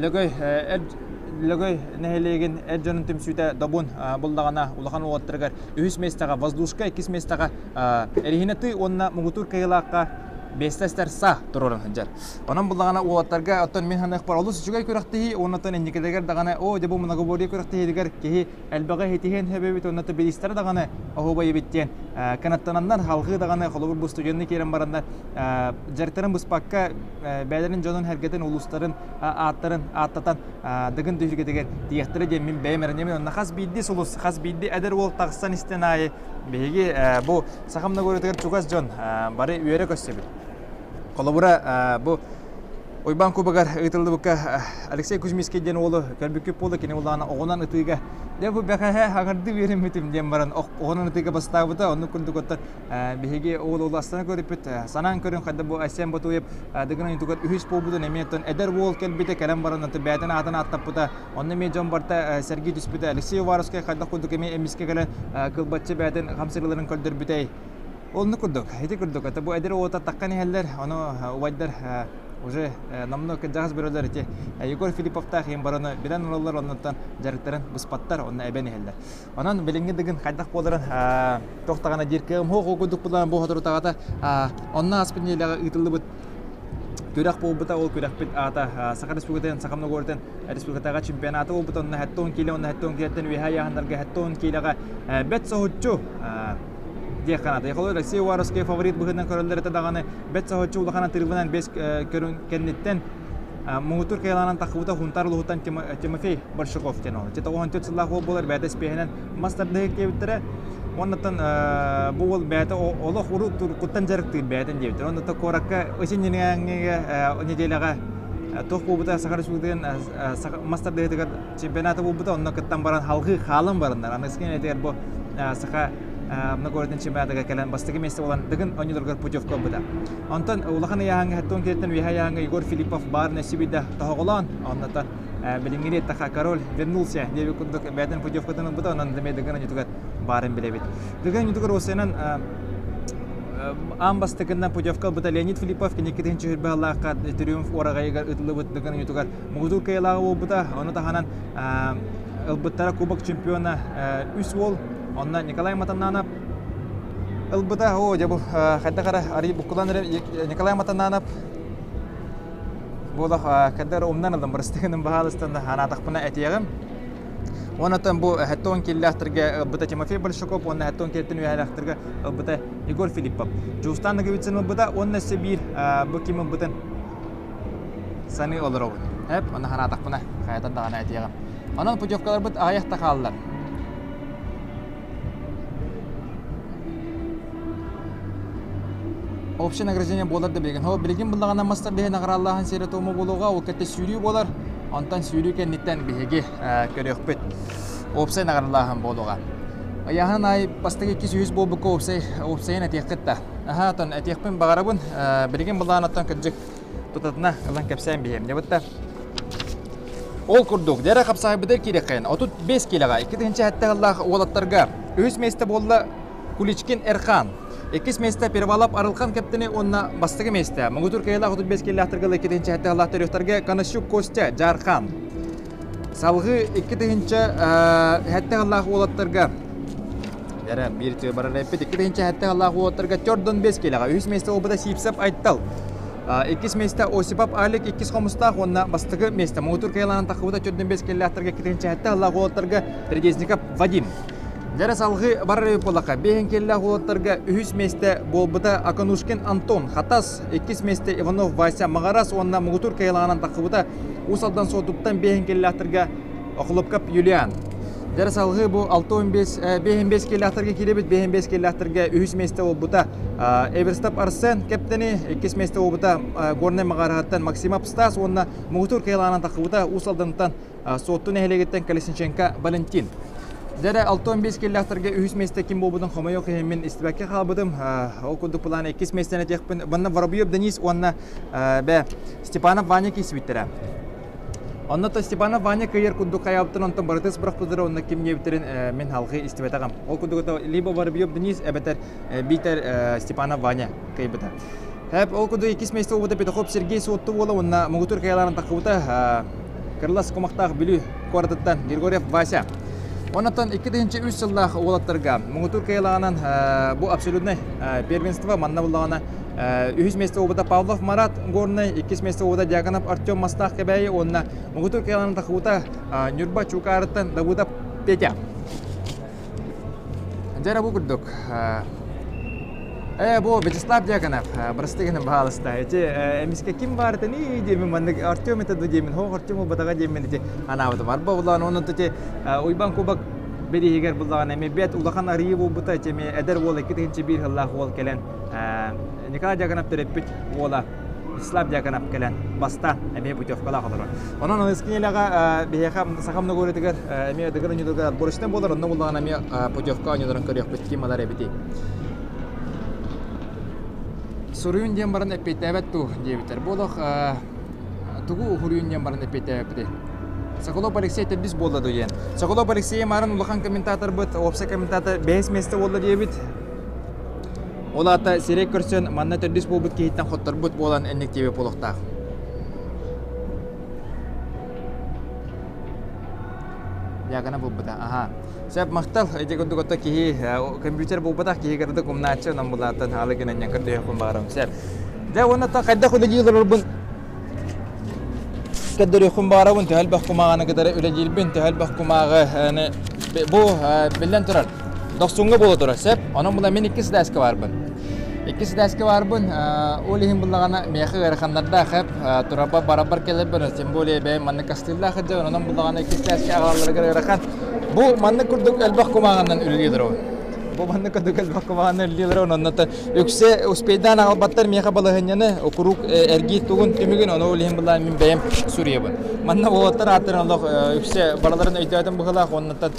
Лөгөй Лөгөй нэһилиэгин эр дьонун түмсүүтэ Добун буллаҕына улахан уолаттарыгар үһүс миэстэҕэ Воздушка, иккис миэстэҕэ Эриһинэ тыы уонна муҥутуур кыайыылаахха биэстэстэр са туруоран сылдьар. Онон буллаҕына уолаттарга оттон мин саныахпар олус үчүгэй күрэхтэһии уонна оттон инникилэригэр даҕаны оо дьэ бу многоборье күрэхтэһиитигэр киһи элбэҕи иһитиһиэн сөп эбит уонна бириистэрэ даҕаны оһуобай эбит диэн кынаттананнар халҕыы даҕаны холобур бу студенныы киирэн бараннар дьарыктарын быспакка бэйэлэрин дьонун сэргэтин улуустарын ааттарын ааттатан Дыгын түһүлгэтигэр тиийиэхтэрэ диэн мин бэйэм эрэнэбин уонна хас биирдии сулус хас биирдии эдэр уол тахсан истэн аайы биһиги бу саха многоборьетыгар чугас дьон бары үөрэ көрсөбүт. Холобура бу Уйбаан Кубогар ыытыллыбыкка Алексей Кузьминский диэн уолу көрбүккүт буолла кини улаана оҕунан ытыыга дьэ бу бэҕэһээ аҥардыы үөрэммитим диэн баран оҕунан ытыыга бастаабыта оннук курдук оттон биһиги уол уолу астана көрүппүт санаан көрүн хайда бу Айсен Ботуев Дыгын ойуутугар үһүс буолбутун эмиэ оттон эдэр уол кэлбитэ кэлэн баран оттон бэйэтин аатын ааттаппыта онно эмиэ дьон барыта сэргии түспүтэ Алексей Уваровскай хайдах курдук эмиэ эмискэ кэлэн кылбаччы бэйэтин хамсыырыларын көрдөрбүтэй Оннук курдук, ити курдук, это бу эдэр уота таххан иһэллэр, ону убайдар уже номнуо кырдьаҕас бөрөлөр ити Егор Филипповтаах иһин бараны билэн олороллор, оннуттан дьарыктарын быспаттар, онно эбэн иһэллэр. Онон билиҥҥи дыгын хайдах буоларын туох даҕаны диир кыам суох, ол курдук булан бу соторутааҕыта онно ааспыт нэдиэлэҕэ ыытыллыбыт күрэх буолбута, ол күрэхпит аата Саха Республикатын Саха Многорытын республикатааҕы чемпионата буолбута, онно 70 киилэ, онно 70 киилэттэн үөһээ ыйааһыннарга 70 киилэҕэ бэт соһуччу диэх ханаата. Холобур, Россия Уваровскай фаворит быһыытынан көрөллөр этэ даҕаны, бэт соһуччу улахан атыырбынан бэс көрүҥ кэнниттэн муҥутуур кыайалаанан таххыбыта Хунтаар улууһуттан Тимофей Большаков диэн ол. 94 сыллаах уол буолар, бэйэтэ испиэһинэн мас тардыһык диэбиттэрэ. Оннуттан бу уол бэйэтэ олох урут туркуттан дьарыктыыр бэйэтин диэбиттэр. Оннуттан куоракка ысин нэдиэлэҕэ туох буолбута Саха Республикатын мас тардыһыытыгар чемпионата буолбута, онно кыттан баран халҕыы хаалан бараннар. Аныгыскы нэдиэлэтигэр бу Саха многородный чемпионатыгар кэлэн бастакы миэстэ буолан Дыгын оонньууларыгар путевка ылбыта. Онтон улахан ыйааһыҥҥа хэттон киһиттэн үөһэ ыйааһыҥҥа Егор Филиппов баар нэсибийдэ тоһоҕолоон, оннотон билиҥҥи таха король вернулся диэбит курдук бэйэтин путевкатын ылбыта, онон эмиэ Дыгын оонньуутугар баарын билэбит. Дыгын оонньуутугар уопсайынан аан бастакыннан путевка ылбыта Леонид Филиппов кини 2 сыллаахха Триумф уораҕайыгар ыытыллыбыт Дыгын оонньуутугар муҥутуур кыайыылааҕа буолбута. Ону таһынан ылбыттара Кубок чемпиона үс уол Онно Николай Матананов ылбыта. Оо, дьэ бу хайдах эрэ арый буккулан эрэ Николай Матананов буолах хайдах эрэ умнан ылым бырастыгыным баһаалыстан анаатахпына этиэҕим. Онтон бу 70 киллээхтэргэ ылбыта Тимофей Большаков уонна 70 киллэттэн үөһээлээхтэргэ ылбыта Егор Филиппов. Дьулустаан Ноговицын ылбыта уонна өссө биир бу ким ылбытын саныы олоробун. Эп, онно санаатахпына хайатан даҕаны этиэҕим. Онон путевкаларбыт аҕыйах да хааллар. Общее награждение буолар да билигин. Ол билигин буллаҕына мастар биһи награаллааһын сиэрэ-туома буолуоҕа, ол кэтэ сүүрүү буолар. Онтон сүүрүү кэнниттэн биһиги көрүөхпүт. уопсай наҕаралааһын буолуоҕа. Ыйааһын аайы бастакы иккис үһүс буолбукка уопсай уопсайын этиэххит да. Аһаа, оттон этиэхпин баҕарабын. Билигин былаанаттан кырдьык тутатына ылан кэпсээн биһиэм. Дьабытта. Ол курдук, дьэрэ хапсаайбытыгар киирэххин 35 киилэҕэ 2007 сыллаах уолаттарга үһүс миэстэ буолла Куличкин Эрхан. Иккис миэстэ Перевалап Арылхан кэптини уонна бастакы миэстэ муҥутуур кыайыылаах 35 киилээхтэргэ 2007 сыллаах төрүөхтэргэ Конощук Костя Дьаархан. Салгыы 2007 сыллаах уолаттарга Эрэ биир тыа барар эппит 2007 сыллаах уолаттарга 45 киилэҕэ үһүс миэстэ буолбута Сипсов Айтал. Иккис миэстэ Осипов Алик иккис хомустаах уонна бастакы миэстэ муҥутуур кыайыылаах тахсыбыта 45 киилээхтэргэ 2007 сыллаах уолаттарга Передесников Вадим. Дьэрэ салҕыы барар эбит буоллахха, биэһин киэллээх уолаттарга үһүс миэстэ буолбута Аканушкин Антон Хатас, иккис миэстэ Иванов Вася Маҕарас уонна муҥутуур кыайыылааҕынан тахсыбыта Уус Алдан Суотуттан биэһин киэллээхтэргэ Охлопков Юлиан. Дьэрэ салҕыы бу 65 55 киэллээхтэргэ киирэбит, 55 киэллээхтэргэ үһүс миэстэ буолбута Эверстов Арсен Кэптэни, иккис миэстэ буолбута Горнай Маҕараһыттан Максимов Стас уонна муҥутуур кыайыылааҕынан тахсыбыта Уус Алдантан Суотту нэһилиэгиттэн Колесниченко Валентин. Дьэрэ 65 киллээхтэргэ үһүс миэстэ ким буолбутун хомойуох иһин мин истибэккэ хаалбытым. Ол курдук былаан иккис миэстэни этиэхпин. Манна Воробьев Денис уонна бэ Степанов Ваня киирсибиттэрэ. Онно то Степанов Ваня кыайар курдук хайаабытын онтон барытыс бырахпытыра онно ким диэбиттэрин мин халҕыы истибэтэҕим. Ол курдук либо Воробьев Денис эбэтэр биитэр Степанов Ваня кыайбыта. Хэп ол курдук иккис миэстэ буолбута Петухов Сергей Суотту буола уонна муҥутуур кыайалаарын таххыбыта Кырылас кумахтаах Бүлүү куоратыттан Григорьев Вася. Оннуттан 2003 сыллаах уолаттарга муҥутуур кыайалааҕынан бу абсолютнай первенство манна буллаҕына үһүс миэстэ буолбута Павлов Марат Горнай, иккис миэстэ буолбута Дьяконов Артем Мастаах Кэбээйи уонна муҥутуур кыайалааҕынан таххыбыта Ньурба Чуукаарыттан Давыдов Петя. Дьэ эрэ бу курдук. Ээ, бу Вячеслав Дьяконов, бырастыы гынан баһаалыста. Ити эмискэ ким баарытын ии диэмин маннык Артем это диэмин, хоох Артем буолбатаҕа диэмин ити анаабытым. Арба буллаҕын онон ити Уйбан Кубок бирииһигэр буллаҕын эмиэ бэт улахан арыйыы буолбута ити эмиэ эдэр уол 2001 сыллаах уол кэлэн Николай Дьяконов төрөппүт уола Вячеслав Дьяконов кэлэн бастаан эмиэ путевкалаах олорор. Онон аныгыскы нэдиэлэҕэ биһиэхэ Саха многоборьетыгар эмиэ Дыгын оонньууларыгар отборочнай буолар, онно буллаҕына эмиэ путевка оонньууларын көрүөхпүт ким ылар эбитий. Суруйун диэн баран эппиэттээбэт дуу диэбиттэр. Бу олох тугу уһуруйун диэн баран эппиэттээбэппитий? Соколов Алексей төрдүс буолла дуу диэн. Соколов Алексей Марын улахан комментаторбыт, уопсай комментатор бэһис миэстэ буолла диэбит. Ол аата сирэй көрсөн манна төрдүс буолбут киһиттэн хотторбут буолан инник диэбит буолуохтаах. Дьаакана булбута. Аха. Сөп махтал. Ити курдук ото киһи компьютер булбатах киһи кырдык умнааччы онон булааттан хаалы гынан көрдөһүөхпүн баҕарам. Сөп. Дьэ уонна хайдах үлэлии олорорбун көрдөрүөхпүн баҕарабын төһө элбэх кумааҕыны кытары үлэлиирбин, төһө элбэх кумааҕы бу биллэн турар дохсуҥҥа буола турар сөп. Онон була мин иккис этээскэ баарбын. Иккис этээскэ баарбын, ол иһин буллаҕына миэхэ ыараханнардаах эп турарбар барарбар кэлэрбэр, тем более бэйэм маннык кастыыллаах сылдьабын, онон буллаҕына иккис этээскэ аҕалалларыгар ыарахан. Бу маннык курдук элбэх кумааҕынан үлэлии олоробун. Бу маннык курдук элбэх кумааҕынан үлэлии олоробун, онно үксэ успейдаан аҕалбаттар миэхэ балаһыанньаны куруук эргиир тугун түмүгүн ону ол иһин былаан мин бэйэм суруйабын. Манна уолаттар ааттарын олох үксэ барыларын өйдөөтүм быһыылаах уоннаттан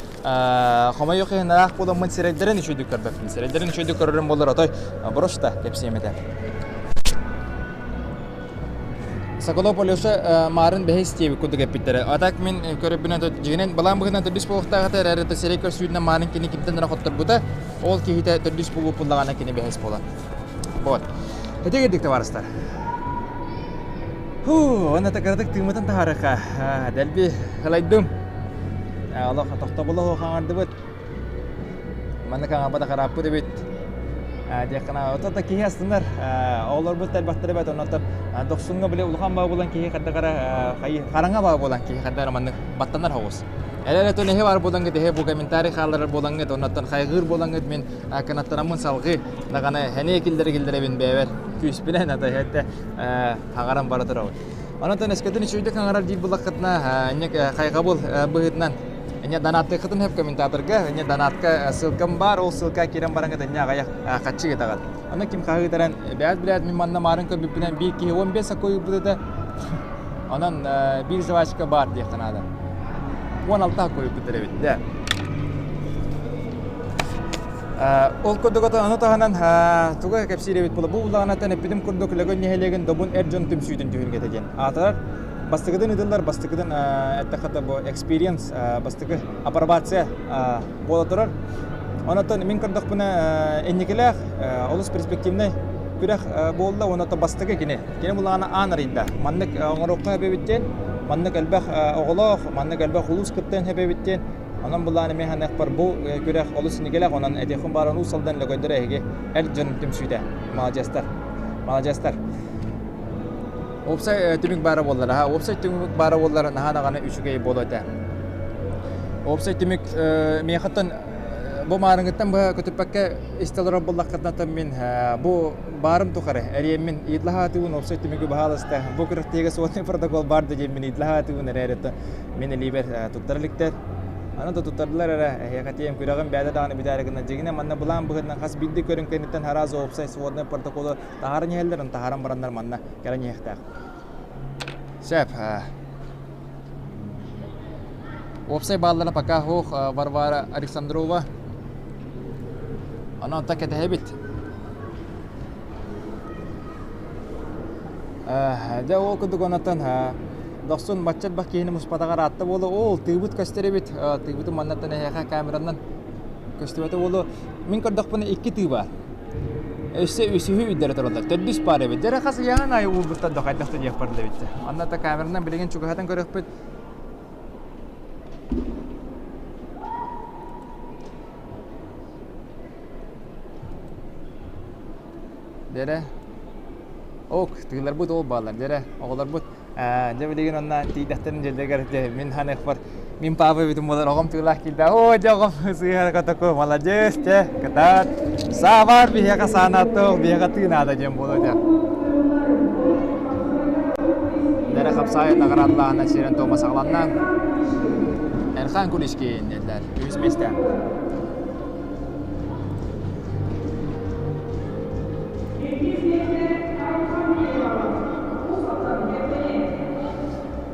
хомойуох иһин ыраах буоламмын сирэйдэрин үчүгүйдүк көрбөппүн. Сирэйдэрин үчүгүйдүк көрөрүм буоллар отой просто кэпсиэм этэ. Соколов Алеша маарын бэһис диэбит курдук эппиттэрэ. А так мин көрөрбүнэн дьиҥинэн балаан быһыытынан төрдүс буолуохтаах этэ эрээри сирэй көрсүүтүнэн маарын кини кимтэн эрэ хотторбута. Ол киһитэ төрдүс буолуох буллаҕына кини бэһис буолар. Вот. Ити кирдик табаарыстар. Фу, уонна кыратык тыыммытын таһаарыахха. Дэлби ылайдым. Олох тохтобула суох хаҥардыбыт. Маннык хаҥарбата харааппыт эбит. Диэххэ ото киһи астынар. Оҕолорбут элбэхтэр эбит, онон дохсуҥҥа били улахан баа буолан киһи хайдах эрэ хараҥа баа буолан киһи хайдах эрэ маннык баттанар соҕус. Эрэ эрэ эһи бар буолаҥҥыт, эһи бу комментарий хаалларар буолаҥҥыт, оннуттан хайҕыыр буолаҥҥыт мин кынаттанаммын салҕыы даҕаны сэниэ киллэрэ киллэрэбин бэйэбэр күүспүнэн ата эһэтэ хаҥаран бара турабын. Онон эскэтин үчүгэйдик хаҥарар диир буллаххытына, инник хайҕабыл быһыытынан Инне донаттыаххытын сөп комментаторга, инне донатка ссылкам баар, ол ссылка киирэн бараҥҥыт инне аҕыйах хаччы ыытаҕыт. Онно ким хаһыытаран, бэйэт билээт мин манна маарын көрбүппүнэн биир киһи 15 сакой ыыппыт этэ. Онон биир жвачка баар диэххэ наада. 16 сакой ыыппыттар эбит, да. Ол курдук ону таһынан тугу кэпсиир эбит була бу улаҕанаттан эппитим курдук Лөгөн нэһилиэгин Добун эр дьон түмсүүтүн түһүлгэтэ диэн аатырар. Бастакытын ыытыллар, бастакытын эттэххэ бу experience, бастакы апробация буола турар. Онон мин көрдөхпүнэ инникилээх, олус перспективнай күрэх буолла уонна бастакы кини. Кини булаана аан арыйда. Маннык оҥоруохха эбэбит диэн, маннык элбэх оҕолоох, маннык элбэх улуус кыттыан эбэбит диэн Онон былаан эмиэ ханыахпар бу күрэх олус инникилээх, онон этиэххин бааран Уус Алдан лөгөйдөрө эһиги эр дьон түмсүүтэ. Маладьыастар. Маладьыастар. Уопсай түмүк баара буоллар, аха, уопсай түмүк баара буоллар наһаа даҕаны үчүгэй буолуо этэ. Уопсай түмүк миэхэттэн бу маарыҥыттан быһа көтүппэккэ истэ олорор буоллаххытына мин бу баарым тухары эриэммин ыйытлаһаатыбын уопсай түмүгү баһаалыста бу күрэхтэһиигэ сводный протокол баар да диэммин ыйытлаһаатыбын эрээри Мин илиибэр туттара иликтэр. Аны да туттардылар эрэ, эһиэхэ тиийэн күрэҕим бэйэтэ даҕаны бүтээри гына дьиҥинэ манна былаан быһыытынан хас биирдии көрүҥ кэнниттэн араас уопсай своднай протоколу таһааран иһэллэр, ону таһааран бараннар манна кэлэн иһиэхтээх. Сөп. Уопсай бааллара пока суох Варвара Александрова. Онон онтон кэтэһэбит. Дьэ ол курдук онтон дохсун бачча элбэх киһини муспатаҕар аатта буолуо. Ол тыыбыт көстөр эбит. Тыыбытын маннаттан эһиэхэ камеранан көстүбэтэ буолуо. Мин көрдөхпүнэ икки тыы баар. Өссө үсүһү үйдэрэ тураллар. Төрдүс баар эбит. Дьэ хас ыйаһын аайы уурбуттар да хайдах да диэх барда эбит. Манна та камеранан билигин чугаһатан көрүөхпүт. Дьэрэ, ок, тыыларбыт ол бааллар, дьэрэ, оҕолорбут дьэ билигин онно тиийдэхтэрин дьиэлэригэр дьэ мин ханыахпар мин папа эбитим буолар оҕом тыылаах киирдэ оо дьэ оҕом сыыһа котоку маладьыас дьэ кытаат саабар биһиэхэ саанааттаах биһиэхэ тыы наада диэн буолуо дьэ Дэрэ хапсаайы наҕараадалааһына сирэн туома саҕаланна. Эрхан Куличкин диэтилэр. Үһүс миэстэ.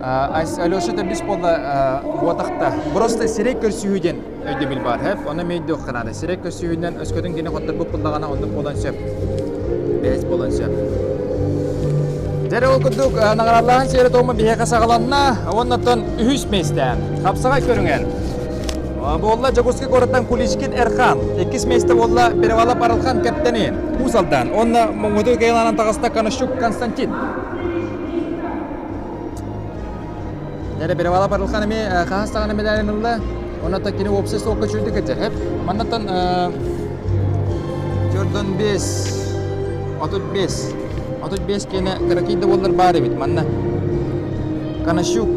Алеша төрдүс буолла буотахта. Просто сирэй көрсүһүү диэн өйдөбүл баар. Хэп, ону эмиэ өйдүөххэ наада. Сирэй көрсүһүүнэн өскөтүн кини хотторбут буоллаҕына оннук буолан сөп. Бэһис буолан сөп. Дьэ ол курдук наҕараадалааһын сиэрэ-туома биһиэхэ саҕаланна. Уоннаттан үһүс миэстэ. Хапсаҕай көрүҥэр. Буолла Дьокуускай куораттан Куличкин Эрхан, иккис миэстэ буолла Перевалов Арылхан Кэптэни, Уус Алдан уонна Муҥутуу Кыйалаанан таҕыста Конощук Константин. Дэрэ Перевалов Арылхан эмиэ хаһыс даҕаны медалин ылла. Онон кини уопсай суолга чүйдүк кэлдьэр. Хэп. Маннаттан 45 35 35 киэнэ кыракый да буоллар баар эбит. Манна Конощук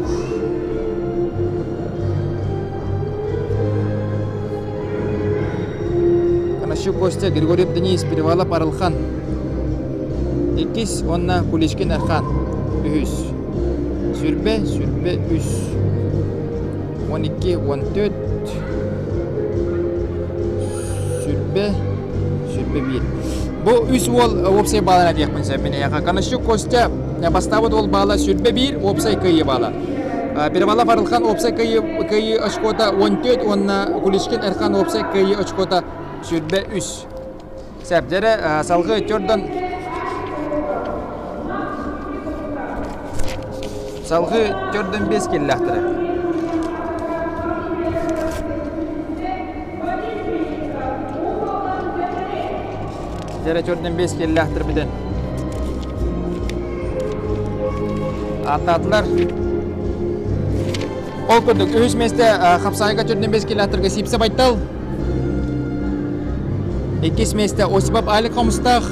Конощук Костя, Григорьев Денис, Перевалов Арылхан. Иккис уонна Куличкин Архан. Үһүс. Сүрбэ, сүрбэ үс. 12, 14. Сүрбэ, сүрбэ биир. Бу үс уол уопсай баалын этиэхпин сөп мин эйиэхэ. Конощук Костя бастаабыт уол баала сүрбэ биир, уопсай кыайыы баала. Перевалов Арылхан уопсай кыайыы очкота 14 уонна Куличкин Эрхан уопсай кыайыы очкота 23. Сәбдэрэ салгыы төрдөн салгыы төрдөн 5 киллэхтэрэ. Дьэрэ төрдөн 5 киллэхтэр бүтэн. Ааттаатылар. Ол курдук, үһүс миэстэ хапсаайга төрдүн 5 километрга Сипсэ Байтал. Иккис миэстэ Осипов Алик Хомустаах.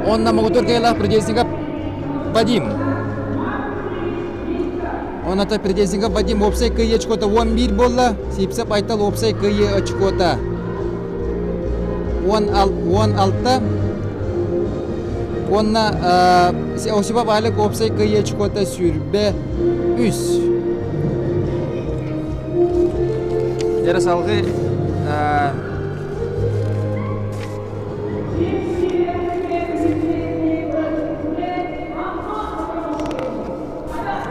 Онна Могутур Кайлах Придесников Вадим. Оната Придесников Вадим уопсай кыайыы очкота 11 буолла. Сипсеп Айтал уопсай кыайыы очкота 16. Уонна Осипов Алик уопсай кыайыы очкота сүүрбэ үс. Дьэрэ салгыы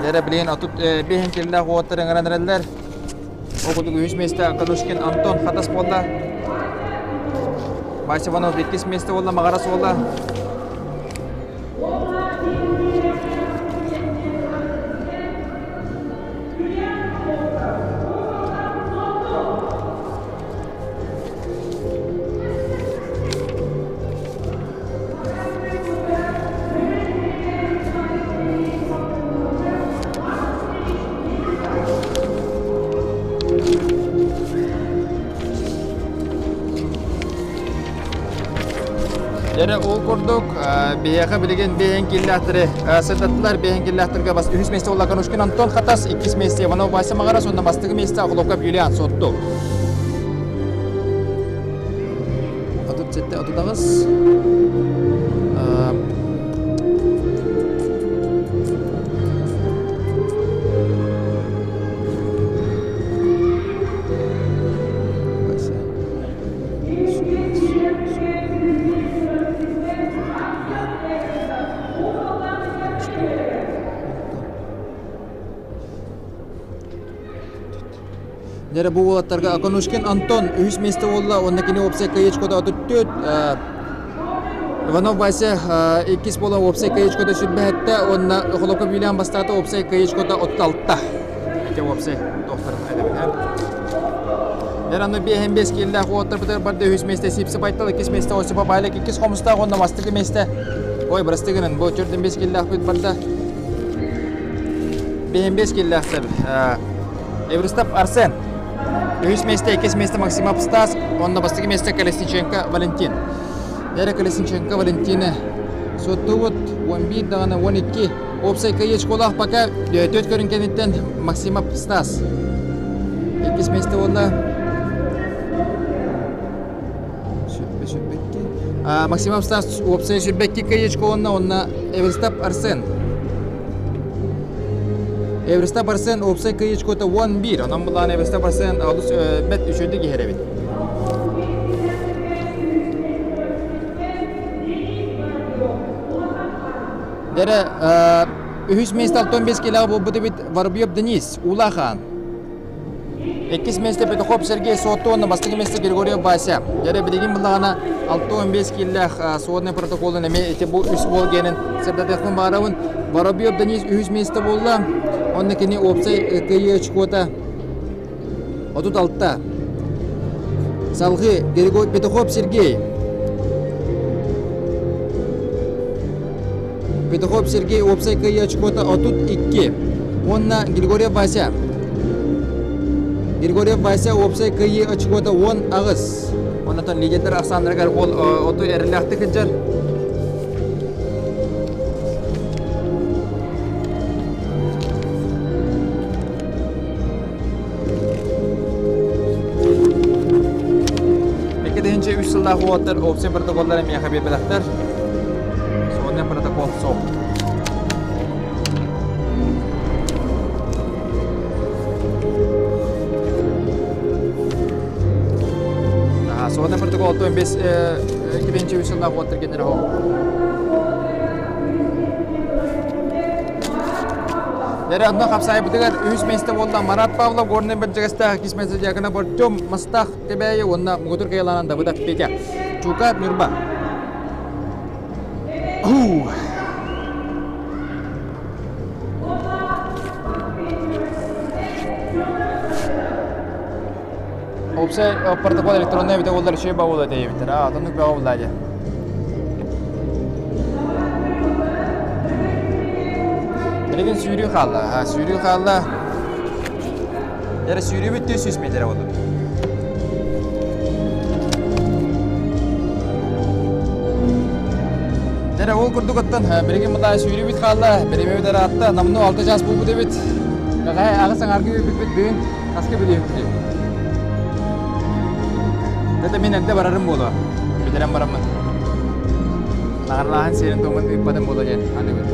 Дьэрэ билигин 35 киллээх уоттар ыҥыран эрэллэр. Ол курдук үһүс миэстэ Кадушкин Антон Хатас буолла. Вася Иванов иккис миэстэ буолла, Маҕарас буолла. Дьэрэ ол курдук биһиэхэ билигин биэһин киллээхтэри сырдаттылар. Биэһин киллээхтэргэ бас үһүс миэстэ буолла Конушкин Антон Хатас, иккис миэстэ Иванов Вася Маҕарас уонна бастакы миэстэ Охлопков Юлиан Сотту. 37 38 Дьэ бу уолаттарга Аконушкин Антон үһүс миэстэ буолла уонна кини уопсай кыайычкота 34 Иванов Вася иккис буола уопсай кыайычкота 27 уонна Холоков Юлиан бастаата уопсай кыайычкота 36. Ити уопсай туохтарын эдэбин Дьэ аны 55 кииллээх уолаттарбытыгар барда үһүс миэстэ Сипси Байтал, иккис миэстэ Осипа Байлик, иккис Хомустаах уонна бастакы миэстэ Ой, бырастыы гынан, бу 45 кииллээхпит барда. 55 кииллээхтэр Эвристов Арсен. Үһүс миэстэ, иккис миэстэ Максимов Стас, уонна бастакы миэстэ Колесниченко Валентин. Лера Колесниченко Валентина суоттуубут 11 даҕаны 12 уопсай кыайыы очколаах пока төрт көрүҥ кэнниттэн Максимов Стас. Иккис миэстэ буолла Максимов Стас уопсай 22 кыайыы очколанна уонна Эвристов Арсен Эвриста Барсен уопсай кыайычкота 11. Онон булаан Эвриста Барсен олус бэт үчүгэйдик иһэр эбит. Дэрэ үһүс миэстэ 65 килоҕа буолбут эбит Воробьев Денис Улахан. Иккис миэстэ Петухов Сергей Суотту уонна бастакы миэстэ Григорьев Вася. Дьэрэ билигин буллаҕына 65 кииллээх сводный протоколун эмиэ ити бу үс уол гиэнин сырдатыахпын баҕарабын. Воробьев Денис үһүс миэстэ буолла. Онно кини уопсай кыайыы очкота 36. Салгыы Петухов Сергей. Петухов Сергей уопсай кыайыы очкота 32 уонна Григорьев Вася. Григорьев Вася уопсай кыайыы очкота 18. Оннотон лидердер ахсааннарыгар ол оту эрэллээхтик сылдьар. Икки үс сыллаах уолаттар опция протоколлара миэхэ биэрбэтэхтэр. Суоннай протокол суох. Суоннай протокол 15 2 үс сыллаах уолаттар кеннер Дэрэ онно хапсаайбытыгар үһүс миэстэ буолла Марат Павлов, Горнай Бэрдьигэстээх, иккис миэстэ Дьяконов Артем, Мастаах Кэбээйи уонна Муҥутуур Кыйалаанан Давыдов Петя. Чука Ньурба. Уопсай протокол электроннай эбитэ буоллар үчүгэй баҕа диэбиттэр. Аа, оннук бөҕө буолла дии. Билигин сүүрүү хаалла. Аа, сүүрүү хаалла. Эрэ сүүрүүбүт 400 метр буолла. Дэрэ ол курдук оттон билигин мутаа сүүрүүбүт хаалла. Биримэбит ыраатта. Намну 6 чаас буолбут эбит. Бэҕэһээ аҕыс аҥаарга үөрбүппүт бүгүн Хаска билиэхпитий? Это мин эрдэ барарым буолуо. Бүтэрэн бараммын. Наҕарлааһын сиэрин туомун ыыппатым буолуо диэн аныыбын.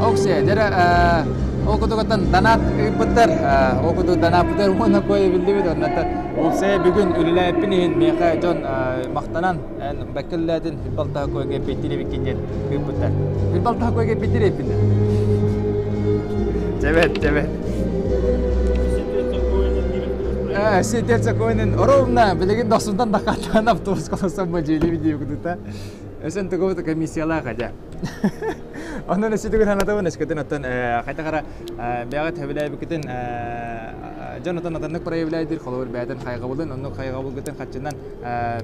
Оксе, дьэрэ, Ол курдук донат ыыппыттар. Ол курдук донаппытар уонна кой биллибит. Оннуттан уопсайа бүгүн үлэлээппин иһин миэхэ дьон махтанан эн бэккэ үлэлээтин Хүлбалтаһа койга эппиэттиир эбиккин диэн ыыппыттар. Хүлбалтаһа койга эппиэттиир эбиппин да. Чэбэт, чэбэт. Сидерца коинен ровно билигин дохсунтан дакаатаан автобус колосан бадьыыли видео кутута. Өсөн тугу комиссиялаах адьа. Онон өссө санатабын өскөтүн оттон хайдах эрэ бэйэҕит сөбүлээбиккитин дьон отон атыннык проявляйдыр холобур бэйэтин хайҕабылын оннук хайҕабылгытын хаччынан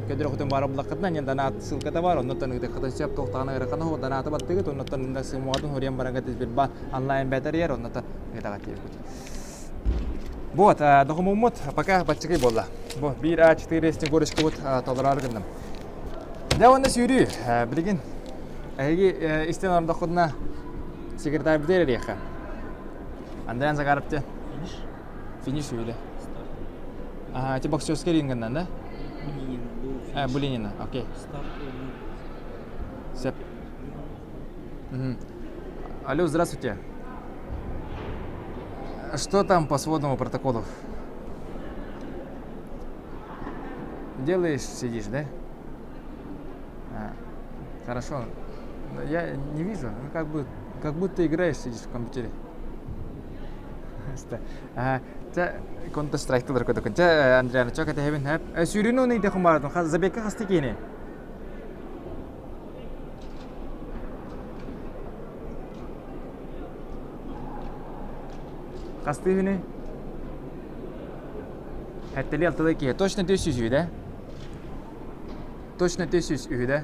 көдөрөхүтүн баара буллаххытына диэн донат ссылката бар оннуттан ыытыаххытын сөп туохтаҕына ыарахана суох донаты баттыгыт оннуттан сымуатын хуруйан бараҥҥыт избирба онлайн бэтэрийэр оннуттан ыытаҕыт диэбиккит Вот, докумуоммут пока баччыкый буолла. Бу биир А4 снегурочкабыт толороору гынным. Дьэ уонна сүүрүү. Билигин эһиги истэн олордоххутуна секретарбытыгар эриэххэ. Андриан Захаров те. Финиш? Финиш үһүлэ. Ага, эти боксерский рингынан, да? Булинина. Булинина, окей. Старт. Сөп. Алло, здравствуйте. Что там по сводному протоколу? Делаешь, сидишь, да? А, хорошо. Но я не вижу. Ну, как бы, как будто играешь, сидишь в компьютере. Чэ, Counter Strike тылар көтөкүн. Чэ, Андриана, чэ кэтэһэбин. Сүүрүүнү уну идэ хумаратын. Забекка хасты киини. Хастыы күнүй? Хэттэлии алтылыы киһи. Точно 400 үһү да? Точно 400 үһү да?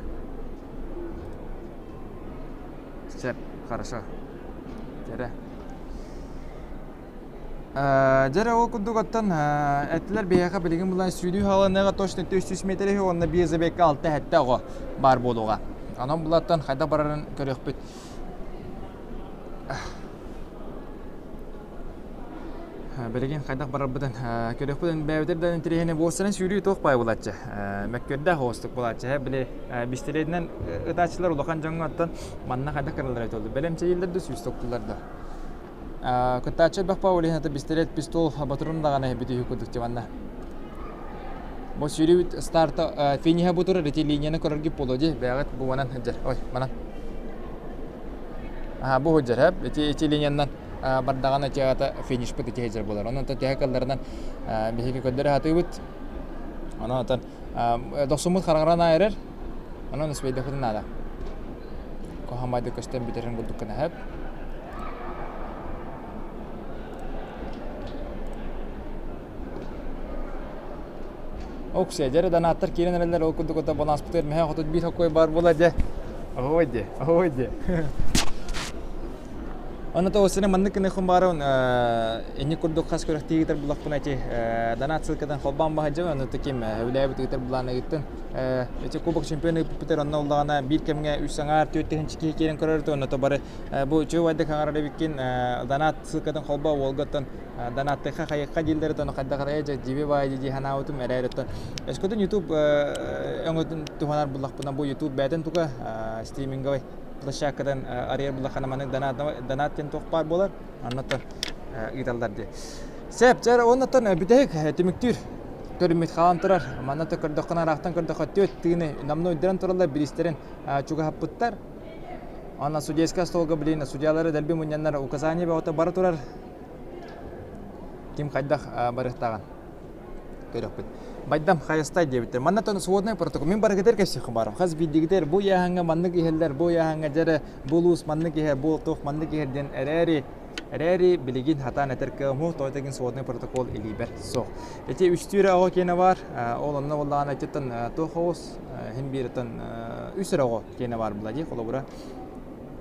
Сөп, хорошо. Дьэрэ. Дьэрэ ол курдук оттон эттилэр биһиэхэ билигин булан сүүрүү хааланыаҕа точно 400 метр үһү уонна биир забегка алта сэттэ оҕо баар буолуоҕа. Онон булаттан хайдах барарын көрүөхпүт. Билигин хайдах барарбытын көрүөхпүт бэйэбитин да интэриэһинэй буолсанан сүүрүү туох баай буолааччы мөккүөрдээх оҕустук буолааччы били бистэлиэтинэн ытааччылар улахан дьоҥҥо оттон манна хайдах кыраллар эбитэ бэлэм чэйииллэр да сүүс токтулар да кыттааччы элбэх баа ол бистэлиэт пистол батурун даҕаны бүтүһү курдук манна бу сүүрүүбүт старта финиһа бу турар ити линияны көрөргүт буолуо дии бэйэҕит бу манан сылдьар ой манан Аха, бу сылдьар һэп. Ити ити линиянан бардаҕына ити финишпыт ити сылдьар буолар. Онон төһө кылларынан биһиги көрдөрө сатыыбыт. Онон отон дохсуммут хараҥаран аайырар. Онон үспэйдэхпитин наада. Куһаҕан көстөн бүтэрин курдук гына һэп. Оксия, дьэ донаттар киирэн эрэллэр, ол курдук ото баланспытыгар мэһэ 31 хоккой баар буола дьэ. Оһуой дьэ, оһуой дьэ. Онно тоҕусина маннык гыныахпын баарабын инник курдук хас күрэхтии ыытар булахпына ити донат ссылкатын холбоон баһадьабын онно ким үлээбит ыытар былаана ыыттын ити кубок чемпион ыыппыттар онно уллаҕына биир кэмҥэ үс аҥаар түөрт тыһыынча киһи киирэн көрөр онно то бары бу үчүгэй байдык хаҥарар эбиккин донат ссылкатын холбоо уолгаттан донаттыахха хайыахха дииллэр ону хайдах эрэ дьэ дьиби баай дии санаабытым эрээри оттон өскөтүн YouTube өҥөтүн туһанар буллахпына бу YouTube бэйэтин туга стриминговай площадкадан арыйар буллаххына маннык донат донат диэн туох баар буолар оннуттан ыыталлар дии Сөп, дьэ оннуттан бүтэһик түмүктүүр көрүммүт хаалан турар. Манна да көрдөххүнэ ыраахтан көрдөххө түөрт тыыны намно өйдөрөн тураллар бириистэрин чугаһаппыттар. Онно судейскай столга билин судьялары дэлби мунньаннар указание бөҕөтө бара турар. Ким хайдах барыахтааҕын көрүөхпүт. Байдам хайастай диэбиттэр. Манна тон сводный протокол. Мин барыгытыр кэпсиэххэ барым. Хас биирдигитер бу ыйааһыҥҥа маннык иһэллэр, бу ыйааһыҥҥа дьэрэ бу улуус маннык иһэр, бу туох маннык иһэр диэн эрээри эрээри билигин хатаан этэр кыаму тойтагын сводный протокол илиибэр суох. Ити үстүүр оҕо киэнэ бар. Ол онно буоллаҕына ититтэн туох оҕус хин бииртэн үс эрэ оҕо киэнэ бар була дии холобура.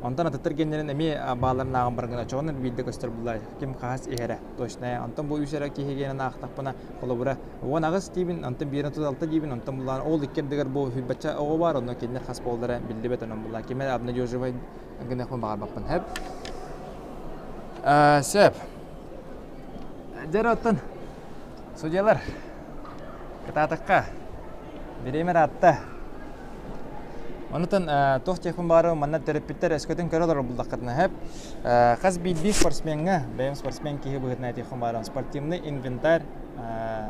Онтон атыттар геннэрин эмиэ бааларын ааҕан баргына чоҕун биирдэ көстөр булла ким хаһас иһэрэ точно онтон бу үс эрэ киһи генин аахтахпына холобура 18 диибин онтон биирин 36 диибин онтон буллаан ол икки ардыгар бу хүлбачча оҕо бар онно кинилэр хас буоллара биллибэт онон буллаан ким эрэ обнадеживай гыныахпын баҕарбаппын хэп сөп дьэ оттон судьялар кытаатахха бириэмэ ыраатта. Онутан туох диэхпин баҕарабын манна төрөппүттэр өскөтүн көрө олорор буллаххытына сөп. Хас биирдии спортсмеҥҥа, бэйэм спортсмен киһи быһыытынан этиэхпин баҕарабын, спортивный инвентарь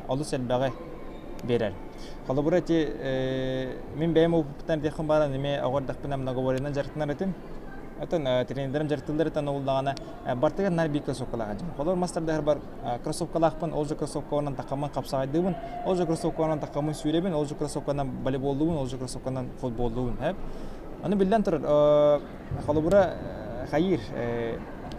олус элбэҕи биэрэр. Холобура ити мин бэйэм опыппыттан этиэхпин баҕарабын, эмиэ оҕо эрдэхпинэ многоборьенан дьарыктанар этим. Оттон тренердэрим дьарыктыылларыттан уоллаҕына бартыгар наар биир кроссовкалаах дьон. Холобур мас тардыһарбар кроссовкалаахпын, ол же кроссовкаларынан таххаммын хапсаҕайдыыбын, ол же кроссовкаларынан таххаммын сүүрэбин, ол же кроссовканан волейболлуубун, ол же кроссовканан футболлуубун. Аны биллэн турар, холобура хайыыр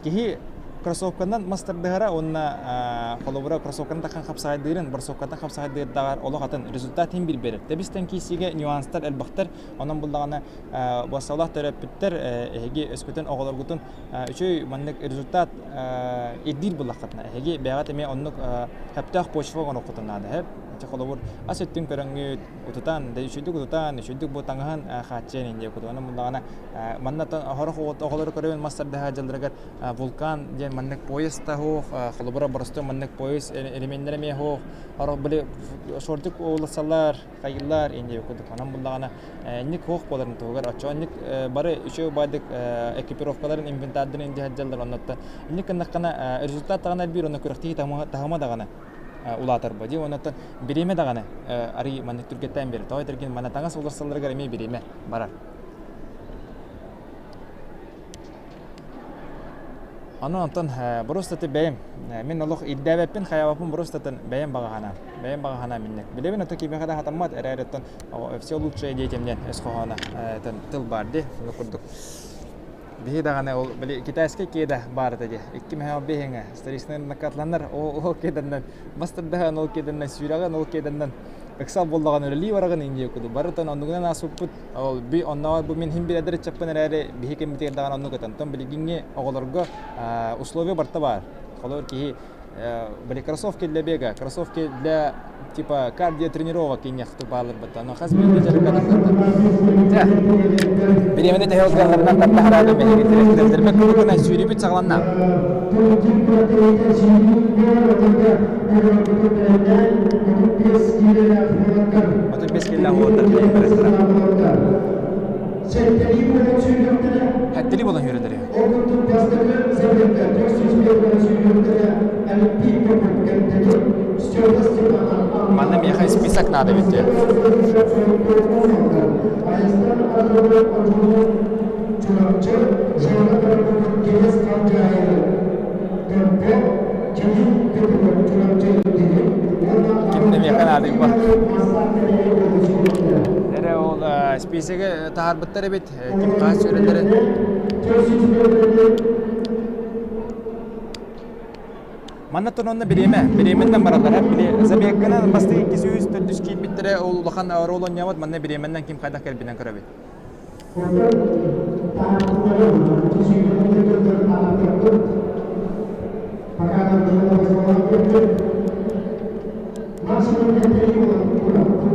киһи кроссовканан мас тардыһара уонна холобура кроссовканан таххан хапсаҕайдыырын, борсовкаттан хапсаҕайдыырдааҕар олох атын результат иһин биир биэрэр. Тэбистэн киирсиигэ нюанстар элбэхтэр, онон буллаҕына буоссалаах төрөппүттэр эһиги өскөтүн оҕолоргутун үчүгэй маннык результат ирдиир буллаххытына эһиги бэйэҕит эмиэ оннук сөптөөх почва оҥоруоххутун наада сөп ити холобур ас өттүн көрөҥҥүт утутан да үчүгдүк утутан үчүгдүк бу таҥаһын хааччыйан инньэ куту онон буллаҕына манна хорох оҕолору көрөбүн мас тардыһа дьылларыгар вулкан диэн маннык поезд да суох холобура боростуой маннык поезд элеменнэрэ эмиэ суох орох били шортик уулуссалар хайыыллар инньэ курдук онон буллаҕына инник суох буоларын туһугар оччоҕо инник бары үчүгэй баайдык экипировкаларын инвентардарын илдьэ сылдьаллар оннуттан инник гыннаххына результат даҕаны элбиир уонна күрэхтэһии таһыма даҕаны улаатар дии оннуттан бириэмэ даҕаны арый маннык түргэттээн биэрэр тоҕо этэргин манна таҥас уларсалларыгар эмиэ бириэмэ барар. Аны онтон боруостаты бэйэм мин олох ирдээбэппин хайаабаппын боруостатын бэйэм баҕа санаам бэйэм баҕа санаам инник билэбин ото кимиэхэ да хатаммат эрээри оттон все лучшее детям диэн өс хоһооно тыл баар дии ону курдук биһи даҕаны ол били китайскай кеда баар этэ дии икки мэһэҕэ биһиҥэ столичный накатланнар ол кеданнан мастардаһан ол кеданнан сүүрэҕин ол кеданнан ыксал буоллаҕына үлэлии бараҕын инньэ курдук барытын оннугунан ааспыппыт Ол би оннооҕор бу мин иһин билэрдэр ыччаппын эрээри биһи кэммитигэр даҕаны оннук этэ. Онтон билигиҥҥи оҕолорго условия барыта баар. Холобур киһи били кроссовки для бега, кроссовки для типа кардиотренировок инньэх бааларбыт. Но хас биирдии дьарыкка Дьэ, бириэмэни тэһэ ылгалларынан тарда хараада биһиги тирэхтэрбэт курдугунан сүүрүүбүт саҕаланна. 35 киллээх уолаттар билигин барыахтара. Хэттили буолан үөрэнэр. Манна миэхэ список надо ведь. Кимне миэхэ наадыйба. Эрэ ол списоги таһаарбыттар эбит. Ким хаас сүүрэллэрин. Манна онно бириэмэ, бириэмэннэн бараллар. Били забегканан бастакы 200 төрдүс киирбиттэрэ ол улахан оруол оонньообот. Манна бириэмэннэн ким хайдах кэлбинэн көрөбүт.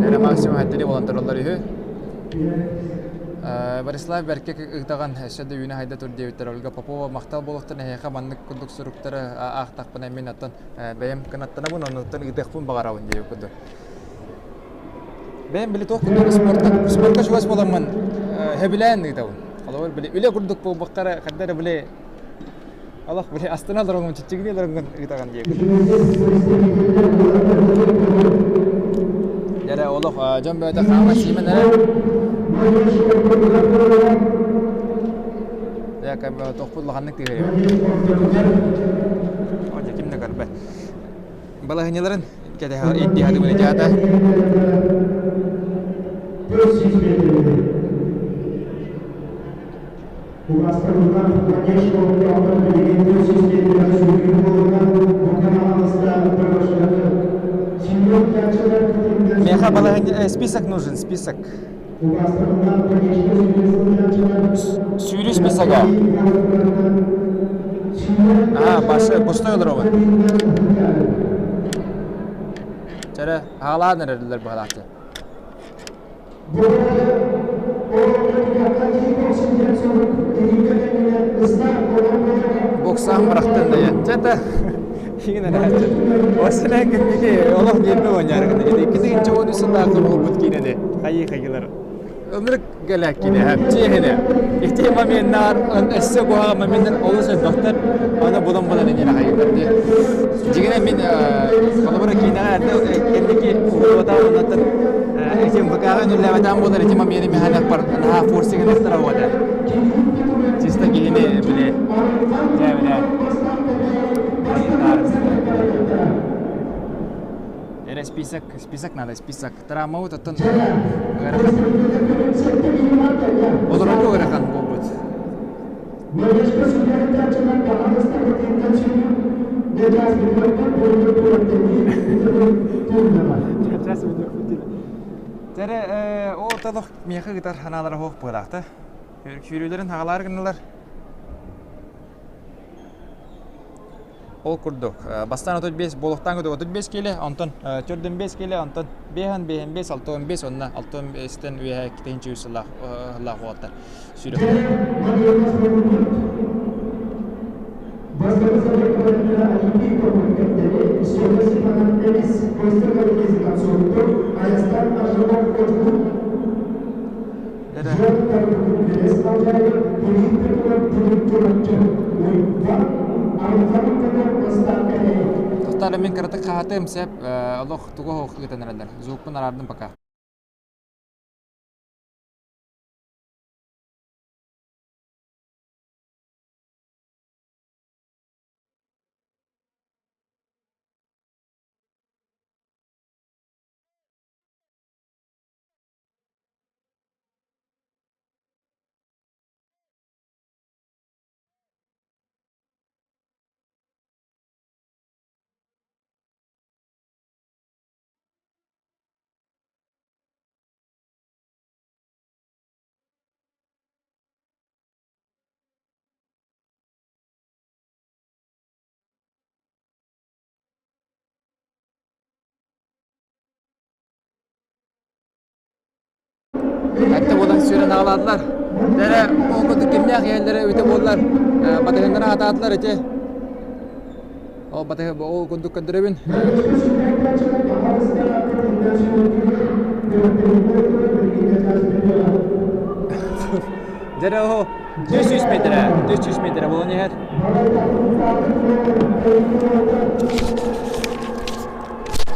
Эрэ максимум хэттили буолан тураллар үһү. Борислав бэркэ ыытаҕын өссө да үүнэ хайда тур диэбиттэр Ольга Попова махтал буолуохтун эһиэхэ маннык курдук суруктары аахтахпына мин оттон бэйэм кынаттанабын оннуттан ыытыахпын баҕарабын диэбит курдук. Бэйэм били туох курдук спортка, спортка чугас буоламмын сөбүлээн ыытабын. Холобур били үлэ курдук буолбакка эрэ ханна эрэ били олох били астына олороҥҥун чиччигинии олороҥҥун ыытаҕын диэбит. Эрэ олох дьон бөҕөтө хаама сиимэн эрэ. Дьэ, как бы тохпут улаханнык тыаһыйар. О, дьэ, ким да көрбөт. Балаһынньаларын ирдиһадыбын этиата. Меха балаһынньа список нужен, список. Сүүрүү списога. Аа, башы пустой олоробун. Чэрэ, хаалаан эрэллэр быһалаахчы. Боксаан бырахтын да чата хигин эрээччи. Осилэн күннүки олох диэбэ оонньаарыгын. Ити икки тыһыынча 13 сыллаахха буолбут киинэни хайыы хайылар. Ынырык Гэлээккине чиэһинэ. Ити моменнар өссө куһаҕан моменнар олус элбэхтэр. Аны булан-булан иннинэ хайыылар дии. Дьиҥинэн мин холобура киинэҕэ эрдэ кэнники уһуллубатаҕым оннуттан ити МВК-ҕа үнүллээбэтэҕим буоллар ити момены миһанахпар наһаа форсигынахтара буолар. Чисто киһини били дьэ били Эрэ список, список надо, список. Травмабыт оттон ыарахан. Олорорго ыарахан буолбут. Тере ол толох миэхэ гытар ханаалара хоох буолаахта. Сүүрүүлэрин хагалаар гыннылар. Ол курдук, бастаан 35 буолуохтаан курдук 35 киилэ, онтон 45 киилэ, онтон 5 5 65 онно 65-тэн үөһэ 2 сыллаах сыллаах уолаттар сүүрүөхтэрэ. Тохтоор, мин кыратык хаһатыам сөп, олох тугу оһох ыытан эрэллэр. Звукпун араардым пока. Эрдэ буолан сүүрэн аҕалаатылар. Дэрэ ол курдук кимнээх иһэллэрэ эбитэ буоллар батыһыннара аатаатылар ити. Ол батыһы ол курдук көрдөрөбүн. Дэрэ оһо 400 метрэ, 400 метрэ буолан иһэр.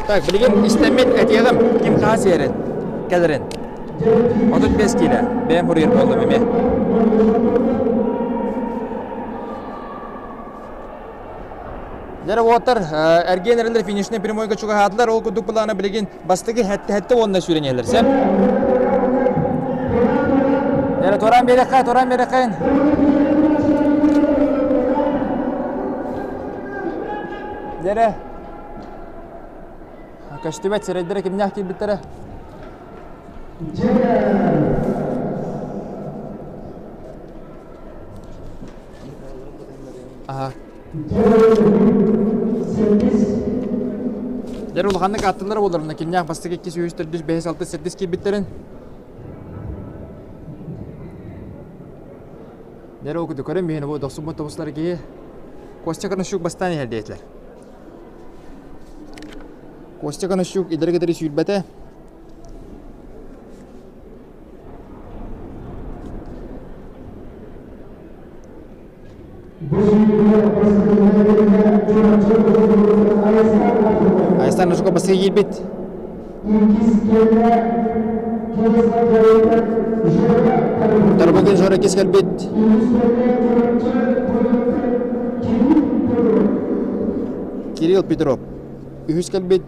Так, билигин истэммит этиэҕим, ким хаһа сиэрин, кэлэрин. 35 киилэ, бэйэм хуруйар буоллум эмиэ. Дьэ уоттар эргиэн эрэллэр финишнэй прямойга чугаһаатылар. Ол курдук былаана билигин бастакы хэттэ-хэттэ уонна сүүрэн иһэллэр. Сеп. Дьэ туораан биэрэххэ, туораан биэрэххин. Дьэ Көстүбэт сирэйдэрэ кимнээх киирбиттэрэ? Аха. Дьэр улаханнык ааттылара буоларына кимнээх бастакы иккис үһүс төрдүс бэһис алтыс сэттис киирбиттэрин Дьэр ол курдук көрөн биһиэни бу дохсуммут тобуслары киһи Костя Конощук бастаан иһэр диэтилэр. Костя Конощук идэрэ кытары сүүрбэтэ. Айстан Ножуков бастакы киирбит. Тарбакин Жора иккис кэлбит. Кирилл Петров үһүс кэлбит.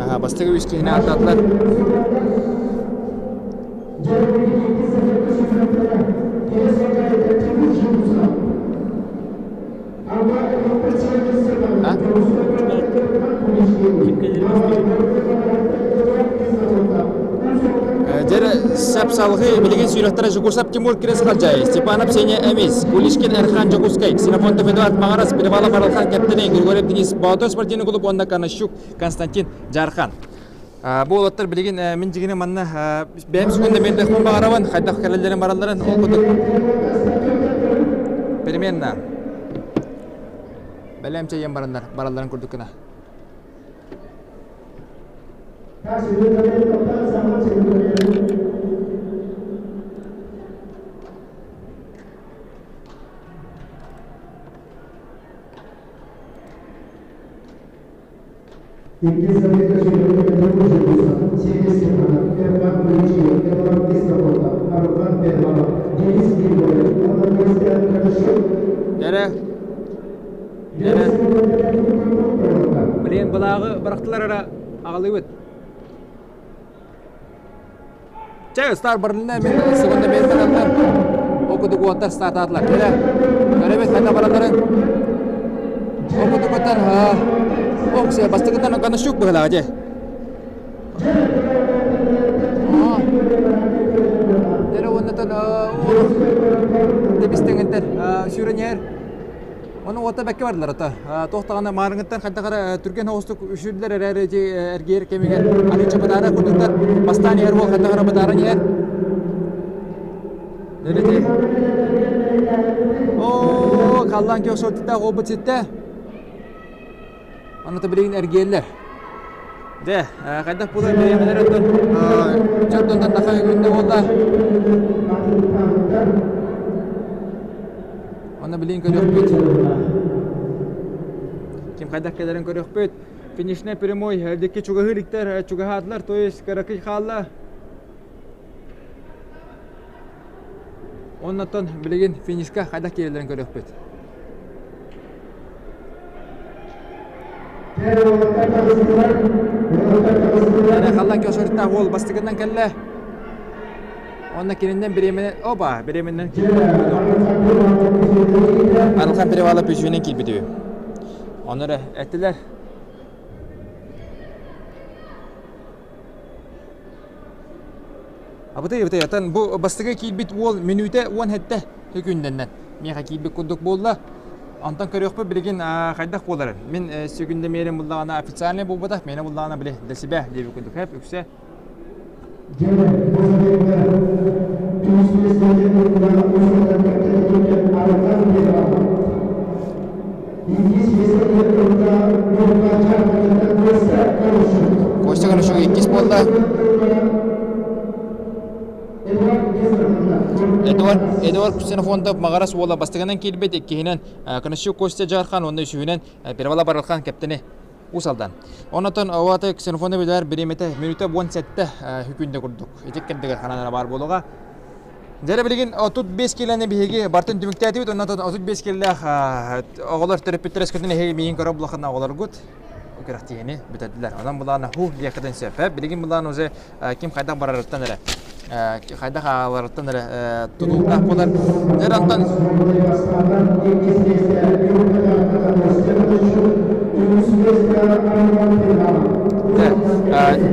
Аха, бастакы үс киһини ааттаатылар. А? Дьэ, сап салгыы билигин сүүрэхтэрэ Жукусап Тимур Кирес Халдьаайы, Степанов Сеня Эмис, Кулишкин Эрхан Дьокуускай, Ксенофонтов Эдуард Маҕарас, Перевалов Арылхан Кэптэни, Григорьев Денис Боотур спортивный клуб уонна Конощук Константин Дьаархан. Бу уолаттар билигин мин дьигини манна бэйэм секунда биэрдэхпин баҕарабын, хайдах кэлэллэрин баралларын ол курдук переменно бэлэм чэйэн бараннар баралларын курдук гына. Дэрэ. Дэрэ. Блин, былааҕы бырахтылар эрэ аҕалыыбыт. Чэ, стар барылына мен секунда мен бараллар. Ол курдук уоттар стартаатылар. Кэрэ. Көрөбүт хата баралларын. Ол курдук Оксе бастакытан Канашук быһылаҕа дьэ. Дэрэ уоннатан тэбистэҥинтэр сүүрэньэр Ону уота бэккэ бардылар ата. Туох даҕаны маарыҥыттан хайдах эрэ түргэн соҕустук үсүрдүлэр эрээри ити эргиэр кэмигэр арыычча бытаара курдуктар бастаан иһэр уол хайдах эрэ бытааран иһэр. Дэрити. Оо, халлаан күөх сортиктаах уолбут ситтэ. Онно билигин эргиэллэр. Дьэ, хайдах буолар бириэмэлэр оттон чордонтон таха үгүннэ буолла. Онно билигин көрүөхпүт. Ким хайдах кэлэрин көрүөхпүт. Финишнай прямой дикки чугаһыы иликтэр чугаһаатылар, то есть кыракый хаалла. Оннотон билигин финишка хайдах киирэллэрин көрүөхпүт. Халлан киосориттаах уол бастакынан кэллэ. Онно кининнэн бириэмэнэн оба бириэмэнэн Арылхан перевала пүчүнэн киирбит үһү. Ону эрэ эттилэр. Абытай, абытай, атын бу бастакы киирбит уол мүнүүтэ 17 күннэннэн миэхэ киирбит курдук буолла. Онтон көрүөхпүт билигин хайдах буоларын. Мин сүгүндэ миэрин буллаҕына официальный буолбатах, миэнэ буллаҕына били для себя диэбит курдук хэп үксэ. Костя Коношук иккис буолла. Эдуард, Эдуард Ксенофонтов Маҕарас уола бастакынан киирбит, иккиһинэн Коношук Костя Дьаархан уонна үсүһүнэн Первала Барылхан кэптэни Уус Алдан. Оннотон Оуаты Ксенофонов билэр бириэмэтэ мүнүүтэ 17 хүкүндэ курдук. Ити кэрдигэр ханан баар буолуоҕа. Дьэ билигин 35 киилэни биһиги бартын түмүктээтибит. Оннотон 35 киилэлээх оҕолор төрөппүттэр өскөтүн эһиги миигин көрө булахына оҕолоргут күрэхтиһини бүтэрдилэр. Онон былаана ху диэххитин сөп. Билигин былаан уже ким хайдах барарыттан эрэ хайдах ааларыттан эрэ тутулуктаах буолар. Дьэ онтон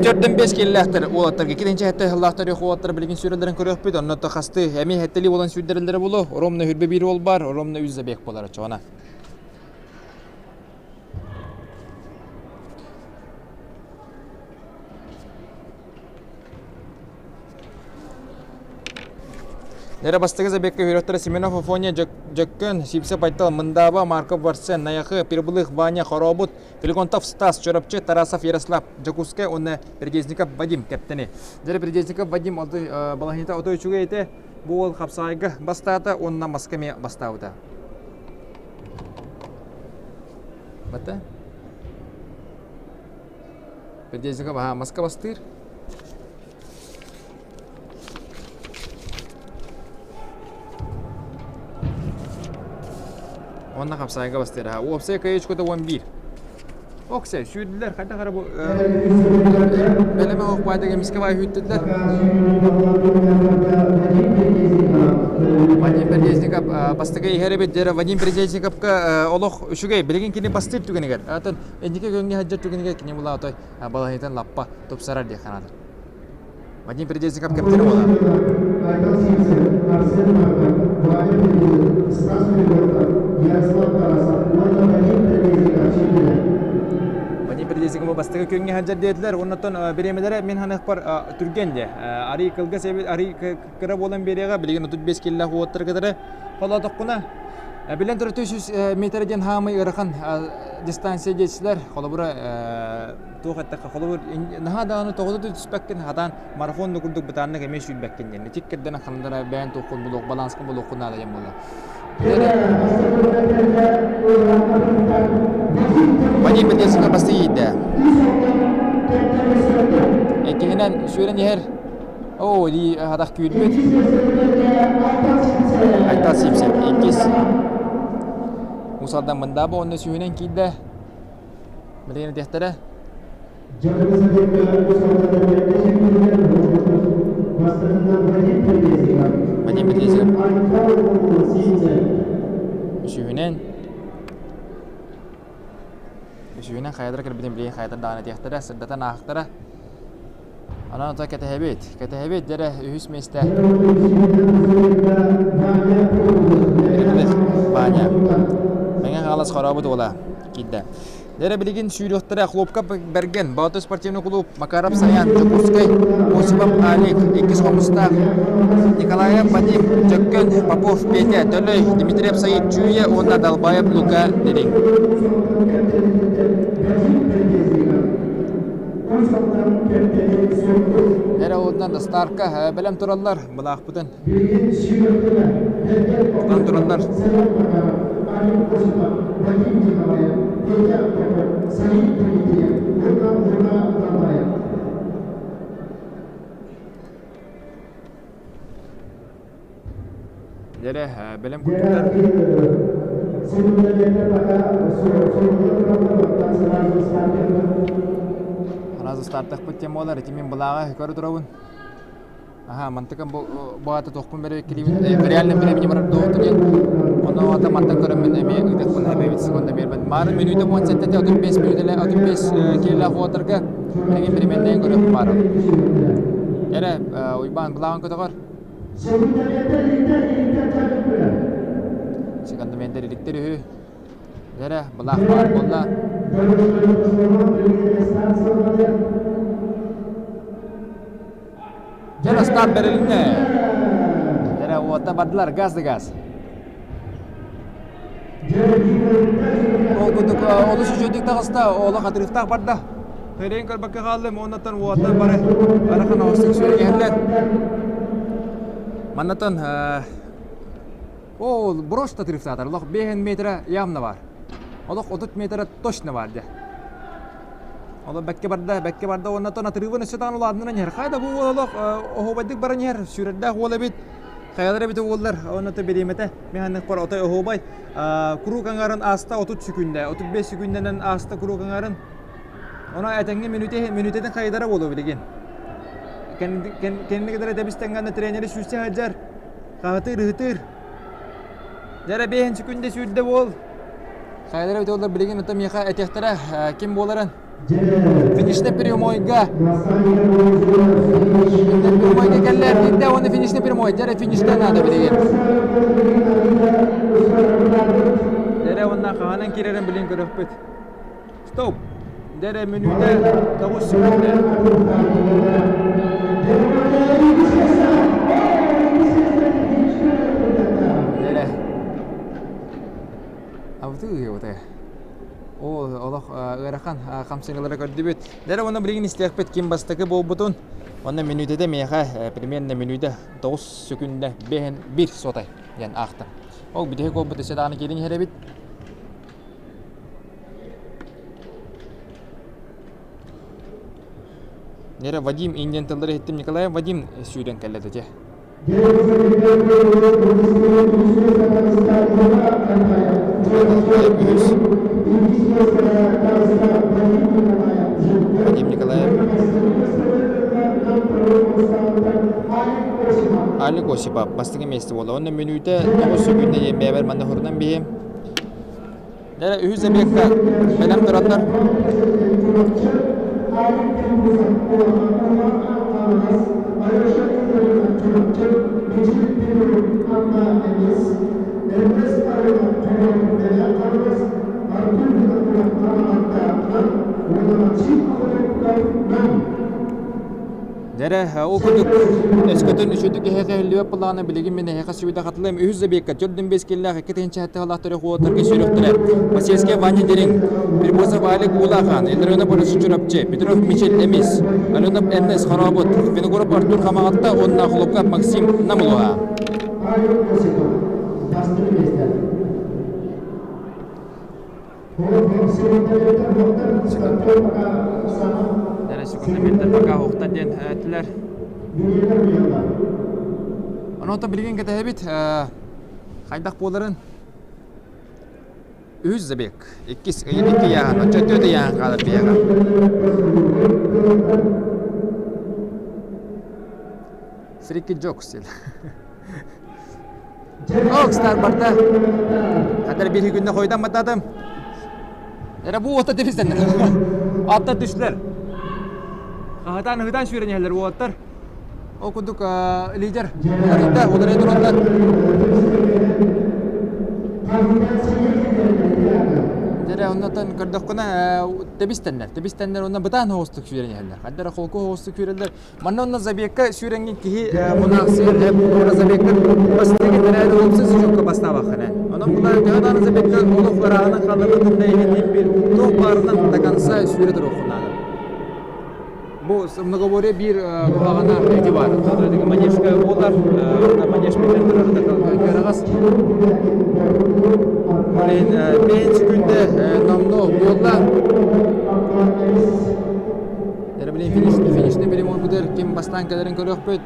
Төрдөн бес киллээхтэр уолаттарга киринчэ хэтте хыллаахтар уолаттар билигин сүүрэллэрин көрүөхпүт. Онно хасты эми хэттели болан сүүрдэрэллэрэ болу. Ромна хүрбе биир уол бар, ромна үз забег болар очоҕуна. Нера бастакы забегка үөрөхтөрө Семенов Афоня Дьөккөн, Сипсеп Айтал, Мындааба, Марков Варсен, Найахы, Перебылых Ваня, Хоробут, Филигонтов Стас, Чурапчы, Тарасов Ярослав, Дьокуускай уонна Передезников Вадим кэптени. Дьэ Передезников Вадим балаһыйата отой үчүгэй этэ. Бу уол хапсаайга бастаата уонна маска эмиэ бастаабыта. Бата? Передезников аһаа маска бастыыр. Уонна хапсаайга бастыыр. Аха, уопсай кыайычкыта 11. Оксе, сүүрдүлэр, хайдах эрэ бу бэлэмэ ох баайдык эмискэ баай сүүттүлэр. Вадим Бердезников бастакы иһэр эбит дьэрэ Вадим Бердезниковка олох үчүгэй билигин кини бастыыр түгэнигэр атын инники күҥҥэ сылдьар түгэнигэр кини була отой балаһыйтан лаппа тупсарар диэх санаатым. Вадим Бердезников кэптэрэ буолар. Вадим Бердезников Бу бастакы күҥҥэ сылдьар диэтилэр. Оннуттан бириэмэлэрэ мин ханыахпар түргэн дьэ. Арый кылгас эбит, арый кыра буолан биэриэҕэ. Билигин 35 киллээх уоттар кытары холоотохпуна билэн турар 300 метр диэн хаамый ыарахан дистанция диэчилэр. Холобура туох эттэххэ, холобур наһаа даҕаны тоҕото түспэккин, хатаан марафон да курдук бытааннык эмиэ сүүрбэккин диэн. Итик кэрдэн хандара бэйэн туоххун булуох, баланскын булуоххун наада диэн буолла. Вадим Петрецкий бастыы иийдэ. Иккиһинэн сүүрэн иһэр. Оо, дии атах күүрбүт. Айтал Сипсев иккис. Усалдан мындаабы онно сүүһүнэн киирдэ. Билигин этиэхтэрэ. Вадим Петрезиков үсүһүнэн үсүһүнэн хайалара кэлбитин билигин хайатар даҕаны этиэхтэрэ, сырдатан аахтара. Онон ото кэтэһэбит. Кэтэһэбит дьэрэ үһүс миэстэ. Ваня. Мэҥэ Хаҥалас хорообут уола киирдэ. Дьэрэ билигин сүүрүөхтэрэ Хлопка Бэргэн, Боотур спортивный клуб, Макаров Саян, Дьокуускай, Осипов Алик, иккис хомустаах, Николаев Вадим, Дьөккөн, Попов Петя, Төлөй, Дмитриев Саид Чүүйэ уонна Далбаев Лука Дириҥ. Эрэ уонна Старка бэлэм тураллар былаахпытын тутан тураллар. Дьэрэ, бэлэм курдуктар. Араас ыстаартахпыт тем буолар, ити мин былааҕа көрө турабын. Аха, мантыкам бу бу аата туохпун бэрэбиккилиибин, реально времени барар дуоҕуту диэн. Ону аата мантан көрөммүн эмиэ ыытыахпын эбэбит секунда биэрбэт. Маары мүнүүтэ 17-те 35 мүнүүтэлэ 35 киилэлээх уотарга билигин биримэннээн көрүөх баар. Эрэ, Уйбаан былааҕын көтөҕөр. Секундомердар иликтэр үһү. Эрэ, былаах баар буолла. Дьэ, старт бэрилиннэ. Эрэ, уота бардылар, газ да газ. Ол курдук олус үчүгэйдик таҕыста, олох атырыахтаах барда. Хэрийэн көрбөккө хааллым, уоннаттан уота бары арахан оҕустук сүрэҕиһэллэр. Маннаттан ол просто атырыахтаатар, олох 5 метра явно бар. Олох 30 метра точно бар дьэ. Олох бэккэ барда, бэккэ барда уоннаттан атырыыбын өссө даҕаны улаатынан иһэр. Хайда бу уол олох оһуобайдык баран иһэр, сүүрэрдээх уол эбит. Хайалара эбитэ буоллар, онно бириэмэтэ механикпар отой оһуобай. Куруук аҥарын ааста 30 секүндэ, 35 секүндэнэн ааста куруук аҥарын. Ону этэҥҥэ мүнүүтэ мүнүүтэтин хайдара буолуо билигин. Кэнники кытары тэбис-тэҥҥэ тренери сүүрсэ сылдьар, хаһытыыр, ыһытыыр. Дьэ 5 секүндэ сүүрдэ буол. Хайалара эбитэ буоллар билигин ото миэхэ этиэхтэрэ ким буоларын. Финишный прямойга прямойга кэллэ биирдэ уонна финишный прямой дьэ фиништэн наада билигин. Дьэ уонна хаһанан киирэрин билин көрөхпүт. Стоп! Дьэ мүнүүтэ 9 секунда. Дьэ Абытыы Оо, олох ыарахан хамсыҥылары көрдүбүт. Дьэ уонна билигин истиэхпит ким бастакы буолбутун. Уонна мүнүүтэтэ миэхэ примерно мүнүүтэ 9 секунда 5 сотай диэн аахтым. Ол бүтэһик буолбут өссө даҕаны киирин иһэр эбит. Нера Вадим индиан тыллары иһиттим Николаев Вадим сүүрэн кэллэ дэтэ. Үһүс Вадим Николаев Алик Осипов бастакы миэстэ буолла. Онно мүнүүтэ 9 секунда диэн бэйэбэр манна хорунан биһим. Дьэ, үһүс эбиэккэ бэлэм тураннар Дэрэ, ол курдук өскөтүн үчүгдүк эһиэхэ иһиллибэт буоллаҕына, билигин мин эһиэхэ сүбэтэ хатылыам. Үһүс забегка 4-5 киллээх 2 тыһыынча төрөх уолаттарга сүүрүөхтэрэ. Посельская Ваня Дириҥ, Перебосов Алик Уулахан, Илларионов Борис Чурапчы, Петров Мичил Эмис, Аленов Н.С. Хорообут, Винокуров Артур Хамаҕатта уонна Хлопков Максим Намылуха. Секундомердар пока уохтар диэн этилэр. Онон билигин кэтэһэбит хайдах буоларын. Үһүс забег. Иккис ыйын икки ыйааһын, оччо түөрт ыйааһын хаалар биһиэхэ. Фрики Джокс диэн. Окстар барда. Хатар биир күннэ хойдан бататым. Эрэ бу уота тибистэннэр. Аттар түстүлэр. Хаһытаан ыһытаан сүүрэн иһэллэр уолаттар. Ол курдук лидер уларыйда, уларыйа тураллар. Дьэрэ оннотон көрдөххүнэ тэбистэннэр, тэбистэннэр уонна бытаан оҕустук сүүрэн иһэллэр. Хаддара холку оҕустук сүүрэллэр. Манна онно забегка сүүрэҥҥин киһи мунаахсыйар уонна забегка бастыҥ этэрээт уопсай сучокка бастаабаххына. Онон була төһө даҕаны забегка олох ырааҕынан хаалларбытын да иһин биир туох баарынан до конца сүүрэ туруоххун наада. Бу многоборье биир куһаҕана эти баар. Манежка буолар, манеж билэн турар кыараҕас. Блин, 5 күндэ номно буолла. Эрэ билин финишный, финишный перемон бутер ким бастаан кэлэрин көрүөхпүт.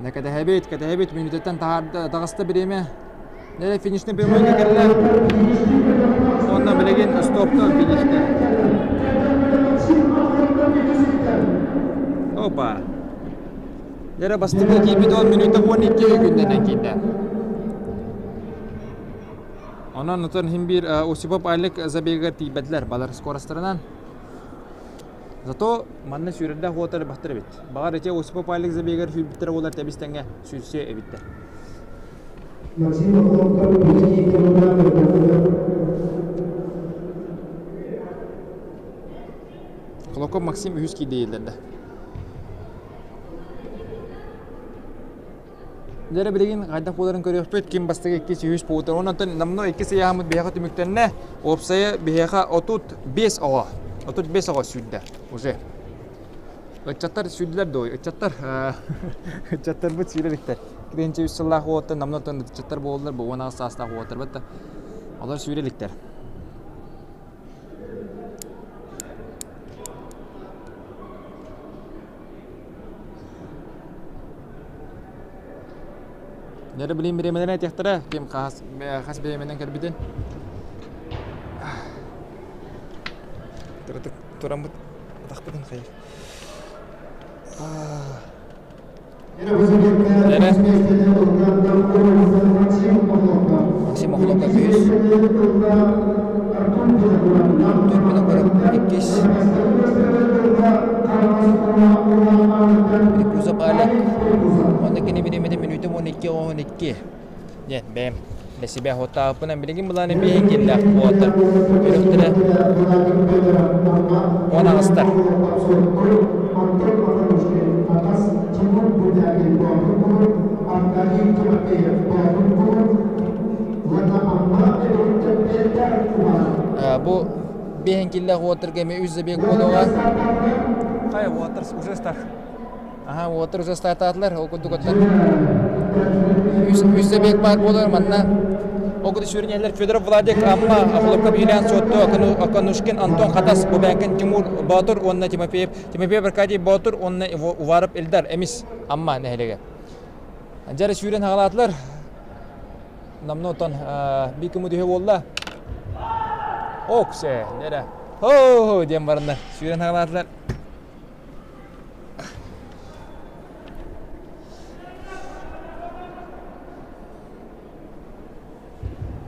Нэ кэтэһэбит, кэтэһэбит, мүнүүтэттэн таҕыста бириэмэ. Нэрэ финишный прямойга кэллэ. Уонна билигин стоптон финиште. Опа. Дэрэ бастакы киирбит он мүнүүтэ 12 күннэнэн киирдэ. Онон отон иһин биир Осипов Алик забегар тиийбэтилэр балар скоростарынан. Зато манна сүүрэрдээх уотар элбэхтэр эбит. Баҕар ити Осипов Алик забегар сүүрбүттэрэ буолар тэбис тэҥҥэ сүүрсүө эбиттэр. Максим Охлопков Хлопков Максим үһүс киирдэ иһиллэрдэ. Дьэ билигин хайдах буоларын көрүөхпүт. Ким бастакы иккис, үһүс буолбуттар. Онон номнуо иккис ыйааһыммыт биһиэхэ түмүктэннэ. Уопсайа биһиэхэ 35 оҕо. 35 оҕо сүүрдэ уже. Ыччаттар сүүрдүлэр дуо? Ыччаттар ыччаттарбыт сүүрэ иликтэр. 2003 сыллаах уолаттар номнуо ыччаттар буоллулар, бу 18 саастаах уолаттарбыт да. Олор сүүрэ иликтэр. Нэрэ билин бириэмэлэрин этиэхтэрэ, ким хас, хас бириэмэнэн кэлбитин. Туратык тураммыт атахпытын хайыр. Нэрэ Максим Охлопков үһүс. Турбиногород иккис. Кузов Алек. Онно кини бириэмэтэ мүнүүтэ 12-12. Диэн бэйэм для себя хуоттаабыппынан билигин былааны биэһин киллээх буолаттар. Үрүхтэрэ он аҕыстар. Бу биэһин киллээх уоттарга эмиэ үс забег буолуоҕа. Хайа уоттар уже стар. Аха уоттар уже стартаатылар. Ол курдук оттон үс, үс забег баар буолар манна. Ол курдук сүүрүнэллэр Федоров Владик, Амма, Охлопков Юлиан Суотту, Оконушкин Антон Хатас, Бубянкин Тимур Боотур уонна Тимофеев, Тимофеев Аркадий Боотур уонна Уваров Эльдар Эмис Амма нэһилиэгэ. Дьэ сүүрэн хаҕалаатылар. Намно оттон биир күммүт үһү буолла. Оксе, нэрэ. Хо диэн бараннар сүүрэн хаҕалаатылар.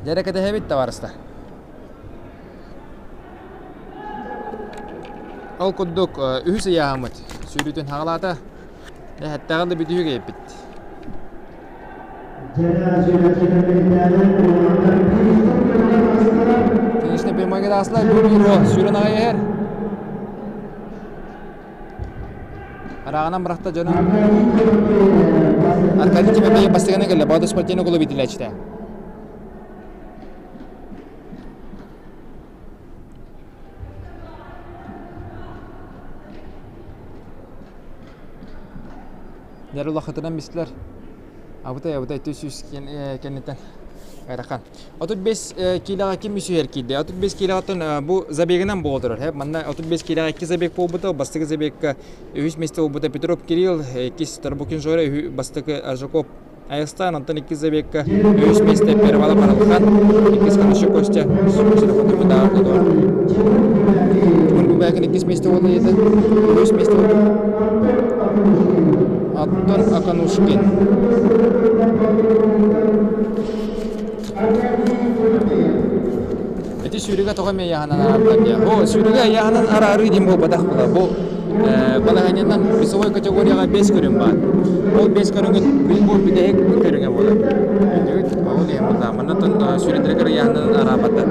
Дьэрэ кэтэһэбит табаарыстар. Ол курдук үһүс ыйааһыммыт сүүрүүтүн хаҕалаата. Эһэттэҕин да бүтүһүк эппит. Финишный прямой таҕыстылар, бу биир уол сүүрэн аҕай иһэр. Арааҕынан бырахта дьону. Аркадий Тимофеев бастыгына кэллэ. Боотур спортивный клуб иитиллээччитэ. Дьэр улахытынан бистилэр. Абытай абытай 300 кэнниттэн ыарахан. 35 киилэҕэ ким үсүһэр киирдэ? 35 киилэҕиттэн бу забегынан буола турар. Манна 35 киилэҕэ икки забег буолбута. Бастакы забегка үһүс миэстэ буолбута Петров Кирилл, иккис Тарбукин Жора, бастакы Аржаков Айастаан, онтон иккис забегка үһүс миэстэ Первалов Аралхан, иккис Конощук Костя, Тимур Губайкин иккис миэстэ буолла ийэтэ, үһүс миэстэ буолла Антон Аканушкин. Ити сүүрүгэ тоҕо эмиэ ыйааһынан араардар диэ. О, сүүрүгэ ыйааһынан араарыы диэн буолбатах була. Бу балаһыанньанан весовой категорияҕа 5 көрүҥ баар. Ол 5 көрүҥүн бу бүтэһик көрүҥэ буолар. Өйдүүгүт? Ол иһин буолла. Манна сүүрүндэригэр ыйааһынан араабаттар.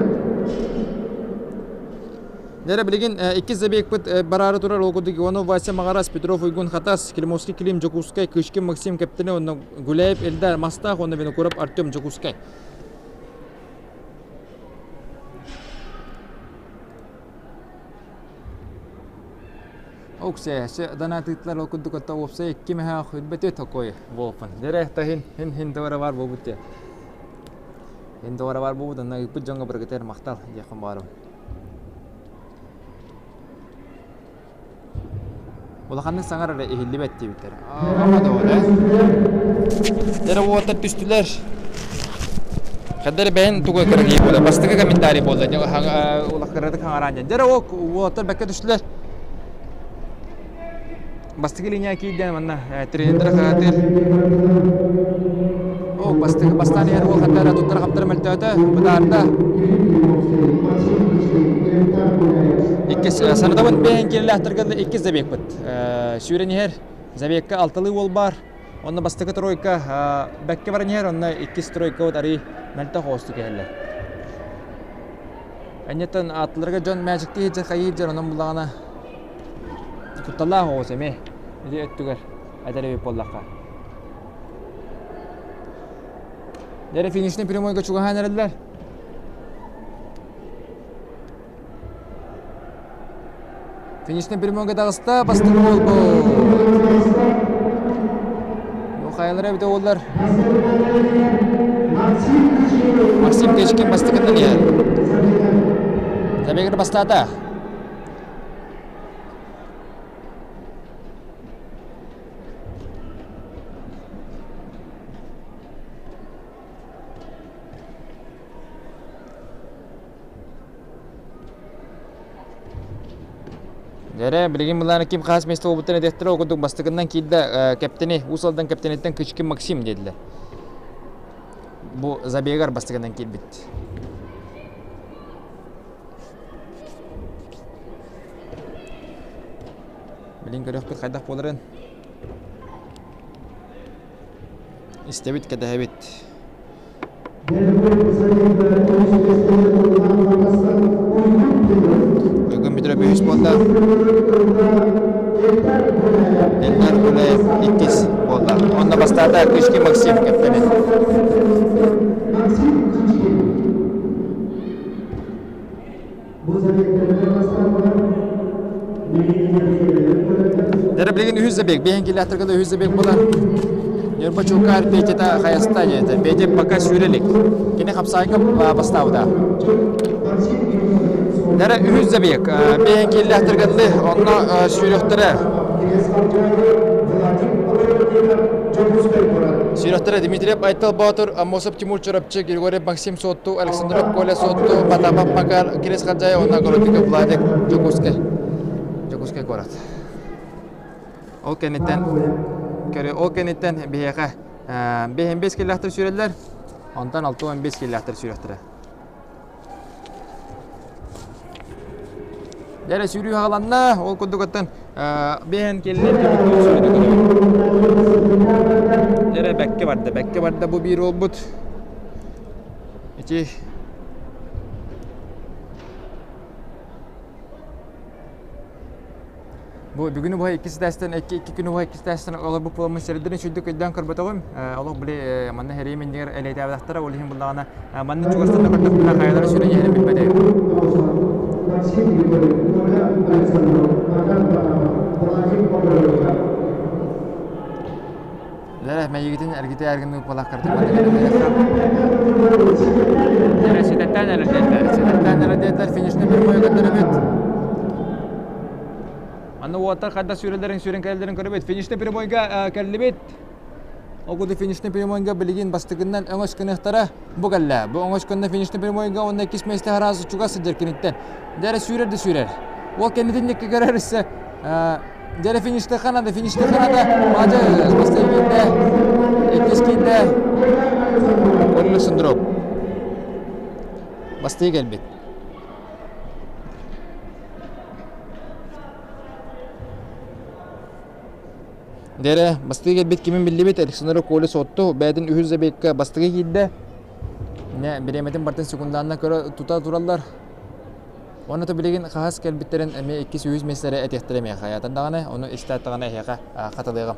Дьэ билигин иккис забегпыт бараары турар ол курдук Иванов Вася Маҕарас, Петров Уйгун Хатас, Климовский Клим Дьокуускай, Кычкин Максим Кэптини уонна Гуляев Эльдар Мастаах уонна Винокуров Артем Дьокуускай. Оксэ, донатытлар ол курдук отто уопсай икки мэһээх үрбэти такой болпун. Дэрэ тахин хин хин товара бар буолбут те. Хин товара бар буолбут онно ыыппыт дьоҥҥо барыгытыгар махтал диэххин баарым. Улаханнык саҥар эрэ иһиллибэт диэбиттэр. Ама да э. Дэрэ уоттар түстүлэр. Хаддар бэйэн тугу кыргыы буола. Бастакы комментарий буолла. Улахкыратык хаҥараан диэн. Дэрэ уоттар бэккэ түстүлэр. Бастакы линия киирдэ манна тренердэр хаатыр. О, бастакы бастаан иһэр уол хаттара туттара хаптара мөлтөөтө, бытаарда. Иккис санатабын бэйэн киирилээхтэргэ иккис забегпыт. Сүүрэн иһэр забегка алталыы уол баар. Онно бастакы тройка бэккэ баран иһэр, онно иккис тройка вот арый мөлтөх оҕустук иһэллэр. Энньэттэн ааттыларга дьон мээчиктии сылдьар хайыы дьон онон буллаҕына Кутталлаах оҕус эмиэ ити өттүгэр этэр эбит буоллахха. Дьэ финишный прямойга чугаһаан эрэллэр. Финишный прямойга таҕыста, бастакы буолбут. Бу хайалара эбитэ буоллар. Максим Кечкин бастакытынан иһэр. Забегр бастаата. Дьэрэ, билигин былаана ким хаас миэстэ буолбуттарын этиэхтэрэ, ол курдук бастакыннан киирдэ кэптэни, Уус Алдан кэптэниттэн Кычкин Максим диэтилэр. Бу забегар бастакынан киирбит. Билин көрүөхпүт хайдах буоларын. Истэбит, кэтэһэбит. Уйгун Петров үһүс буолла. Эльдар Гуляев иккис буолла. Онно бастаата Кычкин Максим кэптэни. Дэрэ билигин үһүс забег, биэһин килээтэргэ да үһүс забег буолар. Ньурба Чуукаар Петята хайаста диэтэ. Петя пока сүүрэ илик. Кини хапсаайга бастаабыта. Дэрэ үһүс забег, биэһин килээтэргэ онно сүүрүөхтэрэ. Сүрэхтэрэ Дмитриев Айтал Боотур, Аммосов Тимур Чурапчы, Григорьев Максим Суотту, Александров Коля Суотту, Потапов Макар, Кирис Хадьай уонна Городников Владик Дьокуускай. Дьокуускай куорат. Ол кэнниттэн көрө ол кэнниттэн биһиэхэ 55 киллэхтэр сүүрэллэр, онтон 65 киллэхтэр сүүрэхтэрэ. Дьэ сүүрүү хааланна, ол курдук оттон биэһэн кэллин түмүктүүр сүүрүүнү көрөбүт. Дьэ бэккэ барда, бэккэ барда бу биир уолбут. Ити Бу бүгүнү быһа иккис этээстэн икки күнү быһа иккис этээстэн олорбут буоламмын сирдэрин сүрдүк өйдөөн көрбөтөҕүм. Олох били манна хэриим иннигэр элэйдээбэтэхтэрэ, ол иһин буллаҕына манна чугастан да көрдөхпүнэ хайалара сүрүн иһэрин билбэтим. Лэрэ мэйигитин эргитэ эргин ыыппалах картын Лэрэ ситэттэн эрэлдиэттэр. Ситэттэн эрэлдиэттэр финишный прямой көрдөрөбүт. Манна уоттар хайдах сүүрэллэрин сүүрэн кэлэллэрин көрөбүт. Финишный прямойга кэллибит. Ол курдук финишный прямойга билигин бастакыннан өҥөс гыныахтара бу кэллэ. Бу өҥөс гынна финишный прямойга уонна иккис миэстэ араас чугас сылдьар киниттэн. Дьэрэ сүүрэр да сүүрэр. Ол кэннитин диэки көрөр өссө дьэрэ фиништыхха надо, фиништыхха надо. Маадьа бастакы киирдэ, иккис киирдэ. Александров. Бастыы кэлбит. Дэрэ, бастыы кэлбит кимин биллибит Александр Коля Сотту бэйэтин үһүс забегка бастакы киирдэ. Не, бириэмэтин бартын секундаанна көрө тута тураллар. Уонна то билигин хаһас кэлбиттэрин эмиэ иккис үһүс миэстэлэрэ этиэхтэрэ эмиэ хайаатан даҕаны, ону истээт даҕаны эһиэхэ хатылыаҕым.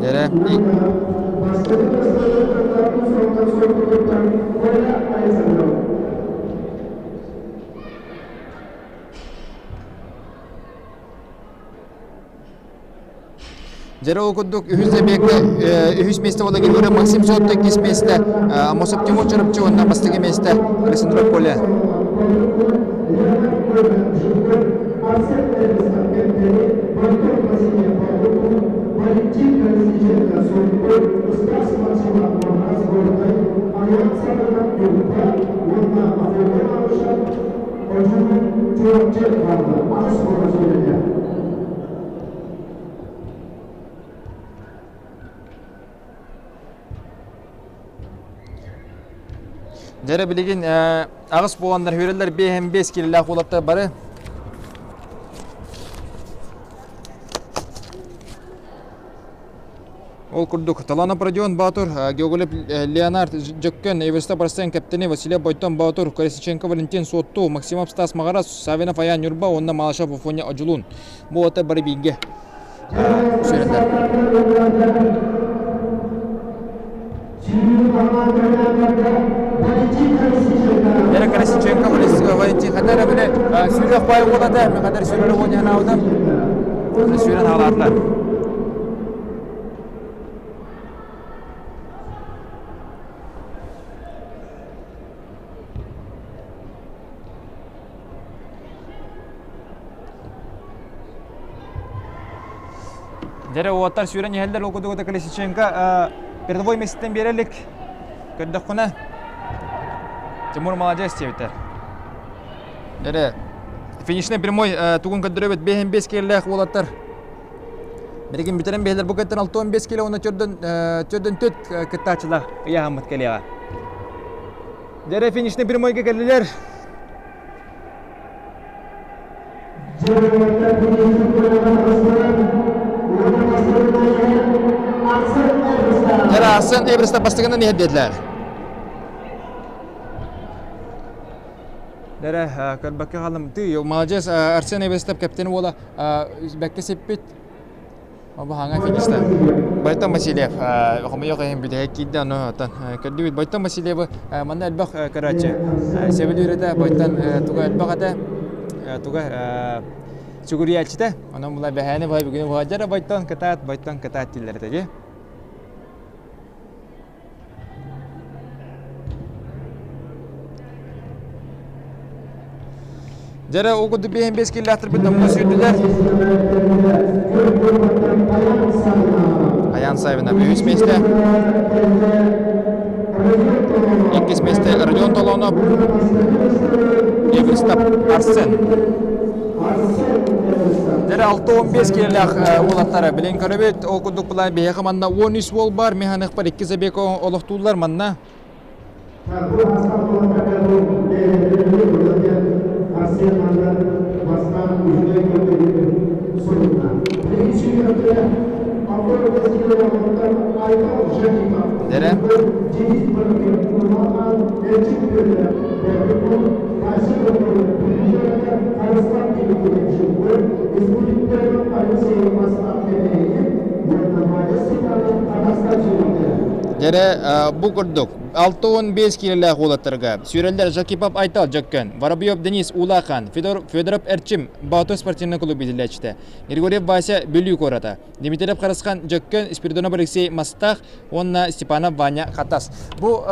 Дэрэ, Дьэрэ ол курдук үһүс забегка үһүс миэстэ буола Григорий Максим Сотто иккис миэстэ Амосов Тимур Чурапчы уонна бастакы миэстэ Александров Коля. Дьэрэ билигин аҕыс буоланнар хүрэллэр биэһэн биэс киилэлээх уолаттар бары. Ол курдук, Таланов Родион Боотур, Геоголев Леонард Дьөккөн, Эверста Барсен кэптэни Василий Бойтон Боотур, Колесниченко Валентин Суотту, Максимов Стас Маҕарас, Савинов Аян Ньурба уонна Малышев Афоня Одьулуун. Бу уолаттар бары бииргэ сүүрэллэр. Лера Колесниченко Валентин Хатара бile сүүрэх бай уолата, Михаил сүүрэр уоньанаабыта. Сүүрэн хаалаатылар. Дьэрэ уоттар сүүрэн иһэллэр ол курдук Колесниченко передовой миэстэтин биэрэ илик. Көрдөххүнэ Тимур молодец диэбиттэр. Дьэрэ финишный прямой тугун көрдөрөбүт 5 киэллээх уолаттар. Билигин бүтэрэн биһилэр бу кыттан 65 кило уонна төрдөн төт кыттааччылар ыйааһыммыт кэлиэҕэ. Дьэрэ финишный прямойга кэллилэр. Дьэрэ Арсен Эверстов бастыгынан иһэр диэтилэр. Дэрэ көрбөккө хаалым. Ты молодец Арсен Эверстов кэптен уола бэккэ сиппит. Бу хаҥа финишта. Байтон Васильев хомойуох иһин бүтэһик киирдэ, ону оттон көрдүбүт. Байтон Васильевы манна элбэх көрөөччү сөбүлүүр этэ, Байтон туга элбэх этэ, туга сүгүрүйээччитэ. Онон була бэһээни баһа бүгүнү буһадьара Байтон кытаат, Байтон кытаат дииллэр этэ дии. Дьэрэ ол курдук биэһин биэс киллэхтэрбит номнуо сүүрдүлэр. Аян Савина үһүс миэстэ. Иккис миэстэ Родион Толонов, Евристап Арсен. Дьэрэ 6-15 киилэлээх уолаттара билин көрөбүт. Ол курдук була биһиэхэ манна 13 уол бар, механикпар икки забег олохтууллар манна. Дэрэ. Дьэрэ, бу курдук 65 киилэлээх уолаттарга сүүрэллэр Жакипов Айтал Дьөккөн, Воробьев Денис Улахан, Федоров Эрчим Баату спортивный клуб иитиллээччитэ, Григорьев Вася Бүлүү куората, Дмитриев Харысхан Дьөккөн, Спиридонов Алексей Мастаах уонна Степанов Ваня Хатас. Бу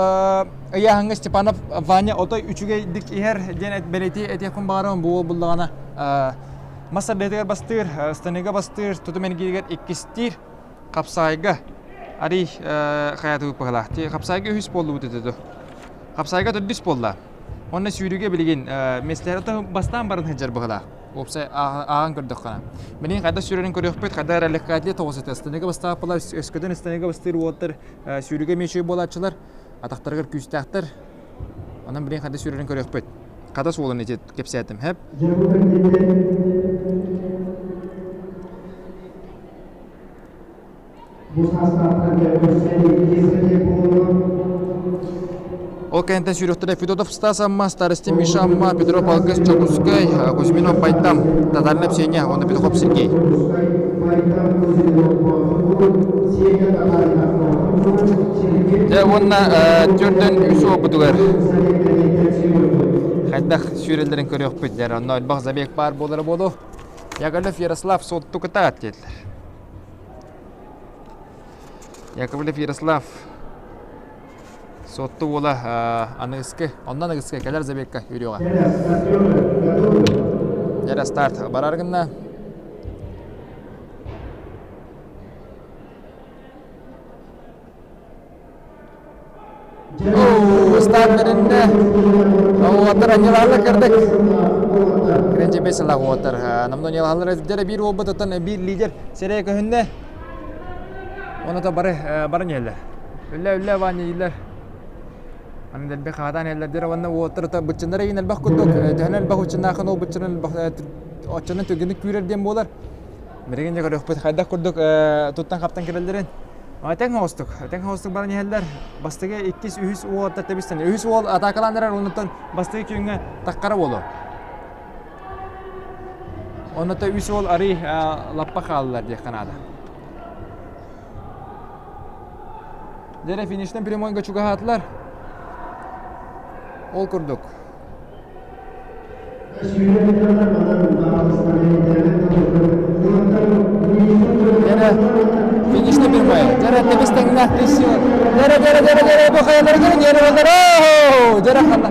ыйааһыҥҥа Степанов Ваня отой үчүгэйдик иһэр диэн бэлиэтии этиэхпин баҕарабын. Бу уол буллаҕына мас ардыытыгар бастыыр, станыга бастыыр, тутум эргииригэр иккистиир. Хапсаайга арый хайатыбыт быһалаах. Хапсаайга үһүс буоллубут этэ Хапсаайга төрдүс буолла. Онно сүүрүүгэ билигин миэстэлэр бастаан баран сылдьар быһалаах. Уопсай ааҕан көрдөххө. Билигин хайдах сүүрэрин көрүөхпүт, хайдах эрэллэххэ тоҕус этэ. Станыга бастааппалар, өскөтүн станыга бастыыр уолаттар сүүрүүгэ эмиэ үчүгэй буолааччылар, атахтарыгар күүстээхтэр. Онон билигин хайдах сүүрэрин көрүөхпүт. Хатас уолун ити кэпсээтим, хэп. Ол кэнниттэн сүүрүөхтэрэ Федотов Стас Амма, Старостин Миша Амма, Петров Алгыс Чокускай, Кузьминов Байтам, Татаринов Сеня уонна Петухов Сергей. Дьэ уонна төрдөн үс уолбутугар хайдах сүүрэллэрин көрүөхпүт дьэр онно элбэх забег баар буолара буолуо. Яковлев Ярослав Суотту кытаат диэтилэр. Яковлев Ярослав Суотту уола аныгыскы, онно аныгыскы кэлэр забегка үрүөҕэ. Дьэрэ старт барар гынна. Ыстаан бэриннэ. Уоттар аньылаалар кырдык. Кренчебе сылах уоттар. Намно аньылаалар дьэрэ биир уолбут оттон биир лидер сэрэй көһүннэ. Оны то бары бары ньэллэр. Үллэ үллэ Ваня иилэр. Аны дэлби хаатаан иһэллэр дьэрэ уонна уоттар ото быччыннар игин элбэх курдук. Төһөнөн элбэх уччуннаахын ол быччынын оччонон түргэнник күүрэр диэн буолар. Билигин дьэ көрүөхпүт хайдах курдук туттан-хаптан кэлэллэрин. Тэҥ оҕустук, тэҥ оҕустук баран иһэллэр. Бастакы, иккис, үһүс уолаттар тэбистэн. Үһүс уол атаакалаан эрэр, оннуттан бастакы күҥҥэ таххара буолуо. Онно үс уол арый лаппа хааллар диэххэ наада. Дьэрэ фиништэн прямойга чугаһаатылар. Ол курдук. Дьэрэ финишне прямая. Дьэрэ тэбис тэҥнээх красиво. Дьэрэ дьэрэ дьэрэ дьэрэ бу хайаларыгар дьэрэ болар. Дьэрэ ханна.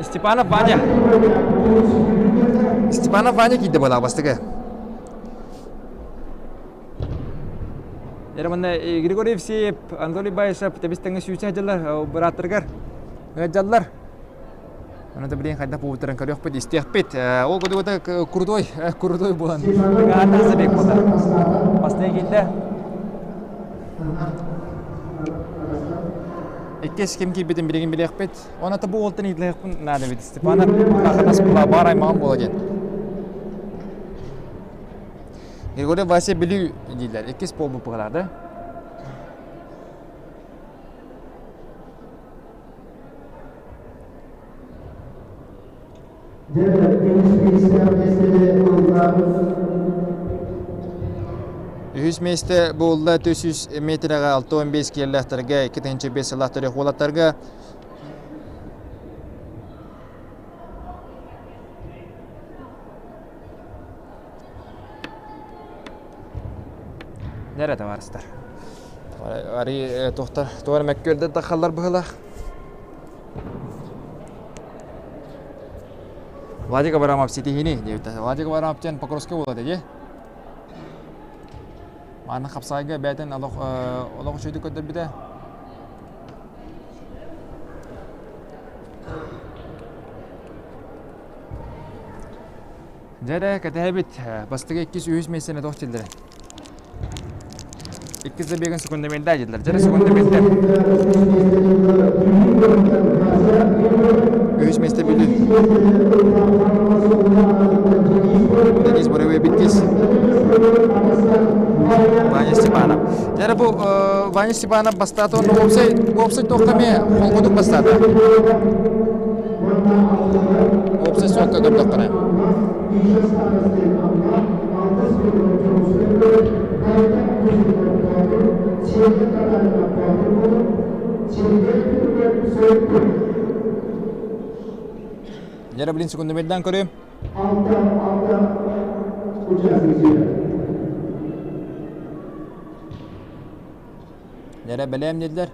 Степанов Ваня. Степанов Ваня киирдэ буолаа бастакы. Манна Григорий Евсеев, Анатолий Баишев тэбис тэҥҥэ сүүсэ сылдьаллар бырааттарыгар ыалдьаллар. Ону да билигин хайдах буолбуттарын көрүөхпүт, истиэхпит. Ол курдук крутой, крутой буолан ыҥаатах забег буолла. Бастакы киирдэ. Иккис ким киирбитин билигин билиэхпит. Оны бу уолтан иитилэхпин наада эбит. Степанов Хатас баар аймаҕым буола диэн. Григорий Вася Бүлүү дииллэр. Иккис буолбут быһалаах да? Үһүс миэстэ буолла 400 метрэҕэ 65 киэллээхтэргэ 2005 сыллаах төрүөх уолаттарга Нэрэ табаарыстар. Ари туохтар туох эрэ мөккүөрдэр таххаллар быһыылаах. Владик Абрамов ситиһини диэбитэ. Владик Абрамов диэн Покровскай уола дии. Манна хапсаайга бэйэтин олох олох үчүгэйдик көрдөрбүтэ. Дьэ эрэ, кэтэһэбит. Бастакы иккис, үһүс миэстэни туох дииллэрэ? Иккис забегын секундомерда дииллэр. Дьэ эрэ секундомерда. Үһүс миэстэ Бүлүү. Денис Боровой Биттис. Ваня Степанов. Дьэ бу Ваня Степанов бастаата уонна уопсай уопсай туохха эмиэ холкутук бастаата. Уопсай суокка көрдөххүнэ. Дьэ блин секундомердаан көрүөм. Дьэ бэлэм дииллэр.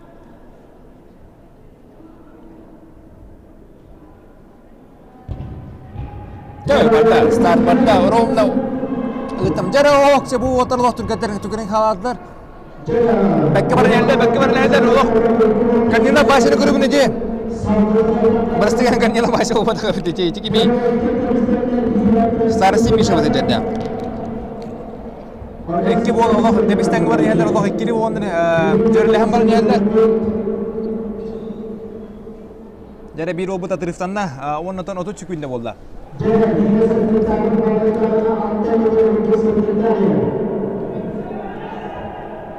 Дьэ барда, старт барда, ровно ыытам. Дьэ ох, бу уотар олох түргэтэр түгэнин хаалаатылар. Бэккэ баран иһэллэр, бэккэ баран иһэллэр, олох. Корнилов Васяны көрүбүн ити. Бырастыган Корнилов Вася буолбатах эбит ити. Ити кими? Старости Миша вот дьэрдэ. Икки буол олох тэбистэн баран иһэллэр, олох иккили буолан дьөрүлэһэн баран иһэллэр. Дьэрэ биир уолбут атырыстанна, уоннатан 30 секүндэ буолла.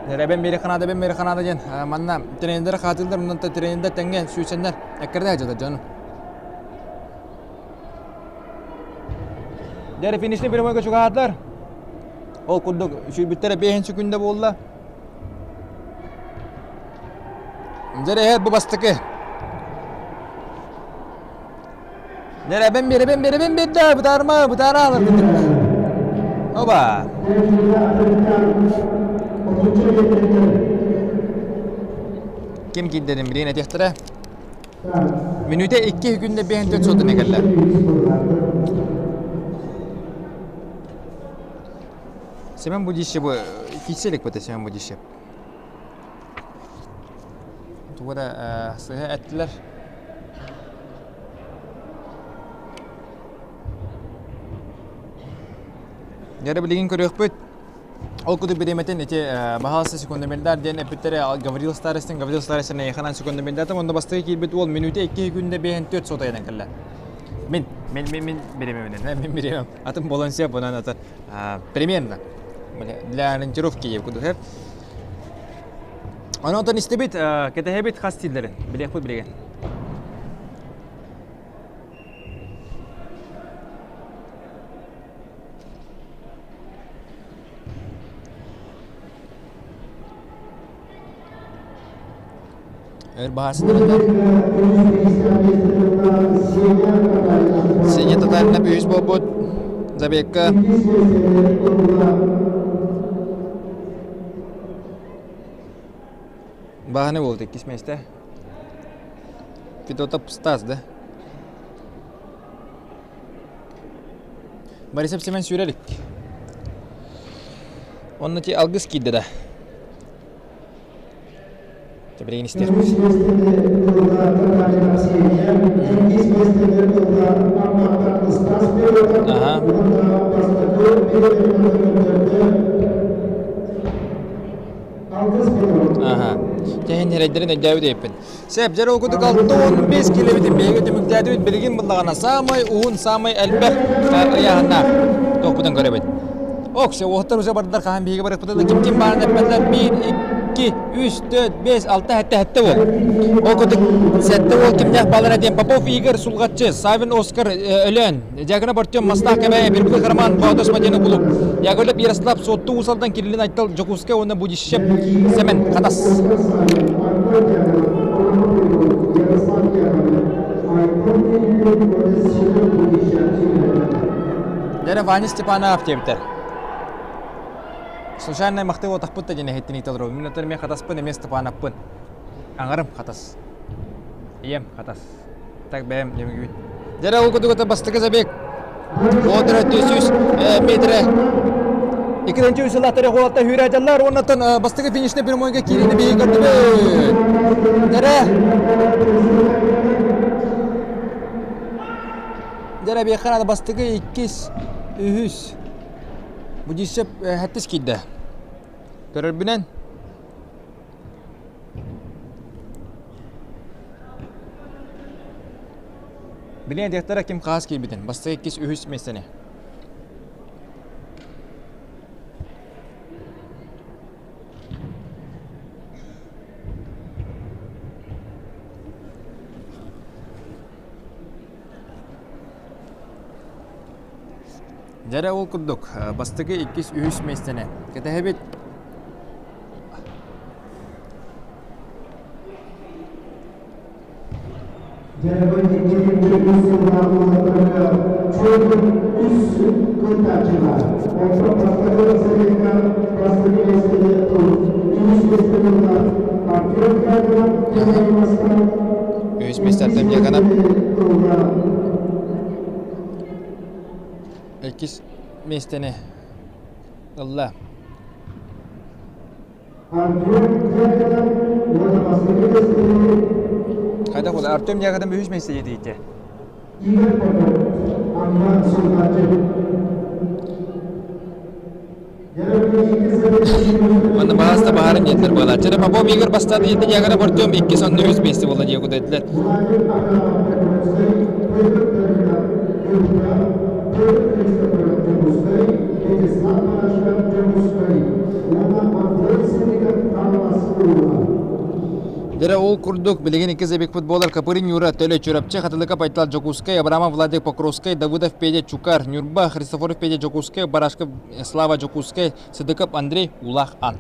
Дьэрэ бэм биэри ханаада, бэм биэри ханаада диэн манна тренердэр хаатыыллар, онон тренердэр тэҥҥэ сүүсэннэр эккирдэ дьыла дьон. Дьэрэ финишный прямойга чугаһаатылар. Ол курдук сүүрбүттэрэ 5 секүндэ буолла. Дьэ бу бастакы. Дьэ эбэм биэр, эбэм биэр, эбэм биэрдэ, бытаарма, бытаара аларбытын. Оба. Ким киирдэрин билиэн этиэхтэрэ. Мүнүүтэ 2 күндэ 54 сотын кэллэ. Семен Будищев киирсэ илик бата Семен Будищев. Тугу эрэ сыһа эттилэр. Дьэ билигин көрүөхпүт. Ол курдук бириэмэтин ити баһаалыста секундомердар диэн эппиттэрэ Гаврил Старостин, Гаврил Старостин эйиэхэнэн секундомердаатым. Онно бастакы киирбит уол мүнүүтэ 2 күндэ 54 сотайынан кэллэ. Мин, мин, мин, мин бириэмэбинэн, мин бириэмэм. Атын буолан сөп, онон ата примерно для ориентировки курдук Онон истибит, кэтэһэбит хас стиллэрин, билиэхпит билигин. Өр баһаасытарыгар Сеня Татаринов үһүс буолбут. Забекка Баһаны буолбут иккис миэстэ. Федотов Стас, да? Борисов Семен сүүрэ илик. Онно ти алгыс киирдэ да. Билигин истиэхпит. Аха. Аха. Тэһин эрэйдэрин өйдөөбүт эппин. Сөп, дьэ ол курдук 65 килэбитин биһиги түмүктээтибит. Билигин буллаҕына саамай уһун, саамай элбэх ыйааһыннаах туохпутун көрөбүт. Оксе, уоттар уже бардар хаһан биһиги барыппытын да ким ким баарын эппэтилэр. 1, 2, 3, 4, 5, 6, 7, 7 уол. Ол курдук 7 уол кимнээх баалара диэн Попов Игорь Сулҕаччы, Савин Оскар Өлөөн, Дьяконов Артем Мастаах Кэбээйи, Бирбык Роман Боотос Мадина Кулук, Яковлев Ярослав Суотту Уус Алдан Кириллин Айтал Дьокуускай уонна Будищев Сэмэн Хатас. Дэрэ Ваня Степанов диэбитэр. Случайно махты отахпыт да диэн эһиттин ыйталар. Мин отор эмиэ Хатаспын, эмиэ Степановпын. Аҥарым Хатас. Ийэм Хатас. Так бэйэм дьэмигибин. Дьэрэ ол курдук бастакы забег. Уотара 400 метрэ. Иккинчи үс сыллаахтары хуолатта хүүрээдьаллар уоннаттан бастакы финишне прямойга киириини биһиги көрдүбүт. Дьэрэ Дьэрэ биэххэ бастакы иккис үһүс Будищев хэттис киирдэ. Көрөрбүнэн Билиэн диэхтэрэ ким хаас киирбитин, бастакы, иккис, үһүс миэстэни. Дьэрэ ол курдук, бастакы, иккис, үһүс миэстэни кэтэһэбит. Дьэрэ икки сыллаах уолаттарга чуолкун үс кыттааччы баар. Онтон бастакы сырыыга бастакы миэстэни үһүс миэстэни ылла Артем Дьяконов, Үһүс миэстэ Артем Дьяконов. Иккис миэстэни ылла. Хайдах буолла? Артем Дьяконов үһүс миэстэ диэтэ. Игорь Попов, Амма Сулҕаччы. Манна баһаас да баһарын диэтилэр буолааччы. Эрэ Попов Игорь бастаата диэтэ Дьяконов Артем иккис онно үһүс миэстэ буолла диэку этилэр. Дьэрэ ол курдук билигин икки забегпыт буолар Копырин Юра, Төлө Чурапчы, Хатылыка Пайтал Дьокуускай, Абрамов Владик Покровскай, Давыдов Петя Чукар, Ньурба, Христофоров Петя Дьокуускай, Барашков Слава Дьокуускай, Сыдыков Андрей, Улах Ан.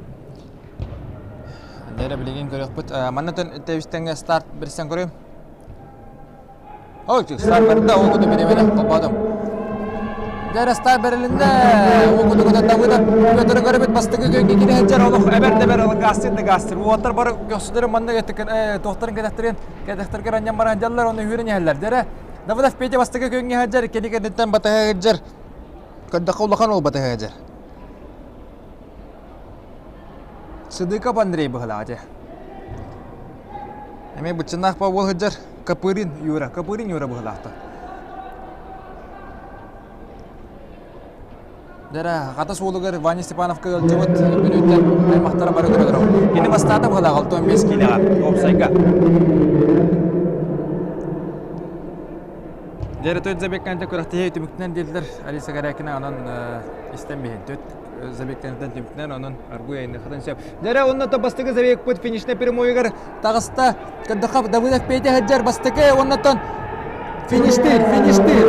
Дьэрэ билигин көрүөхпүт. Манна тэбистэҥҥэ старт бирсэн көрүм. Ой, старт барда, ол куту биремene холбоотум. Дьэрэ старт берилиннэ, ол куту куту Давыдов Петр көрөбүт бастакы күҥҥэ кини сылдьар олох эбэр да эбэр гастыр да гастыр. Уоттар бары көхсүлэрин манна туохтарын кэтэхтэрин кэтэхтэргэр анньан баран дьаллар, оны үүрэн иһэллэр. Дьэрэ Давыдов Петя бастакы күҥҥэ сылдьар, кини кэнниттэн батыһа сылдьар. Көрдөххө улахан ол батыһа сылдьар. Сыдыков Андрей быһылаах дьэ. Эмиэ быччыннаах ба уол сылдьар Копырин Юра, Копырин Юра быһылаахта. Дэрэ, хата суолугар Ваня Степановка ыалдьыбыт Бүлүүттэн аймахтара бары көрөлөр. Кини бастаата быһылаах 65 киилэҕэ уопсайга. Дьэрэ төрт забегканта күрэхтэһии түмүктэнэн диэтилэр Алиса Корякина онон истэн биһин төрт забегтан түмүктэнэн онон аргуй айныхатын сөп. Дьэрэ онно то бастакы забегпыт финишнай прямойугар таҕыста. Көрдөххө Давыдов Петя сылдьар бастакы оннотон фиништир, фиништир.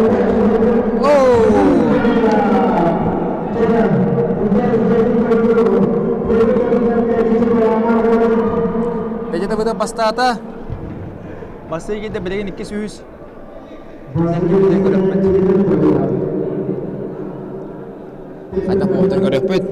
Петя Давыдов бастаата. Бастакы киирдэ билигин иккис үһүс. Көрөппүт. Хайдах буолбутун көрүөхпүт.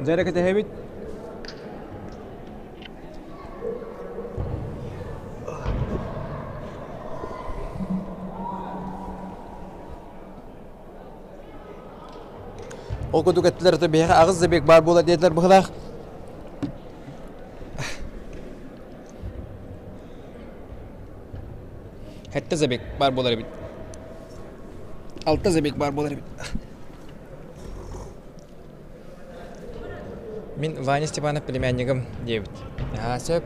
Дьэ эрэ кэтэһэбит. Ол курдук эттилэр, это биһиэхэ аҕыс забег баар буолар диэтилэр быһылаах. Сэттэ забег баар буолар эбит. Алта забег баар буолар эбит. Мин Ваня Степанов племяннигым диэбит. Аа, сөп.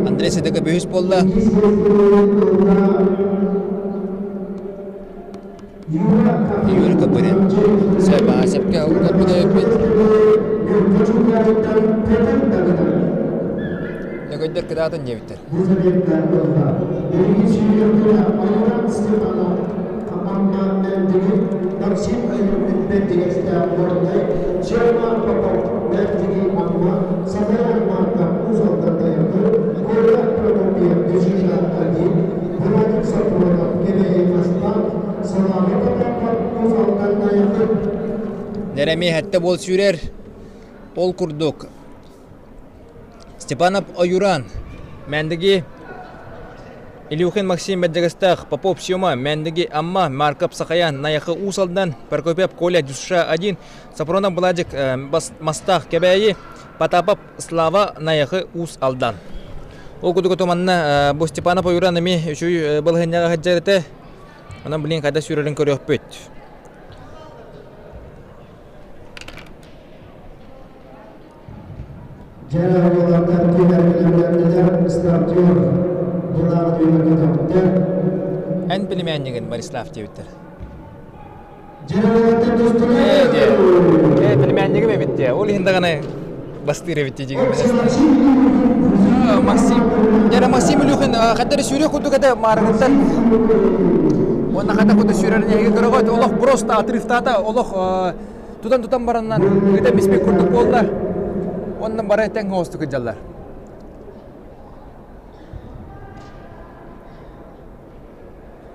Андрей Сыдыка үһүс буолла. Юрий Копырин. Сөп, аа, сөпкө көрбүт эбиппит. Лөгөйдөр кытаатын диэбиттэр. Нэрэмиэ сэттэ буол сүүрэр. Ол курдук Степанов Ойуран, Мэндиги Илюхин Максим Бэрдьигэстээх, Попов Сема, Мэндиги Амма, Марков Сахаян, Найахы Уус Алдан, Прокопьев Коля Дюша-1, Сапронов Владик Мастаах Кэбээйи, Потапов Слава Найахы Уус Алдан. Ол курдук манна бу Степанов Ойуран эмиэ үчүгэй балаһыанньаҕа сылдьар этэ. Онон билигин хайда сүүрэрин көрүөхпүт. Дьэ, уолаттар стартер бураҕы көтөхтө. Эн племяннигин Борислав диэбиттэр. Дьэ, уолаттар Ээ, дьэ. Ээ, племяннигим эбит дии. Ол иһин даҕаны бастыыр эбит дии Максим. Дьэ, Максим Илюхин хайдары сүүрүөх курдук этэ маарыгыттан. Уонна хайда курдук сүүрэрин эһиги көрөҕүт. Олох просто отрывтаата, олох тутан-тутан бараннан ыта биспит курдук буолла. Уонна бары тэҥ оҕустук сылдьаллар.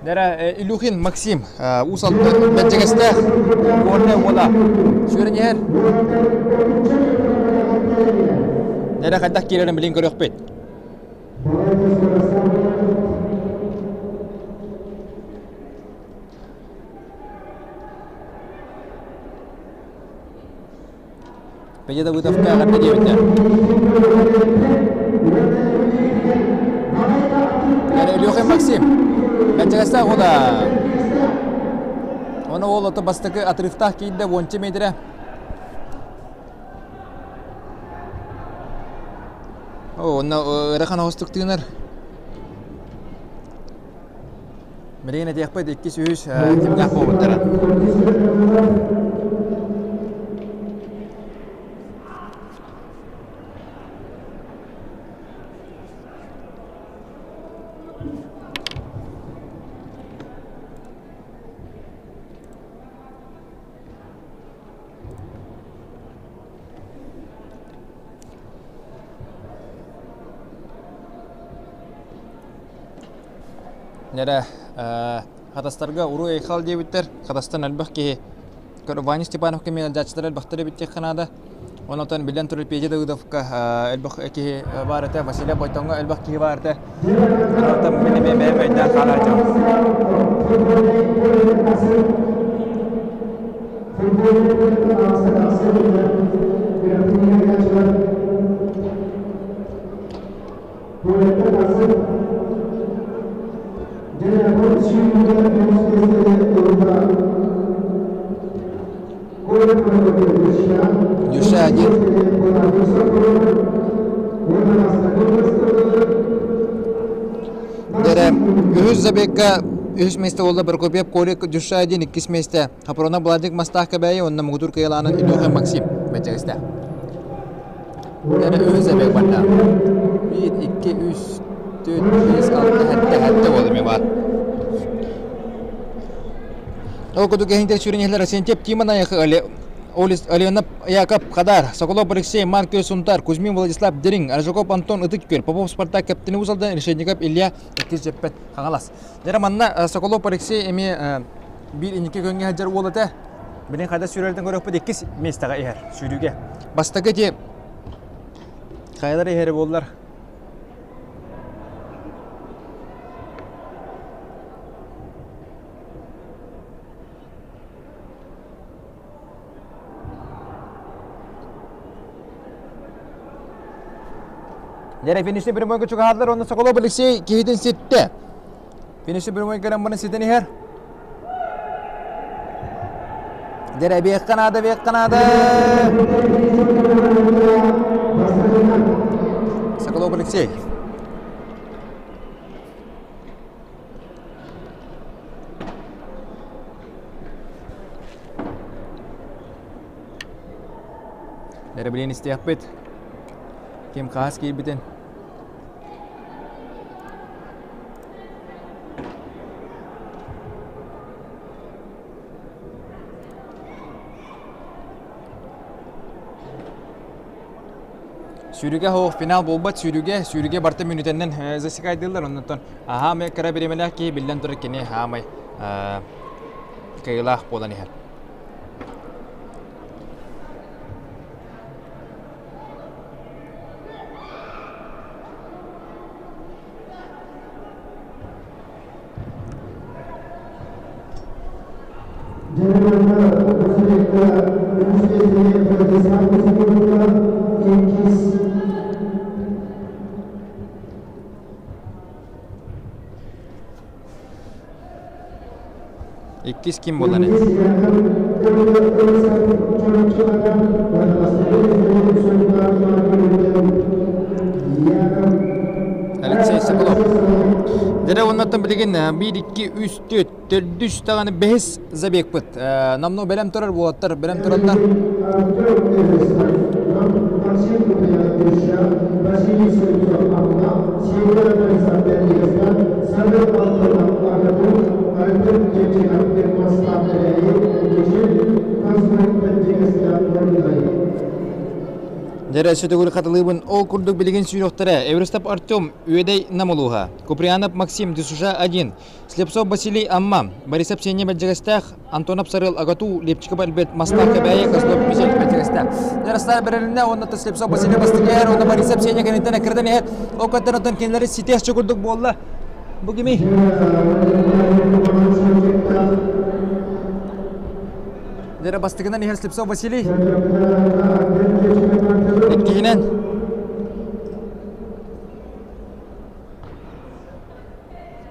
Дара Илюхин Максим Уус Алдан Бэрдьигэстээх Горнай уола сүөрэн иһэр. Дара хайдах киирэрин билин көрүөхпүт. Петя Давыдовка эҕэрдэ диэбиттэр. Илюхин Максим. Бэрдьигэстээх уола. Оны ол ото бастакы отрывтаах киирдэ уонча метрэ. О, онно ыарахан оҕустук тыынар. Билигин этиэхпит иккис үһүс кимнээх буолбуттара. Эрэ Хатастарга уруй-айхал диэбиттэр. Хатастан элбэх киһи Ваня Степановка миэдьааччылар элбэхтэр эбит диэххэ наада. Онон биллэн турар Петя Давыдовка элбэх киһи баар этэ, Василий Бойтоҥҥо элбэх киһи баар этэ. Онон мин эмиэ бэйэм өйдөөн хаалааччым. Дюша диэн Дэрэ үһүс забегка үһүс миэстэ буолла Прокопьев Колик Дюша диэн иккис миэстэ Хапронов Владик Мастаах Кэбээйи уонна Мугутур Кыйалаанын Илюха Максим Бэдьэгэстээх. Эрэ үһүс эбэк барда. Биир, икки, үс, түөрт, биэс, алта, сэттэ, сэттэ буолла эмиэ баар. Ол курдук эһиҥтэ сүрүн иһэлэр Арсентьев Тима Алена Яков Хадар, Соколов Алексей, Марк Сунтар, Кузьмин Владислав Дириҥ, Аржаков Антон Ытык Күөл, Попов Спартак Кэптини Уус-Алдан, Решетников Илья иккис дьэппэт Хаҥалас. Дьэ манна Соколов Алексей эмиэ биир инники күөҥҥэ сылдьар уол этэ. Билин хайда сүүрэртэн көрүөхпүт иккис миэстэҕэ иһэр сүүрүүгэ. Бастакы ити хайалар иһэрэ буоллар. Дьэ, финишный прямойга чугаһаатылар, онно Соколов Алексей киһитин ситтэ. Финишный прямой кэлэн баран ситэн иһэр. Дьэ, эбиэххэ наада, эбиэххэ наада. Соколов Алексей. Эрэ билин истиэхпит. Ким хаас киирбитин. Сүүрүгэ хоох финал буолбат сүүрүгэ, сүүрүгэ барыта мүнүүтэннэн засекайдыыллар, оннуттан аһаамай кыра бириэмэлээх киһи биллэн турар кини аһаамай кыайыылаах буолан иһэр. Иккис ким буолан Алексей Соколов. Дьэ оннуттан билигин 1, 2, 3, 4, төрдүс даҕаны бэһис забегпыт. Намно бэлэм турар уолаттар бэлэм тураллар. Дьэрэ сүтүгүр хатылыыбын ол курдук билигин сүүрүөхтэрэ Эверстов Артем Үөдэй Нам улууһа, Куприянов Максим Дюсужа 1, Слепцов Василий Амма, Борисов Сеня Бэрдьигэстээх, Антонов Сарыал Агату, Лепчиков Альберт Мастаах Кэбээйи, Козлов Мишель Бэрдьигэстээх. Ярослав Бэрэлинэ уонна Слепцов Василий Бастыгер уонна Борисов Сеня кэнниттэн эккирэтэн иһэр. Ол кэттэн оттон кинилэри ситиэхчэ курдук буолла. Бу кимий? Дьэрэ бастыгынан иһэр Слепцов Василий. Иккиһинэн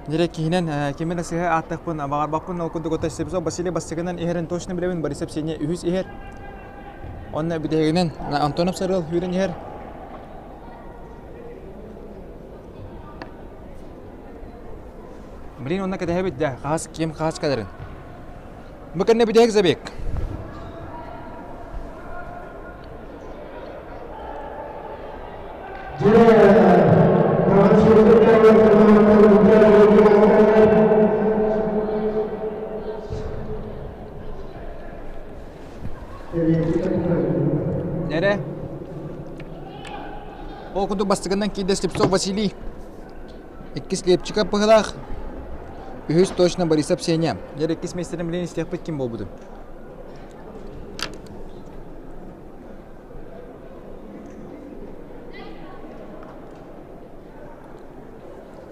Дьэ киһинэн кими да сыһа ааттахпын баҕарбаппын ол курдук ото Слепцов Василий бастакынан иһэрин точно билэбин Борисов Сеня үһүс иһэр. Онно бүтэһигинэн Антонов Сарыал сүүрэн иһэр. Блин, онно кэтэһэбит да, хаас ким хаас кэлэрин. Бу кэннэ бүтэһик забег. Эрэ. Ол курдук бастакынан киирдэ Слепцов Василий. Иккис Лепчиков быһылаах. Үһүс точно Борисов Сеня. Дьэ иккис миэстэни билин истиэхпит ким буолбутун.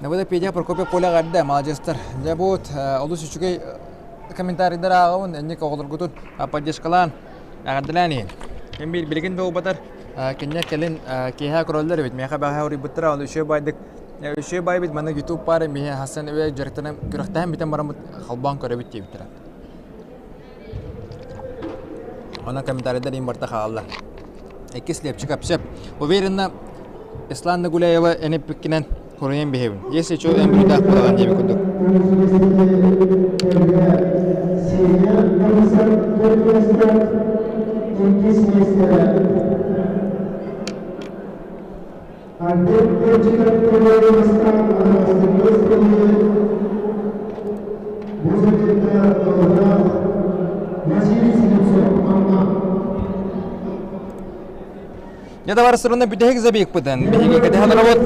Набыда Петя Прокопьев Коля эҕэрдэ, маладьыастар. Дьэ бу олус үчүгэй комментарийдар ааҕабын, инник оҕолоргутун поддержкалаан, эҕэрдэлээн иһин. Ким биир билигин да буолбатар, кинилэр кэлин киэһэ көрөллөр эбит. Миэхэ бэҕэһээ уруйбуттара, ону үчүгэй баайдык үчүгэй баайбыт манна YouTube баар миһэ хасан үө дьарыктанан күрэхтэһэн бүтэн бараммыт холбоон көрөбүт диэбиттэрэ. Онон комментарийдар иин барыта хаалла. Иккис Лепчиков сөп. Уверенно Ислан Гуляева эн эппиккинэн хоруйан биһэбин. Если что, эн бүтээх буолаҕын диэбит курдук. Дьэ табаарыстарына бүтэһик забегпытын биһиги кэтэһэн олоробут.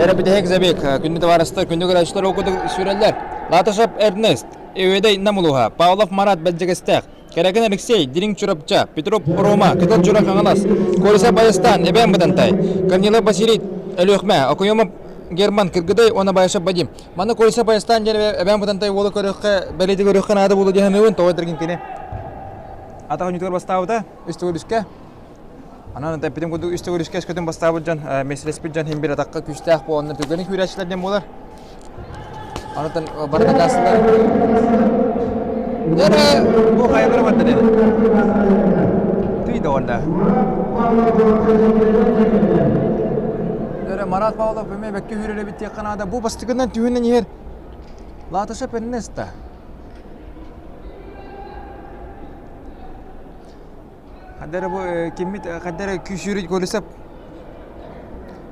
Эрэ бүтэһик забег. Күндү табаарыстар, күндү көрөөччүлэр ол курдук сүүрэллэр. Латышев Эрнест, Үөдэй Нам улууһа, Павлов Марат Бэлдьэгэстээх, Кэрэгин Алексей, Дириҥ Чурапча, Петров Рома, Кытыл Чура Хаҥалас, Колесов Баястан, Эбээн Бытантай, Корнилов Василий Өлүөхмэ, Окуемов Герман Кыргыдай уонна Байашев Вадим. Манна Колесов Баястан диэн Эбээн Бытантай уолу көрүөххэ, бэлиэтии көрүөххэ наада буолуо дии саныыбын, тоҕо этэргин кини атах өнньүтүгэр бастаабыта, үс төгүл үскэ. Анан эппитим курдук үс төгүл үскэ өскөтүн бастаабыт дьон, миэстэлэспит дьон иһин бир атахха күүстээх буоланнар түргэнник күүрээччилэр диэн буолар. Онтон бары дакаастылар. Дьэ, бу хайалара барда дии. Түй да уонна. Дьэ, Марат Павлов эмиэ бэккэ үүрэр эбит диэххэ наада. Бу бастакынан түһүнэн иһэр Латышев Эрнеста. Ханна эрэ бу киммит ханна эрэ күүсүүрү Колесов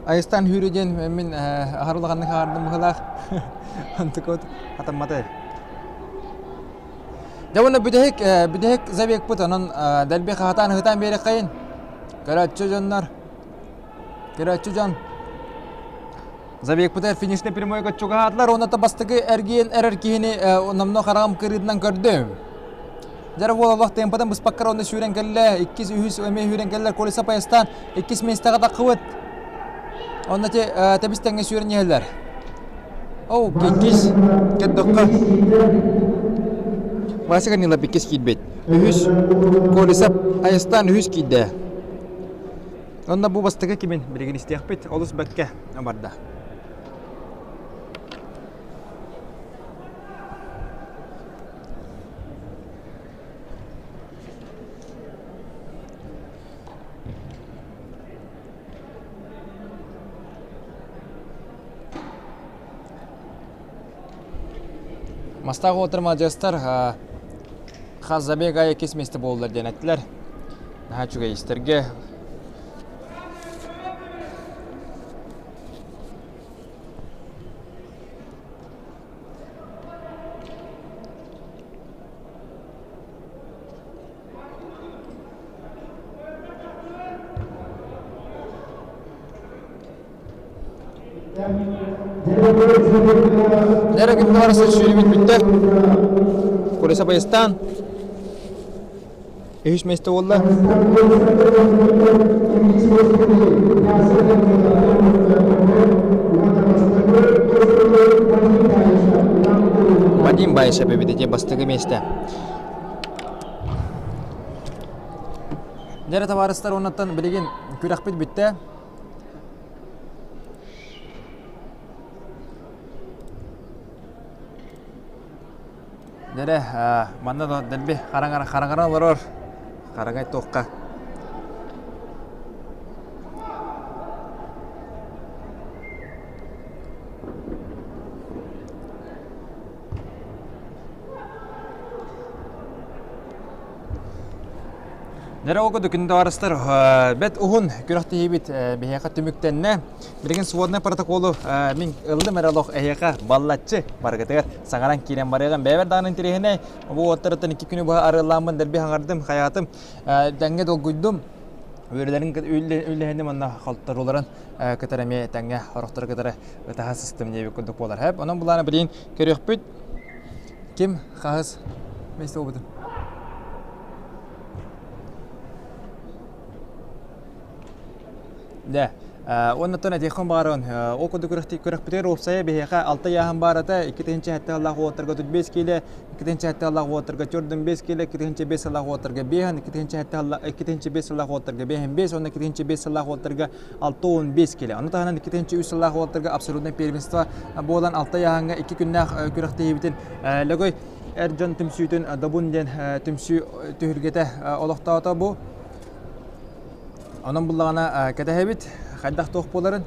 Айыстаан Хүүрү диэн мин аһар улаханнык хаардым быһыылаах. Онтукут хатаммата. Дьэ уонна бүтэһик бүтэһик забегпыт онон дэлби хаһатаан ыһытаан биэрэххэйин. Көрөөччү дьоннор. Көрөөччү дьон. Забегпытыгар финишнэй прямойга чугаһаатылар уонна бастакы эргийэн эрэр киһини номно хараҕым кырыытынан көрдүм. Дьэ уол олох темпатын быспаккар онно сүүрэн кэллэ. Иккис, үһүс эмиэ сүүрэн кэллэр. Колеса поястаан иккис миэстэҕэ таххыбыт. Онно ти тэбис тэҥҥэ сүүрэн иһэллэр. Оу, иккис кэрдөххө Вася Корнилов иккис киирбит. Үһүс Колесов айастаан үһүс киирдэ. Онно бу бастакы кимин билигин истиэхпит. Олус бэккэ барда. Мастаах уолаттар маладьыастар хас забег аайы иккис миэстэ буоллар диэн эттилэр. Наһаа үчүгэй истэргэ. Нера күннүгэр сүүрүбүт бүттэ. Колеса Баястан. Үһүс миэстэ буолла. Вадим Баишев эбит ити бастакы миэстэ. Дьэ табаарыстар уоннаттан билигин күрэхпит бүттэ. Дьэрэ, манна да дэлби хараҥара хараҥара олорор. Хараҥай туохха. Дьэрэ ол курдук күндү табаарыстар, бэт уһун күрэхтэһиибит биһиэхэ түмүктэннэ. Билигин своднай протоколу мин ыллым эрэ олох эһиэхэ баллаччы барыгытыгар саҥаран киирэн барыаҕым. Бэйэбэр даҕаны интэриэһинэй бу уоттарыттан икки күнү быһа арыаллааммын дэлби хаҥардым, хайаатым, дэҥҥэ долгуйдум. Үөрэлэрин үллэһиним уонна холторууларын кытары эмиэ тэҥҥэ орохтору кытары ытаһа сыстым диэбит курдук буолар. Хэп, онон булаана билигин көрүөхпүт. Ким хаһыс миэстэ буолбутун. Дьэ, уоннаттан этиэххин баҕарабын, ол курдук күрэхпитигэр уопсайа биһиэхэ алта ыйааһын баар этэ, 2 007 сыллаах уолаттарга 35 киилэ, 2 007 сыллаах уолаттарга 45 киилэ, 2 005 сыллаах уолаттарга 5, 2 007 2 005 сыллаах уолаттарга 55 уонна 2 005 сыллаах уолаттарга 65 киилэ. Ону таһынан 2 003 сыллаах уолаттарга абсолютнай первенство буолан алта ыйааһыҥҥа икки күннээх күрэхтэһиибитин Лөгөй эр дьон түмсүүтүн Добун диэн түмсүү түһүлгэтэ олохтоото бу. Онон буллаҕына кэтэһэбит, хайдах туох буоларын.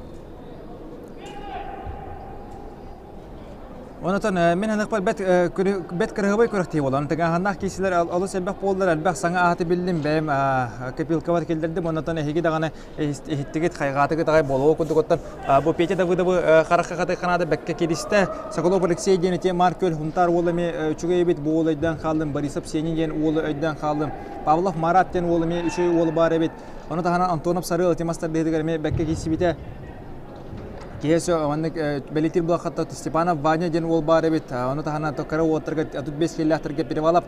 Онотон мин саныахпар бэт бэт кыраһыабай күрэхтии буолан тыҥааһыннаах киисилэр олус элбэх буоллар элбэх саҥа ааты биллим бэйэм копилкабар киллэрдим онотон эһиги даҕаны иһиттигит хайҕаатыгыт аҕай буолуо курдук оттон бу Петя Давыдовы харахха хатыы ханаада бэккэ киристэ Соколов Алексей диэн ити Маар Күөл Хунтаар уола эмиэ үчүгэй эбит бу уол өйдөөн хааллым Борисов Сеня диэн уолу өйдөөн хааллым Павлов Марат диэн уол эмиэ үчүгэй уол баар эбит. Ону таһынан Антонов Сарыал ити мас тардыһыытыгар эмиэ бэккэ киирсибитэ. Киһи өссө маннык бэлиэтиир буолаххатта Степанов Ваня диэн уол баар эбит. Ону таһынан кыра уолаттарга 35 киилээхтэргэ Перевалов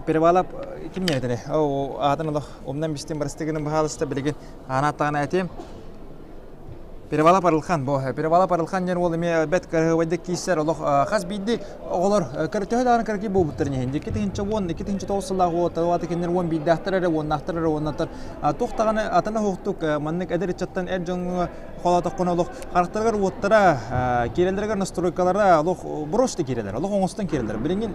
Перевалов ким диэн этэрий? Аатын олох умнан бистим барыстыгынан баһаалыста билигин анааттаҕына этиэм. Перевалап Арылхан бу Перевалап Арылхан диэн уол эмиэ бэрт кыраһыабайдык киирсэр олох хас биирдии оҕолор төһө даҕаны кыракый буолбуттарын иһин 2010 2009 сыллаах уолаттар кинилэр уон биирдээхтэр эрэ уоннаахтар эрэ уоннаттар туох даҕаны атын оһохтук маннык эдэр ыччаттан эр дьоҥҥо холоотоххуна олох харахтарыгар уоттара киирэллэригэр настройкалара олох брошты киирэллэр олох оҥостон киирэллэр билигин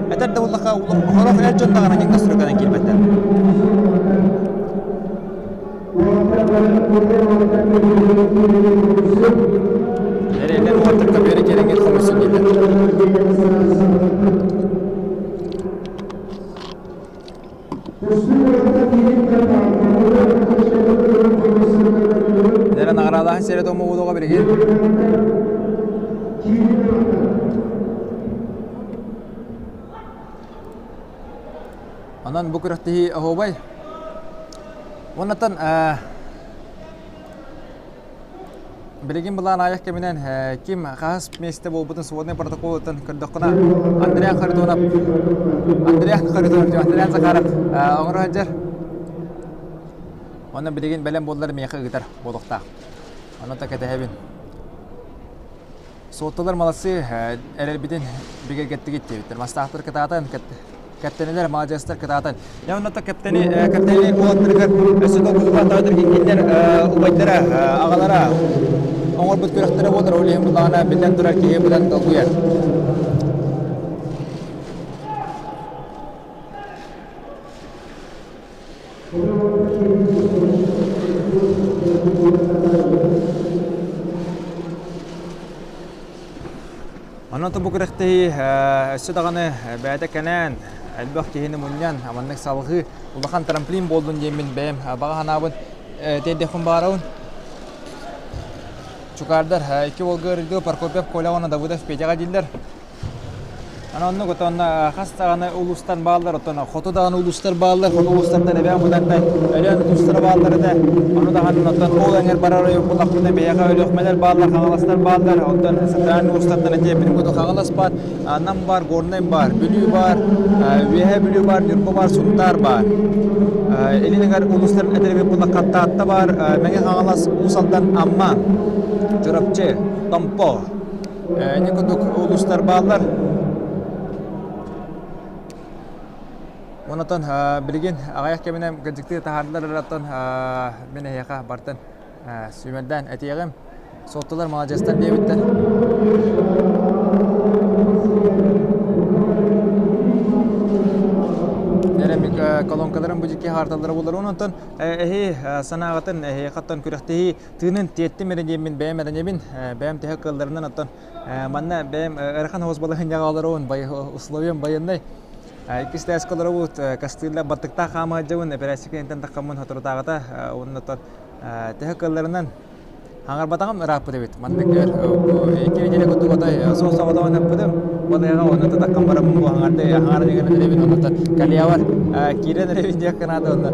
этэр да буоллахха олох эр дьон даҕаны настройканан киирбэттэр Эрэлэр уоттарга бэри кэриҥин хомуйsun дииллэр. Дэрэ наҕараалааһын сиэрэ тому буолуоҕа билигин. Онон бу күрэхтэһии оһуобай. Уоннаттан Билигин былаан аайах кэминэн ким хаһыс миэстэ буолбутун своднай протоколуттан көрдөххүнэ Андриан Харитонов Андриан Харитонов Андриан Захаров оҥоро сылдьар. Онон билигин бэлэм буоллар миэхэ ыытар буолуохтаах. Ону да кэтэһэбин. Суоттулар молодцы, эрэлбитин бигэргэттигит диэбиттэр. Мастаахтар кытаатан, кэптэнилэр, маладьыастар кытаатан. Дьэ онно кэптэни кэптэни уолаттарыгар өссө да кутулаатаҕытыр кинилэр убайдара, аҕалара оҥорбут күрэхтэрэ буолар, ол иһин буллаҕына биллэн турар киһи быдан долгуйар. Онон бу күрэхтэһии өссө даҕаны бэйэтэ кэнээн, элбэх киһини мунньан, маннык салҕыы улахан трамплин буоллун диэммин бэйэм баҕа санаабын тиэрдиэхпин баҕарабын. Чукаардар икки уолга ырыгы Прокопьев Коля уонна Давыдов Петяҕа дииллэр. Аны оннук оттон хас даҕаны улуустан бааллар, оттон хоту даҕаны улуустар бааллар, хоту улуустартан Эбээн Бытантай, Өлөөн улуустара бааллар этэ. Ону даҕаны оттон ол эҥэр барар буллахпытына биһиэхэ Өлүөхмэлэр бааллар, Хаҥаластар бааллар, оттон центральный улуустартан этиэ билим курдук Хаҥалас баар, Нам баар, Горнай баар, Бүлүү баар, Үөһээ Бүлүү баар, Ньурба баар, Сунтаар баар. Илин эҥэр улуустарын этэрбит буллахха Таатта баар, Мэҥэ Хаҥалас, Уус Алдан, Амма, Чурапчы, Томпо, Ини курдук улуустар бааллар. Онтон билигин аҕыйах кэминэн кырдьыктыы таһаардылар эрэ мин эһиэхэ бартын сүүмэрдээн этиэҕим. Суоттулар маладьыастар диэбиттэр. Эрэ колонкаларын бу дьикки хаарталлара буолар. Онтон эһи санааҕытын эһиэхаттан күрэхтэһии Тыынын тиэттим эрэ диэммин бэйэм эрэнэбин, бэйэм төһө кыалларынан оттон манна бэйэм ыарахан оҕус балаһыанньаҕа олоробун, условиям байыаннай. Иккис тээскэ олоробут, кастыылла баттыктаах хаама сылдьабын, эпэрээссийэ кэнниттэн таххаммын соторутааҕыта уонна оттон төһө кыалларынан хаҥарбатаҕым ырааппыт эбит. Маннык икки нэдиэлэ курдук отой суох соҕотоҕун ыппытым. Балыыһаҕа уонна таххан бараммын бу хаҥарды хаҥаран эрэбин онно кальявар киирэн эрэбин диэх гынаата онно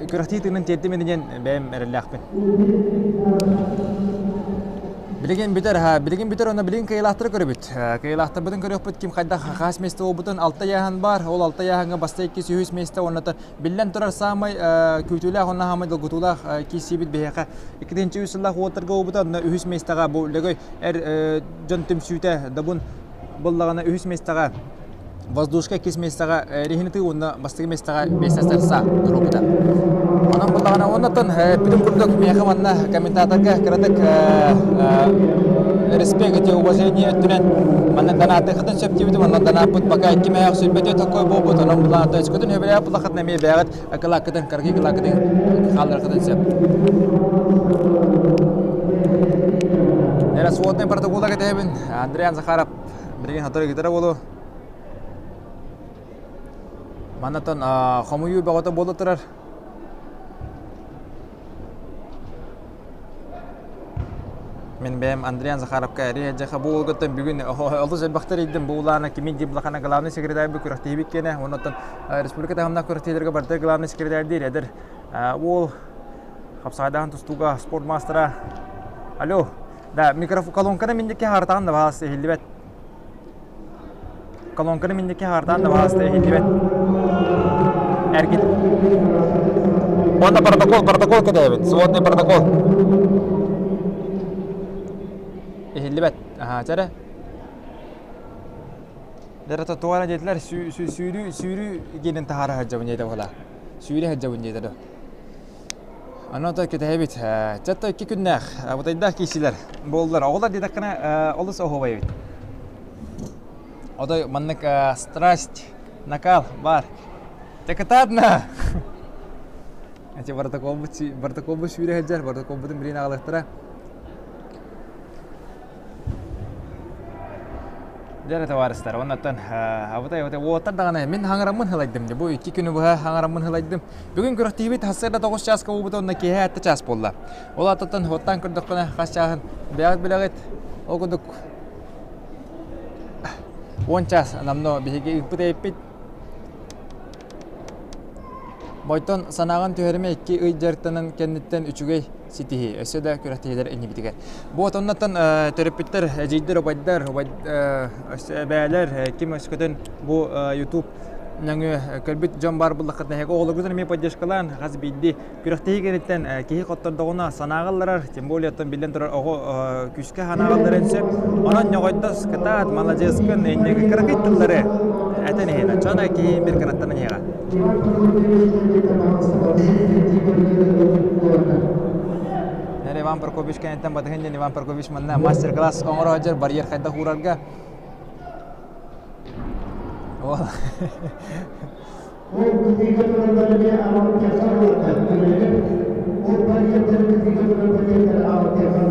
күрэхтии тыынын тиэрдим диэн бэйэм эрэллээхпин. Билигин бүтэр, билигин бүтэр уонна билигин кыайыылаахтары көрөбүт. Кыайыылаахтарбытын көрүөхпүт ким хайдах хас миэстэ буолбутун алта ыйааһын баар. Ол алта ыйааһыҥҥа баста иккис үһүс миэстэ уонна биллэн турар саамай күүтүүлээх уонна саамай долгутуулаах киирсиибит биһиэхэ 2003 сыллаах уолаттарга буолбута. Онно үһүс миэстэҕэ бу Лөгөй эр дьон түмсүүтэ Добун буоллаҕына үһүс миэстэҕэ Воздушка иккис миэстэҕэ Рехинытыы уонна бастакы миэстэҕэ БССР туруорбута. Онон буллаҕына уоннаттан эппитим курдук миэхэ манна комментаторга кыратык респект эти уважение өттүнэн манна донаатыаххытын сөп диэбитим онно донааппыт пока икки мөһөөх сүүрбэтэ такой буолбут онон буллаҕына өскөтүн сөбүлээбит буллаххытына эмиэ бэйэҕит кылааккытын кыргый кылааккытын хаалларыаххытын сөп. Эрэ сводный протокола кэтэһэбин Андриан Захаров билигин сотору гитара буолуо. Маннатан хомуйуу бөҕөтө буола турар. Мин бэйэм Андриан Захаровка эрийэ бу уолгуттан бүгүн олус элбэхтэр ыйдым. Бу улаана кимин диир булахана главный секретарь бу күрэхтэһиибит киэнэ. Оннуттан республика таһымнаах күрэхтэһиилэргэ барыта главный секретарь диир эдэр уол хапсаҕайдаһан тустууга спорт маастара. Алло, да, микрофон колонканы минники хаартаҕын да баҕас иһиллибэт. Колонканы минники хаартаан да баҕас иһиллибэт. Эргит. Уонна протокол, протокол кэтэһэбит. Сводный протокол. Иһиллибэт. Аха, чэрэ. Дэрэ туора диэтилэр сүүрүү сүүрүү диэнин таһаара сылдьабын диэтэ буола. Сүүрэ сылдьабын диэтэ дуо. Аны то кэтэһэбит. Чатта икки күннээх абытайдаах киисилэр буоллар. Оҕолор диэтэххинэ олус оһуобай эбит. Отой маннык страсть, накал баар. Дьэ кытаатна! Эти протоколбут протоколбут сүүрэ сылдьар, протоколбутун билин аҕалыахтара. Дьэ табаарыстар, оннуттан абытай абытай уоттар даҕаны мин хаҥараммын хылайдым дии. Бу икки күнү быһа хаҥараммын хылайдым. Бүгүн күрэхтиибит сарсыарда 9 чааска буолбута уонна киэһэ 6 чаас буолла. Ол ааттан уоттаан көрдөхпүнэ хас чааһын бэйэҕит билэҕит. Ол курдук 10 чаас намно биһиги ыыппыт эйиппит. Бойтон санааҕын түһэримэ икки ый дьарыктанан кэнниттэн үчүгэй. ситиһии, өссө да күрэхтэһиилэр иннибитигэр. Бу отоннотон төрөппүттэр, эдьиийдэр, убайдар, өссө эбээлэр, ким өскөтүн бу YouTube нөҥүө көрбүт дьон баар буллаххытына эһиги оҕолоргутун эмиэ поддержкалаан хас биирдии күрэхтэһии кэнниттэн киһи хоттордоҕуна санааҕа ылларар, тем более оттон биллэн турар оҕо күүскэ санааҕа ылларыан сөп. Онон ньоҕойдос, кытаат, маладьыаскын, инники кыракый тыллары этэн иһин, оччоҕуна киһи бир кынаттанан иһиэҕэ. Нэр Иван Прокопьевич кэнниттэн батыһын диэн Иван Прокопьевич манна мастер-класс оҥоро сылдьар барьер хайдах уурарга. Ол Ол кытыыга тураллар эмиэ аҕабытыахха буолар Ол барьердары кытыыга турар барьердары аҕабытыахха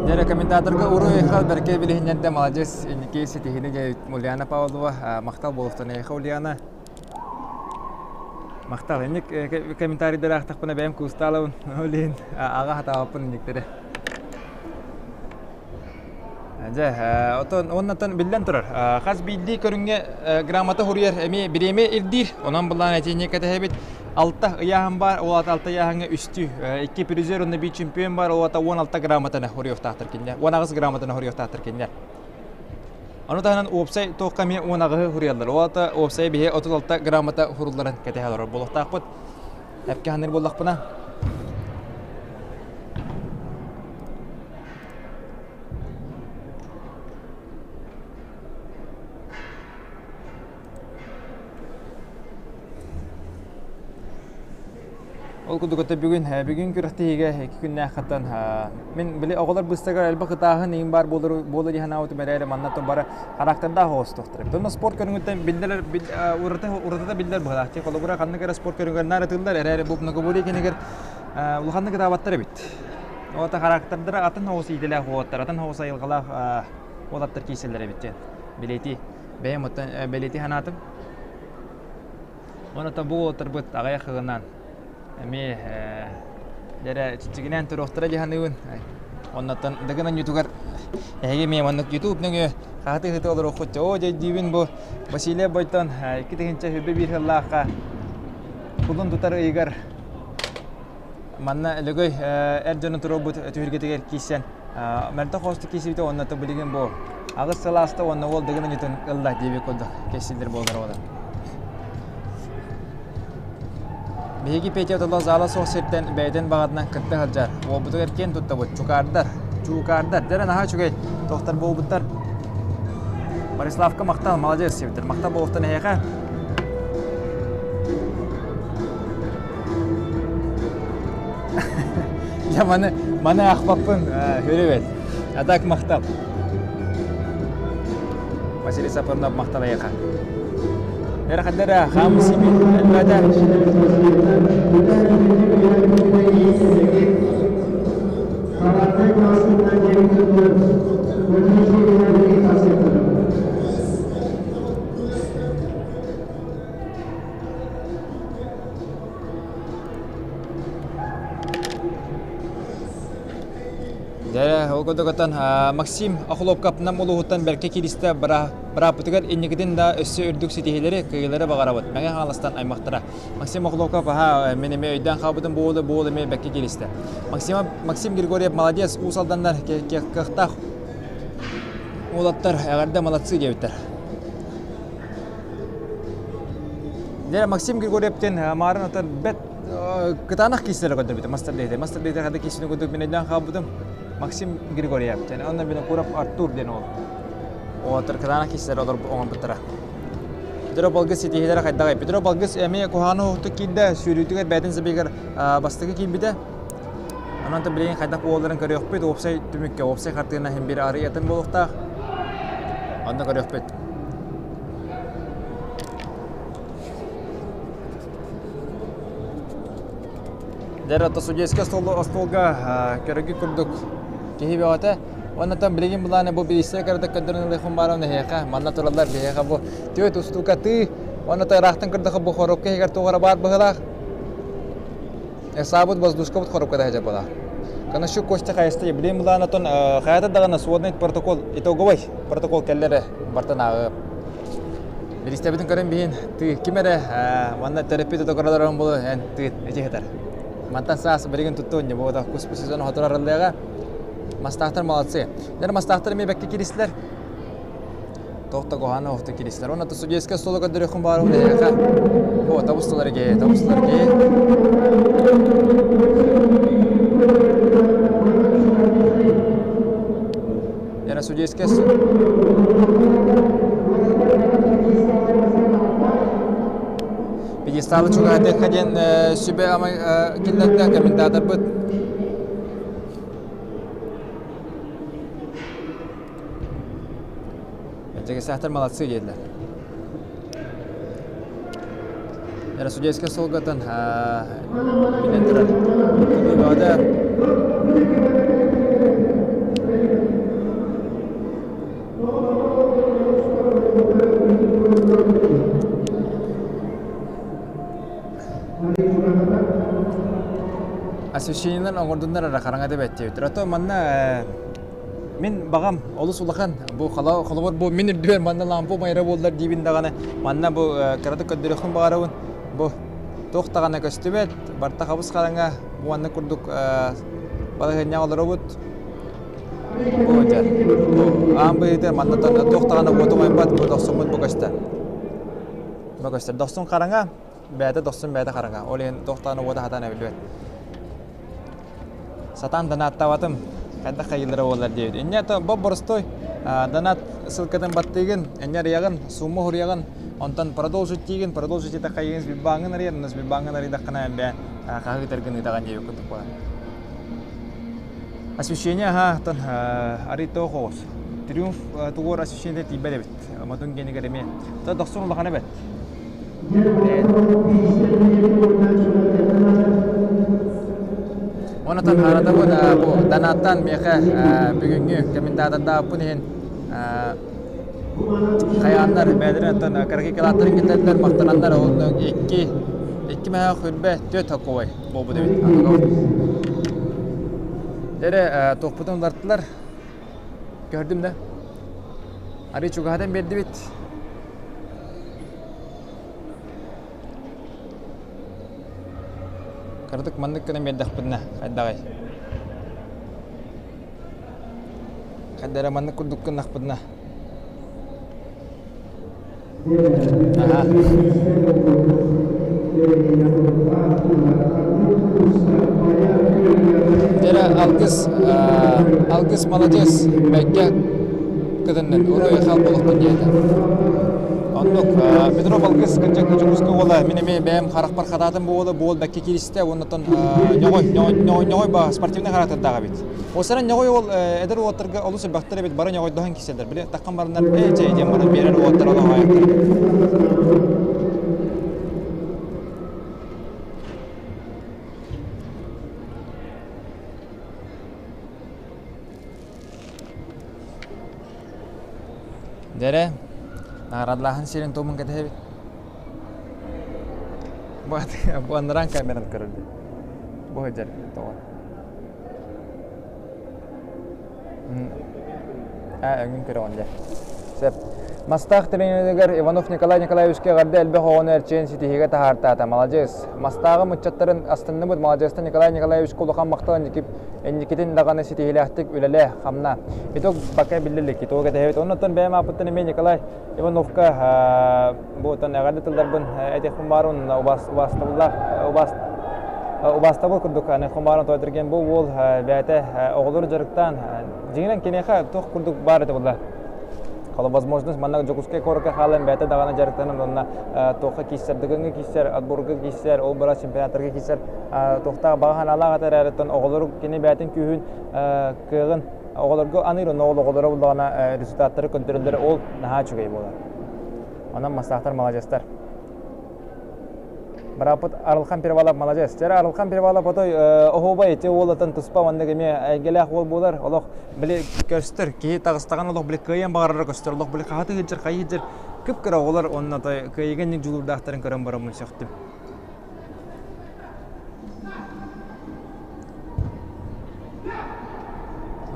Дьэ, комментаторга уруй айхал бэркэ билиһиннэрдэ маладьыас инники ситиһини дьэ Ульяна Павлова махтал буолуохтун эйиэхэ Ульяна Махтал инник комментарийдары аахтахпына бэйэм куустаалабын ол иһин аҕа хатаабаппын инниктэри Дьэ, отон уоннаттан биллэн турар, хас биирдии көрүҥҥэ грамота суруйар эмиэ бириэмэ ирдиир. Онон былаан этиини кэтэһэбит. Алта ыйааһын баар, ол аата алта ыйааһыҥҥа үстүү. Икки призер уонна биир чемпион баар, ол аата 16 грамотаны суруйуохтаахтар кинилэр. 18 грамотаны суруйуохтаахтар кинилэр. Ону таһынан уопсай туохха эмиэ 18-ы суруйаллар. Ол аата уопсай биһи 36 грамота сурулларын кэтэһэ олорор буолуохтаахпыт. Эпкэ саныыр буоллахпына. Ол курдук өттө бүгүн бүгүн күрэхтэһиигэ икки күннээх хаттан мин били оҕолор быстагар элбэх ытааһын иин баар буолар буола дии санаабытым эрээри манна бары характердаах оҕостуохтар. Онно спорт көрүҥүттэн биллэр ураты уратыта биллэр быһыылаах. Холобура ханнык эрэ спорт көрүҥэр наар ытыллар эрээри бу многоборье кэнигэр улаханнык ытаабаттар эбит. Оҕото характердара атын оҕус иитэлээх уолаттар, атын оҕус айылҕалаах уолаттар киирсэллэр эбит диэн бэлиэтии бэйэм оттон бэлиэтии санаатым. Уонна бу уолаттарбыт аҕыйах ыгынан эмиэ дьэрэ чиччигинээн туруохтара дии саныыбын. Оннуттан Дыгын оонньуутугар эһиги эмиэ маннык YouTube нөҥүө хаһыты-ыһыты олоруоххут. Оо, дьэ диибин бу Василий Бойтон 2021 сыллаахха кулун тутар ыйыгар Манна Лөгөй эр дьону туруорбут түһүлгэтигэр киирсэн мөлтөх хоостук киирсибитэ уонна билигин бу аҕыс сыл ааста уонна уол Дыгын оонньуутун ылла диэбит курдук кэпсииллэр буолар уола. Биһиги Петя Отоло заала суох сиртэн бэйэтин баҕатынан кытта сылдьар. Уолбутугар киэн туттабыт. Чукаардар, чуукаардар. Дьэ наһаа үчүгэй тохтор буолбуттар. Бориславка махтал, маладьыас сибиттэр. Махтал буолуохтун эһиэхэ. Дьэ маны, маны аахпаппын көрүбэт. А так махтал. Василий Сапарнов махтал эйиэхэ. Эрхаддара хаам сиби элбээтэ. Дьэ, ол курдук Максим Охлопков Нам улууһуттан бэркэ кииристэ бырааппытыгар инникитин да өссө үрдүк ситиһиилэри, кыайыылары баҕарабыт. Мэҥэ Хаҥаластан аймахтара. Максим Охлопков аһаа, мин эмиэ өйдөөн хаалбытым буолу, буол эмиэ бэркэ кииристэ. Максим, Максим Григорьев молодец, Уус Алданнар кыахтаах уолаттар, эҕэрдэ молодцы диэбиттэр. Дьэ, Максим Григорьев диэн маарын отон бэт кытаанах киисэлэри көрдөрбүтэ мастер лейтер. Мастер лейтер хата киисини курдук мин өйдөөн хаалбытым. Максим Григорьев диэн. Онно Винокуров Артур диэн уол. Уолаттар кытаанах киисэлэри оҥорбуттара. Петро Балгыс ситиһиилэрэ хайдаҕый? Петро Балгыс эмиэ куһаҕаны уһуктук киирдэ, сүүрүүтүгэр бэйэтин сабыгар бастакы киирбитэ. Онон билигин хайдах буоларын көрүөхпүт, уопсай түмүккэ, уопсай хартыына иһин биир арыйатын буолуохтаах. Онно көрүөхпүт. Дьэ, это судейскай остуолга көрөгү курдук киһи бөҕөтө. Уонна билигин былааны бу бириисэ кырдык көрдөрөн ылыахпын баарым эһиэхэ. Манна тураллар биһиэхэ бу түөрт устуука тыы. Уонна ыраахтан көрдөххө бу хоруопка иһигэр туох эрэ баар быһыылаах. Саабыт воздушкабыт хоруопката сылдьар буолар. Конощук Костя хайыста билигин былаан отон хайата даҕаны сводный протокол итоговый протокол кэллэрэ бартан ааҕы. Бириистэбитин көрөн биһин тыы ким эрэ манна төрөппүт отокоролорун булу эн тыын ити сытар. Мантан саас билигин туттуон не буода куспу сезон хотор арыллыаҕа. Мастаахтар молодцы. Дэр мастаахтар эмиэ бэккэ киристилэр. Туох да куһаҕана оһто киристилэр. Уонна судейскай столу көрдөрүөххүн баарыбын эһиэхэ. О, табыстылар ге, табыстылар ге. Яра судейскай Пьедесталы чугаһатыахха диэн сүбэ ама киллэрдэ комментаторбыт. Дьэгисээхтэр молодцы диэтилэр. Эрэ судейскай суолгатан билэн турар. Бөҕөтө Освещениелар оҥордуннар эрэ хараҥа да бэттиэбиттэр. Ото манна мин баҕам олус улахан. Бу холобур бу мин үрдүбэр манна лампа умайра буоллар диибин даҕаны манна бу кыратык көрдөрүөхпүн баҕарабын. Бу туох даҕаны көстүбэт, барыта хабыс хараҥа уонна курдук балаһыанньаҕа олоробут. Бу дьэ, бу аан быһыыта манна туох даҕаны уоту умайбат, бу дохсуммут бу көстөр. Бу көстөр. Дохсун хараҥа, бэйэтэ дохсун бэйэтэ хараҥа. Ол иһин туох даҕаны уота сатаан эбиллибэт. Сатаан донаттаабатым, хайдах хайыылара буоллар диэбит. Инньэ то бо боростой донат ссылкатын баттыыгын, инньэ арыйаҕын, сумма хуруйаҕын, онтон продолжить диигин, продолжить это хайыгын Сбербааҥҥын арыйар, онно Сбербааҥҥын арыйдаххына бэйэн хаһыытаргын ыытаҕын диэбит курдук буолар. Освещение аһа оттон арый тоох оҕус. Триумф тугуор освещение тиийбэт эбит. Мотун генигэр эмиэ. То дохсун улахан эбит. Онотон харатабын бу донаттан миэхэ бүгүҥҥү комментатордаабыппын иһин хайааннар бэйэлэрин оттон кыракый кылааттарын киллэрдилэр махтананнар ол икки икки мэһээх хүрбэ түөрт хоккобой буолбут эбит Дэрэ туохпутун улартылар көрдүм да арый чугаһатан биэрдибит Кыратык маннык гынан биэрдэхпинэ хайдаҕый? Хайда эрэ маннык курдук гыннахпытына. Аһа. Дьэрэ Алгыс, Алгыс молодец, бэккэ кытыннын, уруй хал буолуохтун диэтэ. Оннук, Петров Алгыс кырдьык Дьокуускай уола, мин эмиэ бэйэм харахпар хатаатым бу уолу, бу уол бэккэ кииристэ, уоннаттан ньоҕой, ньоҕой ба спортивный характердаах эбит. Осаран ньоҕой уол эдэр уолаттарга олус элбэхтэр эбит, бары ньоҕойдоһон киирсэллэр. Били таххан бараннар, ээ чэй диэн баран биэрэр уолаттар олох аҕыйахтар. Дьэрэ, наҕараадалааһын сирин туомун кэтэһэбит. Бу бу анарaan камераны көрөрдө. Бу сылдьар тоҕо. Аа, өҥүн көрөҕүн дьэ. Сөп. Мастаах тренеригэр Иванов Николай Николаевичка эҕэрдэ элбэх оҕону эрчийэн ситиһиигэ таһаартаата. Маладьыас. Мастааҕым ыччаттарын астынныбыт. Маладьыастан Николай Николаевичка улахан махтал инникитин даҕаны ситиһиилээхтик үлэлээ, хамна. Итог пока биллэ илик. Итог этэһэбит. Оннуттан бэйэм ааппыттан эмиэ Николай Ивановка бу оттон эҕэрдэ тылларбын этиэхпин баарын убаастабыллаах убаастабыл курдук аны хомааран тойтырген бу уол бэйэтэ оҕолору дьарыктаан дьиҥинэн киниэхэ туох курдук баар этэ буолла Холо возможность манна Дьокуускай куоракка хаалан бэйэтэ даҕаны дьарыктанан уонна туохха киирсэр Дыгыҥҥа киирсэр, отборга киирсэр, ол бара чемпионаттарга киирсэр туохтаах баҕа санаалаах этэ эрээриттэн оҕолору кини бэйэтин күүһүн кыаҕын оҕолорго аныыр онно ол оҕолоро буллаҕына результаттары көрдөрөллөр ол наһаа үчүгэй буолар. Онон мастаахтар маладьыастар. Бырааппыт Арылхан Перевалов маладьыас. Дьэ Арылхан Перевалов отой оһуобай ити уол атын туспа маннык эмиэ эйгэлээх уол буолар. Олох били көстөр киһи таҕыстаҕын олох били кыайан баҕарара көстөр. Олох били хаһа тыһыынчар хайыһыдьар кып-кыра оҕолор уонна отой кыайыыга инник дьулуурдаахтарын көрөн бараммын сөхтүм.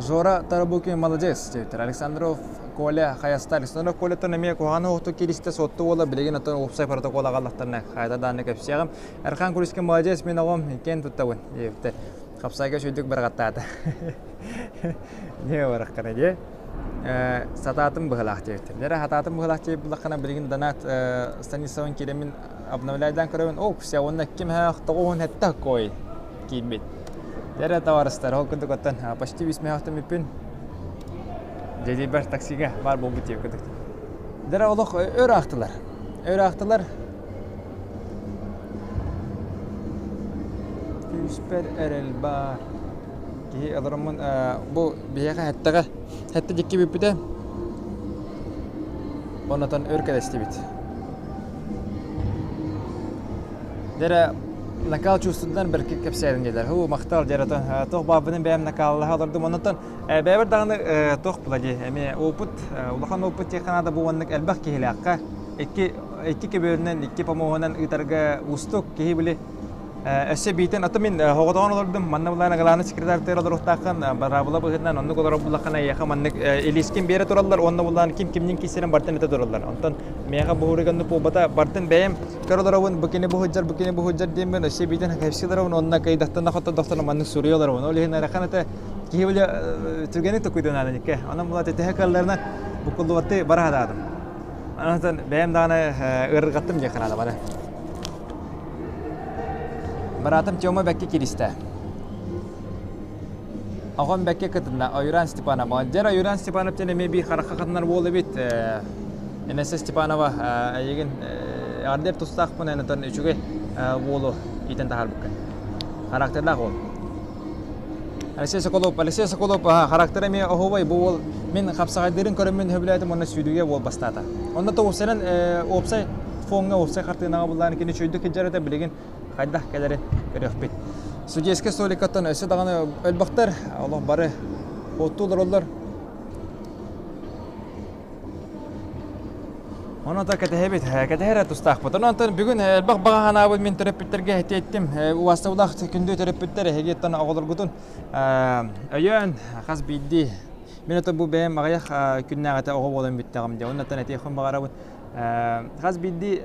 Жора Тарабукин молодец диэбиттэр. Александров Коля Хайаста Александров Колятан эмиэ куһаҕан оһохтук кииристэ суотту уола билигин оттон уопсай протокол аҕаллахтарына хайда дааны кэпсиэҕим. Эрхан Кулискин молодец мин оҕом киэн туттабын диэбиттэр. Хапсайга үчүгдүк бырҕаттаата. Не бараххана дии. Сатаатым быһылаах диэбиттэр. Дьэ хатаатым быһылаах диэбит буллаххына билигин донат Станиславын киирэммин обновляйдаан көрөбүн. О, все, уонна ким 97 кой киирбит. Дьэ табаарыстар, ол курдук оттон почти үс мөһөхтөн бүппүн. Дьэдийбэр таксига баар буолбут диэбит курдук. Дьэ олох өр аахтылар. Өр аахтылар. Күүспэр эрэл баар. Киһи олороммун бу биһиэхэ хэттэҕэ хэттэ дьикки бүппүтэ. Оннотон өр кэлэстибит. Дьэрэ накал чувствуйдан бэркэ кэпсээтин диэтэр. Һуу, махтал дьэрэ отон туох баарбынан бэйэм накаллаһа олордум. Оннотон бэйэбэр даҕаны туох була дии эмиэ опыт улахан опыт диэххэ наада бу уоннык элбэх киһилээххэ икки икки көбүөрүнэн икки помоһунан ыытарга уустук киһи били Өссө биитин аты мин хоҕотоҕон олордум. Манна булаан главный секретарь олоруохтааххын, быраабыла быһыытынан оннук олорор буллаххына эйиэхэ маннык илиискин биэрэ тураллар уонна булаан ким кимнин киирсэрин бартын этэ тураллар. Онтон миэхэ буһурук оннук буолбата бартын бэйэм көр олоробун, бу кини буһуджар, бу кини буһуджар диэммин өссө биитин кэпсии олоробун уонна кыйдахтан хоттордохторно маннык суруйа олоробун. Ол иһин ыарахан этэ киһи били түргэнник токуйдун икке. Онон була тэтэһэ кыалларынан буккуллубатты бара хатаатым. Онон бэйэм даҕаны ыарырҕаттым диэххэ наада бары. Быраатым Тёма бэккэ кииристэ. Оҕом бэккэ кытынна. Ойуран Степанов. Дьэр Ойуран Степанов диэн эмиэ биир харахха хатанар уол эбит. Инесса Степанова эйигин эҕэрдэр тустаахпын эн отон үчүгэй уолу иитэн таһаарбыккын. Характердаах уол. Алексей Соколов, Алексей Соколов характера эмиэ оһуобай бу уол мин хапсаҕайдыырын көрөммүн сөбүлээтим уонна сүүрүүгэ уол бастаата. Онно да уопсайынан уопсай фоҥҥа уопсай хартыынаҕа буллаан кини үчүгэйдик сылдьар этэ билигин хайдах кэлэрин көрүөхпүт. Судейскай столикаттан өссө даҕаны өлбөхтөр, олох бары оттуу олороллор. Онон та кэтэһэбит, кэтэһэр тустаахпыт. Онон бүгүн элбэх баҕа санаабын мин төрөппүттэргэ этиэттим. Уастабылаах күндү төрөппүттэр эһигиттэн оҕолоргутун өйөөн хас биирдии мин ото бу бэйэм аҕыйах күннээҕитэ оҕо буолан бүттэҕим дии. Оннуттан этиэхпин баҕарабын. Хас биирдии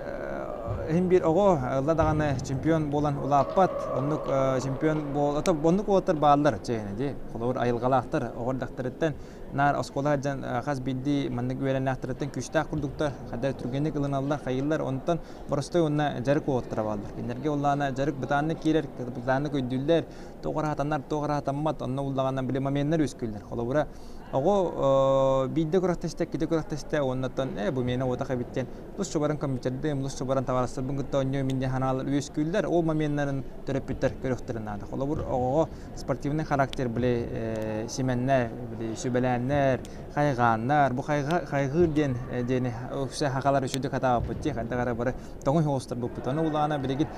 иһин биир оҕо ылла даҕаны чемпион буолан улааппат. Оннук чемпион буол оннук уолаттар бааллар чэйинэ дии. Холобур айылҕалаахтар оҕо эрдэхтэриттэн наар оскуола сылдьан хас биирдии маннык үөрэнээхтэриттэн күүстээх курдуктар, хайдах түргэнник ылыналлар, хайыыллар, онтон боростуой уонна дьарык уолаттара бааллар. Кинилэргэ улаана дьарык бытааннык киирэр, бытааннык өйдүүллэр, туох ыраатанар, туох ыраатаммат, онно уллаҕына били моменнар үөскүүллэр. Холобура, оҕо биирдэ күрэхтэстэ, иккитэ күрэхтэстэ, уоннаттан ээ бу миэнэ уотах эбит диэн лучше баран компьютердыым, лучше баран табаарыстарбын кытта оонньуом инньэ санаалар үөскүүллэр. Ол моменнарын төрөппүттэр көрүөхтэрин наада. Холобур, оҕоҕо спортивный характер били симэннэр, били сүбэлээннэр, хайҕааннар, бу хайҕыыр диэн диэни үксэ хахалар үчүгдүк хатаабыппыт дии, хайдах эрэ бары тоҥуй оҕустарбыппыт. Ону улаана билигин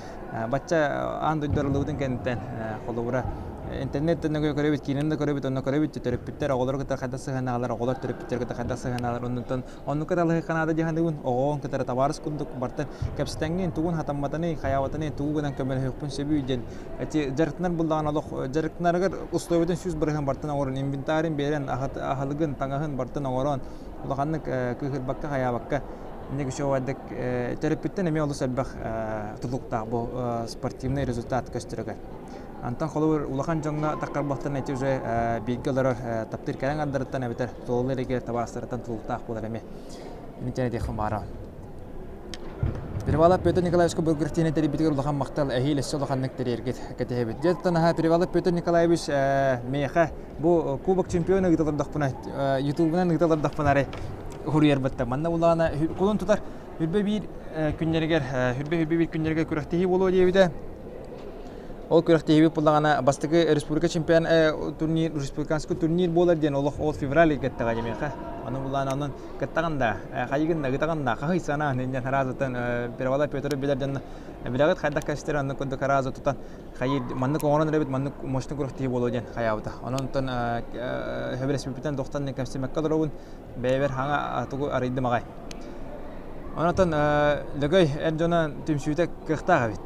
бачча аан дойду арыллыбытын кэнниттэн холобура интернеттэн да көрөбүт, киинэн да көрөбүт, онно көрөбүт төрөппүттэр оҕолору кытта хайдах сыһыанаалар, оҕолор төрөппүттэр кытта хайдах сыһыанаалар, оннуттан оннук кыталыһы наада дии саныыбын, оҕоҕун кытары табаарыс курдук бартан кэпсэтэҥҥин, тугун хатамматыный, хайаабатыный, тугу гынан көмөлөһүөхпүн сөбүй диэн Эти дьарыктанар буллаҕына олох дьарыктанарыгар условиятын 100% бартын оҥорон, инвентарин биэрэн, аһылыгын, таҥаһын бартын оҥорон, улаханнык кыыһырбакка, хайаабакка, инник үчүгэйдик төрөппүттэн эмиэ олус элбэх тутулуктаах бу спортивный результат көстөрүгэр. Антон холобур улахан дьоҥҥо таххарбахтан эти уже бииргэ олорор таптыыр кэлэн андарыттан эбэтэр туолла илигэр табаарыстарыттан тутулуктаах буолар эмиэ. Интэн этиэххин баара. Перевалов Петр Николаевичка Бургертини тэрийбитигэр улахан махтал эһиил өссө улаханнык тэрийэргит кэтэһэбит. Дьэ наһаа Перевалов Петр Николаевич миэхэ бу Кубок чемпиона ыыта олордохпуна ютубунан ыыта олордохпуна эрэ хуруйарбытта. Манна улаана кулун тутар хүрбэ биир күннэригэр хүрбэ хүрбэ биир күннэригэр күрэхтэһии буолуо диэбитэ. Ол күрэхтэһиибит буллаҕына бастакы республика чемпион турнир республиканский турнир буолар диэн олох ол февраль ыйга миэхэ. Аны булаан онон кыттаҕын да, хайыгын да, ытаҕын да, хаһый санаан инньэн араазыттан Перевалов Петр билэр дьонно билэҕит хайдах кэстэр оннук курдук араазы тутан хайы маннык оҥорон эрэбит маннык мощный күрэхтэһии буолуо диэн хайаабыта. Онон онтон сөбүлэспиппитэн тохтон кэмсимэккэ олоробун бэйэбэр хаҥа тугу арыйдым аҕай. Онон Лөгөй эр дьоно түмсүүтэ кыахтаах эбит.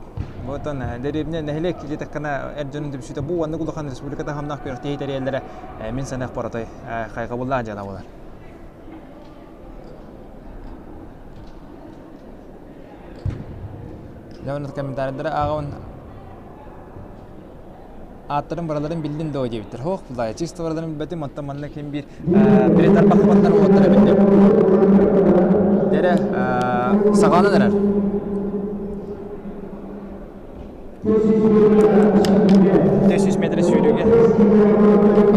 Бу оттон дэриэбинэ нэһилиэк диэтэххинэ эр дьонун түмсүүтэ бу уонна улахан республика таһымнаах күрэхтэһии тэрийэллэрэ мин саныах поротой хайҕабыллаах дьыала буолар. Дьэ, онно комментарийдары ааҕабын. Ааттарын барыларын биллин дуо диэбиттэр. Һоох, булаайа, чисто барыларын билбэтим, оттон манна ким биир били тарбахпаттар уоттара биллим. Дэрэ, саҕаланан эрэр. 400 метр сүүрүүгэ.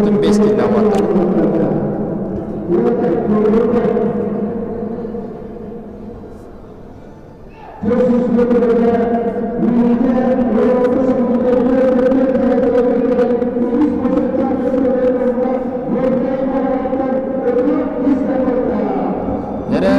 35 киллэ уоттар. Эрэ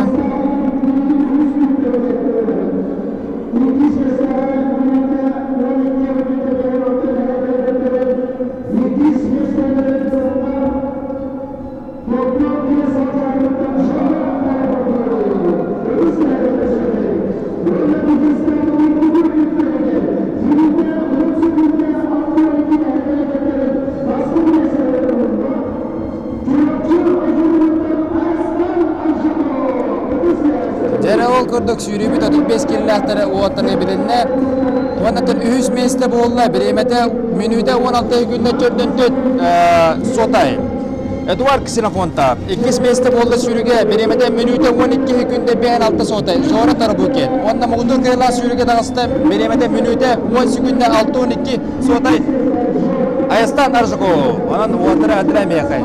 Дьэ ол курдук сүүрүүбүт 35 киллээхтэрэ уоттарга билиннэ. Уонна үһүс миэстэ буолла. Бириэмэтэ мүнүүтэ 16 күннэ төрдөн төт сотай. Эдуард Ксенофонтов иккис миэстэ буолла сүүрүгэ бириэмэтэ мүнүүтэ 12 күндэ 56 сотай Жора Тарабукин уонна муҥутуур кыайыылаах сүүрүгэ таҕыста бириэмэтэ мүнүүтэ 10 секүндэ 6-12 сотай Айастан Аржаков. Онон уотара адра миэхэ.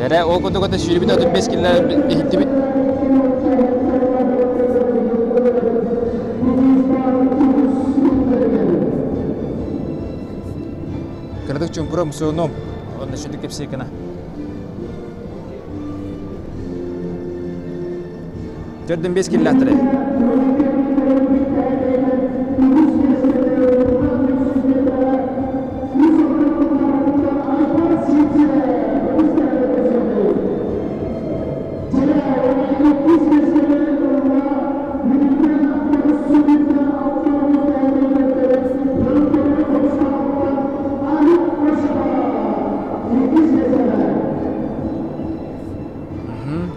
Эрэ ол курдук это сүүрбүт 35 киллэр иһиттибит. Кыратык чуҥкура мусуонум, онно сүдү кэпсиэкина. Төрдүн бес киллэхтэрэ.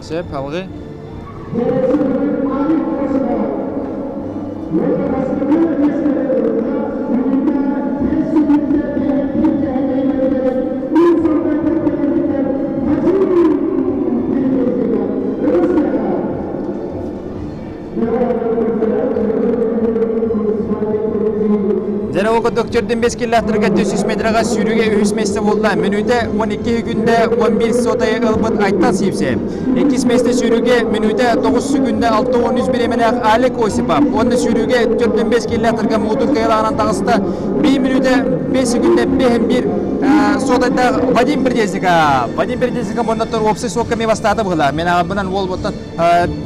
Сөп, алгы. Дьэ ол курдук төрдүн бес киллэхтэргэ 400 метрга сүүрүүгэ үһүс миэстэ буолла. Мүнүүтэ 12 күндэ 11 сотайы ылбыт Айтал Сиипсэ. Иккис миэстэ сүүрүүгэ мүнүүтэ 9 секүндэ 63 бириэмэлээх Алик Осипов. Уонна сүүрүүгэ төрдүн бес киллэхтэргэ муҥутуур кыайылааҕынан таҕыста. 1 мүнүүтэ 5 секүндэ 5-1 сотайдаах Вадим Бердезников. Вадим Бердезников уонна уопсай суокка эмиэ бастаата быһыылаах. Мен аҕабынан уол оттон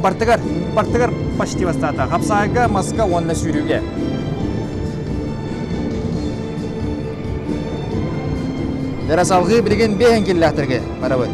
бартыгар, бартыгар почти бастаата. Хапсаайга, маска уонна сүүрүүгэ. Дара салгыы билигин биэһин киллээхтэргэ барабыт.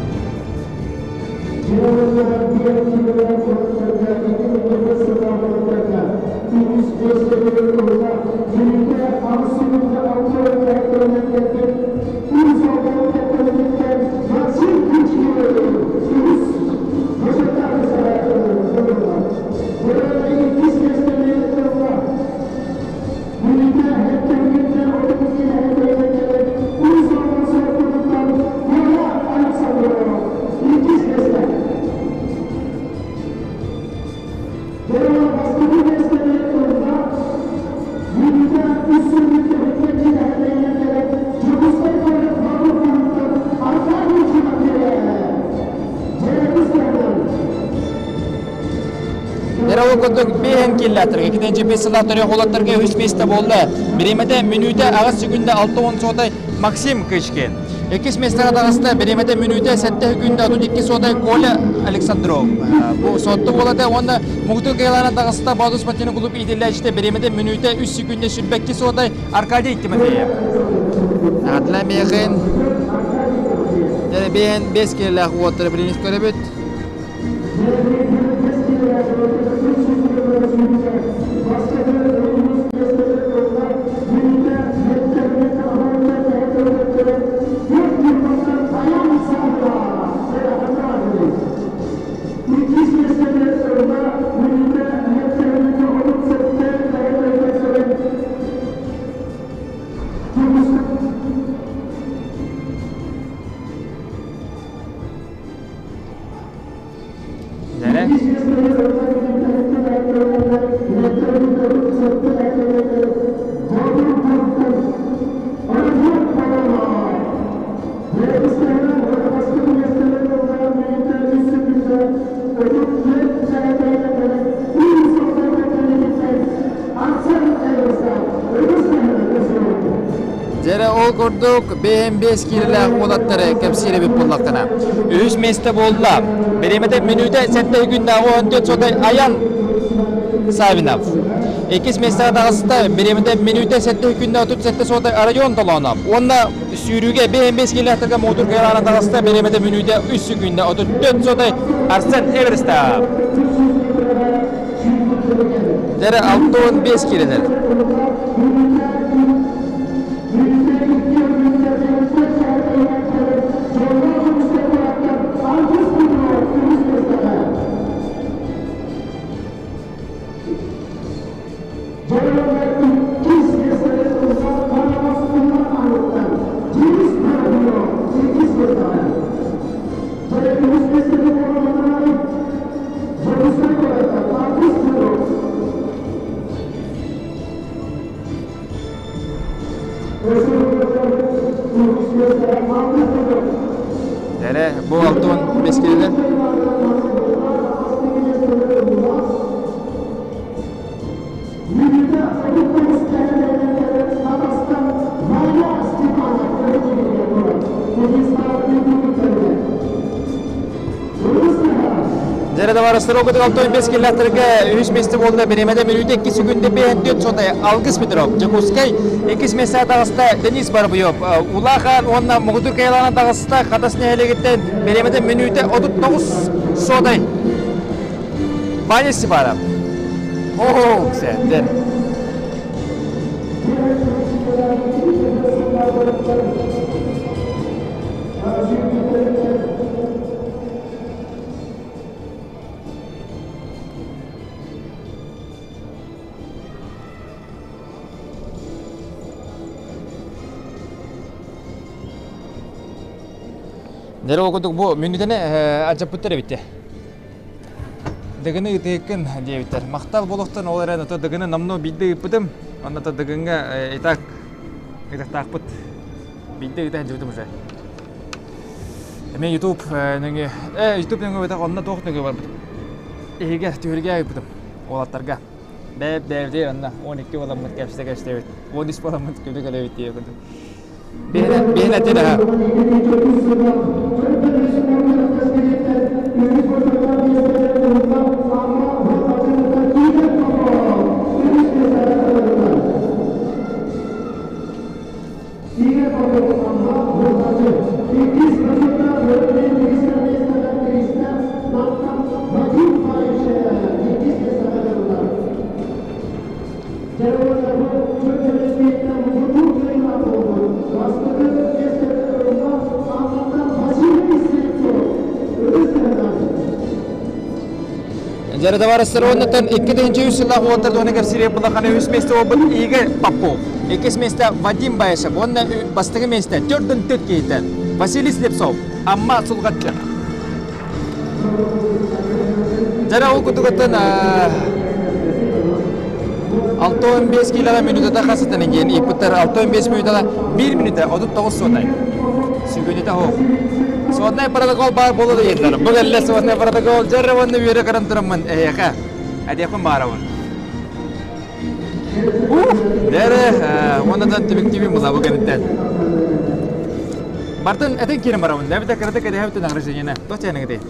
Дьэ, ол курдук биэһин киллээтэргэ, китинчи бес сыллаах төрүөх уолаттарга үһүс миэстэ буолла. Бириэмэтэ мүнүүтэ аҕыс секүндэ 60 суотай Максим Кычкин. Иккис миэстэҕэ таҕыста бириэмэтэ мүнүүтэ 7 секүндэ 32 суотай Коля Александров. Бу сотту буолата уонна муҥутуур кыайыылаах таҕыста Боотур спортивный клуб иитиллээччитэ бириэмэтэ мүнүүтэ 3 секүндэ 22 суотай Аркадий Тимофеев. Атлан миэхин Дьэ, бес киһилээх уоттары билинис көрөбүт. Ол курдук 5 киилэлээх уолаттары кэпсиир эбит буоллаххына. Үһүс миэстэ буолла. Бириэмэтэ мүнүүтэ 7 күннээҕи 14 сотай Аян Савинов. Иккис миэстэҕэ таҕыста бириэмэтэ мүнүүтэ 7 күннэ 37 сотай Район Толоонов. Уонна сүүрүүгэ 5 киилэлээхтэргэ муҥутуур кыайыылааҕынан таҕыста бириэмэтэ мүнүүтэ 3 күннэ 34 сотай Арсен Эверстов. Дьэрэ 65 киилэлэр. Дэрэ, бу 65 киилэлэр. Дьэрэ табаарыстар, ол курдук 65 киллэхтэргэ үһүс миэстэ буолла. Бириэмэтэ мүнүүтэ 2 секунда 54 сотай Алгыс Петров. Дьокуускай иккис миэстэҕэ таҕыста Денис Барбуев. Улахан уонна Муҥутуур Кайылаана таҕыста Хатас нэһилиэгиттэн бириэмэтэ мүнүүтэ 39 сотай Ваня Степанов. О, сээттэр. Дьэ, ол курдук бу мүнүүтэни алдьаппыттар эбит. Дыгыны ыытыыккын диэбиттэр. Махтал буолуохтун ол эрэн ото Дыгыны номнуо биирдэ ыыппытым. Онно то Дыгыҥҥа и так ыытыахтаахпыт. Биирдэ ыыта сылдьыбытым уже. Эмиэ YouTube нөҥүө, YouTube нөҥүө бэтэх онно туох нөҥүө барбытым. Иһигэр түһүлгэ ыыппытым уолаттарга. Бэйэп бэйэбитигэр онно 12 буоламмыт кэпсэтэ кэпсэтэбит. 13 буоламмыт күлү кэлэбит диye курдук. Биһин этин аха. Дьэрэ табаарыстар уоннаттан 2003 сыллаах уолаттар туһунан кэпсиир булахана үс миэстэ буолбут Игорь Попов. Иккис миэстэ Вадим Баишев уонна бастакы миэстэ төрдүн төрт киһиттэн Василий Слепцов, Амма Сулҕаччы. Дьэрэ ол кутугуттан 65 килоҕа мүнүүтэтэ хас сытан диэн ыйыппыттар 65 мүнүүтэҕэ 1 мүнүүтэ 39 суотай. Сүгүнүтэ суох. Своднай протокол баар буолуо да диэтилэр. Бу кэллэ своднай протокол дьэрэ уонна үөрэ көрөн тураммын эһиэхэ. Этиэхпин баарабын. Ух, дэрэ, уонна түмүктүүбүн була бу кэнниттэн. Бартын этин киирэн барабын. Эбитэ кыратык кэтэһэбитин ограничениены. Туох чээнэҥитий?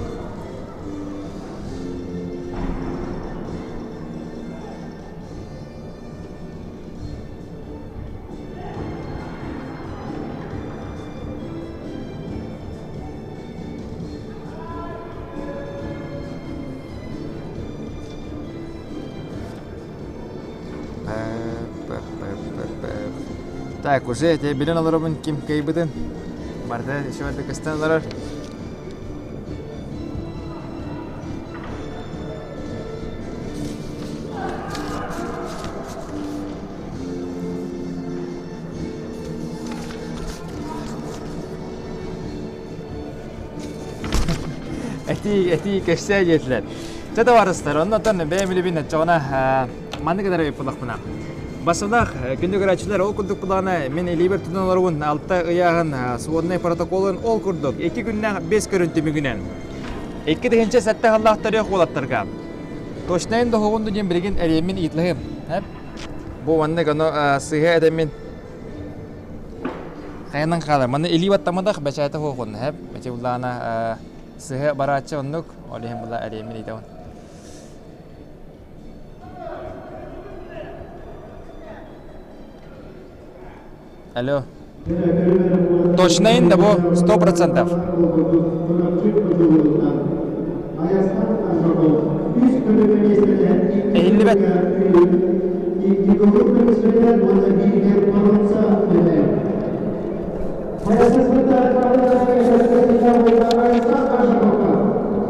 Так, уже я билэн олоробун ким кыайбытын. Барыта еще көстөн олорор. Этии, этии көссөө диэтилэр. Чэ табаарыстар, оннотон бэйэм билибин оччоҕуна маннык гынар ыйыппылахпына. Басылах, күндү көрөөччүлэр, ол курдук былаана мин илиибэр тутан олоробун алта ыйааһын своднай протоколун ол курдук икки күннээх бес көрүн түмүгүнэн 2007 сыллаах төрүөх уолаттарга точнайын доһугун диэн билигин эриэммин ыйытлаһым. Бу маннык ону сыыһа этэммин. Хайанан хаалар. Манна илии баттамматах бэчээтэ суох уонна хэп. Эти буллаана сыһа барааччы оннук. Ол иһин була эриэмин итэбин. Алло. Точно да бу 100%. Иһиллибэт.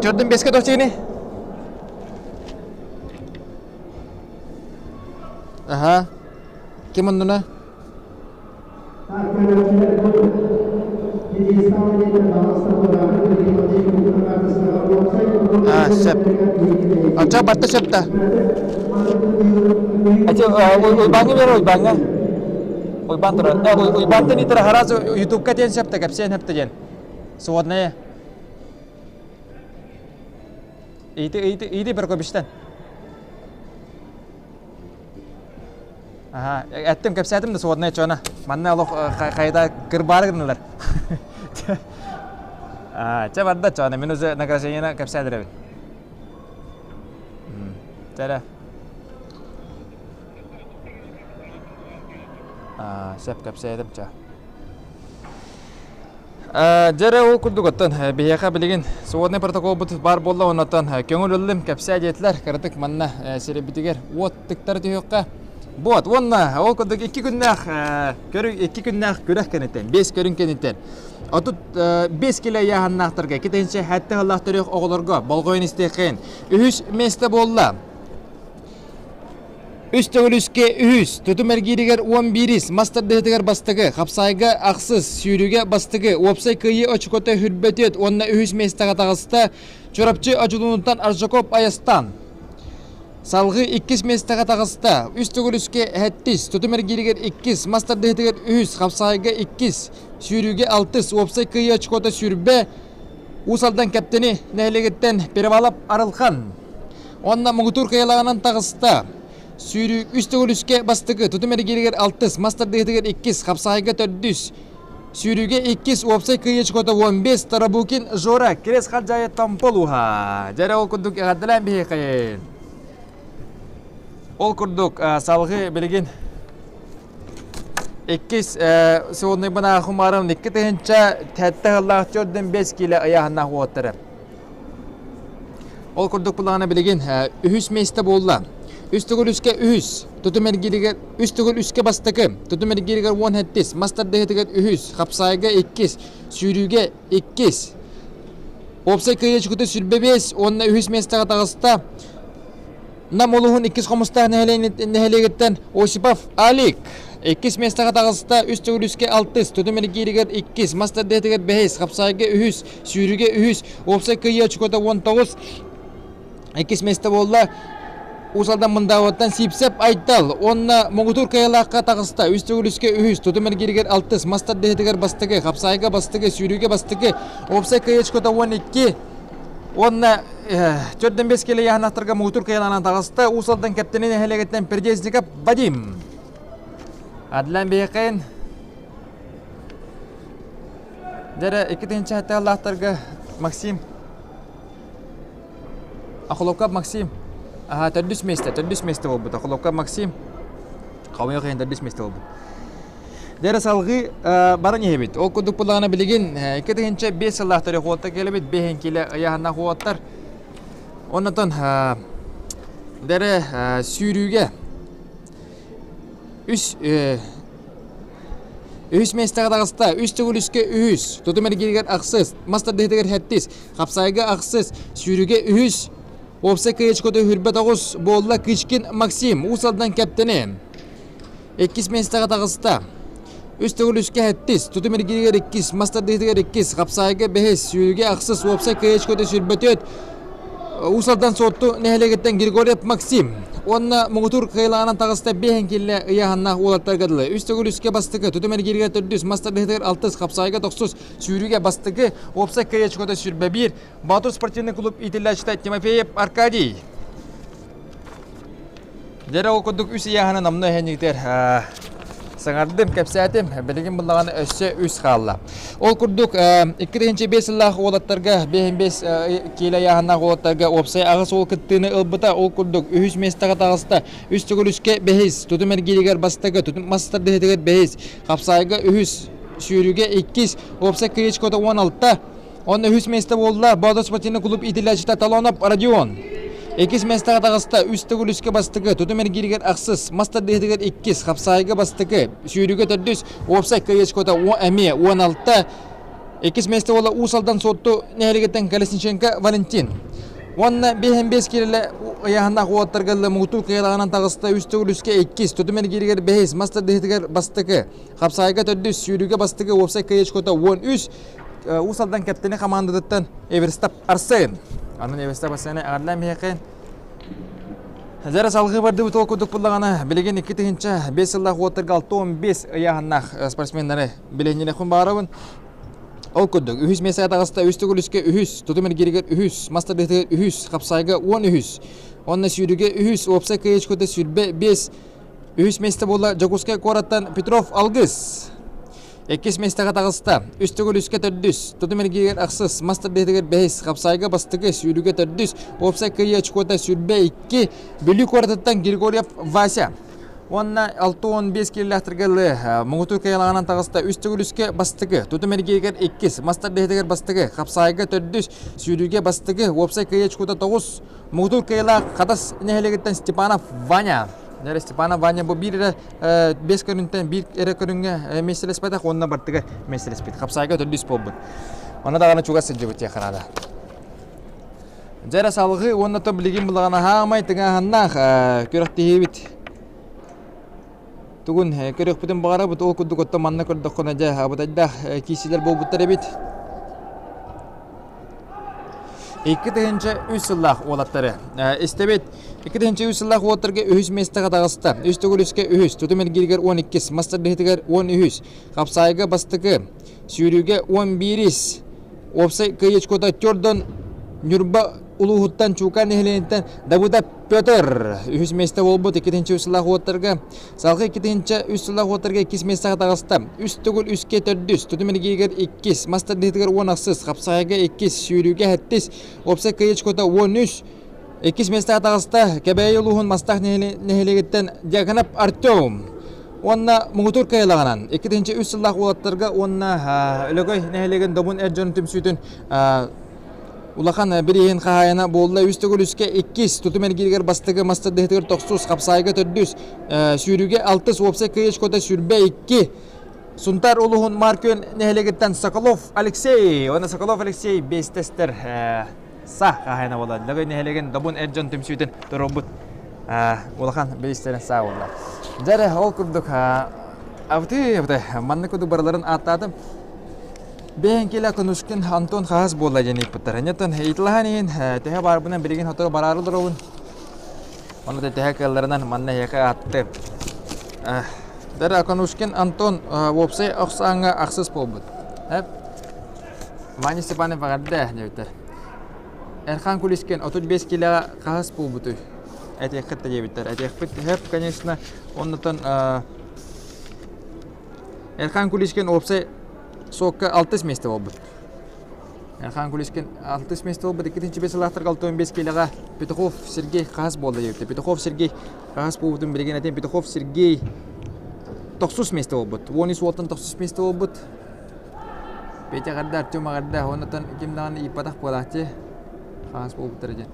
Төрдүн беске дочини. Аха. Ким оннуна? А, сөп. Оччо барта сөп да. Ати Уйбаҥҥа биэр Уйбаҥҥа. Уйбаан турар. Уйбаантан итара хараас ютубка диэн сөп да кэпсиэн сөп да диэн. Сводная. Иити иити иити Берковичтан. Аха, эттим, кэпсээтим да своднай чона. Манна олох хайда кырбаары гыннылар. А, чэ барда чона, мин уже награждениені кэпсээн эрэбин. Чэ А, сөп кэпсээтим чэ. Дьэ ол курдук оттон биһиэхэ билигин сводный протоколбут баар буолла оннуттан көҥүл ыллым кэпсээ диэтилэр кыратык манна сирэбитигэр уот тыктара түһүөххэ вот уонна ол курдук икки күннээх көрү икки күннээх күрэх кэнниттэн биэс көрүҥ кэнниттэн 35 кило ыйааһыннаахтарга китинчэ сэттэ сыллаах төрүөх оҕолорго болҕойон истиэххин үһүс миэстэ буолла. Үс төгүл үскэ үһүс, тутум эргииригэр 11-ис, мас тардыһыытыгар бастакы, хапсаайга ахсыс, сүүрүүгэ бастакы, уопсай кыайыы очукуота хүрбэтиэт уонна үһүс миэстэҕэ таҕыста Чурапчы Одьулуунуттан Аржаков Айастан. Салгыы иккис миэстэҕэ таҕыста, үс төгүл үскэ сэттис, тутум эргииригэр иккис, мас тардыһыытыгар үһүс, хапсаайга иккис, сүүрүүгэ алтыс, уопсай кыайыы очукуота сүүрбэ, Уус Алдан Кэптэни нэһилиэгиттэн Перевалов Арылхан. Онно муҥутуур кыайалааҕынан таҕыста. Сүүрүү үс төгүл үскэ бастакы, тутум эргииригэр алтыс, мас тардыһыытыгар иккис, хапсаҕайга төрдүс. Сүүрүүгэ иккис, уопсай кыайыы очкота 15, Тарабукин Жора, Кирэс Халдьаайы Томпол ууһа. Дьэ эрэ ол курдук эҕэрдэлээн биһиэхэйин. Ол курдук салгыы билигин иккис сыонныйбын аахымаарым 2007 сыллаах 45 киилэ ыйааһыннаах уоттары. Ол курдук булаҕына билигин үһүс миэстэ буолла. Үс төгүл үскэ үһүс, тутум эргииригэр үс төгүл үскэ бастакы, тутум эргииригэр уон сэттис, мас тардыһыытыгар үһүс, хапсаайга иккис, сүүрүүгэ иккис. Уопсай кыайыы чукута 25 уонна үһүс миэстэҕэ таҕыста. Нам улууһун иккис хомустаах нэһилиэгиттэн Осипов Алик иккис миэстэҕэ таҕыста, үс төгүл үскэ алтыс, тутум эргииригэр иккис, мас тардыһыытыгар бэһис, хапсаайга үһүс, сүүрүүгэ үһүс, уопсай кыайыы очукуота 19, иккис миэстэ буолла. Уус Алдан Мындаабаттан Сиипсэп Айтал уонна муҥутуур кыайыылаахха таҕыста, үс төгүл үскэ үһүс, тутум эргииригэр алтыс, мас тардыһыытыгар бастакы, хапсаайга бастакы, сүүрүүгэ бастакы, уопсай кыайыы очукуота 12 уонна Төрдөн бес килэ яһанахтарга муҥутуур кыайалаанан таҕыста Уус Алдан Кэптэни нэһилиэгиттэн Пердезников Вадим. Адлан биһиэхин Дэрэ 2007 аллаахтарга Максим Охолопков Максим Аха, төрдүс миэстэ, төрдүс миэстэ буолбут. Охолопков Максим Хомойуох иһин төрдүс миэстэ буолбут. Дэрэ салгыы баран иһэбит. Ол курдук буллаҕына билигин 2005 сыллаах төрүөх кэлэбит, 5 килэ ыйааһыннаах уолаттар. Оннотон дэрэ сүүрүүгэ үс үһүс миэстэҕэ таҕыста, үс төгүл үскэ үһүс, тутум эргииригэр ахсыс, мас тардыһыытыгар сэттис, хапсаайга ахсыс, сүүрүүгэ үһүс, уопсай кыайычкота үрбэт оҕус буолла Кычкин Максим, Уус Алдан кэптэни. Иккис миэстэҕэ таҕыста. Үс төгүл үскэ сэттис, тутум эргииригэр иккис, мас тардыһыытыгар иккис, хапсаайга бэһис, сүүрүүгэ ахсыс, уопсай кыайычкота сүүрбэ Уус Алдан Суотту нэһилиэгиттэн Григорьев Максим уонна муҥутуур кыайылааҕынан таҕыста биэһин киллэ ыйааһыннаах уолаттарга дылы. Үс төгүл үскэ бастакы, тутум эргииригэр төрдүс, мас тардыһыытыгар алтыс, хапсаайга тохсус, сүүрүүгэ бастакы, уопсай кыайычкота 21, Боотур спортивный клуб иитиллээччитэ Тимофеев Аркадий. Дьэ ол курдук үс ыйааһына номнуо иһэн Саҥардым, кэпсээтим. Билигин буллаҕына өссө үс хаалла. Ол курдук, 2005 сыллаах уолаттарга, 55 киилэ ыйааһыннаах уолаттарга уопсай аҕыс уол кыттыыны ылбыта. Ол курдук, үһүс миэстэҕэ таҕыста. Үс төгүл үскэ бэһис, тутум эргииригэр бастакы, тутум мас тардыһыытыгар бэһис, хапсаайга үһүс, сүүрүүгэ иккис, уопсай кыйычкота 16, Онно үһүс миэстэ буолла Боотур спортивный клуб иитиллээччитэ Талонов Родион. Иккис миэстэҕэ таҕыста үс төгүл үскэ бастакы, тутум эргииригэр ахсыс, мас тардыһыытыгар иккис, хапсаайга бастакы, сүүрүүгэ төрдүс, уопсай кыайыачкота эмиэ 16. Иккис миэстэ буолла Уус Алдан Суотту нэһилиэгиттэн Колесниченко Валентин. Уонна 5 киилэлэ ыйааһыннаах уолаттарга муҥутуур кыайалаҕынан таҕыста үс төгүл үскэ иккис, тутум эргииригэр бэһис, мас тардыһыытыгар бастакы, хапсаайга төрдүс, сүүрүүгэ бастакы, уопсай кыайыачкота 13, Уус Алдан Кэптэни хамаандатыттан Эверстап Арсен. Анан Эверстап Арсены эҕэрдэлээн биһиэхэ. Дьара салгыы бардыбыт ол курдук буллаҕына, билигин 2005 сыллаах уоттарга 65 ыйааһыннаах спортсменнары билиһиннэриэхпин баҕарабын. Ол курдук, үһүс миэстэҕэ таҕыста үс төгүл үскэ үһүс, тутум эргииригэр үһүс, мас тардыһыытыгар үһүс, хапсаайга 13, уонна сүүрүүгэ үһүс, уопсай кыайыычкыта 25, үһүс миэстэ буолла Дьокуускай куораттан Петров Алгыс. Иккис миэстэҕэ таҕыста. Үс төгүл үскэ төрдүс, тутум эргииригэр ахсыс, мас тардыһыытыгар бэһис, хапсаайга бастакы, сүүрүүгэ төрдүс, уопсай кыайыы очкота 22, Бүлүү куоратыттан Григорьев Вася. Уонна 65 киилэлээхтэргэ ылы муҥутуур кыайалаҕынан таҕыста үс төгүл үскэ бастакы, тутум эргииригэр иккис, мас тардыһыытыгар бастакы, хапсаайга төрдүс, сүүрүүгэ бастакы, уопсай кыайыы очкота 9, муҥутуур кыайыылаах Хатас нэһилиэгиттэн Степанов Ваня. Дьэ, Степанов Ваня бу биир эрэ Бэс көрүҥтэн биир эрэ көрүҥҥэ миэстэлэспэтэх уонна бартыгар миэстэлэспит. Хапсаайга төрдүс буолбут. Онно даҕаны чугас сылдьыбыт диэххэ наада. Дьэ эрэ салҕыы уонна то билигин булаҕына хаамай тыҥааһыннаах күрэхтэһиибит. Тугун көрүөхпүтүн баҕарабыт ол курдук оттон манна көрдөххүнэ дьэ абытайдаах киисилэр буолбуттар эбит. 2003 сыллаах уолаттары истэбит. 2003 сыллаах уолаттарга үһүс миэстэҕэ таҕыста. Үс төгүл үскэ үһүс, тутум эргииригэр 12-ис, мас тардыһыытыгар 13, хапсаайга бастакы, сүүрүүгэ 11-ис. Уопсай кыайыы очкота Тёрдон Ньурба улууһуттан Чуукаар нэһилиэгиттэн Давыдов Петр үһүс миэстэ буолбут 2-нчи сыллаах уоттарга Салгыы 2-нчи үс сыллаах уоттарга иккис миэстэҕэ таҕыста. Үс төгүл үскэ төрдүс, тутум эргииригэр иккис, мас тардыһыытыгар уон ахсыс, хапсаҕайга иккис, сүүрүүгэ сэттис, уопсай кыайыы очкота 13. Иккис миэстэҕэ таҕыста Кэбээйи улууһун Мастаах нэһилиэгиттэн Дьяконов Артем. Уонна муҥутуур кыайылаҕынан 2-нчи үс сыллаах уолаттарга уонна Өлөгөй нэһилиэгин Добун эр дьон түмсүүтүн Улахан бирииһин хаһаайына буолла үс төгүл үскэ иккис, тутум эргииригэр бастакы мас тардыһыытыгар тохсус, хапсаайга төрдүс, сүүрүүгэ алтыс, уопсай кыайыы очкота 22. Сунтаар улууһун Маркүөн нэһилиэгиттэн Соколов Алексей уонна Соколов Алексей биэстэстэр са хаһаайына буолла. Лөгөй нэһилиэгин Добун эр дьон түмсүүтүн туруорбут улахан бириистэрин саа буолла. Дьэ ол курдук абыты абыты маннык курдук барыларын ааттаатым. Бэйэҥкилэ Конушкин Антон хаһыс буолла диэн ыйыппыттар. Инньэттэн ыйыталаһан иһин төһө баарбынан билигин сотору бараары олоробун. Онно да төһө кыалларынан манна эһиэхэ ааттым. Дара Конушкин Антон уопсай охсааҥҥа ахсыс буолбут. Ваня Степанов эҕэрдэ диэбиттэр. Эрхан Кулискин 35 килоҕа хаһыс буолбутуй? Этиэххит да диэбиттэр. Этиэхпит сөп, конечно. Оннуттан Эрхан Кулискин уопсай Суокка алтыс миэстэ буолбут. Эрхан Кулискин алтыс миэстэ буолбут. Иккитинчи бес сылаахтарга 65 киилэҕэ Петухов Сергей хаһыс буолла диэбитэ. Петухов Сергей хаһыс буолбутун билигин этим. Петухов Сергей тохсус миэстэ буолбут. 13 уолтан тохсус миэстэ буолбут. Петя эҕэрдэ, Артем эҕэрдэ. Оннотон ким даҕаны ииппатах буолааччы. Хаһыс буолбуттара диэн.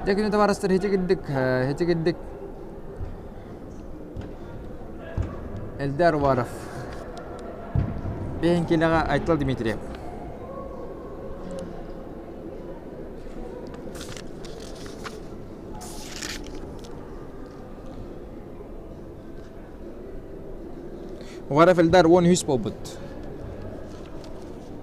Дьэ күнү табаарыстар хити кирдик, хити кирдик Эльдар Уваров. Бэйэҥ киилэҕэ Айтал Дмитриев. Уваров Эльдар 13 буолбут.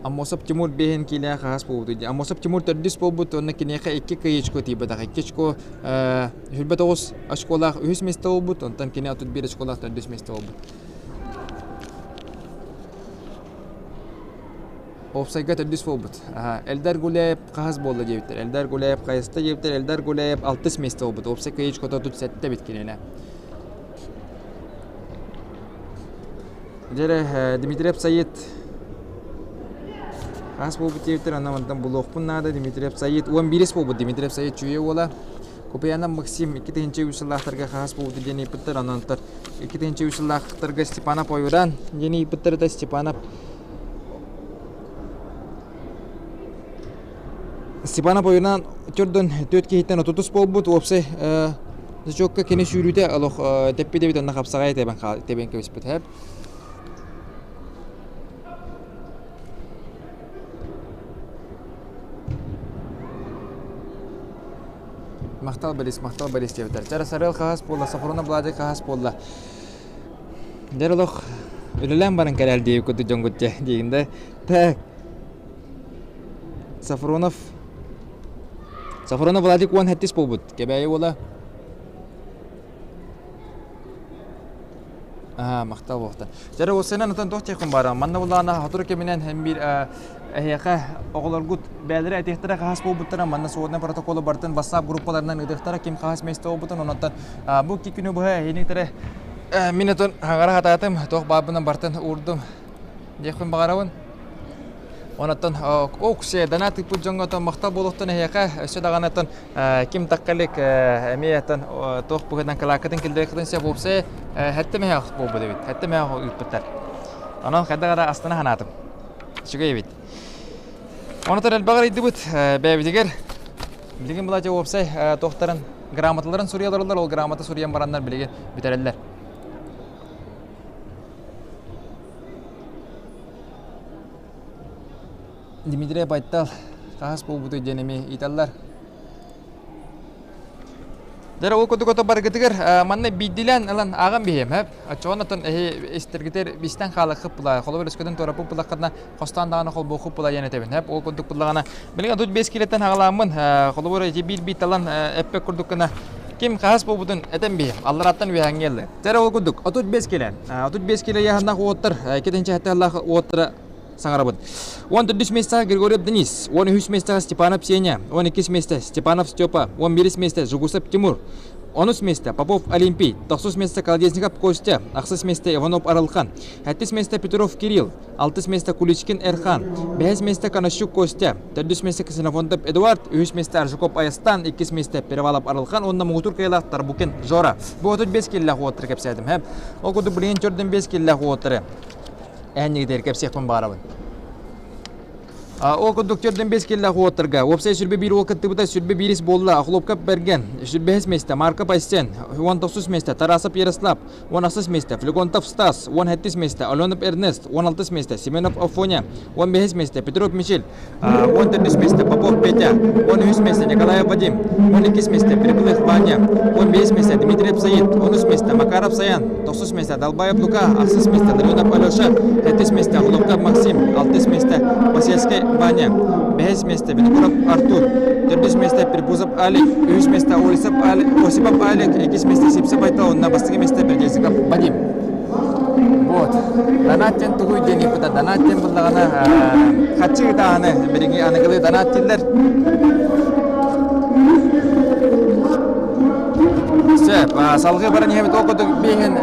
Аммосов Тимур биэһин киилээх хаһыс буолбут. Аммосов Тимур төрдүс буолбут уонна киниэхэ икки кыайыы очко тиийбэтэх. Икки очко 29 очколаах үһүс миэстэ буолбут, онтон кини 31 очколаах төрдүс миэстэ буолбут. Уопсайга төрдүс буолбут. Эльдар Гуляев хаһыс буолла диэбиттэр. Эльдар Гуляев хайыста диэбиттэр. Эльдар Гуляев алтыс миэстэ буолбут. Уопсай кыайыы очкото 37 эбит киниэнэ. Дьэ Дмитриев Саид хас буолбут диэбиттэр, аны мантан булуохпун наада. Дмитриев Саид 11 буолбут Дмитриев Саид Чүүйэ уола. Куприянов Максим 2003 сыллаахтарга хас буолбут диэн ыйыппыттар, онон 2003 сыллаахтарга Степанов Ойуран диэн ыйыппыттар это Степанов Степанов Ойуран төрдөн төрт киһиттэн 30 буолбут, уопсай зачетка кини сүүрүүтэ олох тэппит эбит, онно хапсаҕай тэбэн кэбиспит. Махтал Борис, махтал Борис диэбиттэр. Чара Сарыал хаһас буолла, Сафронов Владик хаһас буолла. Дэр олох үлэлээн баран кэлэл диэбит курдук дьоҥгут дьэ диигин да. Так. Сафронов Сафронов Владик уон хэттис буолбут. Кэбээйи уола. Аа, махтал буолта. Дьэ, уопсайынан отон туох диэххин баараа. Манна буллаҕына сотору кэминэн һэн биир эһиэхэ оҕолоргут бэйэлэрэ этиэхтэрэ хаһаас буолбуттара манна своднай протоколу барытын бассаап группаларынан ыытыахтара ким хаһаас миэстэ буолбутун онон бу икки күнү быһа эһиниктэрэ мин отон хаҥара хатаатым туох баарбынан барытын уурдум диэхпин баҕарабын. Онон оксе донат ыыппыт дьоҥҥо махтал буолуохтун эһиэхэ өссө даҕаны ким таккалик эмиэ туох быһыынан кылааккытын киллэриэххитин сөп уопсай хэттэ мэһээх буолбут эбит хэттэ мэһээх ыыппыттар онон хайдах эрэ астына санаатым үчүгэй эбит онотон элбэҕи арыйдыбыт бэйэбитигэр билигин былаача уопсай туохтарын грамоталарын суруйа олороллор ол грамота суруйан бараннар билигин бүтэрэллэр Дмитрий Байтал хаһыс буолбутуй диэн эмиэ ыйыталлар. Дьэ ол курдук ото барыгытыгар манна биирдилээн ылан ааҕан биһиэм хэп. Оччоҕон отон эһи истэргитэр истэн хаалыаххыт була. Холобур өскөтүн туораппыт буллаххытына хостоон даҕаны холбуоххут була диэн этэбин хэп. Ол курдук буллаҕына билигин 35 килоттан хаҕалааммын холобур ити биир-биир талан эппэт курдук гына ким хаһыс буолбутун этэн биһиэм. Аллараттан үөһээҥҥи ылла. Дьэ ол курдук 35 кило. 35 кило яһыннаах уоттар, 2 хатталлаах уоттара саҥарабын. 14 миэстэҕэ Григорьев Денис, 13 миэстэҕэ Степанов Сеня, 12 миэстэ Степанов Степа, 11 миэстэ Жугусов Тимур, 13 миэстэ Попов Олимпий, 9 миэстэ Колодезников Костя, 6 миэстэ Иванов Арылхан, 7 миэстэ Петров Кирилл, 6 миэстэ Куличкин Эрхан, 5 миэстэ Конощук Костя, 4 миэстэ Ксенофонтов Эдуард, 3 миэстэ Аржаков Айастан, 2 миэстэ Перевалов Арылхан уонна муҥутуур кыайыылаах Тарбукин Жора. Бу 35 киллээх уоттары кэпсээтим. Ол курдук билигин 45 киллээх уоттары Эһэннигитигэр кэпсиэхпин баҕарабын. Ол курдук төрдөн бес киллээх уоттарга уопсай сүрбэ биир уол кыттыбыта сүрбэ биирис буолла Охлопков Бэргэн, сүрбэһис миэстэ Марков Айсен, 19 миэстэ Тарасов Ярослав, 18 миэстэ Флегонтов Стас, 17 миэстэ Аленов Эрнест, 16 миэстэ Семенов Афоня, 15 миэстэ Петров Мичил, 14 миэстэ Попов Петя, 13 миэстэ Николаев Вадим, 12 миэстэ Прибылых Ваня, 15 миэстэ Дмитриев Саид, 13 миэстэ Макаров Саян, 9 миэстэ Далбаев Лука, 8 миэстэ Ларионов Алеша, 7 миэстэ Хлопков Максим, 6 миэстэ Посельскай Ваня, 5 миэстэ Винокуров Артур, 4 миэстэ Перепузов Алик, 3 миэстэ Осипов Алик, 2 миэстэ Сипсев Айтал, уонна бастакы миэстэ Бердесиков Вадим. Вот. Донат диэн тугуй диэн ыйыппыта. Донат диэн буллаҕына хаччы ытааһыны билиҥҥи аныгылыы донат дииллэр. Сөп. Салгыы баран иһэбит ол курдук биэһин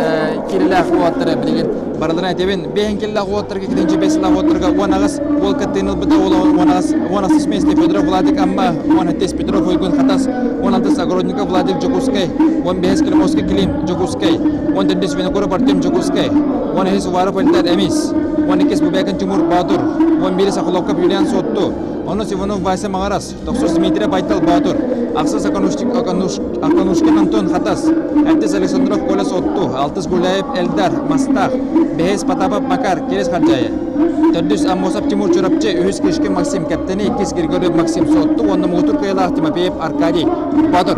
кирилээх уоттары билигин барыларын этэбин. Биэһин кирилээх уоттарга иккитинчи бэс сылаах уоттарга 18 уол кыттыыны ылбыта ол 18 18 миэстэ Федоров Владик Амма, 17 Петров Уйгун Хатас, 16 Огородников Владик Дьокуускай, 15 Климовский Клим Дьокуускай, 14 Винокуров Артем Дьокуускай, 13 Уваров Эльдар Эмис, 12 Бубякин Тимур Боотур, 11 Соколовков Юлиан Суотту, 10 Иванов Вася Маҕарас, 9 Дмитрий Байтал Боотур, 8 Аканушкин Антон Хатас, 7 Александров Коля Суотту, 6 Гуляев Эльдар Мастах, 5 Потапов Макар Кирис Хардьайы, Төрдүс Аммосов Тимур Чурапчы, үһүс Кишкин Максим Кэптэни, иккис Григорьев Максим Суотту уонна муҥутуур кыайыылаах Тимофеев Аркадий Боотур.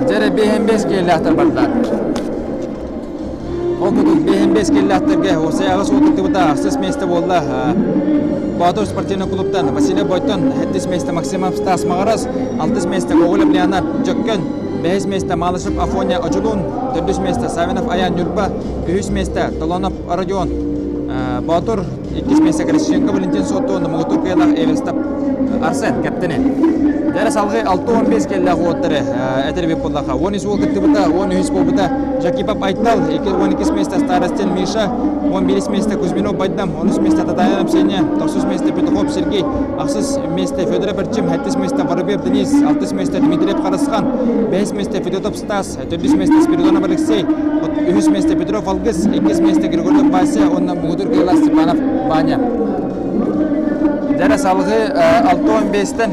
Дьэ биэһин биэс киһилээхтэр бардылар. Ол курдук биэһин биэс киһилээхтэргэ уопсай аҕыс уол кыттыбыта ахсыс миэстэ буолла. Боотур спортивнай клубтан Василий Бойтон, сэттис миэстэ Максимов Стас Маҕарас, алтыс миэстэ Гоголев Леонард Дьөккөн, бэһис миэстэ Малышев Афоня Одьулуун, төрдүс миэстэ Савинов Аян Ньурба, үһүс миэстэ Толонов Родион Боотур, иккис миэстэ Грищенко Валентин Суотту, Муҥутуур кыайыылаах Эверстов Арсен кэптини. Дьэ салгыы 65 кэллээх уоттары этэр эбит буоллаха. 13 уол кыттыбыта, 13 буолбута Жакипов Айтал, 12 место Старостин Миша, 11 место Кузьминов Байдам, 13 место Татарин Арсения, 9 место Петухов Сергей, 6 место Федоров Эрчим, 7 место Воробьев Денис, 6 место Дмитриев Харысхан, 5 место Федотов Стас, 4 место Спиридонов Алексей, 3 место Петров Алгыс, 2 место Григорьев Вася, онна Мугудур Кыйла Степанов Ваня. Дьэ салгыы 65-тэн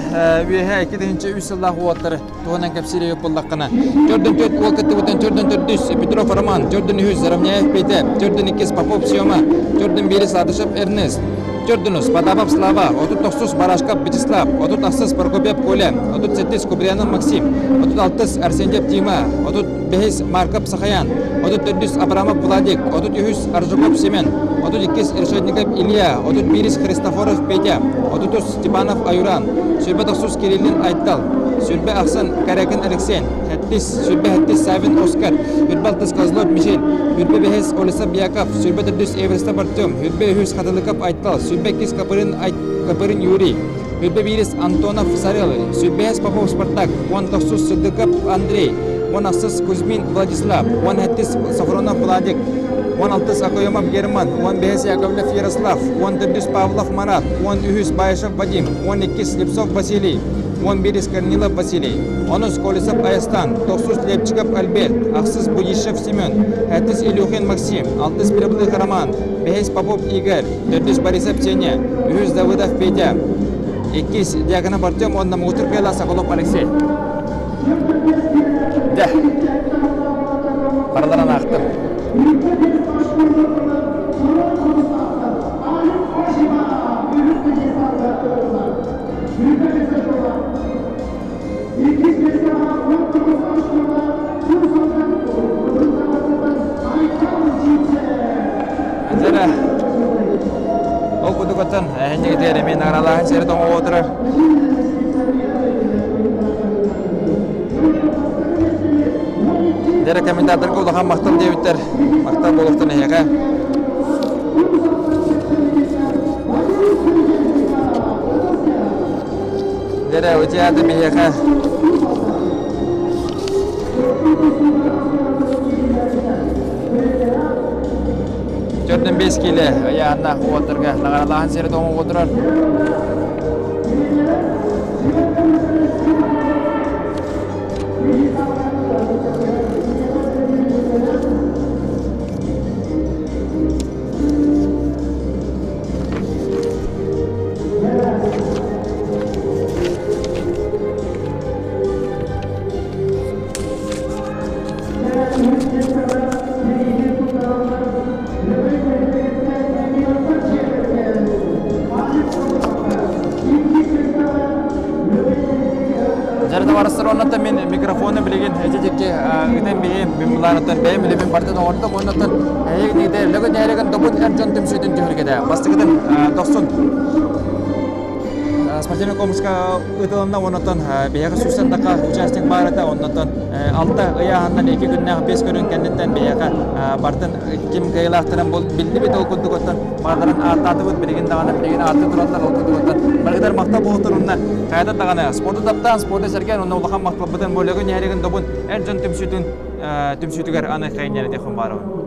үөһэ 2003 сыллаах уолаттары туһунан кэпсиир буоллаххына, төрдөн төрт уол кыттыбытын төрдөн төрдүс Петров Роман, төрдөн үһүс Заровняев Петя, төрдөн иккис Попов Сема, төрдөн биирис Ладышев Эрнест, төрдүнүс Потапов Слава, 39 Барашков Вячеслав, 36 Прокопьев Коля, 37 Куприянов Максим, 36 Арсентьев Тима, 35 Марков Сахаян, 34 Абрамов Владик, 33 Аржаков Семен, 32 Решетников Илья, 31 Христофоров Петя, 33 Степанов Аюран, сүрбэ тохсус Кириллин Айтал, сүрбэ ахсын Карякин Алексей, хэттис, сүрбэ хэттис Савин Оскар, үрбэ алтыс Козлов Мишель, үрбэ бэһис Олесов Яков, сүрбэ төрдүс Эверстов Артем, үрбэ үһүс Хатылыков Айтал, сүрбэ иккис Капырын, Капырын Юрий, үрбэ биирис Антонов Сарел, сүрбэһис Попов Спартак, 19 Сыдыков Андрей, 16 Кузьмин Владислав, 17 Сафронов Владик, 16 Акоемов Герман, 15 Яковлев Ярослав, 14 Павлов Марат, 13 Баишев Вадим, 12 Слепцов Василий, 11 Корнилов Василий, 13 Колесов Аястан, 9 Лепчиков Альберт, 6 Будищев Семен, 7 Илюхин Максим, 6 Переблых Роман, 5 Попов Игорь, 4 Борисов Сеня, 3 Давыдов Петя, 2 Дьяконов Артем уонна Муҥутур Кыайла Соколов Алексей. Дьэ, барыларын аахтым. Дьэ, ол курдук оттон эһэнньигитигэр эмиэ наҕараалааһын сиэрэ тоҥоҕо турар. Дьэ, комментаторга улахан махтал диэбиттэр. Махтал буолуохтун эһиэхэ. Дьэ, утуйааты биһиэхэ Төрдөн бес киилэ ыйааһыннаах уолаттарга наҕараалааһын сиэрэ тоҥуга турар. Дьэ, табаарыстар, оннуттан мин микрофону билигин эти-тикки ыытан биһиим, мин былаанаттан бэйэм билибин бартын оҥордум, оннуттан эһиги Лөгөн нэһилиэгин добун эр дьон түмсүүтүн түһүлгэтэ. Бастакытын дохсун спортивный комплекска ыытылынна, оннуттан биһиэхэ сүүстэн таха участник баар этэ, оннуттан алта ыйааһыннан икки күннээх биэс көрүҥ кэнниттэн биһиэхэ бартын ким кыайыылаахтарын биллибит, ол курдук оттон бааларын ааттаатыбыт, билигин даҕаны билигин ааттыы тураллар, ол курдук оттон барыгытар махтал буолуохтун уонна хайата даҕаны спорду таптаан, спорду сэргээн уонна улахан махталбытын бу Лөгөн нэһилиэгин добун эр дьон түмсүүтүн түмсүүтүгэр аны хайынньэрэтиэхпин баарабын.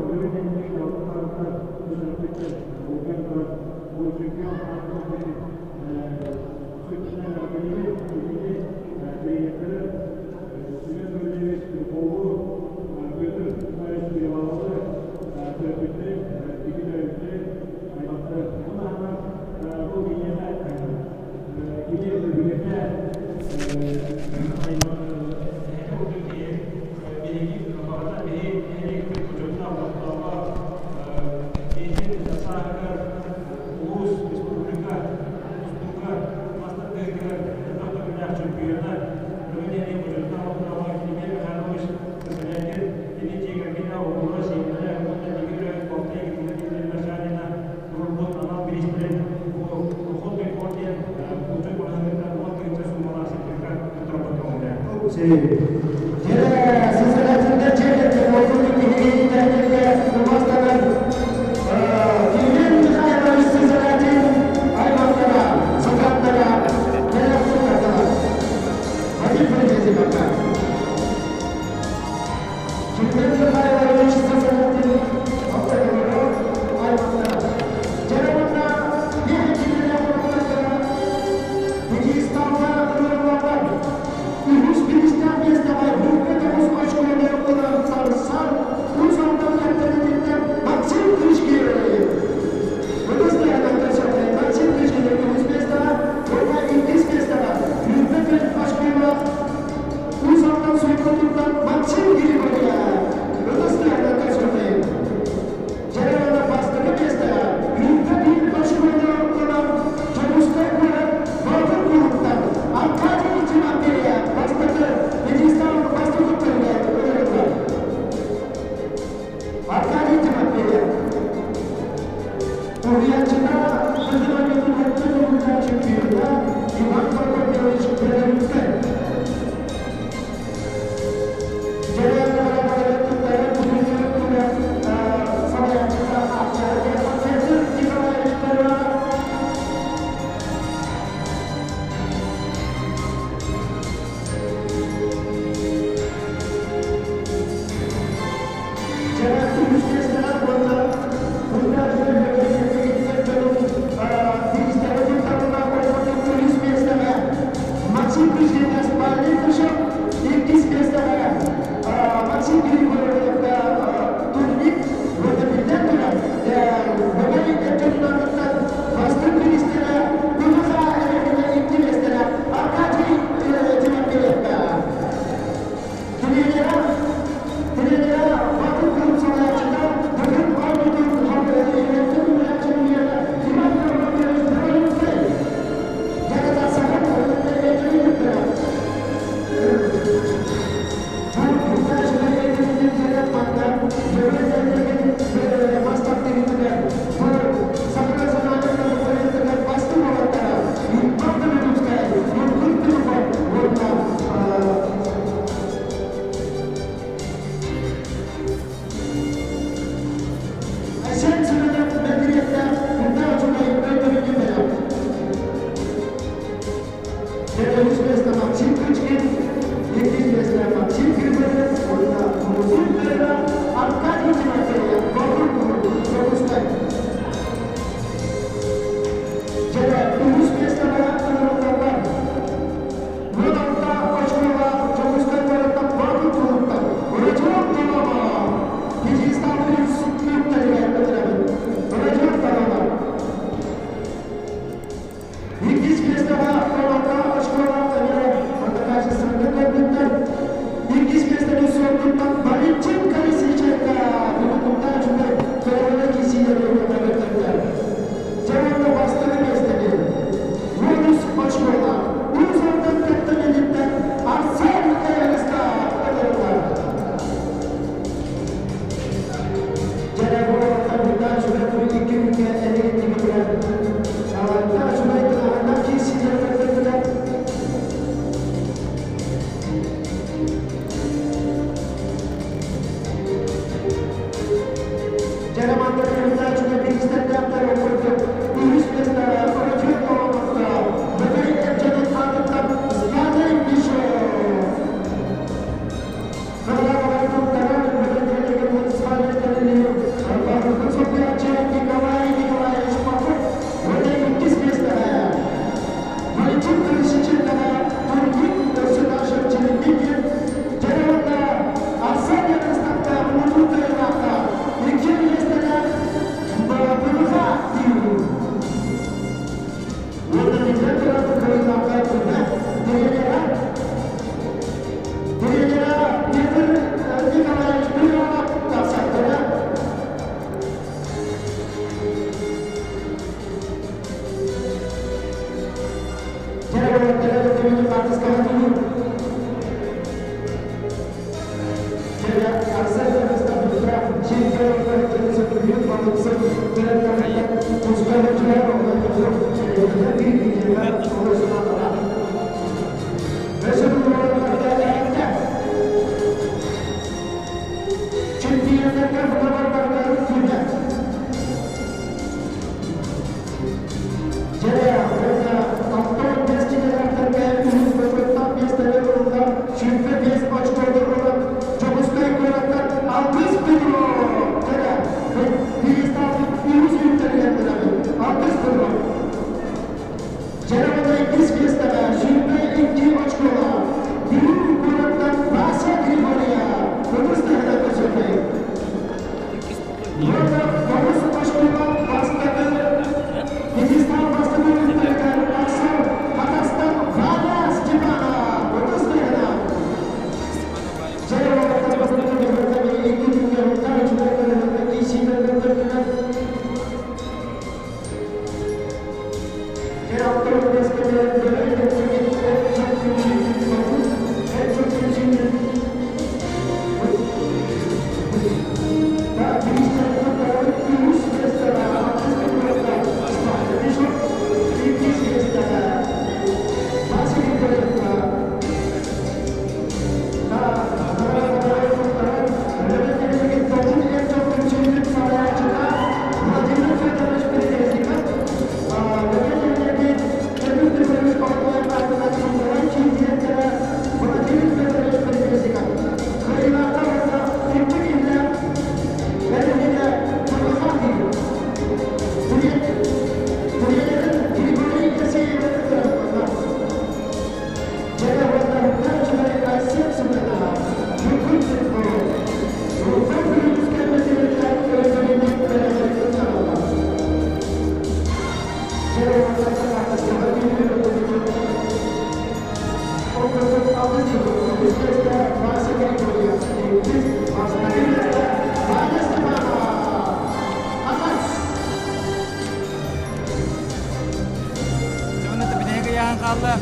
Хаалла.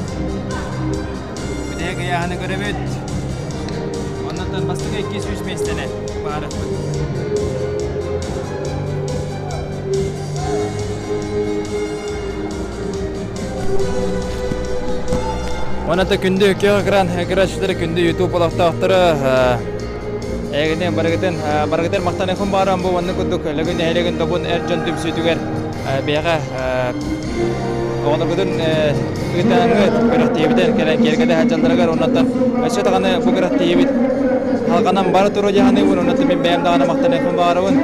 Бүтэһик ыйааһыны көрөбүт. Оннуттан бастакы 203 миэстэни баарыппыт. Онон күндү күөх экран көрөөччүлэрэ, күндү YouTube олохтоохторо, эйигини барыгытын барыгытын махтаныхым бааран бу оннук курдук Лөгүн нэһилиэгин добун эр дьон түмсүүтүгэр биһиэхэ оҕолоргутун ыытааҥҥыт күрэхтиибитин кэлэн киэргэтэ сылдьалларыгар оннуттан өссө даҕаны бу күрэхтиибит халҕанан бара туруо дьаһаныыбын оннуттан мин бэйэм даҕаны махтаныахпын баҕарабын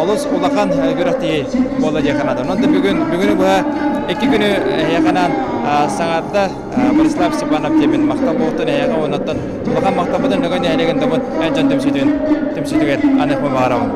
олус улахан күрэхтиһии буолла диэххэ наада онон бүгүн бүгүнү быһа икки күнү эһиэхэ анаан саҥарда Борислав Степанов диэмин махтал буолтун эһиэхэ оннуттан улахан махталбытын Лөгөй нэһилиэгин добун эр дьон түмсүүтүн түмсүүтүгэр аныахпын баҕарабын.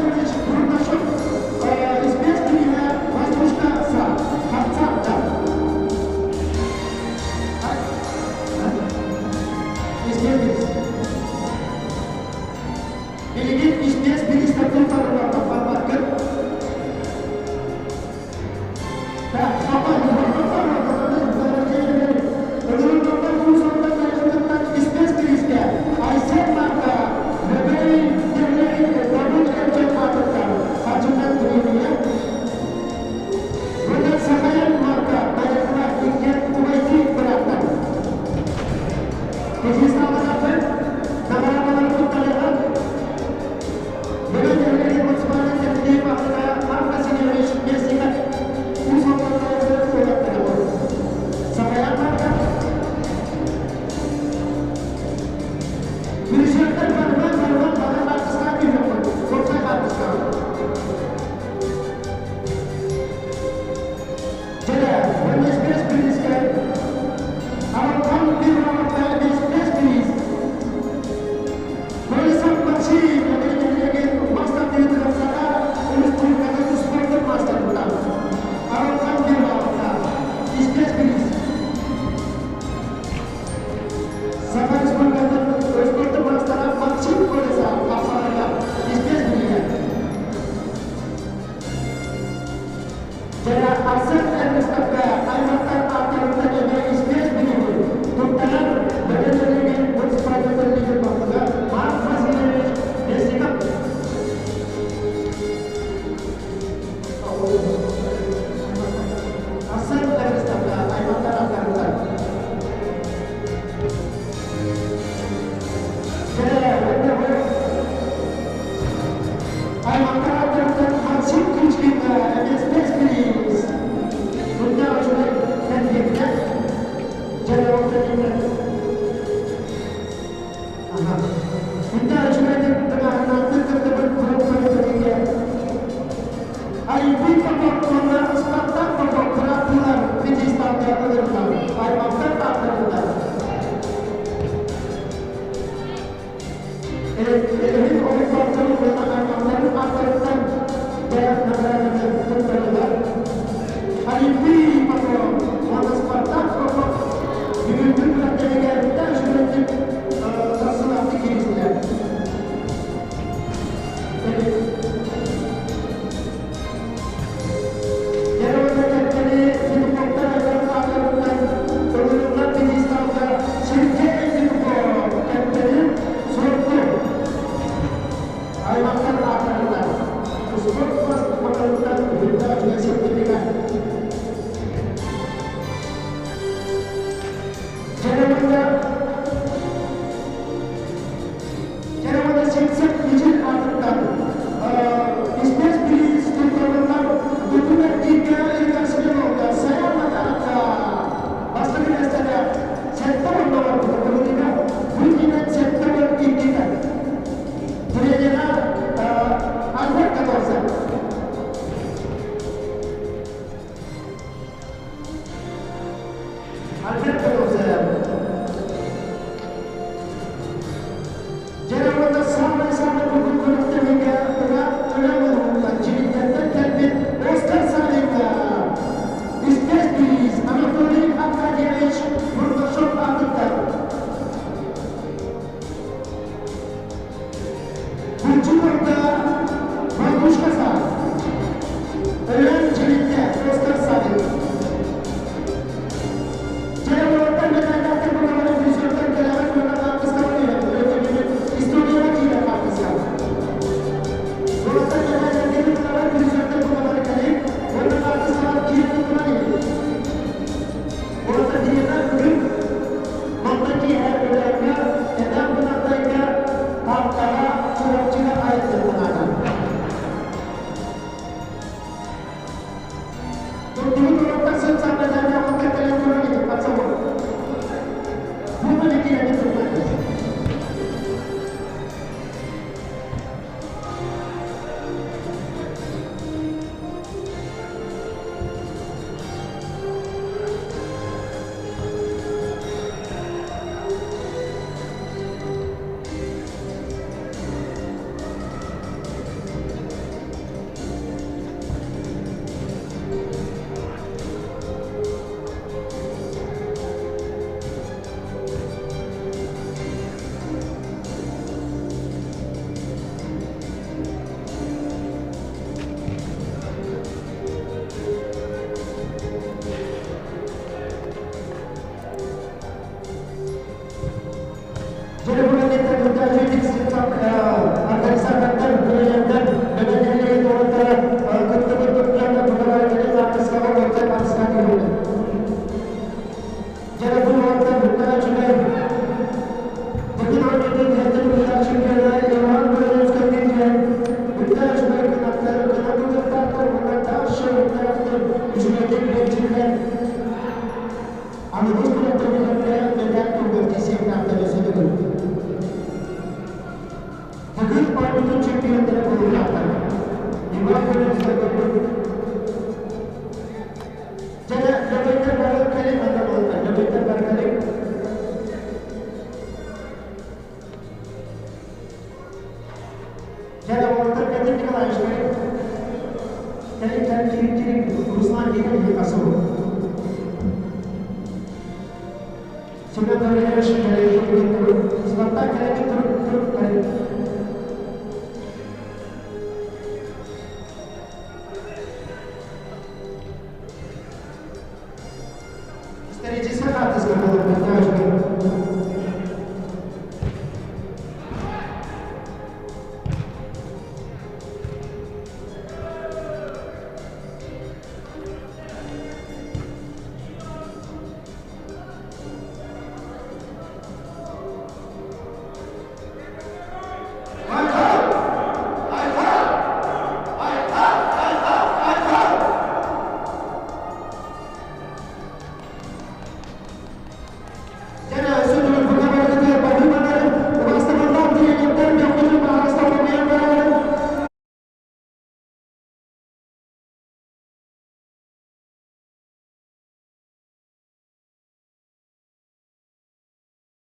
Васильевич Бурнашев испец воздушка Харцапта. Испец Билигин испец министр туттарылар барбаккын.